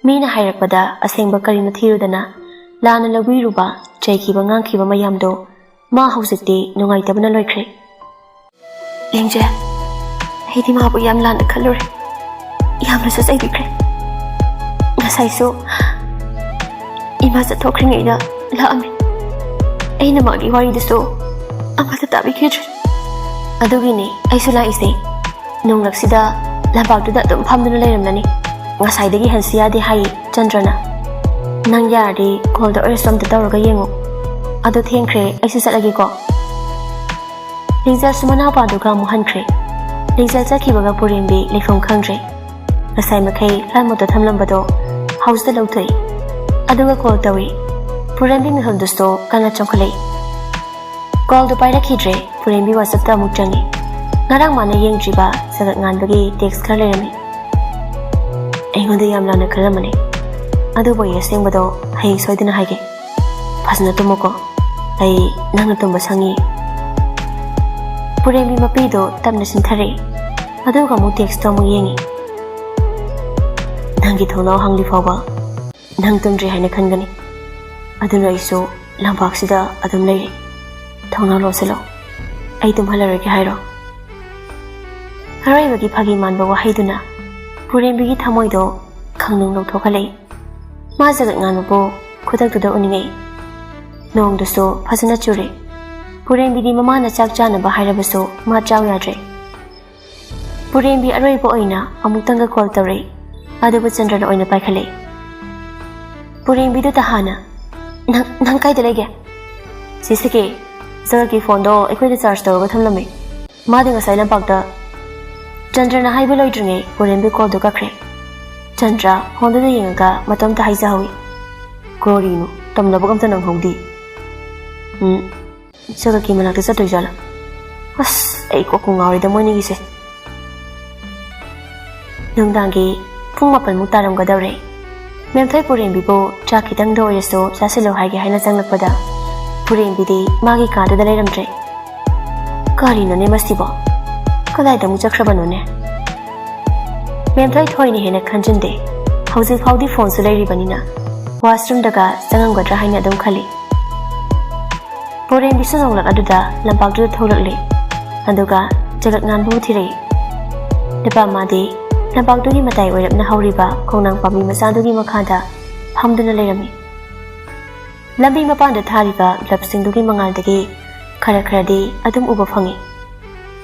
ꯃꯤꯅ ꯍꯥꯏꯔꯛꯄꯗ ꯑꯁꯦꯡꯕ ꯀꯔꯤꯅꯣ ꯊꯤꯔꯨꯗꯅ ꯂꯥꯟꯅ ꯂꯧꯕꯤꯔꯨꯕ, ꯆꯩꯈꯤꯕ ꯉꯥꯡꯈꯤꯕ ꯃꯌꯥꯝꯗꯣ ꯃꯥ ꯍꯧꯖꯤꯛꯇꯤ ꯅꯨꯡꯉꯥꯏꯇꯕꯅ ꯂꯣꯏꯈ꯭ꯔꯦ꯫ "ꯂꯤꯡꯖꯦ, ꯑꯩꯗꯤ ꯃꯥꯕꯨ ꯌꯥꯝ ꯂꯥꯟꯅ ꯈꯜꯂꯨꯔꯦ꯫ ꯌꯥꯝꯅꯁꯨ ꯆꯩꯕꯤꯈ꯭ꯔꯦ꯫ ꯉꯁꯥꯏꯁꯨ ꯏꯃꯥ ꯆꯠꯊꯣꯛꯈ꯭ꯔꯤꯉꯩꯗ ꯂꯥꯛꯑꯝꯃꯤ꯫ ꯑꯩꯅ ꯃꯥꯒꯤ ꯋꯥꯔꯤꯗꯨꯁꯨ ꯑꯃꯠꯇ ꯇꯥꯕꯤꯈꯤꯗ꯭ꯔꯦ꯫ ꯑꯗꯨꯒꯤꯅꯦ ꯑꯩꯁꯨ ꯂꯥꯛꯏꯁꯦ꯫ ꯅꯣꯡꯂꯛꯁꯤꯗ ꯂꯝꯄꯥꯛꯇꯨꯗ ꯑꯗꯨꯝ ꯐꯝꯗꯨꯅ ꯂꯩꯔꯝꯂꯅꯤ꯫ ꯉꯁꯥꯏꯗꯒꯤ ꯍꯟꯁꯤ ꯌꯥꯗꯦ ꯍꯥꯏꯌꯦ ꯆꯟꯗ꯭ꯔꯅ꯫ "ꯅꯪ ꯌꯥꯔꯗꯤ ꯀꯣꯜꯗ ꯑꯣꯏꯔꯁꯨ ꯑꯝꯇ ꯇꯧꯔꯒ ꯌꯦꯡꯉꯨ꯫ ꯑꯗꯣ ꯊꯦꯡꯈ꯭ꯔꯦ, ꯑꯩꯁꯨ ꯆꯠꯂꯒꯦꯀꯣ꯫" ꯂꯤꯡꯖꯦꯜꯁꯨ ꯃꯅꯥꯎꯄꯥꯗꯨꯒ ꯑꯃꯨꯛ ꯍꯟꯈ꯭ꯔꯦ꯫ ꯂꯤꯡꯖꯦꯜ ꯆꯠꯈꯤꯕꯒ ꯄꯨꯔꯦꯝꯕꯤ ꯂꯩꯐꯝ ꯈꯪꯗ꯭ꯔꯦ꯫ ꯉꯁꯥꯏ ꯃꯈꯩ ꯐ꯭ꯂꯥꯏꯠ ꯃꯣꯠꯇ ꯊꯝꯂꯝꯕꯗꯣ ꯍꯧꯖꯤꯛꯇ ꯂꯧꯊꯣꯛꯏ꯫ ꯑꯗꯨꯒ ꯀꯣꯜ ꯇꯧꯏ꯫ ꯄꯨꯔꯦꯝꯕꯤ ꯃꯤꯍꯨꯜꯗꯨꯁꯨ ꯀꯟꯅ ꯆꯣꯡꯈꯠꯂꯛꯏ꯫ ꯀꯣꯜꯗꯨ ꯄꯥꯏꯔꯛꯈꯤꯗ꯭ꯔꯦ꯫ ꯄꯨꯔꯦꯝꯕꯤ ꯋꯥꯆꯞꯇ ꯑꯃꯨꯛ ꯆꯪꯉꯤ꯫ ꯉꯔꯥꯡ ꯃꯥꯅ ꯌꯦꯡꯗ꯭ꯔꯤꯕ ꯖꯒꯠ ꯉꯥꯟꯕꯒꯤ ꯇꯦꯛꯁ ꯈꯔ ꯂꯩꯔꯝꯃꯤ꯫ "ꯑꯩꯉꯣꯟꯗ ꯌꯥꯝ ꯂꯥꯟꯅ ꯈꯜꯂꯝꯃꯅꯤ꯫ ꯑꯗꯨꯕꯨ ꯑꯩ ꯑꯁꯦꯡꯕꯗꯣ ꯍꯌꯦꯡ ꯁꯣꯏꯗꯅ ꯍꯥꯏꯒꯦ꯫ ꯐꯖꯅ ꯇꯨꯝꯃꯨꯀꯣ꯫ ꯑꯩ ꯅꯪꯅ ꯇꯨꯝꯕ ꯁꯪꯉꯤ꯫" ꯄꯨꯔꯦꯝꯕꯤ ꯃꯄꯤꯗꯣ ꯇꯞꯅ ꯆꯤꯟꯊꯔꯛꯏ꯫ ꯑꯗꯨꯒ ꯑꯃꯨꯛ ꯇꯦꯛꯁꯇꯣ ꯑꯃꯨꯛ ꯌꯦꯡꯉꯤ꯫ "ꯅꯪꯒꯤ ꯊꯣꯡꯅꯥꯎ ꯍꯥꯡꯂꯤ ꯐꯥꯎꯕ ꯅꯪ ꯇꯨꯝꯗ꯭ꯔꯤ ꯍꯥꯏꯅ ꯈꯟꯒꯅꯤ꯫ ꯑꯗꯨꯅ ꯑꯩꯁꯨ ꯂꯝꯄꯥꯛꯁꯤꯗ ꯑꯗꯨꯝ ꯂꯩꯔꯤ꯫ ꯊꯣꯡꯅꯥꯎ ꯂꯣꯟꯁꯤꯜꯂꯣ꯫ ꯑꯩ ꯇꯨꯝꯍꯜꯂꯔꯣꯏꯒꯦ ꯍꯥꯏꯔꯣ?" ꯑꯔꯣꯏꯕꯒꯤ ꯐꯥꯒꯤ ꯃꯥꯟꯕ ꯋꯥꯍꯩꯗꯨꯅ ꯄꯨꯔꯦꯝꯕꯤꯒꯤ ꯊꯃꯣꯏꯗꯣ ꯈꯪꯅꯨꯡ ꯂꯧꯊꯣꯛꯍꯜꯂꯛꯏ꯫ ꯃꯥ ꯖꯒꯠ ꯉꯥꯟꯕꯕꯨ ꯈꯨꯗꯛꯇꯨꯗ ꯎꯅꯤꯡꯉꯛꯏ꯫ ꯅꯣꯡꯗꯨꯁꯨ ꯐꯖꯅ ꯆꯨꯔꯦ꯫ ꯄꯨꯔꯦꯝꯕꯤꯗꯤ ꯃꯃꯥꯅ ꯆꯥꯛ ꯆꯥꯅꯕ ꯍꯥꯏꯔꯕꯁꯨ ꯃꯥ ꯆꯥꯎ ꯌꯥꯗ꯭ꯔꯦ꯫ ꯄꯨꯔꯦꯝꯕꯤ ꯑꯔꯣꯏꯕ ꯑꯣꯏꯅ ꯑꯃꯨꯛꯇꯪꯒ ꯀꯣꯜ ꯇꯧꯔꯛꯏ, ꯑꯗꯨꯕꯨ ꯆꯟꯗ꯭ꯔꯅ ꯑꯣꯏꯅ ꯄꯥꯏꯈꯠꯂꯛꯏ꯫ ꯄꯨꯔꯦꯝꯕꯤꯗꯨ ꯇꯍꯥꯅ, "ꯅꯪ, ꯅꯪ ꯀꯥꯏꯗ ꯂꯩꯒꯦ?" "ꯁꯤꯁꯤꯒꯤ ꯖꯒꯠꯀꯤ ꯐꯣꯟꯗꯣ ꯑꯩꯈꯣꯏꯗ ꯆꯥꯔꯖ ꯇꯧꯔꯒ ꯊꯝꯂꯝꯃꯤ꯫ ꯃꯥꯗꯤ ꯉꯁꯥꯏ ꯂꯝꯄꯥꯛꯇ꯫" ꯆꯟꯗ꯭ꯔꯅ ꯍꯥꯏꯕ ꯂꯣꯏꯗ꯭ꯔꯤꯉꯩ ꯄꯨꯔꯦꯝꯕꯤ ꯀꯣꯜꯗꯨ ꯀꯛꯈ꯭ꯔꯦ꯫ ꯆꯟꯗ꯭ꯔ ꯐꯣꯟꯗꯨꯗ ꯌꯦꯡꯉꯒ ꯃꯇꯣꯝꯇ ꯍꯥꯏꯖꯍꯧꯏ, "ꯀꯔꯤꯅꯣ, ꯇꯝꯅꯕꯒ ꯑꯝꯇ ꯅꯪꯍꯧꯗꯦ꯫ ꯎꯝ, ꯖꯒꯠꯀꯤ ꯃꯅꯥꯛꯇ ꯆꯠꯇꯣꯏꯖꯥꯠꯂꯥ? ꯑꯁ, ꯑꯩ ꯀꯣꯛꯄꯨ ꯉꯥꯎꯔꯦꯗ ꯃꯣꯏꯅꯤꯒꯤꯁꯦ꯫" ꯅꯨꯡꯗꯥꯡꯒꯤ ꯄꯨꯡ ꯃꯥꯄꯟꯃꯨꯛ ꯇꯥꯔꯝꯒꯗꯧꯔꯦ꯫ ꯃꯦꯝꯊꯣꯏ ꯄꯨꯔꯦꯝꯕꯤꯕꯨ ꯆꯥꯛ ꯈꯤꯇꯪꯗ ꯑꯣꯏꯔꯁꯨ ꯆꯥꯁꯤꯜꯂꯨ ꯍꯥꯏꯒꯦ ꯍꯥꯏꯅ ꯆꯪꯂꯛꯄꯗ, ꯄꯨꯔꯦꯝꯕꯤꯗꯤ ꯃꯥꯒꯤ ꯀꯥꯗꯨꯗ ꯂꯩꯔꯝꯗ꯭ꯔꯦ꯫ "ꯀꯔꯤꯅꯣꯅꯦ ꯃꯁꯤꯕꯣ? ꯀꯗꯥꯏꯗ ꯑꯃꯨꯛ ꯆꯠꯈ꯭ꯔꯕꯅꯣꯅꯦ?" ꯃꯦꯝꯊꯣꯏ ꯊꯣꯏꯅ ꯍꯦꯟꯅ ꯈꯟꯖꯤꯟꯗꯦ꯫ ꯍꯧꯖꯤꯛ ꯐꯥꯎꯗꯤ ꯐꯣꯟꯁꯨ ꯂꯩꯔꯤꯕꯅꯤꯅ ꯋꯥꯁꯔꯨꯝꯗꯒ ꯆꯪꯉꯝꯒꯗ꯭ꯔꯥ ꯍꯥꯏꯅ ꯑꯗꯨꯝ ꯈꯜꯂꯤ꯫ ꯄꯣꯔꯦꯝꯕꯤꯁꯨ ꯅꯣꯡꯂꯛ ꯑꯗꯨꯗ ꯂꯝꯄꯥꯛꯇꯨꯗ ꯊꯣꯛꯂꯛꯂꯦ꯫ ꯑꯗꯨꯒ ꯖꯒꯠ ꯉꯥꯟꯕꯕꯨ ꯊꯤꯔꯛꯏ꯫ ꯅꯨꯄꯥ ꯃꯥꯗꯤ ꯂꯝꯄꯥꯛꯇꯨꯒꯤ ꯃꯇꯥꯏ ꯑꯣꯏꯔꯞꯅ ꯍꯧꯔꯤꯕ ꯈꯣꯡꯅꯥꯡ ꯄꯥꯝꯕꯤ ꯃꯆꯥꯗꯨꯒꯤ ꯃꯈꯥꯗ ꯐꯝꯗꯨꯅ ꯂꯩꯔꯝꯃꯤ꯫ ꯂꯝꯕꯤ ꯃꯄꯥꯟꯗ ꯊꯥꯔꯤꯕ ꯕ꯭ꯂꯕꯁꯤꯡꯗꯨꯒꯤ ꯃꯉꯥꯜꯗꯒꯤ ꯈꯔ ꯈꯔꯗꯤ ꯑꯗꯨꯝ ꯎꯕ ꯐꯪꯉꯤ꯫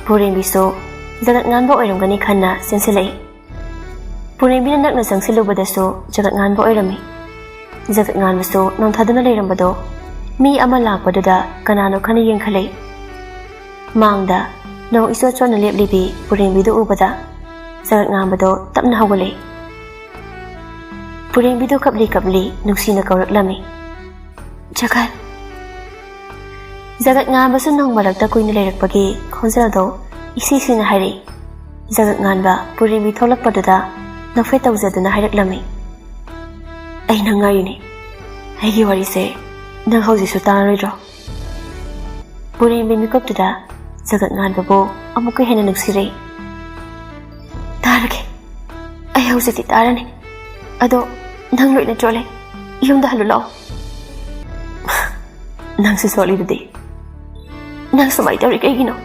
ꯄꯣꯔꯦꯝꯕꯤꯁꯨ ꯖꯒꯠ ꯉꯥꯟꯕ ꯑꯣꯏꯔꯝꯒꯅꯤ ꯈꯟꯅ ꯆꯦꯟꯁꯤꯜꯂꯛꯏ꯫ ꯄꯨꯔꯦꯝꯕꯤꯅ ꯅꯛꯅ ꯆꯪꯁꯤꯜꯂꯨꯕꯗꯁꯨ ꯖꯒꯠ ꯉꯥꯟꯕ ꯑꯣꯏꯔꯝꯃꯤ꯫ ꯖꯒꯠ ꯉꯥꯟꯕꯁꯨ ꯅꯣꯡꯊꯥꯗꯨꯅ ꯂꯩꯔꯝꯕꯗꯣ ꯃꯤ ꯑꯃ ꯂꯥꯛꯄꯗꯨꯗ ꯀꯅꯥꯅꯣ ꯈꯟꯅ ꯌꯦꯡꯈꯠꯂꯛꯏ꯫ ꯃꯥꯡꯗ ꯅꯣꯡ ꯏꯆꯣꯠ ꯆꯣꯠꯅ ꯂꯦꯞꯂꯤꯕꯤ ꯄꯨꯔꯦꯝꯕꯤꯗꯨ ꯎꯕꯗ ꯖꯒꯠ ꯉꯥꯟꯕꯗꯣ ꯇꯞꯅ ꯍꯧꯒꯠꯂꯛꯏ꯫ ꯄꯨꯔꯦꯝꯕꯤꯗꯨ ꯀꯞꯂꯤ ꯀꯞꯂꯤ ꯅꯨꯡꯁꯤꯅ ꯀꯧꯔꯛꯂꯝꯃꯤ, "ꯖꯒꯠ!" ꯖꯒꯠ ꯉꯥꯟꯕꯁꯨ ꯅꯣꯡ ꯃꯔꯛꯇ ꯀꯨꯏꯅ ꯂꯩꯔꯛꯄꯒꯤ ꯈꯣꯟꯖꯦꯜꯗꯣ ꯏꯁꯤ ꯁꯤꯅ ꯍꯥꯏꯔꯛꯏ꯫ ꯖꯒꯠ ꯉꯥꯟꯕ ꯄꯨꯔꯦꯝꯕꯤ ꯊꯣꯛꯂꯛꯄꯗꯨꯗ ꯅꯣꯛꯐꯦꯠ ꯇꯧꯖꯗꯨꯅ ꯍꯥꯏꯔꯛꯂꯝꯃꯤ, "ꯑꯩ ꯅꯪ ꯉꯥꯏꯔꯤꯅꯦ꯫ ꯑꯩꯒꯤ ꯋꯥꯔꯤꯁꯦ ꯅꯪ ꯍꯧꯖꯤꯛꯁꯨ ꯇꯥꯔꯣꯏꯗ꯭ꯔꯣ?" ꯄꯨꯔꯦꯝꯕꯤ ꯃꯤꯀꯨꯞꯇꯨꯗ ꯖꯒꯠ ꯉꯥꯟꯕꯕꯨ ꯑꯃꯨꯛꯀ ꯍꯦꯟꯅ ꯅꯨꯡꯁꯤꯔꯛꯏ꯫ "ꯇꯥꯔꯒꯦ, ꯑꯩ ꯍꯧꯖꯤꯛꯇꯤ ꯇꯥꯔꯅꯤ꯫ ꯑꯗꯣ ꯅꯪ ꯂꯣꯏꯅ ꯆꯣꯠꯂꯦ, ꯌꯨꯝꯗ ꯍꯜꯂꯨ ꯂꯥꯛꯑꯣ꯫" "ꯅꯪꯁꯨ ꯆꯣꯠꯂꯤꯗꯨꯗꯤ, ꯅꯪ ꯁꯨꯃꯥꯏꯅ ꯇꯧꯔꯤ ꯀꯩꯒꯤꯅꯣ?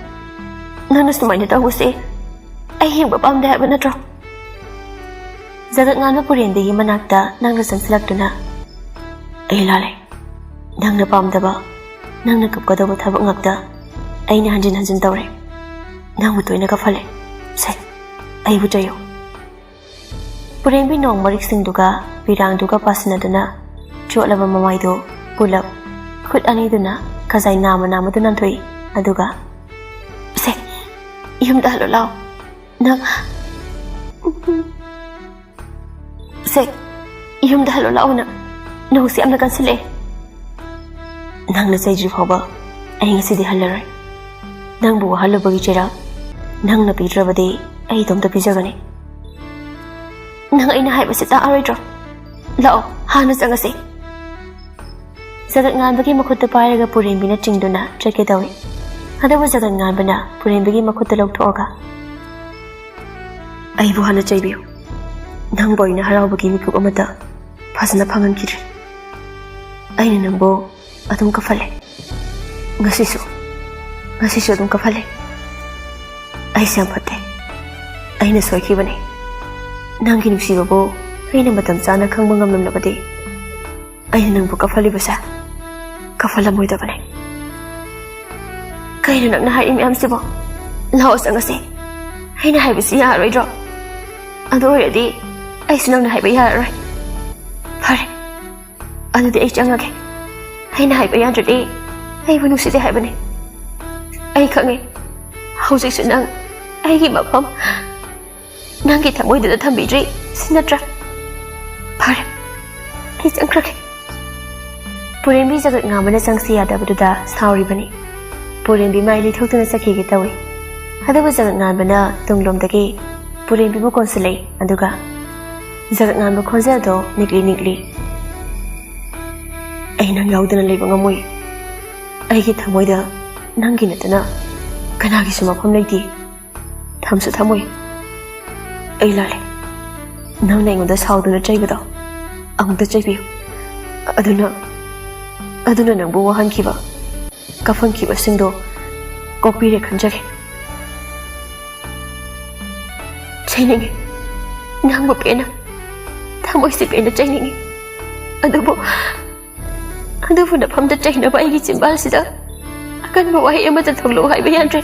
ꯅꯪꯅ ꯁꯨꯃꯥꯏꯅ ꯇꯧꯕꯁꯦ ꯑꯩ ꯌꯦꯡꯕ ꯄꯥꯝꯗꯦ ꯍꯥꯏꯕ ꯅꯠꯇ꯭ꯔꯣ?" ꯖꯒꯠ ꯉꯥꯟꯕ ꯄꯨꯔꯦꯝꯕꯤꯒꯤ ꯃꯅꯥꯛꯇ ꯅꯪꯅ ꯆꯪꯁꯤꯜꯂꯛꯇꯨꯅ, "ꯑꯩ ꯂꯥꯜꯂꯦ꯫ ꯅꯪꯅ ꯄꯥꯝꯗꯕ, ꯅꯪꯅ ꯀꯞꯀꯗꯧꯕ ꯊꯕꯛ ꯉꯥꯛꯇ ꯑꯩꯅ ꯍꯟꯖꯤꯟ ꯍꯟꯖꯤꯟ ꯇꯧꯔꯦ꯫ ꯅꯪꯕꯨ ꯇꯣꯏꯅ ꯀꯞꯍꯜꯂꯦ꯫ ꯁꯦ, ꯑꯩꯕꯨ ꯆꯩꯌꯨ꯫" ꯄꯨꯔꯦꯝꯕꯤ ꯅꯣꯡ ꯃꯔꯤꯛꯁꯤꯡꯗꯨꯒ ꯄꯤꯔꯥꯡꯗꯨꯒ ꯄꯥꯁꯤꯟꯅꯗꯨꯅ ꯆꯣꯠꯂꯕ ꯃꯃꯥꯏꯗꯨ ꯄꯨꯂꯞ ꯈꯨꯠ ꯑꯅꯤꯗꯨꯅ ꯈꯖꯥꯏ ꯅꯥꯝꯃ ꯅꯥꯝꯃꯗꯨ ꯅꯥꯟꯊꯣꯛꯏ꯫ ꯑꯗꯨꯒ, "ꯁꯦ, ꯌꯨꯝꯗ ꯍꯜꯂꯣ ꯂꯥꯛꯑꯣ꯫ ꯅꯪ, ꯁꯦ, ꯌꯨꯝꯗ ꯍꯜꯂꯣ ꯂꯥꯛꯑꯣ ꯅꯪ꯫ ꯅꯣꯡꯁꯦ ꯌꯥꯝꯅ ꯀꯟꯁꯤꯜꯂꯛꯑꯦ꯫ ꯅꯪꯅ ꯆꯩꯗ꯭ꯔꯤ ꯐꯥꯎꯕ ꯑꯩ ꯉꯁꯤꯗꯤ ꯍꯜꯂꯔꯣꯏ꯫ ꯅꯪꯕꯨ ꯋꯥꯍꯜꯂꯨꯕꯒꯤ ꯆꯩꯔꯥꯛ ꯅꯪꯅ ꯄꯤꯗ꯭ꯔꯕꯗꯤ ꯑꯩ ꯏꯇꯣꯝꯇ ꯄꯤꯖꯒꯅꯤ꯫ ꯅꯪ ꯑꯩꯅ ꯍꯥꯏꯕꯁꯤ ꯇꯥꯔꯣꯏꯗ꯭ꯔꯣ? ꯂꯥꯛꯑꯣ, ꯍꯥꯟꯅ ꯆꯪꯉꯁꯤ꯫" ꯖꯒꯠ ꯉꯥꯟꯕꯒꯤ ꯃꯈꯨꯠꯇꯨ ꯄꯥꯏꯔꯒ ꯄꯨꯔꯦꯝꯕꯤꯅ ꯆꯤꯡꯗꯨꯅ ꯆꯠꯀꯦ ꯇꯧꯏ꯫ ꯑꯗꯨꯕꯨ ꯖꯒꯠ ꯉꯥꯟꯕꯅ ꯄꯨꯔꯦꯝꯕꯤꯒꯤ ꯃꯈꯨꯠꯇꯨ ꯂꯧꯊꯣꯛꯑꯒ, "ꯑꯩꯕꯨ ꯍꯥꯟꯅ ꯆꯩꯕꯤꯌꯨ꯫ ꯅꯪꯕꯨ ꯑꯩꯅ ꯍꯔꯥꯎꯕꯒꯤ ꯃꯤꯀꯨꯞ ꯑꯃꯠꯇ ꯐꯖꯅ ꯐꯪꯍꯟꯈꯤꯗ꯭ꯔꯤ꯫ ꯑꯩꯅ ꯅꯪꯕꯨ ꯑꯗꯨꯝ ꯀꯞꯍꯜꯂꯦ꯫ ꯉꯁꯤꯁꯨ, ꯉꯁꯤꯁꯨ ꯑꯗꯨꯝ ꯀꯞꯍꯜꯂꯦ꯫ ꯑꯩꯁꯦ ꯌꯥꯝ ꯐꯠꯇꯦ꯫ ꯑꯩꯅ ꯁꯣꯏꯈꯤꯕꯅꯦ꯫ ꯅꯪꯒꯤ ꯅꯨꯡꯁꯤꯕꯕꯨ ꯑꯩꯅ ꯃꯇꯝ ꯆꯥꯅ ꯈꯪꯕ ꯉꯝꯂꯝꯂꯕꯗꯤ ꯑꯩꯅ ꯅꯪꯕꯨ ꯀꯞꯍꯜꯂꯤꯕꯁꯦ ꯀꯞꯍꯜꯂꯝꯃꯣꯏꯗꯕꯅꯦ꯫ ꯀꯩꯅꯣ ꯅꯪꯅ ꯍꯥꯏꯔꯤ ꯃꯌꯥꯝꯁꯤꯕꯣ? ꯂꯥꯛꯑꯣ ꯆꯪꯉꯁꯦ꯫ ꯑꯩꯅ ꯍꯥꯏꯕꯁꯤ ꯌꯥꯔꯣꯏꯗ꯭ꯔꯣ? ꯑꯗꯨ ꯑꯣꯏꯔꯗꯤ ꯑꯩꯁꯨ ꯅꯪꯅ ꯍꯥꯏꯕ ꯌꯥꯔꯔꯣꯏ꯫ ꯐꯔꯦ, ꯑꯗꯨꯗꯤ ꯑꯩ ꯆꯪꯉꯒꯦ꯫ ꯑꯩꯅ ꯍꯥꯏꯕ ꯌꯥꯗ꯭ꯔꯗꯤ ꯑꯩꯕꯨ ꯅꯨꯡꯁꯤꯗꯦ ꯍꯥꯏꯕꯅꯤ꯫ ꯑꯩ ꯈꯪꯉꯦ, ꯍꯧꯖꯤꯛꯁꯨ ꯅꯪ ꯑꯩꯒꯤ ꯃꯐꯝ, ꯅꯪꯒꯤ ꯊꯃꯣꯏꯗꯨꯗ ꯊꯝꯕꯤꯗ꯭ꯔꯤ, ꯁꯤ ꯅꯠꯇ꯭ꯔꯥ? ꯐꯔꯦ, ꯑꯩ ꯆꯪꯈ꯭ꯔꯒꯦ꯫ ꯄꯨꯔꯦꯝꯕꯤ ꯖꯒꯠ ꯉꯥꯟꯕꯅ ꯆꯪꯁꯤ ꯌꯥꯗꯕꯗꯨꯗ ꯁꯥꯎꯔꯤꯕꯅꯤ꯫ ꯄꯨꯔꯦꯝꯕꯤ ꯃꯥꯏ ꯂꯩꯊꯣꯛꯇꯨꯅ ꯆꯠꯈꯤꯒꯦ ꯇꯧꯏ꯫ ꯑꯗꯨꯕꯨ ꯖꯒꯠ ꯉꯥꯟꯕꯅ ꯇꯨꯡꯂꯣꯝꯗꯒꯤ ꯄꯨꯔꯦꯝꯕꯤꯕꯨ ꯀꯣꯟꯁꯤꯜꯂꯛꯏ, ꯑꯗꯨꯒ ꯖꯒꯠ ꯉꯥꯟꯕ ꯈꯣꯟꯖꯦꯜꯗꯣ ꯅꯤꯛꯂꯤ ꯅꯤꯛꯂꯤ, "ꯑꯩ ꯅꯪ ꯌꯥꯎꯗꯅ ꯂꯩꯕ ꯉꯝꯃꯣꯏ꯫ ꯑꯩꯒꯤ ꯊꯃꯣꯏꯗ ꯅꯪꯒꯤ ꯅꯠꯇꯅ ꯀꯅꯥꯒꯤꯁꯨ ꯃꯐꯝ ꯂꯩꯇꯦ꯫ ꯊꯝꯁꯨ ꯊꯝꯃꯣꯏ꯫ ꯑꯩ ꯂꯥꯜꯂꯦ꯫ ꯅꯪꯅ ꯑꯩꯉꯣꯟꯗ ꯁꯥꯎꯗꯨꯅ ꯆꯩꯕꯗꯣ ꯑꯃꯨꯛꯇ ꯆꯩꯕꯤꯌꯨ꯫ ꯑꯗꯨꯅ, ꯑꯗꯨꯅ ꯅꯪꯕꯨ ꯋꯥꯍꯟꯈꯤꯕ, ꯀꯥꯞꯍꯟꯈꯤꯕꯁꯤꯡꯗꯣ ꯀꯣꯛꯄꯤꯔꯦ ꯈꯟꯖꯒꯦ꯫" "ꯆꯩꯅꯤꯡꯉꯤ꯫ ꯅꯪꯕꯨ ꯄꯦꯟꯅ, ꯊꯃꯣꯏꯁꯤ ꯄꯦꯟꯅ ꯆꯩꯅꯤꯡꯉꯤ꯫ ꯑꯗꯨꯕꯨ, ꯑꯗꯨꯕꯨ ꯅꯐꯝꯗ ꯆꯩꯅꯕ ꯑꯩꯒꯤ ꯆꯤꯟꯕꯥꯜꯁꯤꯗ ꯑꯀꯟꯕ ꯋꯥꯍꯩ ꯑꯃꯇ ꯊꯣꯛꯂꯛꯎ ꯍꯥꯏꯕ ꯌꯥꯗ꯭ꯔꯦ꯫"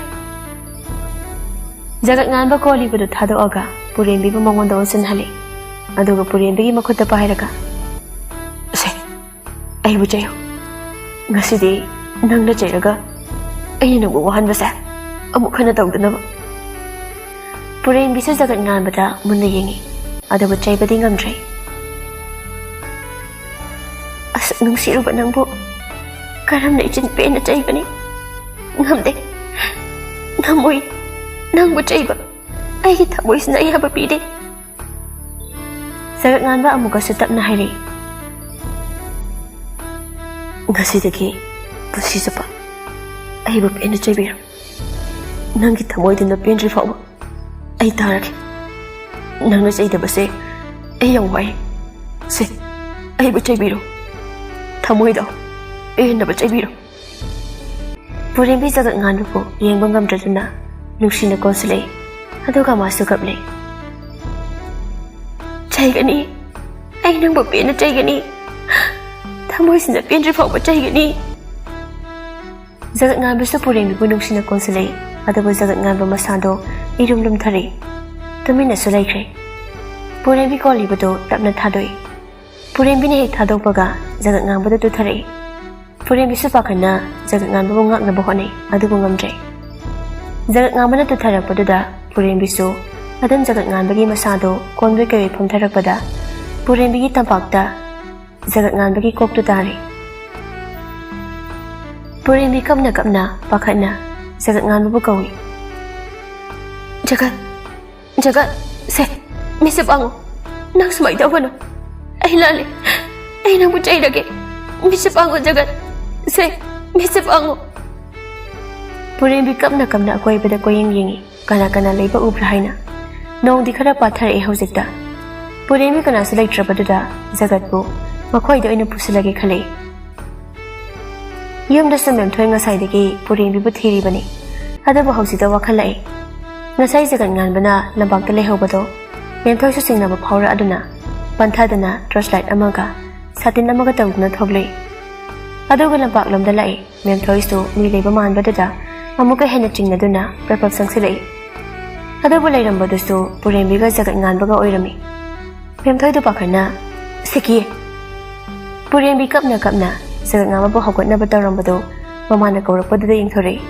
ꯖꯒꯠ ꯉꯥꯟꯕ ꯀꯣꯜꯂꯤꯕꯗꯨ ꯊꯥꯗꯣꯛꯑꯒ ꯄꯨꯔꯦꯝꯕꯤꯕꯨ ꯃꯉꯣꯟꯗ ꯑꯣꯟꯁꯤꯟꯍꯜꯂꯤ꯫ ꯑꯗꯨꯒ ꯄꯨꯔꯦꯝꯕꯤꯒꯤ ꯃꯈꯨꯠꯇ ꯄꯥꯏꯔꯒ, "ꯁꯦ, ꯑꯩꯕꯨ ꯆꯩꯌꯨ꯫ ꯉꯁꯤꯗꯤ ꯅꯪꯅ ꯆꯩꯔꯒ ꯑꯩꯅ ꯅꯪꯕꯨ ꯋꯥꯍꯟꯕꯁꯦ ꯑꯃꯨꯛ ꯍꯟꯅ ꯇꯧꯗꯅꯕ꯫" ꯄꯨꯔꯦꯝꯕꯤꯁꯨ ꯖꯒꯠ ꯉꯥꯟꯕꯗ ꯃꯨꯟꯅ ꯌꯦꯡꯉꯤ, ꯑꯗꯨꯕꯨ ꯆꯩꯕꯗꯤ ꯉꯝꯗ꯭ꯔꯦ꯫ "ꯑꯁꯨꯛ ꯅꯨꯡꯁꯤꯔꯨꯕ ꯅꯪꯕꯨ ꯀꯔꯝꯅ ꯏꯆꯤꯟ ꯄꯦꯟꯅ ꯆꯩꯒꯅꯤ? ꯉꯝꯗꯦ, ꯉꯝꯃꯣꯏ꯫ ꯅꯪꯕꯨ ꯆꯩꯕ ꯑꯩꯒꯤ ꯊꯃꯣꯏꯁꯤꯅ ꯑꯌꯥꯕ ꯄꯤꯗꯦ꯫" ꯖꯒꯠ ꯉꯥꯟꯕ ꯑꯃꯨꯛꯀꯁꯨ ꯇꯞꯅ ꯍꯥꯏꯔꯛꯏ, "ꯉꯁꯤꯗꯒꯤ ꯄꯨꯟꯁꯤ ꯆꯨꯞꯄ ꯑꯩꯕꯨ ꯄꯦꯟꯅ ꯆꯩꯕꯤꯔꯣ꯫ ꯅꯪꯒꯤ ꯊꯃꯣꯏꯗꯨꯅ ꯄꯦꯟꯗ꯭ꯔꯤ ꯐꯥꯎꯕ ꯑꯩ ꯇꯥꯔꯒꯦ꯫ ꯅꯪꯅ ꯆꯩꯗꯕꯁꯦ ꯑꯩ ꯌꯥꯝ ꯋꯥꯏ꯫ ꯁꯦ, ꯑꯩꯕꯨ ꯆꯩꯕꯤꯔꯣ꯫ ꯊꯃꯣꯏꯗꯣ ꯄꯦꯟꯅꯕ ꯆꯩꯕꯤꯔꯣ꯫" ꯄꯨꯔꯦꯝꯕꯤ ꯖꯒꯠ ꯉꯥꯟꯕꯕꯨ ꯌꯦꯡꯕ ꯉꯝꯗ꯭ꯔꯗꯨꯅ ꯅꯨꯡꯁꯤꯅ ꯀꯣꯟꯁꯤꯜꯂꯛꯏ꯫ ꯑꯗꯨꯒ ꯃꯥꯁꯨ ꯀꯞꯂꯦ꯫ "ꯆꯩꯒꯅꯤ, ꯑꯩ ꯅꯪꯕꯨ ꯄꯦꯟꯅ ꯆꯩꯒꯅꯤ꯫ ꯊꯃꯣꯏꯁꯤꯅ ꯄꯦꯟꯗ꯭ꯔꯤ ꯐꯥꯎꯕ ꯆꯩꯒꯅꯤ꯫" ꯖꯒꯠ ꯉꯥꯟꯕꯁꯨ ꯄꯨꯔꯦꯝꯕꯤꯕꯨ ꯅꯨꯡꯁꯤꯅ ꯀꯣꯟꯁꯤꯜꯂꯛꯏ꯫ ꯑꯗꯨꯕꯨ ꯖꯒꯠ ꯉꯥꯟꯕ ꯃꯁꯥꯗꯣ ꯏꯔꯨꯝ ꯂꯨꯝꯊꯔꯛꯏ꯫ ꯇꯨꯃꯤꯟꯅꯁꯨ ꯂꯩꯈ꯭ꯔꯦ꯫ ꯄꯨꯔꯦꯝꯕꯤ ꯀꯣꯜꯂꯤꯕꯗꯨ ꯇꯞꯅ ꯊꯥꯗꯣꯛꯏ꯫ ꯄꯨꯔꯦꯝꯕꯤꯅ ꯍꯦꯛ ꯊꯥꯗꯣꯛꯄꯒ ꯖꯒꯠ ꯉꯥꯟꯕꯗ ꯇꯨꯊꯔꯛꯏ꯫ ꯄꯨꯔꯦꯝꯕꯤꯁꯨ ꯄꯥꯈꯠꯅ ꯖꯒꯠ ꯉꯥꯟꯕꯕꯨ ꯉꯥꯛꯅꯕ ꯍꯣꯠꯅꯩ, ꯑꯗꯨꯕꯨ ꯉꯝꯗ꯭ꯔꯦ꯫ ꯖꯒꯠ ꯉꯥꯟꯕꯅ ꯇꯨꯊꯔꯛꯄꯗꯨꯗ ꯄꯨꯔꯦꯝꯕꯤꯁꯨ ꯑꯗꯨꯝ ꯖꯒꯠ ꯉꯥꯟꯕꯒꯤ ꯃꯁꯥꯗꯣ ꯀꯣꯟꯕꯣꯏ ꯀꯩꯕꯣꯏ ꯐꯝꯊꯔꯛꯄꯗ ꯄꯨꯔꯦꯝꯕꯤꯒꯤ ꯇꯝꯄꯥꯛꯇ ꯖꯒꯠ ꯉꯥꯟꯕꯒꯤ ꯀꯣꯛꯇꯨ ꯇꯥꯔꯦ꯫ ꯄꯨꯔꯦꯝꯕꯤ ꯀꯞꯅ ꯀꯞꯅ ꯄꯥꯈꯠꯅ ꯖꯒꯠ ꯉꯥꯟꯕꯕꯨ ꯀꯧꯏ꯫ "ꯖꯒꯠ, ꯖꯒꯠ, ꯁꯦ, ꯃꯤꯠꯁꯦ ꯄꯥꯡꯉꯨ꯫ ꯅꯪ ꯁꯨꯃꯥꯏꯅ ꯇꯧꯒꯅꯨ꯫ ꯑꯩ ꯂꯥꯜꯂꯦ꯫ ꯑꯩ ꯅꯪꯕꯨ ꯆꯩꯔꯒꯦ꯫ ꯃꯤꯠꯁꯦ ꯄꯥꯡꯉꯨ ꯖꯒꯠ꯫ ꯁꯦ, ꯃꯤꯠꯁꯦ ꯄꯥꯡꯉꯨ꯫" ꯄꯨꯔꯦꯝꯕꯤ ꯀꯞꯅ ꯀꯞꯅ ꯑꯀꯣꯏꯕꯗ ꯀꯣꯏꯌꯦꯡ ꯌꯦꯡꯏ, ꯀꯅꯥ ꯀꯅꯥ ꯂꯩꯕ ꯎꯕ꯭ꯔꯥ ꯍꯥꯏꯅ꯫ ꯅꯣꯡꯗꯤ ꯈꯔ ꯄꯥꯊꯔꯛꯑꯦ ꯍꯧꯖꯤꯛꯇ꯫ ꯄꯨꯔꯦꯝꯕꯤ ꯀꯅꯥꯁꯨ ꯂꯩꯇ꯭ꯔꯕꯗꯨꯗ ꯖꯒꯠꯄꯨ ꯃꯈꯣꯏꯗ ꯑꯣꯏꯅ ꯄꯨꯁꯤꯜꯂꯒꯦ ꯈꯜꯂꯛꯏ꯫ ꯌꯨꯝꯗꯁꯨ ꯃꯦꯝꯊꯣꯏ ꯉꯁꯥꯏꯗꯒꯤ ꯄꯨꯔꯦꯝꯕꯤꯕꯨ ꯊꯤꯔꯤꯕꯅꯤ꯫ ꯑꯗꯨꯕꯨ ꯍꯧꯖꯤꯛꯇ ꯋꯥꯈꯜ ꯂꯥꯛꯏ꯫ ꯉꯁꯥꯏ ꯖꯒꯠ ꯉꯥꯟꯕꯅ ꯂꯝꯄꯥꯛꯇ ꯂꯩꯍꯧꯕꯗꯣ ꯃꯦꯝꯊꯣꯏꯁꯨ ꯆꯤꯡꯅꯕ ꯐꯥꯎꯔꯛꯑꯗꯨꯅ ꯄꯟꯊꯗꯅ torch light ꯑꯃꯒ ꯁꯥꯇꯤꯟ ꯑꯃꯒ ꯇꯧꯗꯨꯅ ꯊꯣꯛꯂꯛꯏ꯫ ꯑꯗꯨꯒ ꯂꯝꯄꯥꯛꯂꯣꯝꯗ ꯂꯥꯛꯏ꯫ ꯃꯦꯝꯊꯣꯏꯁꯨ ꯃꯤ ꯂꯩꯕ ꯃꯥꯟꯕꯗꯨꯗ ꯑꯃꯨꯛꯀ ꯍꯦꯟꯅ ꯆꯤꯡꯅꯗꯨꯅ ꯄ꯭ꯔꯞ ꯄ꯭ꯔꯞ ꯆꯪꯁꯤꯜꯂꯛꯏ꯫ ꯑꯗꯨꯕꯨ ꯂꯩꯔꯝꯕꯗꯨꯁꯨ ꯄꯨꯔꯦꯝꯕꯤꯒ ꯖꯒꯠ ꯉꯥꯟꯕꯒ ꯑꯣꯏꯔꯝꯃꯤ꯫ ꯃꯦꯝꯊꯣꯏꯗꯨ ꯄꯥꯈꯠꯅ "ꯁꯤꯀꯤ!" ꯄꯨꯔꯦꯝꯕꯤ ꯀꯞꯅ ꯀꯞꯅ ꯖꯒꯠ ꯉꯥꯟꯕꯕꯨ ꯍꯧꯒꯠꯅꯕ ꯇꯧꯔꯝꯕꯗꯨ ꯃꯃꯥꯅ ꯀꯧꯔꯛꯄꯗꯨꯗ ꯌꯦꯡꯊꯣꯔꯛꯏ꯫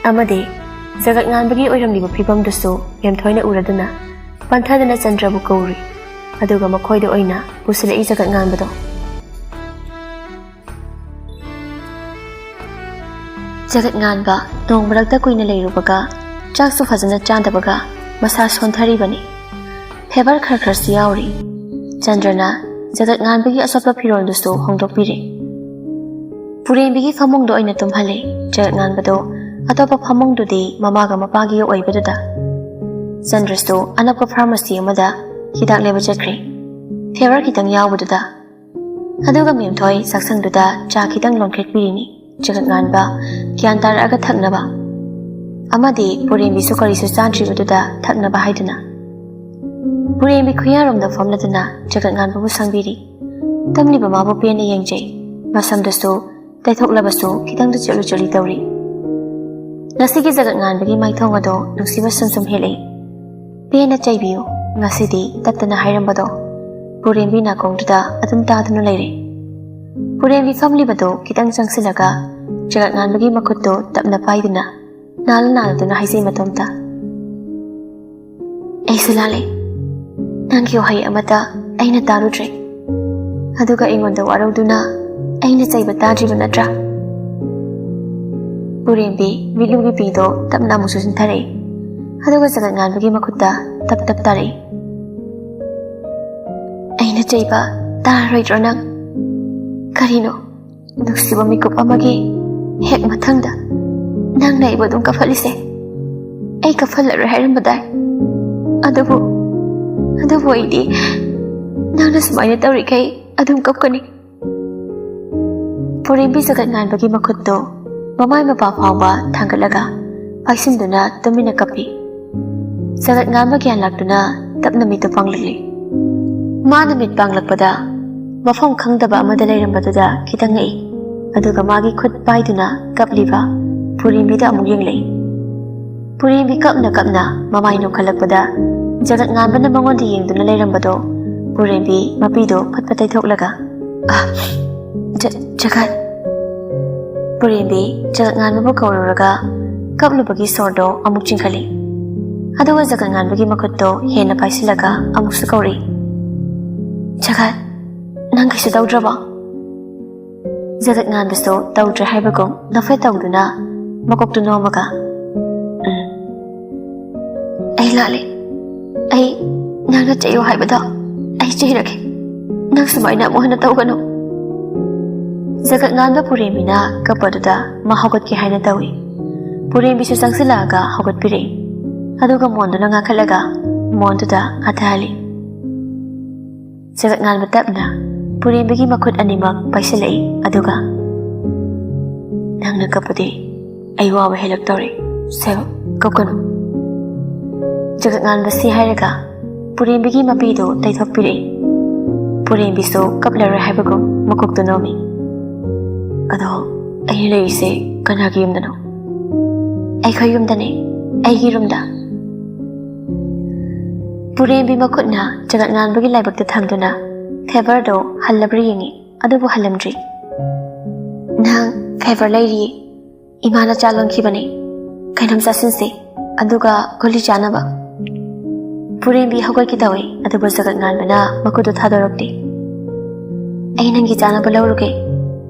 ꯑꯃꯗꯤ ꯖꯒꯠ ꯉꯥꯟꯕꯒꯤ ꯑꯣꯏꯔꯝꯂꯤꯕ ꯐꯤꯕꯝꯗꯨꯁꯨ ꯃꯦꯝꯊꯣꯏꯅ ꯎꯔꯗꯨꯅ ꯄꯟꯊꯗꯅ ꯆꯟꯗ꯭ꯔꯕꯨ ꯀꯧꯔꯤ꯫ ꯑꯗꯨꯒ ꯃꯈꯣꯏꯗ ꯑꯣꯏꯅ ꯄꯨꯁꯤꯜꯂꯛꯏ ꯖꯒꯠ ꯉꯥꯟꯕꯗꯣ꯫ ꯖꯒꯠ ꯉꯥꯟꯕ ꯅꯣꯡ ꯃꯔꯛꯇ ꯀꯨꯏꯅ ꯂꯩꯔꯨꯕꯒ ꯆꯥꯛꯁꯨ ꯐꯖꯅ ꯆꯥꯗꯕꯒ ꯃꯁꯥ ꯁꯣꯟꯊꯔꯤꯕꯅꯤ꯫ Fever ꯈꯔ ꯈꯔꯁꯨ ꯌꯥꯎꯔꯤ꯫ ꯆꯟꯗ꯭ꯔꯅ ꯖꯒꯠ ꯉꯥꯟꯕꯒꯤ ꯑꯆꯣꯠꯄ ꯐꯤꯔꯣꯜꯗꯨꯁꯨ ꯍꯣꯡꯗꯣꯛꯄꯤꯔꯦ꯫ ꯄꯨꯔꯦꯝꯕꯤꯒꯤ ꯐꯃꯨꯡꯗ ꯑꯣꯏꯅ ꯇꯨꯝꯍꯜꯂꯦ꯫ ꯖꯒꯠ ꯉꯥꯟꯕꯗꯣ ꯑꯇꯣꯞꯄ ꯐꯃꯨꯡꯗꯨꯗꯤ ꯃꯃꯥꯒ ꯃꯄꯥꯒꯤ ꯑꯣꯏꯕꯗꯨꯗ꯫ ꯆꯟꯗ꯭ꯔꯁꯨ ꯑꯅꯛꯄ pharmacy ꯑꯃꯗ ꯍꯤꯗꯥꯛ ꯂꯩꯕ ꯆꯠꯈ꯭ꯔꯦ꯫ Fever ꯈꯤꯇꯪ ꯌꯥꯎꯕꯗꯨꯗ꯫ ꯑꯗꯨꯒ ꯃꯦꯝꯊꯣꯏ ꯆꯥꯛꯁꯪꯗꯨꯗ ꯆꯥ ꯈꯤꯇꯪ ꯂꯣꯟꯈꯠꯄꯤꯔꯤꯅꯤ꯫ ꯖꯒꯠ ꯉꯥꯟꯕ ꯒ꯭ꯌꯥꯟ ꯇꯥꯔꯛꯑꯒ ꯊꯛꯅꯕ꯫ ꯑꯃꯗꯤ ꯄꯨꯔꯦꯝꯕꯤꯁꯨ ꯀꯔꯤꯁꯨ ꯆꯥꯗ꯭ꯔꯤꯕꯗꯨꯗ ꯊꯛꯅꯕ ꯍꯥꯏꯗꯨꯅ꯫ ꯄꯨꯔꯦꯝꯕꯤ ꯈꯨꯌꯥꯔꯣꯝꯗ ꯐꯝꯂꯗꯨꯅ ꯖꯒꯠ ꯉꯥꯟꯕꯕꯨ ꯁꯪꯕꯤꯔꯤ꯫ ꯇꯨꯝꯂꯤꯕ ꯃꯥꯕꯨ ꯄꯦꯟꯅ ꯌꯦꯡꯖꯩ꯫ ꯃꯁꯝꯗꯨꯁꯨ ꯇꯩꯊꯣꯛꯂꯕꯁꯨ ꯈꯤꯇꯪꯗ ꯆꯣꯠꯂꯤ ꯆꯣꯠꯂꯤ ꯇꯧꯔꯤ꯫ ꯉꯁꯤꯒꯤ ꯖꯒꯠ ꯉꯥꯟꯕꯒꯤ ꯃꯥꯏꯊꯣꯡ ꯑꯗꯣ ꯅꯨꯡꯁꯤꯕ ꯁꯨꯝ ꯁꯨꯝ ꯍꯦꯜꯂꯛꯏ꯫ "ꯄꯦꯟꯅ ꯆꯩꯕꯤꯌꯨ, ꯉꯁꯤꯗꯤ" ꯇꯞꯇꯅ ꯍꯥꯏꯔꯝꯕꯗꯣ꯫ ꯄꯨꯔꯦꯝꯕꯤ ꯅꯥꯀꯣꯡꯗꯨꯗ ꯑꯗꯨꯝ ꯇꯥꯗꯨꯅ ꯂꯩꯔꯦ꯫ ꯄꯨꯔꯦꯝꯕꯤ ꯐꯝꯂꯤꯕꯗꯨ ꯈꯤꯇꯪ ꯆꯪꯁꯤꯜꯂꯒ ꯖꯒꯠ ꯉꯥꯟꯕꯒꯤ ꯃꯈꯨꯠꯇꯨ ꯇꯞꯅ ꯄꯥꯏꯗꯨꯅ ꯅꯥꯜ ꯅꯥꯜꯗꯨꯅ ꯍꯥꯏꯖꯩ ꯃꯇꯣꯝꯇ, "ꯑꯩꯁꯨ ꯂꯥꯜꯂꯦ꯫ ꯅꯪꯒꯤ ꯋꯥꯍꯩ ꯑꯃꯠꯇ ꯑꯩꯅ ꯇꯥꯔꯨꯗ꯭ꯔꯦ꯫ ꯑꯗꯨꯒ ꯑꯩꯉꯣꯟꯗ ꯋꯥꯔꯧꯗꯨꯅ ꯑꯩꯅ ꯆꯩꯕ ꯇꯥꯗ꯭ꯔꯤꯕ ꯅꯠꯇ꯭ꯔꯥ?" ꯄꯨꯔꯦꯝꯕꯤ ꯃꯤꯠꯂꯨꯒꯤ ꯄꯤꯗꯣ ꯇꯞꯅ ꯑꯃꯨꯛꯁꯨ ꯆꯤꯟꯊꯔꯛꯏ꯫ ꯑꯗꯨꯒ ꯖꯒꯠ ꯉꯥꯟꯕꯒꯤ ꯃꯈꯨꯠꯇ ꯇꯞ ꯇꯞ ꯇꯥꯔꯛꯏ꯫ "ꯑꯩꯅ ꯆꯩꯕ ꯇꯥꯔꯔꯣꯏꯗ꯭ꯔꯣ ꯅꯪ? ꯀꯔꯤꯅꯣ, ꯅꯨꯡꯁꯤꯕ ꯃꯤꯀꯨꯞ ꯑꯃꯒꯤ ꯍꯦꯛ ꯃꯊꯪꯗ ꯅꯪꯅ ꯑꯩꯕꯨ ꯑꯗꯨꯝ ꯀꯞꯍꯜꯂꯤꯁꯦ? ꯑꯩ ꯀꯞꯍꯜꯂꯔꯣꯏ ꯍꯥꯏꯔꯝꯕꯗꯥꯏ? ꯑꯗꯨꯕꯨ, ꯑꯗꯨꯕꯨ ꯑꯩꯗꯤ ꯅꯪꯅ ꯁꯨꯃꯥꯏꯅ ꯇꯧꯔꯤꯈꯩ ꯑꯗꯨꯝ ꯀꯞꯀꯅꯤ꯫" ꯄꯨꯔꯦꯝꯕꯤ ꯖꯒꯠ ꯉꯥꯟꯕꯒꯤ ꯃꯈꯨꯠꯇꯨ ꯃꯃꯥꯏ ꯃꯄꯥ ꯐꯥꯎꯕ ꯊꯥꯡꯒꯠꯂꯒ ꯄꯥꯏꯁꯤꯟꯗꯨꯅ ꯇꯨꯃꯤꯟꯅ ꯀꯞꯄꯤ꯫ ꯖꯒꯠ ꯉꯥꯟꯕ ꯒ꯭ꯌꯥꯟ ꯂꯥꯛꯇꯨꯅ ꯇꯞꯅ ꯃꯤꯠꯇꯨ ꯄꯥꯡꯂꯛꯂꯤ꯫ ꯃꯥꯅ ꯃꯤꯠ ꯄꯥꯡꯂꯛꯄꯗ ꯃꯐꯝ ꯈꯪꯗꯕ ꯑꯃꯗ ꯂꯩꯔꯝꯕꯗꯨꯗ ꯈꯤꯇꯪ ꯉꯛꯏ꯫ ꯑꯗꯨꯒ ꯃꯥꯒꯤ ꯈꯨꯠ ꯄꯥꯏꯗꯨꯅ ꯀꯞꯂꯤꯕ ꯄꯨꯔꯦꯝꯕꯤꯗ ꯑꯃꯨꯛ ꯌꯦꯡꯂꯛꯏ꯫ ꯄꯨꯔꯦꯝꯕꯤ ꯀꯞꯅ ꯀꯞꯅ ꯃꯃꯥꯏ ꯅꯣꯛꯈꯠꯂꯛꯄꯗ ꯖꯒꯠ ꯉꯥꯟꯕꯅ ꯃꯉꯣꯟꯗ ꯌꯦꯡꯗꯨꯅ ꯂꯩꯔꯝꯕꯗꯣ ꯄꯨꯔꯦꯝꯕꯤ ꯃꯄꯤꯗꯣ ꯐꯠ ꯐꯠ ꯇꯩꯊꯣꯛꯂꯒ, "ꯑ, ꯖ-, ꯖꯒꯠ!" ꯄꯨꯔꯦꯝꯕꯤ ꯖꯒꯠ ꯉꯥꯟꯕꯕꯨ ꯀꯧꯔꯨꯔꯒ ꯀꯞꯂꯨꯕꯒꯤ ꯁꯣꯔꯗꯣ ꯑꯃꯨꯛ ꯆꯤꯡꯈꯠꯂꯤ꯫ ꯑꯗꯨꯒ ꯖꯒꯠ ꯉꯥꯟꯕꯒꯤ ꯃꯈꯨꯠꯇꯣ ꯍꯦꯟꯅ ꯄꯥꯏꯁꯤꯜꯂꯒ ꯑꯃꯨꯛꯁꯨ ꯀꯧꯔꯤ, "ꯖꯒꯠ, ꯅꯪ ꯀꯩꯁꯨ ꯇꯧꯗ꯭ꯔꯕꯣ?" ꯖꯒꯠ ꯉꯥꯟꯕꯁꯨ ꯇꯧꯗ꯭ꯔꯦ ꯍꯥꯏꯕꯒꯨꯝ ꯅꯣꯛꯐꯦꯠ ꯇꯧꯗꯨꯅ ꯃꯀꯣꯛꯇꯨ ꯅꯣꯝꯃꯒ, "ꯎꯝ, ꯑꯩ ꯂꯥꯜꯂꯦ꯫ ꯑꯩ, ꯅꯪꯅ ꯆꯩꯌꯨ ꯍꯥꯏꯕꯗꯣ ꯑꯩ ꯆꯩꯔꯒꯦ꯫ ꯅꯪ ꯁꯨꯃꯥꯏꯅ ꯑꯃꯨꯛ ꯍꯟꯅ ꯇꯧꯒꯅꯨ꯫" ꯖꯒꯠ ꯉꯥꯟꯕ ꯄꯨꯔꯦꯝꯕꯤꯅ ꯀꯞꯄꯗꯨꯗ ꯃꯥ ꯍꯧꯒꯠꯀꯦ ꯍꯥꯏꯅ ꯇꯧꯏ꯫ ꯄꯨꯔꯦꯝꯕꯤꯁꯨ ꯆꯪꯁꯤꯜꯂꯛꯑꯒ ꯍꯧꯒꯠꯄꯤꯔꯛꯏ꯫ ꯑꯗꯨꯒ ꯃꯣꯟꯗꯨꯅ ꯉꯥꯈꯠꯂꯒ ꯃꯣꯟꯗꯨꯗ ꯍꯥꯊꯍꯜꯂꯤ꯫ ꯖꯒꯠ ꯉꯥꯟꯕ ꯇꯞꯅ ꯄꯨꯔꯦꯝꯕꯤꯒꯤ ꯃꯈꯨꯠ ꯑꯅꯤꯃꯛ ꯄꯥꯏꯁꯤꯜꯂꯛꯏ, ꯑꯗꯨꯒ, "ꯅꯪꯅ ꯀꯞꯄꯗꯤ ꯑꯩ ꯋꯥꯕ ꯍꯦꯜꯂꯛꯇꯧꯔꯦ꯫ ꯁꯦ, ꯀꯞꯀꯅꯨ꯫" ꯖꯒꯠ ꯉꯥꯟꯕ ꯁꯤ ꯍꯥꯏꯔꯒ ꯄꯨꯔꯦꯝꯕꯤꯒꯤ ꯃꯄꯤꯗꯨ ꯇꯩꯊꯣꯛꯄꯤꯔꯛꯏ꯫ ꯄꯨꯔꯦꯝꯕꯤꯁꯨ ꯀꯞꯂꯔꯣꯏ ꯍꯥꯏꯕꯒꯨꯝ ꯃꯀꯣꯛꯇꯨ ꯅꯣꯝꯃꯤ꯫ "ꯑꯗꯣ ꯑꯩꯅ ꯂꯩꯔꯤꯁꯦ ꯀꯅꯥꯒꯤ ꯌꯨꯝꯗꯅꯣ?" "ꯑꯩꯈꯣꯏ ꯌꯨꯝꯗꯅꯦ, ꯑꯩꯒꯤ ꯔꯨꯝꯗ꯫" ꯄꯨꯔꯦꯝꯕꯤ ꯃꯈꯨꯠꯅ ꯖꯒꯠ ꯉꯥꯟꯕꯒꯤ ꯂꯥꯏꯕꯛꯇ ꯊꯝꯗꯨꯅ ꯐꯦꯕꯔꯗꯣ ꯍꯜꯂꯕ꯭ꯔꯥ ꯌꯦꯡꯉꯤ, ꯑꯗꯨꯕꯨ ꯍꯜꯂꯝꯗ꯭ꯔꯤ꯫ "ꯅꯪ ꯐꯦꯕꯔ ꯂꯩꯔꯤꯌꯦ꯫ ꯏꯃꯥꯅ ꯆꯥ ꯂꯣꯟꯈꯤꯕꯅꯤ꯫ ꯀꯩꯅꯣꯝ ꯆꯥꯁꯤꯟꯁꯦ, ꯑꯗꯨꯒ ꯒꯨꯂꯤ ꯆꯥꯅꯕ꯫" ꯄꯨꯔꯦꯝꯕꯤ ꯍꯧꯒꯠꯀꯦ ꯇꯧꯏ, ꯑꯗꯨꯕꯨ ꯖꯒꯠ ꯉꯥꯟꯕꯅ ꯃꯈꯨꯠꯇꯨ ꯊꯥꯗꯣꯔꯛꯇꯦ꯫ "ꯑꯩ ꯅꯪꯒꯤ ꯆꯥꯅꯕ ꯂꯧꯔꯨꯒꯦ꯫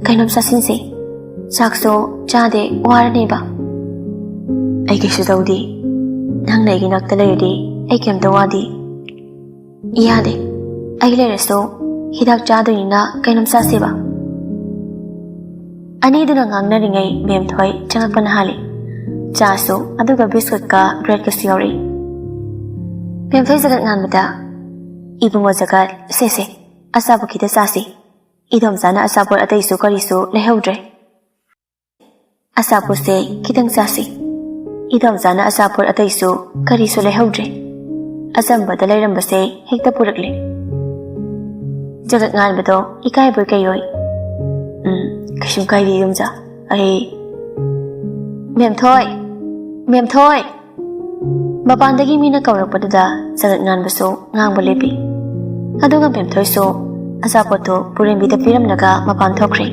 ꯀꯩꯅꯣꯝ ꯆꯥꯁꯤꯟꯁꯦ꯫ ꯆꯥꯛꯁꯨ ꯆꯥꯗꯦ, ꯋꯥꯔꯅꯦꯕ꯫" "ꯑꯩ ꯀꯩꯁꯨ ꯇꯧꯗꯦ꯫ ꯅꯪꯅ ꯑꯩꯒꯤ ꯅꯥꯛꯇ ꯂꯩꯔꯗꯤ ꯑꯩ ꯀꯩꯝꯇ ꯋꯥꯗꯦ꯫" "ꯌꯥꯗꯦ꯫ ꯑꯩ ꯂꯩꯔꯁꯨ ꯍꯤꯗꯥꯛ ꯆꯥꯗꯣꯏꯅꯤꯅ ꯀꯩꯅꯣꯝ ꯆꯥꯁꯦꯕ꯫" ꯑꯅꯤꯗꯨꯅ ꯉꯥꯡꯅꯔꯤꯉꯩ ꯃꯦꯝꯊꯣꯏ ꯆꯪꯉꯛꯄꯅ ꯍꯥꯜꯂꯤ꯫ ꯆꯥꯁꯨ, ꯑꯗꯨꯒ ꯕꯤꯁꯀꯨꯠꯀ ꯕ꯭ꯔꯦꯗꯀꯁꯨ ꯌꯥꯎꯔꯛꯏ꯫ ꯃꯦꯝꯊꯣꯏ ꯖꯒꯠ ꯉꯥꯟꯕꯗ, "ꯏꯕꯨꯡꯉꯣ ꯖꯒꯠ, ꯁꯦ ꯁꯦ, ꯑꯆꯥꯄꯣꯠ ꯈꯤꯇ ꯆꯥꯁꯤ꯫ ꯏꯗꯣꯝꯆꯥꯅ ꯑꯆꯥꯄꯣꯠ ꯑꯇꯩꯁꯨ ꯀꯔꯤꯁꯨ ꯂꯩꯍꯧꯗ꯭ꯔꯦ꯫ ꯑꯆꯥꯄꯣꯠꯁꯦ ꯈꯤꯇꯪ ꯆꯥꯁꯤ꯫ ꯏꯗꯣꯝꯆꯥꯅ ꯑꯆꯥꯄꯣꯠ ꯑꯇꯩꯁꯨ ꯀꯔꯤꯁꯨ ꯂꯩꯍꯧꯗ꯭ꯔꯦ꯫ ꯑꯆꯝꯕꯗ ꯂꯩꯔꯝꯕꯁꯦ ꯍꯦꯛꯇ ꯄꯨꯔꯛꯂꯦ꯫" ꯖꯒꯠ ꯉꯥꯟꯕꯗꯣ ꯏꯀꯥꯏꯕꯣꯏ ꯀꯩꯑꯣꯏ, "ꯎꯝ, ꯀꯩꯁꯨꯝ ꯀꯥꯏꯗꯦ ꯏꯗꯣꯝꯆꯥ꯫ ꯑꯩ..." "ꯃꯦꯝꯊꯣꯏ! ꯃꯦꯝꯊꯣꯏ!" ꯃꯄꯥꯟꯗꯒꯤ ꯃꯤꯅ ꯀꯧꯔꯛꯄꯗꯨꯗ ꯖꯒꯠ ꯉꯥꯟꯕꯁꯨ ꯉꯥꯡꯕ ꯂꯦꯞꯄꯤ꯫ ꯑꯗꯨꯒ ꯃꯦꯝꯊꯣꯏꯁꯨ ꯑꯆꯥꯄꯣꯠꯇꯨ ꯄꯨꯔꯦꯝꯕꯤꯗ ꯄꯤꯔꯝꯂꯒ ꯃꯄꯥꯟ ꯊꯣꯛꯈ꯭ꯔꯦ꯫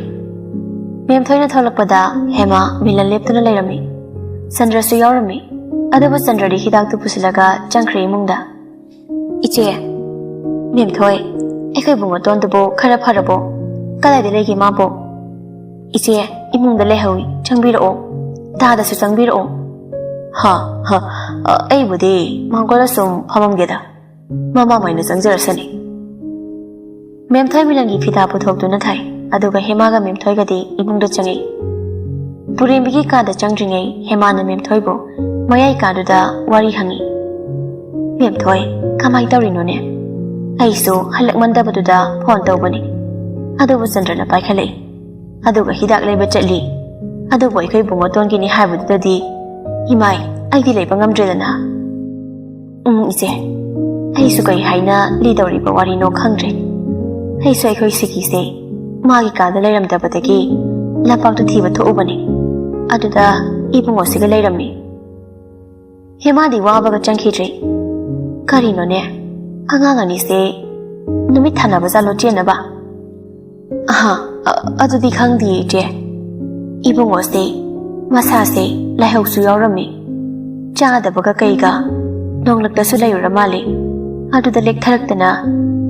ꯃꯦꯝꯊꯣꯏꯅ ꯊꯣꯛꯂꯛꯄꯗ ꯍꯦꯃꯥ ꯃꯤꯂꯟ ꯂꯦꯞꯇꯨꯅ ꯂꯩꯔꯝꯃꯤ꯫ ꯆꯟꯗ꯭ꯔꯁꯨ ꯌꯥꯎꯔꯝꯃꯤ꯫ ꯑꯗꯨꯕꯨ ꯆꯟꯗ꯭ꯔꯗꯤ ꯍꯤꯗꯥꯛꯇꯨ ꯄꯨꯁꯤꯜꯂꯒ ꯆꯪꯈ꯭ꯔꯦ ꯏꯃꯨꯡꯗ꯫ "ꯏꯆꯦ, ꯃꯦꯝꯊꯣꯏ, ꯑꯩꯈꯣꯏ ꯏꯕꯨꯡꯉꯣꯇꯣꯟꯗꯨꯕꯨ ꯈꯔ ꯐꯔꯕꯣ? ꯀꯗꯥꯏꯗ ꯂꯩꯒꯦ ꯃꯥꯕꯨ?" "ꯏꯆꯦ, ꯏꯃꯨꯡꯗ ꯂꯩꯍꯧꯏ, ꯆꯪꯕꯤꯔꯛꯑꯣ꯫ ꯗꯥꯗꯁꯨ ꯆꯪꯕꯤꯔꯛꯑꯣ꯫" "ꯍꯥ, ꯍꯥ, ꯑ, ꯑꯩꯕꯨꯗꯤ ꯃꯥꯡꯒꯣꯜꯗ ꯁꯨꯝ ꯐꯝꯃꯝꯒꯦꯗ, ꯃꯃꯥ ꯃꯥꯏꯅ ꯆꯪꯖꯔꯁꯅꯤ꯫" ꯃꯦꯝꯊꯣꯏ ꯃꯤꯂꯟꯒꯤ ꯐꯤꯗꯥ ꯄꯨꯊꯣꯛꯇꯨꯅ ꯊꯥꯏ, ꯑꯗꯨꯒ ꯍꯦꯃꯥꯒ ꯃꯦꯝꯊꯣꯏꯒꯗꯤ ꯏꯃꯨꯡꯗ ꯆꯪꯉꯛꯏ꯫ ꯄꯨꯔꯦꯝꯕꯤꯒꯤ ꯀꯥꯗ ꯆꯪꯗ꯭ꯔꯤꯉꯩ ꯍꯦꯃꯥꯅ ꯃꯦꯝꯊꯣꯏꯕꯨ ꯃꯌꯥꯏ ꯀꯥꯗꯨꯗ ꯋꯥꯔꯤ ꯍꯪꯉꯤ꯫ "ꯃꯦꯝꯊꯣꯏ, ꯀꯃꯥꯏ ꯇꯧꯔꯤꯅꯣꯅꯦ? ꯑꯩꯁꯨ ꯍꯜꯂꯛꯃꯟꯗꯕꯗꯨꯗ ꯐꯣꯟ ꯇꯧꯕꯅꯤ, ꯑꯗꯨꯕꯨ ꯆꯟꯗ꯭ꯔꯅ ꯄꯥꯏꯈꯠꯂꯛꯏ꯫ ꯑꯗꯨꯒ ꯍꯤꯗꯥꯛ ꯂꯩꯕ ꯆꯠꯂꯤ꯫ ꯑꯗꯨꯕꯨ ꯑꯩꯈꯣꯏ ꯏꯕꯨꯡꯉꯣꯇꯣꯟꯒꯤꯅꯤ ꯍꯥꯏꯕꯗꯨꯗꯗꯤ, ꯏꯃꯥꯏ, ꯑꯩꯗꯤ ꯂꯩꯕ ꯉꯝꯗ꯭ꯔꯦꯗꯅ꯫" "ꯎꯝ, ꯏꯆꯦ, ꯑꯩꯁꯨ ꯀꯔꯤ ꯍꯥꯏꯅ ꯂꯤꯗꯧꯔꯤꯕ ꯋꯥꯔꯤꯅꯣ ꯈꯪꯗ꯭ꯔꯦ꯫ ꯑꯩꯁꯨ ꯑꯩꯈꯣꯏ ꯁꯤꯀꯤꯁꯦ ꯃꯥꯒꯤ ꯀꯥꯗ ꯂꯩꯔꯝꯗꯕꯗꯒꯤ ꯂꯝꯄꯥꯛꯇ ꯊꯤꯕ ꯊꯣꯛꯎꯕꯅꯤ꯫ ꯑꯗꯨꯗ ꯏꯕꯨꯡꯉꯣꯁꯤꯒ ꯂꯩꯔꯝꯃꯤ꯫" ꯍꯦꯃꯥꯗꯤ ꯋꯥꯕꯒ ꯆꯪꯈꯤꯗ꯭ꯔꯦ꯫ ꯀꯔꯤꯅꯣꯅꯦ, ꯑꯉꯥꯡ ꯑꯅꯤꯁꯦ ꯅꯨꯃꯤꯠ ꯊꯥꯅꯕ ꯖꯥꯠꯂꯣ ꯆꯦꯟꯅꯕ? ꯑꯍꯥ, ꯑ- ꯑꯗꯨꯗꯤ ꯈꯪꯗꯦ ꯏꯆꯦ꯫ ꯏꯕꯨꯡꯉꯣꯁꯦ ꯃꯁꯥꯁꯦ ꯂꯥꯏꯍꯧꯁꯨ ꯌꯥꯎꯔꯝꯃꯤ, ꯆꯥꯗꯕꯒ ꯀꯩꯒ ꯅꯣꯡꯂꯛꯇꯁꯨ ꯂꯩꯔꯨꯔ ꯃꯥꯜꯂꯤ꯫ ꯑꯗꯨꯗ ꯂꯦꯛꯊꯔꯛꯇꯅ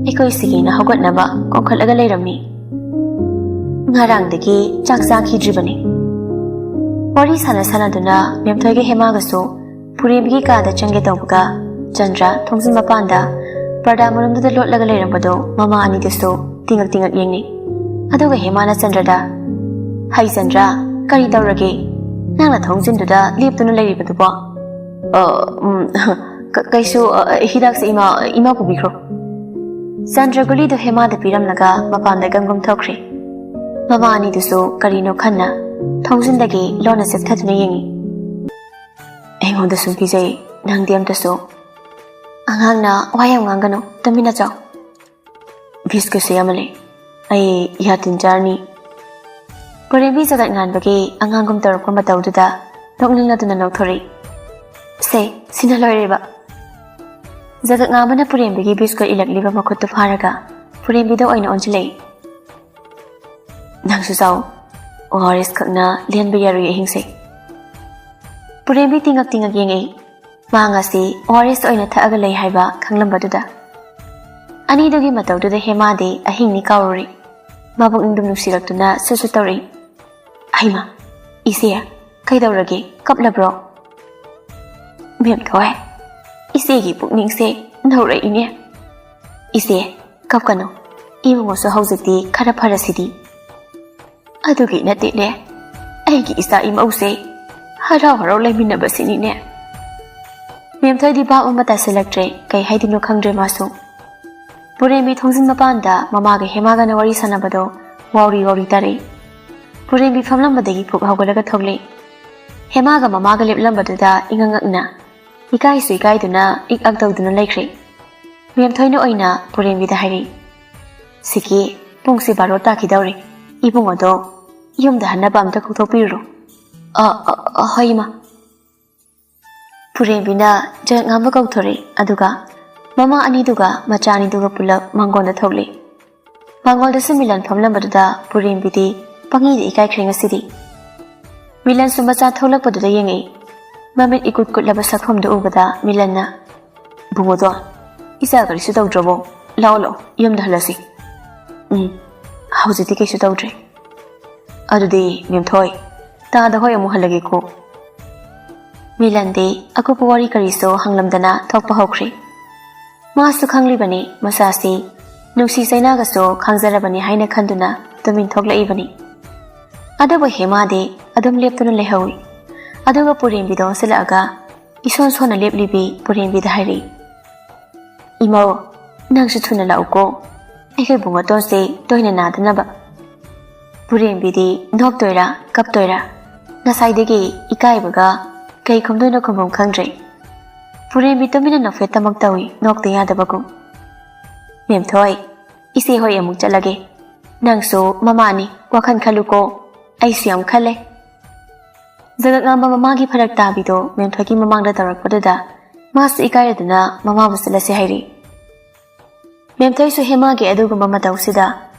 ꯑꯩꯈꯣꯏ ꯁꯤꯒꯤꯅ ꯍꯧꯒꯠꯅꯕ ꯀꯣꯡꯈꯠꯂꯒ ꯂꯩꯔꯝꯃꯤ꯫ ꯉꯔꯥꯡꯗꯒꯤ ꯆꯥꯛ ꯆꯥꯈꯤꯗ꯭ꯔꯤꯕꯅꯤ꯫ ꯋꯥꯔꯤ ꯁꯥꯟꯅ ꯁꯥꯟꯅꯗꯨꯅ ꯃꯦꯝꯊꯣꯏꯒ ꯍꯦꯃꯥꯒꯁꯨ ꯄꯨꯔꯦꯝꯕꯤꯒꯤ ꯀꯥꯗ ꯆꯪꯒꯦ ꯇꯧꯕꯒ, ꯆꯟꯗ꯭ꯔ ꯊꯣꯡꯖꯤꯟ ꯃꯄꯥꯟꯗ ꯄꯔꯗꯥ ꯃꯔꯨꯝꯗꯨꯗ ꯂꯣꯠꯂꯒ ꯂꯩꯔꯝꯕꯗꯣ ꯃꯃꯥ ꯑꯅꯤꯗꯨꯁꯨ ꯇꯤꯡꯉꯛ ꯇꯤꯡꯉꯛ ꯌꯦꯡꯅꯩ꯫ ꯑꯗꯨꯒ ꯍꯦꯃꯥꯅ ꯆꯟꯗ꯭ꯔꯗ, "ꯍꯩ ꯆꯟꯗ꯭ꯔ, ꯀꯔꯤ ꯇꯧꯔꯒꯦ? ꯅꯪꯅ ꯊꯣꯡꯖꯤꯟꯗꯨꯗ ꯂꯦꯞꯇꯨꯅ ꯂꯩꯔꯤꯕꯗꯨꯕꯣ?" "ꯑ, ꯎꯝ, ꯀ- ꯀꯩꯁꯨ, ꯑ, ꯍꯤꯗꯥꯛꯁꯦ ꯏꯃꯥ, ꯏꯃꯥ ꯄꯨꯕꯤꯈ꯭ꯔꯣ꯫" ꯆꯟꯗ꯭ꯔ ꯒꯨꯂꯤꯗꯨ ꯍꯦꯃꯥꯗ ꯄꯤꯔꯝꯂꯒ ꯃꯄꯥꯟꯗ ꯒꯝꯒꯝ ꯊꯣꯛꯈ꯭ꯔꯦ꯫ ꯃꯃꯥ ꯑꯅꯤꯗꯨꯁꯨ ꯀꯔꯤꯅꯣ ꯈꯟꯅ ꯊꯣꯡꯖꯤꯟꯗꯒꯤ ꯂꯣꯟꯅ ꯆꯦꯞꯊꯗꯨꯅ ꯌꯦꯡꯉꯤ꯫ "ꯑꯩꯉꯣꯟꯗ ꯁꯨꯝ ꯄꯤꯖꯩ, ꯅꯪꯗꯤ ꯑꯝꯇꯁꯨ꯫ ꯑꯉꯥꯡꯅ ꯋꯥ ꯌꯥꯝ ꯉꯥꯡꯒꯅꯨ, ꯇꯨꯃꯤꯟꯅ ꯆꯥꯎ꯫ ꯕꯤꯁꯀꯨꯠꯁꯨ ꯌꯥꯝꯃꯜꯂꯦ, ꯑꯩ ꯌꯥꯇꯤꯟ ꯆꯥꯔꯅꯤ꯫" ꯄꯨꯔꯦꯝꯕꯤ ꯖꯒꯠ ꯉꯥꯟꯕꯒꯤ ꯑꯉꯥꯡꯒꯨꯝ ꯇꯧꯔꯛꯄ ꯃꯇꯧꯗꯨꯗ ꯅꯣꯛꯅꯤꯡꯂꯗꯨꯅ ꯅꯣꯛꯊꯣꯔꯛꯏ꯫ "ꯁꯦ, ꯁꯤꯅ ꯂꯣꯏꯔꯦꯕ꯫" ꯖꯒꯠ ꯉꯥꯟꯕꯅ ꯄꯨꯔꯦꯝꯕꯤꯒꯤ ꯕꯤꯁꯀꯨꯠ ꯏꯜꯂꯛꯂꯤꯕ ꯃꯈꯨꯠꯇꯨ ꯐꯥꯔꯒ ꯄꯨꯔꯦꯝꯕꯤꯗ ꯑꯣꯏꯅ ꯑꯣꯟꯁꯤꯜꯂꯛꯏ꯫ "ꯅꯪꯁꯨ ꯆꯥꯎ, ꯑꯣ ꯑꯥꯔ ꯑꯦꯁ ꯈꯛꯅ ꯂꯦꯟꯕ ꯌꯥꯔꯣꯏ ꯑꯍꯤꯡꯁꯦ꯫" ꯄꯨꯔꯦꯝꯕꯤ ꯇꯤꯡꯉꯛ ꯇꯤꯡꯉꯛ ꯌꯦꯡꯉꯛꯏ꯫ ꯃꯥ ꯉꯁꯤ ꯑꯣ ꯑꯥꯔ ꯑꯦꯁ ꯑꯣꯏꯅ ꯊꯛꯑꯒ ꯂꯩ ꯍꯥꯏꯕ ꯈꯪꯂꯝꯕꯗꯨꯗ꯫ ꯑꯅꯤꯗꯨꯒꯤ ꯃꯇꯧꯗꯨꯗ ꯍꯦꯃꯥꯗꯤ ꯑꯍꯤꯡꯅꯤ ꯀꯥꯎꯔꯨꯔꯦ꯫ ꯃꯕꯨꯛꯅꯤꯡꯗꯨ ꯅꯨꯡꯁꯤꯔꯛꯇꯨꯅ ꯁꯨꯠ ꯁꯨꯠ ꯇꯧꯔꯛꯏ꯫ "ꯍꯩꯃꯥ, ꯏꯆꯦ, ꯀꯩꯗꯧꯔꯒꯦ? ꯀꯞꯂꯕ꯭ꯔꯣ?" "ꯃꯦꯝꯊꯣꯏ, ꯏꯆꯦꯒꯤ ꯄꯨꯛꯅꯤꯡꯁꯦ ꯅꯧꯔꯛꯏꯅꯦ꯫" "ꯏꯆꯦ, ꯀꯞꯀꯅꯨ꯫ ꯏꯕꯨꯡꯉꯣꯁꯨ ꯍꯧꯖꯤꯛꯇꯤ ꯈꯔ ꯐꯔꯁꯤꯗꯤ꯫" "ꯑꯗꯨꯒꯤ ꯅꯠꯇꯦꯅꯦ, ꯑꯩꯒꯤ ꯏꯆꯥ ꯏꯃꯧꯁꯦ ꯍꯔꯥꯎ ꯍꯔꯥꯎ ꯂꯩꯃꯤꯟꯅꯕꯁꯤꯅꯤꯅꯦ꯫" ꯃꯦꯝꯊꯣꯏꯗꯤ ꯚꯥꯞ ꯑꯃ ꯇꯥꯁꯤꯜꯂꯛꯇ꯭ꯔꯦ, ꯀꯩ ꯍꯥꯏꯗꯣꯏꯅꯣ ꯈꯪꯗ꯭ꯔꯦ ꯃꯥꯁꯨ꯫ ꯄꯨꯔꯦꯝꯕꯤ ꯊꯣꯡꯖꯤꯟ ꯃꯄꯥꯟꯗ ꯃꯃꯥꯒ ꯍꯦꯃꯥꯒꯅ ꯋꯥꯔꯤ ꯁꯥꯟꯅꯕꯗꯣ ꯋꯥꯎꯔꯤ ꯋꯥꯎꯔꯤ ꯇꯥꯔꯛꯏ꯫ ꯄꯨꯔꯦꯝꯕꯤ ꯐꯝꯂꯝꯕꯗꯒꯤ ꯐꯨꯛ ꯍꯧꯒꯠꯂꯒ ꯊꯣꯛꯂꯛꯏ꯫ ꯍꯦꯃꯥꯒ ꯃꯃꯥꯒ ꯂꯦꯞꯂꯝꯕꯗꯨꯗ ꯏꯉꯛ ꯉꯛꯅ, ꯏꯀꯥꯏꯁꯨ ꯏꯀꯥꯏꯗꯨꯅ ꯏꯛ ꯑꯛ ꯇꯧꯗꯨꯅ ꯂꯩꯈ꯭ꯔꯦ꯫ ꯃꯦꯝꯊꯣꯏꯅ ꯑꯣꯏꯅ ꯄꯨꯔꯦꯝꯕꯤꯗ ꯍꯥꯏꯔꯛꯏ, "ꯁꯤꯒꯤ ꯄꯨꯡꯁꯤ ꯕꯥꯔꯣ ꯇꯥꯈꯤꯗꯧꯔꯦ꯫ ꯏꯕꯨꯡꯉꯣꯗꯣ ꯌꯨꯝꯗ ꯍꯟꯅꯕ ꯑꯝꯇ ꯀꯧꯊꯣꯛꯄꯤꯔꯨꯔꯣ꯫" "ꯑ, ꯑ, ꯑ, ꯍꯣꯏ, ꯏꯃꯥ꯫" ꯄꯨꯔꯦꯝꯕꯤꯅ ꯖꯒꯠꯉꯥꯟꯕ ꯀꯧꯊꯣꯔꯛꯏ, ꯑꯗꯨꯒ ꯃꯃꯥ ꯑꯅꯤꯗꯨꯒ ꯃꯆꯥ ꯑꯅꯤꯗꯨꯒ ꯄꯨꯂꯞ ꯃꯥꯡꯒꯣꯜꯗ ꯊꯣꯛꯂꯦ꯫ ꯃꯥꯡꯒꯣꯜꯗꯁꯨ ꯃꯤꯂꯟ ꯐꯝꯂꯝꯕꯗꯨꯗ ꯄꯨꯔꯦꯝꯕꯤꯗꯤ ꯄꯪꯉꯤꯗ ꯏꯀꯥꯏꯈ꯭ꯔꯦ ꯉꯁꯤꯗꯤ꯫ ꯃꯤꯂꯟꯁꯨ ꯃꯆꯥ ꯊꯣꯛꯂꯛꯄꯗꯨꯗ ꯌꯦꯡꯉꯛꯏ꯫ ꯃꯃꯤꯠ ꯏꯀꯨꯠ ꯀꯨꯠꯂꯕ ꯁꯛꯐꯝꯗꯨ ꯎꯕꯗ ꯃꯤꯂꯟꯅ, "ꯕꯨꯡꯉꯣꯗꯣ, ꯏꯆꯥ ꯀꯔꯤꯁꯨ ꯇꯧꯗ꯭ꯔꯕꯣ? ꯂꯥꯛꯑꯣ, ꯂꯥꯛꯑꯣ, ꯌꯨꯝꯗ ꯍꯜꯂꯁꯤ꯫ ꯎꯝ, ꯍꯧꯖꯤꯛꯇꯤ ꯀꯩꯁꯨ ꯇꯧꯗ꯭ꯔꯦ꯫ ꯑꯗꯨꯗꯤ ꯃꯦꯝꯊꯣꯏ, ꯇꯥꯗ ꯍꯣꯏ ꯑꯃꯨꯛ ꯍꯜꯂꯒꯦꯀꯣ꯫" ꯃꯤꯂꯟꯗꯤ ꯑꯀꯨꯞꯄ ꯋꯥꯔꯤ ꯀꯔꯤꯁꯨ ꯍꯪꯂꯝꯗꯅ ꯊꯣꯛꯄ ꯍꯧꯈ꯭ꯔꯦ꯫ ꯃꯥꯁꯨ ꯈꯪꯂꯤꯕꯅꯤ ꯃꯆꯥꯁꯤ ꯅꯨꯡꯁꯤ ꯆꯩꯅꯥꯒꯁꯨ ꯈꯥꯡꯖꯔꯕꯅꯤ ꯍꯥꯏꯅ ꯈꯟꯗꯨꯅ ꯇꯨꯃꯤꯟ ꯊꯣꯛꯂꯛꯏꯕꯅꯤ꯫ ꯑꯗꯨꯕꯨ ꯍꯦꯃꯥꯗꯤ ꯑꯗꯨꯝ ꯂꯦꯞꯇꯨꯅ ꯂꯩꯍꯧꯏ꯫ ꯑꯗꯨꯒ ꯄꯨꯔꯦꯝꯕꯤꯗ ꯑꯣꯟꯁꯤꯜꯂꯛꯑꯒ ꯏꯁꯣꯟ ꯁꯣꯟꯅ ꯂꯦꯞꯂꯤꯕꯤ ꯄꯨꯔꯦꯝꯕꯤꯗ ꯍꯥꯏꯔꯛꯏ, "ꯏꯃꯧ, ꯅꯪꯁꯨ ꯊꯨꯅ ꯂꯥꯛꯎꯀꯣ, ꯑꯩꯈꯣꯏ ꯕꯨꯡꯉꯣꯇꯣꯟꯁꯦ ꯇꯣꯏꯅ ꯅꯥꯗꯅꯕ꯫" ꯄꯨꯔꯦꯝꯕꯤꯗꯤ ꯅꯣꯛꯇꯣꯏꯔꯥ ꯀꯞꯇꯣꯏꯔꯥ, ꯉꯁꯥꯏꯗꯒꯤ ꯏꯀꯥꯏꯕꯒ ꯀꯩ ꯈꯨꯝꯗꯣꯏꯅꯣ ꯈꯨꯝꯐꯝ ꯈꯪꯗ꯭ꯔꯦ꯫ ꯄꯨꯔꯦꯝꯕꯤ ꯇꯨꯃꯤꯟꯅ ꯅꯣꯛꯐꯦꯠꯇꯃꯛ ꯇꯧꯏ, ꯅꯣꯛꯇ ꯌꯥꯗꯕꯒꯨꯝ꯫ "ꯃꯦꯝꯊꯣꯏ, ꯏꯆꯦ ꯍꯣꯏ ꯑꯃꯨꯛ ꯆꯠꯂꯒꯦ꯫ ꯅꯪꯁꯨ ꯃꯃꯥꯅꯤ, ꯋꯥꯈꯜ ꯈꯜꯂꯨꯀꯣ, ꯑꯩꯁꯨ ꯌꯥꯝ ꯈꯜꯂꯦ꯫" ꯖꯒꯠ ꯉꯥꯝꯕ ꯃꯃꯥꯒꯤ ꯐꯔꯛ ꯇꯥꯕꯤꯗꯣ ꯃꯦꯝꯊꯣꯏꯒꯤ ꯃꯃꯥꯡꯗ ꯇꯧꯔꯛꯄꯗꯨꯗ ꯃꯥꯁꯨ ꯏꯀꯥꯏꯔꯗꯨꯅ ꯃꯃꯥꯕꯨ ꯆꯠꯂꯁꯦ ꯍꯥꯏꯔꯤ꯫ ꯃꯦꯝꯊꯣꯏꯁꯨ ꯍꯦꯃꯥꯒꯤ ꯑꯗꯨꯒꯨꯝꯕ ꯃꯇꯧꯁꯤꯗ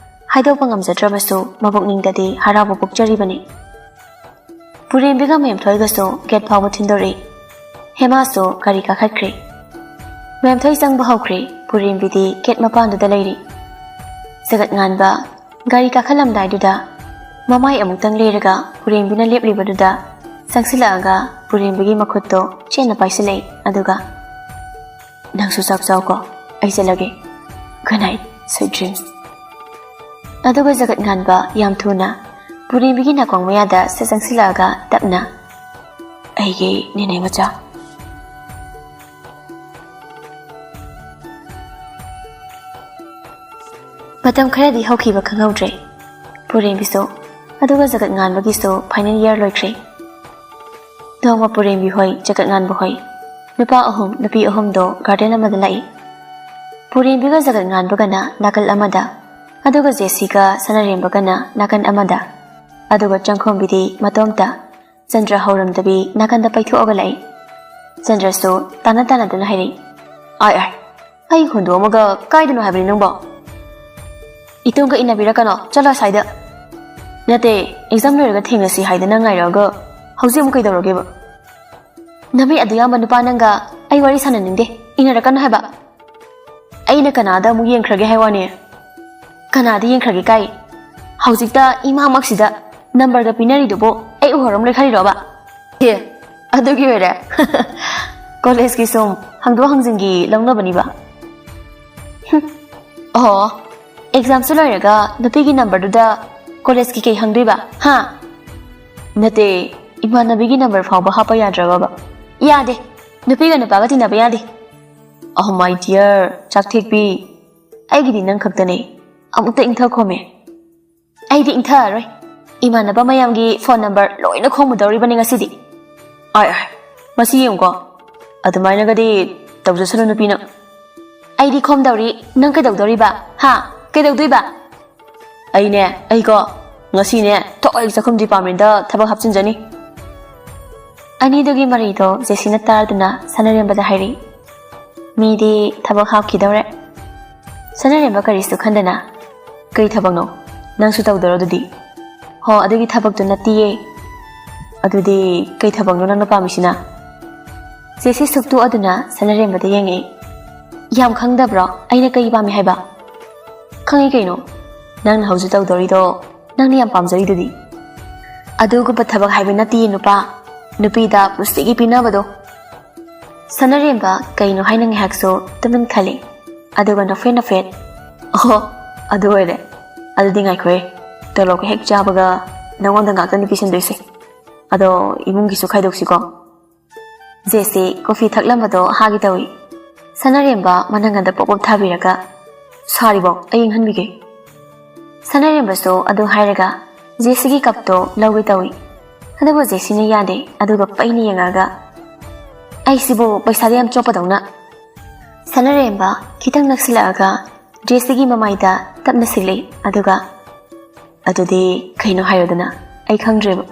ꯍꯥꯏꯗꯣꯛꯄ ꯉꯝꯖꯗ꯭ꯔꯕꯁꯨ ꯃꯕꯨꯛꯅꯤꯡꯗꯗꯤ ꯍꯔꯥꯎꯕ ꯄꯣꯛꯆꯔꯤꯕꯅꯤ꯫ ꯄꯨꯔꯦꯝꯕꯤꯒ ꯃꯦꯝꯊꯣꯏꯒꯁꯨ ꯒꯦꯠ ꯐꯥꯎꯕ ꯊꯤꯟꯗꯣꯔꯛꯏ꯫ ꯍꯦꯃꯥꯁꯨ ꯒꯥꯔꯤ ꯀꯥꯈꯠꯈ꯭ꯔꯦ꯫ ꯃꯦꯝꯊꯣꯏ ꯆꯪꯕ ꯍꯧꯈ꯭ꯔꯦ꯫ ꯄꯨꯔꯦꯝꯕꯤꯗꯤ ꯒꯦꯠ ꯃꯄꯥꯟꯗꯨꯗ ꯂꯩꯔꯤ꯫ ꯖꯒꯠ ꯉꯥꯟꯕ ꯒꯥꯔꯤ ꯀꯥꯈꯠꯂꯝꯗꯥꯏꯗꯨꯗ ꯃꯃꯥꯏ ꯑꯃꯨꯛꯇꯪ ꯂꯩꯔꯒ ꯄꯨꯔꯦꯝꯕꯤꯅ ꯂꯦꯞꯂꯤꯕꯗꯨꯗ ꯆꯪꯁꯤꯜꯂꯛꯑꯒ ꯄꯨꯔꯦꯝꯕꯤꯒꯤ ꯃꯈꯨꯠꯇꯣ ꯆꯦꯠꯅ ꯄꯥꯏꯁꯤꯜꯂꯛꯏ꯫ ꯑꯗꯨꯒ, "ꯅꯪꯁꯨ ꯆꯥꯛ ꯆꯥꯎꯀꯣ, ꯑꯩ ꯆꯠꯂꯒꯦ꯫ Good night, sweet dreams꯫" ꯑꯗꯨꯒ ꯖꯒꯠ ꯉꯥꯟꯕ ꯌꯥꯝ ꯊꯨꯅ ꯄꯨꯔꯦꯝꯕꯤꯒꯤ ꯅꯥꯀꯣꯡ ꯃꯌꯥꯗ ꯁꯠ ꯆꯪꯁꯤꯜꯂꯛꯑꯒ ꯇꯞꯅ, "ꯑꯩꯒꯤ ꯅꯦꯅꯦ ꯃꯆꯥ꯫" ꯃꯇꯝ ꯈꯔꯗꯤ ꯍꯧꯈꯤꯕ ꯈꯪꯍꯧꯗ꯭ꯔꯦ꯫ ꯄꯨꯔꯦꯝꯕꯤꯁꯨ, ꯑꯗꯨꯒ ꯖꯒꯠ ꯉꯥꯟꯕꯒꯤꯁꯨ final year ꯂꯣꯏꯈ꯭ꯔꯦ꯫ ꯅꯣꯡꯃ ꯄꯨꯔꯦꯝꯕꯤ ꯍꯣꯏ, ꯖꯒꯠ ꯉꯥꯟꯕ ꯍꯣꯏ, ꯅꯨꯄꯥ ꯑꯍꯨꯝ, ꯅꯨꯄꯤ ꯑꯍꯨꯝꯗꯣ garden ꯑꯃꯗ ꯂꯥꯛꯏ꯫ ꯄꯨꯔꯦꯝꯕꯤꯒ ꯖꯒꯠ ꯉꯥꯟꯕꯒꯅ ꯅꯥꯀꯜ ꯑꯃꯗ, ꯑꯗꯨꯒ ꯖꯦꯁꯤꯒ ꯁꯅꯥꯔꯦꯝꯕꯒꯅ ꯅꯥꯀꯜ ꯑꯃꯗ, ꯑꯗꯨꯒ ꯆꯪꯈꯣꯝꯕꯤꯗꯤ ꯃꯇꯣꯝꯇ, ꯆꯟꯗ꯭ꯔ ꯍꯧꯔꯝꯗꯕꯤ ꯅꯥꯀꯜꯗ ꯄꯩꯊꯣꯛꯑꯒ ꯂꯥꯛꯏ꯫ ꯆꯟꯗ꯭ꯔꯁꯨ ꯇꯥꯅ ꯇꯥꯅꯗꯨꯅ ꯍꯥꯏꯔꯛꯏ, "ꯑꯥꯏ, ꯑꯥꯏ, ꯑꯩ ꯍꯨꯟꯗꯣꯛꯑꯝꯃꯒ ꯀꯥꯏꯗꯅꯣ ꯍꯥꯏꯕꯅꯤ ꯅꯪꯕꯣ? ꯏꯇꯨꯡꯒ ꯏꯟꯅꯕꯤꯔꯛꯀꯅꯣ, ꯆꯠꯂꯣ ꯑꯁ꯭ꯋꯥꯏꯗ꯫ ꯅꯠꯇꯦ, ꯑꯦꯛꯖꯥꯝ ꯂꯣꯏꯔꯒ ꯊꯦꯡꯅꯁꯤ ꯍꯥꯏꯗꯅ ꯉꯥꯏꯔꯛꯑꯒ ꯍꯧꯖꯤꯛ ꯑꯃꯨꯛ ꯀꯩꯗꯧꯔꯒꯦꯕ? ꯅꯃꯤꯠ ꯑꯗꯨ ꯌꯥꯝꯕ ꯅꯨꯄꯥ ꯅꯪꯒ ꯑꯩ ꯋꯥꯔꯤ ꯁꯥꯟꯅꯅꯤꯡꯗꯦ, ꯏꯟꯅꯔꯛꯀꯅꯣ ꯍꯥꯏꯕ꯫ ꯑꯩꯅ ꯀꯅꯥꯗ ꯑꯃꯨꯛ ꯌꯦꯡꯈ꯭ꯔꯒꯦ ꯍꯥꯏ ꯋꯥꯅꯤ? ꯀꯅꯥꯗ ꯌꯦꯡꯈ꯭ꯔꯒꯦ ꯀꯥꯏ? ꯍꯧꯖꯤꯛꯇ ꯏꯃꯥꯃꯛꯁꯤꯗ ꯅꯝꯕꯔꯒ ꯄꯤꯅꯔꯤꯗꯨꯕꯨ ꯑꯩ ꯎꯍꯧꯔꯝꯂꯣꯏ ꯈꯜꯂꯤꯔꯣꯕ? ꯑꯦ, ꯑꯗꯨꯒꯤ ꯑꯣꯏꯔꯦ꯫ ꯀꯣꯂꯦꯖꯀꯤ ꯁꯨꯝ ꯍꯪꯗꯣꯛ ꯍꯪꯖꯤꯟꯒꯤ ꯂꯧꯅꯕꯅꯤꯕ꯫ ꯍꯨꯝ꯫ ꯑꯣ, ꯑꯦꯛꯖꯥꯝꯁꯨ ꯂꯣꯏꯔꯒ ꯅꯨꯄꯤꯒꯤ ꯅꯝꯕꯔꯗꯨꯗ ꯀꯣꯂꯦꯖꯀꯤ ꯀꯩ ꯍꯪꯗꯣꯏꯕ? ꯍꯥ? ꯅꯠꯇꯦ, ꯏꯃꯥꯟꯅꯕꯤꯒꯤ ꯅꯝꯕꯔ ꯐꯥꯎꯕ ꯍꯥꯞꯄ ꯌꯥꯗ꯭ꯔꯕꯕ? ꯌꯥꯗꯦ, ꯅꯨꯄꯤꯒ ꯅꯨꯄꯥꯒ ꯇꯤꯟꯅꯕ ꯌꯥꯗꯦ꯫ Oh my dear, ꯆꯥꯛꯊꯦꯛꯄꯤ, ꯑꯩꯒꯤꯗꯤ ꯅꯪ ꯈꯛꯇꯅꯦ꯫ ꯑꯃꯨꯛꯇ ꯏꯪꯊꯈꯣꯃꯦ꯫ ꯑꯩꯗꯤ ꯏꯪꯊꯔꯔꯣꯏ꯫ ꯏꯃꯥꯟꯅꯕ ꯃꯌꯥꯝꯒꯤ ꯐꯣꯟ ꯅꯝꯕꯔ ꯂꯣꯏꯅ ꯈꯣꯝꯃꯨꯗꯧꯔꯤꯕꯅꯤ ꯉꯁꯤꯗꯤ꯫ ꯑꯥꯏ, ꯑꯥꯏ, ꯃꯁꯤ ꯌꯦꯡꯉꯨꯀꯣ꯫ ꯑꯗꯨꯃꯥꯏꯅꯒꯗꯤ ꯇꯧꯖꯁꯅꯨ ꯅꯨꯄꯤꯅ꯫ ꯑꯩꯗꯤ ꯈꯣꯝꯗꯧꯔꯤ, ꯅꯪ ꯀꯩꯗꯧꯗꯧꯔꯤꯕ? ꯍꯥ? ꯀꯩꯗꯧꯗꯣꯏꯕ? ꯑꯩꯅꯦ, ꯑꯩꯀꯣ, ꯉꯁꯤꯅꯦ ꯊꯣꯛ ꯍꯦꯛ ꯆꯥꯛꯈꯨꯝ ꯗꯤꯄꯥꯔꯠꯃꯦꯟꯗ ꯊꯕꯛ ꯍꯥꯞꯆꯤꯟꯖꯅꯤ꯫ ꯑꯅꯤꯗꯨꯒꯤ ꯃꯔꯩꯗꯣ ꯖꯦꯁꯤꯅ ꯇꯥꯔꯗꯨꯅ ꯁꯅꯔꯦꯝꯕꯗ ꯍꯥꯏꯔꯤ, "ꯃꯤꯗꯤ ꯊꯕꯛ ꯍꯥꯞꯈꯤꯗꯧꯔꯦ꯫" ꯁꯅꯔꯦꯝꯕ ꯀꯔꯤꯁꯨ ꯈꯟꯗꯅ, "ꯀꯩ ꯊꯕꯛꯅꯣ? ꯅꯪꯁꯨ ꯇꯧꯗꯣꯔꯣ ꯑꯗꯨꯗꯤ?" "ꯍꯣ, ꯑꯗꯨꯒꯤ ꯊꯕꯛꯇꯨ ꯅꯠꯇꯤꯌꯦ꯫" "ꯑꯗꯨꯗꯤ ꯀꯩ ꯊꯕꯛꯅꯣ ꯅꯪꯅ ꯄꯥꯝꯃꯤꯁꯤꯅ?" ꯖꯦꯁꯤ ꯁꯨꯛꯇꯣꯛꯑꯗꯨꯅ ꯁꯅꯔꯦꯝꯕꯗ ꯌꯦꯡꯉꯛꯏ꯫ "ꯌꯥꯝ ꯈꯪꯗꯕ꯭ꯔꯣ ꯑꯩꯅ ꯀꯩ ꯄꯥꯝꯃꯤ ꯍꯥꯏꯕ?" "ꯈꯪꯉꯤ ꯀꯩꯅꯣ, ꯅꯪꯅ ꯍꯧꯖꯤꯛ ꯇꯧꯗꯧꯔꯤꯗꯣ ꯅꯪꯅ ꯌꯥꯝ ꯄꯥꯝꯖꯔꯤꯗꯨꯗꯤ꯫" "ꯑꯗꯨꯒꯨꯝꯕ ꯊꯕꯛ ꯍꯥꯏꯕ ꯅꯠꯇꯤꯌꯦ ꯅꯨꯄꯥ, ꯅꯨꯄꯤꯗ ꯄꯨꯟꯁꯤꯒꯤ ꯄꯤꯅꯕꯗꯣ꯫" ꯁꯅꯔꯦꯝꯕ ꯀꯩꯅꯣ ꯍꯥꯏꯅ ꯉꯥꯏꯍꯥꯛꯁꯨ ꯇꯨꯃꯤꯟ ꯈꯜꯂꯤ, ꯑꯗꯨꯒ ꯅꯣꯛꯐꯦꯠ ꯅꯣꯛꯐꯦꯠ, "ꯑꯣꯍꯣ, ꯑꯗꯨ ꯑꯣꯏꯔꯦ꯫ ꯑꯗꯨꯗꯤ ꯉꯥꯏꯈꯣꯍꯦ, ꯇꯣꯂꯣꯞꯀ ꯍꯦꯛ ꯆꯥꯕꯒ ꯅꯉꯣꯟꯗ ꯉꯥꯛꯇꯅꯤ ꯄꯤꯁꯤꯟꯗꯣꯏꯁꯦ꯫ ꯑꯗꯣ ꯏꯃꯨꯡꯒꯤꯁꯨ ꯈꯥꯏꯗꯣꯛꯁꯤꯀꯣ꯫" ꯖꯦꯁꯤ ꯀꯣꯐꯤ ꯊꯛꯂꯝꯕꯗꯣ ꯍꯥꯒꯦ ꯇꯧꯏ꯫ ꯁꯅꯔꯦꯝꯕ ꯃꯅꯪꯒꯟꯗ ꯄꯣꯞ ꯄꯣꯞ ꯊꯥꯕꯤꯔꯒ, "ꯁꯥꯔꯤꯕꯣ? ꯑꯩ ꯏꯪꯍꯟꯕꯤꯒꯦ꯫" ꯁꯅꯔꯦꯝꯕꯁꯨ ꯑꯗꯨ ꯍꯥꯏꯔꯒ ꯖꯦꯁꯤꯒꯤ ꯀꯞꯇꯣ ꯂꯧꯒꯦ ꯇꯧꯏ꯫ ꯑꯗꯨꯕꯨ ꯖꯦꯁꯤꯅ ꯌꯥꯗꯦ, ꯑꯗꯨꯒ ꯄꯩꯅ ꯌꯦꯡꯉꯛꯑꯒ, "ꯑꯩꯁꯤꯕꯨ ꯄꯩꯁꯥꯗ ꯌꯥꯝ ꯆꯣꯞꯄꯗꯧꯅ?" ꯁꯅꯔꯦꯝꯕ ꯈꯤꯇꯪ ꯅꯛꯁꯤꯜꯂꯛꯑꯒ ꯖꯦꯁꯤꯒꯤ ꯃꯃꯥꯏꯗ ꯇꯞꯅ ꯁꯤꯜꯂꯤ, ꯑꯗꯨꯒ, "ꯑꯗꯨꯗꯤ ꯀꯩꯅꯣ ꯍꯥꯏꯔꯣꯗꯅ, ꯑꯩ ꯈꯪꯗ꯭ꯔꯦꯕ꯫"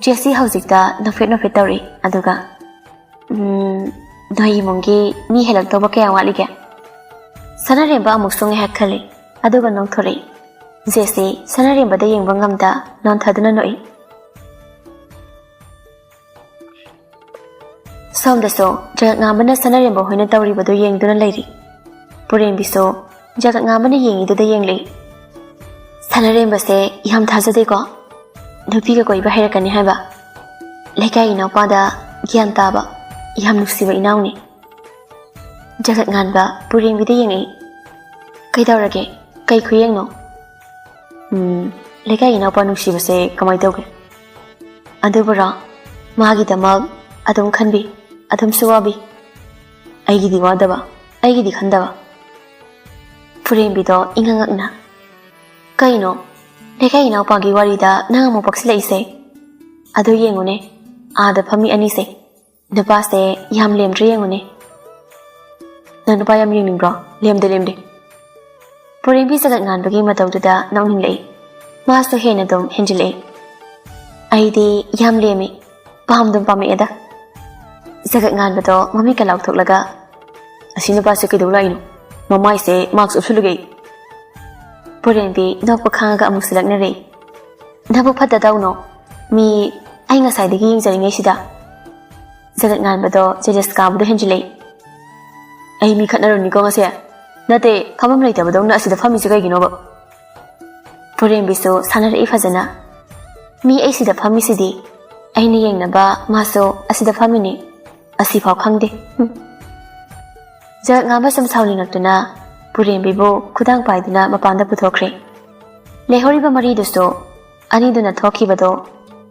ꯖꯦꯁꯤ ꯍꯧꯖꯤꯛꯇ ꯅꯣꯛꯐꯦꯠ ꯅꯣꯛꯐꯦꯠ ꯇꯧꯔꯤ, ꯑꯗꯨꯒ, "ꯎꯝ, ꯅꯣꯏ ꯏꯃꯨꯡꯒꯤ ꯃꯤ ꯍꯦꯜꯂꯛꯇꯧꯕ ꯀꯌꯥ ꯋꯥꯠꯂꯤꯒꯦ? ꯁꯅꯥꯔꯦꯝꯕ ꯑꯃꯨꯛꯁꯨ ꯉꯥꯏꯍꯥꯛ ꯈꯜꯂꯤ, ꯑꯗꯨꯒ ꯅꯣꯡꯊꯣꯔꯛꯏ꯫ ꯖꯦꯁꯤ ꯁꯅꯥꯔꯦꯝꯕꯗ ꯌꯦꯡꯕ ꯉꯝꯗ ꯅꯣꯟꯊꯗꯨꯅ ꯅꯣꯛꯏ꯫ ꯁꯣꯝꯗꯁꯨ ꯖꯒꯠꯉꯥꯟꯕꯅ ꯁꯅꯥꯔꯦꯝꯕ ꯍꯣꯏꯅ ꯇꯧꯔꯤꯕꯗꯨ ꯌꯦꯡꯗꯨꯅ ꯂꯩꯔꯤ꯫ ꯄꯨꯔꯦꯝꯕꯤꯁꯨ ꯖꯒꯠꯉꯥꯟꯕꯅ ꯌꯦꯡꯉꯤꯗꯨꯗ ꯌꯦꯡꯂꯛꯏ꯫ ꯁꯅꯥꯔꯦꯝꯕꯁꯦ ꯌꯥꯝ ꯊꯥꯖꯗꯦꯀꯣ꯫ ꯅꯨꯄꯤꯒ ꯀꯣꯏꯕ ꯍꯩꯔꯛꯀꯅꯤ ꯍꯥꯏꯕ꯫ ꯂꯩꯀꯥꯏ ꯏꯅꯥꯎꯄꯥꯗ ꯒ꯭ꯌꯥꯟ ꯇꯥꯕ, ꯌꯥꯝ ꯅꯨꯡꯁꯤꯕ ꯏꯅꯥꯎꯅꯤ꯫ ꯖꯒꯠꯉꯥꯟꯕ ꯄꯨꯔꯦꯝꯕꯤꯗ ꯌꯦꯡꯉꯛꯏ꯫ "ꯀꯩꯗꯧꯔꯒꯦ? ꯀꯩ ꯈꯨꯌꯦꯡꯅꯣ?" "ꯎꯝ, ꯂꯩꯀꯥꯏ ꯏꯅꯥꯎꯄꯥ ꯅꯨꯡꯁꯤꯕꯁꯦ ꯀꯃꯥꯏ ꯇꯧꯒꯦ?" "ꯑꯗꯨꯕꯨꯔꯣ, ꯃꯥꯒꯤꯗꯃꯛ ꯑꯗꯨꯝ ꯈꯟꯕꯤ, ꯑꯗꯨꯝꯁꯨ ꯋꯥꯕꯤ꯫ ꯑꯩꯒꯤꯗꯤ ꯋꯥꯗꯕ, ꯑꯩꯒꯤꯗꯤ ꯈꯟꯗꯕ꯫" ꯄꯨꯔꯦꯝꯕꯤꯗꯣ ꯏꯉꯛ ꯉꯛꯅ, "ꯀꯩꯅꯣ? ꯂꯩꯀꯥꯏ ꯏꯅꯥꯎꯄꯥꯒꯤ ꯋꯥꯔꯤꯗ ꯅꯪ ꯑꯃꯨꯛ ꯄꯛꯁꯤꯜꯂꯛꯏꯁꯦ? ꯑꯗꯨ ꯌꯦꯡꯉꯨꯅꯦ, ꯑꯥꯗ ꯐꯝꯃꯤ ꯑꯅꯤꯁꯦ꯫ ꯅꯨꯄꯥꯁꯦ ꯌꯥꯝ ꯂꯦꯝꯗ꯭ꯔꯦ ꯌꯦꯡꯉꯨꯅꯦ꯫" "ꯅꯪ ꯅꯨꯄꯥ ꯌꯥꯝ ꯌꯦꯡꯅꯤꯡꯕ꯭ꯔꯣ?" "ꯂꯦꯝꯗꯦ, ꯂꯦꯝꯗꯦ꯫" ꯄꯨꯔꯦꯝꯕꯤ ꯖꯒꯠꯉꯥꯟꯕꯒꯤ ꯃꯇꯧꯗꯨꯗ ꯅꯣꯛꯅꯤꯡꯂꯛꯏ꯫ ꯃꯥꯁꯨ ꯍꯦꯟꯅ ꯑꯗꯨꯝ ꯍꯦꯟꯖꯤꯜꯂꯛꯏ꯫ "ꯑꯩꯗꯤ ꯌꯥꯝ ꯂꯦꯝꯃꯤ, ꯄꯥꯝꯗꯨꯝ ꯄꯥꯝꯃꯛꯑꯦꯗ꯫" ꯖꯒꯠꯉꯥꯟꯕꯗꯣ ꯃꯃꯤꯠꯀ ꯂꯥꯎꯊꯣꯛꯂꯒ, "ꯑꯁꯤ ꯅꯨꯄꯥꯁꯦ ꯀꯩꯗꯧ ꯂꯥꯛꯏꯅꯣ? ꯃꯃꯥꯏꯁꯦ ꯃꯥꯛꯁ ꯎꯞꯁꯜꯂꯨꯒꯦ ꯑꯩ꯫" ꯄꯨꯔꯦꯝꯕꯤ ꯅꯣꯛꯄ ꯈꯥꯡꯉꯒ ꯑꯃꯨꯛꯁꯨ ꯂꯛꯅꯔꯛꯏ꯫ "ꯅꯕꯨꯛ ꯐꯠꯇ ꯇꯧꯅꯣ꯫ ꯃꯤ ꯑꯩ ꯉꯁꯥꯏꯗꯒꯤ ꯌꯦꯡꯖꯔꯤꯉꯩꯁꯤꯗ꯫" ꯖꯒꯠꯉꯥꯟꯕꯗꯣ ꯖꯦꯂꯁ ꯀꯥꯕꯗꯣ ꯍꯦꯟꯖꯤꯜꯂꯛꯏ꯫ "ꯑꯩ ꯃꯤ ꯈꯠꯅꯔꯨꯅꯤꯀꯣ ꯉꯁꯤ꯫ ꯅꯠꯇꯦ, ꯐꯝꯐꯝ ꯂꯩꯇꯕꯗꯧꯅ ꯑꯁꯤꯗ ꯐꯝꯃꯤꯁꯦ ꯀꯩꯒꯤꯅꯣꯕ?" ꯄꯨꯔꯦꯝꯕꯤꯁꯨ ꯁꯥꯟꯅꯔꯛꯏ ꯐꯖꯅ꯫ "ꯃꯤ ꯑꯩ ꯁꯤꯗ ꯐꯝꯃꯤꯁꯤꯗꯤ ꯑꯩꯅ ꯌꯦꯡꯅꯕ ꯃꯥꯁꯨ ꯑꯁꯤꯗ ꯐꯝꯃꯤꯅꯤ꯫ ꯑꯁꯤꯐꯥꯎ ꯈꯪꯗꯦ꯫" ꯍꯨꯝ꯫ ꯖꯒꯠꯉꯥꯟꯕ ꯁꯨꯝ ꯁꯥꯎꯅꯤꯡꯉꯛꯇꯨꯅ ꯄꯨꯔꯦꯝꯕꯤꯕꯨ ꯈꯨꯗꯥꯡ ꯄꯥꯏꯗꯨꯅ ꯃꯄꯥꯟꯗ ꯄꯨꯊꯣꯛꯈ꯭ꯔꯦ꯫ ꯂꯩꯍꯧꯔꯤꯕ ꯃꯔꯤꯗꯨꯁꯨ ꯑꯅꯤꯗꯨꯅ ꯊꯣꯛꯈꯤꯕꯗꯣ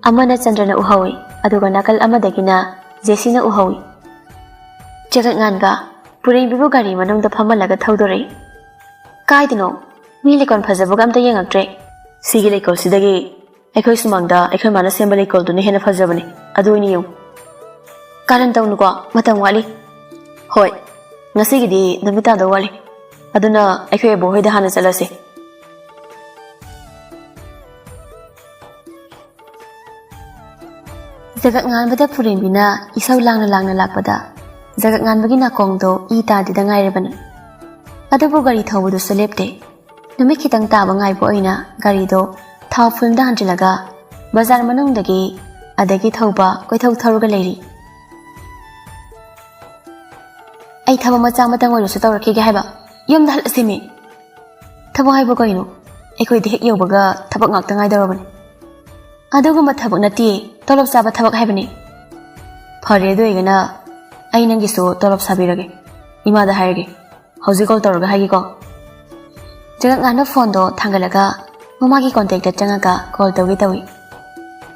ꯑꯃꯅ ꯆꯟꯗ꯭ꯔꯅ ꯎꯍꯧꯏ, ꯑꯗꯨꯒ ꯅꯥꯀꯜ ꯑꯃꯗꯒꯤꯅ ꯖꯦꯁꯤꯅ ꯎꯍꯧꯏ꯫ ꯖꯒꯠꯉꯥꯟꯕ ꯄꯨꯔꯦꯝꯕꯤꯕꯨ ꯒꯥꯔꯤ ꯃꯅꯨꯡꯗ ꯐꯝꯍꯜꯂꯒ ꯊꯧꯗꯣꯔꯛꯏ꯫ "ꯀꯥꯏꯗꯅꯣ? ꯃꯤ ꯂꯩꯀꯣꯜ ꯐꯖꯕꯒ ꯑꯝꯇ ꯌꯦꯡꯉꯛꯇ꯭ꯔꯦ꯫" "ꯁꯤꯒꯤ ꯂꯩꯀꯣꯜꯁꯤꯗꯒꯤ ꯑꯩꯈꯣꯏ ꯁꯨꯃꯥꯡꯗ ꯑꯩꯈꯣꯏ ꯃꯥꯅ ꯁꯦꯝꯕ ꯂꯩꯀꯣꯜꯗꯨꯅ ꯍꯦꯟꯅ ꯐꯖꯕꯅꯦ, ꯑꯗꯨ ꯑꯣꯏꯅ ꯌꯦꯡꯉꯨ꯫" "ꯀꯥꯔꯟ ꯇꯧꯅꯨꯀꯣ, ꯃꯇꯝ ꯋꯥꯠꯂꯤ꯫" "ꯍꯣꯏ, ꯉꯁꯤꯒꯤꯗꯤ ꯅꯨꯃꯤꯠ ꯇꯥꯗꯧ ꯋꯥꯠꯂꯤ, ꯑꯗꯨꯅ ꯑꯩꯈꯣꯏ ꯑꯕꯣꯛ ꯍꯣꯏꯗ ꯍꯥꯟꯅ ꯆꯠꯂꯁꯦ꯫" ꯖꯒꯠ ꯉꯥꯟꯕꯗ ꯄꯨꯔꯦꯝꯕꯤꯅ ꯏꯁꯧ ꯂꯥꯡꯅ ꯂꯥꯡꯅ ꯂꯥꯛꯄꯗ ꯖꯒꯠ ꯉꯥꯟꯕꯒꯤ ꯅꯥꯀꯣꯡꯗꯣ ꯏ ꯇꯥꯗꯦꯗ ꯉꯥꯏꯔꯕꯅꯤ꯫ ꯑꯗꯨꯕꯨ ꯒꯥꯔꯤ ꯊꯧꯕꯗꯨꯁꯨ ꯂꯦꯞꯇꯦ꯫ ꯅꯨꯃꯤꯠ ꯈꯤꯇꯪ ꯇꯥꯕ ꯉꯥꯏꯕ ꯑꯣꯏꯅ ꯒꯥꯔꯤꯗꯣ ꯊꯥꯎ ꯐꯨꯜꯗ ꯍꯥꯟꯖꯤꯜꯂꯒ ꯕꯖꯥꯔ ꯃꯅꯨꯡꯗꯒꯤ ꯑꯗꯒꯤ ꯊꯧꯕ ꯀꯣꯏꯊꯧ ꯊꯧꯔꯒ ꯂꯩꯔꯤ꯫ "ꯑꯩ ꯊꯕꯛ ꯃꯆꯥ ꯑꯃꯇꯪ ꯑꯣꯏꯔꯁꯨ ꯇꯧꯔꯛꯈꯤꯒꯦ ꯍꯥꯏꯕ, ꯌꯨꯝꯗ ꯍꯜꯂꯁꯤꯃꯤ꯫" "ꯊꯕꯛ ꯍꯥꯏꯕꯨ ꯀꯩꯅꯣ? ꯑꯩꯈꯣꯏꯗꯤ ꯍꯦꯛ ꯌꯧꯕꯒ ꯊꯕꯛ ꯉꯥꯛꯇ ꯉꯥꯏꯗꯧꯔꯕꯅꯤ꯫" "ꯑꯗꯨꯒꯨꯝꯕ ꯊꯕꯛ ꯅꯠꯇꯦ, ꯇꯣꯂꯣꯞ ꯆꯥꯕ ꯊꯕꯛ ꯍꯥꯏꯕꯅꯤ꯫" "ꯐꯔꯦ, ꯑꯗꯨ ꯑꯣꯏꯔꯒꯅ ꯑꯩ ꯅꯪꯒꯤꯁꯨ ꯇꯣꯂꯣꯞ ꯁꯥꯕꯤꯔꯒꯦ꯫ ꯏꯃꯥꯗ ꯍꯥꯏꯔꯒꯦ, ꯍꯧꯖꯤꯛ ꯀꯣꯜ ꯇꯧꯔꯒ ꯍꯥꯏꯒꯦꯀꯣ꯫" ꯖꯒꯠ ꯉꯥꯟꯕ ꯐꯣꯟꯗꯣ ꯊꯥꯡꯒꯠꯂꯒ ꯃꯃꯥꯒꯤ ꯀꯣꯟꯇꯦꯛꯇ ꯆꯪꯉꯒ ꯀꯣꯜ ꯇꯧꯒꯦ ꯇꯧꯏ꯫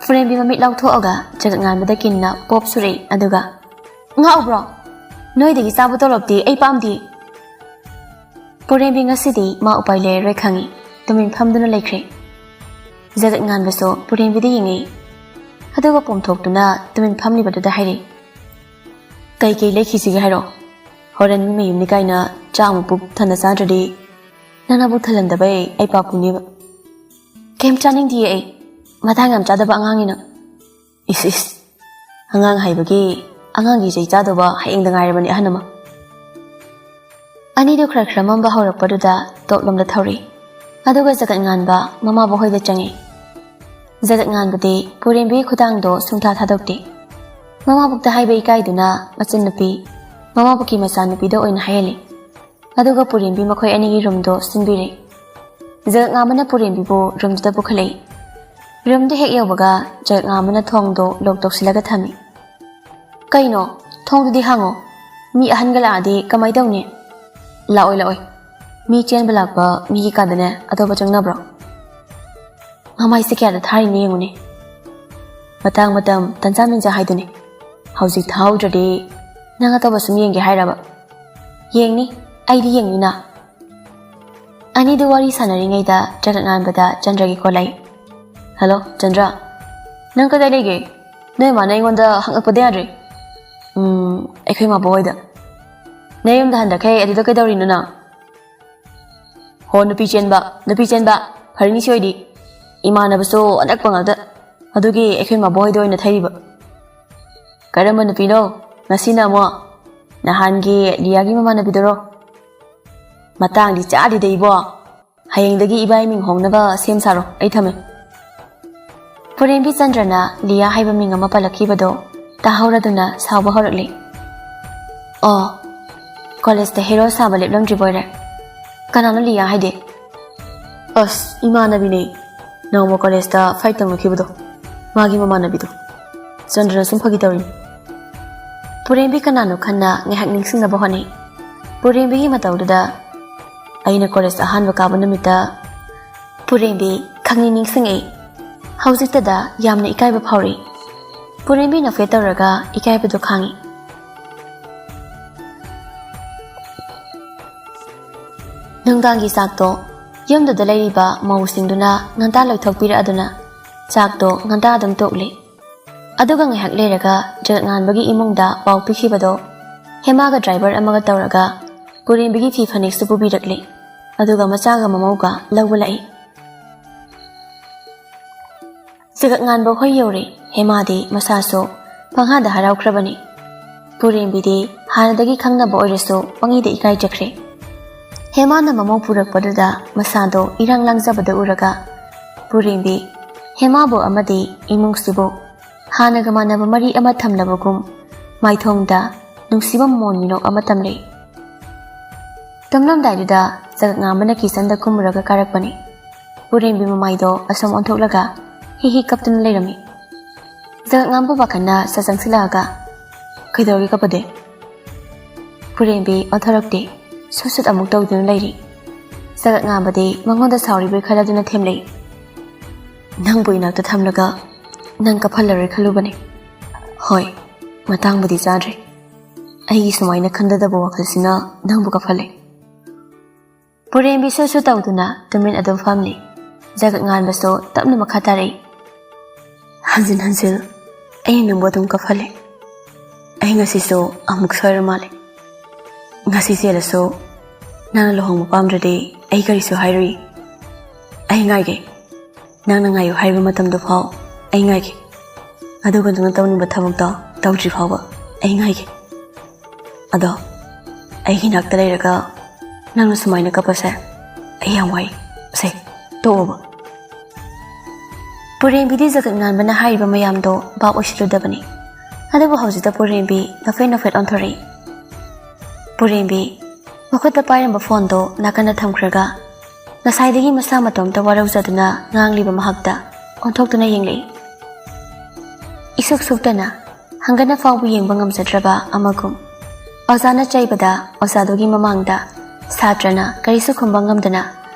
ꯄꯨꯔꯦꯝꯕꯤ ꯃꯃꯤꯠ ꯂꯥꯎꯊꯣꯛꯑꯒ ꯖꯒꯠ ꯉꯥꯟꯕꯗ ꯀꯤꯟꯅ ꯄꯣꯞ ꯁꯨꯔꯛꯏ, ꯑꯗꯨꯒ, "ꯉꯥꯎꯕ꯭ꯔꯣ? ꯅꯣꯏꯗꯒꯤ ꯆꯥꯕ ꯇꯣꯂꯣꯞꯇꯤ ꯑꯩ ꯄꯥꯝꯗꯦ꯫" ꯄꯨꯔꯦꯝꯕꯤ ꯉꯁꯤꯗꯤ ꯃꯥ ꯎꯄꯥꯏ ꯂꯩꯔꯔꯣꯏ ꯈꯪꯉꯤ꯫ ꯇꯨꯃꯤꯟ ꯐꯝꯗꯨꯅ ꯂꯩꯈ꯭ꯔꯦ꯫ ꯖꯒꯠ ꯉꯥꯟꯕꯁꯨ ꯄꯨꯔꯦꯝꯕꯤꯗ ꯌꯦꯡꯉꯤ꯫ ꯑꯗꯨꯒ ꯄꯣꯝꯊꯣꯛꯇꯨꯅ ꯇꯨꯃꯤꯟ ꯐꯝꯂꯤꯕꯗꯨꯗ ꯍꯥꯏꯔꯤ, "ꯀꯩꯀꯩ ꯂꯩꯈꯤꯁꯤꯒꯦ ꯍꯥꯏꯔꯣ? ꯍꯣꯔꯦꯟ ꯃꯤ ꯃꯌꯨꯝꯅꯤ ꯀꯥꯏꯅ ꯆꯥꯛ ꯑꯃꯨꯛ ꯄꯨꯛ ꯊꯟꯅ ꯆꯥꯗ꯭ꯔꯗꯤ ꯅꯪꯅ ꯄꯨꯛ ꯊꯜꯍꯟꯗꯕꯩ ꯑꯩ ꯄꯥꯞ ꯄꯨꯅꯦꯕ꯫" "ꯀꯩꯝ ꯆꯥꯅꯤꯡꯗꯤꯌꯦ ꯑꯩ꯫ ꯃꯇꯥꯡ ꯌꯥꯝ ꯆꯥꯗꯕ ꯑꯉꯥꯡꯅꯤꯅ꯫" "ꯏꯁ ꯏꯁ, ꯑꯉꯥꯡ ꯍꯥꯏꯕꯒꯤ ꯑꯉꯥꯡꯒꯤ ꯆꯩ ꯆꯥꯗꯧꯕ ꯍꯌꯦꯡꯗ ꯉꯥꯏꯔꯕꯅꯤ ꯑꯍꯟ ꯑꯃ꯫" ꯑꯅꯤꯗꯨ ꯈꯔ ꯈꯔ ꯃꯝꯕ ꯍꯧꯔꯛꯄꯗꯨꯗ ꯇꯣꯞꯂꯣꯝꯗ ꯊꯧꯔꯤ꯫ ꯑꯗꯨꯒ ꯖꯒꯠ ꯉꯥꯟꯕ ꯃꯃꯥꯕꯣꯛ ꯍꯣꯏꯗ ꯆꯪꯉꯤ꯫ ꯖꯒꯠ ꯉꯥꯟꯕꯗꯤ ꯄꯨꯔꯦꯝꯕꯤꯒꯤ ꯈꯨꯗꯥꯡꯗꯣ ꯁꯨꯡꯊꯥ ꯊꯥꯗꯣꯛꯇꯦ꯫ ꯃꯃꯥꯕꯣꯛꯇ ꯍꯥꯏꯕ ꯏꯀꯥꯏꯗꯨꯅ ꯃꯆꯟꯅꯨꯄꯤ, ꯃꯃꯥꯕꯣꯛꯀꯤ ꯃꯆꯥꯅꯨꯄꯤꯗ ꯑꯣꯏꯅ ꯍꯥꯏꯍꯜꯂꯤ꯫ ꯑꯗꯨꯒ ꯄꯨꯔꯦꯝꯕꯤ ꯃꯈꯣꯏ ꯑꯅꯤꯒꯤ ꯔꯨꯝꯗꯣ ꯁꯤꯟꯕꯤꯔꯦ꯫ ꯖꯒꯠ ꯉꯥꯟꯕꯅ ꯄꯨꯔꯦꯝꯕꯤꯕꯨ ꯔꯨꯝꯗꯨꯗ ꯄꯨꯈꯠꯂꯛꯏ꯫ ꯔꯨꯝꯗꯨ ꯍꯦꯛ ꯌꯧꯕꯒ ꯖꯒꯠ ꯉꯥꯟꯕꯅ ꯊꯣꯡꯗꯣ ꯂꯣꯛ ꯇꯧꯁꯤꯜꯂꯒ ꯊꯝꯃꯤ꯫ "ꯀꯩꯅꯣ? ꯊꯣꯡꯗꯨꯗꯤ ꯍꯥꯡꯉꯣ꯫ ꯃꯤ ꯑꯍꯟꯒ ꯂꯥꯛꯑꯗꯤ ꯀꯃꯥꯏ ꯇꯧꯅꯤ?" "ꯂꯥꯛꯑꯣꯏ, ꯂꯥꯛꯑꯣꯏ꯫ ꯃꯤ ꯆꯦꯟꯕ ꯂꯥꯛꯄ ꯃꯤꯒꯤ ꯀꯥꯗꯅꯦ ꯑꯇꯣꯞꯄ ꯆꯪꯅꯕ꯭ꯔꯣ?" ꯃꯃꯥꯏꯁꯦ ꯀꯌꯥꯗ ꯊꯥꯔꯤꯅꯣ ꯌꯦꯡꯉꯨꯅꯦ꯫ ꯃꯇꯥꯡ ꯃꯇꯝ ꯇꯟꯖꯥ ꯃꯦꯟꯖꯥ ꯍꯥꯏꯗꯨꯅꯤ꯫ ꯍꯧꯖꯤꯛ ꯊꯥꯍꯧꯗ꯭ꯔꯗꯤ ꯅꯪ ꯑꯇꯣꯞꯄ ꯁꯨꯝ ꯌꯦꯡꯒꯦ ꯍꯥꯏꯔꯕ? ꯌꯦꯡꯅꯤ, ꯑꯩꯗꯤ ꯌꯦꯡꯅꯤꯅ꯫ ꯑꯅꯤꯗꯨ ꯋꯥꯔꯤ ꯁꯥꯟꯅꯔꯤꯉꯩꯗ ꯖꯒꯠ ꯉꯥꯟꯕꯗ ꯆꯟꯗ꯭ꯔꯒꯤ ꯀꯣꯜ ꯂꯥꯛꯏ꯫ "ꯍꯜꯂꯣ, ꯆꯟꯗ꯭ꯔ꯫ ꯅꯪ ꯀꯗꯥꯏ ꯂꯩꯒꯦ? ꯅꯣꯏ ꯃꯥꯅ ꯑꯩꯉꯣꯟꯗ ꯍꯪꯉꯛꯄꯗ ꯌꯥꯗ꯭ꯔꯦ꯫" "ꯎꯝ, ꯑꯩꯈꯣꯏ ꯃꯥꯕꯣꯛ ꯍꯣꯏꯗ꯫" "ꯅꯌꯨꯝꯗ ꯍꯟꯗꯛꯈꯩ ꯑꯗꯨꯗ ꯀꯩꯗꯧꯔꯤꯅꯣ ꯅꯪ?" "ꯍꯣ, ꯅꯨꯄꯤ ꯆꯦꯟꯕ, ꯅꯨꯄꯤ ꯆꯦꯟꯕ꯫ ꯐꯔꯅꯤ ꯁꯤ ꯑꯣꯏꯗꯤ꯫ ꯏꯃꯥꯟꯅꯕꯁꯨ ꯑꯅꯛꯄ ꯉꯥꯛꯇ꯫ ꯑꯗꯨꯒꯤ ꯑꯩꯈꯣꯏ ꯃꯥꯕꯣꯛ ꯍꯣꯏꯗ ꯑꯣꯏꯅ ꯊꯩꯔꯤꯕ꯫" "ꯀꯔꯝꯕ ꯅꯨꯄꯤꯅꯣ? ꯉꯁꯤꯅ ꯑꯃꯨꯛ?" ꯅꯍꯥꯟꯒꯤ ꯂꯤꯌꯥꯒꯤ ꯃꯃꯥꯟꯅꯕꯤꯗꯨꯔꯣ? ꯃꯇꯥꯡꯗꯤ ꯆꯥꯗꯦꯗ ꯏꯕꯣ꯫ ꯍꯌꯦꯡꯗꯒꯤ ꯏꯕꯥꯏ ꯃꯤꯡ ꯍꯣꯡꯅꯕ ꯁꯦꯝ ꯁꯥꯔꯣ, ꯑꯩ ꯊꯝꯃꯦ꯫ ꯄꯨꯔꯦꯝꯕꯤ ꯆꯟꯗ꯭ꯔꯅ ꯂꯤꯌꯥ ꯍꯥꯏꯕ ꯃꯤꯡ ꯑꯃ ꯄꯜꯂꯛꯈꯤꯕꯗꯣ ꯇꯥꯍꯧꯔꯗꯨꯅ ꯁꯥꯎꯕ ꯍꯧꯔꯛꯂꯤ꯫ ꯑꯣ, ꯀꯣꯂꯦꯖꯇ ꯍꯦꯔꯣ ꯁꯥꯕ ꯂꯦꯞꯂꯝꯗ꯭ꯔꯤꯕꯣꯏꯔꯦ? ꯀꯅꯥꯅꯣ ꯂꯤꯌꯥ ꯍꯥꯏꯗꯤ? ꯑꯁ, ꯏꯃꯥꯟꯅꯕꯤꯅꯦ꯫ ꯅꯣꯡꯃ ꯀꯣꯂꯦꯖꯇ ꯐꯥꯏꯠ ꯇꯧꯅꯈꯤꯕꯗꯣ, ꯃꯥꯒꯤ ꯃꯃꯥꯟꯅꯕꯤꯗꯣ꯫ ꯆꯟꯗ꯭ꯔꯅ ꯁꯨꯝ ꯐꯥꯒꯤ ꯇꯧꯔꯤꯅꯤ꯫ ꯄꯨꯔꯦꯝꯕꯤ ꯀꯅꯥꯅꯣ ꯈꯟꯅ ꯉꯥꯏꯍꯥꯛ ꯅꯤꯡꯁꯤꯡꯅꯕ ꯍꯣꯠꯅꯩ꯫ ꯄꯨꯔꯦꯝꯕꯤꯒꯤ ꯃꯇꯧꯗꯨꯗ ꯑꯩꯅ ꯀꯣꯂꯦꯖ ꯑꯍꯥꯟꯕ ꯀꯥꯕ ꯅꯨꯃꯤꯠꯇ ꯄꯨꯔꯦꯝꯕꯤ ꯈꯪꯅꯤꯡ ꯅꯤꯡꯁꯤꯡꯉꯛꯏ꯫ ꯍꯧꯖꯤꯛꯇꯗ ꯌꯥꯝꯅ ꯏꯀꯥꯏꯕ ꯐꯥꯎꯔꯛꯏ꯫ ꯄꯨꯔꯦꯝꯕꯤ ꯅꯣꯛꯐꯦꯠ ꯇꯧꯔꯒ ꯏꯀꯥꯏꯕꯗꯨ ꯈꯥꯡꯉꯤ꯫ ꯅꯨꯡꯗꯥꯡꯒꯤ ꯆꯥꯛꯇꯣ ꯌꯨꯝꯗꯨꯗ ꯂꯩꯔꯤꯕ ꯃꯧꯁꯤꯡꯗꯨꯅ ꯉꯟꯇꯥ ꯂꯣꯏꯊꯣꯛꯄꯤꯔꯛꯑꯗꯨꯅ ꯆꯥꯛꯇꯣ ꯉꯟꯇꯥ ꯑꯗꯨꯝ ꯇꯣꯛꯂꯦ꯫ ꯑꯗꯨꯒ ꯉꯥꯏꯍꯥꯛ ꯂꯩꯔꯒ ꯖꯒꯠꯉꯥꯟꯕꯒꯤ ꯏꯃꯨꯡꯗ ꯄꯥꯎ ꯄꯤꯈꯤꯕꯗꯣ ꯍꯦꯃꯥꯒ ꯗ꯭ꯔꯥꯏꯚꯔ ꯑꯃꯒ ꯇꯧꯔꯒ ꯄꯨꯔꯦꯝꯕꯤꯒꯤ ꯐꯤ ꯐꯅꯦꯛꯁꯨ ꯄꯨꯕꯤꯔꯛꯂꯦ꯫ ꯑꯗꯨꯒ ꯃꯆꯥꯒ ꯃꯃꯧꯒ ꯂꯧꯕ ꯂꯥꯛꯏ꯫ ꯖꯒꯠꯉꯥꯟꯕ ꯍꯣꯏ ꯌꯧꯔꯦ꯫ ꯍꯦꯃꯥꯗꯤ ꯃꯁꯥꯁꯨ ꯄꯪꯍꯥꯗ ꯍꯔꯥꯎꯈ꯭ꯔꯕꯅꯤ꯫ ꯄꯨꯔꯦꯝꯕꯤꯗꯤ ꯍꯥꯟꯅꯗꯒꯤ ꯈꯪꯅꯕ ꯑꯣꯏꯔꯁꯨ ꯄꯪꯏꯗ ꯏꯀꯥꯏꯖꯈ꯭ꯔꯦ꯫ ꯍꯦꯃꯥꯅ ꯃꯃꯧ ꯄꯨꯔꯛꯄꯗꯨꯗ ꯃꯁꯥꯗꯣ ꯏꯔꯥꯡ ꯂꯥꯡꯖꯕꯗ ꯎꯔꯒ ꯄꯨꯔꯦꯝꯕꯤ ꯍꯦꯃꯥꯕꯨ ꯑꯃꯗꯤ ꯏꯃꯨꯡꯁꯤꯕꯨ ꯍꯥꯟꯅꯒ ꯃꯥꯟꯅꯕ ꯃꯔꯤ ꯑꯃ ꯊꯝꯂꯕꯒꯨꯝ ꯃꯥꯏꯊꯣꯡꯗ ꯅꯨꯡꯁꯤꯕ ꯃꯣꯟ ꯃꯤꯅꯣꯛ ꯑꯃ ꯇꯝꯂꯤ꯫ ꯇꯨꯝꯂꯝꯗꯥꯏꯗꯨꯗ ꯖꯒꯠꯉꯥꯟꯕꯅ ꯀꯤꯆꯟꯗ ꯀꯨꯝꯃꯨꯔꯒ ꯀꯥꯔꯛꯄꯅꯤ꯫ ꯄꯨꯔꯦꯝꯕꯤ ꯃꯃꯥꯏꯗꯣ ꯑꯁꯣꯝ ꯑꯣꯟꯊꯣꯛꯂꯒ ꯍꯤ ꯍꯤ ꯀꯞꯇꯨꯅ ꯂꯩꯔꯝꯃꯤ꯫ ꯖꯒꯠꯉꯥꯟꯕ ꯋꯥꯈꯜꯅ ꯁꯠ ꯆꯪꯁꯤꯜꯂꯛꯑꯒ, "ꯀꯩꯗꯧꯔꯒꯦ ꯀꯞꯄꯗꯤ?" ꯄꯨꯔꯦꯝꯕꯤ ꯑꯣꯟꯊꯣꯔꯛꯇꯦ꯫ ꯁꯨꯠ ꯁꯨꯠ ꯑꯃꯨꯛ ꯇꯧꯗꯨꯅ ꯂꯩꯔꯤ꯫ ꯖꯒꯠꯉꯥꯟꯕꯗꯤ ꯃꯉꯣꯟꯗ ꯁꯥꯎꯔꯤꯕꯣꯏ ꯈꯜꯂꯗꯨꯅ ꯊꯦꯝꯂꯛꯏ꯫ "ꯅꯪꯕꯨ ꯏꯅꯥꯛꯇ ꯊꯝꯂꯒ ꯅꯪ ꯀꯞꯍꯜꯂꯔꯣꯏ ꯈꯜꯂꯨꯕꯅꯤ꯫ ꯍꯣꯏ, ꯃꯇꯥꯡꯕꯨꯗꯤ ꯆꯥꯗ꯭ꯔꯦ꯫ ꯑꯩꯒꯤ ꯁꯨꯃꯥꯏꯅ ꯈꯟꯗꯗꯕ ꯋꯥꯈꯜꯁꯤꯅ ꯅꯪꯕꯨ ꯀꯞꯍꯜꯂꯦ꯫" ꯄꯨꯔꯦꯝꯕꯤ ꯁꯨꯠ ꯁꯨꯠ ꯇꯧꯗꯨꯅ ꯇꯨꯃꯤꯟ ꯑꯗꯨꯝ ꯐꯝꯂꯤ꯫ ꯖꯒꯠꯉꯥꯟꯕꯁꯨ ꯇꯞꯅ ꯃꯈꯥ ꯇꯥꯔꯛꯏ꯫ "ꯍꯟꯖꯤꯟ ꯍꯟꯖꯤꯟ ꯑꯩꯅ ꯅꯪꯕꯨ ꯑꯗꯨꯝ ꯀꯞꯍꯜꯂꯦ꯫ ꯑꯩ ꯉꯁꯤꯁꯨ ꯑꯃꯨꯛ ꯁꯣꯏꯔ ꯃꯥꯜꯂꯦ꯫ ꯉꯁꯤ ꯆꯦꯜꯂꯁꯨ ꯅꯪꯅ ꯂꯨꯍꯣꯡꯕ ꯄꯥꯝꯗ꯭ꯔꯗꯤ ꯑꯩ ꯀꯔꯤꯁꯨ ꯍꯥꯏꯔꯨꯏ꯫ ꯑꯩ ꯉꯥꯏꯒꯦ꯫ ꯅꯪꯅ ꯉꯥꯏꯌꯨ ꯍꯥꯏꯔꯤꯕ ꯃꯇꯝꯗꯨ ꯐꯥꯎ ꯑꯩ ꯉꯥꯏꯒꯦ꯫ ꯑꯗꯨꯒ ꯅꯪꯅ ꯇꯧꯅꯤꯡꯕ ꯊꯕꯛꯇꯣ ꯇꯧꯗ꯭ꯔꯤ ꯐꯥꯎꯕ ꯑꯩ ꯉꯥꯏꯒꯦ꯫" ꯑꯗꯣ ꯑꯩꯒꯤ ꯅꯥꯛꯇ ꯂꯩꯔꯒ ꯅꯪꯅ ꯁꯨꯃꯥꯏꯅ ꯀꯞꯄꯁꯦ ꯑꯩ ꯌꯥꯝ ꯋꯥꯏ꯫ ꯁꯦ, ꯇꯣꯛꯑꯣꯕ꯫ ꯄꯨꯔꯦꯝꯕꯤꯗꯤ ꯖꯒꯠ ꯉꯥꯟꯕꯅ ꯍꯥꯏꯔꯤꯕ ꯃꯌꯥꯝꯗꯣ ꯚꯥꯞ ꯑꯣꯏꯁꯤꯜꯂꯨꯗꯕꯅꯤ꯫ ꯑꯗꯨꯕꯨ ꯍꯧꯖꯤꯛꯇ ꯄꯨꯔꯦꯝꯕꯤ ꯅꯣꯛꯐꯦꯠ ꯅꯣꯛꯐꯦꯠ ꯑꯣꯟꯊꯣꯔꯛꯏ꯫ ꯄꯨꯔꯦꯝꯕꯤ ꯃꯈꯨꯠꯇ ꯄꯥꯏꯔꯝꯕ ꯐꯣꯟꯗꯣ ꯅꯥꯀꯟꯗ ꯊꯝꯈ꯭ꯔꯒ ꯉꯁꯥꯏꯗꯒꯤ ꯃꯁꯥ ꯃꯇꯣꯝꯇ ꯋꯥꯔꯧꯖꯗꯨꯅ ꯉꯥꯡꯂꯤꯕ ꯃꯍꯥꯛꯇ ꯑꯣꯟꯊꯣꯛꯇꯨꯅ ꯌꯦꯡꯂꯛꯏ꯫ ꯏꯁꯨꯛ ꯁꯨꯛꯇꯅ ꯍꯪꯒꯠꯅ ꯐꯥꯎꯕ ꯌꯦꯡꯕ ꯉꯝꯖꯗ꯭ꯔꯕ ꯑꯃꯒꯨꯝ꯫ ꯑꯣꯖꯥꯅ ꯆꯩꯕꯗ ꯑꯣꯖꯥꯗꯨꯒꯤ ꯃꯃꯥꯡꯗ ꯁꯥꯇ꯭ꯔꯅ ꯀꯔꯤꯁꯨ ꯈꯨꯝꯕ ꯉꯝꯗꯅ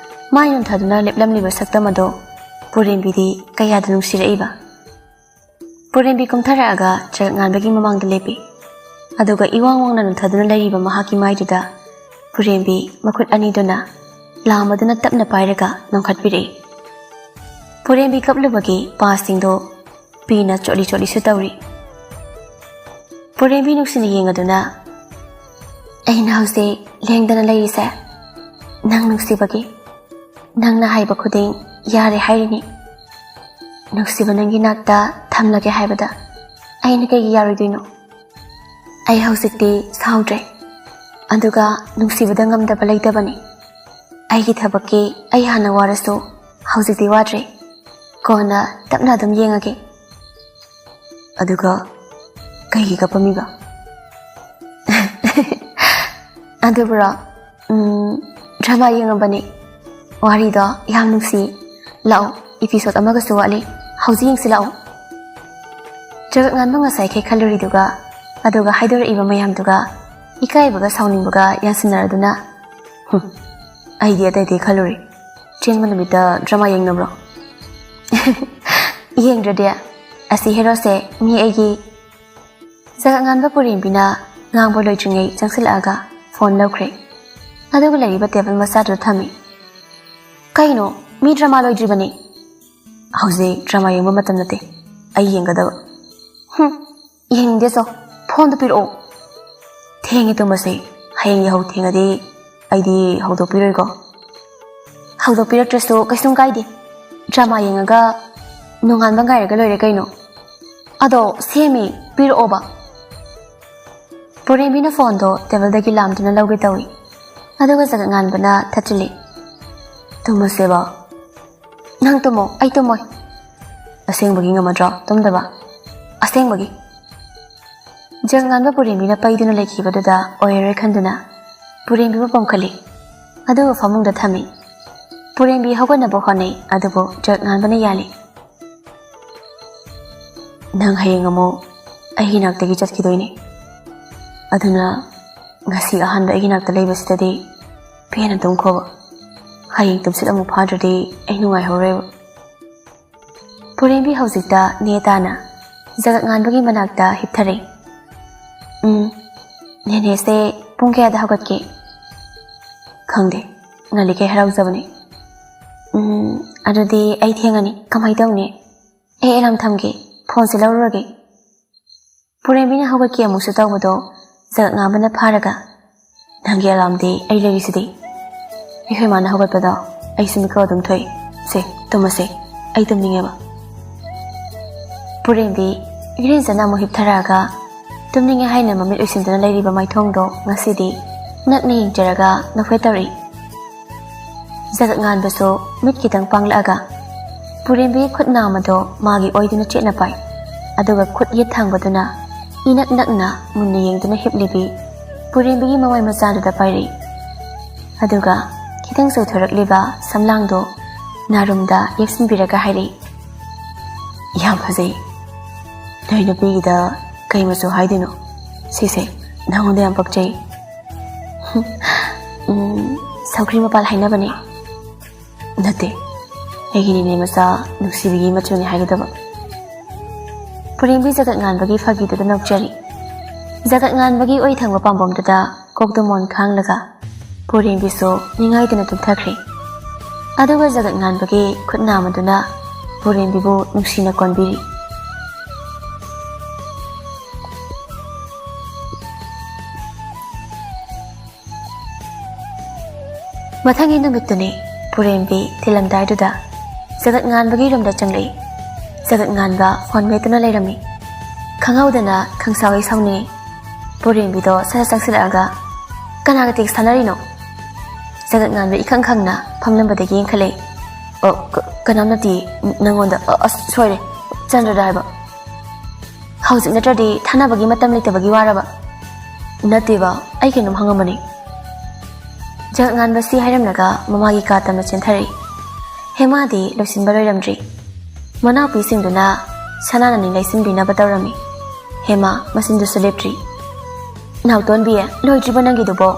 ꯃꯥꯏ ꯅꯣꯟꯊꯗꯨꯅ ꯂꯦꯞꯂꯝꯂꯤꯕ ꯁꯛꯇꯝ ꯑꯗꯣ ꯄꯨꯔꯦꯝꯕꯤꯗꯤ ꯀꯌꯥꯗ ꯅꯨꯡꯁꯤꯔꯛꯏꯕ꯫ ꯄꯨꯔꯦꯝꯕꯤ ꯀꯨꯝꯊꯔꯛꯑꯒ ꯖꯒꯠ ꯉꯥꯟꯕꯒꯤ ꯃꯃꯥꯡꯗ ꯂꯦꯞꯄꯤ꯫ ꯑꯗꯨꯒ ꯏꯋꯥꯡ ꯋꯥꯡꯅ ꯅꯣꯟꯊꯗꯨꯅ ꯂꯩꯔꯤꯕ ꯃꯍꯥꯛꯀꯤ ꯃꯥꯏꯗꯨꯗ ꯄꯨꯔꯦꯝꯕꯤ ꯃꯈꯨꯠ ꯑꯅꯤꯗꯨꯅ ꯂꯥꯝꯃꯗꯨꯅ ꯇꯞꯅ ꯄꯥꯏꯔꯒ ꯅꯣꯟꯈꯠꯄꯤꯔꯛꯏ꯫ ꯄꯨꯔꯦꯝꯕꯤ ꯀꯞꯂꯨꯕꯒꯤ ꯄꯥꯁꯤꯡꯗꯣ ꯄꯤꯅ ꯆꯣꯠꯂꯤ ꯆꯣꯠꯂꯤꯁꯨ ꯇꯧꯔꯤ꯫ ꯄꯨꯔꯦꯝꯕꯤ ꯅꯨꯡꯁꯤꯅ ꯌꯦꯡꯉꯗꯨꯅ, "ꯑꯩꯅ ꯍꯧꯖꯤꯛ ꯂꯦꯡꯗꯅ ꯂꯩꯔꯤꯁꯦ ꯅꯪ ꯅꯨꯡꯁꯤꯕꯒꯤ꯫ ꯅꯪꯅ ꯍꯥꯏꯕ ꯈꯨꯗꯤꯡ ꯌꯥꯔꯦ ꯍꯥꯏꯔꯤꯅꯤ꯫ ꯅꯨꯡꯁꯤꯕ ꯅꯪꯒꯤ ꯅꯥꯛꯇ ꯊꯝꯂꯒꯦ ꯍꯥꯏꯕꯗ ꯑꯩꯅ ꯀꯩꯒꯤ ꯌꯥꯔꯣꯏꯗꯣꯏꯅꯣ? ꯑꯩ ꯍꯧꯖꯤꯛꯇꯤ ꯁꯥꯎꯗ꯭ꯔꯦ꯫ ꯑꯗꯨꯒ ꯅꯨꯡꯁꯤꯕꯗ ꯉꯝꯗꯕ ꯂꯩꯇꯕꯅꯤ꯫ ꯑꯩꯒꯤ ꯊꯕꯛꯀꯤ ꯑꯩ ꯍꯥꯟꯅ ꯋꯥꯔꯁꯨ ꯍꯧꯖꯤꯛꯇꯤ ꯋꯥꯗ꯭ꯔꯦ꯫ ꯀꯣꯟꯅ ꯇꯞꯅ ꯑꯗꯨꯝ ꯌꯦꯡꯉꯒꯦ꯫" ꯑꯗꯨꯒ ꯀꯩꯒꯤ ꯀꯞꯄꯝꯃꯤꯕ? ꯑꯗꯨꯕꯨꯔꯣ, ꯎꯝ, ꯗ꯭ꯔꯃꯥ ꯌꯦꯡꯉꯝꯕꯅꯦ꯫ ꯋꯥꯔꯤꯗꯣ ꯌꯥꯝ ꯅꯨꯡꯁꯤ꯫ ꯂꯥꯛꯑꯣ, ꯏꯄꯤꯁꯣꯗ ꯑꯃꯒꯁꯨ ꯋꯥꯠꯂꯤ꯫ ꯍꯧꯖꯤꯛ ꯌꯦꯡꯁꯤ ꯂꯥꯛꯑꯣ꯫ ꯖꯒꯠ ꯉꯥꯟꯕ ꯉꯁꯥꯏꯈꯩ ꯈꯜꯂꯨꯔꯤꯗꯨꯒ, ꯑꯗꯨꯒ ꯍꯥꯏꯗꯣꯔꯛꯏꯕ ꯃꯌꯥꯝꯗꯨꯒ, ꯏꯀꯥꯏꯕꯒ ꯁꯥꯎꯅꯤꯡꯕꯒ ꯌꯥꯟꯁꯤꯟꯅꯔꯗꯨꯅ, "ꯍꯨꯝ, ꯑꯩꯗꯤ ꯑꯇꯩ ꯑꯇꯩ ꯈꯜꯂꯨꯔꯦ꯫ ꯆꯦꯟꯕ ꯅꯨꯃꯤꯠꯇ ꯗ꯭ꯔꯃꯥ ꯌꯦꯡꯅꯕ꯭ꯔꯣ?" "ꯌꯦꯡꯗ꯭ꯔꯗꯤ꯫ ꯑꯁꯤ ꯍꯦꯔꯣꯁꯦ ꯃꯤ ꯑꯩꯒꯤ꯫" ꯖꯒꯠ ꯉꯥꯟꯕ ꯄꯨꯔꯦꯝꯕꯤꯅ ꯉꯥꯡꯕ ꯂꯣꯏꯗ꯭ꯔꯤꯉꯩ ꯆꯪꯁꯤꯜꯂꯛꯑꯒ ꯐꯣꯟ ꯂꯧꯈ꯭ꯔꯦ꯫ ꯑꯗꯨꯒ ꯂꯩꯔꯤꯕ ꯇꯦꯕꯜ ꯃꯆꯥꯗꯨꯗ ꯊꯝꯃꯤ꯫ "ꯀꯩꯅꯣ? ꯃꯤ ꯗ꯭ꯔꯃꯥ ꯂꯣꯏꯗ꯭ꯔꯤꯕꯅꯤ꯫" "ꯍꯧꯖꯤꯛ ꯗ꯭ꯔꯃꯥ ꯌꯦꯡꯕ ꯃꯇꯝ ꯅꯠꯇꯦ꯫ ꯑꯩ ꯌꯦꯡꯒꯗꯕ꯫" "ꯍꯨꯝ, ꯌꯦꯡꯅꯤꯡꯗꯦ ꯆꯣ꯫ ꯐꯣꯟꯗꯨ ꯄꯤꯔꯛꯑꯣ꯫" "ꯊꯦꯡꯉꯦ ꯇꯨꯝꯕꯁꯦ꯫ ꯍꯌꯦꯡ ꯌꯥꯍꯧ ꯊꯦꯡꯉꯗꯤ ꯑꯩꯗꯤ ꯍꯧꯗꯣꯛꯄꯤꯔꯣꯏꯀꯣ꯫" "ꯍꯧꯗꯣꯛꯄꯤꯔꯛꯇ꯭ꯔꯁꯨ ꯀꯩꯁꯨꯝ ꯀꯥꯏꯗꯦ꯫ ꯗ꯭ꯔꯃꯥ ꯌꯦꯡꯉꯒ ꯅꯣꯡꯉꯥꯟꯕ ꯉꯥꯏꯔꯒ ꯂꯣꯏꯔꯦ ꯀꯩꯅꯣ꯫ ꯑꯗꯣ ꯁꯦꯝꯃꯤ, ꯄꯤꯔꯛꯑꯣꯕ꯫" ꯄꯨꯔꯦꯝꯕꯤꯅ ꯐꯣꯟꯗꯣ ꯇꯦꯕꯜꯗꯒꯤ ꯂꯥꯝꯗꯨꯅ ꯂꯧꯒꯦ ꯇꯧꯏ꯫ ꯑꯗꯨꯒ ꯖꯒꯠ ꯉꯥꯟꯕꯅ ꯊꯠꯆꯤꯜꯂꯤ꯫ "ꯇꯨꯝꯃꯁꯦꯕ꯫ ꯅꯪ ꯇꯨꯝꯃꯣ, ꯑꯩ ꯇꯨꯝꯃꯣꯏ꯫" "ꯑꯁꯦꯡꯕꯒꯤ ꯉꯝꯃꯗ꯭ꯔꯣ ꯇꯨꯝꯗꯕ?" "ꯑꯁꯦꯡꯕꯒꯤ꯫" ꯖꯒꯠ ꯉꯥꯟꯕ ꯄꯨꯔꯦꯝꯕꯤꯅ ꯄꯩꯗꯨꯅ ꯂꯩꯈꯤꯕꯗꯨꯗ ꯑꯣꯏꯔꯔꯣꯏ ꯈꯟꯗꯨꯅ ꯄꯨꯔꯦꯝꯕꯤꯕꯨ ꯄꯝꯈꯠꯂꯤ꯫ ꯑꯗꯨꯒ ꯐꯃꯨꯡꯗ ꯊꯝꯃꯤ꯫ ꯄꯨꯔꯦꯝꯕꯤ ꯍꯧꯒꯠꯅꯕ ꯍꯣꯠꯅꯩ, ꯑꯗꯨꯕꯨ ꯖꯒꯠ ꯉꯥꯟꯕꯅ ꯌꯥꯜꯂꯤ꯫ "ꯅꯪ ꯍꯌꯦꯡ ꯑꯃꯨꯛ ꯑꯩꯒꯤ ꯅꯥꯛꯇꯒꯤ ꯆꯠꯈꯤꯗꯣꯏꯅꯦ꯫ ꯑꯗꯨꯅ ꯉꯁꯤ ꯑꯍꯥꯟꯕ ꯑꯩꯒꯤ ꯅꯥꯛꯇ ꯂꯩꯕꯁꯤꯗꯗꯤ ꯄꯦꯟꯅ ꯇꯨꯝꯈꯣꯕ꯫ ꯍꯌꯦꯡ ꯇꯨꯝꯁꯤꯠ ꯑꯃꯨꯛ ꯐꯥꯗ꯭ꯔꯗꯤ ꯑꯩ ꯅꯨꯡꯉꯥꯏꯍꯧꯔꯣꯏꯕ꯫" ꯄꯨꯔꯦꯝꯕꯤ ꯍꯧꯖꯤꯛꯇ ꯅꯦ ꯇꯥꯅ ꯖꯒꯠ ꯉꯥꯟꯕꯒꯤ ꯃꯅꯥꯛꯇ ꯍꯤꯞꯊꯔꯦ꯫ "ꯎꯝ, ꯅꯦꯅꯦꯁꯦ ꯄꯨꯡ ꯀꯌꯥꯗ ꯍꯧꯒꯠꯀꯦ?" "ꯈꯪꯗꯦ, ꯉꯜꯂꯤꯈꯩ ꯍꯔꯥꯎꯖꯕꯅꯦ꯫" "ꯎꯝ, ꯑꯗꯨꯗꯤ ꯑꯩ ꯊꯦꯡꯉꯅꯤ, ꯀꯃꯥꯏ ꯇꯧꯅꯤ? ꯑꯩ ꯑꯦꯂꯥꯝ ꯊꯝꯒꯦ, ꯐꯣꯟꯁꯦ ꯂꯧꯔꯨꯔꯒꯦ꯫" ꯄꯨꯔꯦꯝꯕꯤꯅ ꯍꯧꯒꯠꯀꯦ ꯑꯃꯨꯛꯁꯨ ꯇꯧꯕꯗꯣ ꯖꯒꯠ ꯉꯥꯟꯕꯅ ꯐꯥꯔꯒ, "ꯅꯪꯒꯤ ꯑꯦꯂꯥꯝꯗꯤ ꯑꯩ ꯂꯩꯔꯤꯁꯤꯗꯤ꯫ ꯑꯩꯈꯣꯏ ꯃꯥꯅ ꯍꯧꯒꯠꯄꯗꯣ ꯑꯩꯁꯨ ꯃꯤꯀꯞ ꯑꯗꯨꯝ ꯊꯣꯛꯏ꯫ ꯁꯦ, ꯇꯨꯝꯃꯁꯦ, ꯑꯩ ꯇꯨꯝꯅꯤꯡꯉꯦꯕ꯫" ꯄꯨꯔꯦꯝꯕꯤ ꯏꯔꯦꯟꯖꯅ ꯑꯃꯨꯛ ꯍꯤꯞꯊꯔꯛꯑꯒ ꯇꯨꯝꯅꯤꯡꯉꯦ ꯍꯥꯏꯅ ꯃꯃꯤꯠ ꯎꯏꯁꯤꯟꯗꯨꯅ ꯂꯩꯔꯤꯕ ꯃꯥꯏꯊꯣꯡꯗꯣ ꯉꯁꯤꯗꯤ ꯅꯛꯅ ꯌꯦꯡꯖꯔꯒ ꯅꯣꯛꯐꯦꯠ ꯇꯧꯔꯛꯏ꯫ ꯖꯒꯠ ꯉꯥꯟꯕꯁꯨ ꯃꯤꯠ ꯈꯤꯇꯪ ꯄꯥꯡꯂꯛꯑꯒ ꯄꯨꯔꯦꯝꯕꯤꯒꯤ ꯈꯨꯠ ꯅꯥꯝꯃꯗꯣ ꯃꯥꯒꯤ ꯑꯣꯏꯗꯨꯅ ꯆꯦꯠꯅ ꯄꯥꯏ꯫ ꯑꯗꯨꯒ ꯈꯨꯠ ꯌꯦꯠ ꯊꯥꯡꯕꯗꯨꯅ ꯏꯅꯛ ꯅꯛꯅ ꯃꯨꯟꯅ ꯌꯦꯡꯗꯨꯅ ꯍꯤꯞꯂꯤꯕꯤ ꯄꯨꯔꯦꯝꯕꯤꯒꯤ ꯃꯃꯥꯏ ꯃꯆꯥꯗꯨꯗ ꯄꯥꯏꯔꯛꯏ꯫ ꯑꯗꯨꯒ ꯈꯤꯇꯪ ꯆꯣꯏꯊꯣꯔꯛꯂꯤꯕ ꯁꯝꯂꯥꯡꯗꯣ ꯅꯥꯔꯨꯝꯗ ꯌꯦꯛꯁꯤꯟꯕꯤꯔꯒ ꯍꯥꯏꯔꯛꯏ, "ꯌꯥꯝ ꯐꯖꯩ꯫ ꯅꯣꯏ ꯅꯨꯄꯤꯒꯤꯗ ꯀꯩ ꯃꯆꯨ ꯍꯥꯏꯗꯣꯏꯅꯣ? ꯁꯤꯁꯦ ꯅꯉꯣꯟꯗ ꯌꯥꯝ ꯄꯛꯆꯩ꯫" "ꯎꯝ, ꯁꯧꯒ꯭ꯔꯤ ꯃꯄꯥꯜ ꯍꯥꯏꯅꯕꯅꯦ꯫" "ꯅꯠꯇꯦ, ꯑꯩꯒꯤ ꯅꯦꯅꯦ ꯃꯆꯥ ꯅꯨꯡꯁꯤꯕꯤꯒꯤ ꯃꯆꯨꯅꯤ ꯍꯥꯏꯒꯗꯕ꯫" ꯄꯨꯔꯦꯝꯕꯤ ꯖꯒꯠ ꯉꯥꯟꯕꯒꯤ ꯐꯥꯒꯤꯗꯨꯗ ꯅꯣꯛꯆꯔꯤ꯫ ꯖꯒꯠ ꯉꯥꯟꯕꯒꯤ ꯑꯣꯏ ꯊꯪꯕ ꯄꯥꯝꯕꯣꯝꯗꯨꯗ ꯀꯣꯛꯇ ꯃꯣꯟ ꯈꯥꯡꯂꯒ ꯄꯨꯔꯦꯝꯕꯤꯁꯨ ꯅꯤꯡꯉꯥꯏꯗꯅ ꯇꯨꯝꯊꯈ꯭ꯔꯦ꯫ ꯑꯗꯨꯒ ꯖꯒꯠ ꯉꯥꯟꯕꯒꯤ ꯈꯨꯠ ꯅꯥꯝꯃꯗꯨꯅ ꯄꯨꯔꯦꯝꯕꯤꯕꯨ ꯅꯨꯡꯁꯤꯅ ꯀꯣꯟꯕꯤꯔꯤ꯫ ꯃꯊꯪꯒꯤ ꯅꯨꯃꯤꯠꯇꯨꯅꯤ ꯄꯨꯔꯦꯝꯕꯤ ꯊꯤꯜꯂꯝꯗꯥꯏꯗꯨꯗ ꯖꯒꯠ ꯉꯥꯟꯕꯒꯤ ꯔꯨꯝꯗ ꯆꯪꯂꯛꯏ꯫ ꯖꯒꯠ ꯉꯥꯟꯕ ꯐꯣꯟ ꯃꯦꯠꯇꯨꯅ ꯂꯩꯔꯝꯃꯤ꯫ ꯈꯪꯍꯧꯗꯅ ꯈꯪꯁꯥꯎ ꯍꯦꯛ ꯁꯥꯎꯅꯤꯡꯏ꯫ ꯄꯨꯔꯦꯝꯕꯤꯗꯣ ꯁꯠ ꯁꯠ ꯆꯪꯁꯤꯜꯂꯛꯑꯒ, "ꯀꯅꯥꯒ ꯇꯦꯛꯁ ꯊꯥꯅꯔꯤꯅꯣ?" ꯖꯒꯠ ꯉꯥꯟꯕ ꯏꯈꯪ ꯈꯪꯅ ꯐꯝꯂꯝꯕꯗꯒꯤ ꯌꯦꯡꯈꯠꯂꯛꯏ꯫ "ꯑꯣ, ꯀ-, ꯀꯅꯥꯝ ꯅꯠꯇꯤꯌꯦ, ꯅꯪꯉꯣꯟꯗ꯫ ꯑ-, ꯑꯁ, ꯁꯣꯏꯔꯦ, ꯆꯟꯗ꯭ꯔꯗ ꯍꯥꯏꯕ꯫ ꯍꯧꯖꯤꯛ ꯅꯠꯇ꯭ꯔꯗꯤ ꯊꯥꯅꯕꯒꯤ ꯃꯇꯝ ꯂꯩꯇꯕꯒꯤ ꯋꯥꯔꯕ?" "ꯅꯠꯇꯦꯕ, ꯑꯩ ꯀꯩꯅꯣꯝ ꯍꯪꯉꯝꯕꯅꯤ꯫" ꯖꯒꯠ ꯉꯥꯟꯕꯁꯤ ꯍꯥꯏꯔꯝꯂꯒ ꯃꯃꯥꯒꯤ ꯀꯥ ꯇꯝꯅ ꯆꯦꯟꯊꯔꯛꯏ꯫ ꯍꯦꯃꯥꯗꯤ ꯂꯣꯏꯁꯤꯟꯕ ꯂꯣꯏꯔꯝꯗ꯭ꯔꯤ꯫ ꯃꯅꯥꯎꯄꯤꯁꯤꯡꯗꯨꯅ ꯁꯅꯥꯅ ꯅꯤꯡꯂꯩ ꯁꯤꯟꯕꯤꯅꯕ ꯇꯧꯔꯝꯃꯤ꯫ ꯍꯦꯃꯥ ꯃꯆꯤꯟꯗꯨꯁꯨ ꯂꯦꯞꯇ꯭ꯔꯤ꯫ "ꯅꯥꯎꯇꯣꯟꯕꯤ, ꯂꯣꯏꯗ꯭ꯔꯤꯕꯣ ꯅꯪꯒꯤꯗꯨꯕꯣ?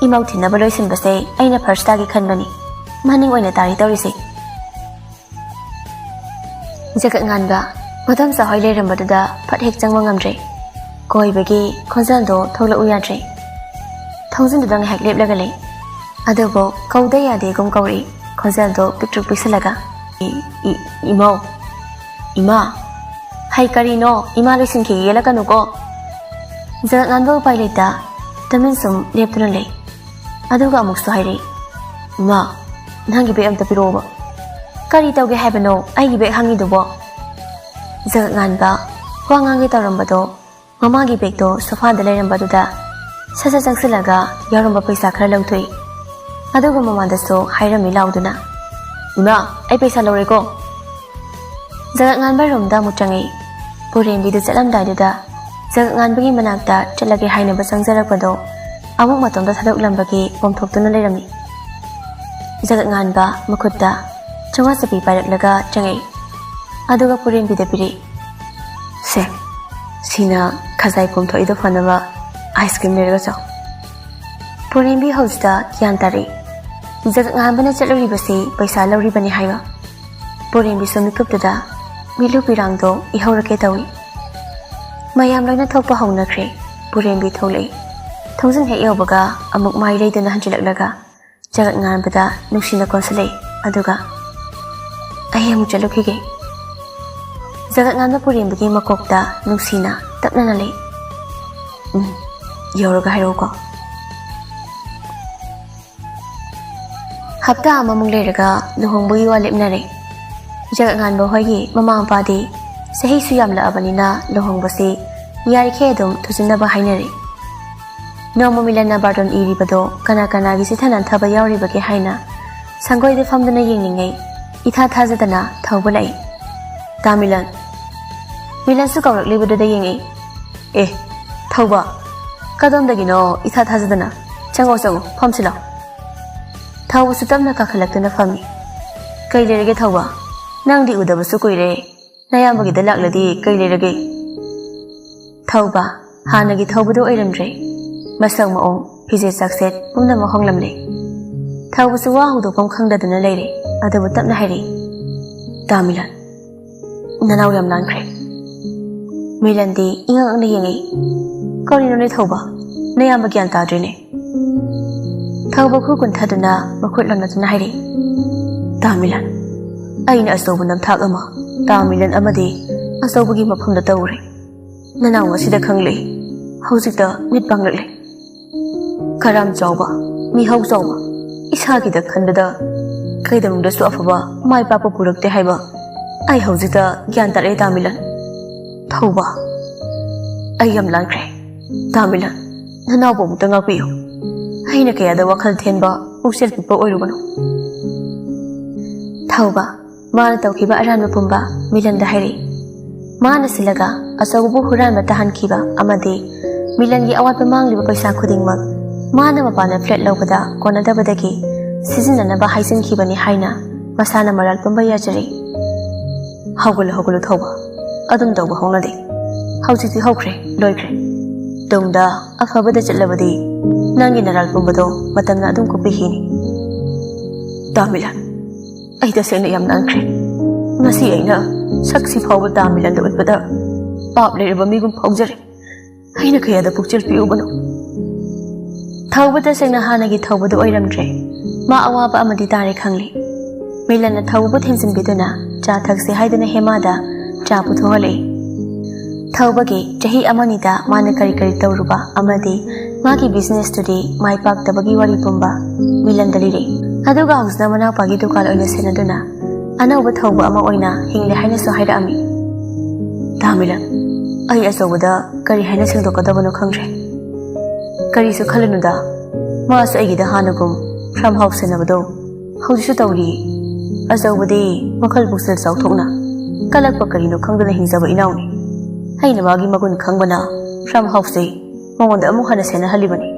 ꯏꯃꯧ ꯊꯤꯟꯅꯕ ꯂꯣꯏꯁꯤꯟꯕꯁꯦ ꯑꯩꯅ ꯐꯥꯔꯁ ꯇꯥꯒꯦ ꯈꯟꯕꯅꯤ꯫ ꯃꯅꯤꯡ ꯑꯣꯏꯅ ꯇꯥꯔꯤ ꯇꯧꯔꯤꯁꯦ꯫" ꯖꯒꯠ ꯉꯥꯟꯕ ꯃꯗꯣꯝꯆꯥ ꯍꯣꯏ ꯂꯩꯔꯝꯕꯗꯨꯗ ꯐꯠ ꯍꯦꯛ ꯆꯪꯕ ꯉꯝꯗ꯭ꯔꯦ꯫ ꯀꯣꯏꯕꯒꯤ ꯈꯣꯟꯖꯦꯜꯗꯣ ꯊꯣꯛꯂꯛꯎ ꯌꯥꯗ꯭ꯔꯦ꯫ ꯊꯣꯡꯖꯤꯟꯗꯨꯗ ꯉꯥꯏꯍꯥꯛ ꯂꯦꯞꯂꯒ ꯂꯩ꯫ ꯑꯗꯨꯕꯨ ꯀꯧꯗ ꯌꯥꯗꯦꯒꯨꯝ ꯀꯧꯔꯛꯏ, ꯈꯣꯟꯖꯦꯜꯗꯣ ꯄꯤꯛꯇ꯭ꯔꯨ ꯄꯤꯛꯁꯜꯂꯒ꯫ "ꯏ-, ꯏ-, ꯏꯃꯧ, ꯏꯃꯥ꯫" "ꯍꯩ, ꯀꯔꯤꯅꯣ? ꯏꯃꯥ ꯂꯣꯏꯁꯤꯟꯈꯤꯒꯦ ꯌꯦꯜꯂꯛꯀꯅꯨꯀꯣ꯫" ꯖꯒꯠ ꯉꯥꯟꯕ ꯎꯄꯥꯏ ꯂꯩꯇ ꯇꯨꯃꯤꯟ ꯁꯨꯝ ꯂꯦꯞꯇꯨꯅ ꯂꯩ꯫ ꯑꯗꯨꯒ ꯑꯃꯨꯛꯁꯨ ꯍꯥꯏꯔꯛꯏ, "ꯏꯃꯥ, ꯅꯪꯒꯤ ꯕꯦꯒ ꯑꯝꯇ ꯄꯤꯔꯛꯑꯣꯕ꯫" "ꯀꯔꯤ ꯇꯧꯒꯦ ꯍꯥꯏꯕꯅꯣ ꯑꯩꯒꯤ ꯕꯦꯒ ꯍꯪꯉꯤꯗꯨꯕꯣ?" ꯖꯒꯠ ꯉꯥꯟꯕ ꯋꯥ ꯉꯥꯡꯒꯦ ꯇꯧꯔꯝꯕꯗꯣ ꯃꯃꯥꯒꯤ ꯕꯦꯒꯇꯣ ꯁꯣꯐꯥꯗ ꯂꯩꯔꯝꯕꯗꯨꯗ ꯁꯠ ꯁꯠ ꯆꯪꯁꯤꯜꯂꯒ ꯌꯥꯎꯔꯝꯕ ꯄꯩꯁꯥ ꯈꯔ ꯂꯧꯊꯣꯛꯏ꯫ ꯑꯗꯨꯒ ꯃꯃꯥꯗꯁꯨ ꯍꯥꯏꯔꯝꯃꯤ ꯂꯥꯎꯗꯨꯅ, "ꯏꯃꯥ, ꯑꯩ ꯄꯩꯁꯥ ꯂꯧꯔꯦꯀꯣ꯫" ꯖꯒꯠ ꯉꯥꯟꯕ ꯔꯨꯝꯗ ꯑꯃꯨꯛ ꯆꯪꯉꯛꯏ꯫ ꯄꯨꯔꯦꯝꯕꯤꯗꯨ ꯆꯠꯂꯝꯗꯥꯏꯗꯨꯗ ꯖꯒꯠ ꯉꯥꯟꯕꯒꯤ ꯃꯅꯥꯛꯇ ꯆꯠꯂꯒꯦ ꯍꯥꯏꯅꯕ ꯆꯪꯖꯔꯛꯄꯗꯣ ꯑꯃꯨꯛ ꯃꯇꯣꯝꯇ ꯊꯥꯗꯣꯛꯂꯝꯕꯒꯤ ꯄꯣꯝꯊꯣꯛꯇꯨꯅ ꯂꯩꯔꯝꯃꯤ꯫ ꯖꯒꯠ ꯉꯥꯟꯕ ꯃꯈꯨꯠꯇ ꯆꯥꯝꯃꯉꯥ ꯆꯞꯄꯤ ꯄꯥꯏꯔꯛꯂꯒ ꯆꯪꯉꯛꯏ꯫ ꯑꯗꯨꯒ ꯄꯨꯔꯦꯝꯕꯤꯗ ꯄꯤꯔꯛꯏ꯫ "ꯁꯦ, ꯁꯤꯅ ꯈꯖꯥꯏ ꯄꯣꯝꯊꯣꯛꯏꯗꯣ ꯐꯅꯕ ꯑꯥꯏꯁ ꯀ꯭ꯔꯤꯝ ꯂꯩꯔꯒ ꯆꯥꯎ꯫" ꯄꯨꯔꯦꯝꯕꯤ ꯍꯧꯖꯤꯛꯇ ꯒ꯭ꯌꯥꯟ ꯇꯥꯔꯛꯏ꯫ ꯖꯒꯠ ꯉꯥꯟꯕꯅ ꯆꯠꯂꯨꯔꯤꯕꯁꯤ ꯄꯩꯁꯥ ꯂꯧꯔꯤꯕꯅꯤ ꯍꯥꯏꯕ꯫ ꯄꯨꯔꯦꯝꯕꯤꯁꯨ ꯃꯤꯀꯨꯞꯇꯨꯗ ꯃꯤꯠꯂꯨ ꯄꯤꯔꯥꯡꯗꯣ ꯏꯍꯧꯔꯛꯀꯦ ꯇꯧꯏ꯫ ꯃꯌꯥꯝ ꯂꯣꯏꯅ ꯊꯣꯛꯄ ꯍꯧꯅꯈ꯭ꯔꯦ꯫ ꯄꯨꯔꯦꯝꯕꯤ ꯊꯣꯛꯂꯛꯏ꯫ ꯊꯣꯡꯖꯤꯟ ꯍꯦꯛ ꯌꯧꯕꯒ ꯑꯃꯨꯛ ꯃꯥꯏ ꯂꯩꯗꯨꯅ ꯍꯟꯖꯤꯜꯂꯛꯂꯒ ꯖꯒꯠ ꯉꯥꯟꯕꯗ ꯅꯨꯡꯁꯤꯅ ꯀꯣꯟꯁꯤꯜꯂꯛꯏ꯫ ꯑꯗꯨꯒ, "ꯑꯩ ꯑꯃꯨꯛ ꯆꯠꯂꯨꯈꯤꯒꯦ꯫" ꯖꯒꯠ ꯉꯥꯟꯕ ꯄꯨꯔꯦꯝꯕꯤꯒꯤ ꯃꯀꯣꯛꯇ ꯅꯨꯡꯁꯤꯅ ꯇꯞꯅ ꯅꯥꯜꯂꯛꯏ꯫ "ꯎꯝ, ꯌꯧꯔꯒ ꯍꯥꯏꯔꯛꯎꯀꯣ꯫" ꯍꯞꯇꯥ ꯑꯃꯃꯨꯛ ꯂꯩꯔꯒ ꯂꯨꯍꯣꯡꯕꯒꯤ ꯋꯥ ꯂꯦꯞꯅꯔꯦ꯫ ꯖꯒꯠ ꯉꯥꯟꯕ ꯍꯣꯏꯒꯤ ꯃꯃꯥ ꯃꯄꯥꯗꯤ ꯆꯍꯤꯁꯨ ꯌꯥꯝꯂꯛꯑꯕꯅꯤꯅ ꯂꯨꯍꯣꯡꯕꯁꯤ ꯌꯥꯔꯤꯈꯩ ꯑꯗꯨꯝ ꯊꯨꯖꯤꯟꯅꯕ ꯍꯥꯏꯅꯔꯦ꯫ ꯅꯣꯡꯃ ꯃꯤꯂꯟꯅ ꯕꯥꯔꯇꯣꯟ ꯏꯔꯤꯕꯗꯣ ꯀꯅꯥ ꯀꯅꯥꯒꯤ ꯆꯤꯊ ꯅꯥꯟꯊꯕ ꯌꯥꯎꯔꯤꯕꯒꯦ ꯍꯥꯏꯅ ꯁꯪꯒꯣꯏꯗ ꯐꯝꯗꯨꯅ ꯌꯦꯡꯂꯤꯉꯩ, ꯏꯊꯥ ꯊꯥꯖꯗꯅ ꯊꯧꯕ ꯂꯥꯛꯏ꯫ "ꯇꯥ ꯃꯤꯂꯟ!" ꯃꯤꯂꯟꯁꯨ ꯀꯧꯔꯛꯂꯤꯕꯗꯨꯗ ꯌꯦꯡꯉꯛꯏ꯫ "ꯑꯦ, ꯊꯧꯕ, ꯀꯗꯣꯝꯗꯒꯤꯅꯣ ꯏꯊꯥ ꯊꯥꯖꯗꯅ? ꯆꯪꯉꯣ, ꯆꯪꯉꯣ, ꯐꯝꯁꯤ ꯂꯥꯎ꯫" ꯊꯧꯕꯁꯨ ꯇꯞꯅ ꯀꯥꯈꯠꯂꯛꯇꯨꯅ ꯐꯝꯃꯤ꯫ "ꯀꯩ ꯂꯩꯔꯒꯦ ꯊꯧꯕ? ꯅꯪꯗꯤ ꯎꯗꯕꯁꯨ ꯀꯨꯏꯔꯦ꯫ ꯅꯌꯥꯝꯕꯒꯤꯗ ꯂꯥꯛꯂꯗꯤ ꯀꯩ ꯂꯩꯔꯒꯦ?" ꯊꯧꯕ ꯍꯥꯟꯅꯒꯤ ꯊꯧꯕꯗꯨ ꯑꯣꯏꯔꯝꯗ꯭ꯔꯦ꯫ ꯃꯁꯛ ꯃꯑꯣꯡ, ꯐꯤꯖꯦꯠ ꯆꯥꯛꯁꯦꯠ ꯄꯨꯝꯅꯃꯛ ꯍꯣꯡꯂꯝꯂꯦ꯫ ꯊꯧꯕꯁꯨ ꯋꯥ ꯍꯧꯗꯣꯛꯐꯝ ꯈꯪꯗꯗꯨꯅ ꯂꯩꯔꯦ꯫ ꯑꯗꯨꯕꯨ ꯇꯞꯅ ꯍꯥꯏꯔꯛꯏ, "ꯇꯥ ꯃꯤꯂꯟ, ꯅꯅꯥꯎ ꯌꯥꯝ ꯂꯥꯟꯈ꯭ꯔꯦ꯫" ꯃꯤꯂꯟꯗꯤ ꯏꯉꯛ ꯉꯛꯅ ꯌꯦꯡꯉꯛꯏ꯫ "ꯀꯔꯤꯅꯣꯅꯦ ꯊꯧꯕ? ꯅꯌꯥꯝꯕ ꯒ꯭ꯌꯥꯟ ꯇꯥꯗ꯭ꯔꯦꯅꯦ꯫" ꯊꯧꯕ ꯈꯨ ꯀꯨꯟꯊꯗꯨꯅ ꯃꯈꯨꯠ ꯂꯪꯅꯗꯨꯅ ꯍꯥꯏꯔꯛꯏ, "ꯇꯥ ꯃꯤꯂꯟ, ꯑꯩꯅ ꯑꯆꯧꯕ ꯅꯝꯊꯥꯛ ꯑꯃ ꯇꯥ ꯃꯤꯂꯟ ꯑꯃꯗꯤ ꯑꯆꯧꯕꯒꯤ ꯃꯐꯝꯗ ꯇꯧꯔꯦ꯫ ꯅꯅꯥꯎ ꯉꯁꯤꯗ ꯈꯪꯂꯦ, ꯍꯧꯖꯤꯛꯇ ꯃꯤꯠ ꯄꯥꯡꯂꯛꯂꯦ꯫ ꯀꯔꯥꯝ ꯆꯥꯎꯕ, ꯃꯤꯍꯧ ꯆꯥꯎꯕ, ꯏꯁꯥꯒꯤꯗ ꯈꯟꯕꯗ ꯀꯩꯗꯧꯅꯨꯡꯗꯁꯨ ꯑꯐꯕ ꯃꯥꯏ ꯄꯥꯛꯄ ꯄꯨꯔꯛꯇꯦ ꯍꯥꯏꯕ ꯑꯩ ꯍꯧꯖꯤꯛꯇ ꯒ꯭ꯌꯥꯟ ꯇꯥꯔꯛꯑꯦ ꯇꯥ ꯃꯤꯂꯟ꯫" ꯊꯧꯕ, "ꯑꯩ ꯌꯥꯝ ꯂꯥꯟꯈ꯭ꯔꯦ꯫ ꯇꯥ ꯃꯤꯂꯟ, ꯅꯅꯥꯎꯕꯨ ꯑꯃꯨꯛꯇ ꯉꯥꯛꯄꯤꯌꯨ꯫ ꯑꯩꯅ ꯀꯌꯥꯗ ꯋꯥꯈꯜ ꯊꯦꯟꯕ, ꯄꯨꯛꯆꯦꯜ ꯄꯤꯛꯄ ꯑꯣꯏꯔꯨꯕꯅꯣ꯫" ꯊꯧꯕ ꯃꯥꯅ ꯇꯧꯈꯤꯕ ꯑꯔꯥꯟꯕ ꯄꯨꯝꯕ ꯃꯤꯂꯟꯗ ꯍꯥꯏꯔꯛꯏ꯫ ꯃꯥꯅ ꯁꯤꯜꯂꯒ ꯑꯆꯧꯕꯕꯨ ꯍꯨꯔꯥꯟꯕ ꯇꯥꯍꯟꯈꯤꯕ ꯑꯃꯗꯤ ꯃꯤꯂꯟꯒꯤ ꯑꯋꯥꯠꯄ ꯃꯥꯡꯂꯤꯕ ꯄꯩꯁꯥ ꯈꯨꯗꯤꯡꯃꯛ ꯃꯥꯅ ꯃꯄꯥꯟꯗ ꯐ꯭ꯂꯦꯠ ꯂꯧꯕꯗ ꯀꯣꯟꯅꯗꯕꯗꯒꯤ ꯁꯤꯖꯤꯟꯅꯅꯕ ꯍꯥꯏꯖꯤꯟꯈꯤꯕꯅꯤ ꯍꯥꯏꯅ ꯃꯁꯥꯅ ꯃꯔꯥꯜ ꯄꯨꯝꯕ ꯌꯥꯖꯔꯤ꯫ "ꯍꯧꯒꯠꯂꯨ, ꯍꯧꯒꯠꯂꯨ ꯊꯧꯕ, ꯑꯗꯨꯝ ꯇꯧꯕ ꯍꯧꯅꯗꯦ꯫ ꯍꯧꯖꯤꯛꯇꯤ ꯍꯧꯈ꯭ꯔꯦ, ꯂꯣꯏꯈ꯭ꯔꯦ꯫ ꯇꯨꯡꯗ ꯑꯐꯕꯗ ꯆꯠꯂꯕꯗꯤ ꯅꯪꯒꯤ ꯅꯔꯥꯜ ꯄꯨꯝꯕꯗꯣ ꯃꯇꯝꯅ ꯑꯗꯨꯝ ꯀꯣꯛꯄꯤꯈꯤꯅꯤ꯫" "ꯇꯥ ꯃꯤꯂꯟ, ꯑꯩ ꯇꯁꯦꯡꯅ ꯌꯥꯝ ꯂꯥꯟꯈ꯭ꯔꯦ꯫ ꯉꯁꯤ ꯑꯩꯅ ꯁꯛꯁꯤ ꯐꯥꯎꯕ ꯇꯥ ꯃꯤꯂꯟꯗ ꯎꯠꯄꯗ ꯄꯥꯞ ꯂꯩꯔꯕ ꯃꯤꯒꯨꯝ ꯐꯥꯎꯖꯔꯦ꯫ ꯑꯩꯅ ꯀꯌꯥꯗ ꯄꯨꯛꯆꯦꯜ ꯄꯤꯛꯎꯕꯅꯣ꯫" ꯊꯧꯕ ꯇꯁꯦꯡꯅ ꯍꯥꯟꯅꯒꯤ ꯊꯧꯕꯗꯨ ꯑꯣꯏꯔꯝꯗ꯭ꯔꯦ꯫ ꯃꯥ ꯑꯋꯥꯕ ꯑꯃꯗꯤ ꯇꯥꯔꯦ ꯈꯪꯂꯦ꯫ ꯃꯤꯂꯟꯅ ꯊꯧꯕꯕꯨ ꯊꯦꯝꯖꯤꯟꯕꯤꯗꯨꯅ ꯆꯥ ꯊꯛꯁꯤ ꯍꯥꯏꯗꯨꯅ ꯍꯦꯃꯥꯗ ꯆꯥ ꯄꯨꯊꯣꯛꯍꯜꯂꯛꯏ꯫ ꯊꯧꯕꯒꯤ ꯆꯍꯤ ꯑꯃꯅꯤꯗ ꯃꯥꯅ ꯀꯔꯤ ꯀꯔꯤ ꯇꯧꯔꯨꯕ ꯑꯃꯗꯤ ꯃꯥꯒꯤ ꯕꯤꯖꯤꯅꯦꯁꯇꯨꯗꯤ ꯃꯥꯏ ꯄꯥꯛꯇꯕꯒꯤ ꯋꯥꯔꯤ ꯄꯨꯝꯕ ꯃꯤꯂꯟꯗ ꯂꯤꯔꯛꯏ꯫ ꯑꯗꯨꯒ ꯍꯧꯖꯤꯛꯅ ꯃꯅꯥꯎꯄꯥꯒꯤ ꯗꯨꯀꯥꯟ ꯑꯣꯏꯅ ꯁꯦꯟꯅꯗꯨꯅ ꯑꯅꯧꯕ ꯊꯧꯕ ꯑꯃ ꯑꯣꯏꯅ ꯍꯤꯡꯂꯦ ꯍꯥꯏꯅꯁꯨ ꯍꯥꯏꯔꯛꯑꯝꯃꯤ꯫ "ꯇꯥ ꯃꯤꯂꯟ, ꯑꯩ ꯑꯆꯧꯕꯗ ꯀꯔꯤ ꯍꯥꯏꯅ ꯁꯦꯡꯗꯣꯛꯀꯗꯕꯅꯣ ꯈꯪꯗ꯭ꯔꯦ꯫ ꯀꯔꯤꯁꯨ ꯈꯜꯂꯨꯅꯨꯗ, ꯃꯥꯁꯨ ꯑꯩꯒꯤꯗ ꯍꯥꯟꯅꯒꯨꯝ ꯐꯥꯔꯝ ꯍꯥꯎꯁ ꯁꯦꯟꯅꯕꯗꯣ ꯍꯧꯖꯤꯛꯁꯨ ꯇꯧꯔꯤ꯫ ꯑꯆꯧꯕꯗꯤ ꯋꯥꯈꯜ ꯄꯨꯛꯆꯦꯜ ꯆꯥꯎꯊꯣꯛꯅ ꯀꯜꯂꯛꯄ ꯀꯔꯤꯅꯣ ꯈꯪꯗꯅ ꯍꯤꯡꯖꯕ ꯏꯅꯥꯎꯅꯤ꯫ ꯑꯩꯅ ꯃꯥꯒꯤ ꯃꯒꯨꯟ ꯈꯪꯕꯅ ꯐꯥꯔꯝ ꯍꯥꯎꯁꯁꯦ ꯃꯉꯣꯟꯗ ꯑꯃꯨꯛ ꯍꯟꯅ ꯁꯦꯟꯅꯍꯜꯂꯤꯕꯅꯤ꯫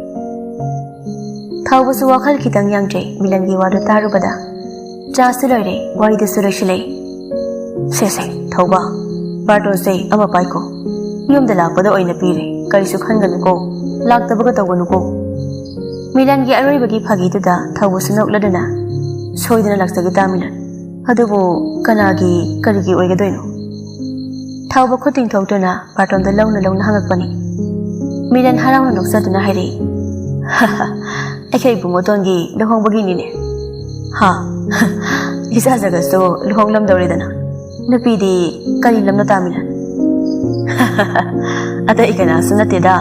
ꯊꯧꯕꯁꯨ ꯋꯥꯈꯜ ꯈꯤꯇꯪ ꯌꯥꯡꯗ꯭ꯔꯦ ꯃꯤꯂꯟꯒꯤ ꯋꯥꯗꯨ ꯇꯥꯔꯨꯕꯗ꯫ ꯆꯥꯁꯨ ꯂꯣꯏꯔꯦ, ꯋꯥꯔꯤꯗꯨꯁꯨ ꯂꯣꯏꯁꯤꯜꯂꯦ꯫ ꯁꯦ ꯁꯦ, ꯊꯧꯕ, ꯕꯥꯔꯇꯣꯟꯁꯦ ꯑꯃ ꯄꯥꯏꯀꯣ꯫ ꯌꯨꯝꯗ ꯂꯥꯛꯄꯗ ꯑꯣꯏꯅ ꯄꯤꯔꯦ, ꯀꯔꯤꯁꯨ ꯈꯟꯒꯅꯨꯀꯣ꯫ ꯂꯥꯛꯇꯕꯒ ꯇꯧꯒꯅꯨꯀꯣ꯫ ꯃꯤꯂꯟꯒꯤ ꯑꯔꯣꯏꯕꯒꯤ ꯐꯥꯒꯤꯗꯨꯗ ꯊꯧꯕꯁꯨ ꯅꯣꯛꯂꯗꯨꯅ, ꯁꯣꯏꯗꯅ ꯂꯥꯛꯆꯒꯦ ꯇꯥ ꯃꯤꯂꯟ꯫ ꯑꯗꯨꯕꯨ ꯀꯅꯥꯒꯤ, ꯀꯔꯤꯒꯤ ꯑꯣꯏꯒꯗꯣꯏꯅꯣ? ꯊꯧꯕ ꯈꯨꯠ ꯇꯤꯡꯊꯣꯛꯇꯨꯅ ꯕꯥꯔꯇꯣꯟꯗ ꯂꯧꯅ ꯂꯧꯅ ꯍꯪꯉꯛꯄꯅꯤ꯫ ꯃꯤꯂꯟ ꯍꯔꯥꯎꯅ ꯅꯣꯛꯆꯗꯨꯅ ꯍꯥꯏꯔꯛꯏ, "ꯑꯩꯈꯣꯏ ꯏꯕꯨꯡꯉꯣꯇꯣꯟꯒꯤ ꯂꯨꯍꯣꯡꯕꯒꯤꯅꯤꯅꯦ"꯫ "ꯍꯥ?" "ꯏꯆꯥ ꯖꯒꯠꯁꯨ ꯂꯨꯍꯣꯡꯂꯝꯗꯧꯔꯦꯗꯅ꯫ ꯅꯨꯄꯤꯗꯤ ꯀꯔꯤ ꯂꯝꯅꯣ ꯇꯥ ꯃꯤꯂꯟ?" "ꯑꯇꯩ ꯀꯅꯥꯁꯨ ꯅꯠꯇꯦꯗ,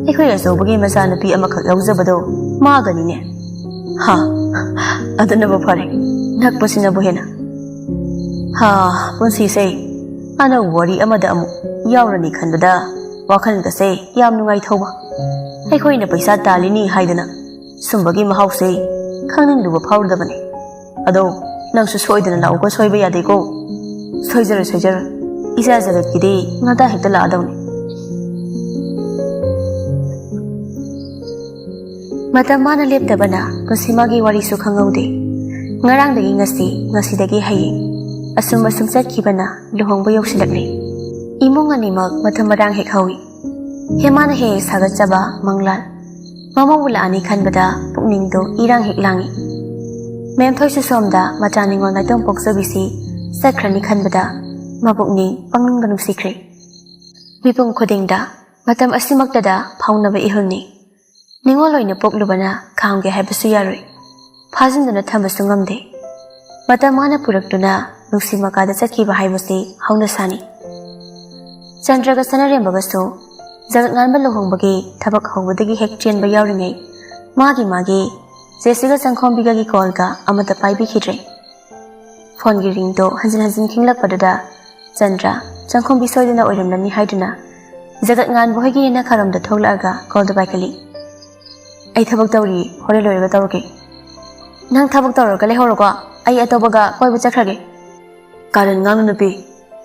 ꯑꯩꯈꯣꯏ ꯑꯆꯧꯕꯒꯤ ꯃꯆꯥꯅꯨꯄꯤ ꯑꯃꯈꯛ ꯌꯥꯎꯖꯕꯗꯣ ꯃꯥꯒꯅꯤꯅꯦ"꯫ "ꯍꯥ? ꯑꯗꯨꯅꯕꯨ ꯐꯔꯦ, ꯅꯛꯄꯁꯤꯅꯕꯨ ꯍꯦꯟꯅ"꯫ ꯍꯥ, ꯄꯨꯟꯁꯤꯁꯦ ꯑꯅꯧꯕ ꯋꯥꯔꯤ ꯑꯃꯗ ꯑꯃꯨꯛ ꯌꯥꯎꯔꯅꯤ ꯈꯟꯕꯗ ꯋꯥꯈꯜꯒꯁꯦ ꯌꯥꯝ ꯅꯨꯡꯉꯥꯏ ꯊꯧꯕ꯫ ꯑꯩꯈꯣꯏꯅ ꯄꯩꯁꯥ ꯇꯥꯜꯂꯤꯅꯤ ꯍꯥꯏꯗꯅ ꯁꯨꯝꯕꯒꯤ ꯃꯍꯥꯎꯁꯦ ꯈꯪꯅꯤꯡꯂꯨꯕ ꯐꯥꯎꯔꯨꯗꯕꯅꯤ꯫ ꯑꯗꯣ ꯅꯪꯁꯨ ꯁꯣꯏꯗꯅ ꯂꯥꯛꯎꯀꯣ, ꯁꯣꯏꯕ ꯌꯥꯗꯦꯀꯣ꯫ ꯁꯣꯏꯖꯔꯣꯏ, ꯁꯣꯏꯖꯔꯣꯏ꯫ ꯏꯆꯥ ꯖꯒꯠꯀꯤꯗꯤ ꯉꯟꯇꯥ ꯍꯦꯛꯇ ꯂꯥꯛꯑꯗꯧꯅꯤ꯫ ꯃꯇꯝ ꯃꯥꯅ ꯂꯦꯞꯇꯕꯅ ꯄꯨꯟꯁꯤ ꯃꯥꯒꯤ ꯋꯥꯔꯤꯁꯨ ꯈꯪꯍꯧꯗꯦ꯫ ꯉꯔꯥꯡꯗꯒꯤ ꯉꯁꯤ, ꯉꯁꯤꯗꯒꯤ ꯍꯌꯦꯡ, ꯑꯁꯨꯝ ꯑꯁꯨꯝ ꯆꯠꯈꯤꯕꯅ ꯂꯨꯍꯣꯡꯕ ꯌꯧꯁꯤꯜꯂꯛꯂꯦ꯫ ꯏꯃꯨꯡ ꯑꯅꯤꯃꯛ ꯃꯊꯨꯝ ꯃꯔꯥꯡ ꯍꯦꯛ ꯍꯧꯏ꯫ ꯍꯦꯃꯥꯅ ꯍꯦꯛ ꯍꯦꯛ ꯁꯥꯒꯠꯆꯕ ꯃꯪꯂꯥꯟ꯫ ꯃꯃꯧ ꯎꯠꯂꯛꯑꯅꯤ ꯈꯟꯕꯗ ꯄꯨꯛꯅꯤꯡꯗꯣ ꯏꯔꯥꯡ ꯍꯦꯛ ꯂꯥꯡꯏ꯫ ꯃꯦꯝꯊꯣꯏꯁꯨ ꯁꯣꯝꯗ ꯃꯆꯥ ꯅꯤꯉꯣꯜ ꯅꯥꯏꯇꯣꯝ ꯄꯣꯛꯆꯕꯤꯁꯤ ꯆꯠꯈ꯭ꯔꯅꯤ ꯈꯟꯕꯗ ꯃꯄꯨꯛꯅꯤꯡ ꯄꯪꯅꯨꯡꯗ ꯅꯨꯡꯁꯤꯈ꯭ꯔꯦ꯫ ꯃꯤꯄꯨꯝ ꯈꯨꯗꯤꯡꯗ ꯃꯇꯝ ꯑꯁꯤꯃꯛꯇꯗ ꯐꯥꯎꯅꯕ ꯏꯍꯨꯜꯅꯤ꯫ ꯅꯤꯉꯣꯜ ꯑꯣꯏꯅ ꯄꯣꯛꯂꯨꯕꯅ ꯈꯥꯝꯒꯦ ꯍꯥꯏꯕꯁꯨ ꯌꯥꯔꯣꯏ꯫ ꯐꯥꯖꯤꯟꯗꯨꯅ ꯊꯝꯕꯁꯨ ꯉꯝꯗꯦ꯫ ꯃꯇꯝ ꯃꯥꯅ ꯄꯨꯔꯛꯇꯨꯅ ꯅꯨꯡꯁꯤ ꯃꯀꯥꯗ ꯆꯠꯈꯤꯕ ꯍꯥꯏꯕꯁꯤ ꯍꯧꯅꯁꯥꯅꯤ꯫ ꯆꯟꯗ꯭ꯔꯒ ꯁꯅꯥꯔꯦꯝꯕꯒꯁꯨ ꯖꯒꯠ ꯉꯥꯟꯕ ꯂꯨꯍꯣꯡꯕꯒꯤ ꯊꯕꯛ ꯍꯧꯕꯗꯒꯤ ꯍꯦꯛ ꯆꯦꯟꯕ ꯌꯥꯎꯔꯤꯉꯩ ꯃꯥꯒꯤ ꯃꯥꯒꯤ ꯖꯦꯁꯤꯒ ꯆꯪꯈꯣꯝꯕꯤꯒꯒꯤ ꯀꯣꯜꯒ ꯑꯃꯠꯇ ꯄꯥꯏꯕꯤꯈꯤꯗ꯭ꯔꯦ꯫ ꯐꯣꯟꯒꯤ ꯔꯤꯡꯗꯣ ꯍꯟꯖꯤꯟ ꯍꯟꯖꯤꯟ ꯈꯤꯡꯂꯛꯄꯗꯨꯗ ꯆꯟꯗ꯭ꯔ, ꯆꯪꯈꯣꯝꯕꯤ ꯁꯣꯏꯗꯅ ꯑꯣꯏꯔꯝꯂꯅꯤ ꯍꯥꯏꯗꯨꯅ ꯖꯒꯠ ꯉꯥꯟꯕ ꯍꯣꯏꯒꯤ ꯌꯦꯅꯈꯥꯔꯣꯝꯗ ꯊꯣꯛꯂꯛꯑꯒ ꯀꯣꯜꯗꯨ ꯄꯥꯏꯈꯠꯂꯤ꯫ ꯑꯩ ꯊꯕꯛ ꯇꯧꯔꯤ, ꯍꯣꯔꯦꯟ ꯂꯣꯏꯔꯒ ꯇꯧꯔꯛꯀꯦ꯫ ꯅꯪ ꯊꯕꯛ ꯇꯧꯔꯒ ꯂꯩꯍꯧꯔꯣꯀꯣ, ꯑꯩ ꯑꯇꯣꯞꯄꯒ ꯀꯣꯏꯕ ꯆꯠꯈ꯭ꯔꯒꯦ꯫ ꯀꯥꯔꯟ ꯉꯥꯡꯅꯨ ꯅꯨꯄꯤ,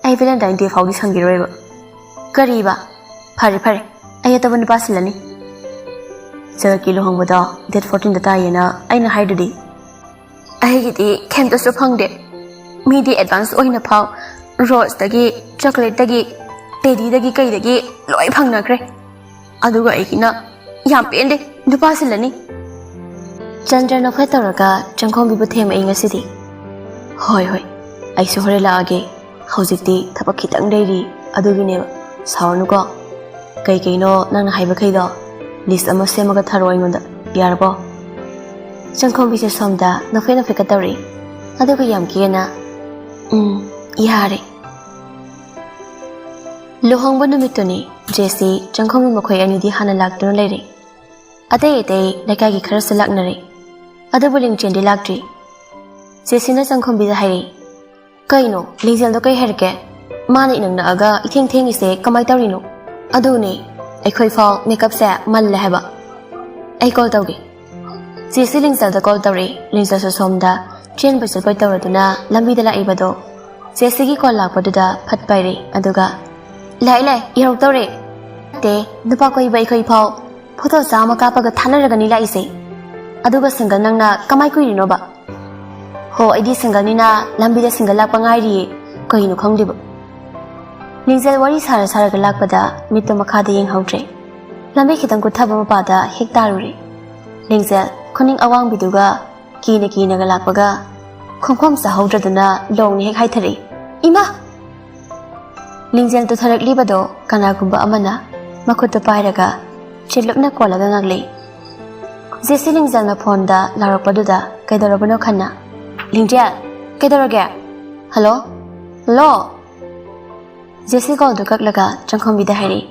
ꯑꯩ Valentine Day ꯐꯥꯎꯗꯤ ꯁꯪꯈꯤꯔꯣꯏꯕ꯫ ꯀꯔꯤꯕ? ꯐꯔꯦ ꯐꯔꯦ, ꯑꯩ ꯑꯇꯣꯞꯄ ꯅꯨꯄꯥ ꯁꯤꯜꯂꯅꯤ꯫ ꯖꯒꯠꯀꯤ ꯂꯨꯍꯣꯡꯕꯗꯣ date fourteen ꯇꯥꯏꯌꯦꯅ ꯑꯩꯅ ꯍꯥꯏꯗꯨꯗꯤ꯫ ꯑꯩꯒꯤꯗꯤ ꯀꯩꯝꯇꯁꯨ ꯐꯪꯗꯦ꯫ ꯃꯤꯗꯤ advance ꯑꯣꯏꯅ ꯐꯥꯎ ꯔꯣꯁꯇꯒꯤ, ꯆꯣꯀ꯭ꯂꯦꯠꯇꯒꯤ, ꯇꯦꯗꯤꯗꯒꯤ ꯀꯩꯗꯒꯤ ꯂꯣꯏ ꯐꯪꯅꯈ꯭ꯔꯦ꯫ ꯑꯗꯨꯒ ꯑꯩꯒꯤꯅ ꯌꯥꯝ ꯄꯦꯟꯗꯦ, ꯅꯨꯄꯥ ꯁꯤꯜꯂꯅꯤ꯫ ꯆꯟꯗ꯭ꯔ ꯅꯣꯛꯐꯦꯠ ꯇꯧꯔꯒ ꯆꯪꯈꯣꯝꯕꯤꯕꯨ ꯊꯦꯝꯃꯛꯏ ꯉꯁꯤꯗꯤ꯫ ꯍꯣꯏ ꯍꯣꯏ, ꯑꯩꯁꯨ ꯍꯣꯔꯦꯟ ꯂꯥꯛꯑꯒꯦ꯫ ꯍꯧꯖꯤꯛꯇꯤ ꯊꯕꯛ ꯈꯤꯇꯪ ꯂꯩꯔꯤ, ꯑꯗꯨꯒꯤꯅꯦꯕ꯫ ꯁꯥꯎꯔꯅꯨꯀꯣ꯫ ꯀꯩꯀꯩꯅꯣ ꯅꯪꯅ ꯍꯥꯏꯕꯈꯩꯗꯣ list ꯑꯃ ꯁꯦꯝꯃꯒ ꯊꯥꯔꯛꯑꯣ ꯑꯩꯉꯣꯟꯗ, ꯌꯥꯔꯕꯣ? ꯆꯪꯈꯣꯝꯕꯤꯁꯦ ꯁꯣꯝꯗ ꯅꯣꯛꯐꯦꯠ ꯅꯣꯛꯐꯦꯠꯀ ꯇꯧꯔꯛꯏ꯫ ꯑꯗꯨꯒ ꯌꯥꯝ ꯀꯦꯅ, "ꯎꯝ, ꯌꯥꯔꯦ"꯫ ꯂꯨꯍꯣꯡꯕ ꯅꯨꯃꯤꯠꯇꯨꯅꯤ꯫ ꯖꯦꯁꯤ, ꯆꯪꯈꯣꯝꯕꯤ ꯃꯈꯣꯏ ꯑꯅꯤꯗꯤ ꯍꯥꯟꯅ ꯂꯥꯛꯇꯨꯅ ꯂꯩꯔꯦ꯫ ꯑꯇꯩ ꯑꯇꯩ ꯂꯩꯀꯥꯏꯒꯤ ꯈꯔꯁꯨ ꯂꯥꯛꯅꯔꯦ꯫ ꯑꯗꯨꯕꯨ ꯂꯤꯡꯆꯦꯟꯗꯤ ꯂꯥꯛꯇ꯭ꯔꯤ꯫ ꯖꯦꯁꯤꯅ ꯆꯪꯈꯣꯝꯕꯤꯗ ꯍꯥꯏꯔꯛꯏ, "ꯀꯩꯅꯣ, ꯂꯤꯡꯖꯦꯜꯗꯣ ꯀꯩ ꯍꯥꯏꯔꯛꯀꯦ? ꯃꯥꯅ ꯏꯅꯛ ꯅꯛꯑꯒ ꯏꯊꯦꯡ ꯊꯦꯡꯉꯤꯁꯦ ꯀꯃꯥꯏ ꯇꯧꯔꯤꯅꯣ?" "ꯑꯗꯨꯅꯦ, ꯑꯩꯈꯣꯏ ꯐꯥꯎ makeupꯁꯦ ꯃꯜꯂꯦ ꯍꯥꯏꯕ꯫ ꯑꯩ call ꯇꯧꯒꯦ"꯫ ꯖꯦꯁꯤ ꯂꯤꯡꯖꯦꯜꯗ call ꯇꯧꯔꯛꯏ꯫ ꯂꯤꯡꯖꯦꯜꯁꯨ ꯁꯣꯝꯗ ꯆꯦꯟꯕꯣꯏ ꯆꯠꯄꯣꯏ ꯇꯧꯔꯗꯨꯅ ꯂꯝꯕꯤꯗ ꯂꯥꯛꯏꯕꯗꯣ ꯖꯦꯁꯤꯒꯤ call ꯂꯥꯛꯄꯗꯨꯗ ꯐꯠ ꯄꯥꯏꯔꯛꯏ꯫ ꯑꯗꯨꯒ, "ꯂꯥꯛꯑꯦ, ꯂꯥꯛꯑꯦ, ꯌꯧꯔꯛꯇꯧꯔꯦ꯫ ꯅꯠꯇꯦ, ꯅꯨꯄꯥ ꯀꯣꯏꯕ ꯑꯩꯈꯣꯏ ꯐꯥꯎ photo ꯆꯥꯝꯃ ꯀꯥꯞꯄꯒ ꯊꯥꯅꯔꯒꯅꯤ ꯂꯥꯛꯏꯁꯦ꯫ ꯑꯗꯨꯒ single ꯅꯪꯅ ꯀꯃꯥꯏ ꯀꯨꯏꯔꯤꯅꯣꯕ?" "ꯍꯣ, ꯑꯩꯗꯤ singleꯅꯤꯅ ꯂꯝꯕꯤꯗ single ꯂꯥꯛꯄ ꯉꯥꯏꯔꯤꯌꯦ꯫ ꯀꯩꯅꯣ ꯈꯪꯗꯦꯕ"꯫ ꯂꯤꯡꯖꯦꯜ ꯋꯥꯔꯤ ꯁꯥꯔ ꯁꯥꯔꯒ ꯂꯥꯛꯄꯗ ꯃꯤꯠꯇꯣ ꯃꯈꯥꯗ ꯌꯦꯡꯍꯧꯗ꯭ꯔꯦ꯫ ꯂꯝꯕꯤ ꯈꯤꯇꯪ ꯀꯨꯠꯊꯕ ꯃꯄꯥꯗ ꯍꯦꯛ ꯇꯥꯔꯨꯔꯦ꯫ ꯂꯤꯡꯖꯦꯜ ꯈꯨꯅꯤꯡ ꯑꯋꯥꯡꯕꯤꯗꯨꯒ ꯀꯤꯅ ꯀꯤꯅꯒ ꯂꯥꯛꯄꯒ ꯈꯣꯡꯐꯝ ꯆꯥꯍꯧꯗ꯭ꯔꯗꯨꯅ ꯂꯣꯡꯅ ꯍꯦꯛ ꯍꯥꯏꯊꯔꯛꯏ꯫ "ꯏꯃꯥ!" ꯂꯤꯡꯖꯦꯜ ꯇꯨꯊꯔꯛꯂꯤꯕꯗꯣ ꯀꯅꯥꯒꯨꯝꯕ ꯑꯃꯅ ꯃꯈꯨꯠꯇꯨ ꯄꯥꯏꯔꯒ ꯆꯤꯜꯂꯨꯞꯅ ꯀꯣꯜꯂꯒ ꯉꯥꯡꯂꯛꯏ꯫ ꯖꯦꯁꯤ ꯂꯤꯡꯖꯦꯜꯅ phoneꯗ ꯂꯥꯎꯔꯛꯄꯗꯨꯗ ꯀꯩꯗꯧꯔꯕꯅꯣ ꯈꯟꯅ, "ꯂꯤꯡꯖꯦꯜ, ꯀꯩꯗꯧꯔꯒꯦ? Hello? Hello?" ꯖꯦꯁꯤ callꯗꯨ ꯀꯛꯂꯒ ꯆꯪꯈꯣꯝꯕꯤꯗ ꯍꯥꯏꯔꯛꯏ,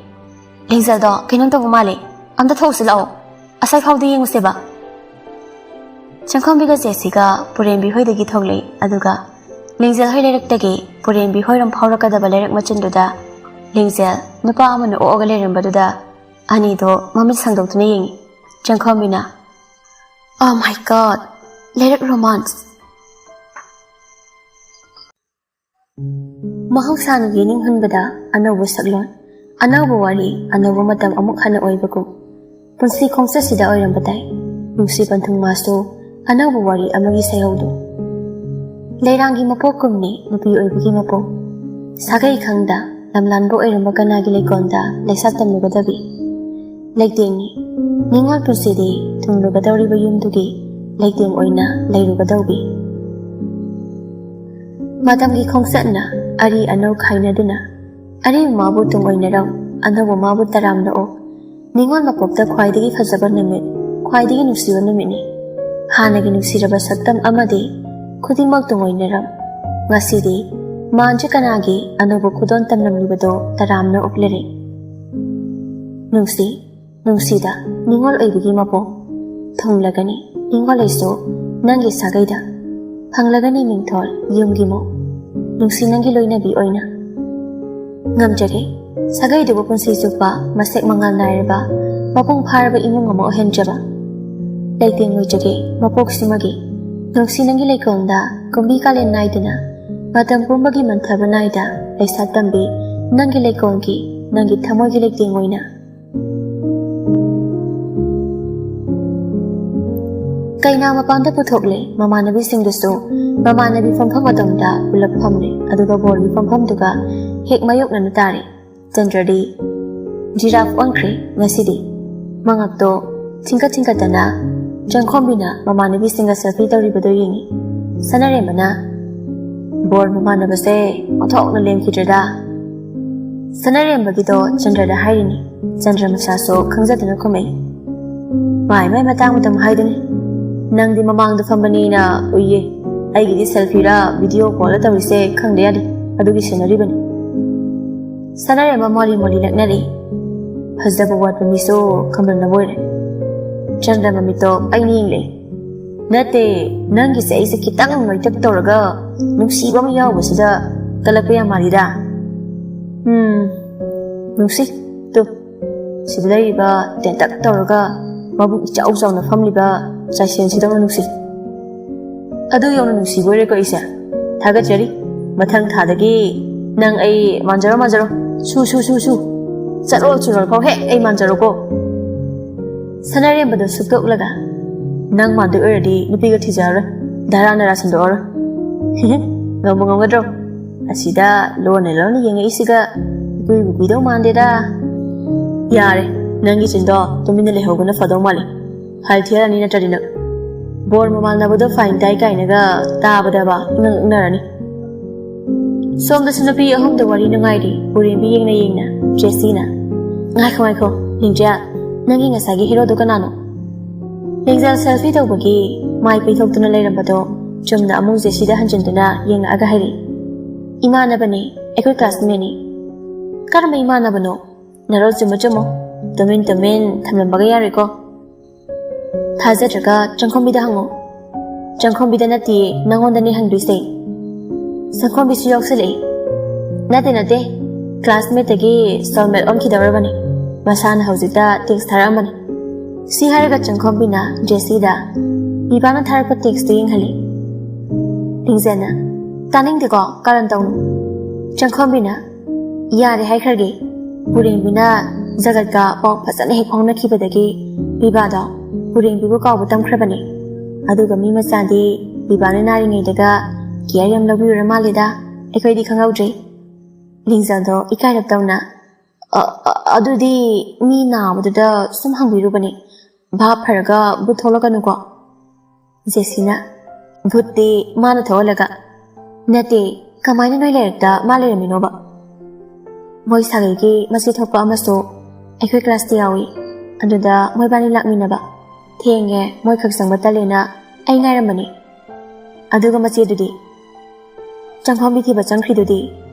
"ꯂꯤꯡꯖꯦꯜꯗꯣ ꯀꯩꯅꯣꯝ ꯇꯧꯕ ꯃꯥꯜꯂꯦ, ꯑꯝꯇ ꯊꯣꯛꯎꯁꯤ ꯂꯥꯛꯑꯣ, ꯑꯁꯥꯏ ꯐꯥꯎꯗ ꯌꯦꯡꯉꯨꯁꯦꯕ"꯫ ꯆꯪꯈꯣꯝꯕꯤꯒ ꯖꯦꯁꯤꯒ ꯄꯨꯔꯦꯝꯕꯤ ꯍꯣꯏꯗꯒꯤ ꯊꯣꯛꯂꯛꯏ꯫ ꯑꯗꯨꯒ ꯂꯤꯡꯖꯦꯜ ꯍꯣꯏ ꯂꯩꯔꯛꯇꯒꯤ ꯄꯨꯔꯦꯝꯕꯤ ꯍꯣꯏꯔꯣꯝ ꯐꯥꯎꯔꯛꯀꯗꯕ ꯂꯩꯔꯛ ꯃꯆꯤꯟꯗꯨꯗ ꯂꯤꯡꯖꯦꯜ ꯅꯨꯄꯥ ꯑꯃꯅ ꯑꯣꯛꯑꯒ ꯂꯩꯔꯝꯕꯗꯨꯗ ꯑꯅꯤꯗꯣ ꯃꯃꯤꯠ ꯁꯥꯡꯗꯣꯛꯇꯨꯅ ꯌꯦꯡꯉꯤ꯫ ꯆꯪꯈꯣꯝꯕꯤꯅ, "Oh my God, ꯂꯥꯏꯔꯤꯛ romance!" ꯃꯍꯧꯁꯥꯅ ꯌꯦꯅꯤꯡꯍꯟꯕꯗ ꯑꯅꯧꯕ ꯁꯛꯂꯣꯟ, ꯑꯅꯧꯕ ꯋꯥꯔꯤ, ꯑꯅꯧꯕ ꯃꯇꯝ ꯑꯃꯨꯛ ꯍꯟꯅ ꯑꯣꯏꯕꯒꯨꯝ, ꯄꯨꯟꯁꯤ ꯈꯣꯡꯆꯠꯁꯤꯗ ꯑꯣꯏꯔꯝꯕ ꯇꯥꯏ ꯅꯨꯡꯁꯤ ꯄꯟꯊꯨꯡ ꯃꯥꯁꯨ ꯑꯅꯧꯕ ꯋꯥꯔꯤ ꯑꯃꯒꯤ ꯁꯩꯍꯧꯗꯣ꯫ ꯂꯩꯔꯥꯡꯒꯤ ꯃꯄꯣꯛꯀꯨꯝꯅꯤ ꯅꯨꯄꯤ ꯑꯣꯏꯕꯒꯤ ꯃꯄꯣꯛ꯫ ꯁꯥꯒꯩ ꯈꯪꯗ ꯂꯝꯂꯥꯟꯕ ꯑꯣꯏꯔꯝꯕ ꯀꯅꯥꯒꯤ ꯂꯩꯀꯣꯜꯗ ꯂꯩꯁꯥ ꯇꯝꯂꯨꯒꯗꯕꯤ? ꯂꯩꯇꯦꯡꯅꯤ ꯅꯤꯉꯣꯜ ꯄꯨꯟꯁꯤꯗꯤ ꯊꯨꯡꯂꯨꯒꯗꯧꯔꯤꯕ ꯌꯨꯝꯗꯨꯒꯤ ꯂꯩꯇꯦꯡ ꯑꯣꯏꯅ ꯂꯩꯔꯨꯒꯗꯧꯕꯤ꯫ ꯃꯇꯝꯒꯤ ꯈꯣꯡꯆꯠꯅ ꯑꯔꯤ ꯑꯅꯧ ꯈꯥꯏꯅꯗꯨꯅ ꯑꯔꯤꯕ ꯃꯥꯕꯨ ꯇꯨꯡ ꯑꯣꯏꯅꯔꯝ, ꯑꯅꯧꯕ ꯃꯥꯕꯨ ꯇꯔꯥꯝꯅ ꯑꯣꯛ꯫ ꯅꯤꯉꯣꯜ ꯃꯄꯣꯛꯇ ꯈ꯭ꯋꯥꯏꯗꯒꯤ ꯐꯖꯕ ꯅꯨꯃꯤꯠ, ꯈ꯭ꯋꯥꯏꯗꯒꯤ ꯅꯨꯡꯁꯤꯕ ꯅꯨꯃꯤꯠꯅꯤ꯫ ꯍꯥꯟꯅꯒꯤ ꯅꯨꯡꯁꯤꯔꯕ ꯁꯛꯇꯝ ꯑꯃꯗꯤ ꯈꯨꯗꯤꯡꯃꯛ ꯇꯨꯡ ꯑꯣꯏꯅꯔꯝ꯫ ꯉꯁꯤꯗꯤ ꯃꯥꯟꯁꯦ ꯀꯅꯥꯒꯤ ꯑꯅꯧꯕ ꯈꯨꯗꯣꯟ ꯇꯝꯂꯝꯂꯤꯕꯗꯣ ꯇꯔꯥꯝꯅ ꯑꯣꯛꯂꯔꯦ꯫ ꯅꯨꯡꯁꯤ, ꯅꯨꯡꯁꯤꯗ ꯅꯤꯉꯣꯜ ꯑꯣꯏꯕꯒꯤ ꯃꯄꯣꯛ ꯊꯨꯡꯂꯒꯅꯤ꯫ ꯅꯤꯉꯣꯜ ꯑꯩꯁꯨ ꯅꯪꯒꯤ ꯁꯥꯒꯩꯗ ꯐꯪꯂꯒꯅꯤ ꯃꯤꯡꯊꯣꯜ ꯌꯨꯝꯒꯤ ꯃꯧ꯫ ꯅꯨꯡꯁꯤ ꯅꯪꯒꯤ ꯂꯣꯏꯅꯕꯤ ꯑꯣꯏꯅ ꯉꯝꯖꯒꯦ꯫ ꯁꯥꯒꯩꯗꯨꯕꯨ ꯄꯨꯟꯁꯤ ꯆꯨꯞꯄ ꯃꯁꯦꯛ ꯃꯉꯥꯜ ꯅꯥꯏꯔꯕ, ꯃꯄꯨꯡ ꯐꯥꯔꯕ ꯏꯃꯨꯡ ꯑꯃ ꯑꯣꯏꯍꯟꯖꯕ꯫ ꯂꯩꯇꯦꯡ ꯑꯣꯏꯖꯒꯦ ꯃꯄꯣꯛꯁꯤꯃꯒꯤ꯫ ꯅꯨꯡꯁꯤ ꯅꯪꯒꯤ ꯂꯩꯀꯣꯜꯗ ꯀꯨꯝꯕꯤ ꯀꯥꯂꯦꯟ ꯅꯥꯏꯗꯅ, ꯃꯇꯝ ꯄꯨꯝꯕꯒꯤ ꯃꯟꯊꯕ ꯅꯥꯏꯗ ꯂꯩꯁꯥ ꯇꯝꯕꯤ, ꯅꯪꯒꯤ ꯂꯩꯀꯣꯜꯒꯤ, ꯅꯪꯒꯤ ꯊꯃꯣꯏꯒꯤ ꯂꯩꯇꯦꯡ ꯑꯣꯏꯅ꯫ ꯀꯩꯅꯥ ꯃꯄꯥꯟꯗ ꯄꯨꯊꯣꯛꯂꯦ꯫ ꯃꯃꯥꯟꯅꯕꯤꯁꯤꯡꯗꯨꯁꯨ ꯃꯃꯥꯟꯅꯕꯤ ꯐꯝꯐꯝ ꯑꯗꯣꯝꯗ ꯄꯨꯂꯞ ꯐꯝꯂꯦ꯫ ꯑꯗꯨꯒ ꯕꯣꯔꯒꯤ ꯐꯝꯐꯝꯗꯨꯒ ꯍꯦꯛ ꯃꯥꯌꯣꯛꯅꯅ ꯇꯥꯔꯦ꯫ ꯆꯟꯗ꯭ꯔꯗꯤ ꯖꯤꯔꯥꯐ ꯑꯣꯟꯈ꯭ꯔꯦ ꯉꯁꯤꯗꯤ꯫ ꯃꯉꯛꯇꯣ ꯊꯤꯡꯀꯠ ꯊꯤꯡꯀꯠꯇꯅ ꯆꯪꯈꯣꯝꯕꯤꯅ ꯃꯃꯥꯟꯅꯕꯤꯁꯤꯡꯒ ꯁꯦꯜꯐꯤ ꯇꯧꯔꯤꯕꯗꯨ ꯌꯦꯡꯏ꯫ ꯁꯅꯥꯔꯦꯝꯕꯅ, "ꯕꯣꯔ ꯃꯃꯥꯟꯅꯕꯁꯦ ꯑꯣꯟꯊꯣꯛꯅ ꯂꯦꯝꯈꯤꯗ꯭ꯔꯦꯗ꯫" ꯁꯅꯥꯔꯦꯝꯕꯒꯤꯗꯣ ꯆꯟꯗ꯭ꯔꯗ ꯍꯥꯏꯔꯤꯅꯤ꯫ ꯆꯟꯗ꯭ꯔ ꯃꯁꯥꯁꯨ ꯈꯪꯖꯗꯅ ꯈꯨꯝꯃꯛꯏ꯫ "ꯃꯥꯏ ꯃꯥꯏ ꯃꯇꯥꯡ ꯃꯇꯝ ꯍꯥꯏꯗꯨꯅꯤ꯫ ꯅꯪꯗꯤ ꯃꯃꯥꯡꯗ ꯐꯝꯕꯅꯤꯅ ꯎꯏꯌꯦ꯫ ꯑꯩꯒꯤꯗꯤ ꯁꯦꯜꯐꯤꯔ ꯚꯤꯗꯤꯑꯣ ꯀꯣꯜꯂ ꯇꯧꯔꯤꯁꯦ ꯈꯪꯗꯦ ꯌꯥꯗꯦ꯫ ꯑꯗꯨꯒꯤ ꯁꯦꯟꯅꯔꯤꯕꯅꯤ꯫" ꯁꯅꯥꯔꯦꯝꯕ ꯃꯣꯂꯤ ꯃꯣꯂꯤ ꯂꯛꯅꯔꯤ꯫ ꯐꯖꯕ ꯋꯥꯠꯄ ꯃꯤꯁꯨ ꯈꯝꯕꯟꯅꯕ ꯑꯣꯏꯔꯦ꯫ ꯆꯟꯗ꯭ꯔ ꯃꯃꯤꯠꯇꯣ ꯑꯩꯅ ꯌꯦꯡꯂꯛꯏ꯫ "ꯅꯠꯇꯦ, ꯅꯪꯒꯤꯁꯦ ꯑꯩꯁꯦ ꯈꯤꯇꯪ ꯅꯣꯏꯇꯛ ꯇꯧꯔꯒ ꯅꯨꯡꯁꯤꯕ ꯑꯃ ꯌꯥꯎꯕꯁꯤꯗ ꯀꯜꯂꯛꯄ ꯌꯥꯝ ꯃꯥꯜꯂꯤꯗ꯫" "ꯎꯝ, ꯅꯨꯡꯁꯤ꯫ ꯇꯨ, ꯁꯤꯗ ꯂꯩꯔꯤꯕ ꯇꯦꯟꯇꯛ ꯇꯧꯔꯒ ꯃꯕꯨꯛ ꯏꯆꯥꯎ ꯆꯥꯎꯅ ꯐꯝꯂꯤꯕ ꯆꯥꯏꯁꯦꯟꯁꯤꯗꯧꯅ ꯅꯨꯡꯁꯤ꯫ ꯑꯗꯨ ꯌꯧꯅ ꯅꯨꯡꯁꯤꯕ ꯑꯣꯏꯔꯦꯀꯣ ꯑꯩꯁꯦ꯫ ꯊꯥꯒꯠꯆꯔꯤ꯫ ꯃꯊꯪ ꯊꯥꯗꯒꯤ ꯅꯪ ꯑꯩ ꯃꯥꯟꯖꯔꯣ, ꯃꯥꯟꯖꯔꯣ꯫ ꯁꯨ, ꯁꯨ, ꯁꯨ, ꯁꯨ꯫ ꯆꯠꯂꯣ, ꯆꯨꯔꯣꯜ ꯐꯥꯎ ꯍꯦꯛ ꯑꯩ ꯃꯥꯟꯖꯔꯣꯀꯣ꯫ ꯁꯅꯥꯔꯦꯝꯕꯗꯣ ꯁꯨꯛꯇꯣꯛꯂꯒ, "ꯅꯪ ꯃꯥꯟꯗꯣꯏ ꯑꯣꯏꯔꯗꯤ ꯅꯨꯄꯤꯒ ꯊꯤꯖꯔꯔꯣꯏ, ꯙꯔꯥ ꯅꯔꯥ ꯁꯟꯗꯣꯛꯑꯔꯣꯏ꯫" ꯉꯝꯕ ꯉꯝꯒꯗ꯭ꯔꯣ? ꯑꯁꯤꯗ ꯂꯣꯟꯅ ꯂꯣꯟꯅ ꯌꯦꯡꯉꯛꯏꯁꯤꯒ ꯏꯀꯨꯏꯕꯨ ꯀꯨꯏꯗꯧ ꯃꯥꯟꯗꯦꯗ꯫ ꯌꯥꯔꯦ, ꯅꯪꯒꯤ ꯆꯤꯟꯗꯣ ꯇꯨꯃꯤꯟꯅ ꯂꯩꯍꯧꯕꯅ ꯐꯗꯧ ꯃꯥꯜꯂꯤ꯫ ꯐꯥꯏꯜ ꯊꯤꯍꯜꯂꯅꯤ ꯅꯠꯇ꯭ꯔꯗꯤ ꯅꯪ꯫ ꯕꯣꯔ ꯃꯃꯥꯟꯅꯕꯗꯣ ꯐꯥꯏꯟ ꯇꯥꯏ ꯀꯥꯏꯅꯒ ꯇꯥꯕꯗꯕ ꯏꯉꯛ ꯉꯛꯅꯔꯅꯤ꯫ ꯁꯣꯝꯗꯁꯨ ꯅꯨꯄꯤ ꯑꯍꯨꯝꯗ ꯋꯥꯔꯤ ꯅꯨꯡꯉꯥꯏꯔꯤ꯫ ꯎꯔꯦꯝꯕꯤ ꯌꯦꯡꯅ ꯌꯦꯡꯅ ꯖꯦꯁꯤꯅ, "ꯉꯥꯏꯈꯣ, ꯉꯥꯏꯈꯣ, ꯂꯤꯡꯖꯦꯜ, ꯅꯪꯒꯤ ꯉꯁꯥꯏꯒꯤ ꯍꯦꯔꯣꯗꯣ ꯀꯅꯥꯅꯣ?" ꯂꯤꯡꯖꯦꯜ ꯁꯦꯜꯐꯤ ꯇꯧꯕꯒꯤ ꯃꯥꯏ ꯄꯩꯊꯣꯛꯇꯨꯅ ꯂꯩꯔꯝꯕꯗꯣ ꯆꯨꯝꯅ ꯑꯃꯨꯛ ꯖꯦꯁꯤꯗ ꯍꯟꯖꯤꯟꯗꯨꯅ ꯌꯦꯡꯉꯛꯑꯒ ꯍꯥꯏꯔꯛꯏ, "ꯏꯃꯥꯟꯅꯕꯅꯦ, ꯑꯩꯈꯣꯏ ꯀ꯭ꯂꯥꯁꯃꯦꯠꯅꯤ꯫" "ꯀꯔꯝꯕ ꯏꯃꯥꯟꯅꯕꯅꯣ?" "ꯅꯔꯣꯜ ꯆꯨꯝꯕ ꯆꯨꯝꯃꯣ, ꯇꯨꯃꯤꯟ ꯇꯨꯃꯤꯟ ꯊꯝꯂꯝꯕꯒ ꯌꯥꯔꯣꯏꯀꯣ꯫" "ꯊꯥꯖꯗ꯭ꯔꯒ ꯆꯪꯈꯣꯝꯕꯤꯗ ꯍꯪꯉꯣ꯫" "ꯆꯪꯈꯣꯝꯕꯤꯗ ꯅꯠꯇꯤꯌꯦ, ꯅꯪꯉꯣꯟꯗꯅꯦ ꯍꯪꯗꯣꯏꯁꯦ꯫" ꯆꯪꯈꯣꯝꯕꯤꯁꯨ ꯌꯥꯎꯁꯜꯂꯛꯏ꯫ "ꯅꯠꯇꯦ, ꯅꯠꯇꯦ, ꯀ꯭ꯂꯥꯁꯃꯦꯠꯇꯒꯤ ꯁꯣꯜꯃꯦꯠ ꯑꯣꯟꯈꯤꯗꯧꯔꯕꯅꯤ꯫ ꯃꯁꯥꯅ ꯍꯧꯖꯤꯛꯇ ꯇꯦꯛꯁ ꯊꯥꯔꯛꯑꯝꯕꯅꯤ꯫" ꯁꯤ ꯍꯥꯏꯔꯒ ꯆꯪꯈꯣꯝꯕꯤꯅ ꯖꯦꯁꯤꯗ ꯕꯤꯕꯥꯅ ꯊꯥꯔꯛꯄ ꯇꯦꯛꯁꯇꯨ ꯌꯦꯡꯍꯜꯂꯤ꯫ ꯂꯤꯡꯖꯦꯜꯅ, "ꯇꯥꯅꯤꯡꯗꯦꯀꯣ, ꯀꯔꯟ ꯇꯧꯅꯨ꯫" ꯆꯪꯈꯣꯝꯕꯤꯅ, "ꯌꯥꯔꯦ ꯍꯥꯏꯈ꯭ꯔꯒꯦ꯫" ꯎꯔꯦꯝꯕꯤꯅ ꯖꯒꯠꯀ ꯄꯥꯎ ꯐꯖꯅ ꯍꯦꯛ ꯐꯥꯎꯅꯈꯤꯕꯗꯒꯤ ꯕꯤꯕꯥꯗꯣ ꯎꯔꯦꯝꯕꯤꯕꯨ ꯀꯥꯎꯕ ꯇꯝꯈ꯭ꯔꯕꯅꯤ꯫ ꯑꯗꯨꯒ ꯃꯤ ꯃꯆꯥꯗꯤ ꯕꯤꯕꯥꯅ ꯅꯥꯔꯤꯉꯩꯗꯒ ꯀꯤꯌꯔ ꯌꯥꯝ ꯂꯧꯕꯤꯔꯨꯔ ꯃꯥꯜꯂꯦꯗ, ꯑꯩꯈꯣꯏꯗꯤ ꯈꯪꯍꯧꯗ꯭ꯔꯦ꯫ ꯂꯤꯡꯖꯦꯜꯗꯣ ꯏꯀꯥꯏꯔꯞ ꯇꯧꯅ, "ꯑ, ꯑ, ꯑꯗꯨꯗꯤ ꯃꯤ ꯅꯥꯕꯗꯨꯗ ꯁꯨꯝ ꯍꯪꯕꯤꯔꯨꯕꯅꯦ꯫ ꯚꯥꯞ ꯐꯔꯒ ꯚꯨꯠ ꯊꯣꯛꯂꯛꯀꯅꯨꯀꯣ꯫" ꯖꯦꯁꯤꯅ, "ꯚꯨꯠꯇꯤ ꯃꯥꯅ ꯊꯣꯛꯍꯜꯂꯒ꯫" "ꯅꯠꯇꯦ, ꯀꯃꯥꯏꯅ ꯅꯣꯏ ꯂꯩꯔꯛꯇ ꯃꯥ ꯂꯩꯔꯝꯃꯤꯅꯣꯕ?" "ꯃꯣꯏ ꯁꯥꯒꯩꯒꯤ ꯃꯆꯦ ꯊꯣꯛꯄ ꯑꯃꯁꯨ ꯑꯩꯈꯣꯏ ꯀ꯭ꯂꯥꯁꯇ ꯌꯥꯎꯏ꯫ ꯑꯗꯨꯗ ꯃꯣꯏꯕꯥꯅꯤ ꯂꯥꯛꯃꯤꯟꯅꯕ꯫ ꯊꯦꯡꯉꯦ, ꯃꯣꯏ ꯈꯛ ꯆꯪꯕ ꯇꯜꯂꯦꯅ ꯑꯩ ꯉꯥꯏꯔꯝꯕꯅꯤ꯫" "ꯑꯗꯨꯒ ꯃꯆꯦꯗꯨꯗꯤ?" "ꯆꯪꯐꯝꯕꯤ ꯊꯤꯕ ꯆꯪꯈ꯭ꯔꯤꯗꯨꯗꯤ꯫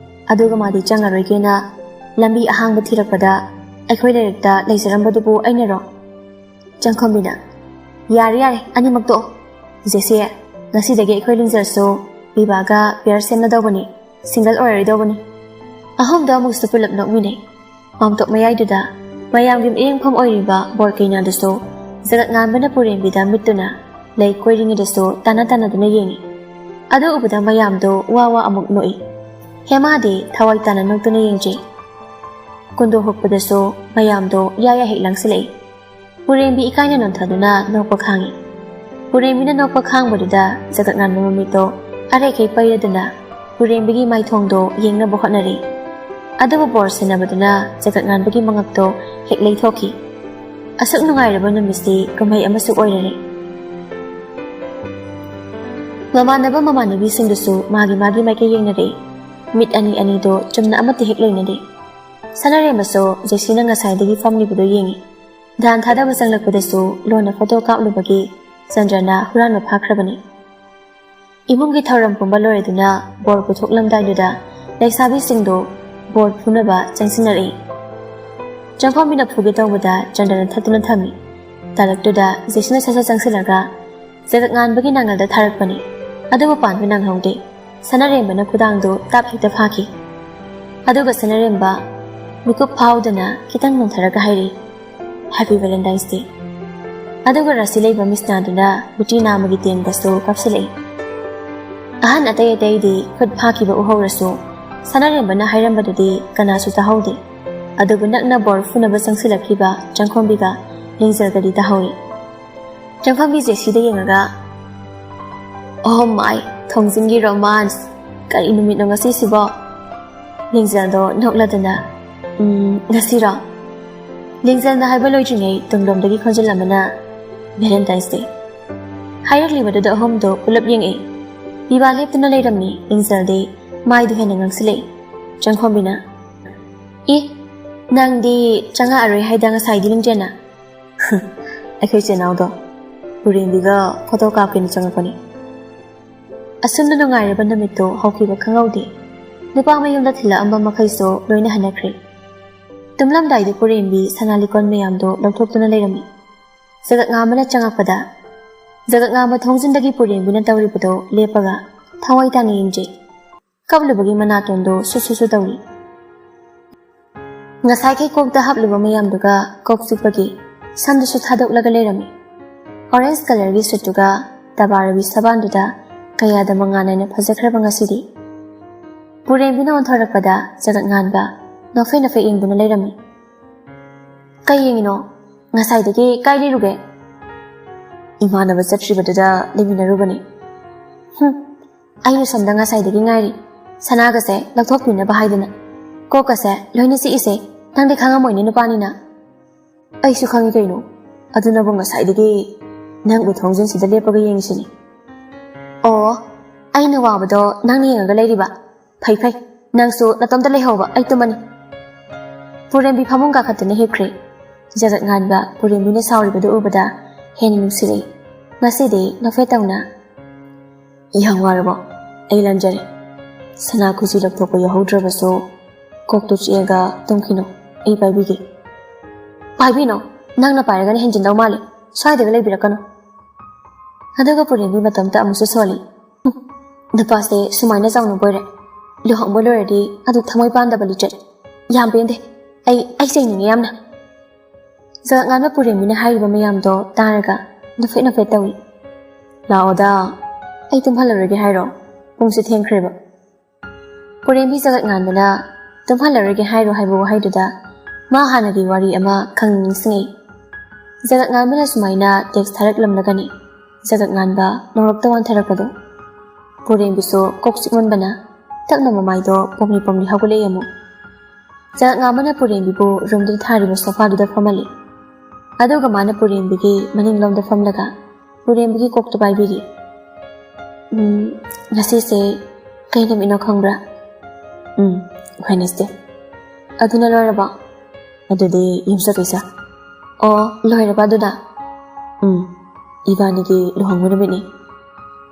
ꯑꯗꯨꯒ ꯃꯥꯗꯤ ꯆꯪꯉꯔꯣꯏꯒꯦꯅ ꯂꯝꯕꯤ ꯑꯍꯥꯡꯕ ꯊꯤꯔꯛꯄꯗ ꯑꯩꯈꯣꯏ ꯂꯩꯔꯛꯇ ꯂꯩꯖꯔꯝꯕꯗꯨꯕꯨ ꯑꯩꯅꯔꯣ?" ꯆꯪꯈꯣꯝꯕꯤꯅ, "ꯌꯥꯔꯦ, ꯌꯥꯔꯦ, ꯑꯅꯤꯃꯛ ꯇꯣꯛꯑꯣ꯫ ꯖꯦꯁꯤ, ꯉꯁꯤꯗꯒꯤ ꯑꯩꯈꯣꯏ ꯂꯤꯡꯖꯦꯜꯁꯨ ꯕꯤꯕꯥꯒ ꯄꯤꯌꯔ ꯁꯦꯝꯅꯗꯧꯕꯅꯤ, ꯁꯤꯡꯒꯜ ꯑꯣꯏꯔꯣꯏꯗꯧꯕꯅꯤ꯫" ꯑꯍꯨꯝꯗꯣ ꯑꯃꯨꯛꯁꯨ ꯄꯨꯂꯞ ꯅꯣꯛꯃꯤꯟꯅꯩ꯫ ꯃꯥꯡꯇꯣꯞ ꯃꯌꯥꯏꯗꯨꯗ ꯃꯌꯥꯝꯒꯤ ꯃꯤꯠꯌꯦꯡꯐꯝ ꯑꯣꯏꯔꯤꯕ ꯕꯣꯔ ꯀꯩꯅꯥꯗꯨꯁꯨ ꯖꯒꯠ ꯉꯥꯟꯕꯅ ꯄꯨꯔꯦꯝꯕꯤꯗ ꯃꯤꯠꯇꯨꯅ ꯂꯩ ꯀꯣꯏꯔꯤꯉꯩꯗꯁꯨ ꯇꯥꯟꯅ ꯇꯥꯟꯅꯗꯨꯅ ꯌꯦꯡꯏ꯫ ꯑꯗꯨ ꯎꯕꯗ ꯃꯌꯥꯝꯗꯣ ꯋꯥ ꯋꯥ ꯑꯃꯨꯛ ꯅꯣꯛꯏ꯫ ꯍꯦꯃꯥꯗꯤ ꯊꯋꯥꯏ ꯇꯥꯅ ꯅꯣꯛꯇꯨꯅ ꯌꯦꯡꯖꯩ꯫ ꯀꯨꯟꯗꯣ ꯍꯨꯛꯄꯗꯁꯨ ꯃꯌꯥꯝꯗꯣ ꯌꯥ ꯌꯥ ꯍꯦꯛ ꯂꯪꯁꯤꯜꯂꯛꯏ꯫ ꯄꯨꯔꯦꯝꯕꯤ ꯏꯀꯥꯏꯅ ꯅꯣꯟꯊꯗꯨꯅ ꯅꯣꯛꯄ ꯈꯥꯡꯏ꯫ ꯄꯨꯔꯦꯝꯕꯤꯅ ꯅꯣꯛꯄ ꯈꯥꯡꯕꯗꯨꯗ ꯖꯒꯠ ꯉꯥꯟꯕ ꯃꯃꯤꯠꯇꯣ ꯑꯔꯩꯈꯩ ꯄꯩꯔꯗꯨꯅ ꯄꯨꯔꯦꯝꯕꯤꯒꯤ ꯃꯥꯏꯊꯣꯡꯗꯣ ꯌꯦꯡꯅꯕ ꯍꯣꯠꯅꯔꯤ꯫ ꯑꯗꯨꯕꯨ ꯕꯣꯔ ꯁꯤꯟꯅꯕꯗꯨꯅ ꯖꯒꯠ ꯉꯥꯟꯕꯒꯤ ꯃꯉꯛꯇꯣ ꯍꯦꯛ ꯂꯩꯊꯣꯛꯈꯤ꯫ ꯑꯁꯨꯛ ꯅꯨꯡꯉꯥꯏꯔꯕ ꯅꯨꯃꯤꯠꯁꯤ ꯀꯨꯝꯍꯩ ꯑꯃꯁꯨ ꯑꯣꯏꯔꯔꯦ꯫ ꯃꯃꯥꯟꯅꯕ ꯃꯃꯥꯟꯅꯕꯤꯁꯤꯡꯗꯨꯁꯨ ꯃꯥꯒꯤ ꯃꯥꯒꯤ ꯃꯥꯏꯀꯩ ꯌꯦꯡꯅꯔꯦ꯫ ꯃꯤꯠ ꯑꯅꯤ ꯑꯅꯤꯗꯣ ꯆꯨꯝꯅ ꯑꯃꯠꯇ ꯍꯦꯛ ꯂꯩꯅꯗꯦ꯫ ꯁꯅꯥꯔꯦꯝꯕꯁꯨ ꯖꯦꯁꯤꯅ ꯉꯁꯥꯏꯗꯒꯤ ꯐꯝꯂꯤꯕꯗꯨ ꯌꯦꯡꯏ꯫ ꯙ꯭ꯌꯥꯟ ꯊꯥꯗꯕ ꯆꯪꯂꯛꯄꯗꯁꯨ ꯂꯣꯟꯅ ꯐꯣꯇꯣ ꯀꯥꯞꯂꯨꯕꯒꯤ ꯆꯟꯗ꯭ꯔꯅ ꯍꯨꯔꯥꯟꯕ ꯐꯥꯈ꯭ꯔꯕꯅꯤ꯫ ꯏꯃꯨꯡꯒꯤ ꯊꯧꯔꯝ ꯄꯨꯝꯕ ꯂꯣꯏꯔꯗꯨꯅ ꯕꯣꯔ ꯄꯨꯊꯣꯛꯂꯝꯗꯥꯏꯗꯨꯗ ꯂꯩꯁꯥꯕꯤꯁꯤꯡꯗꯨ ꯕꯣꯔ ꯐꯨꯅꯕ ꯆꯪꯁꯤꯟꯅꯔꯛꯏ꯫ ꯆꯪꯐꯝꯕꯤꯅ ꯐꯨꯒꯦ ꯇꯧꯕꯗ ꯆꯟꯗ꯭ꯔꯅ ꯊꯠꯇꯨꯅ ꯊꯝꯃꯤ꯫ ꯇꯥꯂꯛꯇꯨꯗ ꯖꯦꯁꯤꯅ ꯁꯠ ꯁꯠ ꯆꯪꯁꯤꯜꯂꯒ ꯖꯒꯠ ꯉꯥꯟꯕꯒꯤ ꯅꯥꯉꯜꯗ ꯊꯥꯔꯛꯄꯅꯤ꯫ ꯑꯗꯨꯕꯨ ꯄꯥꯟꯕ ꯅꯪꯍꯧꯗꯦ꯫ ꯁꯅꯥꯔꯦꯝꯕꯅ ꯈꯨꯗꯥꯡꯗꯨ ꯇꯥꯞ ꯍꯦꯛꯇ ꯐꯥꯈꯤ꯫ ꯑꯗꯨꯒ ꯁꯅꯥꯔꯦꯝꯕ ꯃꯤꯀꯨꯞ ꯐꯥꯎꯗꯅ ꯈꯤꯇꯪ ꯅꯣꯟꯊꯔꯒ ꯍꯥꯏꯔꯤ, "Happy Valentine's Day"꯫ ꯑꯗꯨꯒ ꯔꯥꯁꯤ ꯂꯩꯕ ꯃꯤꯁꯅꯥꯗꯨꯅ ꯒꯨꯇꯤ ꯅꯥꯝꯃꯒꯤ ꯇꯦꯟꯗꯁꯨ ꯀꯥꯞꯁꯤꯜꯂꯛꯏ꯫ ꯑꯍꯟ ꯑꯇꯩ ꯑꯇꯩꯗꯤ ꯈꯨꯠ ꯐꯥꯈꯤꯕ ꯎꯍꯧꯔꯁꯨ, ꯁꯅꯥꯔꯦꯝꯕꯅ ꯍꯥꯏꯔꯝꯕꯗꯨꯗꯤ ꯀꯅꯥꯁꯨ ꯇꯥꯍꯧꯗꯦ꯫ ꯑꯗꯨꯕꯨ ꯅꯛꯅ ꯕꯣꯔ ꯐꯨꯅꯕ ꯆꯪꯁꯤꯜꯂꯛꯈꯤꯕ ꯆꯪꯈꯣꯝꯕꯤꯒ ꯂꯤꯡꯖꯦꯜꯒꯗꯤ ꯇꯥꯍꯧꯏ꯫ ꯆꯪꯈꯣꯝꯕꯤ ꯖꯦꯁꯤꯗ ꯌꯦꯡꯉꯒ, "Oh my, ꯊꯣꯡꯖꯤꯟꯒꯤ romance! ꯀꯔꯤ ꯅꯨꯃꯤꯠꯅꯣ ꯉꯁꯤꯁꯤꯕꯣ?" ꯂꯤꯡꯖꯦꯜꯗꯣ ꯅꯣꯛꯂꯗꯨꯅ, "ꯎꯝ, ꯉꯁꯤꯔꯣ?" ꯂꯤꯡꯖꯦꯜꯅ ꯍꯥꯏꯕ ꯂꯣꯏꯗ꯭ꯔꯤꯉꯩ ꯇꯨꯡꯂꯣꯝꯗꯒꯤ ꯈꯣꯟꯖꯦꯜ ꯑꯃꯅ, "Valentine's Day!" ꯍꯥꯏꯔꯛꯂꯤꯕꯗꯨꯗ ꯑꯍꯨꯝꯗꯣ ꯄꯨꯂꯞ ꯌꯦꯡꯉꯛꯏ꯫ ꯄꯤꯕꯥ ꯂꯦꯞꯇꯨꯅ ꯂꯩꯔꯝꯃꯤ꯫ ꯂꯤꯡꯖꯦꯜꯗꯤ ꯃꯥꯏꯗꯨ ꯍꯦꯟꯅ ꯉꯥꯡꯁꯤꯜꯂꯛꯏ꯫ ꯆꯪꯈꯣꯝꯕꯤꯅ, "ꯏ, ꯅꯪꯗꯤ ꯆꯪꯉꯛꯑꯔꯣꯏ ꯍꯥꯏꯗ ꯉꯁꯥꯏꯗꯤ, ꯂꯤꯡꯖꯦꯜꯅ?" "ꯑꯩꯈꯣꯏ ꯆꯦꯅꯥꯎꯗꯣ ꯎꯔꯦꯝꯕꯤꯒ ꯐꯣꯇꯣ ꯀꯥꯞꯀꯦꯅ ꯆꯪꯉꯛꯄꯅꯤ꯫" ꯑꯁꯨꯝꯅ ꯅꯨꯡꯉꯥꯏꯔꯕ ꯅꯨꯃꯤꯠꯇꯨ ꯍꯧꯈꯤꯕ ꯈꯪꯍꯧꯗꯦ꯫ ꯅꯨꯄꯥ ꯃꯌꯨꯝꯗ ꯊꯤꯜꯂꯛꯑꯝꯕ ꯃꯈꯩꯁꯨ ꯂꯣꯏꯅ ꯍꯟꯅꯈ꯭ꯔꯦ꯫ ꯇꯨꯝꯂꯝꯗꯥꯏꯗ ꯄꯨꯔꯦꯝꯕꯤ ꯁꯅꯥ ꯂꯤꯛꯀꯣꯟ ꯃꯌꯥꯝꯗꯨ ꯂꯧꯊꯣꯛꯇꯨꯅ ꯂꯩꯔꯝꯃꯤ꯫ ꯖꯒꯠ ꯉꯥꯝꯕꯅ ꯆꯪꯉꯛꯄꯗ, ꯖꯒꯠ ꯉꯥꯝꯕ ꯊꯣꯡꯖꯤꯟꯗꯒꯤ ꯄꯨꯔꯦꯝꯕꯤꯅ ꯇꯧꯔꯤꯕꯗꯨ ꯂꯦꯞꯄꯒ ꯊꯋꯥꯏ ꯇꯥꯅ ꯌꯦꯡꯖꯩ꯫ ꯀꯞꯂꯨꯕꯒꯤ ꯃꯅꯥꯇꯣꯟꯗꯨ ꯁꯨ ꯁꯨ ꯁꯨ ꯇꯧꯏ꯫ ꯉꯁꯥꯏꯈꯩ ꯀꯣꯛꯇ ꯍꯥꯞꯂꯨꯕ ꯃꯌꯥꯝꯗꯨꯒ ꯀꯣꯛ ꯆꯤꯛꯄꯒꯤ ꯁꯝꯗꯨꯁꯨ ꯊꯥꯗꯣꯛꯂꯒ ꯂꯩꯔꯝꯃꯤ꯫ ꯑꯣꯔꯦꯟꯖ ꯀꯂꯔꯒꯤ ꯁꯨꯠꯇꯨꯒ ꯇꯕꯥꯔꯕꯤ ꯁꯕꯥꯟꯗꯨꯗ ꯀꯌꯥꯗ ꯃꯉꯥꯜ ꯅꯥꯏꯅ ꯐꯖꯈ꯭ꯔꯕ ꯉꯁꯤꯗꯤ꯫ ꯄꯨꯔꯦꯝꯕꯤꯅ ꯑꯣꯟꯊꯣꯔꯛꯄꯗ ꯖꯒꯠ ꯉꯥꯟꯕ ꯅꯣꯐꯦ ꯅꯣꯐꯦ ꯌꯦꯡꯗꯨꯅ ꯂꯩꯔꯝꯃꯤ꯫ "ꯀꯩ ꯌꯦꯡꯉꯤꯅꯣ? ꯉꯁꯥꯏꯗꯒꯤ ꯀꯥꯏ ꯂꯩꯔꯨꯒꯦ?" "ꯏꯃꯥꯟꯅꯕ ꯆꯠꯈ꯭ꯔꯤꯕꯗꯨꯗ ꯂꯩꯃꯤꯟꯅꯔꯨꯕꯅꯤ꯫" "ꯍꯨꯝ, ꯑꯩꯅ ꯁꯣꯝꯗ ꯉꯁꯥꯏꯗꯒꯤ ꯉꯥꯏꯔꯤ, ꯁꯅꯥꯒꯁꯦ ꯂꯧꯊꯣꯛꯄꯤꯅꯕ ꯍꯥꯏꯗꯅ꯫ ꯀꯣꯛꯀꯁꯦ ꯂꯣꯏꯅ ꯆꯤꯛꯏꯁꯦ, ꯅꯪꯗꯤ ꯈꯪꯉꯝꯃꯣꯏꯅꯦ ꯅꯨꯄꯥꯅꯤꯅ꯫" "ꯑꯩꯁꯨ ꯈꯪꯉꯤ ꯀꯩꯅꯣ, ꯑꯗꯨꯅꯕꯨ ꯉꯁꯥꯏꯗꯒꯤ ꯅꯪꯕꯨ ꯊꯣꯡꯖꯤꯟꯁꯤꯗ ꯂꯦꯞꯄꯒ ꯌꯦꯡꯉꯤꯁꯤꯅꯤ꯫" "ꯑꯣ, ꯑꯩꯅ ꯋꯥꯕꯗꯣ ꯅꯪꯅ ꯌꯦꯡꯉꯒ ꯂꯩꯔꯤꯕ? ꯐꯩ ꯐꯩ, ꯅꯪꯁꯨ ꯅꯇꯣꯝꯇ ꯂꯩꯍꯧꯕ, ꯑꯩ ꯇꯨꯝꯃꯅꯤ꯫" ꯄꯨꯔꯦꯝꯕꯤ ꯐꯃꯨꯡ ꯀꯥꯈꯠꯇꯨꯅ ꯍꯤꯞꯈ꯭ꯔꯦ꯫ ꯖꯒꯠ ꯉꯥꯟꯕ ꯄꯨꯔꯦꯝꯕꯤꯅ ꯁꯥꯎꯔꯤꯕꯗꯨ ꯎꯕꯗ ꯍꯦꯟꯅ ꯅꯨꯡꯁꯤꯔꯛꯏ꯫ ꯉꯁꯤꯗꯤ ꯅꯣꯐꯦꯠ ꯇꯧꯅ, "ꯌꯥꯝ ꯋꯥꯔꯕꯣ? ꯑꯩ ꯂꯥꯟꯖꯔꯦ꯫ ꯁꯅꯥ ꯈꯨꯖꯤ ꯂꯧꯊꯣꯛꯄ ꯌꯥꯎꯍꯧꯗ꯭ꯔꯕꯁꯨ ꯀꯣꯛꯇꯨ ꯆꯤꯛꯑꯒ ꯇꯨꯝꯈꯤꯅꯨ, ꯑꯩ ꯄꯥꯏꯕꯤꯒꯦ꯫" "ꯄꯥꯏꯕꯤꯅꯣ, ꯅꯪꯅ ꯄꯥꯏꯔꯒꯅ ꯍꯦꯟꯖꯤꯟꯗꯧ ꯃꯥꯜꯂꯦ, ꯁ꯭ꯋꯥꯏꯗꯒ ꯂꯩꯕꯤꯔꯛꯀꯅꯨ꯫" ꯑꯗꯨꯒ ꯄꯨꯔꯦꯝꯕꯤ ꯃꯇꯣꯝꯇ ꯑꯃꯨꯛꯁꯨ ꯁꯣꯜꯂꯤ꯫ "ꯍꯨꯝ, ꯅꯨꯄꯥꯁꯦ ꯁꯨꯃꯥꯏꯅ ꯆꯥꯎꯅꯕ ꯑꯣꯏꯔꯦ꯫ ꯂꯨꯍꯣꯡꯕ ꯂꯣꯏꯔꯗꯤ ꯑꯗꯨꯛ ꯊꯃꯣꯏ ꯄꯥꯟꯗꯕ ꯂꯤꯆꯠ꯫ ꯌꯥꯝ ꯄꯦꯟꯗꯦ꯫ ꯑꯩ, ꯑꯩ ꯆꯩꯅꯤꯡꯉꯦ ꯌꯥꯝꯅ꯫" ꯖꯒꯠ ꯉꯥꯟꯕ ꯄꯨꯔꯦꯝꯕꯤꯅ ꯍꯥꯏꯔꯤꯕ ꯃꯌꯥꯝꯗꯣ ꯇꯥꯔꯒ ꯅꯣꯐꯦꯠ ꯅꯣꯐꯦꯠ ꯇꯧꯏ꯫ "ꯂꯥꯛꯑꯣꯗ, ꯑꯩ ꯇꯨꯝꯍꯜꯂꯔꯣꯏꯒꯦ ꯍꯥꯏꯔꯣ? ꯄꯨꯡꯁꯨ ꯊꯦꯡꯈ꯭ꯔꯦꯕ꯫" ꯄꯨꯔꯦꯝꯕꯤ ꯖꯒꯠ ꯉꯥꯟꯕꯅ "ꯇꯨꯝꯍꯜꯂꯔꯣꯏꯒꯦ ꯍꯥꯏꯔꯣ" ꯍꯥꯏꯕ ꯋꯥꯍꯩꯗꯨꯗ ꯃꯥ ꯍꯥꯟꯅꯒꯤ ꯋꯥꯔꯤ ꯑꯃ ꯈꯪꯅꯤꯡ ꯅꯤꯡꯁꯤꯡꯉꯛꯏ꯫ ꯖꯒꯠ ꯉꯥꯟꯕꯅ ꯁꯨꯃꯥꯏꯅ ꯇꯦꯛꯁ ꯊꯥꯔꯛꯂꯝꯂꯒꯅꯤ ꯖꯒꯠ ꯉꯥꯟꯕ ꯅꯣꯡꯂꯛꯇ ꯋꯥꯟꯊꯔꯛꯄꯗꯣ꯫ ꯄꯨꯔꯦꯝꯕꯤꯁꯨ ꯀꯣꯛ ꯆꯤꯛꯃꯟꯕꯅ ꯇꯞꯅ ꯃꯃꯥꯏꯗꯣ ꯄꯣꯝꯂꯤ ꯄꯣꯝꯂꯤ ꯍꯧꯒꯠꯂꯛꯏ ꯑꯃꯨꯛ꯫ ꯖꯒꯠ ꯉꯥꯟꯕꯅ ꯄꯨꯔꯦꯝꯕꯤꯕꯨ ꯔꯨꯝꯗꯨꯗ ꯊꯥꯔꯤꯕ ꯁꯣꯐꯥꯗꯨꯗ ꯐꯝꯍꯜꯂꯤ꯫ ꯑꯗꯨꯒ ꯃꯥꯅ ꯄꯨꯔꯦꯝꯕꯤꯒꯤ ꯃꯅꯤꯡꯂꯣꯝꯗ ꯐꯝꯂꯒ ꯄꯨꯔꯦꯝꯕꯤꯒꯤ ꯀꯣꯛꯇꯨ ꯄꯥꯏꯕꯤꯔꯤ꯫ "ꯎꯝ, ꯉꯁꯤꯁꯦ ꯀꯩ ꯅꯨꯃꯤꯠꯅꯣ ꯈꯪꯕ꯭ꯔꯥ?" "ꯎꯝ, ꯋꯦꯅꯁꯗꯦ꯫" "ꯑꯗꯨꯅ ꯂꯣꯏꯔꯕꯣ?" "ꯑꯗꯨꯗꯤ ꯌꯨꯝꯁꯀꯩꯁ꯫" "ꯑꯣ, ꯂꯣꯏꯔꯕ ꯑꯗꯨꯅ?" "ꯎꯝ, ꯏꯕꯥꯅꯤꯒꯤ ꯂꯨꯍꯣꯡꯕ ꯅꯨꯃꯤꯠꯅꯤ꯫"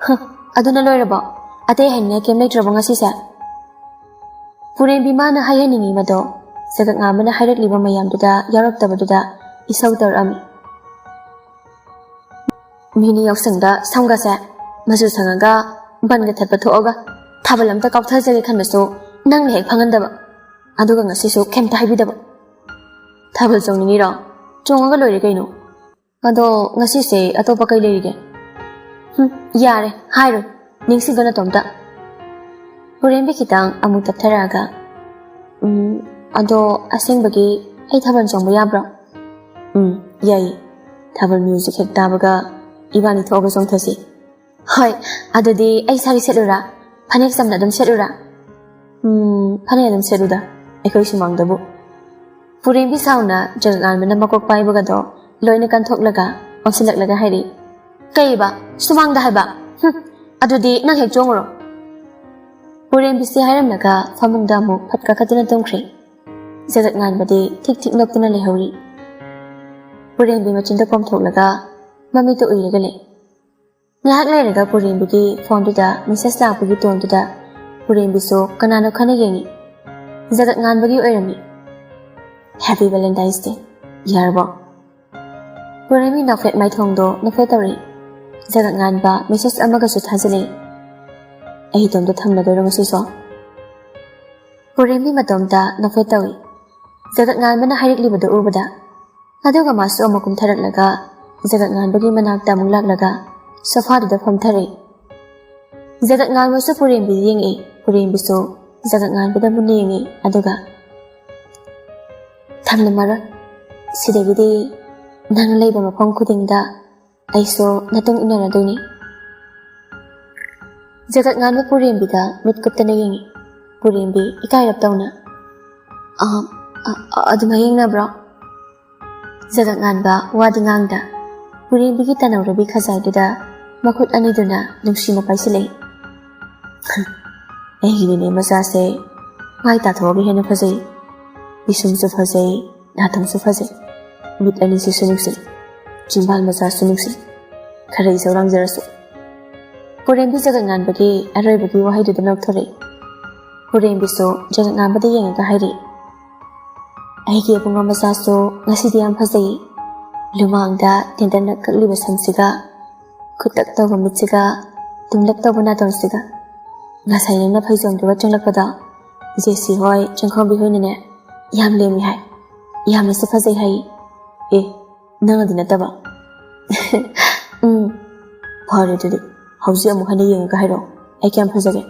"ꯍ, ꯑꯗꯨꯅ ꯂꯣꯏꯔꯕꯣ? ꯑꯇꯩ ꯍꯥꯏꯅꯤꯡꯉꯥꯏ ꯀꯩꯝ ꯂꯩꯇ꯭ꯔꯕꯣ ꯉꯁꯤꯁꯦ?" ꯄꯨꯔꯦꯝꯕꯤ ꯃꯥꯅ ꯍꯥꯏꯍꯟꯅꯤꯡꯉꯤ ꯃꯗꯣ ꯖꯒꯠ ꯉꯥꯟꯕꯅ ꯍꯥꯏꯔꯛꯂꯤꯕ ꯃꯌꯥꯝꯗꯨꯗ ꯌꯥꯎꯔꯛꯇꯕꯗꯨꯗ ꯏꯁꯧ ꯇꯧꯔꯛꯑꯝꯃꯤ꯫ "ꯃꯤꯅꯤ ꯌꯥꯎꯁꯪꯗ ꯁꯝꯒꯁꯦ ꯃꯆꯨ ꯁꯪꯉꯒ ꯕꯟꯒ ꯊꯠꯄ ꯊꯣꯛꯑꯒ ꯊꯥꯕꯜ ꯑꯝꯇ ꯀꯥꯎꯊꯖꯒꯦ ꯈꯟꯕꯁꯨ ꯅꯪꯅ ꯍꯦꯛ ꯐꯪꯍꯟꯗꯕ꯫ ꯑꯗꯨꯒ ꯉꯁꯤꯁꯨ ꯀꯩꯝꯇ ꯍꯥꯏꯕꯤꯗꯕ꯫ ꯊꯥꯕꯜ ꯆꯣꯡꯅꯤꯡꯉꯤꯔꯣ? ꯆꯣꯡꯉꯒ ꯂꯣꯏꯔꯦ ꯀꯩꯅꯣ꯫ ꯑꯗꯣ ꯉꯁꯤꯁꯦ ꯑꯇꯣꯞꯄ ꯀꯩ ꯂꯩꯔꯤꯒꯦ? ꯍꯨꯝ, ꯌꯥꯔꯦ, ꯍꯥꯏꯔꯣꯏ꯫ ꯅꯤꯡꯁꯤꯡꯗꯣ ꯅꯇꯣꯝꯇ꯫ ꯄꯨꯔꯦꯝꯕꯤ ꯈꯤꯇꯪ ꯑꯃꯨꯛ ꯇꯞꯊꯔꯛꯑꯒ, "ꯎꯝ, ꯑꯗꯣ ꯑꯁꯦꯡꯕꯒꯤ ꯑꯩ ꯊꯥꯕꯜ ꯆꯣꯡꯕ ꯌꯥꯕ꯭ꯔꯣ?" "ꯎꯝ, ꯌꯥꯏꯌꯦ꯫ ꯊꯥꯕꯜ ꯃ꯭ꯌꯨꯖꯤꯛ ꯍꯦꯛ ꯇꯥꯕꯒ ꯏꯕꯥꯅꯤ ꯊꯣꯛꯑꯒ ꯆꯣꯡꯊꯁꯤ꯫" "ꯍꯣꯏ, ꯑꯗꯨꯗꯤ ꯑꯩ ꯁꯥꯔꯤ ꯁꯦꯠꯂꯨꯔꯥ? ꯐꯅꯦꯛ ꯆꯝꯅ ꯑꯗꯨꯝ ꯁꯦꯠꯂꯨꯔꯥ?" "ꯎꯝ, ꯐꯅꯦꯛ ꯑꯗꯨꯝ ꯁꯦꯠꯂꯨꯗ, ꯑꯩꯈꯣꯏ ꯁꯨꯃꯥꯡꯗꯕꯨ꯫" ꯄꯨꯔꯦꯝꯕꯤ ꯁꯥꯎꯅ ꯖꯒꯠꯉꯥꯟꯕꯅ ꯃꯀꯣꯛ ꯄꯥꯏꯕꯒꯗꯣ ꯂꯣꯏꯅ ꯀꯟꯊꯣꯛꯂꯒ ꯑꯣꯟꯁꯤꯜꯂꯛꯂꯒ ꯍꯥꯏꯔꯤ, "ꯀꯩꯕ? ꯁꯨꯃꯥꯡꯗ ꯍꯥꯏꯕ? ꯍꯨꯝ, ꯑꯗꯨꯗꯤ ꯅꯪ ꯍꯦꯛ ꯆꯣꯡꯉꯨꯔꯣ꯫" ꯄꯨꯔꯦꯝꯕꯤꯁꯦ ꯍꯥꯏꯔꯝꯂꯒ ꯐꯃꯨꯡꯗ ꯑꯃꯨꯛ ꯐꯠ ꯀꯥꯈꯠꯇꯨꯅ ꯇꯨꯝꯈ꯭ꯔꯦ꯫ ꯖꯒꯠꯉꯥꯟꯕꯗꯤ ꯊꯤꯛ ꯊꯤꯛ ꯅꯣꯛꯇꯨꯅ ꯂꯩꯍꯧꯔꯤ꯫ ꯄꯨꯔꯦꯝꯕꯤ ꯃꯆꯤꯟꯗ ꯄꯣꯝꯊꯣꯛꯂꯒ ꯃꯃꯤꯠꯇ ꯎꯏꯔꯒ ꯂꯩ꯫ ꯉꯥꯏꯍꯥꯛ ꯂꯩꯔꯒ ꯄꯨꯔꯦꯝꯕꯤꯒꯤ ꯐꯣꯟꯗꯨꯗ ꯃꯦꯁꯦꯖ ꯂꯥꯛꯄꯒꯤ ꯇꯣꯟꯗꯨꯗ ꯄꯨꯔꯦꯝꯕꯤꯁꯨ ꯀꯅꯥꯅꯣ ꯈꯟꯅ ꯌꯦꯡꯉꯤ꯫ ꯖꯒꯠꯉꯥꯟꯕꯒꯤ ꯑꯣꯏꯔꯝꯃꯤ꯫ "Happy Valentine's Day꯫ ꯌꯥꯔꯕꯣ?" ꯄꯨꯔꯦꯝꯕꯤ ꯅꯣꯛꯐꯦꯠ ꯃꯥꯏꯊꯣꯡꯗꯣ ꯅꯣꯛꯐꯦꯠ ꯇꯧꯔꯤ꯫ ꯖꯒꯠꯉꯥꯟꯕ ꯃꯦꯁꯦꯖ ꯑꯃꯒꯁꯨ ꯊꯥꯖꯤꯜꯂꯤ꯫ "ꯑꯩ ꯏꯇꯣꯝꯇ ꯊꯝꯂꯗꯣꯏꯔꯣ ꯉꯁꯤꯁꯨ?" ꯄꯨꯔꯦꯝꯕꯤ ꯃꯇꯣꯝꯇ ꯅꯣꯛꯐꯦꯠ ꯇꯧꯏ꯫ ꯖꯒꯠꯉꯥꯟꯕꯅ ꯍꯥꯏꯔꯛꯂꯤꯕꯗꯨ ꯎꯕꯗ꯫ ꯑꯗꯨꯒ ꯃꯥꯁꯨ ꯑꯃꯨꯛ ꯀꯨꯝꯊꯔꯛꯂꯒ ꯖꯒꯠꯉꯥꯟꯕꯒꯤ ꯃꯅꯥꯛꯇ ꯑꯃꯨꯛ ꯂꯥꯛꯂꯒ ꯁꯣꯐꯥꯗꯨꯗ ꯐꯝꯊꯔꯛꯏ꯫ ꯖꯒꯠꯉꯥꯟꯕꯁꯨ ꯄꯨꯔꯦꯝꯕꯤꯗ ꯌꯦꯡꯉꯛꯏ꯫ ꯄꯨꯔꯦꯝꯕꯤꯁꯨ ꯖꯒꯠꯉꯥꯟꯕꯗ ꯃꯨꯟꯅ ꯌꯦꯡꯉꯤ꯫ ꯑꯗꯨꯒ, "ꯊꯝꯂꯝꯃꯔꯣꯏ꯫ ꯁꯤꯗꯒꯤꯗꯤ ꯅꯪ ꯂꯩꯕ ꯃꯐꯝ ꯈꯨꯗꯤꯡꯗ ꯑꯩꯁꯨ ꯅꯇꯨꯡ ꯏꯟꯅꯔꯗꯣꯏꯅꯤ꯫" ꯖꯒꯠꯉꯥꯟꯕ ꯄꯨꯔꯦꯝꯕꯤꯗ ꯃꯤꯠ ꯀꯨꯞꯇꯅ ꯌꯦꯡꯉꯤ꯫ ꯄꯨꯔꯦꯝꯕꯤ ꯏꯀꯥꯏꯔꯞ ꯇꯧꯅ, "ꯑ, ꯑ, ꯑ, ꯑꯗꯨꯃꯥꯏ ꯌꯦꯡꯅꯕ꯭ꯔꯣ?" ꯖꯒꯠꯉꯥꯟꯕ ꯋꯥꯗꯤ ꯉꯥꯡꯗ ꯄꯨꯔꯦꯝꯕꯤꯒꯤ ꯇꯅꯧꯔꯕꯤ ꯈꯖꯥꯏꯗꯨꯗ ꯃꯈꯨꯠ ꯑꯅꯤꯗꯨꯅ ꯅꯨꯡꯁꯤꯅ ꯄꯥꯏꯁꯤꯜꯂꯛꯏ꯫ "ꯑꯩꯒꯤ ꯅꯦꯅꯦ ꯃꯆꯥꯁꯦ ꯃꯥꯏ ꯇꯥꯊꯣꯛꯑꯒ ꯍꯦꯟꯅ ꯐꯖꯩ꯫ ꯄꯤꯁꯨꯝꯁꯨ ꯐꯖꯩ, ꯅꯥꯇꯣꯟꯁꯨ ꯐꯖꯩ꯫ ꯃꯤꯠ ꯑꯅꯤꯁꯤꯁꯨ ꯅꯨꯡꯁꯤ꯫ ꯆꯤꯟꯕꯥꯜ ꯃꯆꯥꯁꯨ ꯅꯨꯡꯁꯤ꯫ ꯈꯔ ꯏꯁꯧ ꯂꯥꯡꯖꯔꯁꯨ꯫" ꯄꯨꯔꯦꯝꯕꯤ ꯖꯒꯠꯉꯥꯟꯕꯒꯤ ꯑꯔꯣꯏꯕꯒꯤ ꯋꯥꯍꯩꯗꯨꯗ ꯅꯣꯛꯊꯣꯔꯛꯏ꯫ ꯄꯨꯔꯦꯝꯕꯤꯁꯨ ꯖꯒꯠꯉꯥꯟꯕꯗ ꯌꯦꯡꯉꯒ ꯍꯥꯏꯔꯛꯏ, "ꯑꯩꯒꯤ ꯑꯕꯨꯡꯉꯣ ꯃꯆꯥꯁꯨ ꯉꯁꯤꯗꯤ ꯌꯥꯝ ꯐꯖꯩ꯫ ꯂꯨꯃꯥꯡꯗ ꯇꯦꯟꯇꯛꯅ ꯀꯛꯂꯤꯕ ꯁꯝꯁꯤꯒ, ꯈꯨꯠꯇꯛ ꯇꯧꯕ ꯃꯤꯠꯁꯤꯒ, ꯇꯨꯡꯂꯞ ꯇꯧꯕ ꯅꯥꯇꯣꯟꯁꯤꯒ꯫ ꯉꯁꯥꯏ ꯅꯪꯅ ꯐꯩꯖꯣꯝꯗꯨꯒ ꯆꯪꯂꯛꯄꯗꯣ, ꯖꯦꯁꯤ ꯍꯣꯏ, ꯆꯪꯈꯣꯝꯕꯤ ꯍꯣꯏꯅꯅꯦ, ꯌꯥꯝ ꯂꯦꯝꯃꯤ ꯍꯥꯏ꯫ ꯌꯥꯝꯅꯁꯨ ꯐꯖꯩ ꯍꯥꯏ꯫ ꯑꯦ, ꯅꯪꯅꯗꯤ ꯅꯠꯇꯕ? ꯎꯝ, ꯐꯔꯦ ꯑꯗꯨꯗꯤ꯫ ꯍꯧꯖꯤꯛ ꯑꯃꯨꯛ ꯍꯟꯅ ꯌꯦꯡꯉꯒ ꯍꯥꯏꯔꯛꯑꯣ, ꯑꯩ ꯀꯌꯥꯝ ꯐꯖꯒꯦ?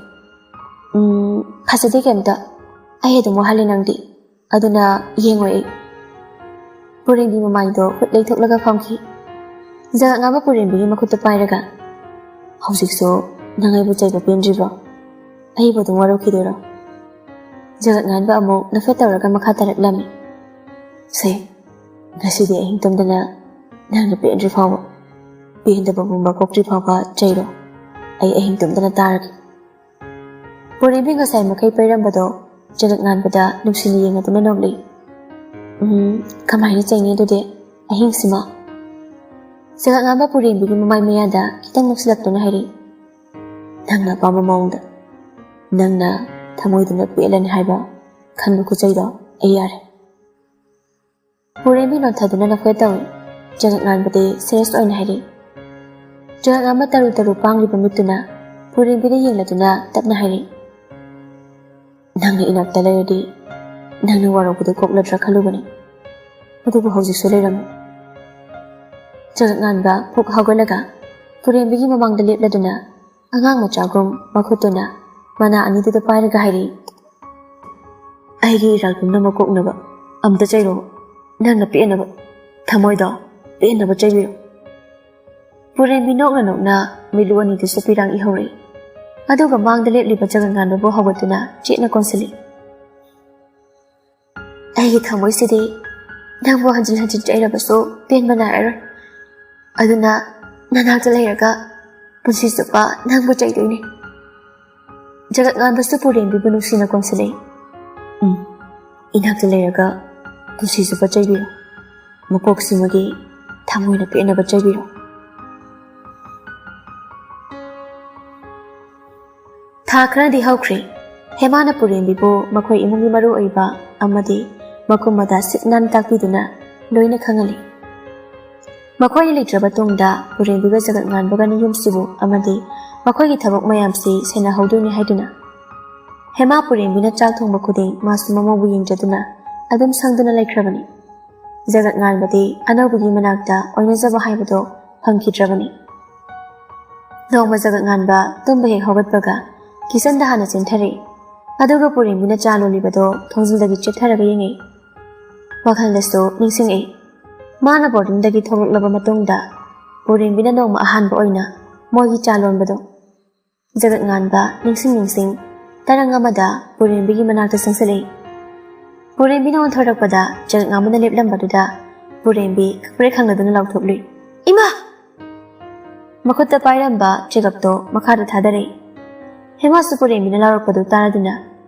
ꯎꯝ, ꯐꯖꯗꯦ ꯀꯩꯝꯇ꯫ ꯑꯩ ꯑꯗꯨꯝ ꯋꯥꯍꯜꯂꯦ ꯅꯪꯗꯤ꯫ ꯑꯗꯨꯅ ꯌꯦꯡꯉꯣꯏ ꯑꯩ꯫ ꯄꯨꯔꯦꯝꯕꯤ ꯃꯃꯥꯏꯗꯣ ꯈꯨꯠ ꯂꯩꯊꯣꯛꯂꯒ ꯐꯝꯈꯤ꯫ ꯖꯒꯠ ꯉꯥꯟꯕ ꯄꯨꯔꯦꯝꯕꯤꯒꯤ ꯃꯈꯨꯠꯇ ꯄꯥꯏꯔꯒ, "ꯍꯧꯖꯤꯛꯁꯨ ꯅꯪ ꯑꯩꯕꯨ ꯆꯩꯕ ꯄꯦꯟꯗ꯭ꯔꯤꯕ꯭ꯔꯣ? ꯑꯩꯕꯨ ꯑꯗꯨꯝ ꯋꯥꯔꯧꯈꯤꯗꯣꯏꯔꯣ?" ꯖꯒꯠ ꯉꯥꯟꯕ ꯑꯃꯨꯛ ꯅꯣꯛꯐꯦꯠ ꯇꯧꯔꯒ ꯃꯈꯥ ꯇꯥꯔꯛꯂꯝꯃꯤ, "ꯁꯦ, ꯉꯁꯤꯗꯤ ꯑꯍꯤꯡ ꯇꯨꯝꯗꯅ ꯅꯪꯅ ꯄꯦꯟꯗ꯭ꯔꯤ ꯐꯥꯎꯕ, ꯄꯦꯟꯗꯕ ꯄꯨꯝꯕ ꯀꯣꯛꯇ꯭ꯔꯤ ꯐꯥꯎꯕ ꯆꯩꯔꯣ꯫ ꯑꯩ ꯑꯍꯤꯡ ꯇꯨꯝꯗꯅ ꯇꯥꯔꯒꯦ꯫" ꯄꯨꯔꯦꯝꯕꯤ ꯉꯁꯥꯏ ꯃꯈꯩ ꯄꯩꯔꯝꯕꯗꯣ ꯖꯒꯠ ꯉꯥꯟꯕꯗ ꯅꯨꯡꯁꯤꯅ ꯌꯦꯡꯉꯗꯨꯅ ꯅꯣꯛꯂꯤ꯫ "ꯎꯝ, ꯀꯃꯥꯏꯅ ꯆꯩꯅꯤ ꯑꯗꯨꯗꯤ ꯑꯍꯤꯡꯁꯤꯃ?" ꯖꯒꯠ ꯉꯥꯟꯕ ꯄꯨꯔꯦꯝꯕꯤꯒꯤ ꯃꯃꯥꯏ ꯃꯌꯥꯗ ꯈꯤꯇꯪ ꯅꯣꯛꯁꯤꯜꯂꯛꯇꯨꯅ ꯍꯥꯏꯔꯤ, "ꯅꯪꯅ ꯑꯄꯥꯝꯕ ꯃꯑꯣꯡꯗ, ꯅꯪꯅ ꯊꯃꯣꯏꯗꯨꯅ ꯄꯦꯜꯂꯅꯤ ꯍꯥꯏꯕ ꯈꯟꯕ ꯈꯨꯆꯩꯗꯣ ꯑꯩ ꯌꯥꯔꯦ꯫" ꯄꯨꯔꯦꯝꯕꯤ ꯅꯣꯟꯊꯗꯨꯅ ꯅꯣꯛꯐꯦꯠ ꯇꯧꯏ꯫ ꯖꯒꯠ ꯉꯥꯟꯕꯗꯤ ꯁꯦꯔꯤꯌꯁ ꯑꯣꯏꯅ ꯍꯥꯏꯔꯤ꯫ ꯖꯒꯠ ꯉꯥꯟꯕ ꯇꯔꯨ ꯇꯔꯨ ꯄꯥꯡꯂꯤꯕ ꯃꯤꯠꯇꯨꯅ ꯄꯨꯔꯦꯝꯕꯤꯗ ꯌꯦꯡꯂꯗꯨꯅ ꯇꯞꯅ ꯍꯥꯏꯔꯤ, "ꯅꯪꯅ ꯏꯅꯥꯛꯇ ꯂꯩꯔꯗꯤ ꯅꯪꯅ ꯋꯥꯔꯧꯕꯗꯨ ꯀꯣꯛꯂꯗ꯭ꯔꯥ ꯈꯜꯂꯨꯕꯅꯤ, ꯑꯗꯨꯕꯨ ꯍꯧꯖꯤꯛꯁꯨ ꯂꯩꯔꯝꯃꯤ꯫" ꯖꯒꯠ ꯉꯥꯟꯕ ꯐꯨꯛ ꯍꯧꯒꯠꯂꯒ ꯄꯨꯔꯦꯝꯕꯤꯒꯤ ꯃꯃꯥꯡꯗ ꯂꯦꯞꯂꯗꯨꯅ ꯑꯉꯥꯡ ꯃꯆꯥꯒꯨꯝ ꯃꯈꯨꯠꯇꯨꯅ ꯃꯅꯥ ꯑꯅꯤꯗꯨꯗ ꯄꯥꯏꯔꯒ ꯍꯥꯏꯔꯤ, "ꯑꯩꯒꯤ ꯏꯔꯥꯜ ꯄꯨꯝꯅꯃꯛ ꯀꯣꯛꯅꯕ ꯑꯝꯇ ꯆꯩꯔꯣ, ꯅꯪꯅ ꯄꯦꯟꯅꯕ, ꯊꯃꯣꯏꯗꯣ ꯄꯦꯟꯅꯕ ꯆꯩꯕꯤꯔꯣ꯫" ꯄꯨꯔꯦꯝꯕꯤ ꯅꯣꯛꯅ ꯅꯣꯛꯅ ꯃꯤꯠꯂꯨ ꯑꯅꯤꯗꯨꯁꯨ ꯄꯤꯔꯥꯡ ꯏꯍꯧꯔꯛꯏ꯫ ꯑꯗꯨꯒ ꯃꯥꯡꯗ ꯂꯦꯞꯂꯤꯕ ꯖꯒꯠ ꯉꯥꯟꯕꯕꯨ ꯍꯧꯒꯠꯇꯨꯅ ꯆꯦꯠꯅ ꯀꯣꯟꯁꯤꯜꯂꯤ꯫ "ꯑꯩꯒꯤ ꯊꯃꯣꯏꯁꯤꯗꯤ ꯅꯪꯕꯨ ꯍꯟꯖꯤꯟ ꯍꯟꯖꯤꯟ ꯆꯩꯔꯕꯁꯨ ꯄꯦꯟꯕ ꯅꯥꯏꯔꯔꯣꯏ꯫ ꯑꯗꯨꯅ ꯅꯅꯥꯛꯇ ꯂꯩꯔꯒ ꯄꯨꯟꯁꯤ ꯆꯨꯞꯄ ꯅꯪꯕꯨ ꯆꯩꯗꯣꯏꯅꯤ꯫" ꯖꯒꯠ ꯉꯥꯟꯕꯁꯨ ꯄꯨꯔꯦꯝꯕꯤꯕꯨ ꯅꯨꯡꯁꯤꯅ ꯀꯣꯟꯁꯤꯜꯂꯛꯏ꯫ "ꯎꯝ, ꯏꯅꯥꯛꯇ ꯂꯩꯔꯒ ꯄꯨꯟꯁꯤ ꯆꯨꯞꯄ ꯆꯩꯕꯤꯔꯣ꯫ ꯃꯀꯣꯛꯁꯤꯃꯒꯤ ꯊꯃꯣꯏꯅ ꯄꯦꯟꯅꯕ ꯆꯩꯕꯤꯔꯣ꯫" ꯊꯥ ꯈꯔꯗꯤ ꯍꯧꯈ꯭ꯔꯦ꯫ ꯍꯦꯃꯥꯅ ꯄꯨꯔꯦꯝꯕꯤꯕꯨ ꯃꯈꯣꯏ ꯏꯃꯨꯡꯒꯤ ꯃꯔꯨ ꯑꯣꯏꯕ ꯑꯃꯗꯤ ꯃꯀꯨꯞ ꯃꯇꯥ ꯁꯤꯠ ꯅꯥꯟ ꯇꯥꯛꯄꯤꯗꯨꯅ ꯂꯣꯏꯅ ꯈꯪꯍꯜꯂꯤ꯫ ꯃꯈꯣꯏꯅ ꯂꯩꯇ꯭ꯔꯕ ꯇꯨꯡꯗ ꯄꯨꯔꯦꯝꯕꯤꯒ ꯖꯒꯠ ꯉꯥꯟꯕꯒꯅ ꯌꯨꯝꯁꯤꯕꯨ ꯑꯃꯗꯤ ꯃꯈꯣꯏꯒꯤ ꯊꯕꯛ ꯃꯌꯥꯝꯁꯤ ꯁꯦꯟꯅꯍꯧꯗꯣꯏꯅꯤ ꯍꯥꯏꯗꯨꯅ ꯍꯦꯃꯥ ꯄꯨꯔꯦꯝꯕꯤꯅ ꯆꯥꯛ ꯊꯣꯡꯕ ꯈꯨꯗꯤꯡ ꯃꯥꯁꯨ ꯃꯃꯧꯕꯨ ꯌꯦꯡꯖꯗꯨꯅ ꯑꯗꯨꯝ ꯁꯪꯗꯨꯅ ꯂꯩꯈ꯭ꯔꯕꯅꯤ꯫ ꯖꯒꯠ ꯉꯥꯟꯕꯗꯤ ꯑꯅꯧꯕꯒꯤ ꯃꯅꯥꯛꯇ ꯑꯣꯏꯅꯖꯕ ꯍꯥꯏꯕꯗꯣ ꯐꯪꯈꯤꯗ꯭ꯔꯕꯅꯤ꯫ ꯅꯣꯡꯃ ꯖꯒꯠ ꯉꯥꯟꯕ ꯇꯨꯝꯕ ꯍꯦꯛ ꯍꯧꯒꯠꯄꯒ ꯀꯤꯆꯟꯗ ꯍꯥꯟꯅ ꯆꯦꯟꯊꯔꯛꯏ꯫ ꯑꯗꯨꯒ ꯄꯨꯔꯦꯝꯕꯤꯅ ꯆꯥ ꯂꯣꯜꯂꯤꯕꯗꯣ ꯊꯣꯡꯖꯤꯜꯗꯒꯤ ꯆꯦꯞꯊꯔꯒ ꯌꯦꯡꯉꯛꯏ꯫ ꯋꯥꯈꯜꯗꯁꯨ ꯅꯤꯡꯁꯤꯡꯉꯛꯏ꯫ ꯃꯥꯅ ꯕꯣꯔꯗꯤꯡꯗꯒꯤ ꯊꯣꯛꯂꯛꯂꯕ ꯃꯇꯨꯡꯗ ꯄꯨꯔꯦꯝꯕꯤꯅ ꯅꯣꯡꯃ ꯑꯍꯥꯟꯕ ꯑꯣꯏꯅ ꯃꯣꯏꯒꯤ ꯆꯥ ꯂꯣꯟꯕꯗꯣ꯫ ꯖꯒꯠ ꯉꯥꯟꯕ ꯅꯤꯡꯁꯤꯡ ꯅꯤꯡꯁꯤꯡ ꯇꯔꯪ ꯑꯃꯗ ꯄꯨꯔꯦꯝꯕꯤꯒꯤ ꯃꯅꯥꯛꯇ ꯆꯪꯁꯤꯜꯂꯛꯏ꯫ ꯄꯨꯔꯦꯝꯕꯤꯅ ꯑꯣꯟꯊꯣꯔꯛꯄꯗ ꯖꯒꯠ ꯉꯥꯟꯕꯅ ꯂꯦꯞꯂꯝꯕꯗꯨꯗ ꯄꯨꯔꯦꯝꯕꯤ ꯈꯪꯄ꯭ꯔꯦꯛ ꯈꯪꯅꯗꯨꯅ ꯂꯥꯎꯊꯣꯛꯂꯨꯏ, "ꯏꯃꯥ!" ꯃꯈꯨꯠꯇ ꯄꯥꯏꯔꯝꯕ ꯆꯦꯒꯞꯇꯣ ꯃꯈꯥꯗ ꯊꯥꯗꯔꯛꯏ꯫ ꯍꯦꯃꯥꯁꯨ ꯄꯨꯔꯦꯝꯕꯤꯅ ꯂꯥꯎꯔꯛꯄꯗꯨ ꯇꯥꯔꯗꯨꯅ,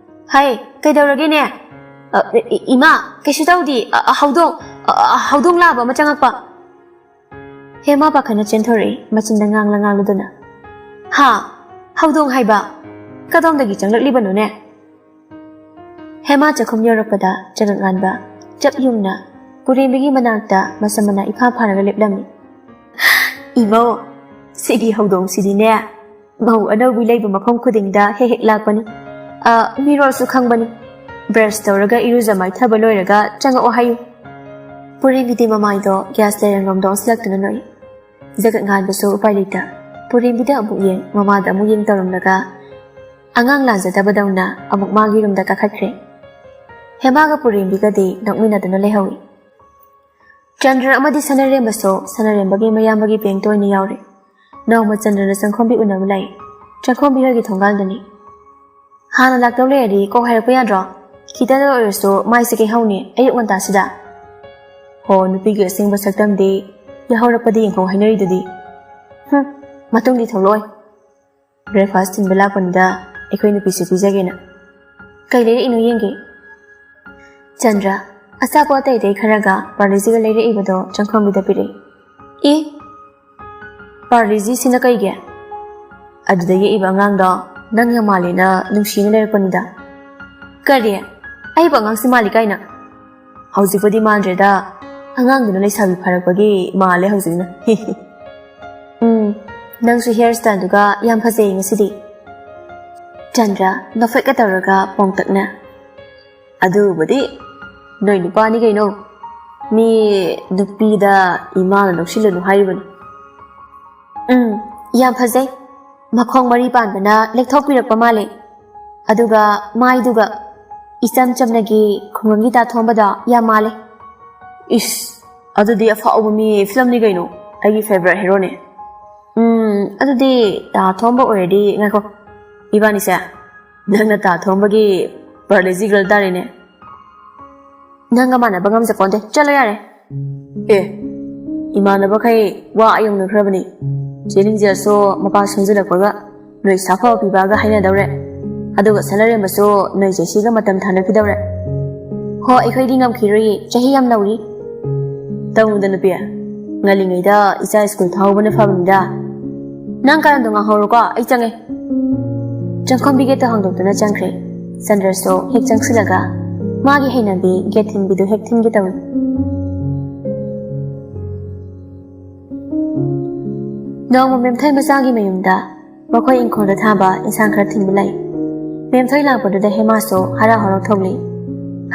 "ꯍꯥꯏ, ꯀꯩꯗꯧꯔꯒꯦꯅꯦ?" "ꯑ, ꯏ-, ꯏꯃꯥ, ꯀꯩꯁꯨ ꯇꯧꯗꯦ꯫ ꯑ, ꯑ, ꯍꯧꯗꯣꯡ, ꯑ, ꯑ, ꯍꯧꯗꯣꯡ ꯂꯥꯕ ꯑꯃ ꯆꯪꯉꯛꯄ꯫" ꯍꯦꯃꯥ ꯄꯥꯈꯠꯅ ꯆꯦꯟꯊꯣꯔꯛꯏ, ꯃꯆꯤꯟꯗ ꯉꯥꯡꯂ ꯉꯥꯡꯂꯗꯨꯅ, "ꯍꯥ? ꯍꯧꯗꯣꯡ ꯍꯥꯏꯕ? ꯀꯗꯣꯝꯗꯒꯤ ꯆꯪꯂꯛꯂꯤꯕꯅꯣꯅꯦ?" ꯍꯦꯃꯥ ꯆꯥꯛꯈꯨꯝ ꯌꯧꯔꯛꯄꯗ ꯖꯒꯠ ꯉꯥꯟꯕ ꯆꯞ ꯌꯨꯡꯅ ꯄꯨꯔꯦꯝꯕꯤꯒꯤ ꯃꯅꯥꯛꯇ ꯃꯁꯝ ꯃꯅꯥ ꯏꯐꯥ ꯐꯥꯔꯒ ꯂꯦꯞꯂꯝꯃꯤ꯫ "ꯏꯃꯧ, ꯁꯤꯒꯤ ꯍꯧꯗꯣꯡꯁꯤꯗꯤꯅꯦ, ꯃꯧ ꯑꯅꯧꯕꯤ ꯂꯩꯕ ꯃꯐꯝ ꯈꯨꯗꯤꯡꯗ ꯍꯦꯛ ꯍꯦꯛ ꯂꯥꯛꯄꯅꯤ꯫ ꯑ, ꯃꯤꯔꯣꯜꯁꯨ ꯈꯪꯕꯅꯤ꯫ ꯕ꯭ꯔꯁ ꯇꯧꯔꯒ ꯏꯔꯨꯖ ꯃꯥꯏꯊꯕ ꯂꯣꯏꯔꯒ ꯆꯪꯉꯛꯑꯣ ꯍꯥꯏꯌꯨ꯫" ꯄꯨꯔꯦꯝꯕꯤꯗꯤ ꯃꯃꯥꯏꯗꯣ ꯒ꯭ꯌꯥꯁ ꯂꯩꯔꯪꯂꯣꯝꯗ ꯑꯣꯟꯁꯤꯜꯂꯛꯇꯨꯅ ꯅꯣꯛꯏ꯫ ꯖꯒꯠ ꯉꯥꯟꯕꯁꯨ ꯎꯄꯥꯏ ꯂꯩꯇ ꯄꯨꯔꯦꯝꯕꯤꯗ ꯑꯃꯨꯛ ꯌꯦꯡ, ꯃꯃꯥꯗ ꯑꯃꯨꯛ ꯌꯦꯡ ꯇꯧꯔꯝꯂꯒ ꯑꯉꯥꯡ ꯂꯥꯟꯖꯗꯕꯗꯧꯅ ꯑꯃꯨꯛ ꯃꯥꯒꯤ ꯔꯨꯝꯗ ꯀꯥꯈꯠꯈ꯭ꯔꯦ꯫ ꯍꯦꯃꯥꯒ ꯄꯨꯔꯦꯝꯕꯤꯒꯗꯤ ꯅꯣꯛꯃꯤꯟꯅꯗꯨꯅ ꯂꯩꯍꯧꯏ꯫ ꯆꯟꯗ꯭ꯔ ꯑꯃꯗꯤ ꯁꯅꯔꯦꯝꯕꯁꯨ ꯁꯅꯔꯦꯝꯕꯒꯤ ꯃꯌꯥꯝꯕꯒꯤ ꯕꯦꯡꯇ ꯑꯣꯏꯅ ꯌꯥꯎꯔꯦ꯫ ꯅꯣꯡꯃ ꯆꯟꯗ꯭ꯔꯅ ꯆꯪꯈꯣꯝꯕꯤ ꯎꯅꯕ ꯂꯥꯛꯏ꯫ ꯆꯪꯈꯣꯝꯕꯤ ꯍꯣꯏꯒꯤ ꯊꯣꯡꯒꯥꯜꯗꯅꯤ꯫ "ꯍꯥꯟꯅ ꯂꯥꯛꯇꯧ ꯂꯩꯔꯗꯤ ꯀꯣꯛ ꯍꯥꯏꯔꯛꯄ ꯌꯥꯗ꯭ꯔꯣ? ꯈꯤꯇꯗ ꯑꯣꯏꯔꯁꯨ ꯃꯥꯏꯁꯦ ꯀꯩꯍꯧꯅꯤ ꯑꯌꯨꯛ ꯉꯟꯇꯥꯁꯤꯗ?" "ꯍꯣ, ꯅꯨꯄꯤꯒꯤ ꯑꯁꯦꯡꯕ ꯁꯛꯇꯝꯗꯤ ꯌꯥꯍꯧꯔꯛꯄꯗ ꯌꯦꯡꯍꯧ ꯍꯥꯏꯅꯔꯤꯗꯨꯗꯤ꯫ ꯍꯨꯝ, ꯃꯇꯨꯡꯗꯤ ꯊꯣꯛꯂꯛꯑꯣꯏ꯫ ꯕ꯭ꯔꯦꯛꯐꯥꯁ ꯊꯤꯟꯕ ꯂꯥꯛꯄꯅꯤꯗ, ꯑꯩꯈꯣꯏ ꯅꯨꯄꯤꯁꯨ ꯄꯤꯖꯒꯦꯅ꯫ ꯀꯩ ꯂꯩꯔꯛꯏꯅꯣ ꯌꯦꯡꯒꯦ꯫" ꯆꯟꯗ꯭ꯔ ꯑꯆꯥꯄꯣꯠ ꯑꯇꯩ ꯑꯇꯩ ꯈꯔꯒ ꯄꯥꯔꯂꯦꯖꯤꯒ ꯂꯩꯔꯛꯏꯕꯗꯣ ꯆꯪꯈꯣꯝꯕꯤꯗ ꯄꯤꯔꯛꯏ꯫ "ꯑꯦ, ꯄꯥꯔꯂꯦꯖꯤꯁꯤꯅ ꯀꯩꯒꯤ?" "ꯑꯗꯨꯗ ꯌꯦꯛꯏꯕ ꯑꯉꯥꯡꯗꯣ ꯅꯪ ꯌꯥꯝ ꯃꯥꯜꯂꯦꯅ ꯅꯨꯡꯁꯤꯅ ꯂꯩꯔꯛꯄꯅꯤꯗ꯫" "ꯀꯔꯤ? ꯑꯩꯕꯨ ꯑꯉꯥꯡꯁꯤ ꯃꯥꯜꯂꯤ ꯀꯥꯏꯅ?" "ꯍꯧꯖꯤꯛꯄꯨꯗꯤ ꯃꯥꯟꯗ꯭ꯔꯦꯗ, ꯑꯉꯥꯡꯗꯨꯅ ꯂꯩꯁꯥꯕꯤ ꯐꯥꯔꯛꯄꯒꯤ ꯃꯥꯜꯂꯦ ꯍꯧꯖꯤꯛꯅ꯫" "ꯎꯝ, ꯅꯪꯁꯨ ꯍꯤꯌꯔ ꯁ꯭ꯇꯥꯏꯜꯗꯨꯒ ꯌꯥꯝ ꯐꯖꯩ ꯉꯁꯤꯗꯤ꯫" ꯆꯟꯗ꯭ꯔ ꯅꯣꯐꯦꯠꯀ ꯇꯧꯔꯒ ꯄꯣꯡꯇꯛꯅ, "ꯑꯗꯨꯕꯨꯗꯤ ꯅꯣꯏ ꯅꯨꯄꯥꯅꯤ ꯀꯩꯅꯣ꯫ ꯃꯤ ꯅꯨꯄꯤꯗ ꯏꯃꯥꯅ ꯂꯧꯁꯤꯜꯂꯨꯅꯨ ꯍꯥꯏꯔꯤꯕꯅꯤ꯫ ꯎꯝ, ꯌꯥꯝ ꯐꯖꯩ꯫ ꯃꯈꯣꯡ ꯃꯔꯤ ꯄꯥꯟꯕꯅ ꯂꯦꯛꯊꯣꯛꯄꯤꯔꯛꯄ ꯃꯥꯜꯂꯦ꯫ ꯑꯗꯨꯒ ꯃꯥꯏꯗꯨꯒ ꯏꯆꯝ ꯆꯝꯅꯒꯤ ꯈꯨꯡꯒꯪꯒꯤ ꯇꯥꯊꯣꯝꯕꯗꯣ ꯌꯥꯝ ꯃꯥꯜꯂꯦ꯫ ꯏꯁ, ꯑꯗꯨꯗꯤ ꯑꯐꯥꯎꯕ ꯃꯤ ꯐꯤꯂꯝꯅꯤ ꯀꯩꯅꯣ, ꯑꯩꯒꯤ ꯐꯦꯚꯔꯥꯏꯠ ꯍꯦꯔꯣꯅꯦ꯫ ꯎꯝ, ꯑꯗꯨꯗꯤ ꯇꯥꯊꯣꯝꯕ ꯑꯣꯏꯔꯗꯤ ꯉꯥꯏꯈꯣ, ꯏꯕꯥꯅꯤꯁꯦ ꯅꯪꯅ ꯇꯥꯊꯣꯝꯕꯒꯤ ꯄꯥꯔꯂꯦꯖꯤ ꯒꯔꯜ ꯇꯥꯔꯦꯅꯦ꯫ ꯅꯪꯒ ꯃꯥꯟꯅꯕ ꯉꯝꯖꯄꯣꯟꯇꯦ, ꯆꯠꯂꯣ ꯌꯥꯔꯦ꯫ ꯑꯦ, ꯏꯃꯥꯟꯅꯕꯈꯩ ꯋꯥ ꯑꯌꯧꯅꯈ꯭ꯔꯕꯅꯤ꯫ ꯆꯦ ꯂꯤꯡꯖꯦꯜꯁꯨ ꯃꯄꯥ ꯁꯣꯟꯖꯜꯂꯛꯄꯒ ꯅꯣꯏ ꯁꯥꯐꯕ ꯄꯤꯕꯥꯒ ꯍꯥꯏꯅꯗꯧꯔꯦ꯫ ꯑꯗꯨꯒ ꯁꯅꯔꯦꯝꯕꯁꯨ ꯅꯣꯏ ꯖꯦꯁꯤꯒ ꯃꯇꯝ ꯊꯥꯅꯈꯤꯗꯧꯔꯦ꯫ ꯍꯣ, ꯑꯩꯈꯣꯏꯗꯤ ꯉꯝꯈꯤꯔꯣꯏꯌꯦ, ꯆꯍꯤ ꯌꯥꯝ ꯅꯧꯔꯤ꯫ ꯇꯧꯅꯨꯗ ꯅꯨꯄꯤ, ꯉꯜꯂꯤꯉꯩꯗ ꯏꯆꯥ ꯁ꯭ꯀꯨꯜ ꯊꯥꯍꯧꯕꯅ ꯐꯕꯅꯤꯗ꯫ ꯅꯪ ꯀꯔꯝꯗꯣ ꯉꯥꯡꯍꯧꯔꯣꯀꯣ, ꯑꯩ ꯆꯪꯉꯦ꯫ ꯆꯪꯐꯝꯕꯤ ꯒꯦꯠꯇ ꯍꯥꯡꯗꯣꯛꯇꯨꯅ ꯆꯪꯈ꯭ꯔꯦ꯫ ꯆꯟꯗ꯭ꯔꯁꯨ ꯍꯦꯛ ꯆꯪꯁꯤꯜꯂꯒ ꯃꯥꯒꯤ ꯍꯩꯅꯕꯤ ꯒꯦꯠ ꯊꯤꯟꯕꯤꯗꯨ ꯍꯦꯛ ꯊꯤꯟꯒꯦ ꯇꯧꯏ꯫ ꯅꯣꯡꯃ ꯃꯦꯝꯊꯣꯏ ꯃꯆꯥꯒꯤ ꯃꯌꯨꯝꯗ ꯃꯈꯣꯏ ꯏꯪꯈꯣꯜꯗ ꯊꯥꯕ ꯏꯟꯁꯥꯡ ꯈꯔ ꯊꯤꯟꯕ ꯂꯥꯛꯏ꯫ ꯃꯦꯝꯊꯣꯏ ꯂꯥꯛꯄꯗꯨꯗ ꯍꯦꯃꯥꯁꯨ ꯍꯔꯥꯎ ꯍꯔꯥꯎ ꯊꯣꯛꯂꯛꯏ꯫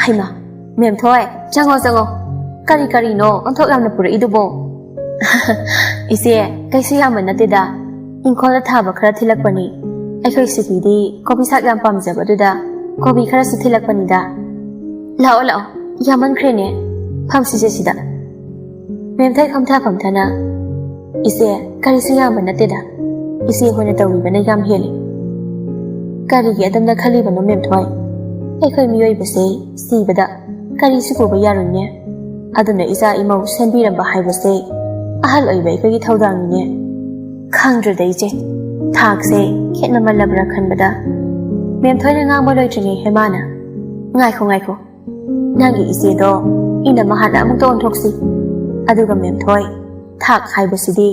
ꯍꯩꯃꯥ, ꯃꯦꯝꯊꯣꯏ, ꯆꯪꯉꯣ, ꯆꯪꯉꯣ꯫ ꯀꯔꯤ ꯀꯔꯤꯅꯣ ꯑꯣꯟꯊꯣꯛ ꯌꯥꯝꯅ ꯄꯨꯔꯛꯏꯗꯨꯕꯣ? ꯏꯆꯦ, ꯀꯩꯁꯨ ꯌꯥꯝꯕ ꯅꯠꯇꯦꯗ꯫ ꯏꯪꯈꯣꯜꯗ ꯊꯥꯕ ꯈꯔ ꯊꯤꯜꯂꯛꯄꯅꯤ꯫ ꯑꯩꯈꯣꯏ ꯁꯤꯕꯤꯗꯤ ꯀꯣꯕꯤ ꯁꯥꯛ ꯌꯥꯝ ꯄꯥꯝꯖꯕꯗꯨꯗ ꯀꯣꯕꯤ ꯈꯔꯁꯨ ꯊꯤꯜꯂꯛꯄꯅꯤꯗ꯫ ꯂꯥꯛꯑꯣ, ꯂꯥꯛꯑꯣ, ꯌꯥꯝꯃꯟꯈ꯭ꯔꯦꯅꯦ꯫ ꯐꯝꯁꯤꯁꯦ ꯁꯤꯗ꯫ ꯃꯦꯝꯊꯣꯏ ꯐꯝꯊ ꯐꯝꯊꯅ, "ꯏꯆꯦ, ꯀꯔꯤꯁꯨ ꯌꯥꯝꯕ ꯅꯠꯇꯦꯗ꯫ ꯏꯆꯦ ꯍꯣꯏꯅ ꯇꯧꯕꯤꯕꯅ ꯌꯥꯝ ꯍꯦꯜꯂꯤ꯫ ꯀꯔꯤꯒꯤ ꯑꯗꯨꯝꯅ ꯈꯜꯂꯤꯕꯅꯣ ꯃꯦꯝꯊꯣꯏ? ꯑꯩꯈꯣꯏ ꯃꯤꯑꯣꯏꯕꯁꯦ ꯁꯤꯕꯗ ꯀꯔꯤꯁꯨ ꯄꯨꯕ ꯌꯥꯔꯣꯏꯅꯦ꯫ ꯑꯗꯨꯅ ꯏꯆꯥ ꯏꯃꯧ ꯁꯦꯝꯕꯤꯔꯝꯕ ꯍꯥꯏꯕꯁꯦ ꯑꯍꯜ ꯑꯣꯏꯕ ꯑꯩꯈꯣꯏꯒꯤ ꯊꯧꯗꯥꯡꯅꯤꯅꯦ꯫ ꯈꯪꯗ꯭ꯔꯦꯗ ꯏꯆꯦ, ꯊꯥꯛꯁꯦ ꯈꯦꯠꯅꯃꯜꯂꯕ꯭ꯔꯥ ꯈꯟꯕꯗ꯫" ꯃꯦꯝꯊꯣꯏꯅ ꯉꯥꯡꯕ ꯂꯣꯏꯗ꯭ꯔꯤꯉꯩ ꯍꯦꯃꯥꯅ, "ꯉꯥꯏꯈꯣ, ꯉꯥꯏꯈꯣ꯫ ꯅꯪꯒꯤ ꯏꯆꯦꯗꯣ ꯏꯅꯝꯃ ꯍꯥꯟꯅ ꯑꯃꯨꯛꯇ ꯑꯣꯟꯊꯣꯛꯁꯤ꯫ ꯑꯗꯨꯒ ꯃꯦꯝꯊꯣꯏ, ꯊꯥꯛ ꯍꯥꯏꯕꯁꯤꯗꯤ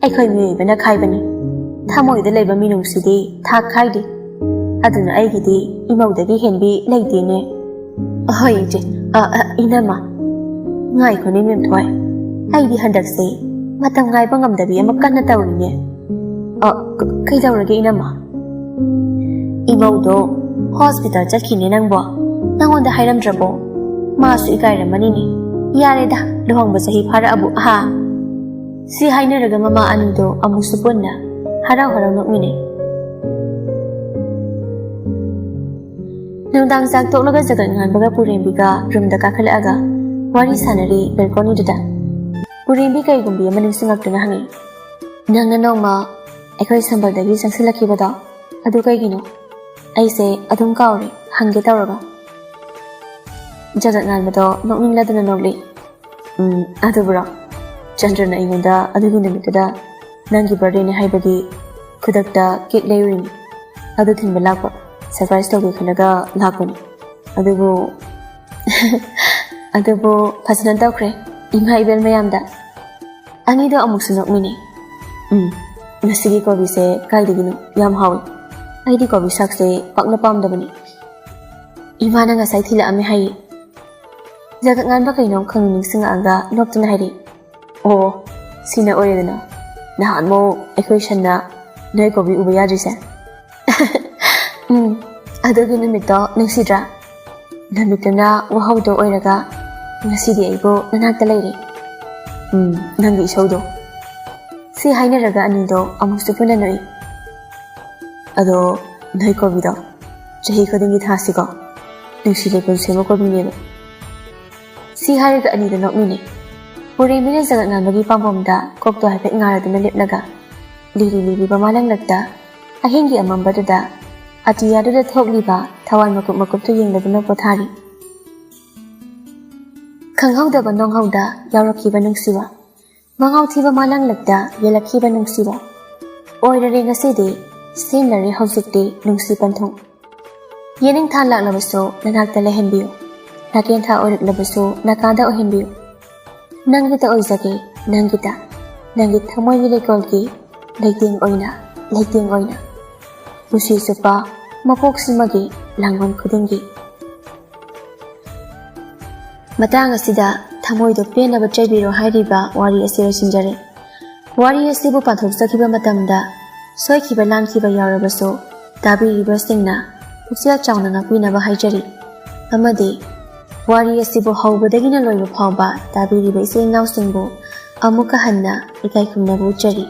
ꯑꯩꯈꯣꯏ ꯃꯤꯑꯣꯏꯕꯅ ꯈꯥꯏꯕꯅꯤ꯫ ꯊꯃꯣꯏꯗ ꯂꯩꯕ ꯃꯤꯅꯨꯡꯁꯤꯗꯤ ꯊꯥꯛ ꯈꯥꯏꯗꯦ꯫ ꯑꯗꯨꯅ ꯑꯩꯒꯤꯗꯤ ꯏꯃꯧꯗꯒꯤ ꯍꯦꯟꯕꯤ ꯂꯩꯇꯦꯅꯦ꯫" "ꯍꯣꯏ ꯏꯆꯦ, ꯑ, ꯑ, ꯏꯅꯝꯃ꯫ ꯉꯥꯏꯈꯣꯅꯦ ꯃꯦꯝꯊꯣꯏ, ꯑꯩꯗꯤ ꯍꯟꯗꯛꯁꯦ ꯃꯇꯝ ꯉꯥꯏꯕ ꯉꯝꯗꯕꯤ ꯑꯃ ꯀꯟꯅ ꯇꯧꯔꯤꯅꯦ꯫" "ꯑ, ꯀ-, ꯀꯩꯗꯧꯔꯒꯦ ꯏꯅꯝꯃ?" "ꯏꯃꯧꯗꯣ ꯍꯣꯁꯄꯤꯇꯥꯜ ꯆꯠꯈꯤꯅꯦ ꯅꯪꯕꯣ꯫ ꯅꯪꯉꯣꯟꯗ ꯍꯥꯏꯔꯝꯗ꯭ꯔꯕꯣ? ꯃꯥꯁꯨ ꯏꯀꯥꯏꯔꯝꯃꯅꯤꯅꯦ꯫" ꯌꯥꯔꯦꯗ, ꯂꯨꯍꯣꯡꯕ ꯆꯍꯤ ꯐꯥꯔꯛꯑꯕꯨ, ꯑꯍꯥ꯫ ꯁꯤ ꯍꯥꯏꯅꯔꯒ ꯃꯃꯥ ꯑꯅꯤꯗꯣ ꯑꯃꯨꯛꯁꯨ ꯄꯨꯟꯅ ꯍꯔꯥꯎ ꯍꯔꯥꯎ ꯅꯣꯛꯃꯤꯟꯅꯩ꯫ ꯅꯨꯡꯗꯥꯡ ꯆꯥꯛ ꯇꯣꯛꯂꯒ ꯖꯒꯠ ꯉꯥꯟꯕꯒ ꯄꯨꯔꯦꯝꯕꯤꯒ ꯔꯨꯝꯗ ꯀꯥꯈꯠꯂꯛꯑꯒ ꯋꯥꯔꯤ ꯁꯥꯟꯅꯔꯤ ꯕꯦꯜꯀꯣꯅꯤꯗꯨꯗ꯫ ꯄꯨꯔꯦꯝꯕꯤ ꯀꯩꯒꯨꯝꯕꯤ ꯑꯃ ꯅꯤꯡꯁꯤꯡꯂꯛꯇꯨꯅ ꯍꯪꯉꯤ, "ꯅꯪꯅ ꯅꯣꯡꯃ ꯑꯩꯈꯣꯏ ꯁꯝꯕꯜꯗꯒꯤ ꯆꯪꯁꯤꯜꯂꯛꯈꯤꯕꯗꯣ, ꯑꯗꯨ ꯀꯩꯒꯤꯅꯣ? ꯑꯩꯁꯦ ꯑꯗꯨꯝ ꯀꯥꯎꯔꯦ, ꯍꯪꯒꯦ ꯇꯧꯔꯒ꯫" ꯖꯒꯠ ꯉꯥꯟꯕꯗꯣ ꯅꯣꯛꯅꯤꯡꯂꯗꯅ ꯅꯣꯛꯂꯤ꯫ "ꯎꯝ, ꯑꯗꯨꯕꯨꯔꯣ? ꯆꯟꯗ꯭ꯔꯅ ꯑꯩꯉꯣꯟꯗ ꯑꯗꯨꯒꯤ ꯅꯨꯃꯤꯠꯇꯨꯗ ꯅꯪꯒꯤ ꯕꯥꯔꯗꯦꯅꯦ ꯍꯥꯏꯕꯒꯤ ꯈꯨꯗꯛꯇ ꯀꯦꯛ ꯂꯩꯔꯨꯏꯅꯤ꯫ ꯑꯗꯨ ꯊꯤꯟꯕ ꯂꯥꯛꯄ, ꯁꯔꯄ꯭ꯔꯥꯏꯁ ꯇꯧꯒꯦ ꯈꯜꯂꯒ ꯂꯥꯛꯄꯅꯤ꯫ ꯑꯗꯨꯕꯨ, ꯑꯗꯨꯕꯨ ꯐꯖꯅ ꯇꯧꯈ꯭ꯔꯦ ꯏꯃꯥ ꯏꯕꯦꯜ ꯃꯌꯥꯝꯗ꯫" ꯑꯅꯤꯗꯣ ꯑꯃꯨꯛꯁꯨ ꯅꯣꯛꯃꯤꯟꯅꯩ꯫ "ꯎꯝ, ꯉꯁꯤꯒꯤ ꯀꯣꯕꯤꯁꯦ ꯀꯥꯏꯗꯒꯤꯅꯣ? ꯌꯥꯝ ꯍꯥꯎꯏ꯫ ꯑꯩꯗꯤ ꯀꯣꯕꯤ ꯁꯥꯛꯁꯦ ꯄꯥꯛꯅ ꯄꯥꯝꯗꯕꯅꯤ꯫ ꯏꯃꯥꯅ ꯉꯁꯥꯏ ꯊꯤꯜꯂꯛꯑꯝꯃꯦ ꯍꯥꯏꯌꯦ꯫" ꯖꯒꯠ ꯉꯥꯟꯕ ꯀꯩꯅꯣꯝ ꯈꯪꯅꯤꯡ ꯅꯤꯡꯁꯤꯡꯉꯛꯑꯒ ꯅꯣꯛꯇꯨꯅ ꯍꯥꯏꯔꯛꯏ, "ꯑꯣ, ꯁꯤꯅ ꯑꯣꯏꯔꯦꯗꯅ ꯅꯍꯥꯟꯃꯨꯛ ꯑꯩꯈꯣꯏ ꯁꯟꯅ ꯅꯣꯏ ꯀꯣꯕꯤ ꯎꯕ ꯌꯥꯗ꯭ꯔꯤꯁꯦ꯫" "ꯎꯝ, ꯑꯗꯨꯒꯤ ꯅꯨꯃꯤꯠꯇꯣ ꯅꯨꯡꯁꯤꯗ꯭ꯔꯥ? ꯅꯨꯃꯤꯠꯇꯨꯅ ꯋꯥꯍꯧꯗꯣ ꯑꯣꯏꯔꯒ ꯉꯁꯤꯗꯤ ꯑꯩꯕꯨ ꯅꯅꯥꯛꯇ ꯂꯩꯔꯦ꯫ ꯎꯝ, ꯅꯪꯒꯤ ꯏꯁꯧꯗꯣ꯫" ꯁꯤ ꯍꯥꯏꯅꯔꯒ ꯑꯅꯤꯗꯣ ꯑꯃꯨꯛꯁꯨ ꯄꯨꯟꯅ ꯅꯣꯛꯏ꯫ "ꯑꯗꯣ ꯅꯣꯏ ꯀꯣꯕꯤꯗꯣ ꯆꯍꯤ ꯈꯨꯗꯤꯡꯒꯤ ꯊꯥꯁꯤꯀꯣ꯫ ꯅꯨꯡꯁꯤ ꯂꯩꯄꯨꯟ ꯁꯦꯝꯕ ꯀꯣꯕꯤꯅꯦꯕ꯫" ꯁꯤ ꯍꯥꯏꯔꯒ ꯑꯅꯤꯗꯣ ꯅꯣꯛꯃꯤꯟꯅꯩ꯫ ꯄꯨꯔꯦꯝꯕꯤꯅ ꯖꯒꯠ ꯉꯥꯟꯕꯒꯤ ꯄꯥꯝꯕꯣꯝꯗ ꯀꯣꯛꯇꯣ ꯍꯥꯏꯐꯦꯠ ꯉꯥꯔꯗꯨꯅ ꯂꯦꯞꯂꯒ ꯂꯤꯔꯤ ꯂꯤꯔꯤꯕ ꯃꯥꯂꯪꯂꯛꯇ ꯑꯍꯤꯡꯒꯤ ꯑꯃꯝꯕꯗꯨꯗ ꯑꯇꯤꯌꯥꯗꯨꯗ ꯊꯣꯛꯂꯤꯕ ꯊꯋꯥꯟ ꯃꯀꯨꯞ ꯃꯀꯨꯞꯇꯨ ꯌꯦꯡꯂꯗꯨꯅ ꯄꯣꯊꯥꯔꯤ꯫ ꯈꯪꯍꯧꯗꯕ ꯅꯣꯡꯍꯧꯗ ꯌꯥꯎꯔꯛꯈꯤꯕ ꯅꯨꯡꯁꯤꯕ, ꯃꯉꯥꯎ ꯊꯤꯕ ꯃꯥꯂꯪꯂꯛꯇ ꯌꯦꯜꯂꯛꯈꯤꯕ ꯅꯨꯡꯁꯤꯕ꯫ ꯑꯣꯏꯔꯔꯦ ꯉꯁꯤꯗꯤ, ꯁꯦꯝꯂꯔꯦ ꯍꯧꯖꯤꯛꯇꯤ ꯅꯨꯡꯁꯤ ꯄꯟꯊꯨꯡ꯫ ꯌꯦꯅꯤꯡꯊꯥ ꯂꯥꯛꯂꯕꯁꯨ ꯅꯅꯥꯛꯇ ꯂꯩꯍꯟꯕꯤꯌꯨ, ꯅꯥꯀꯦꯟꯊꯥ ꯑꯣꯏꯔꯛꯂꯕꯁꯨ ꯅꯥꯀꯥꯗ ꯑꯣꯏꯍꯟꯕꯤꯌꯨ꯫ ꯅꯪꯒꯤꯇ ꯑꯣꯏꯖꯒꯦ, ꯅꯪꯒꯤꯇ, ꯅꯪꯒꯤ ꯊꯃꯣꯏꯒꯤ ꯂꯩꯀꯣꯜꯒꯤ ꯂꯩꯇꯦꯡ ꯑꯣꯏꯅ, ꯂꯩꯇꯦꯡ ꯑꯣꯏꯅ꯫ ꯄꯨꯟꯁꯤ ꯆꯨꯞꯄ ꯃꯀꯣꯛꯁꯤꯃꯒꯤ ꯂꯥꯡꯕꯟ ꯈꯨꯗꯤꯡꯒꯤ꯫ ꯃꯇꯥꯡ ꯑꯁꯤꯗ ꯊꯃꯣꯏꯗ ꯄꯦꯟꯅꯕ ꯆꯩꯕꯤꯔꯣ ꯍꯥꯏꯔꯤꯕ ꯋꯥꯔꯤ ꯑꯁꯤ ꯂꯣꯏꯁꯤꯟꯖꯔꯦ꯫ ꯋꯥꯔꯤ ꯑꯁꯤꯕꯨ ꯄꯥꯊꯣꯛꯆꯈꯤꯕ ꯃꯇꯝꯗ ꯁꯣꯏꯈꯤꯕ ꯂꯥꯟꯈꯤꯕ ꯌꯥꯎꯔꯕꯁꯨ ꯇꯥꯕꯤꯔꯤꯕꯁꯤꯡꯅ ꯄꯨꯛꯆꯦꯜ ꯆꯥꯎꯅ ꯉꯥꯛꯄꯤꯅꯕ ꯍꯥꯏꯖꯔꯤ꯫ ꯑꯃꯗꯤ ꯋꯥꯔꯤ ꯑꯁꯤꯕꯨ ꯍꯧꯕꯗꯒꯤꯅ ꯂꯣꯏꯕ ꯐꯥꯎꯕ ꯇꯥꯕꯤꯔꯤꯕ ꯏꯆꯤꯜ ꯏꯅꯥꯎꯁꯤꯡꯕꯨ ꯑꯃꯨꯛꯀ ꯍꯟꯅ ꯏꯀꯥꯏ ꯈꯨꯝꯅꯕ ꯎꯠꯆꯔꯤ꯫